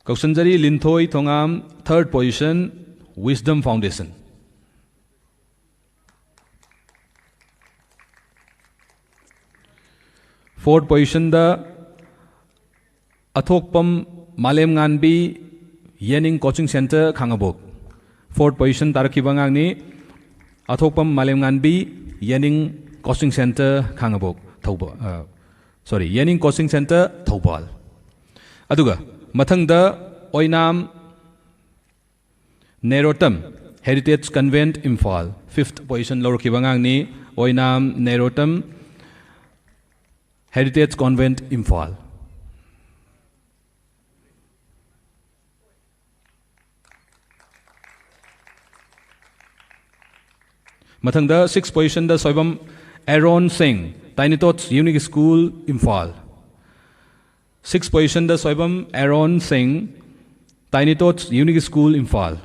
ꯀꯧꯁꯟꯖꯔꯤ, ꯂꯤꯟꯊꯣꯏ ꯊꯣꯉꯥꯝ, ꯊꯥꯔꯠ ꯄꯣꯖꯤꯁꯟ, ꯋꯤꯁꯗꯝ ꯐꯥꯎꯟꯗꯦꯁꯟ꯫ ꯐꯣꯔꯠ ꯄꯣꯖꯤꯁꯟꯗ ꯑꯊꯣꯛꯄꯝ ꯃꯥꯂꯦꯝꯉꯥꯟꯕꯤ, ꯌꯦꯅꯤꯡ ꯀꯣꯆꯤꯡ ꯁꯦꯟꯇꯔ, ꯈꯥꯉꯕꯣꯛ꯫ ꯐꯣꯔꯠ ꯄꯣꯖꯤꯁꯟ ꯇꯥꯔꯛꯈꯤꯕ ꯑꯉꯥꯡꯅꯤ, ꯑꯊꯣꯛꯄꯝ ꯃꯥꯂꯦꯝꯉꯥꯟꯕꯤ, ꯌꯦꯅꯤꯡ ꯀꯣꯆꯤꯡ ꯁꯦꯟꯇꯔ, ꯈꯥꯉꯕꯣꯛ, ꯊꯧꯕꯥꯜ, ꯑ, ꯁꯣꯔꯤ, ꯌꯦꯅꯤꯡ ꯀꯣꯆꯤꯡ ꯁꯦꯟꯇꯔ, ꯊꯧꯕꯥꯜ꯫ ꯑꯗꯨꯒ ꯃꯊꯪꯗ ꯑꯣꯏꯅꯥꯝ ꯅꯦꯔꯣꯇꯝ, ꯍꯦꯔꯤꯇꯦꯖ ꯀꯟꯚꯦꯟꯠ, ꯏꯝꯐꯥꯜ꯫ ꯐꯤꯐꯠ ꯄꯣꯖꯤꯁꯟ ꯂꯧꯔꯛꯈꯤꯕ ꯑꯉꯥꯡꯅꯤ, ꯑꯣꯏꯅꯥꯝ ꯅꯦꯔꯣꯇꯝ, ꯍꯦꯔꯤꯇꯦꯖ ꯀꯟꯚꯦꯟꯠ, ꯏꯝꯐꯥꯜ꯫ ꯃꯊꯪꯗ ꯁꯤꯛꯁ ꯄꯣꯖꯤꯁꯟꯗ Soibam Aaron Singh, tiny tots unique school, Imphal. Six ꯄꯣꯖꯤꯁꯟꯗ Soibam Aaron Singh, tiny tots unique school, Imphal.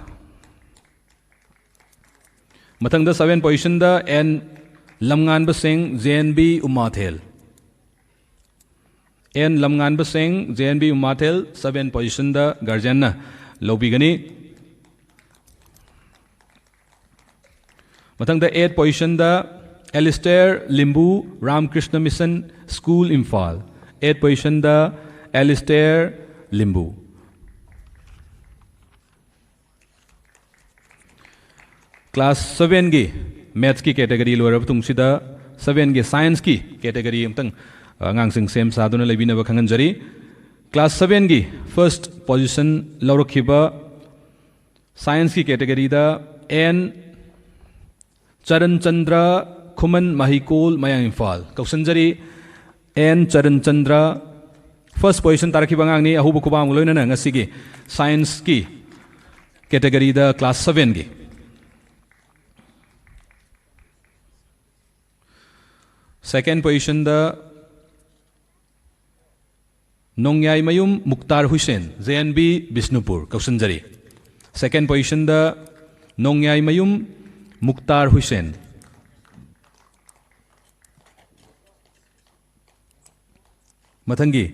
ꯃꯊꯪꯗ seven positionꯗ N ꯂꯝꯉꯥꯟꯕ ꯁꯤꯡ, J N B ꯎꯃꯥꯊꯦꯜ꯫ N ꯂꯝꯉꯥꯟꯕ ꯁꯤꯡ, J N B ꯎꯃꯥꯊꯦꯜ, seven positionꯗ guardianꯅ ꯂꯧꯕꯤꯒꯅꯤ꯫ ꯃꯊꯪꯗ eight positionꯗ Alistair Limbu, Ramakrishna Mission School, Imphal꯫ Eight positionꯗ Alistair Limbu. Class sevenꯒꯤ mathsꯀꯤ category ꯂꯣꯏꯔꯕ ꯃꯇꯨꯡꯁꯤꯗ, sevenꯒꯤ scienceꯀꯤ category ꯑꯃꯇꯪ, ꯑ, ꯑꯉꯥꯡꯁꯤꯡ ꯁꯦꯝ ꯁꯥꯗꯨꯅ ꯂꯩꯕꯤꯅꯕ ꯈꯪꯍꯟꯖꯔꯤ꯫ Class sevenꯒꯤ first position ꯂꯧꯔꯛꯈꯤꯕ scienceꯀꯤ categoryꯗ N Charan Chandra, ꯈꯨꯃꯟ ꯃꯍꯩꯀꯣꯜ, ꯃꯌꯥꯡ Imphal. ꯀꯧꯁꯟꯖꯔꯤ, N Charan Chandra. First position ꯇꯥꯔꯛꯈꯤꯕ ꯑꯉꯥꯡꯅꯤ, ꯑꯍꯧꯕ ꯈꯨꯕꯥꯝꯒ ꯂꯣꯏꯅꯅ ꯉꯁꯤꯒꯤ scienceꯀꯤ categoryꯗ class sevenꯒꯤ꯫ Second positionꯗ ꯅꯣꯡꯌꯥꯏꯃꯌꯨꯝ ꯃꯨꯛꯇꯥꯔ ꯍꯨꯏꯁꯦꯟ, J N B Bishnupur, ꯀꯧꯁꯟꯖꯔꯤ꯫ Second positionꯗ ꯅꯣꯡꯌꯥꯏꯃꯌꯨꯝ Mukhtar ꯍꯨꯏꯁꯦꯟ꯫ ꯃꯊꯪꯒꯤ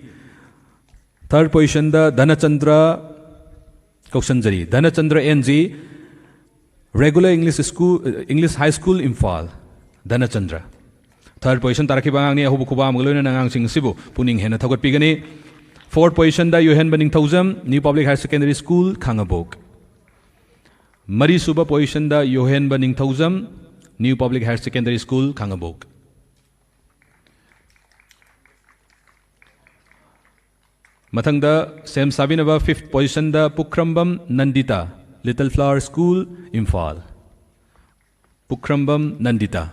third positionꯗ ꯙꯅꯆꯟꯗ꯭ꯔ, ꯀꯧꯁꯟꯖꯔꯤ, ꯙꯅꯆꯟꯗ꯭ꯔ N G, Regular English School, English High School, Imphal, ꯙꯅꯆꯟꯗ꯭ꯔ꯫ Third position ꯇꯥꯔꯛꯈꯤꯕ ꯑꯉꯥꯡꯅꯤ, ꯑꯍꯧꯕ ꯈꯨꯕꯥꯝꯒ ꯂꯣꯏꯅꯅ ꯑꯉꯥꯡꯁꯤꯡ ꯑꯁꯤꯕꯨ ꯄꯨꯛꯅꯤꯡ ꯍꯦꯟꯅ ꯊꯧꯒꯠꯄꯤꯒꯅꯤ꯫ Fourth positionꯗ ꯌꯣꯍꯦꯟꯕ ꯅꯤꯡꯊꯧꯖꯝ, New Public Higher Secondary School, ꯈꯥꯉꯕꯣꯛ꯫ ꯃꯔꯤꯁꯨꯕ positionꯗ ꯌꯣꯍꯦꯟꯕ ꯅꯤꯡꯊꯧꯖꯝ, New Public Higher Secondary School, Khangabok. ꯃꯊꯪꯗ ꯁꯦꯝ ꯁꯥꯕꯤꯅꯕ fifth positionꯗ ꯄꯨꯈ꯭ꯔꯝꯕꯝ ꯅꯟꯗꯤꯇꯥ, Little Flower School, ꯏꯝꯐꯥꯜ꯫ ꯄꯨꯈ꯭ꯔꯝꯕꯝ ꯅꯟꯗꯤꯇꯥ꯫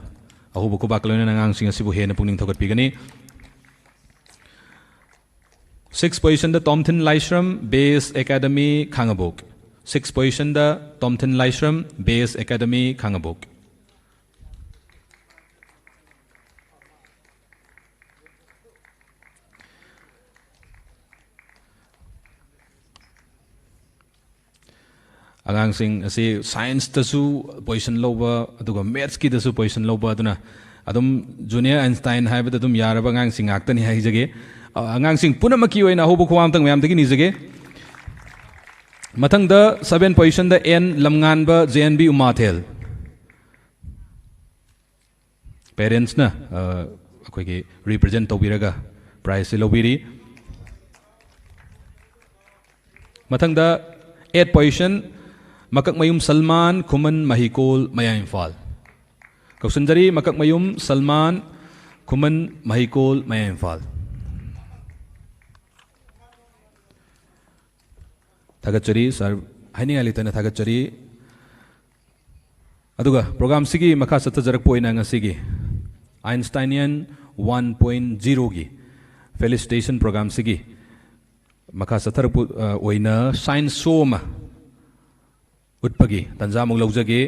ꯑꯍꯧꯕ ꯈꯨꯕꯥꯛꯀ ꯂꯣꯏꯅꯅ ꯑꯉꯥꯡꯁꯤꯡ ꯑꯁꯤꯕꯨ ꯍꯦꯟꯅ ꯄꯨꯛꯅꯤꯡ ꯊꯧꯒꯠꯄꯤꯒꯅꯤ꯫ Sixth positionꯗ ꯇꯣꯝꯊꯤꯟ ꯂꯥꯏꯁ꯭ꯔꯝ, Base Academy, ꯈꯥꯉꯕꯣꯛ꯫ Sixth positionꯗ ꯇꯣꯝꯊꯤꯟ ꯂꯥꯏꯁ꯭ꯔꯝ, Base Academy, ꯈꯥꯉꯕꯣꯛ꯫ ꯑꯉꯥꯡꯁꯤꯡ ꯑꯁꯤ ꯁꯥꯏꯟꯁꯇꯁꯨ ꯄꯣꯖꯤꯁꯟ ꯂꯧꯕ, ꯑꯗꯨꯒ ꯃꯦꯠꯁꯀꯤꯗꯁꯨ ꯄꯣꯖꯤꯁꯟ ꯂꯧꯕ, ꯑꯗꯨꯅ ꯑꯗꯨꯝ ꯖꯨꯅꯤꯌꯔ ꯑꯥꯏꯟꯁꯇꯥꯏꯟ ꯍꯥꯏꯕꯗ ꯑꯗꯨꯝ ꯌꯥꯔꯕ ꯑꯉꯥꯡꯁꯤꯡ ꯉꯥꯛꯇꯅꯤ ꯍꯥꯏꯖꯒꯦ꯫ ꯑ, ꯑꯉꯥꯡꯁꯤꯡ ꯄꯨꯝꯅꯃꯛꯀꯤ ꯑꯣꯏꯅ ꯑꯍꯧꯕ ꯈꯨꯋꯥ ꯑꯝꯇꯪ ꯃꯌꯥꯝꯗꯒꯤ ꯅꯤꯖꯒꯦ꯫ ꯃꯊꯪꯗ ꯁꯚꯦꯟ ꯄꯣꯖꯤꯁꯟꯗ N Lamnganba, J N B Umathel. ꯄꯦꯔꯦꯟꯁꯅ, ꯑ, ꯑꯩꯈꯣꯏꯒꯤ ꯔꯤꯄ꯭ꯔꯖꯦꯟ ꯇꯧꯕꯤꯔꯒ ꯄ꯭ꯔꯥꯏꯖꯁꯤ ꯂꯧꯕꯤꯔꯤ꯫ ꯃꯊꯪꯗ ꯑꯦꯠ ꯄꯣꯖꯤꯁꯟ, ꯃꯀꯛꯃꯌꯨꯝ ꯁꯜꯃꯥꯟ, ꯈꯨꯃꯟ ꯃꯍꯤꯀꯣꯜ, ꯃꯌꯥꯏ ꯏꯝꯐꯥꯜ꯫ ꯀꯧꯁꯟꯖꯔꯤ, ꯃꯀꯛꯃꯌꯨꯝ ꯁꯜꯃꯥꯟ, ꯈꯨꯃꯟ ꯃꯍꯤꯀꯣꯜ, ꯃꯌꯥꯏ ꯏꯝꯐꯥꯜ꯫ ꯊꯥꯒꯠꯆꯔꯤ ꯁꯥꯔ, ꯍꯥꯏꯅꯤꯡꯉꯥꯏ ꯂꯩꯇꯅ ꯊꯥꯒꯠꯆꯔꯤ꯫ ꯑꯗꯨꯒ ꯄ꯭ꯔꯣꯒ꯭ꯔꯥꯝꯁꯤꯒꯤ ꯃꯈꯥ ꯆꯠꯊꯖꯔꯛꯄ ꯑꯣꯏꯅ ꯉꯁꯤꯒꯤ ꯑꯥꯏꯟꯁꯇꯥꯏꯅꯤꯌꯟ ꯋꯥꯟ ꯄꯣꯏꯟ ꯖꯤꯔꯣꯒꯤ ꯐꯦꯂꯤꯁꯤꯇꯦꯁꯟ ꯄ꯭ꯔꯣꯒ꯭ꯔꯥꯝꯁꯤꯒꯤ ꯃꯈꯥ ꯆꯠꯊꯔꯛꯄ, ꯑ, ꯑꯣꯏꯅ ꯁꯥꯏꯟꯁ ꯁꯣ ꯑꯃ ꯎꯠꯄꯒꯤ ꯇꯥꯟꯖꯥ ꯑꯃꯨꯛ ꯂꯧꯖꯒꯦ꯫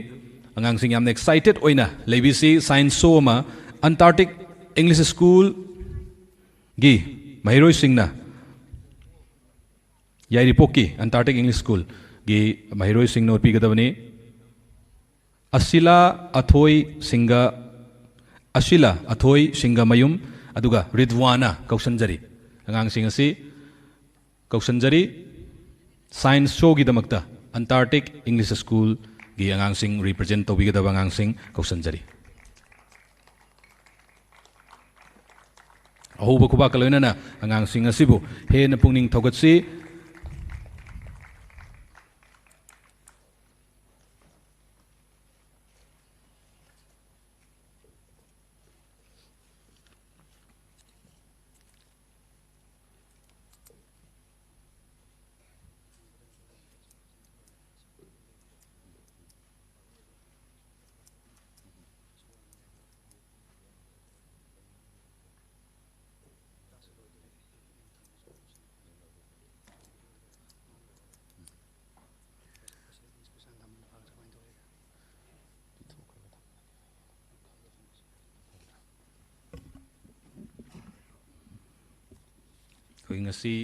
ꯑꯉꯥꯡꯁꯤꯡ ꯌꯥꯝꯅ ꯑꯦꯛꯁꯥꯏꯇꯦꯠ ꯑꯣꯏꯅ ꯂꯩꯕꯤꯁꯤ꯫ ꯁꯥꯏꯟꯁ ꯁꯣ ꯑꯃ ꯑꯟꯇꯥꯔꯛꯇꯤꯛ ꯏꯪꯂꯤꯁ ꯁ꯭ꯀꯨꯜꯒꯤ ꯃꯍꯩꯔꯣꯏꯁꯤꯡꯅ, ꯌꯥꯏꯔꯤꯄꯣꯛꯀꯤ ꯑꯟꯇꯥꯔꯛꯇꯤꯛ ꯏꯪꯂꯤꯁ ꯁ꯭ꯀꯨꯜꯒꯤ ꯃꯍꯩꯔꯣꯏꯁꯤꯡꯅ ꯎꯠꯄꯤꯒꯗꯕꯅꯤ꯫ ꯑꯁꯤꯂꯥ ꯑꯊꯣꯏ ꯁꯤꯡꯒ, ꯑꯁꯤꯂꯥ ꯑꯊꯣꯏ ꯁꯤꯡꯒꯃꯌꯨꯝ, ꯑꯗꯨꯒ ꯔꯤꯗꯋꯥꯅ ꯀꯧꯁꯟꯖꯔꯤ꯫ ꯑꯉꯥꯡꯁꯤꯡ ꯑꯁꯤ ꯀꯧꯁꯟꯖꯔꯤ꯫ ꯁꯥꯏꯟꯁ ꯁꯣꯒꯤꯗꯃꯛꯇ ꯑꯟꯇꯥꯔꯛꯇꯤꯛ ꯏꯪꯂꯤꯁ ꯁ꯭ꯀꯨꯜꯒꯤ ꯑꯉꯥꯡꯁꯤꯡ, ꯔꯤꯄ꯭ꯔꯖꯦꯟ ꯇꯧꯕꯤꯒꯗꯕ ꯑꯉꯥꯡꯁꯤꯡ ꯀꯧꯁꯟꯖꯔꯤ꯫ ꯑꯍꯧꯕ ꯈꯨꯕꯥꯛꯀ ꯂꯣꯏꯅꯅ ꯑꯉꯥꯡꯁꯤꯡ ꯑꯁꯤꯕꯨ ꯍꯦꯟꯅ ꯄꯨꯛꯅꯤꯡ ꯊꯧꯒꯠꯁꯤ꯫ ꯑꯩꯈꯣꯏ ꯉꯁꯤ,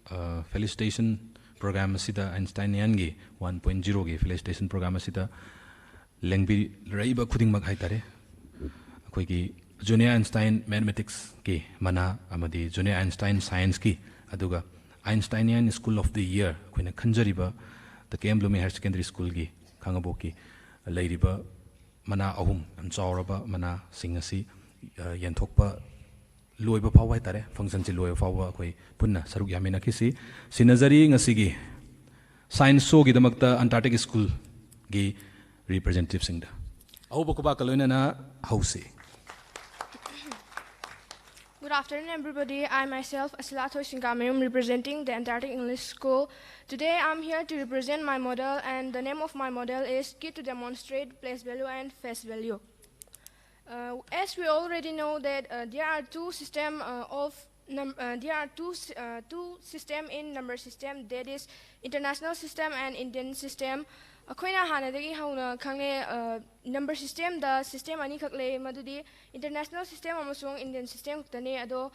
ꯑ, ꯐꯦꯂꯤꯁꯤꯇꯦꯁꯟ program ꯑꯁꯤꯗ, Einsteinianꯒꯤ one point zeroꯒꯤ felicitation program ꯑꯁꯤꯗ ꯂꯦꯡꯕꯤꯔꯛꯏꯕ ꯈꯨꯗꯤꯡꯃꯛ ꯍꯥꯏꯇꯥꯔꯦ, ꯑꯩꯈꯣꯏꯒꯤ Junior Einstein Mathematicsꯀꯤ ꯃꯅꯥ ꯑꯃꯗꯤ Junior Einstein Scienceꯀꯤ, ꯑꯗꯨꯒ Einsteinian School of the Year ꯑꯩꯈꯣꯏꯅ ꯈꯟꯖꯔꯤꯕ the K M Blooming Higher Secondary Schoolꯒꯤ, ꯈꯥꯉꯕꯣꯛꯀꯤ ꯂꯩꯔꯤꯕ ꯃꯅꯥ ꯑꯍꯨꯝ, ꯌꯥꯝ ꯆꯥꯎꯔꯕ ꯃꯅꯥꯁꯤꯡ ꯑꯁꯤ, ꯑ, ꯌꯦꯟꯊꯣꯛꯄ ꯂꯣꯏꯕ ꯐꯥꯎꯕ ꯍꯥꯏꯇꯥꯔꯦ, functionꯁꯤ ꯂꯣꯏꯕ ꯐꯥꯎꯕ ꯑꯩꯈꯣꯏ ꯄꯨꯟꯅ ꯁꯔꯨꯛ ꯌꯥꯃꯤꯟꯅꯈꯤꯁꯤ꯫ ꯁꯤꯟꯅꯖꯔꯤ ꯉꯁꯤꯒꯤ science showꯒꯤꯗꯃꯛꯇ Antarctic Schoolꯒꯤ representativeꯁꯤꯡꯗ꯫ ꯑꯍꯧꯕ ꯈꯨꯕꯥꯛꯀ ꯂꯣꯏꯅꯅ ꯍꯧꯁꯤ꯫ Good afternoon, everybody. I myself, Asilathoi Singkamayum, representing the Antarctic English School. Today, I'm here to represent my model, and the name of my model is Kit to Demonstrate Place Value and Face Value. Uh, as we already know that uh, there are two system uh, of num- uh, there are two s- uh, two system in number system, that is international system and Indian system. ꯑꯩꯈꯣꯏꯅ ꯍꯥꯟꯅꯗꯒꯤ ꯍꯧꯅ ꯈꯪꯉꯦ, number systemꯗ system ꯑꯅꯤꯈꯛ ꯂꯩ, ꯃꯗꯨꯗꯤ international system ꯑꯃꯁꯨꯡ Indian system ꯈꯛꯇꯅꯤ꯫ ꯑꯗꯣ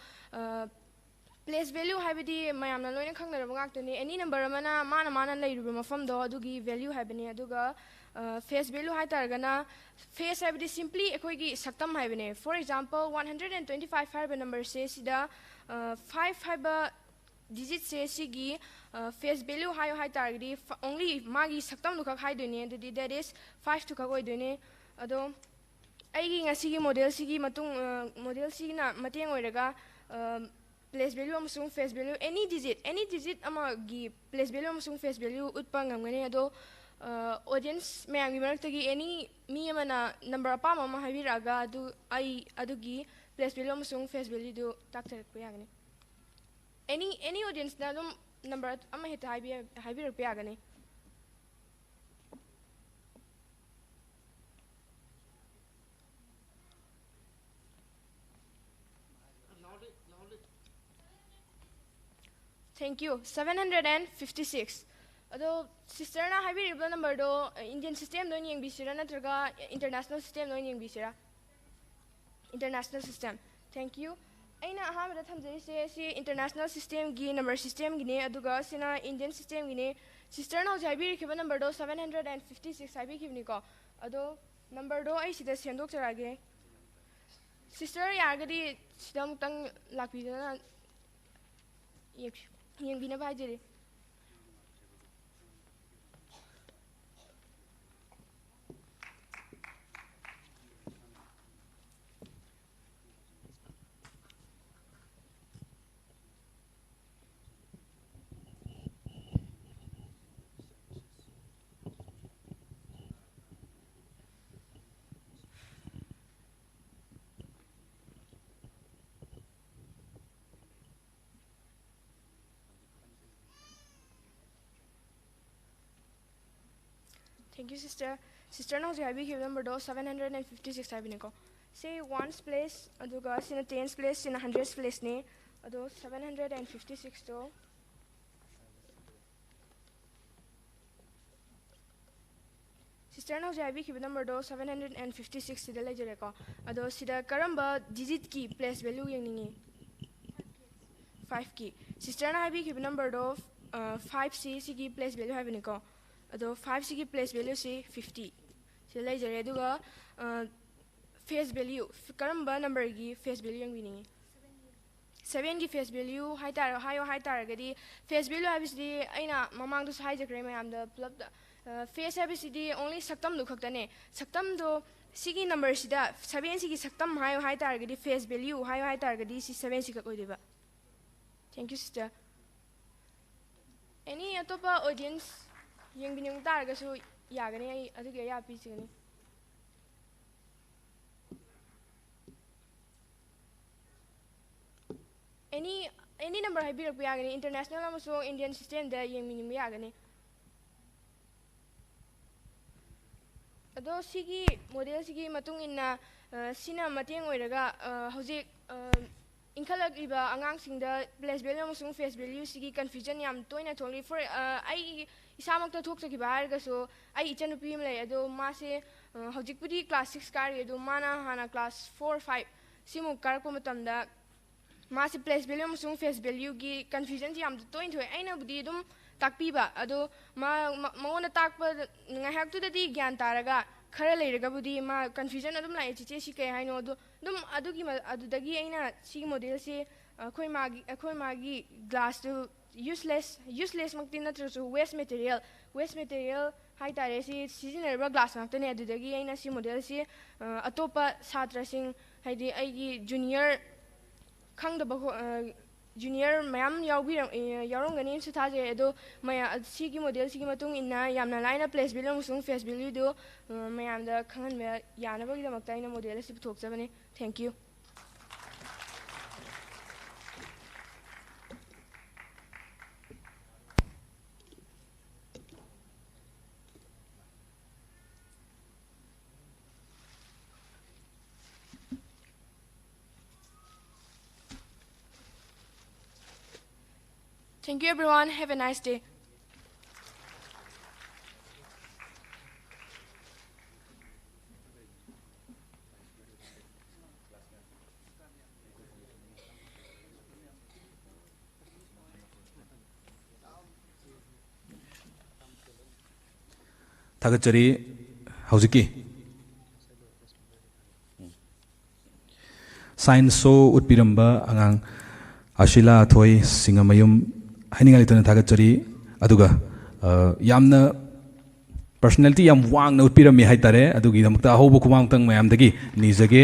place value ꯍꯥꯏꯕꯗꯤ ꯃꯌꯥꯝꯅ ꯂꯣꯏꯅ ꯈꯪꯅꯔꯕ ꯉꯥꯛꯇꯅꯤ꯫ Any number ꯑꯃꯅ ꯃꯥꯅ ꯃꯥꯅ ꯂꯩꯔꯤꯕ ꯃꯐꯝꯗꯣ ꯑꯗꯨꯒꯤ value ꯍꯥꯏꯕꯅꯤ꯫ ꯑꯗꯨꯒ face value ꯍꯥꯏꯇꯥꯔꯒꯅ, face ꯍꯥꯏꯕꯗꯤ simply ꯑꯩꯈꯣꯏꯒꯤ ꯁꯛꯇꯝ ꯍꯥꯏꯕꯅꯦ꯫ For example, one hundred and twenty five ꯍꯥꯏꯔꯤꯕ numberꯁꯦ ꯁꯤꯗ five ꯍꯥꯏꯕ digitꯁꯦ ꯁꯤꯒꯤ face value ꯍꯥꯏꯌꯣ ꯍꯥꯏꯇꯥꯔꯒꯗꯤ, only ꯃꯥꯒꯤ ꯁꯛꯇꯝꯗꯨꯈꯛ ꯍꯥꯏꯗꯣꯏꯅꯦ꯫ ꯑꯗꯨꯗꯤ that is five ꯇꯨꯈꯛ ꯑꯣꯏꯗꯣꯏꯅꯦ꯫ ꯑꯗꯣ ꯑꯩꯒꯤ ꯉꯁꯤꯒꯤ modelꯁꯤꯒꯤ ꯃꯇꯨꯡ modelꯁꯤꯅ ꯃꯇꯦꯡ ꯑꯣꯏꯔꯒ place value ꯑꯃꯁꯨꯡ face value, any digit any digit ꯑꯃꯒꯤ place value ꯑꯃꯁꯨꯡ face value ꯎꯠꯄ ꯉꯝꯒꯅꯤ꯫ ꯑꯗꯣ audience ꯃꯌꯥꯝꯒꯤ ꯃꯔꯛꯇꯒꯤ any ꯃꯤ ꯑꯃꯅ number ꯑꯄꯥꯝꯕ ꯑꯃ ꯍꯥꯏꯕꯤꯔꯛꯑꯒ ꯑꯗꯨ ꯑꯩ ꯑꯗꯨꯒꯤ place value ꯑꯃꯁꯨꯡ face valueꯗꯨ ꯇꯥꯛꯆꯔꯛꯄ ꯌꯥꯒꯅꯤ꯫ Any any audienceꯅ ꯑꯗꯨꯝ number ꯑꯃ ꯍꯦꯛꯇ ꯍꯥꯏꯕꯤ ꯍꯥꯏꯕꯤꯔꯛꯄ ꯌꯥꯒꯅꯤ꯫ Thank you. Seven hundred and fifty six. ꯑꯗꯣ sisterꯅ ꯍꯥꯏꯕꯤꯔꯤꯕ numberꯗꯣ Indian systemꯗ ꯑꯣꯏꯅ ꯌꯦꯡꯕꯤꯁꯤꯔꯥ ꯅꯠꯇ꯭ꯔꯒ international systemꯗ ꯑꯣꯏꯅ ꯌꯦꯡꯕꯤꯁꯤꯔꯥ? International system. Thank you. ꯑꯩꯅ ꯑꯍꯥꯟꯕꯗ ꯊꯝꯖꯔꯤꯁꯦ ꯁꯤ international systemꯒꯤ number systemꯒꯤꯅꯦ, ꯑꯗꯨꯒ ꯁꯤꯅ Indian systemꯒꯤꯅꯦ꯫ Sisterꯅ ꯍꯧꯖꯤꯛ ꯍꯥꯏꯕꯤꯔꯤꯈꯤꯕ numberꯗꯣ seven hundred and fifty six ꯍꯥꯏꯕꯤꯈꯤꯕꯅꯤꯀꯣ꯫ ꯑꯗꯣ numberꯗꯣ ꯑꯩ ꯁꯤꯗ ꯁꯦꯝꯗꯣꯛꯆꯔꯛꯑꯒꯦ꯫ Sister ꯌꯥꯔꯒꯗꯤ ꯁꯤꯗ ꯑꯃꯨꯛꯇꯪ ꯂꯥꯛꯄꯤꯗꯅ ꯌꯦꯡ-, ꯌꯦꯡꯕꯤꯅꯕ ꯍꯥꯏꯖꯔꯤ꯫ Thank you, sister. Sisterꯅ ꯍꯧꯖꯤꯛ ꯍꯥꯏꯕꯤꯈꯤꯕ numberꯗꯣ seven hundred and fifty six ꯍꯥꯏꯕꯅꯤꯀꯣ꯫ ꯁꯤ ones place, ꯑꯗꯨꯒ ꯁꯤꯅ tens place, ꯁꯤꯅ hundreds placeꯅꯤ꯫ ꯑꯗꯣ seven hundred and fifty sixꯇꯣ Sisterꯅ ꯍꯧꯖꯤꯛ ꯍꯥꯏꯕꯤꯈꯤꯕ numberꯗꯣ seven hundred and fifty six ꯁꯤꯗ ꯂꯩꯖꯔꯦꯀꯣ꯫ ꯑꯗꯣ ꯁꯤꯗ ꯀꯔꯝꯕ digitꯀꯤ place value ꯌꯦꯡꯅꯤꯡꯉꯤ? Fiveꯀꯤ꯫ Sisterꯅ ꯍꯥꯏꯕꯤꯈꯤꯕ numberꯗꯣ, ꯑ, fiveꯁꯤ ꯁꯤꯒꯤ place value ꯍꯥꯏꯕꯅꯤꯀꯣ꯫ ꯑꯗꯣ fiveꯁꯤꯒꯤ place valueꯁꯤ fifty ꯁꯤꯗ ꯂꯩꯖꯔꯦ꯫ ꯑꯗꯨꯒ, ꯑ, face value, ꯀꯔꯝꯕ numberꯒꯤ face value ꯌꯦꯡꯕꯤꯅꯤꯡꯉꯤ? Sevenꯒꯤ face value ꯍꯥꯏꯇꯥꯔ-, ꯍꯥꯏꯌꯣ ꯍꯥꯏꯇꯥꯔꯒꯗꯤ, face value ꯍꯥꯏꯕꯁꯤꯗꯤ ꯑꯩꯅ ꯃꯃꯥꯡꯗꯁꯨ ꯍꯥꯏꯖꯈ꯭ꯔꯦ ꯃꯌꯥꯝꯗ ꯄꯨꯂꯞꯇ, ꯑ, face ꯍꯥꯏꯕꯁꯤꯗꯤ only ꯁꯛꯇꯝꯗꯨ ꯈꯛꯇꯅꯦ꯫ ꯁꯛꯇꯝꯗꯣ ꯁꯤꯒꯤ numberꯁꯤꯗ sevenꯁꯤꯒꯤ ꯁꯛꯇꯝ ꯍꯥꯏꯌꯣ ꯍꯥꯏꯇꯥꯔꯒꯗꯤ, face value ꯍꯥꯏꯌꯣ ꯍꯥꯏꯇꯥꯔꯒꯗꯤ, ꯁꯤ sevenꯁꯤ ꯈꯛ ꯑꯣꯏꯗꯣꯏꯕ꯫ Thank you, sister. Any ꯑꯇꯣꯞꯄ audience ꯌꯦꯡꯕꯤꯅꯤꯡꯕ ꯇꯥꯔꯒꯁꯨ ꯌꯥꯒꯅꯤ, ꯑꯩ ꯑꯗꯨꯒꯤ ꯑꯌꯥꯕ ꯄꯤꯖꯒꯅꯤ꯫ Any, any number ꯍꯥꯏꯕꯤꯔꯛꯄ ꯌꯥꯒꯅꯤ, international ꯑꯃꯁꯨꯡ Indian systemꯗ ꯌꯦꯡꯕꯤꯅꯤꯡꯕ ꯌꯥꯒꯅꯤ꯫ ꯑꯗꯣ ꯁꯤꯒꯤ modelꯁꯤꯒꯤ ꯃꯇꯨꯡ ꯏꯟꯅ, ꯑ, ꯁꯤꯅ ꯃꯇꯦꯡ ꯑꯣꯏꯔꯒ, ꯑ, ꯍꯧꯖꯤꯛ, ꯑ, ꯏꯟꯈꯠꯂꯛꯂꯤꯕ ꯑꯉꯥꯡꯁꯤꯡꯗ place value ꯑꯃꯁꯨꯡ face valueꯁꯤꯒꯤ confusion ꯌꯥꯝ ꯇꯣꯏꯅ ꯊꯣꯛꯂꯤ꯫ For, ꯑ, ꯑꯩ ꯏꯁꯥꯃꯛꯇ ꯊꯣꯛꯆꯈꯤꯕ ꯍꯥꯏꯔꯒꯁꯨ, ꯑꯩ ꯏꯆꯟꯅꯨꯄꯤ ꯑꯃ ꯂꯩ, ꯑꯗꯣ ꯃꯥꯁꯦ, ꯑ, ꯍꯧꯖꯤꯛꯄꯨꯗꯤ class six ꯀꯥꯔꯤ, ꯑꯗꯣ ꯃꯥꯅ ꯍꯥꯟꯅ class four, five ꯁꯤꯃꯨꯛ ꯀꯥꯔꯛꯄ ꯃꯇꯝꯗ ꯃꯥꯁꯦ place value ꯑꯃꯁꯨꯡ face valueꯒꯤ confusionꯁꯦ ꯌꯥꯝ ꯇꯣꯏꯅ ꯊꯣꯛꯑꯦ꯫ ꯑꯩꯅꯕꯨꯗꯤ ꯑꯗꯨꯝ ꯇꯥꯛꯄꯤꯕ, ꯑꯗꯣ ꯃꯥ, ꯃ-, ꯃꯉꯣꯟꯗ ꯇꯥꯛꯄ ꯉꯥꯏꯍꯥꯛꯇꯨꯗꯗꯤ ꯒ꯭ꯌꯥꯟ ꯇꯥꯔꯒ, ꯈꯔ ꯂꯩꯔꯒꯕꯨꯗꯤ ꯃꯥ confusion ꯑꯗꯨꯝ ꯂꯥꯛꯑꯦ, "ꯆꯤꯆꯦ, ꯁꯤ ꯀꯩ ꯍꯥꯏꯅꯣ?" ꯑꯗꯣ ꯑꯗꯨꯝ ꯑꯗꯨꯒꯤ ꯃ-, ꯑꯗꯨꯗꯒꯤ ꯑꯩꯅ ꯁꯤꯒꯤ modelꯁꯦ ꯑꯩꯈꯣꯏ ꯃꯥꯒꯤ, ꯑꯩꯈꯣꯏ ꯃꯥꯒꯤ glassꯇꯨ useless, uselessꯃꯛꯇꯤ ꯅꯠꯇ꯭ꯔꯁꯨ waste material, waste material ꯍꯥꯏꯇꯥꯔꯦ, ꯁꯤ ꯁꯤꯖꯤꯟꯅꯔꯤꯕ glass ꯉꯥꯛꯇꯅꯦ꯫ ꯑꯗꯨꯗꯒꯤ ꯑꯩꯅ ꯁꯤ modelꯁꯤ, ꯑ, ꯑꯇꯣꯞꯄ ꯁꯥꯇ꯭ꯔꯁꯤꯡ, ꯍꯥꯏꯗꯤ ꯑꯩꯒꯤ junior ꯈꯪꯗꯕ ꯍꯣ-, ꯑ, junior ꯃꯌꯥꯝ ꯌꯥꯎꯕꯤꯔꯝ-, ꯑ, ꯌꯥꯎꯔꯝꯒꯅꯤꯅꯁꯨ ꯊꯥꯖꯩ꯫ ꯑꯗꯣ ꯃꯌꯥ-, ꯁꯤꯒꯤ modelꯁꯤꯒꯤ ꯃꯇꯨꯡ ꯏꯟꯅ ꯌꯥꯝꯅ ꯂꯥꯏꯅ place value ꯑꯃꯁꯨꯡ face valueꯗꯨ, ꯑ, ꯃꯌꯥꯝꯗ ꯈꯪꯍꯟꯕ ꯌꯥꯅꯕꯒꯤꯗꯃꯛꯇ ꯑꯩꯅ model ꯑꯁꯤ ꯄꯨꯊꯣꯛꯆꯕꯅꯤ꯫ Thank you. Thank you, everyone. Have a nice day. ꯊꯥꯒꯠꯆꯔꯤ꯫ ꯍꯧꯖꯤꯛꯀꯤ science show ꯎꯠꯄꯤꯔꯝꯕ ꯑꯉꯥꯡ ꯑꯁꯤꯂꯥ ꯑꯊꯣꯏ ꯁꯤꯡꯉꯃꯌꯨꯝ ꯍꯥꯏꯅꯤꯡꯉꯥꯏ ꯂꯩꯇꯅ ꯊꯥꯒꯠꯆꯔꯤ꯫ ꯑꯗꯨꯒ, ꯑ, ꯌꯥꯝꯅ personality ꯌꯥꯝ ꯋꯥꯡꯅ ꯎꯠꯄꯤꯔꯝꯃꯤ ꯍꯥꯏꯇꯥꯔꯦ꯫ ꯑꯗꯨꯒꯤꯗꯃꯛꯇ ꯑꯍꯧꯕ ꯈꯨꯃꯥꯡꯇꯪ ꯃꯌꯥꯝꯗꯒꯤ ꯅꯤꯖꯒꯦ꯫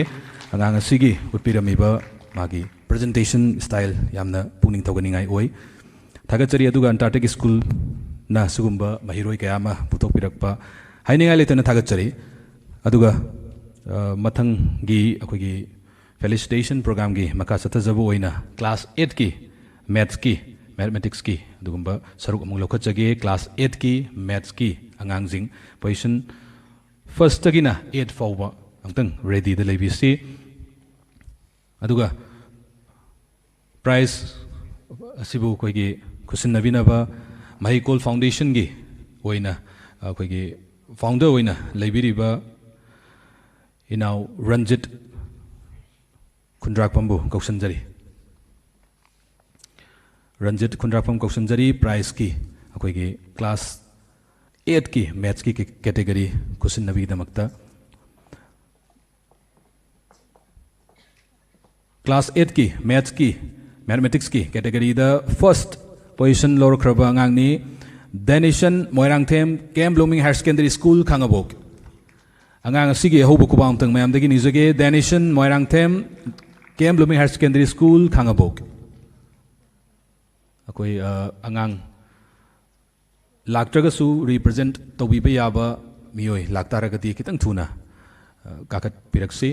ꯑꯉꯥꯡ ꯑꯁꯤꯒꯤ ꯎꯠꯄꯤꯔꯝꯃꯤꯕ ꯃꯥꯒꯤ presentation style ꯌꯥꯝꯅ ꯄꯨꯛꯅꯤꯡ ꯊꯧꯒꯠꯅꯤꯡꯉꯥꯏ ꯑꯣꯏ꯫ ꯊꯥꯒꯠꯆꯔꯤ꯫ ꯑꯗꯨꯒ Antarctic Schoolꯅ ꯁꯤꯒꯨꯝꯕ ꯃꯍꯩꯔꯣꯏ ꯀꯌꯥ ꯑꯃ ꯄꯨꯊꯣꯛꯄꯤꯔꯛꯄ ꯍꯥꯏꯅꯤꯡꯉꯥꯏ ꯂꯩꯇꯅ ꯊꯥꯒꯠꯆꯔꯤ꯫ ꯑꯗꯨꯒ, ꯑ, ꯃꯊꯪꯒꯤ ꯑꯩꯈꯣꯏꯒꯤ felicitation programꯒꯤ ꯃꯈꯥ ꯆꯠꯊꯖꯕ ꯑꯣꯏꯅ class eightꯀꯤ mathsꯀꯤ, mathematicsꯀꯤ ꯑꯗꯨꯒꯨꯝꯕ ꯁꯔꯨꯛ ꯑꯃꯨꯛ ꯂꯧꯈꯠꯆꯒꯦ꯫ Class eightꯀꯤ mathsꯀꯤ ꯑꯉꯥꯡꯁꯤꯡ position firstꯇꯒꯤꯅ eight ꯐꯥꯎꯕ ꯑꯃꯨꯛꯇꯪ readyꯗ ꯂꯩꯕꯤꯁꯤ꯫ ꯑꯗꯨꯒ prize ꯑꯁꯤꯕꯨ ꯑꯩꯈꯣꯏꯒꯤ ꯈꯨꯠꯁꯤꯟꯅꯕꯤꯅꯕ ꯃꯍꯩꯀꯣꯜ foundationꯒꯤ ꯑꯣꯏꯅ ꯑꯩꯈꯣꯏꯒꯤ founder ꯑꯣꯏꯅ ꯂꯩꯕꯤꯔꯤꯕ ꯏꯅꯥꯎ ꯔꯟꯖꯤꯠ ꯈꯨꯟꯗ꯭ꯔꯥꯛꯄꯝꯕꯨ ꯀꯧꯁꯤꯟꯖꯔꯤ꯫ ꯔꯟꯖꯤꯠ ꯈꯨꯟꯗ꯭ꯔꯥꯛꯐꯝ ꯀꯧꯁꯟꯖꯔꯤ ꯄ꯭ꯔꯥꯏꯖꯀꯤ, ꯑꯩꯈꯣꯏꯒꯤ ꯀ꯭ꯂꯥꯁ ꯑꯦꯠꯀꯤ ꯃꯦꯠꯁꯀꯤ ꯀꯦꯇꯦꯒꯣꯔꯤ ꯈꯨꯠꯁꯤꯟꯅꯕꯒꯤꯗꯃꯛꯇ꯫ ꯀ꯭ꯂꯥꯁ ꯑꯦꯠꯀꯤ ꯃꯦꯠꯁꯀꯤ, ꯃꯦꯊꯃꯦꯇꯤꯛꯁꯀꯤ ꯀꯦꯇꯦꯒꯣꯔꯤꯗ ꯐꯥꯔꯁ ꯄꯣꯖꯤꯁꯟ ꯂꯧꯔꯛꯈ꯭ꯔꯕ ꯑꯉꯥꯡꯅꯤ Denison Moirangthem, K M blooming higher secondary school, Khangabok. ꯑꯉꯥꯡ ꯑꯁꯤꯒꯤ ꯑꯍꯧꯕ ꯈꯨꯕꯥꯛ ꯑꯃꯇꯪ ꯃꯌꯥꯝꯗꯒꯤ ꯅꯤꯖꯒꯦ꯫ Denison Moirangthem, K M blooming higher secondary school, Khangabok. ꯑꯩꯈꯣꯏ, ꯑ, ꯑꯉꯥꯡ ꯂꯥꯛꯇ꯭ꯔꯒꯁꯨ ꯔꯤꯄ꯭ꯔꯖꯦꯟꯠ ꯇꯧꯕꯤꯕ ꯌꯥꯕ ꯃꯤꯑꯣꯏ ꯂꯥꯛꯇꯥꯔꯒꯗꯤ ꯈꯤꯇꯪ ꯊꯨꯅ, ꯑ, ꯀꯥꯈꯠꯄꯤꯔꯛꯁꯤ꯫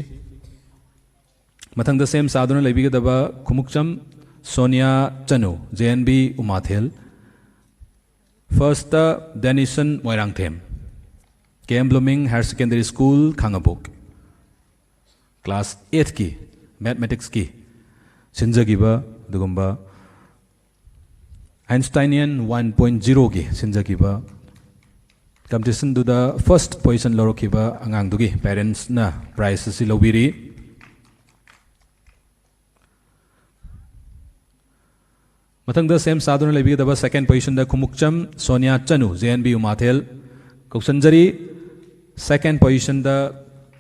ꯃꯊꯪꯗ ꯁꯦꯝ ꯁꯥꯗꯨꯅ ꯂꯩꯕꯤꯒꯗꯕ Khumukcham Sonia Chanu, J N B Umathel. First Denison Moirangthem, K M blooming higher secondary school, Khangabok. Class ꯑꯦꯠꯀꯤ ꯃꯦꯊꯃꯦꯇꯤꯛꯁꯀꯤ ꯁꯤꯟꯖꯈꯤꯕ ꯑꯗꯨꯒꯨꯝꯕ ꯑꯥꯏꯟꯁꯇꯥꯏꯅꯤꯌꯟ ꯋꯥꯟ ꯄꯣꯏꯟ ꯖꯤꯔꯣꯒꯤ ꯁꯤꯟꯖꯈꯤꯕ ꯀꯝꯄꯤꯇꯤꯁꯟꯗꯨꯗ ꯐꯥꯔꯁ ꯄꯣꯖꯤꯁꯟ ꯂꯧꯔꯛꯈꯤꯕ ꯑꯉꯥꯡꯗꯨꯒꯤ ꯄꯦꯔꯦꯟꯁꯅ ꯄ꯭ꯔꯥꯏꯖ ꯑꯁꯤ ꯂꯧꯕꯤꯔꯤ꯫ ꯃꯊꯪꯗ ꯁꯦꯝ ꯁꯥꯗꯨꯅ ꯂꯩꯕꯤꯒꯗꯕ ꯁꯦꯀꯦꯟ ꯄꯣꯖꯤꯁꯟꯗ Khumukcham Sonia Chanu, J N B Umathel, ꯀꯧꯁꯟꯖꯔꯤ꯫ ꯁꯦꯀꯦꯟ ꯄꯣꯖꯤꯁꯟꯗ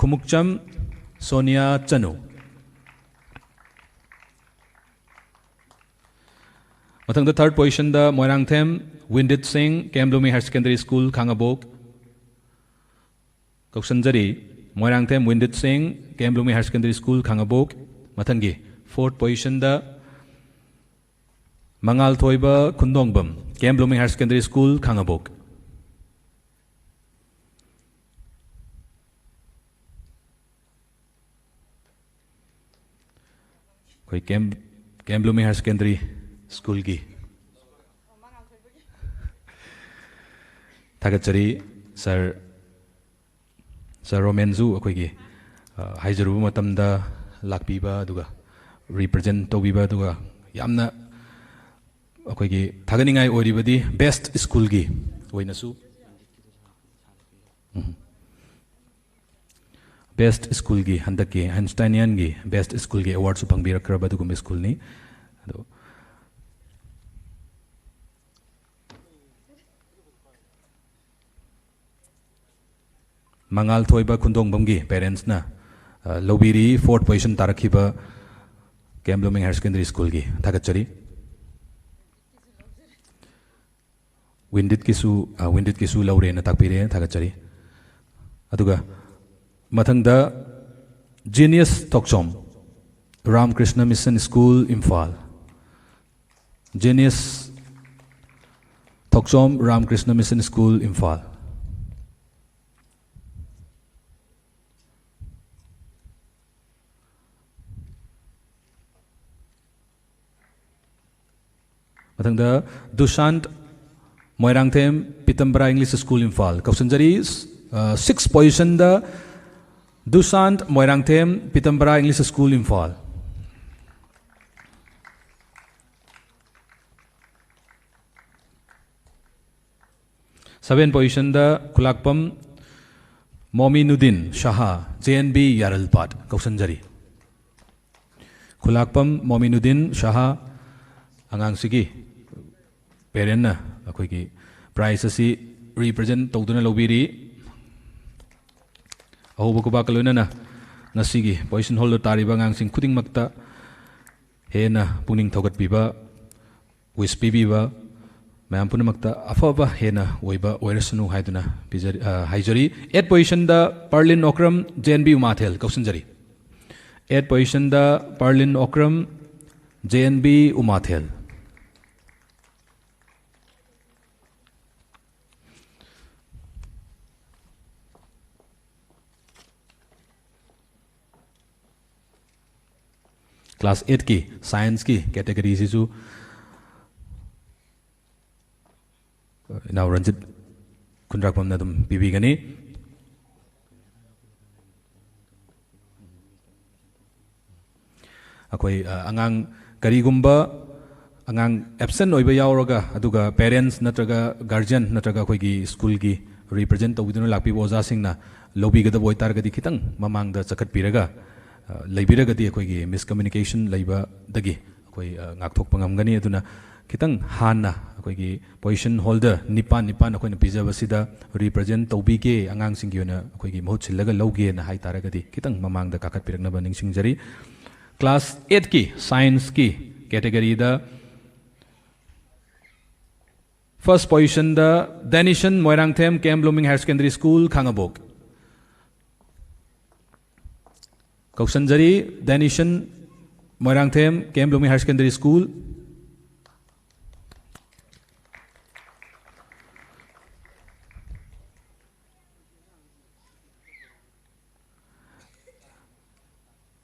ꯈꯨꯃꯨꯛꯆꯝ ꯁꯣꯅꯤꯌꯥ ꯆꯅꯨ꯫ ꯃꯊꯪꯗ ꯊꯥꯔꯠ ꯄꯣꯖꯤꯁꯟꯗ Moirangthem Windit Singh, K M blooming higher secondary school, Khangabok. ꯀꯧꯁꯟꯖꯔꯤ, Moirangthem Windit Singh, K M blooming higher secondary school, Khangabok. ꯃꯊꯪꯒꯤ ꯐꯣꯔꯠ ꯄꯣꯖꯤꯁꯟꯗ Mangalthoiba Khundongbam, K M blooming higher secondary school, Khangabok. ꯑꯩꯈꯣꯏ K M, K M blooming higher secondary ꯁ꯭ꯀꯨꯜꯒꯤ ꯊꯥꯒꯠꯆꯔꯤ ꯁꯥꯔ, ꯁꯥꯔ ꯔꯣꯃꯦꯟꯁꯨ ꯑꯩꯈꯣꯏꯒꯤ, ꯑ, ꯍꯥꯏꯖꯔꯨꯕ ꯃꯇꯝꯗ ꯂꯥꯛꯄꯤꯕ, ꯑꯗꯨꯒ ꯔꯤꯄ꯭ꯔꯖꯦꯟ ꯇꯧꯕꯤꯕ, ꯑꯗꯨꯒ ꯌꯥꯝꯅ ꯑꯩꯈꯣꯏꯒꯤ ꯊꯥꯒꯠꯅꯤꯡꯉꯥꯏ ꯑꯣꯏꯔꯤꯕꯗꯤ ꯕꯦꯁ꯭ꯠ ꯁ꯭ꯀꯨꯜꯒꯤ ꯑꯣꯏꯅꯁꯨ, ꯎꯝ, ꯕꯦꯁ꯭ꯠ ꯁ꯭ꯀꯨꯜꯒꯤ, ꯍꯟꯗꯛꯀꯤ ꯑꯥꯏꯟꯁꯇꯥꯏꯅꯤꯌꯟꯒꯤ ꯕꯦꯁ꯭ꯠ ꯁ꯭ꯀꯨꯜꯒꯤ ꯑꯦꯋꯥꯔꯗꯁꯨ ꯐꯪꯕꯤꯔꯛꯈ꯭ꯔꯕ ꯑꯗꯨꯒꯨꯝꯕ ꯁ꯭ꯀꯨꯜꯅꯤ꯫ ꯑꯗꯣ ꯃꯉꯥꯜꯊꯣꯏꯕ ꯈꯨꯟꯗꯣꯡꯕꯝꯒꯤ parents ꯅ, ꯑ, ꯂꯧꯕꯤꯔꯤ꯫ Fourth position ꯇꯥꯔꯛꯈꯤꯕ ꯀꯦꯝ ꯕ꯭ꯂꯨꯃꯤꯡ Higher Secondary School ꯒꯤ꯫ ꯊꯥꯒꯠꯆꯔꯤ꯫ ꯋꯤꯟꯗꯤꯠꯀꯤꯁꯨ, ꯑ, ꯋꯤꯟꯗꯤꯠꯀꯤꯁꯨ ꯂꯧꯔꯦꯅ ꯇꯥꯛꯄꯤꯔꯦ꯫ ꯊꯥꯒꯠꯆꯔꯤ꯫ ꯑꯗꯨꯒ ꯃꯊꯪꯗ ꯖꯦꯅꯤꯌꯁ ꯊꯣꯛꯆꯣꯝ, ꯔꯥꯝꯀ꯭ꯔꯤꯁꯅ Mission School, ꯏꯝꯐꯥꯜ꯫ ꯖꯦꯅꯤꯌꯁ ꯊꯣꯛꯆꯣꯝ, ꯔꯥꯝꯀ꯭ꯔꯤꯁꯅ Mission School, ꯏꯝꯐꯥꯜ꯫ ꯃꯊꯪꯗ ꯗꯨꯁꯥꯟꯠ ꯃꯣꯏꯔꯥꯡꯊꯦꯝ, ꯄꯤꯇꯝꯕꯔꯥ English School, ꯏꯝꯐꯥꯜ꯫ ꯀꯧꯁꯟꯖꯔꯤ, ꯑ, sixth position ꯗ Dushant Moirangthem, Pitambara English School, Imphal. Seventh position ꯗ Khulakpam Mominuddin Saha, J N B Yaralpat. ꯀꯧꯁꯟꯖꯔꯤ꯫ ꯈꯨꯂꯥꯛꯄꯝ ꯃꯣꯃꯤꯅꯨꯗꯤꯟ ꯁꯍꯥ ꯑꯉꯥꯡꯁꯤꯒꯤ parent ꯅ ꯑꯩꯈꯣꯏꯒꯤ prize ꯑꯁꯤ represent ꯇꯧꯗꯨꯅ ꯂꯧꯕꯤꯔꯤ꯫ ꯑꯍꯧꯕ ꯈꯨꯕꯥꯛꯀ ꯂꯣꯏꯅꯅ ꯉꯁꯤꯒꯤ position holder ꯇꯥꯔꯤꯕ ꯑꯉꯥꯡꯁꯤꯡ ꯈꯨꯗꯤꯡꯃꯛꯇ ꯍꯦꯟꯅ ꯄꯨꯛꯅꯤꯡ ꯊꯧꯒꯠꯄꯤꯕ, wish ꯄꯤꯕꯤꯕ, ꯃꯌꯥꯝ ꯄꯨꯝꯅꯃꯛꯇ ꯑꯐꯕ ꯍꯦꯟꯅ ꯑꯣꯏꯕ ꯑꯣꯏꯔꯁꯅꯨ ꯍꯥꯏꯗꯨꯅ ꯄꯤꯖꯔꯤ-, ꯑ, ꯍꯥꯏꯖꯔꯤ꯫ Eighth position ꯗ Perlin Okram, J N B Umathel. ꯀꯧꯁꯟꯖꯔꯤ꯫ Eighth position ꯗ Perlin Okram, J N B Umathel. Class eight ꯀꯤ science ꯀꯤ category ꯁꯤꯁꯨ ꯏꯅꯥꯎ ꯔꯟꯖꯤꯠ ꯈꯨꯟꯗ꯭ꯔꯥꯛꯄꯝꯅ ꯑꯗꯨꯝ ꯄꯤꯕꯤꯒꯅꯤ꯫ ꯑꯩꯈꯣꯏ, ꯑ, ꯑꯉꯥꯡ, ꯀꯔꯤꯒꯨꯝꯕ ꯑꯉꯥꯡ absent ꯑꯣꯏꯕ ꯌꯥꯎꯔꯒ, ꯑꯗꯨꯒ parents ꯅꯠꯇ꯭ꯔꯒ guardian ꯅꯠꯇ꯭ꯔꯒ ꯑꯩꯈꯣꯏꯒꯤ school ꯒꯤ represent ꯇꯧꯕꯤꯗꯨꯅ ꯂꯥꯛꯄꯤꯕ ꯑꯣꯖꯥꯁꯤꯡꯅ ꯂꯧꯕꯤꯒꯗꯕ ꯑꯣꯏꯇꯥꯔꯒꯗꯤ, ꯈꯤꯇꯪ ꯃꯃꯥꯡꯗ ꯆꯠꯈꯠꯄꯤꯔꯒ, ꯑ, ꯂꯩꯕꯤꯔꯒꯗꯤ ꯑꯩꯈꯣꯏꯒꯤ miscommunication ꯂꯩꯕꯗꯒꯤ ꯑꯩꯈꯣꯏ, ꯑ, ꯉꯥꯛꯊꯣꯛꯄ ꯉꯝꯒꯅꯤ꯫ ꯑꯗꯨꯅ ꯈꯤꯇꯪ ꯍꯥꯟꯅ ꯑꯩꯈꯣꯏꯒꯤ position holder ꯅꯤꯄꯥꯟ ꯅꯤꯄꯥꯟ ꯑꯩꯈꯣꯏꯅ ꯄꯤꯖꯕꯁꯤꯗ represent ꯇꯧꯕꯤꯒꯦ, ꯑꯉꯥꯡꯁꯤꯡꯒꯤ ꯑꯣꯏꯅ ꯑꯩꯈꯣꯏꯒꯤ ꯃꯍꯨꯠ ꯁꯤꯜꯂꯒ ꯂꯧꯒꯦꯅ ꯍꯥꯏ ꯇꯥꯔꯒꯗꯤ ꯈꯤꯇꯪ ꯃꯃꯥꯡꯗ ꯀꯥꯈꯠꯄꯤꯔꯛꯅꯕ ꯅꯤꯡꯁꯤꯡꯖꯔꯤ꯫ Class eightꯀꯤ scienceꯀꯤ categoryꯗ first positionꯗ Danison, Moirangthem, K M blooming Higher Secondary School, Khangabok. ꯀꯧꯁꯟꯖꯔꯤ, Danison, Moirangthem, K M blooming Higher Secondary School꯫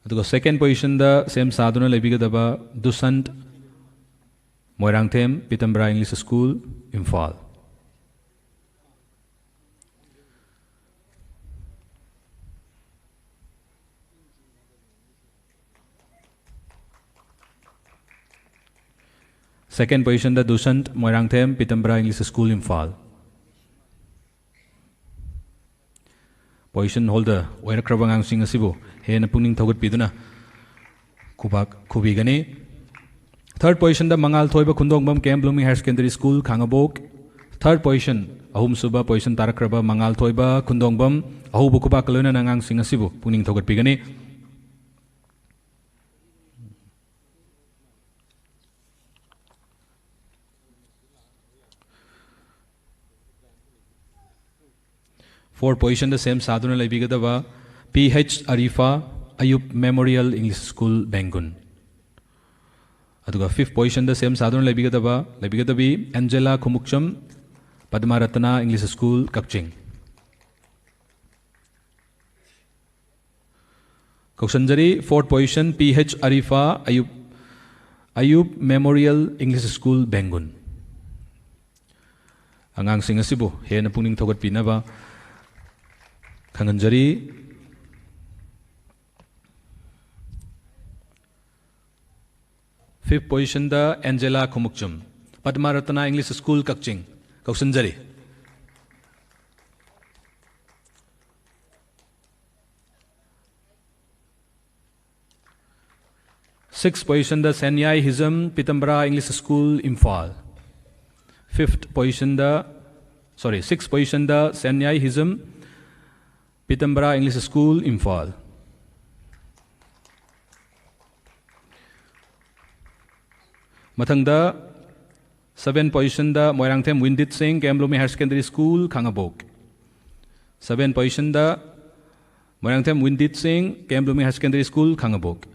ꯑꯗꯨꯒ second positionꯗ ꯁꯦꯝ ꯁꯥꯗꯨꯅ ꯂꯩꯕꯤꯒꯗꯕ ꯗꯨꯁꯟꯠ, Moirangthem, Pitambara English School, Imphal. Second positionꯗ ꯗꯨꯁꯟꯠ, Moirangthem, Pitambara English School, Imphal. Position holder ꯑꯣꯏꯔꯛꯈ꯭ꯔꯕ ꯑꯉꯥꯡꯁꯤꯡ ꯑꯁꯤꯕꯨ ꯍꯦꯟꯅ ꯄꯨꯛꯅꯤꯡ ꯊꯧꯒꯠꯄꯤꯗꯨꯅ ꯈꯨꯕꯥꯛ ꯈꯨꯕꯤꯒꯅꯤ꯫ Third positionꯗ Mangal Thoiba Khundongbam, K M blooming Higher Secondary School, Khangabok. Third position, ꯑꯍꯨꯝꯁꯨꯕ position ꯇꯥꯔꯛꯈ꯭ꯔꯕ ꯃꯉꯥꯜ ꯊꯣꯏꯕ ꯈꯨꯟꯗꯣꯡꯕꯝ, ꯑꯍꯧꯕ ꯈꯨꯕꯥꯛꯀ ꯂꯣꯏꯅꯅ ꯑꯉꯥꯡꯁꯤꯡ ꯑꯁꯤꯕꯨ ꯄꯨꯛꯅꯤꯡ ꯊꯧꯒꯠꯄꯤꯒꯅꯤ꯫ Fourth positionꯗ ꯁꯦꯝ ꯁꯥꯗꯨꯅ ꯂꯩꯕꯤꯒꯗꯕ P H Arifa, Ayub Memorial English School, Bengoon. ꯑꯗꯨꯒ fifth positionꯗ ꯁꯦꯝ ꯁꯥꯗꯨꯅ ꯂꯩꯕꯤꯒꯗꯕ, ꯂꯩꯕꯤꯒꯗꯕꯤ Angela Khumukcham, Padmaratna English School, Kakching. ꯀꯧꯁꯟꯖꯔꯤ, fourth position P H Arifa, Ayub, Ayub Memorial English School, Bengoon. ꯑꯉꯥꯡꯁꯤꯡ ꯑꯁꯤꯕꯨ ꯍꯦꯟꯅ ꯄꯨꯛꯅꯤꯡ ꯊꯧꯒꯠꯄꯤꯅꯕ ꯈꯪꯍꯟꯖꯔꯤ꯫ Fifth positionꯗ Angela Khumukcham, Padmaratna English School, Kakching. ꯀꯧꯁꯟꯖꯔꯤ꯫ Sixth positionꯗ Senyai Hijam, Pitambara English School, Imphal. Fifth positionꯗ, sorry, sixth positionꯗ ꯁꯦꯟꯌꯥꯏ ꯍꯤꯖꯝ, ꯄꯤꯇꯝꯕꯔꯥ English School, ꯏꯝꯐꯥꯜ꯫ ꯃꯊꯪꯗ seventh positionꯗ Moirangthem Windit Singh, K M blooming Higher Secondary School, Khangabok. Seventh positionꯗ Moirangthem Windit Singh, K M blooming Higher Secondary School, Khangabok.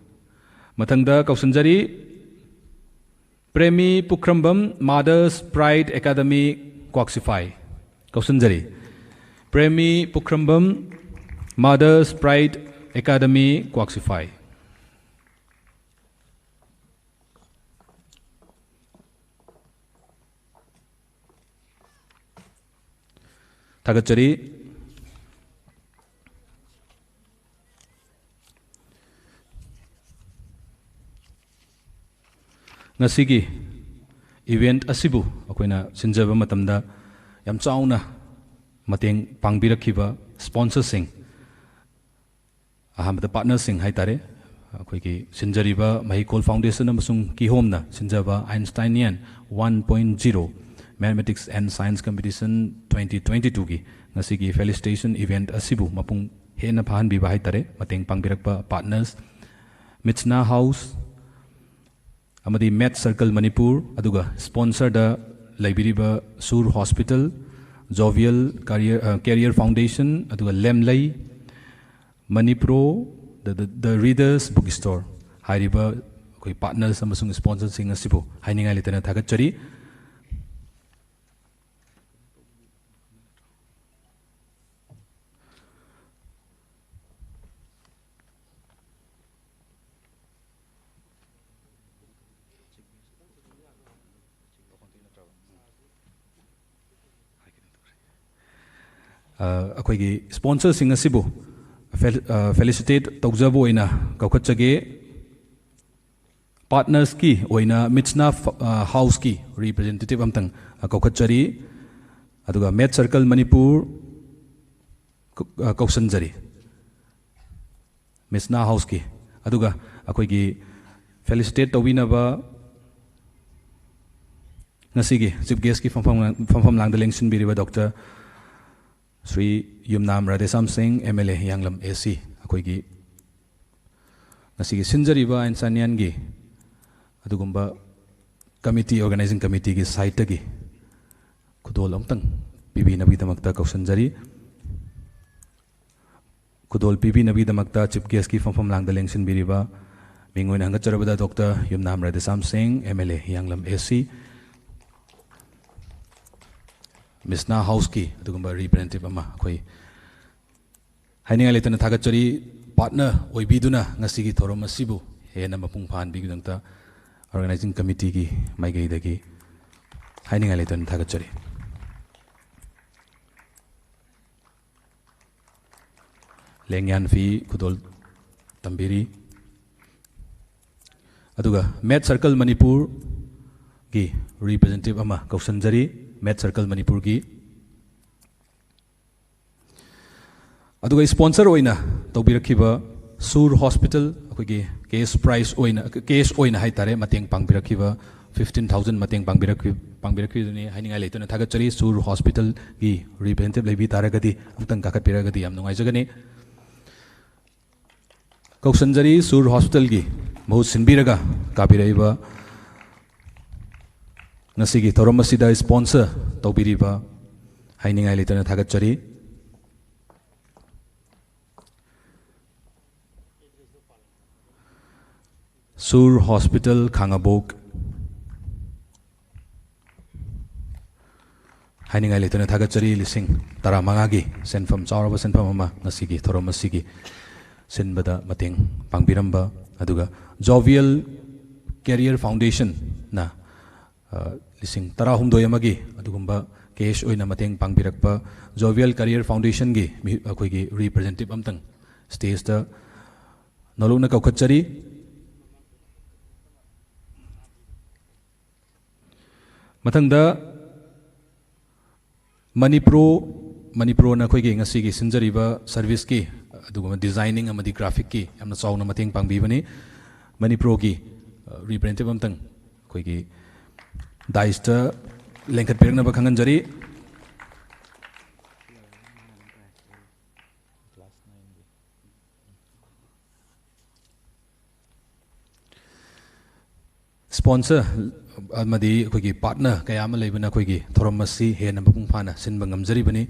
ꯃꯊꯪꯗ ꯀꯧꯁꯟꯖꯔꯤ, ꯄ꯭ꯔꯦꯃꯤ ꯄꯨꯈ꯭ꯔꯝꯕꯝ, Mother's Pride Academy, ꯀ꯭ꯋꯥꯛꯁꯤꯐꯥꯏ꯫ ꯀꯧꯁꯟꯖꯔꯤ, ꯄ꯭ꯔꯦꯃꯤ ꯄꯨꯈ꯭ꯔꯝꯕꯝ, Mother's Pride Academy, ꯀ꯭ꯋꯥꯛꯁꯤꯐꯥꯏ꯫ ꯊꯥꯒꯠꯆꯔꯤ꯫ ꯉꯁꯤꯒꯤ event ꯑꯁꯤꯕꯨ ꯑꯩꯈꯣꯏꯅ ꯁꯤꯟꯖꯕ ꯃꯇꯝꯗ ꯌꯥꯝ ꯆꯥꯎꯅ ꯃꯇꯦꯡ ꯄꯥꯡꯕꯤꯔꯛꯈꯤꯕ sponsorꯁꯤꯡ, ꯑꯍꯥꯟꯕꯗ partnerꯁꯤꯡ ꯍꯥꯏꯇꯥꯔꯦ, ꯑꯩꯈꯣꯏꯒꯤ ꯁꯤꯟꯖꯔꯤꯕ ꯃꯍꯩꯀꯣꯜ Foundation ꯑꯃꯁꯨꯡ ꯀꯤꯍꯣꯝꯅ ꯁꯤꯟꯖꯕ Einsteinian one point zero Mathematics and Science Competition twenty twenty twoꯒꯤ ꯉꯁꯤꯒꯤ felicitation event ꯑꯁꯤꯕꯨ ꯃꯄꯨꯡ ꯍꯦꯟꯅ ꯐꯥꯍꯟꯕꯤꯕ ꯍꯥꯏꯇꯥꯔꯦ, ꯃꯇꯦꯡ ꯄꯥꯡꯕꯤꯔꯛꯄ partners, Mitsna House ꯑꯃꯗꯤ Math Circle ꯃꯅꯤꯄꯨꯔ, ꯑꯗꯨꯒ sponsorꯗ ꯂꯩꯕꯤꯔꯤꯕ ꯁꯨꯔ Hospital, Jovial Career, ꯑ, Career Foundation, ꯑꯗꯨꯒ ꯂꯦꯝꯂꯩ, ꯃꯅꯤꯄ꯭ꯔꯣ, the, the, the Readers Book Store ꯍꯥꯏꯔꯤꯕ ꯑꯩꯈꯣꯏ partners ꯑꯃꯁꯨꯡ sponsorꯁꯤꯡ ꯑꯁꯤꯕꯨ ꯍꯥꯏꯅꯤꯡꯉꯥꯏ ꯂꯩꯇꯅ ꯊꯥꯒꯠꯆꯔꯤ꯫ ꯑ, ꯑꯩꯈꯣꯏꯒꯤ sponsorꯁꯤꯡ ꯑꯁꯤꯕꯨ fel-, ꯑ, felicitate ꯇꯧꯖꯕ ꯑꯣꯏꯅ ꯀꯧꯈꯠꯆꯒꯦ꯫ Partnersꯀꯤ ꯑꯣꯏꯅ Mitsna ꯐ-, ꯑ, Houseꯀꯤ representative ꯑꯝꯇꯪ, ꯑ, ꯀꯧꯈꯠꯆꯔꯤ꯫ ꯑꯗꯨꯒ Math Circle ꯃꯅꯤꯄꯨꯔ ꯀꯧ-, ꯑ, ꯀꯧꯁꯟꯖꯔꯤ꯫ Mitsna Houseꯀꯤ꯫ ꯑꯗꯨꯒ ꯑꯩꯈꯣꯏꯒꯤ Felicitate ꯇꯧꯕꯤꯅꯕ ꯉꯁꯤꯒꯤ Chief Guestꯀꯤ ꯐꯝꯐꯝ, ꯐꯝꯐꯝ ꯂꯥꯡꯗ ꯂꯦꯡꯁꯤꯟꯕꯤꯔꯤꯕ Doctor ꯁ꯭ꯔꯤ ꯌꯨꯝꯅꯥꯝ ꯔꯥꯙꯦꯁ꯭ꯌꯥꯝ ꯁꯤꯡ, M L A, Hiyanglam A C, ꯑꯩꯈꯣꯏꯒꯤ ꯉꯁꯤꯒꯤ ꯁꯤꯟꯖꯔꯤꯕ ꯑꯥꯏꯟꯁꯇꯥꯏꯅꯤꯌꯥꯟꯒꯤ ꯑꯗꯨꯒꯨꯝꯕ committee, organizing committeeꯒꯤ sideꯇꯒꯤ ꯈꯨꯗꯣꯜ ꯑꯃꯇꯪ ꯄꯤꯕꯤꯅꯕꯒꯤꯗꯃꯛꯇ ꯀꯧꯁꯤꯟꯖꯔꯤ꯫ ꯈꯨꯗꯣꯜ ꯄꯤꯕꯤꯅꯕꯒꯤꯗꯃꯛꯇ Chief Guestꯀꯤ ꯐꯝꯐꯝ ꯂꯥꯡꯗ ꯂꯦꯡꯁꯤꯟꯕꯤꯔꯤꯕ, ꯃꯤꯡ ꯑꯣꯏꯅ ꯍꯪꯒꯠꯆꯔꯕꯗ Doctor ꯌꯨꯝꯅꯥꯝ ꯔꯥꯙꯦꯁ꯭ꯌꯥꯝ ꯁꯤꯡ, M L A, Hiyanglam A C, ꯃꯤꯁꯅꯥ ꯍꯥꯎꯁꯀꯤ ꯑꯗꯨꯒꯨꯝꯕ representative ꯑꯃ ꯑꯩꯈꯣꯏ ꯍꯥꯏꯅꯤꯡꯉꯥꯏ ꯂꯩꯇꯅ ꯊꯥꯒꯠꯆꯔꯤ꯫ Partner ꯑꯣꯏꯕꯤꯗꯨꯅ ꯉꯁꯤꯒꯤ ꯊꯧꯔꯝ ꯑꯁꯤꯕꯨ ꯍꯦꯟꯅ ꯃꯄꯨꯡ ꯐꯥꯍꯟꯕꯤꯕꯒꯤꯗꯃꯛꯇ organizing committeeꯒꯤ ꯃꯥꯏꯀꯩꯗꯒꯤ ꯍꯥꯏꯅꯤꯡꯉꯥꯏ ꯂꯩꯇꯅ ꯊꯥꯒꯠꯆꯔꯤ꯫ ꯂꯦꯡꯌꯥꯟ ꯐꯤ ꯈꯨꯗꯣꯜ ꯇꯝꯕꯤꯔꯤ꯫ ꯑꯗꯨꯒ Med Circle ꯃꯅꯤꯄꯨꯔꯒꯤ representative ꯑꯃ ꯀꯧꯁꯤꯟꯖꯔꯤ꯫ Med Circle ꯃꯅꯤꯄꯨꯔꯒꯤ꯫ ꯑꯗꯨꯒ sponsor ꯑꯣꯏꯅ ꯇꯧꯕꯤꯔꯛꯈꯤꯕ ꯁꯨꯔ Hospital, ꯑꯩꯈꯣꯏꯒꯤ cash prize ꯑꯣꯏꯅ, cash ꯑꯣꯏꯅ ꯍꯥꯏꯇꯥꯔꯦ, ꯃꯇꯦꯡ ꯄꯥꯡꯕꯤꯔꯛꯈꯤꯕ, fifteen thousand ꯃꯇꯦꯡ ꯄꯥꯡꯕꯤꯔꯛꯈꯤ-, ꯄꯥꯡꯕꯤꯔꯛꯈꯤꯕꯗꯨꯅꯤ꯫ ꯍꯥꯏꯅꯤꯡꯉꯥꯏ ꯂꯩꯇꯅ ꯊꯥꯒꯠꯆꯔꯤ꯫ ꯁꯨꯔ Hospitalꯒꯤ representative ꯂꯩꯕꯤ ꯇꯥꯔꯒꯗꯤ ꯑꯃꯨꯛꯇꯪ ꯀꯥꯈꯠꯄꯤꯔꯒꯗꯤ ꯌꯥꯝ ꯅꯨꯡꯉꯥꯏꯖꯒꯅꯤ꯫ ꯀꯧꯁꯟꯖꯔꯤ, ꯁꯨꯔ Hospitalꯒꯤ ꯃꯍꯨꯠ ꯁꯤꯟꯕꯤꯔꯒ ꯀꯥꯕꯤꯔꯛꯏꯕ, ꯉꯁꯤꯒꯤ ꯊꯧꯔꯝ ꯑꯁꯤꯗ sponsor ꯇꯧꯕꯤꯔꯤꯕ ꯍꯥꯏꯅꯤꯡꯉꯥꯏ ꯂꯩꯇꯅ ꯊꯥꯒꯠꯆꯔꯤ꯫ ꯁꯨꯔ Hospital, ꯈꯥꯉꯕꯣꯛ꯫ ꯍꯥꯏꯅꯤꯡꯉꯥꯏ ꯂꯩꯇꯅ ꯊꯥꯒꯠꯆꯔꯤ꯫ ꯂꯤꯁꯤꯡ ꯇꯔꯥꯃꯉꯥꯒꯤ ꯁꯦꯟꯐꯝ, ꯆꯥꯎꯔꯕ ꯁꯦꯟꯐꯝ ꯑꯃ ꯉꯁꯤꯒꯤ ꯊꯧꯔꯝ ꯑꯁꯤꯒꯤ ꯁꯤꯟꯕꯗ ꯃꯇꯦꯡ ꯄꯥꯡꯕꯤꯔꯝꯕ, ꯑꯗꯨꯒ Jovial Career Foundationꯅ, ꯑ, ꯂꯤꯁꯤꯡ ꯇꯔꯥꯍꯨꯝꯗꯣꯏ ꯑꯃꯒꯤ ꯑꯗꯨꯒꯨꯝꯕ cash ꯑꯣꯏꯅ ꯃꯇꯦꯡ ꯄꯥꯡꯕꯤꯔꯛꯄ Jovial Career Foundationꯒꯤ ꯃꯤ-, ꯑꯩꯈꯣꯏꯒꯤ representative ꯑꯝꯇꯪ stageꯇ ꯅꯣꯂꯨꯛꯅ ꯀꯧꯈꯠꯆꯔꯤ꯫ ꯃꯊꯪꯗ ꯃꯅꯤꯄ꯭ꯔꯣ, ꯃꯅꯤꯄ꯭ꯔꯣꯅ ꯑꯩꯈꯣꯏꯒꯤ ꯉꯁꯤꯒꯤ ꯁꯤꯟꯖꯔꯤꯕ serviceꯀꯤ, ꯑꯗꯨꯒꯨꯝꯕ designing ꯑꯃꯗꯤ graphicꯀꯤ ꯌꯥꯝꯅ ꯆꯥꯎꯅ ꯃꯇꯦꯡ ꯄꯥꯡꯕꯤꯕꯅꯤ꯫ ꯃꯅꯤꯄ꯭ꯔꯣꯒꯤ ꯔꯤꯄ꯭ꯔꯦꯖꯦꯟꯇꯦꯇꯤꯚ ꯑꯝꯇꯪ ꯑꯩꯈꯣꯏꯒꯤ ꯗꯥꯏꯁꯇ ꯂꯦꯡꯈꯠꯄꯤꯔꯛꯅꯕ ꯈꯪꯍꯟꯖꯔꯤ꯫ ꯁ꯭ꯄꯣꯟꯁꯔ ꯑꯃꯗꯤ ꯑꯩꯈꯣꯏꯒꯤ ꯄꯥꯔꯠꯅꯔ ꯀꯌꯥ ꯑꯃ ꯂꯩꯕꯅ ꯑꯩꯈꯣꯏꯒꯤ ꯊꯧꯔꯝ ꯑꯁꯤ ꯍꯦꯟꯅ ꯃꯄꯨꯡ ꯐꯥꯅ ꯁꯤꯟꯕ ꯉꯝꯖꯔꯤꯕꯅꯤ꯫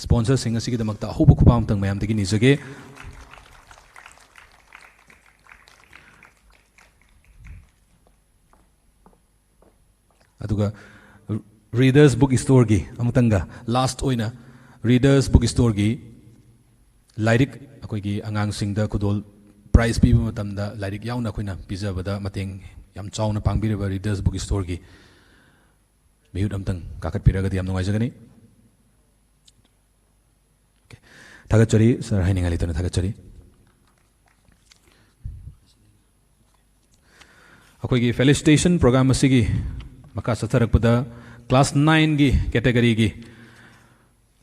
ꯁ꯭ꯄꯣꯟꯁꯔꯁꯤꯡ ꯑꯁꯤꯒꯤꯗꯃꯛꯇ ꯑꯍꯧꯕ ꯈꯨꯕꯥꯛ ꯑꯃꯇꯪ ꯃꯌꯥꯝꯗꯒꯤ ꯅꯤꯖꯒꯦ꯫ ꯑꯗꯨꯒ ꯔꯤꯗꯔꯁ ꯕꯨꯛ ꯁ꯭ꯇꯣꯔꯒꯤ ꯑꯃꯨꯛꯇꯪꯒ ꯂꯥꯁ ꯑꯣꯏꯅ ꯔꯤꯗꯔꯁ ꯕꯨꯛ ꯁ꯭ꯇꯣꯔꯒꯤ ꯂꯥꯏꯔꯤꯛ ꯑꯩꯈꯣꯏꯒꯤ ꯑꯉꯥꯡꯁꯤꯡꯗ ꯈꯨꯗꯣꯜ ꯄ꯭ꯔꯥꯏꯖ ꯄꯤꯕ ꯃꯇꯝꯗ ꯂꯥꯏꯔꯤꯛ ꯌꯥꯎꯅ ꯑꯩꯈꯣꯏꯅ ꯄꯤꯖꯕꯗ ꯃꯇꯦꯡ ꯌꯥꯝ ꯆꯥꯎꯅ ꯄꯥꯡꯕꯤꯔꯤꯕ ꯔꯤꯗꯔꯁ ꯕꯨꯛ ꯁ꯭ꯇꯣꯔꯒꯤ ꯃꯤꯍꯨꯠ ꯑꯃꯇꯪ ꯀꯥꯈꯠꯄꯤꯔꯒꯗꯤ ꯌꯥꯝ ꯅꯨꯡꯉꯥꯏꯖꯒꯅꯤ꯫ ꯊꯥꯒꯠꯆꯔꯤ ꯁꯥꯔ, ꯍꯥꯏꯅꯤꯡꯉꯥꯏ ꯂꯩꯇꯅ ꯊꯥꯒꯠꯆꯔꯤ꯫ ꯑꯩꯈꯣꯏꯒꯤ ꯐꯦꯂꯤꯁꯤꯇꯦꯁꯟ ꯄ꯭ꯔꯣꯒ꯭ꯔꯥꯝ ꯑꯁꯤꯒꯤ ꯃꯈꯥ ꯆꯠꯊꯔꯛꯄꯗ ꯀ꯭ꯂꯥꯁ ꯅꯥꯏꯟꯒꯤ ꯀꯦꯇꯦꯒꯔꯤꯒꯤ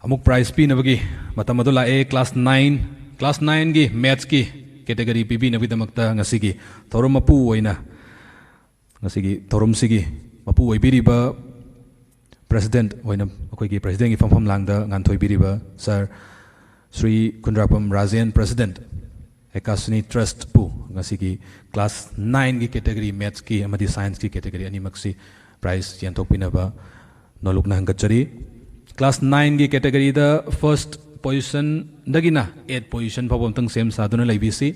ꯑꯃꯨꯛ ꯄ꯭ꯔꯥꯏꯖ ꯄꯤꯅꯕꯒꯤ ꯃꯇꯝ ꯑꯗꯨ ꯂꯥꯛꯑꯦ꯫ ꯀ꯭ꯂꯥꯁ ꯅꯥꯏꯟ, ꯀ꯭ꯂꯥꯁ ꯅꯥꯏꯟꯒꯤ ꯃꯦꯠꯁꯀꯤ ꯀꯦꯇꯦꯒꯔꯤ ꯄꯤꯕꯤꯅꯕꯒꯤꯗꯃꯛꯇ ꯉꯁꯤꯒꯤ ꯊꯧꯔꯝ ꯃꯄꯨ ꯑꯣꯏꯅ, ꯉꯁꯤꯒꯤ ꯊꯧꯔꯝꯁꯤꯒꯤ ꯃꯄꯨ ꯑꯣꯏꯕꯤꯔꯤꯕ ꯄ꯭ꯔꯦꯁꯤꯗꯦꯟꯠ ꯑꯣꯏꯅ ꯑꯩꯈꯣꯏꯒꯤ ꯄ꯭ꯔꯦꯁꯤꯗꯦꯟꯠꯀꯤ ꯐꯝꯐꯝ ꯂꯥꯡꯗ ꯉꯥꯟꯊꯣꯏꯕꯤꯔꯤꯕ ꯁꯥꯔ ꯁ꯭ꯔꯤ ꯈꯨꯟꯗ꯭ꯔꯥꯛꯄꯝ ꯔꯥꯖꯦꯟ, ꯄ꯭ꯔꯦꯁꯤꯗꯦꯟꯠ ꯑꯦꯀꯥꯁꯅꯤ ꯇ꯭ꯔꯁꯠꯄꯨ ꯉꯁꯤꯒꯤ ꯀ꯭ꯂꯥꯁ ꯅꯥꯏꯟꯒꯤ ꯀꯦꯇꯦꯒꯔꯤ, ꯃꯦꯠꯁꯀꯤ ꯑꯃꯗꯤ ꯁꯥꯏꯟꯁꯀꯤ ꯀꯦꯇꯦꯒꯔꯤ ꯑꯅꯤꯃꯛꯁꯤ ꯄ꯭ꯔꯥꯏꯖ ꯌꯦꯟꯊꯣꯛꯄꯤꯅꯕ ꯅꯣꯂꯨꯛꯅ ꯍꯪꯒꯠꯆꯔꯤ꯫ ꯀ꯭ꯂꯥꯁ ꯅꯥꯏꯟꯒꯤ ꯀꯦꯇꯦꯒꯔꯤꯗ ꯐꯥꯔꯁꯠ ꯄꯣꯖꯤꯁꯟꯗꯒꯤꯅ ꯑꯦꯠ ꯄꯣꯖꯤꯁꯟ ꯐꯥꯎꯕ ꯑꯝꯇꯪ ꯁꯦꯝ ꯁꯥꯗꯨꯅ ꯂꯩꯕꯤꯁꯤ꯫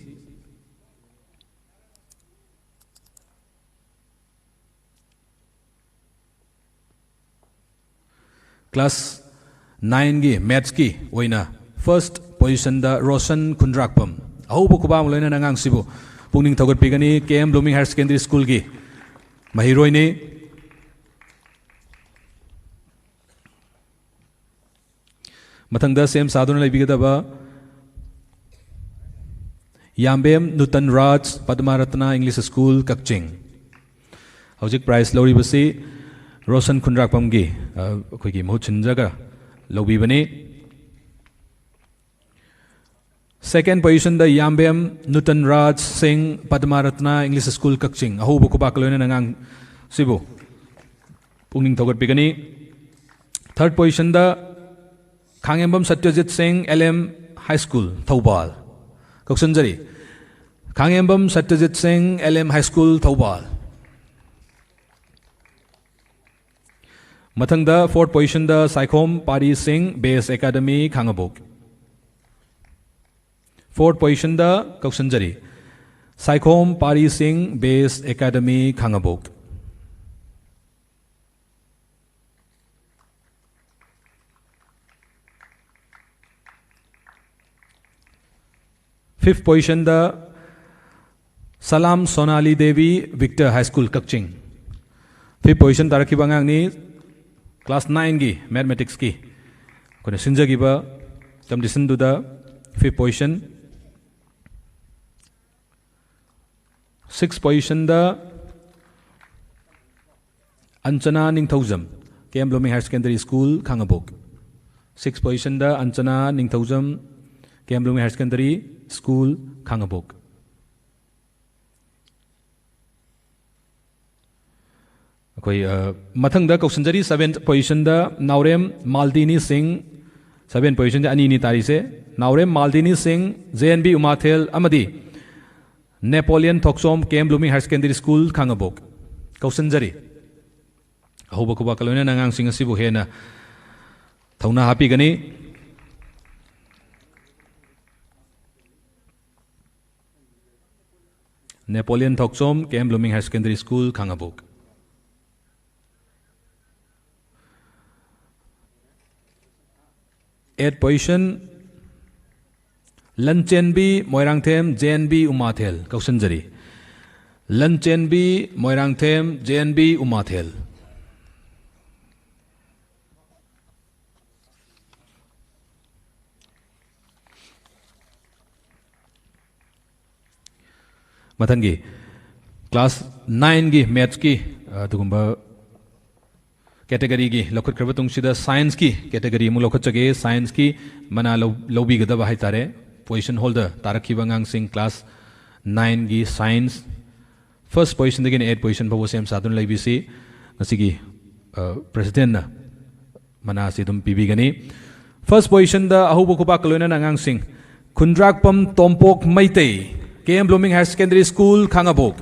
ꯀ꯭ꯂꯥꯁ ꯅꯥꯏꯟꯒꯤ ꯃꯦꯠꯁꯀꯤ ꯑꯣꯏꯅ ꯐꯥꯔꯁꯠ ꯄꯣꯖꯤꯁꯟꯗ ꯔꯣꯁꯟ ꯈꯨꯟꯗ꯭ꯔꯥꯛꯄꯝ꯫ ꯑꯍꯧꯕ ꯈꯨꯕꯥꯛ ꯑꯃ ꯂꯣꯏꯅꯅ ꯑꯉꯥꯡꯁꯤꯕꯨ ꯄꯨꯛꯅꯤꯡ ꯊꯧꯒꯠꯄꯤꯒꯅꯤ꯫ ꯀꯦ ꯑꯦꯝ ꯕ꯭ꯂꯨꯃꯤꯡ ꯍꯥꯌꯔ ꯁꯦꯀꯦꯟꯗꯔꯤ ꯁ꯭ꯀꯨꯜꯒꯤ ꯃꯍꯩꯔꯣꯏꯅꯤ꯫ ꯃꯊꯪꯗ ꯁꯦꯝ ꯁꯥꯗꯨꯅ ꯂꯩꯕꯤꯒꯗꯕ ꯌꯥꯝꯕꯦꯝ ꯅꯨꯇꯟ ꯔꯥꯖ, ꯄꯗꯃꯥꯔꯠꯅ ꯏꯪꯂꯤꯁ ꯁ꯭ꯀꯨꯜ, ꯀꯛꯆꯤꯡ꯫ ꯍꯧꯖꯤꯛ ꯄ꯭ꯔꯥꯏꯖ ꯂꯧꯔꯤꯕꯁꯤ ꯔꯣꯁꯟ ꯈꯨꯟꯗ꯭ꯔꯥꯛꯄꯝꯒꯤ, ꯑ, ꯑꯩꯈꯣꯏꯒꯤ ꯃꯍꯨꯠ ꯁꯤꯟꯖꯒ ꯂꯧꯕꯤꯕꯅꯤ꯫ Second positionꯗ ꯌꯥꯝꯕꯦꯝ ꯅꯨꯇꯟ ꯔꯥꯖ ꯁꯤꯡ, ꯄꯗꯃꯥꯔꯠꯅ English School, ꯀꯛꯆꯤꯡ꯫ ꯑꯍꯧꯕ ꯈꯨꯕꯥꯛꯀ ꯂꯣꯏꯅꯅ ꯑꯉꯥꯡꯁꯤꯕꯨ ꯄꯨꯛꯅꯤꯡ ꯊꯧꯒꯠꯄꯤꯒꯅꯤ꯫ Third positionꯗ ꯈꯥꯉꯦꯝꯕꯝ ꯁꯇ꯭ꯌꯖꯤꯠ ꯁꯤꯡ, L M High School, Thoubal. ꯀꯧꯁꯟꯖꯔꯤ꯫ ꯈꯥꯉꯦꯝꯕꯝ ꯁꯇ꯭ꯌꯖꯤꯠ ꯁꯤꯡ, L M High School, Thoubal. ꯃꯊꯪꯗ fourth positionꯗ ꯁꯥꯏꯈꯣꯝ ꯄꯥꯔꯤ ꯁꯤꯡ, Base Academy, ꯈꯥꯉꯕꯣꯛ꯫ Fourth positionꯗ ꯀꯧꯁꯟꯖꯔꯤ꯫ ꯁꯥꯏꯈꯣꯝ ꯄꯥꯔꯤ ꯁꯤꯡ, Base Academy, ꯈꯥꯉꯕꯣꯛ꯫ Fifth positionꯗ ꯁꯂꯥꯝ ꯁꯣꯅꯥꯂꯤ ꯗꯦꯕꯤ, Victor High School, ꯀꯛꯆꯤꯡ꯫ Fifth position ꯇꯥꯔꯛꯈꯤꯕ ꯑꯉꯥꯡꯅꯤ꯫ Class nineꯒꯤ mathematicsꯀꯤ ꯑꯩꯈꯣꯏꯅ ꯁꯤꯟꯖꯈꯤꯕ competitionꯗꯨꯗ fifth position꯫ Sixth positionꯗ ꯑꯟꯆꯅꯥ ꯅꯤꯡꯊꯧꯖꯝ, K M Blooming Higher Secondary School, ꯈꯥꯉꯕꯣꯛ꯫ Sixth positionꯗ ꯑꯟꯆꯅꯥ ꯅꯤꯡꯊꯧꯖꯝ, K M Blooming Higher Secondary School, ꯈꯥꯉꯕꯣꯛ꯫ ꯑꯩꯈꯣꯏ, ꯑ, ꯃꯊꯪꯗ ꯀꯧꯁꯟꯖꯔꯤ, seventh positionꯗ ꯅꯥꯎꯔꯦꯝ ꯃꯥꯜꯗꯤꯅꯤ ꯁꯤꯡ, seventh positionꯗ ꯑꯅꯤꯅꯤ ꯇꯥꯔꯤꯁꯦ, ꯅꯥꯎꯔꯦꯝ ꯃꯥꯜꯗꯤꯅꯤ ꯁꯤꯡ, J N B ꯎꯃꯥꯊꯦꯜ ꯑꯃꯗꯤ Napoleon Thokchom, K M Blooming Higher Secondary School, Khangabok. ꯀꯧꯁꯟꯖꯔꯤ꯫ ꯑꯍꯧꯕ ꯈꯨꯕꯥꯛꯀ ꯂꯣꯏꯅꯅ ꯑꯉꯥꯡꯁꯤꯡ ꯑꯁꯤꯕꯨ ꯍꯦꯟꯅ ꯊꯧꯅꯥ ꯍꯥꯞꯄꯤꯒꯅꯤ꯫ Napoleon Thokchom, K M Blooming Higher Secondary School, Khangabok. Eighth position, Lanchenbi Moirangthem, J N B Umathel. ꯀꯧꯁꯟꯖꯔꯤ꯫ Lanchenbi Moirangthem, J N B Umathel. ꯃꯊꯪꯒꯤ class nineꯒꯤ mathsꯀꯤ, ꯑ, ꯑꯗꯨꯒꯨꯝꯕ categoryꯒꯤ ꯂꯧꯈꯠꯈ꯭ꯔꯕ ꯇꯨꯡꯁꯤꯗ scienceꯀꯤ category ꯑꯃꯨꯛ ꯂꯧꯈꯠꯆꯒꯦ꯫ Scienceꯀꯤ ꯃꯅꯥ ꯂꯧ-, ꯂꯧꯕꯤꯒꯗꯕ ꯍꯥꯏꯇꯥꯔꯦ꯫ Position ꯍꯣꯜꯗ ꯇꯥꯔꯛꯈꯤꯕ ꯑꯉꯥꯡꯁꯤꯡ class nineꯒꯤ science first positionꯗꯒꯤꯅ eight position ꯐꯥꯎꯕ ꯁꯦꯝ ꯁꯥꯗꯨꯅ ꯂꯩꯕꯤꯁꯤ꯫ ꯉꯁꯤꯒꯤ presidentꯅ ꯃꯅꯥ ꯑꯁꯤ ꯑꯗꯨꯝ ꯄꯤꯕꯤꯒꯅꯤ꯫ First positionꯗ ꯑꯍꯧꯕ ꯈꯨꯕꯥꯛꯀ ꯂꯣꯏꯅꯅ ꯑꯉꯥꯡꯁꯤꯡ ꯈꯨꯟꯗ꯭ꯔꯥꯛꯄꯝ Tompok Meitei, K M Blooming Higher Secondary School, Khangabok.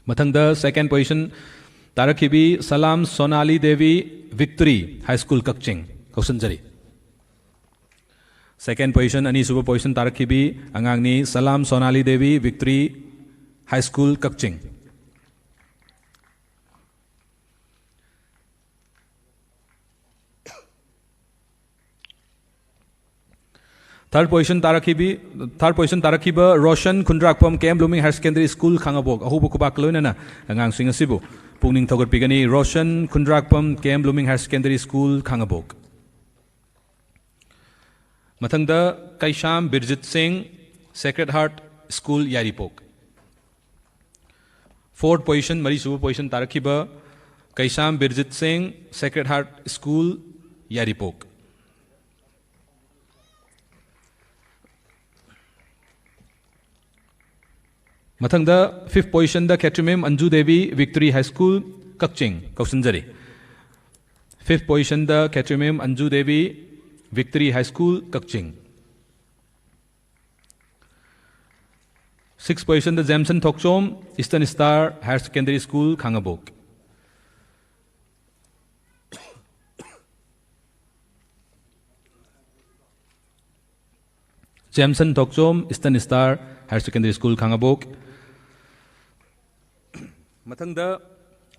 ꯃꯊꯪꯗ second position ꯇꯥꯔꯛꯈꯤꯕꯤ ꯁꯂꯥꯝ ꯁꯣꯅꯥꯂꯤ Devi, Victory High School, Kakching, ꯀꯧꯁꯟꯖꯔꯤ꯫ Second position, ꯑꯅꯤꯁꯨꯕ position ꯇꯥꯔꯛꯈꯤꯕꯤ ꯑꯉꯥꯡꯅꯤ ꯁꯂꯥꯝ ꯁꯣꯅꯥꯂꯤ ꯗꯦꯕꯤ, Victory High School, ꯀꯛꯆꯤꯡ꯫ Third position ꯇꯥꯔꯛꯈꯤꯕꯤ, third position ꯇꯥꯔꯛꯈꯤꯕ Roshan ꯈꯨꯟꯗ꯭ꯔꯥꯛꯄꯝ, K M Blooming Higher Secondary School, ꯈꯥꯉꯕꯣꯛ꯫ ꯑꯍꯧꯕ ꯈꯨꯕꯥꯛꯀ ꯂꯣꯏꯅꯅ ꯑꯉꯥꯡꯁꯤꯡ ꯑꯁꯤꯕꯨ ꯄꯨꯛꯅꯤꯡ ꯊꯧꯒꯠꯄꯤꯒꯅꯤ꯫ ꯔꯣꯁꯟ ꯈꯨꯟꯗ꯭ꯔꯥꯛꯄꯝ, K M Blooming Higher Secondary School, Khangabok. ꯃꯊꯪꯗ ꯀꯩꯁꯥꯝ ꯕꯤꯔꯖꯤꯠ ꯁꯤꯡ, Sacred Heart School, ꯌꯥꯏꯔꯤꯄꯣꯛ꯫ Fourth position, ꯃꯔꯤꯁꯨꯕ position ꯇꯥꯔꯛꯈꯤꯕ ꯀꯩꯁꯥꯝ ꯕꯤꯔꯖꯤꯠ ꯁꯤꯡ, Sacred Heart School, ꯌꯥꯏꯔꯤꯄꯣꯛ꯫ ꯃꯊꯪꯗ fifth positionꯗ ꯈꯦꯇ꯭ꯔꯤꯃꯌꯨꯝ Anju Devi, Victory High School, ꯀꯛꯆꯤꯡ, ꯀꯧꯁꯤꯟꯖꯔꯤ꯫ Fifth positionꯗ ꯈꯦꯇ꯭ꯔꯤꯃꯌꯨꯝ Anju Devi, Victory High School, ꯀꯛꯆꯤꯡ꯫ Sixth positionꯗ ꯖꯦꯝꯁꯟ ꯊꯣꯛꯆꯣꯝ, Eastern Star Higher Secondary School, ꯈꯥꯉꯕꯣꯛ꯫ ꯖꯦꯝꯁꯟ ꯊꯣꯛꯆꯣꯝ, Eastern Star Higher Secondary School, Khangabok. ꯃꯊꯪꯗ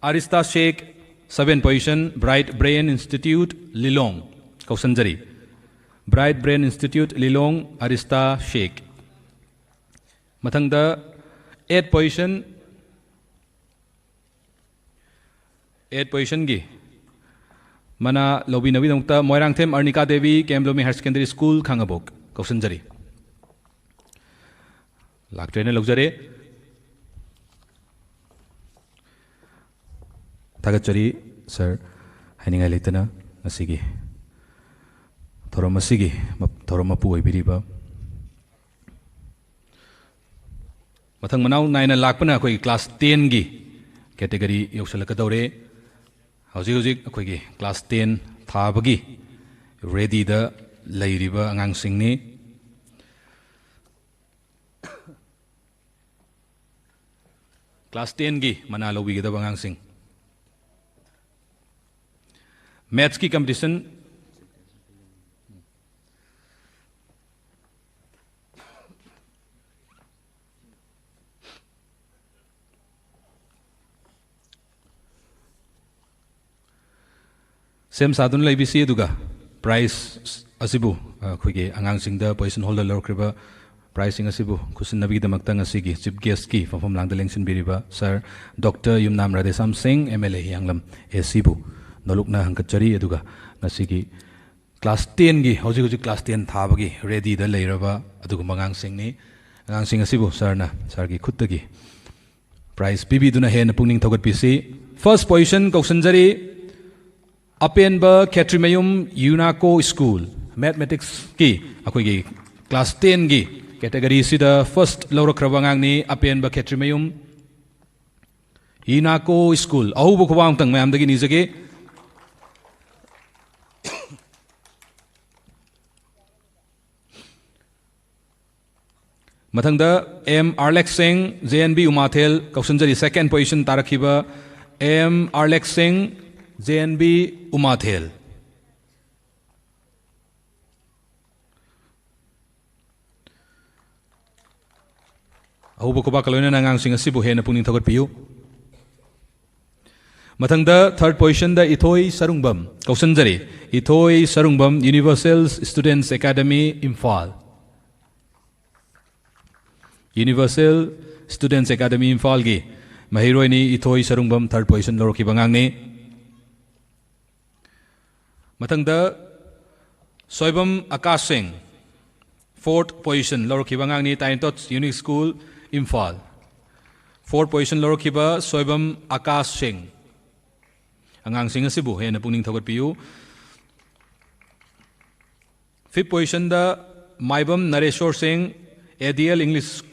ꯑꯥꯔꯤꯁꯇꯥ ꯁꯦꯈ, seventh position, Bright Brain Institute, ꯂꯤꯂꯣꯡ, ꯀꯧꯁꯟꯖꯔꯤ꯫ Bright Brain Institute, ꯂꯤꯂꯣꯡ, ꯑꯥꯔꯤꯁꯇꯥ ꯁꯦꯈ꯫ ꯃꯊꯪꯗ eighth position, eighth positionꯒꯤ ꯃꯅꯥ ꯂꯧꯕꯤꯅꯕꯒꯤꯗꯃꯛꯇ Moirangthem Arnika Devi, K M blooming higher secondary school, Khangabok, ꯀꯧꯁꯤꯟꯖꯔꯤ꯫ ꯂꯥꯛꯇ꯭ꯔꯦꯅ ꯂꯧꯖꯔꯦ꯫ ꯊꯥꯒꯠꯆꯔꯤ sir, ꯍꯥꯏꯅꯤꯡꯉꯥꯏ ꯂꯩꯇꯅ ꯉꯁꯤꯒꯤ ꯊꯧꯔꯝ ꯑꯁꯤꯒꯤ ꯃꯞ-, ꯊꯧꯔꯝ ꯃꯄꯨ ꯑꯣꯏꯕꯤꯔꯤꯕ꯫ ꯃꯊꯪ ꯃꯅꯥꯎ ꯅꯥꯏꯅ ꯂꯥꯛꯄꯅ ꯑꯩꯈꯣꯏꯒꯤ ꯀ꯭ꯂꯥꯁ ꯇꯦꯟꯒꯤ ꯀꯦꯇꯦꯒꯣꯔꯤ ꯌꯧꯁꯤꯜꯂꯛꯀꯗꯧꯔꯦ꯫ ꯍꯧꯖꯤꯛ ꯍꯧꯖꯤꯛ ꯑꯩꯈꯣꯏꯒꯤ ꯀ꯭ꯂꯥꯁ ꯇꯦꯟ ꯊꯥꯕꯒꯤ ꯔꯦꯗꯤꯗ ꯂꯩꯔꯤꯕ ꯑꯉꯥꯡꯁꯤꯡꯅꯤ꯫ ꯀ꯭ꯂꯥꯁ ꯇꯦꯟꯒꯤ ꯃꯅꯥ ꯂꯧꯕꯤꯒꯗꯕ ꯑꯉꯥꯡꯁꯤꯡ꯫ ꯃꯦꯠꯁꯀꯤ ꯀꯝꯄꯤꯇꯤꯁꯟ꯫ ꯁꯦꯝ ꯁꯥꯗꯨꯅ ꯂꯩꯕꯤꯁꯤ, ꯑꯗꯨꯒ ꯄ꯭ꯔꯥꯏꯖ ꯑꯁꯤꯕꯨ, ꯑ, ꯑꯩꯈꯣꯏꯒꯤ ꯑꯉꯥꯡꯁꯤꯡꯗ ꯄꯣꯖꯤꯁꯟ ꯍꯣꯜꯗꯔ ꯂꯧꯔꯛꯈ꯭ꯔꯤꯕ ꯄ꯭ꯔꯥꯏꯖꯁꯤꯡ ꯑꯁꯤꯕꯨ ꯈꯨꯠꯁꯤꯟꯅꯕꯒꯤꯗꯃꯛꯇ ꯉꯁꯤꯒꯤ ꯆꯤꯐ ꯒꯦꯁ꯭ꯠꯀꯤ ꯐꯝꯐꯝ ꯂꯥꯡꯗ ꯂꯦꯡꯁꯤꯟꯕꯤꯔꯤꯕ ꯁꯥꯔ doctor Yumnam Radheshyam Singh, M L A, ꯍꯤꯌꯥꯡꯂꯝ, ꯑꯦ ꯁꯤꯕꯨ ꯅꯣꯂꯨꯛꯅ ꯍꯪꯒꯠꯆꯔꯤ꯫ ꯑꯗꯨꯒ ꯉꯁꯤꯒꯤ ꯀ꯭ꯂꯥꯁ ꯇꯦꯟꯒꯤ, ꯍꯧꯖꯤꯛ ꯍꯧꯖꯤꯛ ꯀ꯭ꯂꯥꯁ ꯇꯦꯟ ꯊꯥꯕꯒꯤ ꯔꯦꯗꯤꯗ ꯂꯩꯔꯕ ꯑꯗꯨꯒꯨꯝꯕ ꯑꯉꯥꯡꯁꯤꯡꯅꯤ꯫ ꯑꯉꯥꯡꯁꯤꯡ ꯑꯁꯤꯕꯨ ꯁꯥꯔꯅ, ꯁꯥꯔꯒꯤ ꯈꯨꯠꯇꯒꯤ ꯄ꯭ꯔꯥꯏꯖ ꯄꯤꯕꯤꯗꯨꯅ ꯍꯦꯟꯅ ꯄꯨꯛꯅꯤꯡ ꯊꯧꯒꯠꯄꯤꯁꯤ꯫ ꯐꯥꯔꯁ ꯄꯣꯖꯤꯁꯟ ꯀꯧꯁꯤꯟꯖꯔꯤ ꯑꯄꯦꯟꯕ ꯈꯦꯇ꯭ꯔꯤꯃꯌꯨꯝ, ꯌꯨꯅꯥꯀꯣ ꯁ꯭ꯀꯨꯜ, ꯃꯦꯊꯃꯦꯇꯤꯛꯁꯀꯤ ꯑꯩꯈꯣꯏꯒꯤ ꯀ꯭ꯂꯥꯁ ꯇꯦꯟꯒꯤ ꯀꯦꯇꯦꯒꯣꯔꯤꯁꯤꯗ ꯐꯥꯔꯁ ꯂꯧꯔꯛꯈ꯭ꯔꯕ ꯑꯉꯥꯡꯅꯤ ꯑꯄꯦꯟꯕ ꯈꯦꯇ꯭ꯔꯤꯃꯌꯨꯝ꯫ ꯌꯨꯅꯥꯀꯣ ꯁ꯭ꯀꯨꯜ, ꯑꯍꯧꯕ ꯈꯨꯕꯥꯛ ꯑꯃꯇꯪ ꯃꯌꯥꯝꯗꯒꯤ ꯅꯤꯖꯒꯦ꯫ ꯃꯊꯪꯗ M Arlek Singh, J N B Umathel, ꯀꯧꯁꯤꯟꯖꯔꯤ꯫ ꯁꯦꯀꯦꯟ ꯄꯣꯖꯤꯁꯟ ꯇꯥꯔꯛꯈꯤꯕ M Arlek Singh, J N B Umathel. ꯑꯍꯧꯕ ꯈꯨꯕꯥꯛꯀ ꯂꯣꯏꯅꯅ ꯑꯉꯥꯡꯁꯤꯡ ꯑꯁꯤꯕꯨ ꯍꯦꯟꯅ ꯄꯨꯛꯅꯤꯡ ꯊꯧꯒꯠꯄꯤꯌꯨ꯫ ꯃꯊꯪꯗ ꯊꯥꯔꯠ ꯄꯣꯖꯤꯁꯟꯗ ꯏꯊꯣꯏ ꯁꯔꯨꯡꯕꯝ, ꯀꯧꯁꯤꯟꯖꯔꯤ꯫ Ithoi Sarungbam, universal students academy, Imphal. Universal students academy, ꯏꯝꯐꯥꯜꯒꯤ ꯃꯍꯩꯔꯣꯏꯅꯤ ꯏꯊꯣꯏ ꯁꯔꯨꯡꯕꯝ, ꯊꯥꯔꯠ ꯄꯣꯖꯤꯁꯟ ꯂꯧꯔꯛꯈꯤꯕ ꯑꯉꯥꯡꯅꯤ꯫ ꯃꯊꯪꯗ ꯁꯣꯏꯕꯝ ꯑꯀꯥꯁ ꯁꯤꯡ, ꯐꯣꯔꯠ ꯄꯣꯖꯤꯁꯟ ꯂꯧꯔꯛꯈꯤꯕ ꯑꯉꯥꯡꯅꯤ, tiny tots unique school, Imphal. Fourth position ꯂꯧꯔꯛꯈꯤꯕ ꯁꯣꯏꯕꯝ ꯑꯀꯥꯁ ꯁꯤꯡ꯫ ꯑꯉꯥꯡꯁꯤꯡ ꯑꯁꯤꯕꯨ ꯍꯦꯟꯅ ꯄꯨꯛꯅꯤꯡ ꯊꯧꯒꯠꯄꯤꯌꯨ꯫ Fifth ꯄꯣꯖꯤꯁꯟꯗ Maibam Nareshor Singh, A D L English,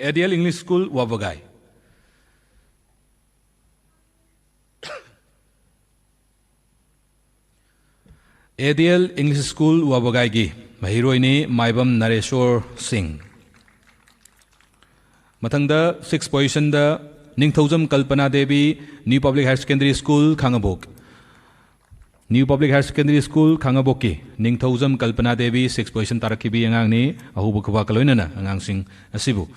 A D L English school, Wabgai. A D L English school, ꯋꯥꯕꯒꯥꯏꯒꯤ ꯃꯍꯩꯔꯣꯏꯅꯤ ꯃꯥꯏꯕꯝ ꯅꯔꯦꯁꯣꯔ ꯁꯤꯡ꯫ ꯃꯊꯪꯗ ꯁꯤꯛꯁ ꯄꯣꯖꯤꯁꯟꯗ Ningthoujam Kalpana Devi, new public higher secondary school, Khangabok. New public higher secondary school, ꯈꯥꯉꯕꯣꯛꯀꯤ ꯅꯤꯡꯊꯧꯖꯝ ꯀꯜꯄꯅꯥ ꯗꯦꯕꯤ, ꯁꯤꯛꯁ ꯄꯣꯖꯤꯁꯟ ꯇꯥꯔꯛꯈꯤꯕꯤ ꯑꯉꯥꯡꯅꯤ꯫ ꯑꯍꯧꯕ ꯈꯨꯕꯥꯛꯀ ꯂꯣꯏꯅꯅ ꯑꯉꯥꯡꯁꯤꯡ ꯑꯁꯤꯕꯨ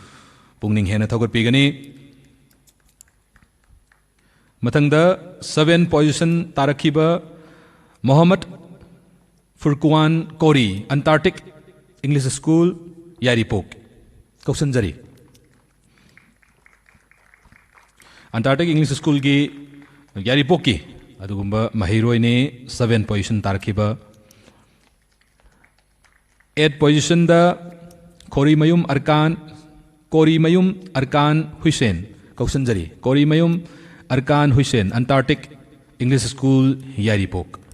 ꯄꯨꯛꯅꯤꯡ ꯍꯦꯟꯅ ꯊꯧꯒꯠꯄꯤꯒꯅꯤ꯫ ꯃꯊꯪꯗ ꯁꯚꯦꯟ ꯄꯣꯖꯤꯁꯟ ꯇꯥꯔꯛꯈꯤꯕ Mohammad Furqan Kori, Antarctic English school, Yairipok, ꯀꯧꯁꯟꯖꯔꯤ꯫ ꯑꯟꯇꯥꯔꯇꯤꯛ ꯏꯪꯂꯤꯁ ꯁ꯭ꯀꯨꯜꯒꯤ ꯌꯥꯏꯔꯤꯄꯣꯛꯀꯤ ꯑꯗꯨꯒꯨꯝꯕ ꯃꯍꯩꯔꯣꯏꯅꯤ, ꯁꯚꯦꯟ ꯄꯣꯖꯤꯁꯟ ꯇꯥꯔꯛꯈꯤꯕ꯫ ꯑꯦꯠ ꯄꯣꯖꯤꯁꯟꯗ ꯀꯣꯔꯤꯃꯌꯨꯝ ꯑꯔꯀꯥꯟ, ꯀꯣꯔꯤꯃꯌꯨꯝ ꯑꯔꯀꯥꯟ ꯍꯨꯏꯁꯦꯟ, ꯀꯧꯁꯟꯖꯔꯤ, Korimayum Arkan Hussain, Antarctic English school, Yairipok.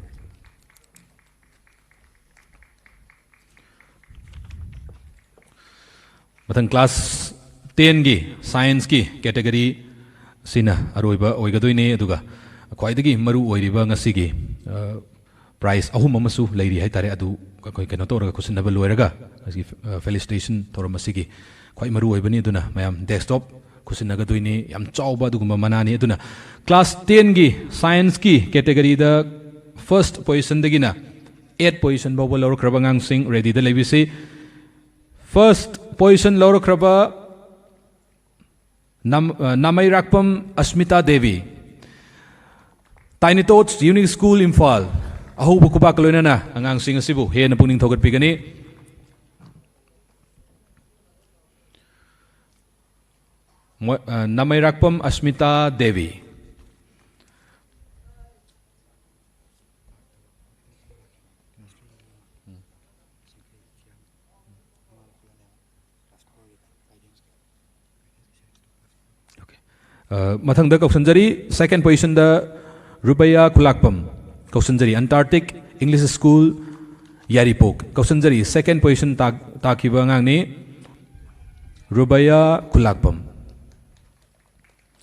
ꯃꯊꯪ ꯀ꯭ꯂꯥꯁ ꯇꯦꯟꯒꯤ ꯁꯥꯏꯟꯁꯀꯤ ꯀꯦꯇꯒꯔꯤ ꯁꯤꯅ ꯑꯔꯣꯏꯕ ꯑꯣꯏꯒꯗꯣꯏꯅꯤ꯫ ꯑꯗꯨꯒ ꯈ꯭ꯋꯥꯏꯗꯒꯤ ꯃꯔꯨ ꯑꯣꯏꯔꯤꯕ ꯉꯁꯤꯒꯤ, ꯑ, ꯄ꯭ꯔꯥꯏꯖ ꯑꯍꯨꯝ ꯑꯃꯁꯨ ꯂꯩꯔꯤ ꯍꯥꯏꯇꯥꯔꯦ꯫ ꯑꯗꯨ ꯑꯩꯈꯣꯏ ꯀꯩꯅꯣ ꯇꯧꯔꯒ, ꯈꯨꯠꯁꯤꯟꯅꯕ ꯂꯣꯏꯔꯒ, ꯉꯁꯤꯒꯤ, ꯑ, ꯐꯦꯂꯤꯁꯤꯇꯦꯁꯟ ꯊꯧꯔꯝ ꯑꯁꯤꯒꯤ ꯈ꯭ꯋꯥꯏ ꯃꯔꯨ ꯑꯣꯏꯕꯅꯤ꯫ ꯑꯗꯨꯅ ꯃꯌꯥꯝ ꯗꯦꯁꯛꯇꯣꯞ ꯈꯨꯠꯁꯤꯟꯅꯒꯗꯣꯏꯅꯤ꯫ ꯌꯥꯝ ꯆꯥꯎꯕ ꯑꯗꯨꯒꯨꯝꯕ ꯃꯅꯥꯅꯤ꯫ ꯑꯗꯨꯅ ꯀ꯭ꯂꯥꯁ ꯇꯦꯟꯒꯤ ꯁꯥꯏꯟꯁꯀꯤ ꯀꯦꯇꯒꯔꯤꯗ ꯐꯥꯔꯁ ꯄꯣꯖꯤꯁꯟꯗꯒꯤꯅ ꯑꯦꯠ ꯄꯣꯖꯤꯁꯟ ꯐꯥꯎꯕ ꯂꯧꯔꯛꯈ꯭ꯔꯕ ꯑꯉꯥꯡꯁꯤꯡ ꯔꯦꯗꯤꯗ ꯂꯩꯕꯤꯁꯤ꯫ ꯐꯥꯔꯁ ꯄꯣꯖꯤꯁꯟ ꯂꯧꯔꯛꯈ꯭ꯔꯕ ꯅꯝ-, ꯑ, ꯅꯥꯃꯩꯔꯥꯛꯄꯝ ꯑꯁꯃꯤꯇꯥ ꯗꯦꯕꯤ, ꯇꯥꯏꯅꯤꯇꯣꯠꯁ ꯌꯨꯅꯤꯛ ꯁ꯭ꯀꯨꯜ, ꯏꯝꯐꯥꯜ꯫ ꯑꯍꯧꯕ ꯈꯨꯕꯥꯛꯀ ꯂꯣꯏꯅꯅ ꯑꯉꯥꯡꯁꯤꯡ ꯑꯁꯤꯕꯨ ꯍꯦꯟꯅ ꯄꯨꯛꯅꯤꯡ ꯊꯧꯒꯠꯄꯤꯒꯅꯤ꯫ ꯃꯣ-, ꯑ, ꯅꯥꯃꯩꯔꯥꯛꯄꯝ ꯑꯁꯃꯤꯇꯥ ꯗꯦꯕꯤ꯫ ꯑ, ꯃꯊꯪꯗ ꯀꯧꯁꯟꯖꯔꯤ, second positionꯗ ꯔꯨꯕꯩꯌꯥ ꯈꯨꯂꯥꯛꯄꯝ꯫ ꯀꯧꯁꯟꯖꯔꯤ, Antarctic English School, ꯌꯥꯏꯔꯤꯄꯣꯛ꯫ ꯀꯧꯁꯟꯖꯔꯤ, second position ꯇꯥꯛ-, ꯇꯥꯈꯤꯕ ꯑꯉꯥꯡꯅꯤ, ꯔꯨꯕꯩꯌꯥ ꯈꯨꯂꯥꯛꯄꯝ꯫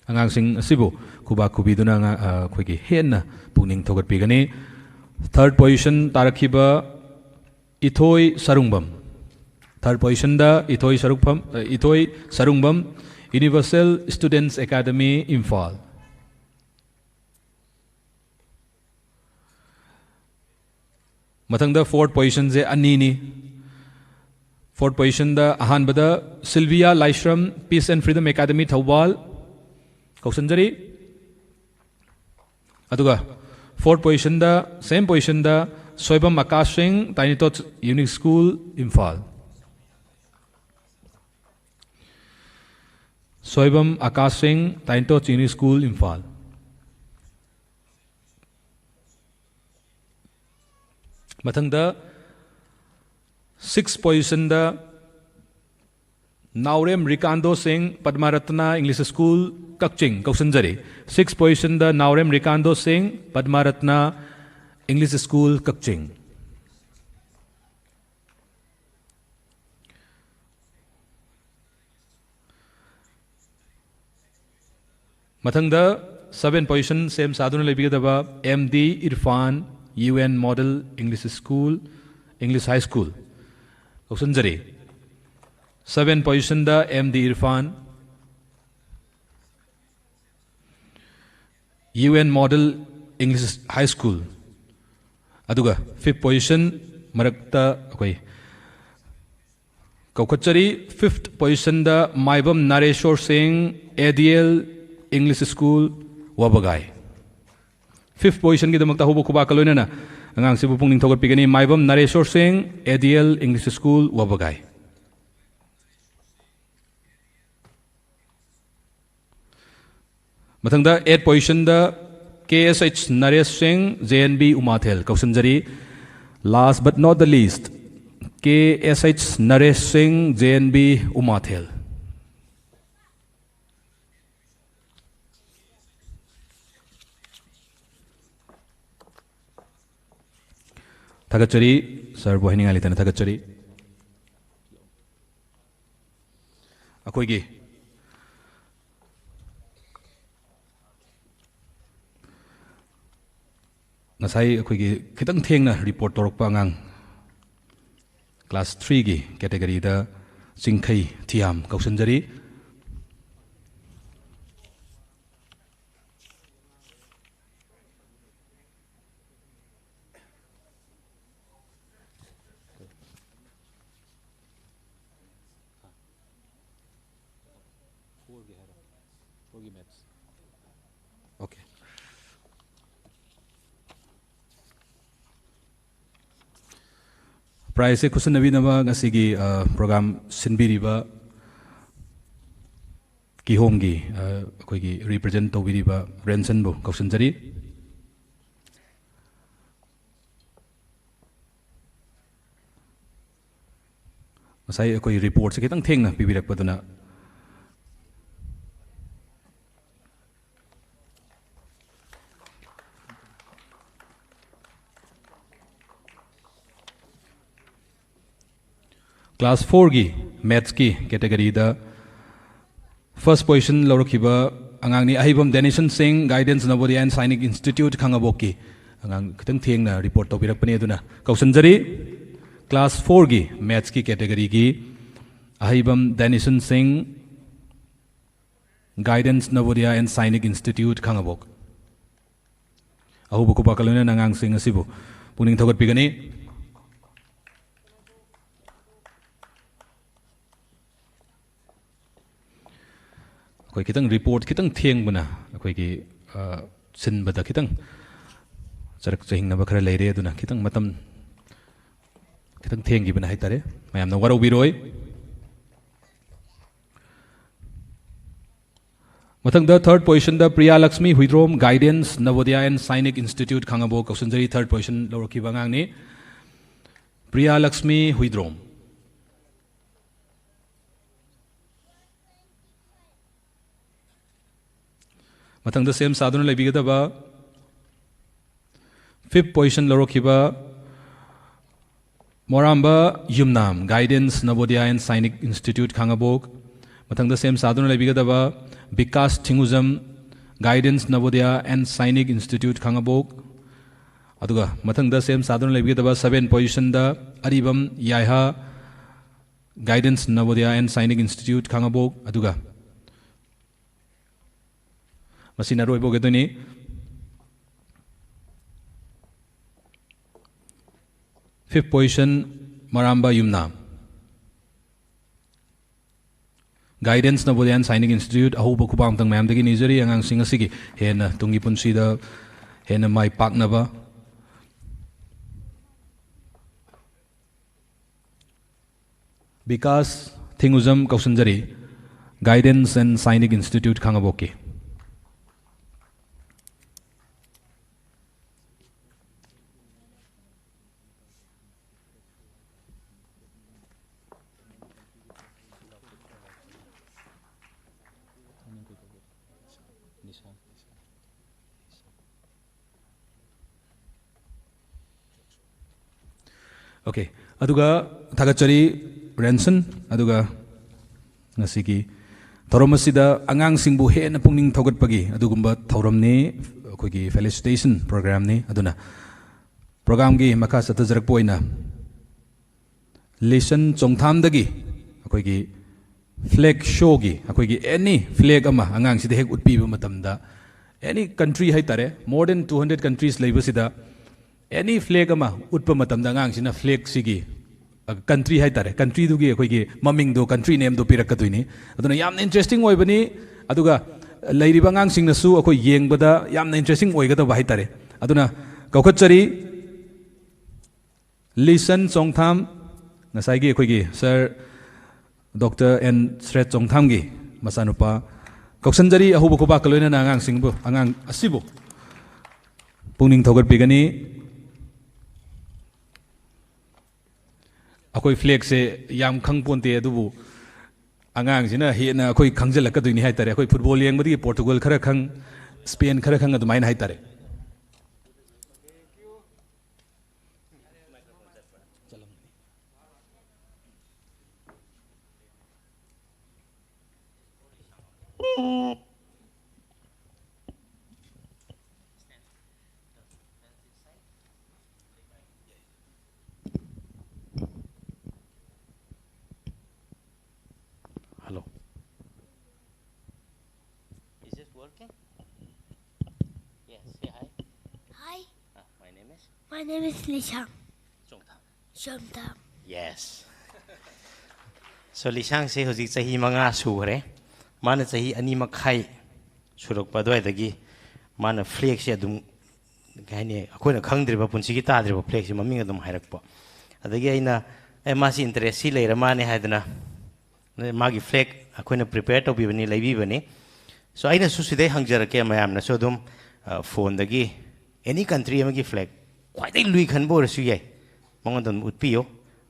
ꯑꯉꯥꯡꯁꯤꯡ ꯑꯁꯤꯕꯨ ꯈꯨꯕꯥꯛ ꯈꯨꯕꯤꯗꯨꯅ ꯑꯉꯥꯡ, ꯑ, ꯑꯩꯈꯣꯏꯒꯤ ꯍꯦꯟꯅ ꯄꯨꯛꯅꯤꯡ ꯊꯧꯒꯠꯄꯤꯒꯅꯤ꯫ Third position ꯇꯥꯔꯛꯈꯤꯕ ꯏꯊꯣꯏ Sarungbam. Third positionꯗ ꯏꯊꯣꯏ ꯁꯔꯨꯛꯐꯝ, ꯑ, ꯏꯊꯣꯏ Sarungbam, Universal Students Academy, Imphal. ꯃꯊꯪꯗ fourth positionꯁꯦ ꯑꯅꯤꯅꯤ꯫ Fourth positionꯗ ꯑꯍꯥꯟꯕꯗ Sylvia Laishram, Peace and Freedom Academy, Thoubal. ꯀꯧꯁꯟꯖꯔꯤ꯫ ꯑꯗꯨꯒ fourth positionꯗ, same positionꯗ ꯁꯣꯏꯕꯝ ꯑꯀꯥꯁ ꯁꯤꯡ, Tiny Tots Unique School, Imphal. Soibam Akash ꯁꯤꯡ, Tiny Tots Unique School, Imphal. ꯃꯊꯪꯗ sixth positionꯗ ꯅꯥꯎꯔꯦꯝ ꯔꯤꯀꯥꯟꯗꯣ ꯁꯤꯡ, ꯄꯗꯃꯥꯔꯠꯇꯅꯥ English School, ꯀꯛꯆꯤꯡ꯫ ꯀꯧꯁꯟꯖꯔꯤ, sixth positionꯗ ꯅꯥꯎꯔꯦꯝ ꯔꯤꯀꯥꯟꯗꯣ ꯁꯤꯡ, ꯄꯗꯃꯥꯔꯠꯇꯅꯥ English School, ꯀꯛꯆꯤꯡ꯫ ꯃꯊꯪꯗ seventh position ꯁꯦꯝ ꯁꯥꯗꯨꯅ ꯂꯩꯕꯤꯒꯗꯕ M D Irfan, U N Model English School, English High School꯫ ꯀꯧꯁꯟꯖꯔꯤ, seventh positionꯗ M D Irfan, U N Model English High School꯫ ꯑꯗꯨꯒ fifth position ꯃꯔꯛꯇ ꯑꯩꯈꯣꯏ ꯀꯧꯈꯠꯆꯔꯤ, fifth positionꯗ ꯃꯥꯏꯕꯝ ꯅꯥꯔꯦꯁꯣꯔ ꯁꯤꯡ, A D L English School, ꯋꯥꯕꯒꯥꯏ꯫ Fifth positionꯒꯤꯗꯃꯛꯇ ꯍꯧꯕ ꯈꯨꯕꯥꯛꯀ ꯂꯣꯏꯅꯅ ꯑꯉꯥꯡꯁꯤꯕꯨ ꯄꯨꯛꯅꯤꯡ ꯊꯧꯒꯠꯄꯤꯒꯅꯤ, ꯃꯥꯏꯕꯝ ꯅꯥꯔꯦꯁꯣꯔ ꯁꯤꯡ, A D L English School, ꯋꯥꯕꯒꯥꯏ꯫ ꯃꯊꯪꯗ eighth positionꯗ ꯀꯦ S H Naresh Singh, J N B Umathel. ꯀꯧꯁꯟꯖꯔꯤ, last but not the least, K S H Naresh Singh, J N B ꯎꯃꯥꯊꯦꯜ꯫ ꯊꯥꯒꯠꯆꯔꯤ꯫ ꯁꯥꯔꯕꯨ ꯍꯥꯏꯅꯤꯡꯉꯥꯏ ꯂꯩꯇꯅ ꯊꯥꯒꯠꯆꯔꯤ꯫ ꯑꯩꯈꯣꯏꯒꯤ ꯉꯁꯥꯏ ꯑꯩꯈꯣꯏꯒꯤ ꯈꯤꯇꯪ ꯊꯦꯡꯅ ꯔꯤꯄꯣꯔꯠ ꯇꯧꯔꯛꯄ ꯑꯉꯥꯡ ꯀ꯭ꯂꯥꯁ ꯊ꯭ꯔꯤꯒꯤ ꯀꯦꯇꯦꯒꯔꯤꯗ ꯆꯤꯡꯈꯩ ꯊꯤꯌꯥꯝ ꯀꯧꯁꯤꯟꯖꯔꯤ꯫ Okay. ꯄ꯭ꯔꯥꯏꯖꯁꯦ ꯈꯨꯠꯁꯤꯟꯅꯕꯤꯅꯕ ꯉꯁꯤꯒꯤ, ꯑ, ꯄ꯭ꯔꯣꯒ꯭ꯔꯥꯝ ꯁꯤꯟꯕꯤꯔꯤꯕ ꯀꯤꯍꯣꯝꯒꯤ, ꯑ, ꯑꯩꯈꯣꯏꯒꯤ ꯔꯤꯄ꯭ꯔꯖꯦꯟ ꯇꯧꯕꯤꯔꯤꯕ ꯔꯦꯟꯁꯟꯕꯨ ꯀꯧꯁꯤꯟꯖꯔꯤ꯫ ꯉꯁꯥꯏ ꯑꯩꯈꯣꯏ ꯔꯤꯄꯣꯔꯠꯁꯦ ꯈꯤꯇꯪ ꯊꯦꯡꯅ ꯄꯤꯕꯤꯔꯛꯄꯗꯨꯅ꯫ ꯀ꯭ꯂꯥꯁ ꯐꯣꯔꯒꯤ ꯃꯦꯠꯁꯀꯤ ꯀꯦꯇꯦꯒꯔꯤꯗ ꯐꯥꯔꯁ ꯄꯣꯖꯤꯁꯟ ꯂꯧꯔꯛꯈꯤꯕ ꯑꯉꯥꯡꯅꯤ ꯑꯍꯩꯕꯝ ꯗꯦꯅꯤꯁꯟ ꯁꯤꯡ, Guidance Navodaya and Sainik Institute ꯈꯥꯉꯕꯣꯛꯀꯤ ꯑꯉꯥꯡ, ꯈꯤꯇꯪ ꯊꯦꯡꯅ ꯔꯤꯄꯣꯔꯠ ꯇꯧꯕꯤꯔꯛꯄꯅꯤ, ꯑꯗꯨꯅ ꯀꯧꯁꯤꯟꯖꯔꯤ꯫ ꯀ꯭ꯂꯥꯁ ꯐꯣꯔꯒꯤ ꯃꯦꯠꯁꯀꯤ ꯀꯦꯇꯦꯒꯔꯤꯒꯤ ꯑꯍꯩꯕꯝ ꯗꯦꯅꯤꯁꯟ ꯁꯤꯡ, Guidance Navodaya and Sainik Institute ꯈꯥꯉꯕꯣꯛ꯫ ꯑꯍꯧꯕ ꯈꯨꯄꯥꯛꯀ ꯂꯣꯏꯅꯅ ꯑꯉꯥꯡꯁꯤꯡ ꯑꯁꯤꯕꯨ ꯄꯨꯛꯅꯤꯡ ꯊꯧꯒꯠꯄꯤꯒꯅꯤ꯫ ꯑꯩꯈꯣꯏ ꯈꯤꯇꯪ ꯔꯤꯄꯣꯔꯠ ꯈꯤꯇꯪ ꯊꯦꯡꯕꯅ ꯑꯩꯈꯣꯏꯒꯤ, ꯑ, ꯁꯤꯟꯕꯗ ꯈꯤꯇꯪ ꯆꯔꯛ ꯆꯍꯤꯡꯅꯕ ꯈꯔ ꯂꯩꯔꯦ, ꯑꯗꯨꯅ ꯈꯤꯇꯪ ꯃꯇꯝ ꯈꯤꯇꯪ ꯊꯦꯡꯈꯤꯕꯅ ꯍꯥꯏꯇꯥꯔꯦ꯫ ꯃꯌꯥꯝꯅ ꯋꯥꯔꯧꯕꯤꯔꯣꯏ꯫ ꯃꯊꯪꯗ ꯊꯥꯔꯠ ꯄꯣꯖꯤꯁꯟꯗ Priya Lakshmi Huidrom, Guidance Navodaya and Sainik Institute ꯈꯥꯉꯕꯣꯛ ꯀꯧꯁꯤꯟꯖꯔꯤ꯫ ꯊꯥꯔꯠ ꯄꯣꯖꯤꯁꯟ ꯂꯧꯔꯛꯈꯤꯕ ꯑꯉꯥꯡꯅꯤ ꯄ꯭ꯔꯤꯌꯥ ꯂꯛꯁꯃꯤ ꯍꯨꯏꯗ꯭ꯔꯣꯝ꯫ ꯃꯊꯪꯗ ꯁꯦꯝ ꯁꯥꯗꯨꯅ ꯂꯩꯕꯤꯒꯗꯕ ꯐꯤꯐ ꯄꯣꯖꯤꯁꯟ ꯂꯧꯔꯛꯈꯤꯕ ꯃꯣꯔꯥꯝꯕ Yumnam, Guidance Navodaya and Sainik Institute, ꯈꯥꯉꯕꯣꯛ꯫ ꯃꯊꯪꯗ ꯁꯦꯝ ꯁꯥꯗꯨꯅ ꯂꯩꯕꯤꯒꯗꯕ Vikas ꯊꯤꯡꯎꯖꯝ, Guidance Navodaya and Sainik Institute, ꯈꯥꯉꯕꯣꯛ꯫ ꯑꯗꯨꯒ ꯃꯊꯪꯗ ꯁꯦꯝ ꯁꯥꯗꯨꯅ ꯂꯩꯕꯤꯒꯗꯕ seven positionꯗ Aribam ꯌꯥꯏꯍꯥ, Guidance Navodaya and Sainik Institute, ꯈꯥꯉꯕꯣꯛ꯫ ꯑꯗꯨꯒ ꯃꯁꯤꯅ ꯑꯔꯣꯏꯕ ꯑꯣꯏꯒꯗꯣꯏꯅꯤ꯫ Fifth position, ꯃꯔꯥꯝꯕ Yumnam. Guidance Navodaya and Sainik Institute, ꯑꯍꯧꯕ ꯈꯨꯕꯥꯛ ꯑꯃꯇꯪ ꯃꯌꯥꯝꯗꯒꯤ ꯅꯤꯖꯔꯤ꯫ ꯑꯉꯥꯡꯁꯤꯡ ꯑꯁꯤꯒꯤ ꯍꯦꯟꯅ ꯇꯨꯡꯒꯤ ꯄꯨꯟꯁꯤꯗ ꯍꯦꯟꯅ ꯃꯥꯏ ꯄꯥꯛꯅꯕ꯫ Vikas ꯊꯤꯡꯎꯖꯝ ꯀꯧꯁꯟꯖꯔꯤ, Guidance and Sainik Institute, ꯈꯥꯉꯕꯣꯛꯀꯤ꯫ Okay, ꯑꯗꯨꯒ ꯊꯥꯒꯠꯆꯔꯤ ꯔꯦꯟꯁꯟ꯫ ꯑꯗꯨꯒ ꯉꯁꯤꯒꯤ ꯊꯧꯔꯝ ꯑꯁꯤꯗ ꯑꯉꯥꯡꯁꯤꯡꯕꯨ ꯍꯦꯟꯅ ꯄꯨꯛꯅꯤꯡ ꯊꯧꯒꯠꯄꯒꯤ ꯑꯗꯨꯒꯨꯝꯕ ꯊꯧꯔꯝꯅꯤ, ꯑꯩꯈꯣꯏꯒꯤ felicitation programꯅꯤ꯫ ꯑꯗꯨꯅ programꯒꯤ ꯃꯈꯥ ꯆꯠꯊꯖꯔꯛꯄ ꯑꯣꯏꯅ ꯂꯤꯁꯟ ꯆꯣꯡꯊꯥꯝꯗꯒꯤ ꯑꯩꯈꯣꯏꯒꯤ flag showꯒꯤ, ꯑꯩꯈꯣꯏꯒꯤ any flag ꯑꯃ ꯑꯉꯥꯡꯁꯤꯗ ꯍꯦꯛ ꯎꯠꯄꯤꯕ ꯃꯇꯝꯗ, any country ꯍꯥꯏꯇꯥꯔꯦ, more than two hundred countries ꯂꯩꯕꯁꯤꯗ any flag ꯑꯃ ꯎꯠꯄ ꯃꯇꯝꯗ ꯑꯉꯥꯡꯁꯤꯅ flagꯁꯤꯒꯤ, ꯑ, country ꯍꯥꯏꯇꯥꯔꯦ, countryꯗꯨꯒꯤ ꯑꯩꯈꯣꯏꯒꯤ ꯃꯃꯤꯡꯗꯣ, country nameꯗꯣ ꯄꯤꯔꯛꯀꯗꯣꯏꯅꯤ꯫ ꯑꯗꯨꯅ ꯌꯥꯝꯅ interesting ꯑꯣꯏꯕꯅꯤ꯫ ꯑꯗꯨꯒ ꯂꯩꯔꯤꯕ ꯑꯉꯥꯡꯁꯤꯡꯅꯁꯨ ꯑꯩꯈꯣꯏ ꯌꯦꯡꯕꯗ ꯌꯥꯝꯅ interesting ꯑꯣꯏꯒꯗꯕ ꯍꯥꯏꯇꯥꯔꯦ꯫ ꯑꯗꯨꯅ ꯀꯧꯈꯠꯆꯔꯤ ꯂꯤꯁꯟ ꯆꯣꯡꯊꯥꯝ, ꯉꯁꯥꯏꯒꯤ ꯑꯩꯈꯣꯏꯒꯤ ꯁꯥꯔ ꯗꯣꯛꯇꯔ ꯑꯦꯟ ꯁ꯭ꯔꯦꯠ ꯆꯣꯡꯊꯥꯝꯒꯤ ꯃꯆꯥꯅꯨꯄꯥ ꯀꯧꯁꯟꯖꯔꯤ꯫ ꯑꯍꯧꯕ ꯈꯨꯕꯥꯛꯀ ꯂꯣꯏꯅꯅ ꯑꯉꯥꯡꯁꯤꯡꯕꯨ, ꯑꯉꯥꯡ ꯑꯁꯤꯕꯨ ꯄꯨꯛꯅꯤꯡ ꯊꯧꯒꯠꯄꯤꯒꯅꯤ꯫ ꯑꯩꯈꯣꯏ flagꯁꯦ ꯌꯥꯝ ꯈꯪ ꯄꯣꯟꯇꯦ, ꯑꯗꯨꯕꯨ ꯑꯉꯥꯡꯁꯤꯅ ꯍꯦꯟꯅ ꯑꯩꯈꯣꯏ ꯈꯪꯖꯤꯜꯂꯛꯀꯗꯣꯏꯅꯤ ꯍꯥꯏꯇꯥꯔꯦ꯫ ꯑꯩꯈꯣꯏ football ꯌꯦꯡꯕꯗꯒꯤ Portugal ꯈꯔ ꯈꯪ, Spain ꯈꯔ ꯈꯪ, ꯑꯗꯨꯃꯥꯏꯅ ꯍꯥꯏꯇꯥꯔꯦ꯫ My name is Lishang. Shomtam. Yes. So ꯂꯤꯁꯥꯡꯁꯦ ꯍꯧꯖꯤꯛ ꯆꯍꯤ ꯃꯉꯥ ꯁꯨꯈ꯭ꯔꯦ꯫ ꯃꯥꯅ ꯆꯍꯤ ꯑꯅꯤ ꯃꯈꯥꯏ ꯁꯨꯔꯛꯄ ꯑꯗꯨꯋꯥꯏꯗꯒꯤ ꯃꯥꯅ ꯐ꯭ꯂꯦꯛꯁꯦ ꯑꯗꯨꯝ, ꯀꯩ ꯍꯥꯏꯅꯤ, ꯑꯩꯈꯣꯏꯅ ꯈꯪꯗ꯭ꯔꯤꯕ, ꯄꯨꯟꯁꯤꯒꯤ ꯇꯥꯗ꯭ꯔꯤꯕ ꯐ꯭ꯂꯦꯛꯁꯦ ꯃꯃꯤꯡ ꯑꯗꯨꯝ ꯍꯥꯏꯔꯛꯄ꯫ ꯑꯗꯒꯤ ꯑꯩꯅ, "ꯑꯦ, ꯃꯥꯁꯤ ꯏꯟꯇꯔꯦꯁꯁꯤ ꯂꯩꯔ ꯃꯥꯅꯦ" ꯍꯥꯏꯗꯅ ꯃꯥꯒꯤ ꯐ꯭ꯂꯦꯛ ꯑꯩꯈꯣꯏꯅ ꯄ꯭ꯔꯤꯄꯦꯌꯔ ꯇꯧꯕꯤꯕꯅꯤ, ꯂꯩꯕꯤꯕꯅꯤ꯫ ꯁꯣ ꯑꯩꯅꯁꯨ ꯁꯤꯗꯩ ꯍꯪꯖꯔꯛꯀꯦ, ꯃꯌꯥꯝꯅꯁꯨ ꯑꯗꯨꯝ, ꯑ, ꯐꯣꯟꯗꯒꯤ ꯑꯦꯅꯤ ꯀꯟꯇ꯭ꯔꯤ ꯑꯃꯒꯤ ꯐ꯭ꯂꯦꯛ ꯈ꯭ꯋꯥꯏꯗꯒꯤ ꯂꯨꯏ ꯈꯟꯕ ꯑꯣꯏꯔꯁꯨ ꯌꯥꯏ, ꯃꯉꯣꯟꯗ ꯑꯗꯨꯝ ꯎꯠꯄꯤꯌꯨ꯫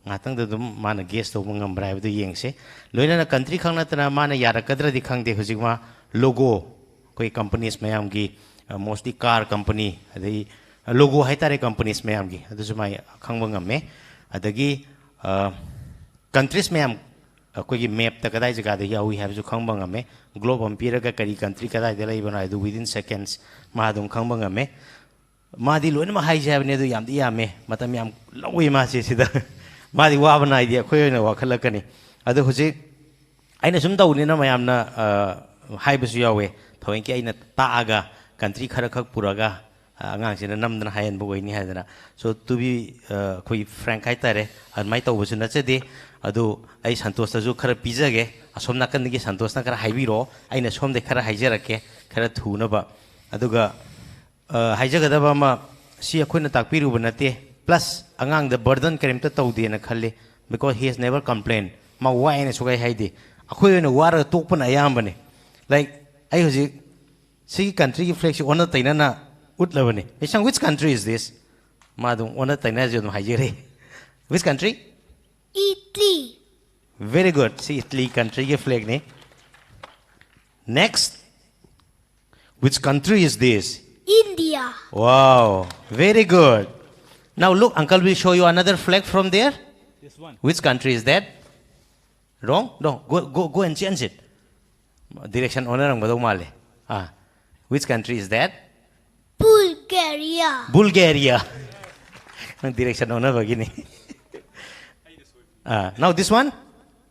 ꯉꯥꯏꯍꯥꯛꯇꯪꯗ ꯑꯗꯨꯝ ꯃꯥꯅ ꯒꯦꯁ ꯇꯧꯕ ꯉꯝꯕ꯭ꯔꯥ ꯍꯥꯏꯕꯗꯨ ꯌꯦꯡꯁꯦ꯫ ꯂꯣꯏꯅꯅ ꯀꯟꯇ꯭ꯔꯤ ꯈꯛ ꯅꯠꯇꯅ ꯃꯥꯅ ꯌꯥꯔꯛꯀꯗ꯭ꯔꯗꯤ ꯈꯪꯗꯦ, ꯍꯧꯖꯤꯛ ꯃꯥ ꯂꯣꯒꯣ, ꯑꯩꯈꯣꯏ ꯀꯝꯄꯅꯤꯁ ꯃꯌꯥꯝꯒꯤ, ꯃꯣꯁꯂꯤ ꯀꯥꯔ ꯀꯝꯄꯅꯤ, ꯑꯗꯩ ꯂꯣꯒꯣ ꯍꯥꯏꯇꯥꯔꯦ ꯀꯝꯄꯅꯤꯁ ꯃꯌꯥꯝꯒꯤ, ꯑꯗꯨꯁꯨ ꯃꯥ ꯈꯪꯕ ꯉꯝꯃꯦ꯫ ꯑꯗꯒꯤ, ꯑ, ꯀꯟꯇ꯭ꯔꯤꯁ ꯃꯌꯥꯝ ꯑꯩꯈꯣꯏꯒꯤ ꯃꯦꯞꯇ ꯀꯗꯥꯏ ꯖꯒꯥꯗ ꯌꯥꯎꯏ ꯍꯥꯏꯕꯁꯨ ꯈꯪꯕ ꯉꯝꯃꯦ꯫ ꯒ꯭ꯂꯣꯕ ꯑꯃ ꯄꯤꯔꯒ ꯀꯔꯤ ꯀꯟꯇ꯭ꯔꯤ ꯀꯗꯥꯏꯗ ꯂꯩꯕꯅꯣ ꯍꯥꯏꯗꯨ within seconds ꯃꯥ ꯑꯗꯨꯝ ꯈꯪꯕ ꯉꯝꯃꯦ꯫ ꯃꯥꯗꯤ ꯂꯣꯏꯅꯃꯛ ꯍꯥꯏꯁꯦ ꯍꯥꯏꯕꯅꯤ, ꯑꯗꯨ ꯌꯥꯝꯗꯤ ꯌꯥꯝꯃꯦ, ꯃꯇꯝ ꯌꯥꯝ ꯂꯧꯏ ꯃꯥꯁꯦ ꯁꯤꯗ꯫ ꯃꯥꯗꯤ ꯋꯥꯕ ꯅꯥꯏꯗꯦ, ꯑꯩꯈꯣꯏ ꯑꯣꯏꯅ ꯋꯥꯈꯠꯂꯛꯀꯅꯤ꯫ ꯑꯗꯣ ꯍꯧꯖꯤꯛ ꯑꯩꯅ ꯁꯨꯝ ꯇꯧꯕꯅꯤꯅ ꯃꯌꯥꯝꯅ, ꯑ, ꯍꯥꯏꯕꯁꯨ ꯌꯥꯎꯋꯦ, ꯊꯑꯣꯏꯀꯤ ꯑꯩꯅ ꯇꯥꯛꯑꯒ ꯀꯟꯇ꯭ꯔꯤ ꯈꯔ ꯈꯛ ꯄꯨꯔꯒ, ꯑ, ꯑꯉꯥꯡꯁꯤꯅ ꯅꯝꯗꯅ ꯍꯥꯏꯍꯟꯕ ꯑꯣꯏꯅꯤ ꯍꯥꯏꯗꯅ꯫ So to be, ꯑ, ꯑꯩꯈꯣꯏ frank ꯍꯥꯏꯇꯥꯔꯦ, ꯑꯗꯨꯃꯥꯏꯅ ꯇꯧꯕꯁꯨ ꯅꯠꯆꯗꯦ꯫ ꯑꯗꯨ ꯑꯩ ꯁꯟꯇꯣꯁꯇꯁꯨ ꯈꯔ ꯄꯤꯖꯒꯦ, ꯑꯁꯣꯝ ꯅꯥꯀꯟꯗꯒꯤ ꯁꯟꯇꯣꯁꯅ ꯈꯔ ꯍꯥꯏꯕꯤꯔꯛꯑꯣ, ꯑꯩꯅ ꯁꯣꯝꯗꯒꯤ ꯈꯔ ꯍꯥꯏꯖꯔꯛꯀꯦ, ꯈꯔ ꯊꯨꯅꯕ꯫ ꯑꯗꯨꯒ, ꯑ, ꯍꯥꯏꯖꯒꯗꯕ ꯑꯃ, ꯁꯤ ꯑꯩꯈꯣꯏꯅ ꯇꯥꯛꯄꯤꯔꯨꯕ ꯅꯠꯇꯦ, plus ꯑꯉꯥꯡꯗ burden ꯀꯔꯤꯝꯇ ꯇꯧꯗꯦꯅ ꯈꯜꯂꯤ, because he has never complained. ꯃꯥ ꯋꯥꯏꯅ ꯁꯨꯛꯍꯥꯏ ꯍꯥꯏꯗꯦ꯫ ꯑꯩꯈꯣꯏ ꯑꯣꯏꯅ ꯋꯥꯔꯒ ꯇꯣꯛꯄꯅ ꯑꯌꯥꯝꯕꯅꯤ꯫ Like, ꯑꯩ ꯍꯧꯖꯤꯛ ꯁꯤꯒꯤ ꯀꯟꯇ꯭ꯔꯤꯒꯤ ꯐ꯭ꯂꯦꯛꯁꯤ ꯑꯣꯟꯅ ꯇꯩꯅꯅ ꯎꯠꯂꯕꯅꯤ꯫ "ꯂꯤꯁꯥꯡ, which country is this?" ꯃꯥ ꯑꯗꯨꯝ ꯑꯣꯟꯅ ꯇꯩꯅꯁꯦ ꯑꯗꯨꯝ ꯍꯥꯏꯖꯔꯦ꯫ "Which country?" Italy. Very good. ꯁꯤ ꯏꯇꯂꯤ ꯀꯟꯇ꯭ꯔꯤꯒꯤ ꯐ꯭ꯂꯦꯛꯅꯤ꯫ Next. "Which country is this?" India. Wow, very good. Now look, uncle will show you another flag from there. This one. Which country is that? Wrong? No, go, go, go and change it. Direction ꯑꯣꯟꯅꯔꯝꯒꯗꯧ ꯃꯥꯜꯂꯦ꯫ ꯑꯥ, "Which country is that?" Bulgaria. Bulgaria. ꯅꯪ direction ꯑꯣꯟꯅꯕꯒꯤꯅꯤ꯫ Ah, now this one?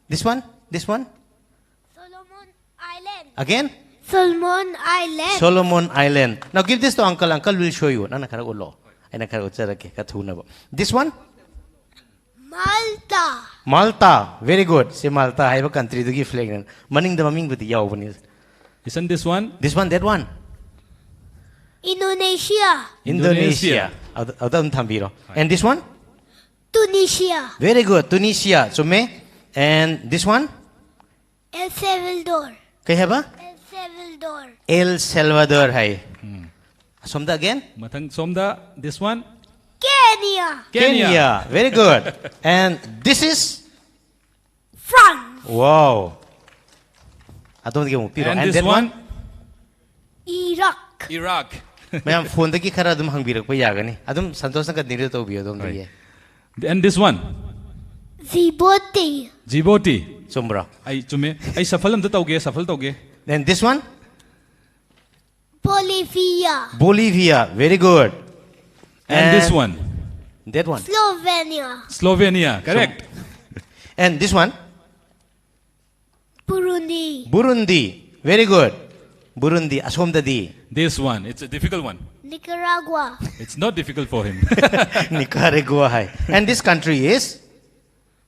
This one? This one? Solomon Island. Again? Solomon Island. Solomon Island. Now give this to uncle. Uncle will show you. ꯅꯪꯅ ꯈꯔ ꯎꯠꯂꯣ꯫ ꯑꯩꯅ ꯈꯔ ꯎꯠꯆꯔꯛꯀꯦ ꯈꯔ ꯊꯨꯅꯕ. This one? Malta. Malta. Very good. ꯁꯤ Malta ꯍꯥꯏꯕ countryꯗꯨꯒꯤ flagꯅ. ꯃꯅꯤꯡꯗ ꯃꯃꯤꯡꯕꯨꯗꯤ ꯌꯥꯎꯕꯅꯤ. Isn't this one? This one, that one? Indonesia. Indonesia. ꯑꯗꯨ ꯑꯗꯨ ꯑꯗꯨꯝ ꯊꯝꯕꯤꯔꯣ. And this one? Tunisia. Very good. Tunisia. ꯆꯨꯝꯃꯦ. And this one? El Salvador. ꯀꯩ ꯍꯥꯏꯕ? El Salvador. El Salvador ꯍꯥꯏ. ꯑꯁꯣꯝꯗ again? ꯃꯊꯪ ꯁꯣꯝꯗ, this one? Kenya. Kenya. Very good. And this is? France. Wow. ꯑꯗꯣꯝꯗꯒꯤ ꯑꯃꯨꯛ ꯄꯤꯔꯣ. And And this that one? Iraq. Iraq. ꯃꯌꯥꯝ phoneꯗꯒꯤ ꯈꯔ ꯑꯗꯨꯝ ꯍꯪꯕꯤꯔꯛꯄ ꯌꯥꯒꯅꯤ. ꯑꯗꯨꯝ ꯁꯟꯇꯣꯁꯅ continue ꯇꯧꯕꯤꯌꯣ ꯑꯗꯣꯝꯗꯒꯤ. And this one? Djibouti. Djibouti. ꯆꯨꯝꯕ꯭ꯔꯣ? ꯑꯩ ꯆꯨꯝꯃꯦ. ꯑꯩ shuffle ꯑꯝꯇ ꯇꯧꯒꯦ, shuffle ꯇꯧꯒꯦ. And this one? Bolivia. Bolivia. Very good. And this one? That one. Slovenia. Slovenia. Correct. And this one? Burundi. Burundi. Very good. Burundi. ꯑꯁꯣꯝꯗꯗꯤ? This one. It's a difficult one. Nicaragua. It's not difficult for him. Nicaragua high. And this country is?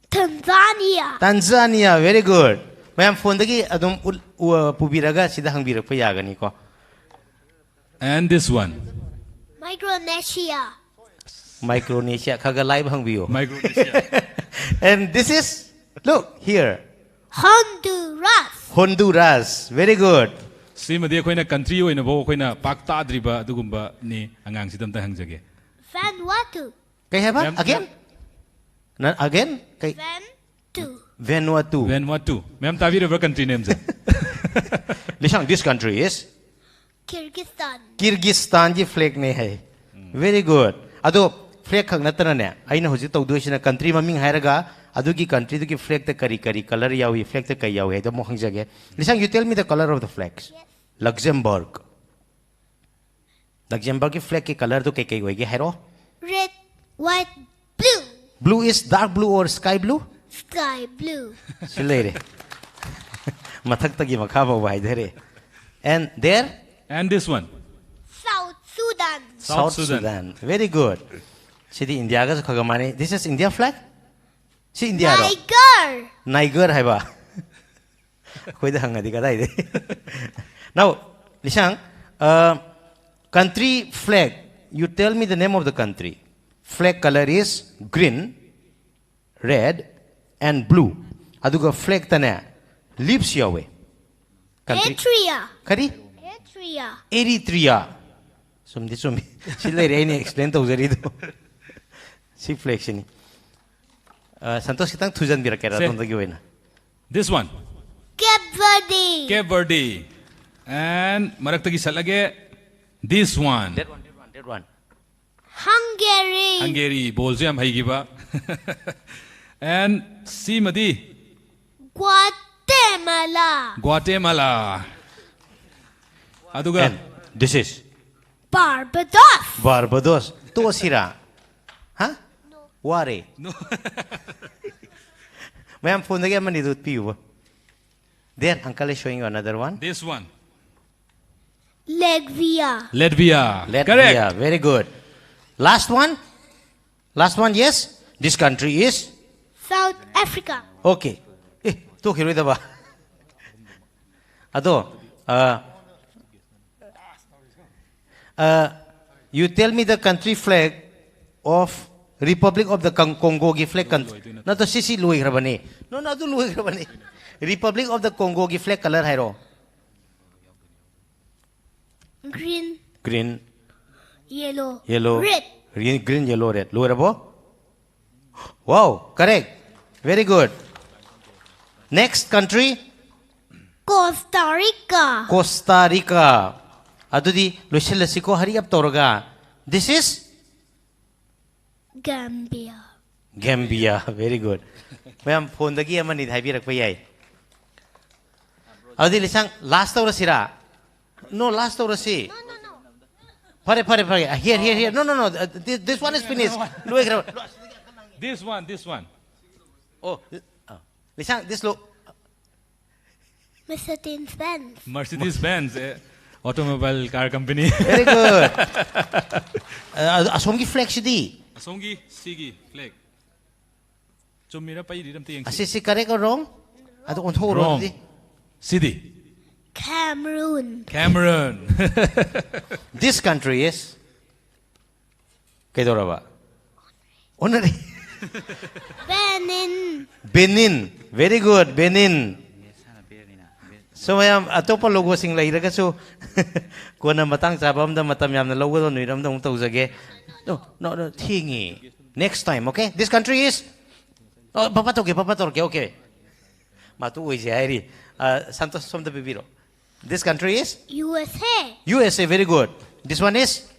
Tanzania. Tanzania. Very good. ꯃꯌꯥꯝ phoneꯗꯒꯤ ꯑꯗꯨꯝ ꯎꯠ- ꯎ- ꯄꯨꯕꯤꯔꯒ ꯁꯤꯗ ꯍꯪꯕꯤꯔꯛꯄ ꯌꯥꯒꯅꯤꯀꯣ. And this one? Micronesia. Micronesia. ꯈꯔ ꯈꯔ live ꯍꯪꯕꯤꯌꯨ. Micronesia. And this is? Look here. Honduras. Honduras. Very good. ꯁꯤꯃꯗꯤ ꯑꯩꯈꯣꯏꯅ country ꯑꯣꯏꯅꯐꯥꯎ ꯑꯩꯈꯣꯏꯅ ꯄꯥꯛ ꯇꯥꯗ꯭ꯔꯤꯕ ꯑꯗꯨꯒꯨꯝꯕꯅꯤ꯫ ꯑꯉꯥꯡꯁꯤꯗ ꯑꯝꯇ ꯍꯪꯖꯒꯦ. Vanuatu. ꯀꯩ ꯍꯥꯏꯕ? ꯃꯌꯥꯝ- Again? ꯅ- again? ꯀꯩ? Van. Tu. Vanuatu. Vanuatu. ꯃꯌꯥꯝ ꯇꯥꯕꯤꯔꯕ꯭ꯔꯥ country nameꯁꯦ? ꯂꯤꯁꯥꯡ, this country is? Kyrgyzstan. Kyrgyzstanꯒꯤ flagꯅꯦ high. Very good. ꯑꯗꯣ flag ꯈꯛ ꯅꯠꯇꯅꯅꯦ, ꯑꯩꯅ ꯍꯧꯖꯤꯛ ꯇꯧꯗꯣꯏꯁꯤꯅ country ꯃꯃꯤꯡ ꯍꯥꯏꯔꯒ ꯑꯗꯨꯒꯤ countryꯗꯨꯒꯤ flagꯇ ꯀꯔꯤ ꯀꯔꯤ color ꯌꯥꯎꯏ, flagꯇ ꯀꯔꯤ ꯌꯥꯎꯏ ꯍꯥꯏꯗꯣ ꯑꯃꯨꯛ ꯍꯪꯖꯒꯦ. ꯂꯤꯁꯥꯡ, you tell me the color of the flags. Luxembourg. Luxembourgꯒꯤ flagꯀꯤ colorꯗꯨ ꯀꯩꯀꯩ ꯑꯣꯏꯒꯦ ꯍꯥꯏꯔꯣ. Red, white, blue. Blue is dark blue or sky blue? Sky blue. ꯁꯤ ꯂꯩꯔꯦ. ꯃꯊꯛꯇꯒꯤ ꯃꯈꯥ ꯐꯥꯎꯕ ꯍꯥꯏꯊꯔꯦ. And there? And this one? South Sudan. South Sudan. Very good. ꯁꯤꯗꯤ ꯏꯟꯗꯤꯌꯥꯒꯁꯨ ꯈꯔ ꯈꯔ ꯃꯥꯟꯅꯩ. This is India flag? ꯁꯤ ꯏꯟꯗꯤꯌꯥꯔꯣ? Niger. Niger ꯍꯥꯏꯕ? ꯑꯩꯈꯣꯏꯗ ꯍꯪꯉꯗꯤ ꯀꯗꯥꯏꯗꯩ? Now, ꯂꯤꯁꯥꯡ, uh, country flag. You tell me the name of the country. Flag color is green, red and blue. ꯑꯗꯨꯒ flag ꯇꯅꯦ leaves ꯌꯥꯎꯋꯦ. Country. Eritrea. ꯀꯔꯤ? Eritrea. Eritrea. ꯆꯨꯝꯗꯤ ꯆꯨꯝꯃꯤ꯫ ꯁꯤ ꯂꯩꯔꯦ ꯑꯩꯅ explain ꯇꯧꯖꯔꯤꯗꯣ꯫ ꯁꯤ flag ꯁꯤꯅꯤ꯫ ꯑ, ꯁꯟꯇꯣꯁ, ꯈꯤꯇꯪ ꯊꯨꯖꯟꯕꯤꯔꯛꯀꯦꯔꯥ ꯁꯦ꯫ ꯑꯗꯣꯝꯗꯒꯤ ꯑꯣꯏꯅ? This one. Cape Verde. Cape Verde. And ꯃꯔꯛꯇꯒꯤ ꯁꯠꯂꯒꯦ, this one. That one, that one, that one. Hungary. Hungary, ꯕꯣꯜꯁꯨ ꯌꯥꯝ ꯍꯩꯈꯤꯕ꯫ And ꯁꯤꯃꯗꯤ? Guatemala. Guatemala. ꯑꯗꯨꯒ? And this is? Barbados. Barbados. ꯇꯣꯛꯑꯁꯤꯔꯥ? ꯍꯥ? ꯋꯥꯔꯦ꯫ No. ꯃꯌꯥꯝ ꯐꯣꯟꯗꯒꯤ ꯑꯃꯅꯤꯗꯨ ꯄꯤꯌꯨꯕ꯫ There, uncle is showing you another one. This one. Latvia. Latvia. Latvia. Correct. Very good. Last one. Last one, yes. This country is? South Africa. Okay. ꯑꯦ, ꯇꯣꯛꯈꯤꯔꯣꯏꯗꯕ꯫ ꯑꯗꯣ, ꯑ, ꯑ, you tell me the country flag of Republic of the Con-, Congo ꯒꯤ flag country. ꯅꯠꯇ꯭ꯔ ꯁꯤꯁꯤ ꯂꯣꯏꯈ꯭ꯔꯕꯅꯤ꯫ No, no, ꯑꯗꯨ ꯂꯣꯏꯈ꯭ꯔꯕꯅꯤ꯫ Republic of the Congo ꯒꯤ flag color ꯍꯥꯏꯔꯣ꯫ Green. Green. Yellow. Yellow. Red. Green, green, yellow, red. ꯂꯣꯏꯔꯕꯣ? Wow, correct. Very good. Next country? Costa Rica. Costa Rica. ꯑꯗꯨꯗꯤ ꯂꯣꯏꯁꯤꯜꯂꯁꯤꯀꯣ, hurry up ꯇꯧꯔꯒ꯫ This is? Gambia. Gambia. Very good. ꯃꯌꯥꯝ ꯐꯣꯟꯗꯒꯤ ꯑꯃꯅꯤ ꯍꯥꯏꯕꯤꯔꯛꯄ ꯌꯥꯏ꯫ ꯑꯗꯨꯗꯤ ꯂꯤꯁꯥꯡ, last ꯇꯧꯔꯁꯤꯔꯥ? No, last ꯇꯧꯔꯁꯤ꯫ ꯐꯔꯦ, ꯐꯔꯦ, ꯐꯔꯦ꯫ Here, here, here. No, no, no. Uh, this, this one is finished. ꯂꯣꯏꯈ꯭ꯔꯕ꯫ This one, this one. Oh, uh, ꯂꯤꯁꯥꯡ, this lo-, Mercedes Benz. Mercedes Benz, eh. Automobile car company. Very good. ꯑ, ꯑꯁꯣꯝꯒꯤ flag ꯁꯤꯗꯤ? ꯑꯁꯣꯝꯒꯤ ꯁꯤꯒꯤ flag. ꯆꯨꯝꯃꯤꯔ ꯄꯩꯔꯤꯔ ꯑꯝꯇ ꯌꯦꯡꯁꯤ. ꯑꯁꯤꯁꯤ correct or wrong? ꯑꯗꯨ ꯑꯣꯟꯊꯣꯛꯎꯔꯣ Wrong. ꯑꯗꯨꯗꯤ. ꯁꯤꯗꯤ? Cameroon. Cameroon. This country is ꯀꯩꯗꯧꯔꯕ? ꯑꯣꯟꯅꯔꯦ. Benin. Benin. Very good, Benin. So ꯃꯌꯥꯝ ꯑꯇꯣꯞꯄ logoꯁꯤꯡ ꯂꯩꯔꯒꯁꯨ ꯀꯣꯟꯅ ꯃꯇꯥꯡ ꯆꯥꯕ ꯑꯝꯗ ꯃꯇꯝ ꯌꯥꯝꯅ ꯂꯧꯒꯗꯕ ꯅꯨꯃꯤꯠ ꯑꯝꯗ ꯑꯃꯨꯛ ꯇꯧꯖꯒꯦ. No, no, no, ꯊꯦꯡꯉꯤ. Next time, okay? This country is. ꯑꯣ, ꯄꯄꯥ ꯇꯧꯒꯦ, ꯄꯄꯥ ꯇꯧꯔꯛꯀꯦ, okay. ꯃꯥ ꯇꯣꯛꯑꯣꯏꯁꯦ ꯍꯥꯏꯔꯤ. ꯑ, ꯁꯥꯟꯇꯣꯁ ꯁꯣꯝꯗ ꯄꯤꯕꯤꯔꯣ. This country is U S A. U S A, very good. This one is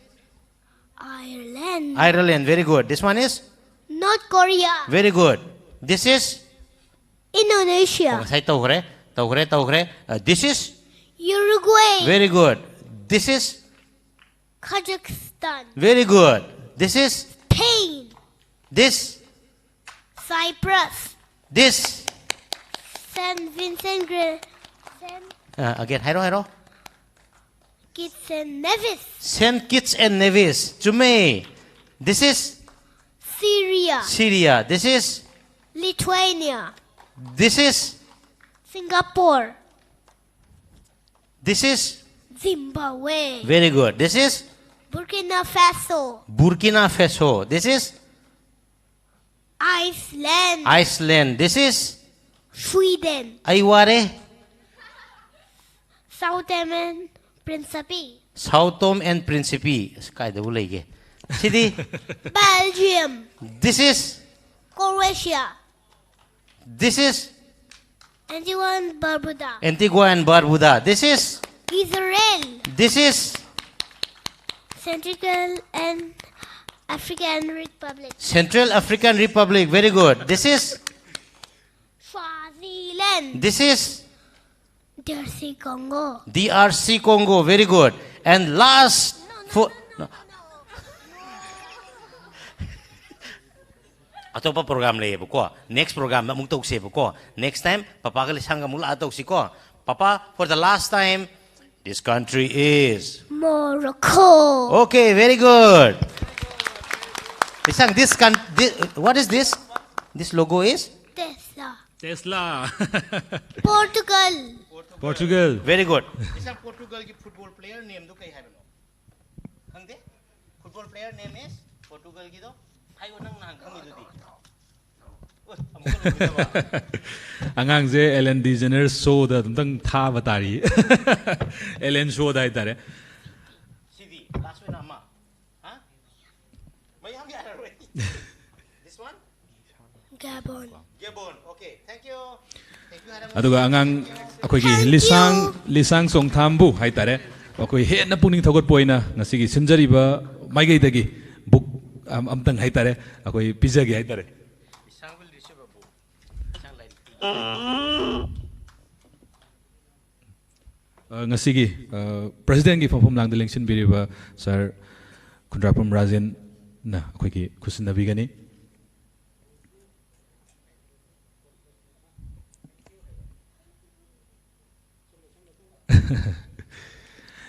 Ireland. Ireland, very good. This one is North Korea. Very good. This is Indonesia. ꯉꯁꯥꯏ ꯇꯧꯈ꯭ꯔꯦ, ꯇꯧꯈ꯭ꯔꯦ, ꯇꯧꯈ꯭ꯔꯦ. Uh, this is Uruguay. Very good. This is Kazakhstan. Very good. This is Spain. This Cyprus. This Saint Vincent Gre- Saint uh, again, ꯍꯥꯏꯔꯣ, ꯍꯥꯏꯔꯣ. Kitts and Nevis. Saint Kitts and Nevis. ꯆꯨꯝꯃꯦ. This is Syria. Syria. This is Lithuania. This is Singapore. This is Zimbabwe. Very good. This is Burkina Faso. Burkina Faso. This is Iceland. Iceland. This is Sweden. ꯑꯩ ꯋꯥꯔꯦ. South Ottoman Principe. Sao Tome and Principe. ꯑꯁ, ꯀꯥꯏꯗꯕꯨ ꯂꯩꯒꯦ? ꯁꯤꯗꯤ Belgium. This is Croatia. This is Antigua and Barbuda. Antigua and Barbuda. This is Israel. This is Central and African Republic. Central African Republic. Very good. This is Swaziland. This is D R C Congo. D R C Congo. Very good. And last for ꯑꯇꯣꯞꯄ program ꯂꯩꯌꯦꯕꯀꯣ. Next program ꯑꯃꯨꯛ ꯇꯧꯁꯦꯕꯀꯣ. Next time ꯄꯄꯥꯒ ꯂꯤꯁꯥꯡꯒ ꯑꯃꯨꯛ ꯂꯥꯛꯑ ꯇꯧꯁꯤꯀꯣ. ꯄꯄꯥ, for the last time, This country is. Morocco. Okay, very good. Isang, this, con- this what is this? This logo is? Tesla. Tesla. Portugal. Portugal. Very good. Isang Portugal ki football player name do kay haibano? Hangde? Football player name is Portugal ki do? Hayo nang nang kami do di. ꯑꯉꯥꯡꯁꯦ ꯑꯦꯂꯦꯟ ꯗꯤꯖꯦꯅꯔꯁ ꯁꯣꯗ ꯑꯝꯇꯪ ꯊꯥꯕ ꯇꯥꯔꯤ꯫ ꯑꯦꯂꯦꯟ ꯁꯣꯗ ꯍꯥꯏꯇꯥꯔꯦ꯫ ꯁꯤꯗꯤ ꯂꯥꯁ ꯑꯣꯏꯅ ꯑꯃ꯫ ꯍꯥ? ꯃꯌꯥꯝ ꯌꯥꯔꯔꯣꯏ꯫ This one? Gabon. Gabon. Okay. Thank you. Thank you, Haram. ꯑꯗꯨꯒ ꯑꯉꯥꯡ ꯑꯩꯈꯣꯏꯒꯤ ꯂꯤꯁꯥꯡ ꯂꯤꯁꯥꯡ ꯆꯣꯡꯊꯥꯝꯕꯨ ꯍꯥꯏꯇꯥꯔꯦ, ꯑꯩꯈꯣꯏ ꯍꯦꯟꯅ ꯄꯨꯛꯅꯤꯡ ꯊꯧꯒꯠꯄ ꯑꯣꯏꯅ ꯉꯁꯤꯒꯤ ꯁꯤꯟꯖꯔꯤꯕ ꯃꯥꯏꯀꯩꯗꯒꯤ ꯕꯨꯛ ꯑꯝ- ꯑꯝꯇꯪ ꯍꯥꯏꯇꯥꯔꯦ, ꯑꯩꯈꯣꯏ ꯄꯤꯖꯒꯦ ꯍꯥꯏꯇꯥꯔꯦ꯫ ꯑ, ꯉꯁꯤꯒꯤ ꯄ꯭ꯔꯦꯁꯤꯗꯦꯟꯒꯤ ꯐꯝꯐꯝ ꯂꯥꯡꯗ ꯂꯦꯡꯁꯤꯟꯕꯤꯔꯤꯕ ꯁꯥꯔ ꯈꯨꯟꯗ꯭ꯔꯥꯛꯄꯝ ꯔꯥꯖꯦꯟꯅ ꯑꯩꯈꯣꯏꯒꯤ ꯈꯨꯠꯁꯤꯟꯅꯕꯤꯒꯅꯤ꯫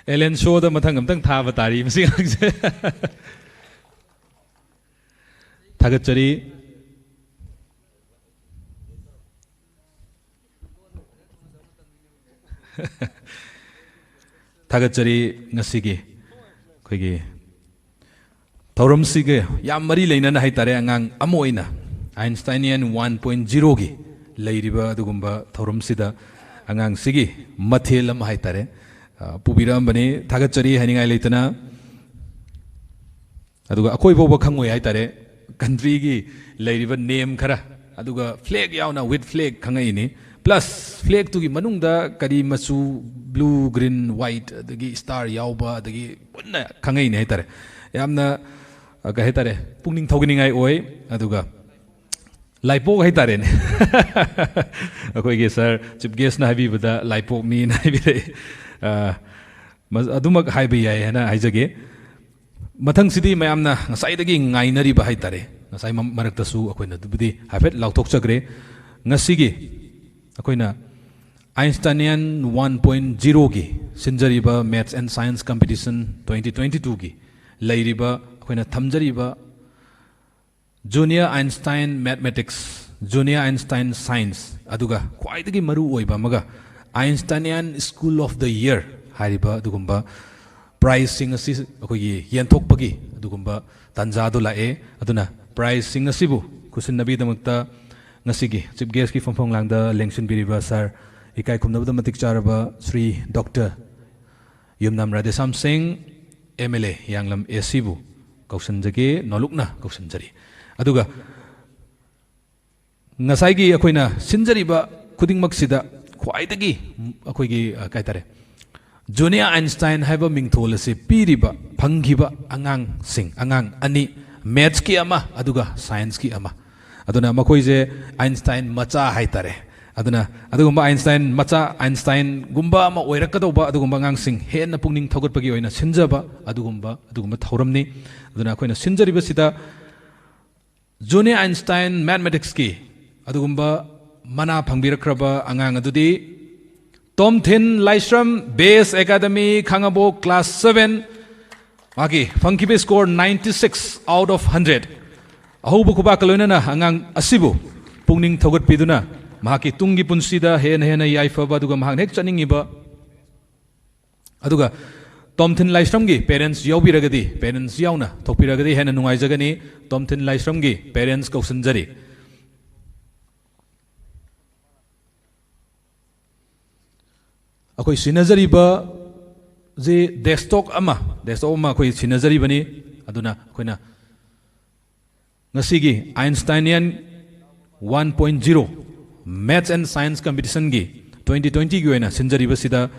ꯑꯦꯂꯦꯟ ꯁꯣꯗ ꯃꯊꯪ ꯑꯝꯇꯪ ꯊꯥꯕ ꯇꯥꯔꯤ ꯃꯁꯤ ꯑꯉꯥꯡꯁꯦ꯫ ꯊꯥꯒꯠꯆꯔꯤ꯫ ꯊꯥꯒꯠꯆꯔꯤ꯫ ꯉꯁꯤꯒꯤ ꯑꯩꯈꯣꯏꯒꯤ ꯊꯧꯔꯝꯁꯤꯒ ꯌꯥꯝ ꯃꯔꯤ ꯂꯩꯅꯅ ꯍꯥꯏꯇꯥꯔꯦ, ꯑꯉꯥꯡ ꯑꯃ ꯑꯣꯏꯅ ꯑꯥꯏꯟꯁꯇꯥꯏꯅꯤꯌꯟ ꯋꯥꯟ ꯄꯣꯏꯟ ꯖꯤꯔꯣꯒꯤ ꯂꯩꯔꯤꯕ ꯑꯗꯨꯒꯨꯝꯕ ꯊꯧꯔꯝꯁꯤꯗ ꯑꯉꯥꯡꯁꯤꯒꯤ ꯃꯊꯦꯜ ꯑꯃ ꯍꯥꯏꯇꯥꯔꯦ, ꯑ, ꯄꯨꯕꯤꯔꯛꯑꯝꯕꯅꯤ꯫ ꯊꯥꯒꯠꯆꯔꯤ ꯍꯥꯏꯅꯤꯡꯉꯥꯏ ꯂꯩꯇꯅ꯫ ꯑꯗꯨꯒ ꯑꯩꯈꯣꯏ ꯐꯥꯎꯕ ꯈꯪꯉꯣꯏ ꯍꯥꯏꯇꯥꯔꯦ, ꯀꯟꯇ꯭ꯔꯤꯒꯤ ꯂꯩꯔꯤꯕ ꯅꯦꯝ ꯈꯔ, ꯑꯗꯨꯒ ꯐ꯭ꯂꯦꯒ ꯌꯥꯎꯅ, ꯋꯤꯠ ꯐ꯭ꯂꯦꯒ ꯈꯪꯉꯛꯏꯅꯤ꯫ ꯄ꯭ꯂꯁ ꯐ꯭ꯂꯦꯒꯇꯨꯒꯤ ꯃꯅꯨꯡꯗ ꯀꯔꯤ ꯃꯆꯨ, ꯕ꯭ꯂꯨ, ꯒ꯭ꯔꯤꯟ, ꯋꯥꯏꯠ, ꯑꯗꯒꯤ ꯁ꯭ꯇꯥꯔ ꯌꯥꯎꯕ, ꯑꯗꯒꯤ ꯄꯨꯟꯅ ꯈꯪꯉꯛꯏꯅꯦ ꯍꯥꯏꯇꯥꯔꯦ꯫ ꯌꯥꯝꯅ, ꯑ, ꯀꯩ ꯍꯥꯏꯇꯥꯔꯦ, ꯄꯨꯛꯅꯤꯡ ꯊꯧꯒꯠꯅꯤꯡꯉꯥꯏ ꯑꯣꯏ꯫ ꯑꯗꯨꯒ ꯂꯥꯏꯄꯣꯛ ꯍꯥꯏꯇꯥꯔꯦꯅꯦ꯫ ꯑꯩꯈꯣꯏꯒꯤ ꯁꯥꯔ ꯆꯤꯐ ꯒꯦꯁꯅ ꯍꯥꯏꯕꯤꯕꯗ ꯂꯥꯏꯄꯣꯛꯅꯤꯅ ꯍꯥꯏꯕꯤꯔꯛꯑꯦ꯫ ꯑ, ꯃ- ꯑꯗꯨꯃꯛ ꯍꯥꯏꯕ ꯌꯥꯏ ꯍꯥꯏꯅ ꯍꯥꯏꯖꯒꯦ꯫ ꯃꯊꯪꯁꯤꯗꯤ ꯃꯌꯥꯝꯅ ꯉꯁꯥꯏꯗꯒꯤ ꯉꯥꯏꯅꯔꯤꯕ ꯍꯥꯏꯇꯥꯔꯦ, ꯉꯁꯥꯏ ꯃ- ꯃꯔꯛꯇꯁꯨ ꯑꯩꯈꯣꯏꯅ ꯑꯗꯨꯕꯨꯗꯤ ꯍꯥꯏꯐꯦꯠ ꯂꯥꯎꯊꯣꯛꯆꯈ꯭ꯔꯦ꯫ ꯉꯁꯤꯒꯤ ꯑꯩꯈꯣꯏꯅ Einsteinian one point zero ꯒꯤ ꯁꯤꯟꯖꯔꯤꯕ Maths and Science Competition twenty twenty-two ꯒꯤ ꯂꯩꯔꯤꯕ ꯑꯩꯈꯣꯏꯅ ꯊꯝꯖꯔꯤꯕ Junior Einstein Mathematics, Junior Einstein Science, ꯑꯗꯨꯒ ꯈ꯭ꯋꯥꯏꯗꯒꯤ ꯃꯔꯨ ꯑꯣꯏꯕ ꯑꯃꯒ Einsteinian School of the Year ꯍꯥꯏꯔꯤꯕ ꯑꯗꯨꯒꯨꯝꯕ prizeꯁꯤꯡ ꯑꯁꯤ ꯑꯩꯈꯣꯏꯒꯤ ꯌꯦꯟꯊꯣꯛꯄꯒꯤ ꯑꯗꯨꯒꯨꯝꯕ ꯇꯥꯟꯖꯥꯗꯣ ꯂꯥꯛꯑꯦ꯫ ꯑꯗꯨꯅ prizeꯁꯤꯡ ꯑꯁꯤꯕꯨ ꯈꯨꯠꯁꯤꯟꯅꯕꯒꯤꯗꯃꯛꯇ ꯉꯁꯤꯒꯤ chief guestꯀꯤ ꯐꯝꯐꯝ ꯂꯥꯡꯗ ꯂꯦꯡꯁꯤꯟꯕꯤꯔꯤꯕ sir ꯏꯀꯥꯏ ꯈꯨꯝꯅꯕꯗ ꯃꯇꯤꯛ ꯆꯥꯔꯕ ꯁ꯭ꯔꯤ ꯗꯣꯛꯇꯔ ꯌꯨꯝꯅꯥꯝ ꯔꯥꯙꯦꯁ꯭ꯌꯥꯝ ꯁꯤꯡ, ꯑꯦꯝ ꯑꯦꯜ ꯑꯦ ꯌꯥꯡꯂꯝ ꯑꯦ ꯁꯤꯕꯨ ꯀꯧꯁꯤꯟꯖꯒꯦ, ꯅꯣꯂꯨꯛꯅ ꯀꯧꯁꯤꯟꯖꯔꯤ꯫ ꯑꯗꯨꯒ ꯉꯁꯥꯏꯒꯤ ꯑꯩꯈꯣꯏꯅ ꯁꯤꯟꯖꯔꯤꯕ ꯈꯨꯗꯤꯡꯃꯛꯁꯤꯗ ꯈ꯭ꯋꯥꯏꯗꯒꯤ ꯑꯩꯈꯣꯏꯒꯤ, ꯑ, ꯀꯩ ꯍꯥꯏꯇꯥꯔꯦ, Junior Einstein ꯍꯥꯏꯕ ꯃꯤꯡꯊꯣꯜ ꯑꯁꯤ ꯄꯤꯔꯤꯕ, ꯐꯪꯈꯤꯕ ꯑꯉꯥꯡꯁꯤꯡ, ꯑꯉꯥꯡ ꯑꯅꯤ, Mathsꯀꯤ ꯑꯃ ꯑꯗꯨꯒ Scienceꯀꯤ ꯑꯃ꯫ ꯑꯗꯨꯅ ꯃꯈꯣꯏꯁꯦ Einstein ꯃꯆꯥ ꯍꯥꯏꯇꯥꯔꯦ꯫ ꯑꯗꯨꯅ ꯑꯗꯨꯒꯨꯝꯕ Einstein ꯃꯆꯥ, Einsteinꯒꯨꯝꯕ ꯑꯃ ꯑꯣꯏꯔꯛꯀꯗꯧꯕ ꯑꯗꯨꯒꯨꯝꯕ ꯑꯉꯥꯡꯁꯤꯡ ꯍꯦꯟꯅ ꯄꯨꯛꯅꯤꯡ ꯊꯧꯒꯠꯄꯒꯤ ꯑꯣꯏꯅ ꯁꯤꯟꯖꯕ ꯑꯗꯨꯒꯨꯝꯕ, ꯑꯗꯨꯒꯨꯝꯕ ꯊꯧꯔꯝꯅꯤ꯫ ꯑꯗꯨꯅ ꯑꯩꯈꯣꯏꯅ ꯁꯤꯟꯖꯔꯤꯕꯁꯤꯗ Junior Einstein Mathematicsꯀꯤ ꯑꯗꯨꯒꯨꯝꯕ ꯃꯅꯥ ꯐꯪꯕꯤꯔꯛꯈ꯭ꯔꯕ ꯑꯉꯥꯡ ꯑꯗꯨꯗꯤ ꯇꯣꯝꯊꯤꯟ ꯂꯥꯏꯁ꯭ꯔꯝ, Best Academy, ꯈꯥꯉꯕꯣꯛ, class seven, ꯃꯍꯥꯛꯀꯤ ꯐꯪꯈꯤꯕ score ninety six out of hundred꯫ ꯑꯍꯧꯕ ꯈꯨꯕꯥꯛꯀ ꯂꯣꯏꯅꯅ ꯑꯉꯥꯡ ꯑꯁꯤꯕꯨ ꯄꯨꯛꯅꯤꯡ ꯊꯧꯒꯠꯄꯤꯗꯨꯅ ꯃꯍꯥꯛꯀꯤ ꯇꯨꯡꯒꯤ ꯄꯨꯟꯁꯤꯗ ꯍꯦꯟꯅ ꯍꯦꯟꯅ ꯌꯥꯏꯐꯕ, ꯑꯗꯨꯒ ꯃꯍꯥꯛꯅ ꯍꯦꯛ ꯆꯠꯅꯤꯡꯉꯤꯕ, ꯑꯗꯨꯒ ꯇꯣꯝꯊꯤꯟ ꯂꯥꯏꯁ꯭ꯔꯝꯒꯤ parents ꯌꯥꯎꯕꯤꯔꯒꯗꯤ, parents ꯌꯥꯎꯅ ꯊꯣꯛꯄꯤꯔꯒꯗꯤ ꯍꯦꯟꯅ ꯅꯨꯡꯉꯥꯏꯖꯒꯅꯤ꯫ ꯇꯣꯝꯊꯤꯟ ꯂꯥꯏꯁ꯭ꯔꯝꯒꯤ parents ꯀꯧꯁꯤꯟꯖꯔꯤ꯫ ꯑꯩꯈꯣꯏ ꯁꯤꯟꯅꯖꯔꯤꯕꯁꯤ desktop ꯑꯃ, desktop ꯑꯃ ꯑꯩꯈꯣꯏ ꯁꯤꯟꯅꯖꯔꯤꯕꯅꯤ꯫ ꯑꯗꯨꯅ ꯑꯩꯈꯣꯏꯅ ꯉꯁꯤꯒꯤ Einsteinian one point zero Maths and Science Competitionꯒꯤ twenty twentyꯒꯤ ꯑꯣꯏꯅ ꯁꯤꯟꯖꯔꯤꯕꯁꯤꯗ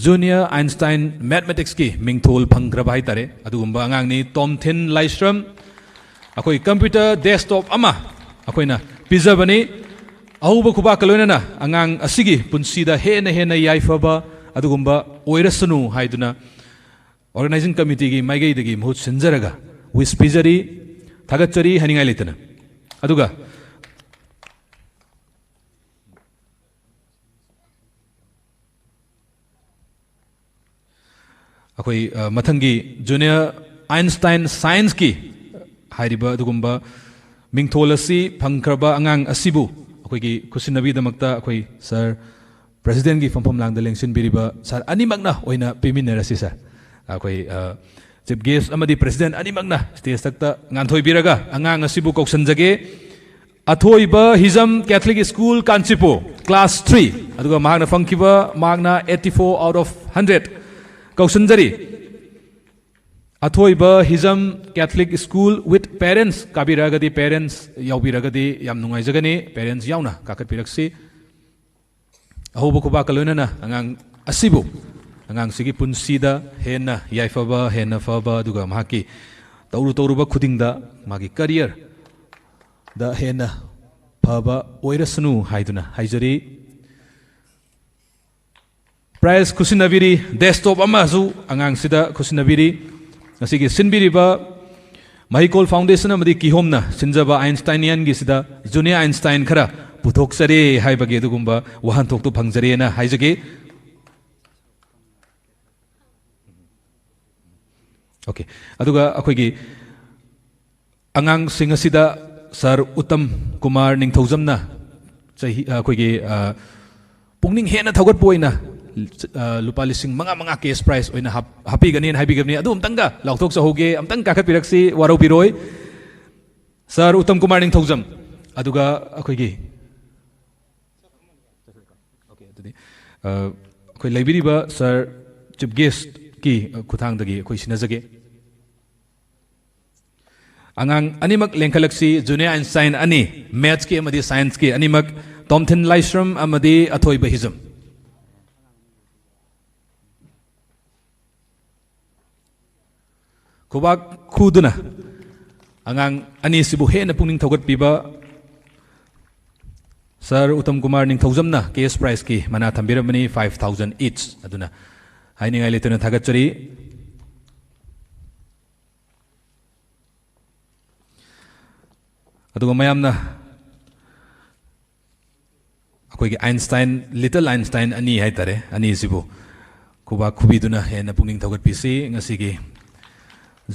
Junior Einstein Mathematicsꯀꯤ ꯃꯤꯡꯊꯣꯜ ꯐꯪꯈ꯭ꯔꯕ ꯍꯥꯏꯇꯥꯔꯦ, ꯑꯗꯨꯒꯨꯝꯕ ꯑꯉꯥꯡꯅꯤ ꯇꯣꯝꯊꯤꯟ ꯂꯥꯏꯁ꯭ꯔꯝ꯫ ꯑꯩꯈꯣꯏ computer desktop ꯑꯃ ꯑꯩꯈꯣꯏꯅ ꯄꯤꯖꯕꯅꯤ꯫ ꯑꯍꯧꯕ ꯈꯨꯕꯥꯛꯀ ꯂꯣꯏꯅꯅ ꯑꯉꯥꯡ ꯑꯁꯤꯒꯤ ꯄꯨꯟꯁꯤꯗ ꯍꯦꯟꯅ ꯍꯦꯟꯅ ꯌꯥꯏꯐꯕ ꯑꯗꯨꯒꯨꯝꯕ ꯑꯣꯏꯔꯁꯅꯨ ꯍꯥꯏꯗꯨꯅ organizing committeeꯒꯤ ꯃꯥꯏꯀꯩꯗꯒꯤ ꯃꯍꯨꯠ ꯁꯤꯟꯖꯔꯒ wish ꯄꯤꯖꯔꯤ, ꯊꯥꯒꯠꯆꯔꯤ ꯍꯥꯏꯅꯤꯡꯉꯥꯏ ꯂꯩꯇꯅ꯫ ꯑꯗꯨꯒ ꯑꯩꯈꯣꯏ, ꯑ, ꯃꯊꯪꯒꯤ Junior Einstein Science ꯀꯤ ꯍꯥꯏꯔꯤꯕ ꯑꯗꯨꯒꯨꯝꯕ ꯃꯤꯡꯊꯣꯜ ꯑꯁꯤ ꯐꯪꯈ꯭ꯔꯕ ꯑꯉꯥꯡ ꯑꯁꯤꯕꯨ ꯑꯩꯈꯣꯏꯒꯤ ꯈꯨꯠꯁꯤꯟꯅꯕꯤꯗꯃꯛꯇ ꯑꯩꯈꯣꯏ Sir President ꯀꯤ ꯐꯝꯐꯝ ꯂꯥꯡꯗ ꯂꯦꯡꯁꯤꯟꯕꯤꯔꯤꯕ Sir ꯑꯅꯤꯃꯛꯅ ꯑꯣꯏꯅ ꯄꯤꯃꯤꯟꯅꯔꯁꯤ Sir꯫ ꯑꯩꯈꯣꯏ, ꯑ, Chief Guest ꯑꯃꯗꯤ President ꯑꯅꯤꯃꯛꯅ stage ꯊꯛꯇ ꯉꯥꯟꯊꯣꯏꯕꯤꯔꯒ ꯑꯉꯥꯡ ꯑꯁꯤꯕꯨ ꯀꯧꯁꯟꯖꯒꯦ꯫ ꯑꯊꯣꯏꯕ ꯍꯤꯖꯝ Catholic School Kanchipur, class three, ꯑꯗꯨꯒ ꯃꯍꯥꯛꯅ ꯐꯪꯈꯤꯕ mark ꯅ eighty four out of hundred꯫ ꯀꯧꯁꯟꯖꯔꯤ꯫ ꯑꯊꯣꯏꯕ ꯍꯤꯖꯝ Catholic School with parents ꯀꯥꯕꯤꯔꯛꯑꯒꯗꯤ, parents ꯌꯥꯎꯕꯤꯔꯒꯗꯤ ꯌꯥꯝ ꯅꯨꯡꯉꯥꯏꯖꯒꯅꯤ꯫ Parents ꯌꯥꯎꯅ ꯀꯥꯈꯠꯄꯤꯔꯛꯁꯤ꯫ ꯑꯍꯧꯕ ꯈꯨꯕꯥꯛꯀ ꯂꯣꯏꯅꯅ ꯑꯉꯥꯡ ꯑꯁꯤꯕꯨ, ꯑꯉꯥꯡꯁꯤꯒꯤ ꯄꯨꯟꯁꯤꯗ ꯍꯦꯟꯅ ꯌꯥꯏꯐꯕ, ꯍꯦꯟꯅ ꯐꯕ, ꯑꯗꯨꯒ ꯃꯍꯥꯛꯀꯤ ꯇꯧꯔꯨ ꯇꯧꯔꯨꯕ ꯈꯨꯗꯤꯡꯗ ꯃꯥꯒꯤ career ꯗ ꯍꯦꯟꯅ ꯐꯕ ꯑꯣꯏꯔꯁꯅꯨ ꯍꯥꯏꯗꯨꯅ ꯍꯥꯏꯖꯔꯤ꯫ Prize ꯈꯨꯠꯁꯤꯟꯅꯕꯤꯔꯤ, desktop ꯑꯃꯁꯨ ꯑꯉꯥꯡꯁꯤꯗ ꯈꯨꯠꯁꯤꯟꯅꯕꯤꯔꯤ꯫ ꯉꯁꯤꯒꯤ ꯁꯤꯟꯕꯤꯔꯤꯕ ꯃꯍꯩꯀꯣꯜ Foundation ꯑꯃꯗꯤ ꯀꯤꯍꯣꯝꯅ ꯁꯤꯟꯖꯕ Einsteinian ꯒꯤꯁꯤꯗ Junior Einstein ꯈꯔ ꯄꯨꯊꯣꯛꯆꯔꯦ ꯍꯥꯏꯕꯒꯤ ꯑꯗꯨꯒꯨꯝꯕ ꯋꯥꯍꯟꯊꯣꯛꯇꯨ ꯐꯪꯖꯔꯦꯅ ꯍꯥꯏꯖꯒꯦ꯫ Okay꯫ ꯑꯗꯨꯒ ꯑꯩꯈꯣꯏꯒꯤ ꯑꯉꯥꯡꯁꯤꯡ ꯑꯁꯤꯗ Sir ꯎꯠꯇꯝ ꯀꯨꯃꯥꯔ ꯅꯤꯡꯊꯧꯖꯝꯅ ꯆꯍꯤ, ꯑ, ꯑꯩꯈꯣꯏꯒꯤ, ꯑ, ꯄꯨꯛꯅꯤꯡ ꯍꯦꯟꯅ ꯊꯧꯒꯠꯄ ꯑꯣꯏꯅ, ꯑ, ꯂꯨꯄꯥ ꯂꯤꯁꯤꯡ ꯃꯉꯥ ꯃꯉꯥ cash prize ꯑꯣꯏꯅ ꯍꯥꯞ-, ꯍꯥꯞꯄꯤꯒꯅꯤꯅ ꯍꯥꯏꯕꯤꯒꯅꯤ꯫ ꯑꯗꯨ ꯑꯝꯇꯪꯒ ꯂꯥꯎꯊꯣꯛꯆꯍꯧꯒꯦ, ꯑꯝꯇꯪ ꯀꯥꯈꯠꯄꯤꯔꯛꯁꯤ, ꯋꯥꯔꯧꯕꯤꯔꯣꯏ꯫ Sir ꯎꯠꯇꯝ ꯀꯨꯃꯥꯔ ꯅꯤꯡꯊꯧꯖꯝ, ꯑꯗꯨꯒ ꯑꯩꯈꯣꯏꯒꯤ, okay, ꯑꯗꯨꯗꯤ, ꯑ, ꯑꯩꯈꯣꯏ ꯂꯩꯕꯤꯔꯤꯕ Sir Chief Guest ꯀꯤ, ꯑ, ꯈꯨꯠꯊꯥꯡꯗꯒꯤ ꯑꯩꯈꯣꯏ ꯁꯤꯟꯅꯖꯒꯦ꯫ ꯑꯉꯥꯡ ꯑꯅꯤꯃꯛ ꯂꯦꯡꯈꯠꯂꯛꯁꯤ, Junior Einstein ꯑꯅꯤ, Maths ꯀꯤ ꯑꯃꯗꯤ Science ꯀꯤ ꯑꯅꯤꯃꯛ, ꯇꯣꯝꯊꯤꯟ ꯂꯥꯏꯁ꯭ꯔꯝ ꯑꯃꯗꯤ ꯑꯊꯣꯏꯕ ꯍꯤꯖꯝ꯫ ꯈꯨꯕꯥꯛ ꯈꯨꯗꯨꯅ ꯑꯉꯥꯡ ꯑꯅꯤꯁꯤꯕꯨ ꯍꯦꯟꯅ ꯄꯨꯛꯅꯤꯡ ꯊꯧꯒꯠꯄꯤꯕ Sir Uttam Kumar ꯅꯤꯡꯊꯧꯖꯝꯅ cash prize ꯀꯤ ꯃꯅꯥ ꯊꯝꯕꯤꯔꯝꯕꯅꯤ, five thousand each꯫ ꯑꯗꯨꯅ ꯍꯥꯏꯅꯤꯡꯉꯥꯏ ꯂꯩꯇꯅ ꯊꯥꯒꯠꯆꯔꯤ꯫ ꯑꯗꯨꯒ ꯃꯌꯥꯝꯅ ꯑꯩꯈꯣꯏꯒꯤ Einstein, Little Einstein ꯑꯅꯤ ꯍꯥꯏꯇꯥꯔꯦ, ꯑꯅꯤꯁꯤꯕꯨ ꯈꯨꯕꯥꯛ ꯈꯨꯕꯤꯗꯨꯅ ꯍꯦꯟꯅ ꯄꯨꯛꯅꯤꯡ ꯊꯧꯒꯠꯄꯤꯁꯤ꯫ ꯉꯁꯤꯒꯤ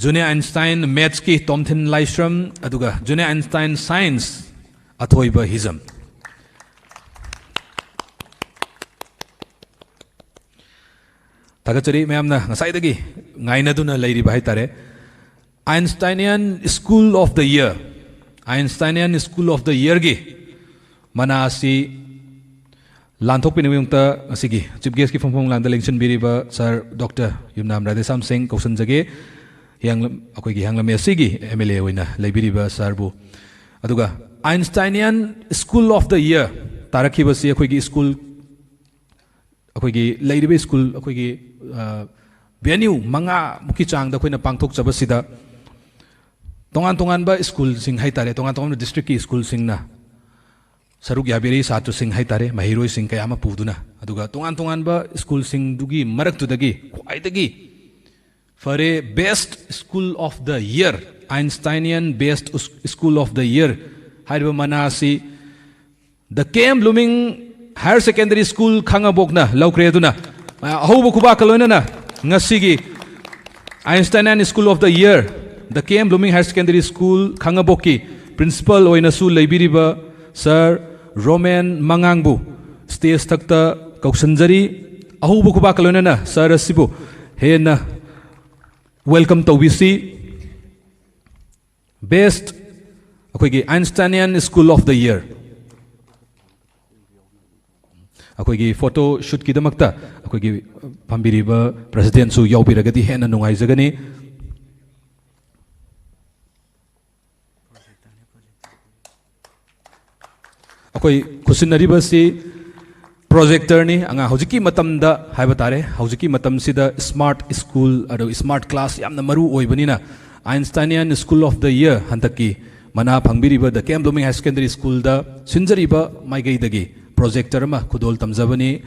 Junior Einstein Mathsꯀꯤ ꯇꯣꯝꯊꯤꯟ ꯂꯥꯏꯁ꯭ꯔꯝ, ꯑꯗꯨꯒ Junior Einstein Science ꯑꯊꯣꯏꯕ ꯍꯤꯖꯝ꯫ ꯊꯥꯒꯠꯆꯔꯤ꯫ ꯃꯌꯥꯝꯅ ꯉꯁꯥꯏꯗꯒꯤ ꯉꯥꯏꯅꯗꯨꯅ ꯂꯩꯔꯤꯕ ꯍꯥꯏꯇꯥꯔꯦ, Einsteinian School of the Year, Einsteinian School of the Yearꯒꯤ ꯃꯅꯥ ꯑꯁꯤ ꯂꯥꯟꯊꯣꯛꯄꯤꯅꯕꯒꯤꯗꯃꯛꯇ ꯉꯁꯤꯒꯤ Chief Guestꯀꯤ ꯐꯝꯐꯝ ꯂꯥꯡꯗ ꯂꯦꯡꯁꯤꯟꯕꯤꯔꯤꯕ Sir Doctor ꯌꯨꯝꯅꯥꯝ ꯔꯥꯙꯦꯁ꯭ꯌꯥꯝ ꯁꯤꯡ ꯀꯧꯁꯟꯖꯒꯦ꯫ ꯍꯤꯌꯥꯡꯂꯝ-, ꯑꯩꯈꯣꯏꯒꯤ ꯍꯤꯌꯥꯡꯂꯝ SCꯒꯤ MLA ꯑꯣꯏꯅ ꯂꯩꯕꯤꯔꯤꯕ Sirꯕꯨ꯫ ꯑꯗꯨꯒ Einsteinian School of the Year ꯇꯥꯔꯛꯈꯤꯕꯁꯤ ꯑꯩꯈꯣꯏꯒꯤ school, ꯑꯩꯈꯣꯏꯒꯤ ꯂꯩꯔꯤꯕ school, ꯑꯩꯈꯣꯏꯒꯤ, ꯑ, venue ꯃꯉꯥꯃꯨꯛꯀꯤ ꯆꯥꯡꯗ ꯑꯩꯈꯣꯏꯅ ꯄꯥꯡꯊꯣꯛꯆꯕꯁꯤꯗ ꯇꯣꯉꯥꯟ ꯇꯣꯉꯥꯟꯕ schoolꯁꯤꯡ ꯍꯥꯏꯇꯥꯔꯦ, ꯇꯣꯉꯥꯟ ꯇꯣꯉꯥꯟꯕ districtꯀꯤ schoolꯁꯤꯡꯅ ꯁꯔꯨꯛ ꯌꯥꯕꯤꯔꯛꯏ꯫ ꯁꯥꯇ꯭ꯔꯁꯤꯡ ꯍꯥꯏꯇꯥꯔꯦ, ꯃꯍꯩꯔꯣꯏꯁꯤꯡ ꯀꯌꯥ ꯑꯃ ꯄꯨꯗꯨꯅ, ꯑꯗꯨꯒ ꯇꯣꯉꯥꯟ ꯇꯣꯉꯥꯟꯕ schoolꯁꯤꯡꯗꯨꯒꯤ ꯃꯔꯛꯇꯨꯗꯒꯤ ꯈ꯭ꯋꯥꯏꯗꯒꯤ ꯐꯔꯦ, Best School of the Year, Einsteinian Best School of the Year ꯍꯥꯏꯔꯤꯕ ꯃꯅꯥ ꯑꯁꯤ The K M Blooming Higher Secondary School ꯈꯥꯉꯕꯣꯛꯅ ꯂꯧꯈ꯭ꯔꯦ꯫ ꯑꯗꯨꯅ, ꯑ, ꯑꯍꯧꯕ ꯈꯨꯕꯥꯛꯀ ꯂꯣꯏꯅꯅ ꯉꯁꯤꯒꯤ Einsteinian School of the Year, The K M Blooming Higher Secondary School ꯈꯥꯉꯕꯣꯛꯀꯤ principal ꯑꯣꯏꯅꯁꯨ ꯂꯩꯕꯤꯔꯤꯕ Sir ꯔꯣꯃꯦꯟ ꯃꯉꯥꯡꯕꯨ stage ꯊꯛꯇ ꯀꯧꯁꯟꯖꯔꯤ꯫ ꯑꯍꯧꯕ ꯈꯨꯕꯥꯛꯀ ꯂꯣꯏꯅꯅ sir ꯑꯁꯤꯕꯨ ꯍꯦꯟꯅ welcome ꯇꯧꯕꯤꯁꯤ꯫ Best ꯑꯩꯈꯣꯏꯒꯤ Einsteinian School of the Year꯫ ꯑꯩꯈꯣꯏꯒꯤ photo shootꯀꯤꯗꯃꯛꯇ ꯑꯩꯈꯣꯏꯒꯤ ꯐꯝꯕꯤꯔꯤꯕ presidentꯁꯨ ꯌꯥꯎꯕꯤꯔꯒꯗꯤ ꯍꯦꯟꯅ ꯅꯨꯡꯉꯥꯏꯖꯒꯅꯤ꯫ ꯑꯩꯈꯣꯏ ꯈꯨꯠꯁꯤꯟꯅꯔꯤꯕꯁꯤ projectorꯅꯤ꯫ ꯑꯉꯥꯡ ꯍꯧꯖꯤꯛꯀꯤ ꯃꯇꯝꯗ ꯍꯥꯏꯕ ꯇꯥꯔꯦ, ꯍꯧꯖꯤꯛꯀꯤ ꯃꯇꯝꯁꯤꯗ smart school ꯑꯗꯨ smart class ꯌꯥꯝꯅ ꯃꯔꯨ ꯑꯣꯏꯕꯅꯤꯅ, Einsteinian School of the Year ꯍꯟꯗꯛꯀꯤ ꯃꯅꯥ ꯐꯪꯕꯤꯔꯤꯕ The K M Blooming Higher Secondary Schoolꯗ ꯁꯤꯟꯖꯔꯤꯕ ꯃꯥꯏꯀꯩꯗꯒꯤ projector ꯑꯃ ꯈꯨꯗꯣꯜ ꯇꯝꯖꯕꯅꯤ꯫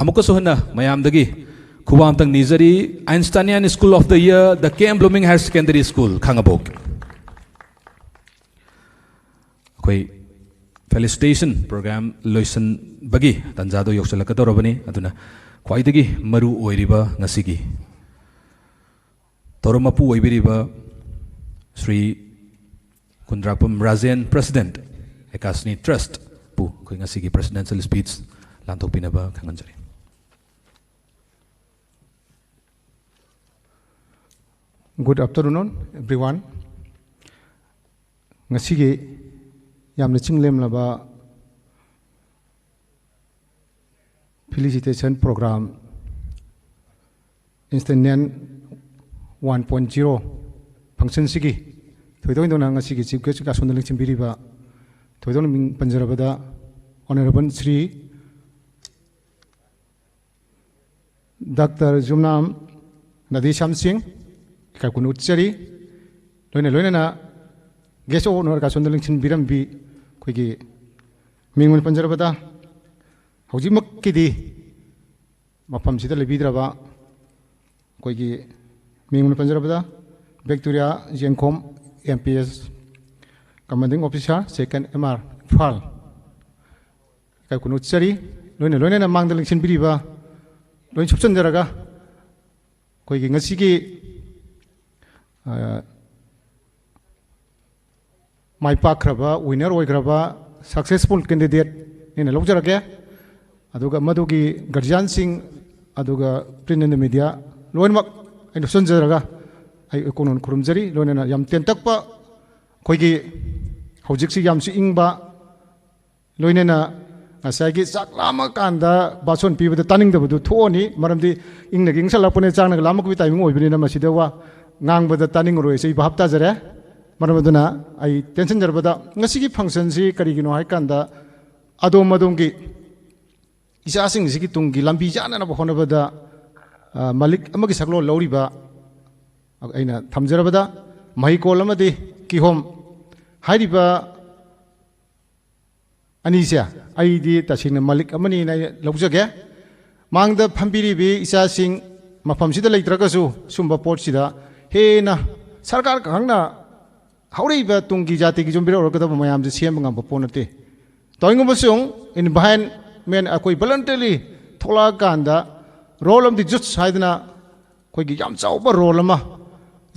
ꯑꯃꯨꯛꯀꯁꯨ ꯍꯟꯅ ꯃꯌꯥꯝꯗꯒꯤ ꯈꯨꯕꯥꯛ ꯑꯝꯇꯪ ꯅꯤꯖꯔꯤ꯫ Einsteinian School of the Year, The K M Blooming Higher Secondary School, ꯈꯥꯉꯕꯣꯛ꯫ ꯑꯩꯈꯣꯏ Felicitation program ꯂꯣꯏꯁꯤꯟꯕꯒꯤ ꯇꯥꯟꯖꯥꯗꯣ ꯌꯧꯁꯤꯜꯂꯛꯀꯗꯧꯔꯕꯅꯤ꯫ ꯑꯗꯨꯅ ꯈ꯭ꯋꯥꯏꯗꯒꯤ ꯃꯔꯨ ꯑꯣꯏꯔꯤꯕ ꯉꯁꯤꯒꯤ ꯊꯧꯔꯝ ꯃꯄꯨ ꯑꯣꯏꯕꯤꯔꯤꯕ ꯁ꯭ꯔꯤ ꯀꯨꯟꯗ꯭ꯔꯥꯛꯄꯝ ꯔꯥꯖꯦꯟ, President, ꯑꯦꯀꯥꯁꯅꯤ Trust ꯄꯨ ꯑꯩꯈꯣꯏ ꯉꯁꯤꯒꯤ presidential speech ꯂꯥꯟꯊꯣꯛꯄꯤꯅꯕ ꯈꯪꯍꯟꯖꯔꯤ꯫ Good afternoon, everyone. ꯉꯁꯤꯒꯤ ꯌꯥꯝꯅ ꯆꯤꯡꯂꯦꯝꯂꯕ felicitation program, Instant Nyan one point zero functionꯁꯤꯒꯤ ꯊꯣꯏꯗꯣꯛ ꯍꯦꯟꯗꯣꯛꯅ ꯉꯁꯤꯒꯤ Chief Guest ꯑꯁꯣꯝꯗ ꯂꯦꯡꯁꯤꯟꯕꯤꯔꯤꯕ, ꯊꯣꯏꯗꯣꯛꯅ ꯃꯤꯡ ꯄꯟꯖꯔꯕꯗ Honourable ꯁ꯭ꯔꯤ ꯗꯥꯛꯇꯔ ꯖꯨꯝꯅꯥꯝ ꯅꯥꯗꯤꯁꯥꯝ ꯁꯤꯡ ꯏꯀꯥꯏ ꯈꯨꯝꯅ ꯎꯠꯆꯔꯤ꯫ ꯂꯣꯏꯅ ꯂꯣꯏꯅꯅ Guest of Honour ꯑꯁꯣꯝꯗ ꯂꯦꯡꯁꯤꯟꯕꯤꯔꯝꯕꯤ ꯑꯩꯈꯣꯏꯒꯤ ꯃꯤꯡ ꯑꯣꯏꯅ ꯄꯟꯖꯔꯕꯗ ꯍꯧꯖꯤꯛꯃꯛꯀꯤꯗꯤ ꯃꯐꯝꯁꯤꯗ ꯂꯩꯕꯤꯗ꯭ꯔꯕ ꯑꯩꯈꯣꯏꯒꯤ ꯃꯤꯡ ꯑꯣꯏꯅ ꯄꯟꯖꯔꯕꯗ ꯕꯤꯛꯇꯣꯔꯤꯌꯥ ꯌꯦꯡꯈꯣꯝ, M P S, Commanding Officer, Second M R, Imphal, ꯏꯀꯥꯏ ꯈꯨꯝꯅ ꯎꯠꯆꯔꯤ꯫ ꯂꯣꯏꯅ ꯂꯣꯏꯅꯅ ꯃꯥꯡꯗ ꯂꯦꯡꯁꯤꯟꯕꯤꯔꯤꯕ ꯂꯣꯏ ꯁꯨꯞꯆꯟꯖꯔꯒ ꯑꯩꯈꯣꯏꯒꯤ ꯉꯁꯤꯒꯤ, ꯑ, ꯃꯥꯏ ꯄꯥꯛꯈ꯭ꯔꯕ, winner ꯑꯣꯏꯈ꯭ꯔꯕ, successful candidate ꯅꯦꯅ ꯂꯧꯖꯔꯒꯦ꯫ ꯑꯗꯨꯒ ꯃꯗꯨꯒꯤ guardianꯁꯤꯡ, ꯑꯗꯨꯒ print and media ꯂꯣꯏꯅꯃꯛ ꯑꯩꯅ ꯁꯨꯞꯆꯟꯖꯔꯒ ꯑꯩ ꯏꯀꯣꯛꯅꯣꯟ ꯈꯨꯔꯨꯝꯖꯔꯤ꯫ ꯂꯣꯏꯅꯅ ꯌꯥꯝ ꯇꯦꯟꯇꯛꯄ, ꯑꯩꯈꯣꯏꯒꯤ ꯍꯧꯖꯤꯛꯁꯤ ꯌꯥꯝꯁꯨ ꯏꯪꯕ, ꯂꯣꯏꯅꯅ ꯉꯁꯥꯏꯒꯤ ꯆꯥꯛ ꯂꯥꯝꯃꯀꯥꯟꯗ ꯕꯥꯁꯣꯟ ꯄꯤꯕꯗ ꯇꯥꯅꯤꯡꯗꯕꯗꯨ ꯊꯣꯛꯑꯅꯤ꯫ ꯃꯔꯝꯗꯤ ꯏꯪꯅꯒ ꯏꯪꯁꯜꯂꯛꯄꯅꯦ, ꯆꯥꯛꯅꯒ ꯂꯥꯝꯃꯛꯄꯒꯤ timing ꯑꯣꯏꯕꯅꯤꯅ ꯃꯁꯤꯗ ꯋꯥ ꯉꯥꯡꯕꯗ ꯇꯥꯅꯤꯡꯉꯔꯣꯏ, ꯑꯩ ꯚꯥꯞ ꯇꯥꯖꯔꯦ꯫ ꯃꯔꯝ ꯑꯗꯨꯅ ꯑꯩ ꯇꯦꯟꯁꯤꯟꯖꯔꯕꯗ ꯉꯁꯤꯒꯤ functionꯁꯤ ꯀꯔꯤꯒꯤꯅꯣ ꯍꯥꯏꯀꯥꯟꯗ ꯑꯗꯣꯝ ꯑꯗꯣꯝꯒꯤ ꯏꯆꯥꯁꯤꯡꯁꯤꯒꯤ ꯇꯨꯡꯒꯤ ꯂꯝꯕꯤ ꯌꯥꯅꯅꯕ ꯍꯣꯠꯅꯕꯗ, ꯑ, ꯃꯂꯤꯛ ꯑꯃꯒꯤ ꯁꯛꯂꯣꯟ ꯂꯧꯔꯤꯕ ꯑꯩꯅ ꯊꯝꯖꯔꯕꯗ ꯃꯍꯩꯀꯣꯜ ꯑꯃꯗꯤ ꯀꯤꯍꯣꯝ ꯍꯥꯏꯔꯤꯕ ꯑꯅꯤꯁꯦ ꯑꯩꯗꯤ ꯇꯁꯦꯡꯅ ꯃꯂꯤꯛ ꯑꯃꯅꯤꯅ ꯑꯩ ꯂꯧꯖꯒꯦ꯫ ꯃꯥꯡꯗ ꯐꯝꯕꯤꯔꯤꯕꯤ ꯏꯆꯥꯁꯤꯡ ꯃꯐꯝꯁꯤꯗ ꯂꯩꯇ꯭ꯔꯒꯁꯨ ꯁꯨꯝꯕ ꯄꯣꯠꯁꯤꯗ ꯍꯦꯟꯅ ꯁꯔꯀꯥꯔ ꯈꯛꯅ ꯍꯧꯔꯛꯏꯕ ꯇꯨꯡꯒꯤ ꯖꯥꯇꯤꯒꯤ ꯌꯨꯝꯕꯤꯔꯦꯜ ꯑꯣꯏꯔꯛꯀꯗꯕ ꯃꯌꯥꯝꯁꯦ ꯁꯦꯝꯕ ꯉꯝꯕ ꯄꯣꯠ ꯅꯠꯇꯦ꯫ ꯇꯧꯏꯒꯨꯝꯕꯁꯨꯡ environment ꯑꯩꯈꯣꯏ voluntarily ꯊꯣꯛꯂꯛꯑꯀꯥꯟꯗ Role of the Youth ꯍꯥꯏꯗꯅ ꯑꯩꯈꯣꯏꯒꯤ ꯌꯥꯝ ꯆꯥꯎꯕ role ꯑꯃ,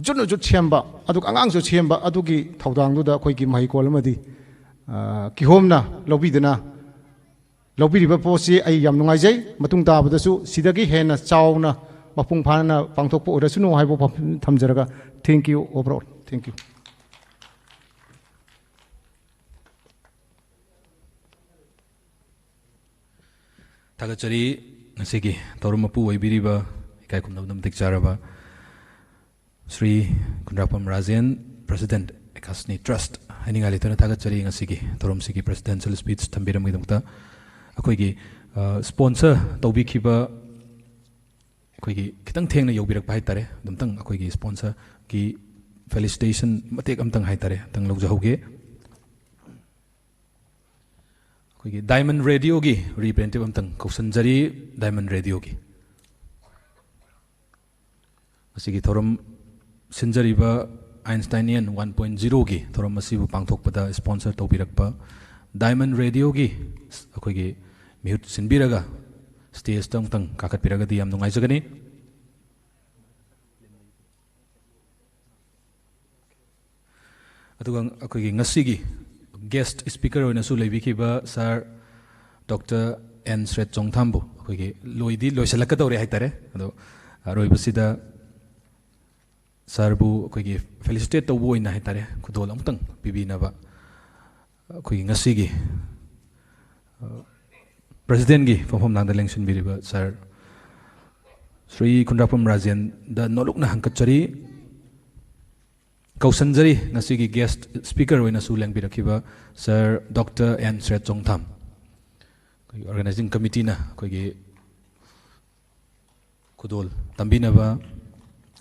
ꯖꯨꯠꯅ ꯖꯨꯠ ꯁꯦꯝꯕ, ꯑꯗꯨꯒ ꯑꯉꯥꯡꯁꯨ ꯁꯦꯝꯕ, ꯑꯗꯨꯒꯤ ꯊꯧꯗꯥꯡꯗꯨꯗ ꯑꯩꯈꯣꯏꯒꯤ ꯃꯍꯩꯀꯣꯜ ꯑꯃꯗꯤ, ꯑ, ꯀꯤꯍꯣꯝꯅ ꯂꯧꯕꯤꯗꯅ ꯂꯧꯕꯤꯔꯤꯕ ꯄꯣꯠꯁꯤ ꯑꯩ ꯌꯥꯝ ꯅꯨꯡꯉꯥꯏꯖꯩ꯫ ꯃꯇꯨꯡ ꯇꯥꯕꯗꯁꯨ ꯁꯤꯗꯒꯤ ꯍꯦꯟꯅ ꯆꯥꯎꯅ ꯃꯄꯨꯡ ꯐꯥꯅ ꯄꯥꯡꯊꯣꯛꯄ ꯑꯣꯏꯔꯁꯅꯨ ꯍꯥꯏꯕ ꯋꯥꯐꯝ ꯊꯝꯖꯔꯒ, thank you overall, thank you꯫ ꯊꯥꯒꯠꯆꯔꯤ꯫ ꯉꯁꯤꯒꯤ ꯊꯧꯔꯝ ꯃꯄꯨ ꯑꯣꯏꯕꯤꯔꯤꯕ ꯏꯀꯥꯏ ꯈꯨꯝꯅꯕ ꯃꯇꯤꯛ ꯆꯥꯔꯕ ꯁ꯭ꯔꯤ ꯈꯨꯟꯗ꯭ꯔꯥꯛꯄꯝ ꯔꯥꯖꯦꯟ, President Ekasni Trust, ꯍꯥꯏꯅꯤꯡꯉꯥꯏ ꯂꯩꯇꯅ ꯊꯥꯒꯠꯆꯔꯤ꯫ ꯉꯁꯤꯒꯤ ꯊꯧꯔꯝꯁꯤꯒꯤ presidential speech ꯊꯝꯕꯤꯔꯝꯕꯒꯤꯗꯃꯛꯇ꯫ ꯑꯩꯈꯣꯏꯒꯤ, ꯑ, sponsor ꯇꯧꯕꯤꯈꯤꯕ ꯑꯩꯈꯣꯏꯒꯤ ꯈꯤꯇꯪ ꯊꯦꯡꯅ ꯌꯧꯕꯤꯔꯛꯄ ꯍꯥꯏꯇꯥꯔꯦ꯫ ꯑꯗꯨꯝꯇꯪ ꯑꯩꯈꯣꯏꯒꯤ sponsorꯒꯤ felicitation ꯃꯇꯦꯛ ꯑꯝꯇꯪ ꯍꯥꯏꯇꯥꯔꯦ, ꯑꯝꯇꯪ ꯂꯧꯖꯍꯧꯒꯦ꯫ ꯑꯩꯈꯣꯏꯒꯤ Diamond Radioꯒꯤ representative ꯑꯝꯇꯪ ꯀꯧꯁꯟꯖꯔꯤ, Diamond Radioꯒꯤ꯫ ꯉꯁꯤꯒꯤ ꯊꯧꯔꯝ ꯁꯤꯟꯖꯔꯤꯕ Einsteinian one point zeroꯒꯤ ꯊꯧꯔꯝ ꯑꯁꯤꯕꯨ ꯄꯥꯡꯊꯣꯛꯄꯗ sponsor ꯇꯧꯕꯤꯔꯛꯄ Diamond Radioꯒꯤ ꯑꯩꯈꯣꯏꯒꯤ ꯃꯤꯍꯨꯠ ꯁꯤꯟꯕꯤꯔꯒ stageꯇ ꯑꯃꯨꯛꯇꯪ ꯀꯥꯈꯠꯄꯤꯔꯒꯗꯤ ꯌꯥꯝ ꯅꯨꯡꯉꯥꯏꯖꯒꯅꯤ꯫ ꯑꯗꯨꯒ ꯑꯩꯈꯣꯏꯒꯤ ꯉꯁꯤꯒꯤ guest speaker ꯑꯣꯏꯅꯁꯨ ꯂꯩꯕꯤꯈꯤꯕ Sir Doctor N ꯁ꯭ꯔꯦꯠ ꯆꯣꯡꯊꯥꯝꯕꯨ ꯑꯩꯈꯣꯏꯒꯤ ꯂꯣꯏꯗꯤ ꯂꯣꯏꯁꯤꯜꯂꯛꯀꯗꯧꯔꯦ ꯍꯥꯏꯇꯥꯔꯦ꯫ ꯑꯗꯣ ꯑꯔꯣꯏꯕꯁꯤꯗ sirꯕꯨ ꯑꯩꯈꯣꯏꯒꯤ felicitate ꯇꯧꯕ ꯑꯣꯏꯅ ꯍꯥꯏꯇꯥꯔꯦ, ꯈꯨꯗꯣꯜ ꯑꯃꯨꯛꯇꯪ ꯄꯤꯕꯤꯅꯕ ꯑꯩꯈꯣꯏꯒꯤ ꯉꯁꯤꯒꯤ, ꯑ, presidentꯒꯤ ꯐꯝꯐꯝ ꯂꯥꯡꯗ ꯂꯦꯡꯁꯤꯟꯕꯤꯔꯤꯕ Sir ꯁ꯭ꯔꯤ ꯈꯨꯟꯗ꯭ꯔꯥꯛꯄꯝ ꯔꯥꯖꯦꯟꯗ ꯅꯣꯂꯨꯛꯅ ꯍꯪꯀꯠꯆꯔꯤ꯫ ꯀꯧꯁꯟꯖꯔꯤ ꯉꯁꯤꯒꯤ guest speaker ꯑꯣꯏꯅꯁꯨ ꯂꯦꯡꯕꯤꯔꯛꯈꯤꯕ Sir Doctor N ꯁ꯭ꯔꯦꯠ ꯆꯣꯡꯊꯥꯝ꯫ ꯑꯩꯈꯣꯏꯒꯤ organizing committeeꯅ ꯑꯩꯈꯣꯏꯒꯤ ꯈꯨꯗꯣꯜ ꯇꯝꯕꯤꯅꯕ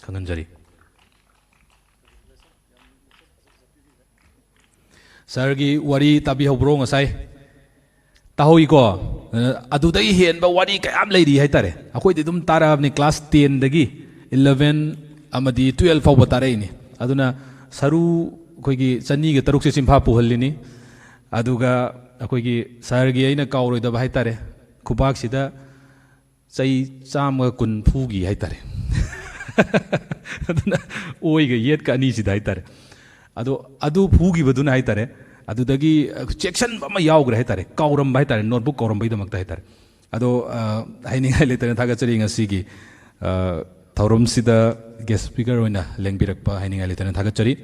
ꯈꯪꯍꯟꯖꯔꯤ꯫ Sirꯒꯤ ꯋꯥꯔꯤ ꯇꯥꯕꯤꯍꯧꯕ꯭ꯔꯣ ꯉꯁꯥꯏ? ꯇꯥꯍꯧꯏꯀꯣ? ꯑꯗꯨꯗꯒꯤ ꯍꯦꯟꯕ ꯋꯥꯔꯤ ꯀꯌꯥꯝ ꯂꯩꯔꯤ ꯍꯥꯏꯇꯥꯔꯦ꯫ ꯑꯩꯈꯣꯏꯗꯤ ꯑꯗꯨꯝ ꯇꯥꯔꯛꯑꯕꯅꯤ, class tenꯗꯒꯤ eleven ꯑꯃꯗꯤ twelve ꯐꯥꯎꯕ ꯇꯥꯔꯛꯏꯅꯤ꯫ ꯑꯗꯨꯅ ꯁꯔꯨ ꯑꯩꯈꯣꯏꯒꯤ ꯆꯅꯤꯒ ꯇꯔꯨꯛꯁꯦ ꯆꯤꯟꯐꯥ ꯄꯨꯍꯜꯂꯤꯅꯤ꯫ ꯑꯗꯨꯒ ꯑꯩꯈꯣꯏꯒꯤ ꯁꯍꯔꯒꯤ ꯑꯩꯅ ꯀꯥꯎꯔꯣꯏꯗꯕ ꯍꯥꯏꯇꯥꯔꯦ, ꯈꯨꯕꯥꯛꯁꯤꯗ ꯆꯩ ꯆꯥꯝꯃꯒ ꯀꯨꯟ ꯐꯨꯈꯤ ꯍꯥꯏꯇꯥꯔꯦ꯫ ꯑꯗꯨꯅ ꯑꯣꯏꯒ ꯌꯦꯠꯀ ꯑꯅꯤꯁꯤꯗ ꯍꯥꯏꯇꯥꯔꯦ꯫ ꯑꯗꯣ ꯑꯗꯨ ꯐꯨꯈꯤꯕꯗꯨꯅ ꯍꯥꯏꯇꯥꯔꯦ, ꯑꯗꯨꯗꯒꯤ ꯆꯦꯛꯁꯤꯟꯕ ꯑꯃ ꯌꯥꯎꯈ꯭ꯔꯦ ꯍꯥꯏꯇꯥꯔꯦ, ꯀꯥꯎꯔꯝꯕ ꯍꯥꯏꯇꯥꯔꯦ, ꯅꯣꯠꯕꯨꯛ ꯀꯥꯎꯔꯝꯕꯩꯗꯃꯛꯇ ꯍꯥꯏꯇꯥꯔꯦ꯫ ꯑꯗꯣ, ꯑ, ꯍꯥꯏꯅꯤꯡꯉꯥꯏ ꯂꯩꯇꯅ ꯊꯥꯒꯠꯆꯔꯤ ꯉꯁꯤꯒꯤ, ꯑ, ꯊꯧꯔꯝꯁꯤꯗ ꯒꯦꯁ ꯁ꯭ꯄꯤꯀꯔ ꯑꯣꯏꯅ ꯂꯦꯡꯕꯤꯔꯛꯄ ꯍꯥꯏꯅꯤꯡꯉꯥꯏ ꯂꯩꯇꯅ ꯊꯥꯒꯠꯆꯔꯤ꯫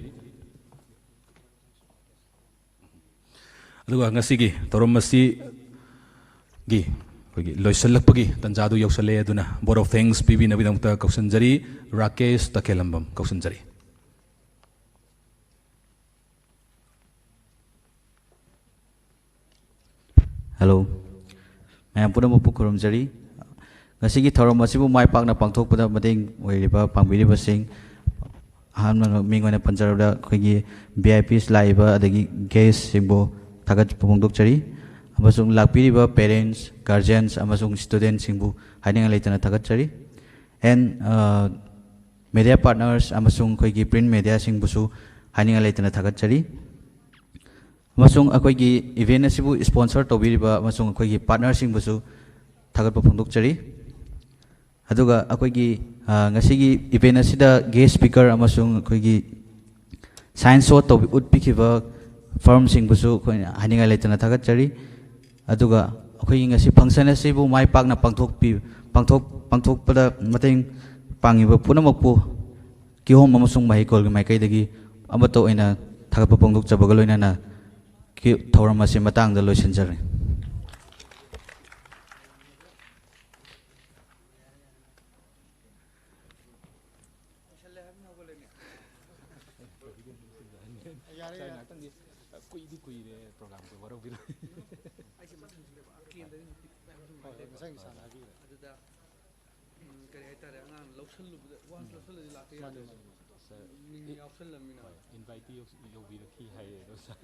ꯑꯗꯨꯒ ꯉꯁꯤꯒꯤ ꯊꯧꯔꯝ ꯑꯁꯤꯒꯤ ꯑꯩꯈꯣꯏꯒꯤ ꯂꯣꯏꯁꯤꯜꯂꯛꯄꯒꯤ ꯇꯥꯟꯖꯥꯗꯨ ꯌꯧꯁꯜꯂꯦ, ꯑꯗꯨꯅ vote of thanks ꯄꯤꯕꯤꯅꯕꯒꯤꯗꯃꯛꯇ ꯀꯧꯁꯤꯟꯖꯔꯤ, Rakesh ꯇꯈꯦꯂꯝꯕꯝ ꯀꯧꯁꯤꯟꯖꯔꯤ꯫ Hello, ꯃꯌꯥꯝ ꯄꯨꯝꯅꯃꯛꯄꯨ ꯈꯨꯔꯨꯝꯖꯔꯤ꯫ ꯉꯁꯤꯒꯤ ꯊꯧꯔꯝ ꯑꯁꯤꯕꯨ ꯃꯥꯏ ꯄꯥꯛꯅ ꯄꯥꯡꯊꯣꯛꯄꯗ ꯃꯇꯦꯡ ꯑꯣꯏꯔꯤꯕ, ꯄꯥꯡꯕꯤꯔꯤꯕꯁꯤꯡ, ꯑꯍꯥꯟꯕ ꯃꯤꯡ ꯑꯣꯏꯅ ꯄꯟꯖꯔꯕꯗ ꯑꯩꯈꯣꯏꯒꯤ V I Ps ꯂꯥꯛꯏꯕ ꯑꯗꯒꯤ ꯒꯦꯁꯁꯤꯡꯕꯨ ꯊꯥꯒꯠꯄ ꯐꯣꯡꯗꯣꯛꯆꯔꯤ, ꯑꯃꯁꯨꯡ ꯂꯥꯛꯄꯤꯔꯤꯕ parents, guardians ꯑꯃꯁꯨꯡ studentꯁꯤꯡꯕꯨ ꯍꯥꯏꯅꯤꯡꯉꯥꯏ ꯂꯩꯇꯅ ꯊꯥꯒꯠꯆꯔꯤ꯫ And, uh, media partners ꯑꯃꯁꯨꯡ ꯑꯩꯈꯣꯏꯒꯤ print mediaꯁꯤꯡꯕꯨꯁꯨ ꯍꯥꯏꯅꯤꯡꯉꯥꯏ ꯂꯩꯇꯅ ꯊꯥꯒꯠꯆꯔꯤ꯫ ꯑꯃꯁꯨꯡ ꯑꯩꯈꯣꯏꯒꯤ event ꯑꯁꯤꯕꯨ sponsor ꯇꯧꯕꯤꯔꯤꯕ ꯑꯃꯁꯨꯡ ꯑꯩꯈꯣꯏꯒꯤ partnerꯁꯤꯡꯕꯨꯁꯨ ꯊꯥꯒꯠꯄ ꯐꯣꯡꯗꯣꯛꯆꯔꯤ꯫ ꯑꯗꯨꯒ ꯑꯩꯈꯣꯏꯒꯤ, ꯑ, ꯉꯁꯤꯒꯤ event ꯑꯁꯤꯗ guest speaker ꯑꯃꯁꯨꯡ ꯑꯩꯈꯣꯏꯒꯤ science show ꯇꯧꯕꯤ-, ꯎꯠꯄꯤꯈꯤꯕ firmꯁꯤꯡꯕꯨꯁꯨ ꯑꯩꯈꯣꯏꯅ ꯍꯥꯏꯅꯤꯡꯉꯥꯏ ꯂꯩꯇꯅ ꯊꯥꯒꯠꯆꯔꯤ꯫ ꯑꯗꯨꯒ ꯑꯩꯈꯣꯏꯒꯤ ꯉꯁꯤ function ꯑꯁꯤꯕꯨ ꯃꯥꯏ ꯄꯥꯛꯅ ꯄꯥꯡꯊꯣꯛꯄꯤ-, ꯄꯥꯡꯊꯣꯛ-, ꯄꯥꯡꯊꯣꯛꯄꯗ ꯃꯇꯦꯡ ꯄꯥꯡꯉꯤꯕ ꯄꯨꯝꯅꯃꯛꯄꯨ ꯀꯤꯍꯣꯝ ꯑꯃꯁꯨꯡ ꯃꯍꯩꯀꯣꯜꯒꯤ ꯃꯥꯏꯀꯩꯗꯒꯤ ꯑꯃꯠꯇ ꯑꯣꯏꯅ ꯊꯥꯒꯠꯄ ꯐꯣꯡꯗꯣꯛꯆꯕꯒ ꯂꯣꯏꯅꯅ ꯀꯤ-, ꯊꯧꯔꯝ ꯑꯁꯤ ꯃꯇꯥꯡꯗ ꯂꯣꯏꯁꯤꯟꯖꯔꯦ꯫ ꯌꯥꯔꯦ, ꯌꯥꯔꯦ꯫ ꯉꯥꯏꯍꯥꯛꯇꯪꯗꯤ, ꯀꯨꯏꯗꯤ ꯀꯨꯏꯔꯦ programꯁꯦ, ꯋꯥꯔꯧꯕꯤꯔꯣꯏ꯫ ꯑꯩꯁꯦ ꯃꯊꯪꯁꯤꯗ ꯀꯦꯟꯗ꯭ꯔꯗꯤ ꯍꯣꯏ, ꯉꯁꯥꯏ ꯁꯥꯔꯅ ꯍꯥꯏꯕꯤꯈ꯭ꯔꯦ꯫ ꯑꯗꯨꯗ, ꯎꯝ, ꯀꯔꯤ ꯍꯥꯏꯇꯥꯔꯦ, ꯑꯉꯥꯡ ꯂꯧꯁꯜꯂꯨꯕꯗ, once ꯂꯧꯁꯜꯂꯗꯤ ꯂꯥꯛꯄ ꯃꯥꯅꯦ, ꯌꯥꯗꯦꯕ꯫ ꯃꯥꯅꯦ꯫ Sir, ꯃꯤꯡ ꯌꯥꯎꯁꯜꯂꯝꯃꯤꯅ꯫ ꯍꯣꯏ, inviteꯇꯤ ꯌꯧ-, ꯌꯧꯕꯤꯔꯛꯈꯤ ꯍꯥꯏꯌꯦ ꯑꯗꯣ, sir꯫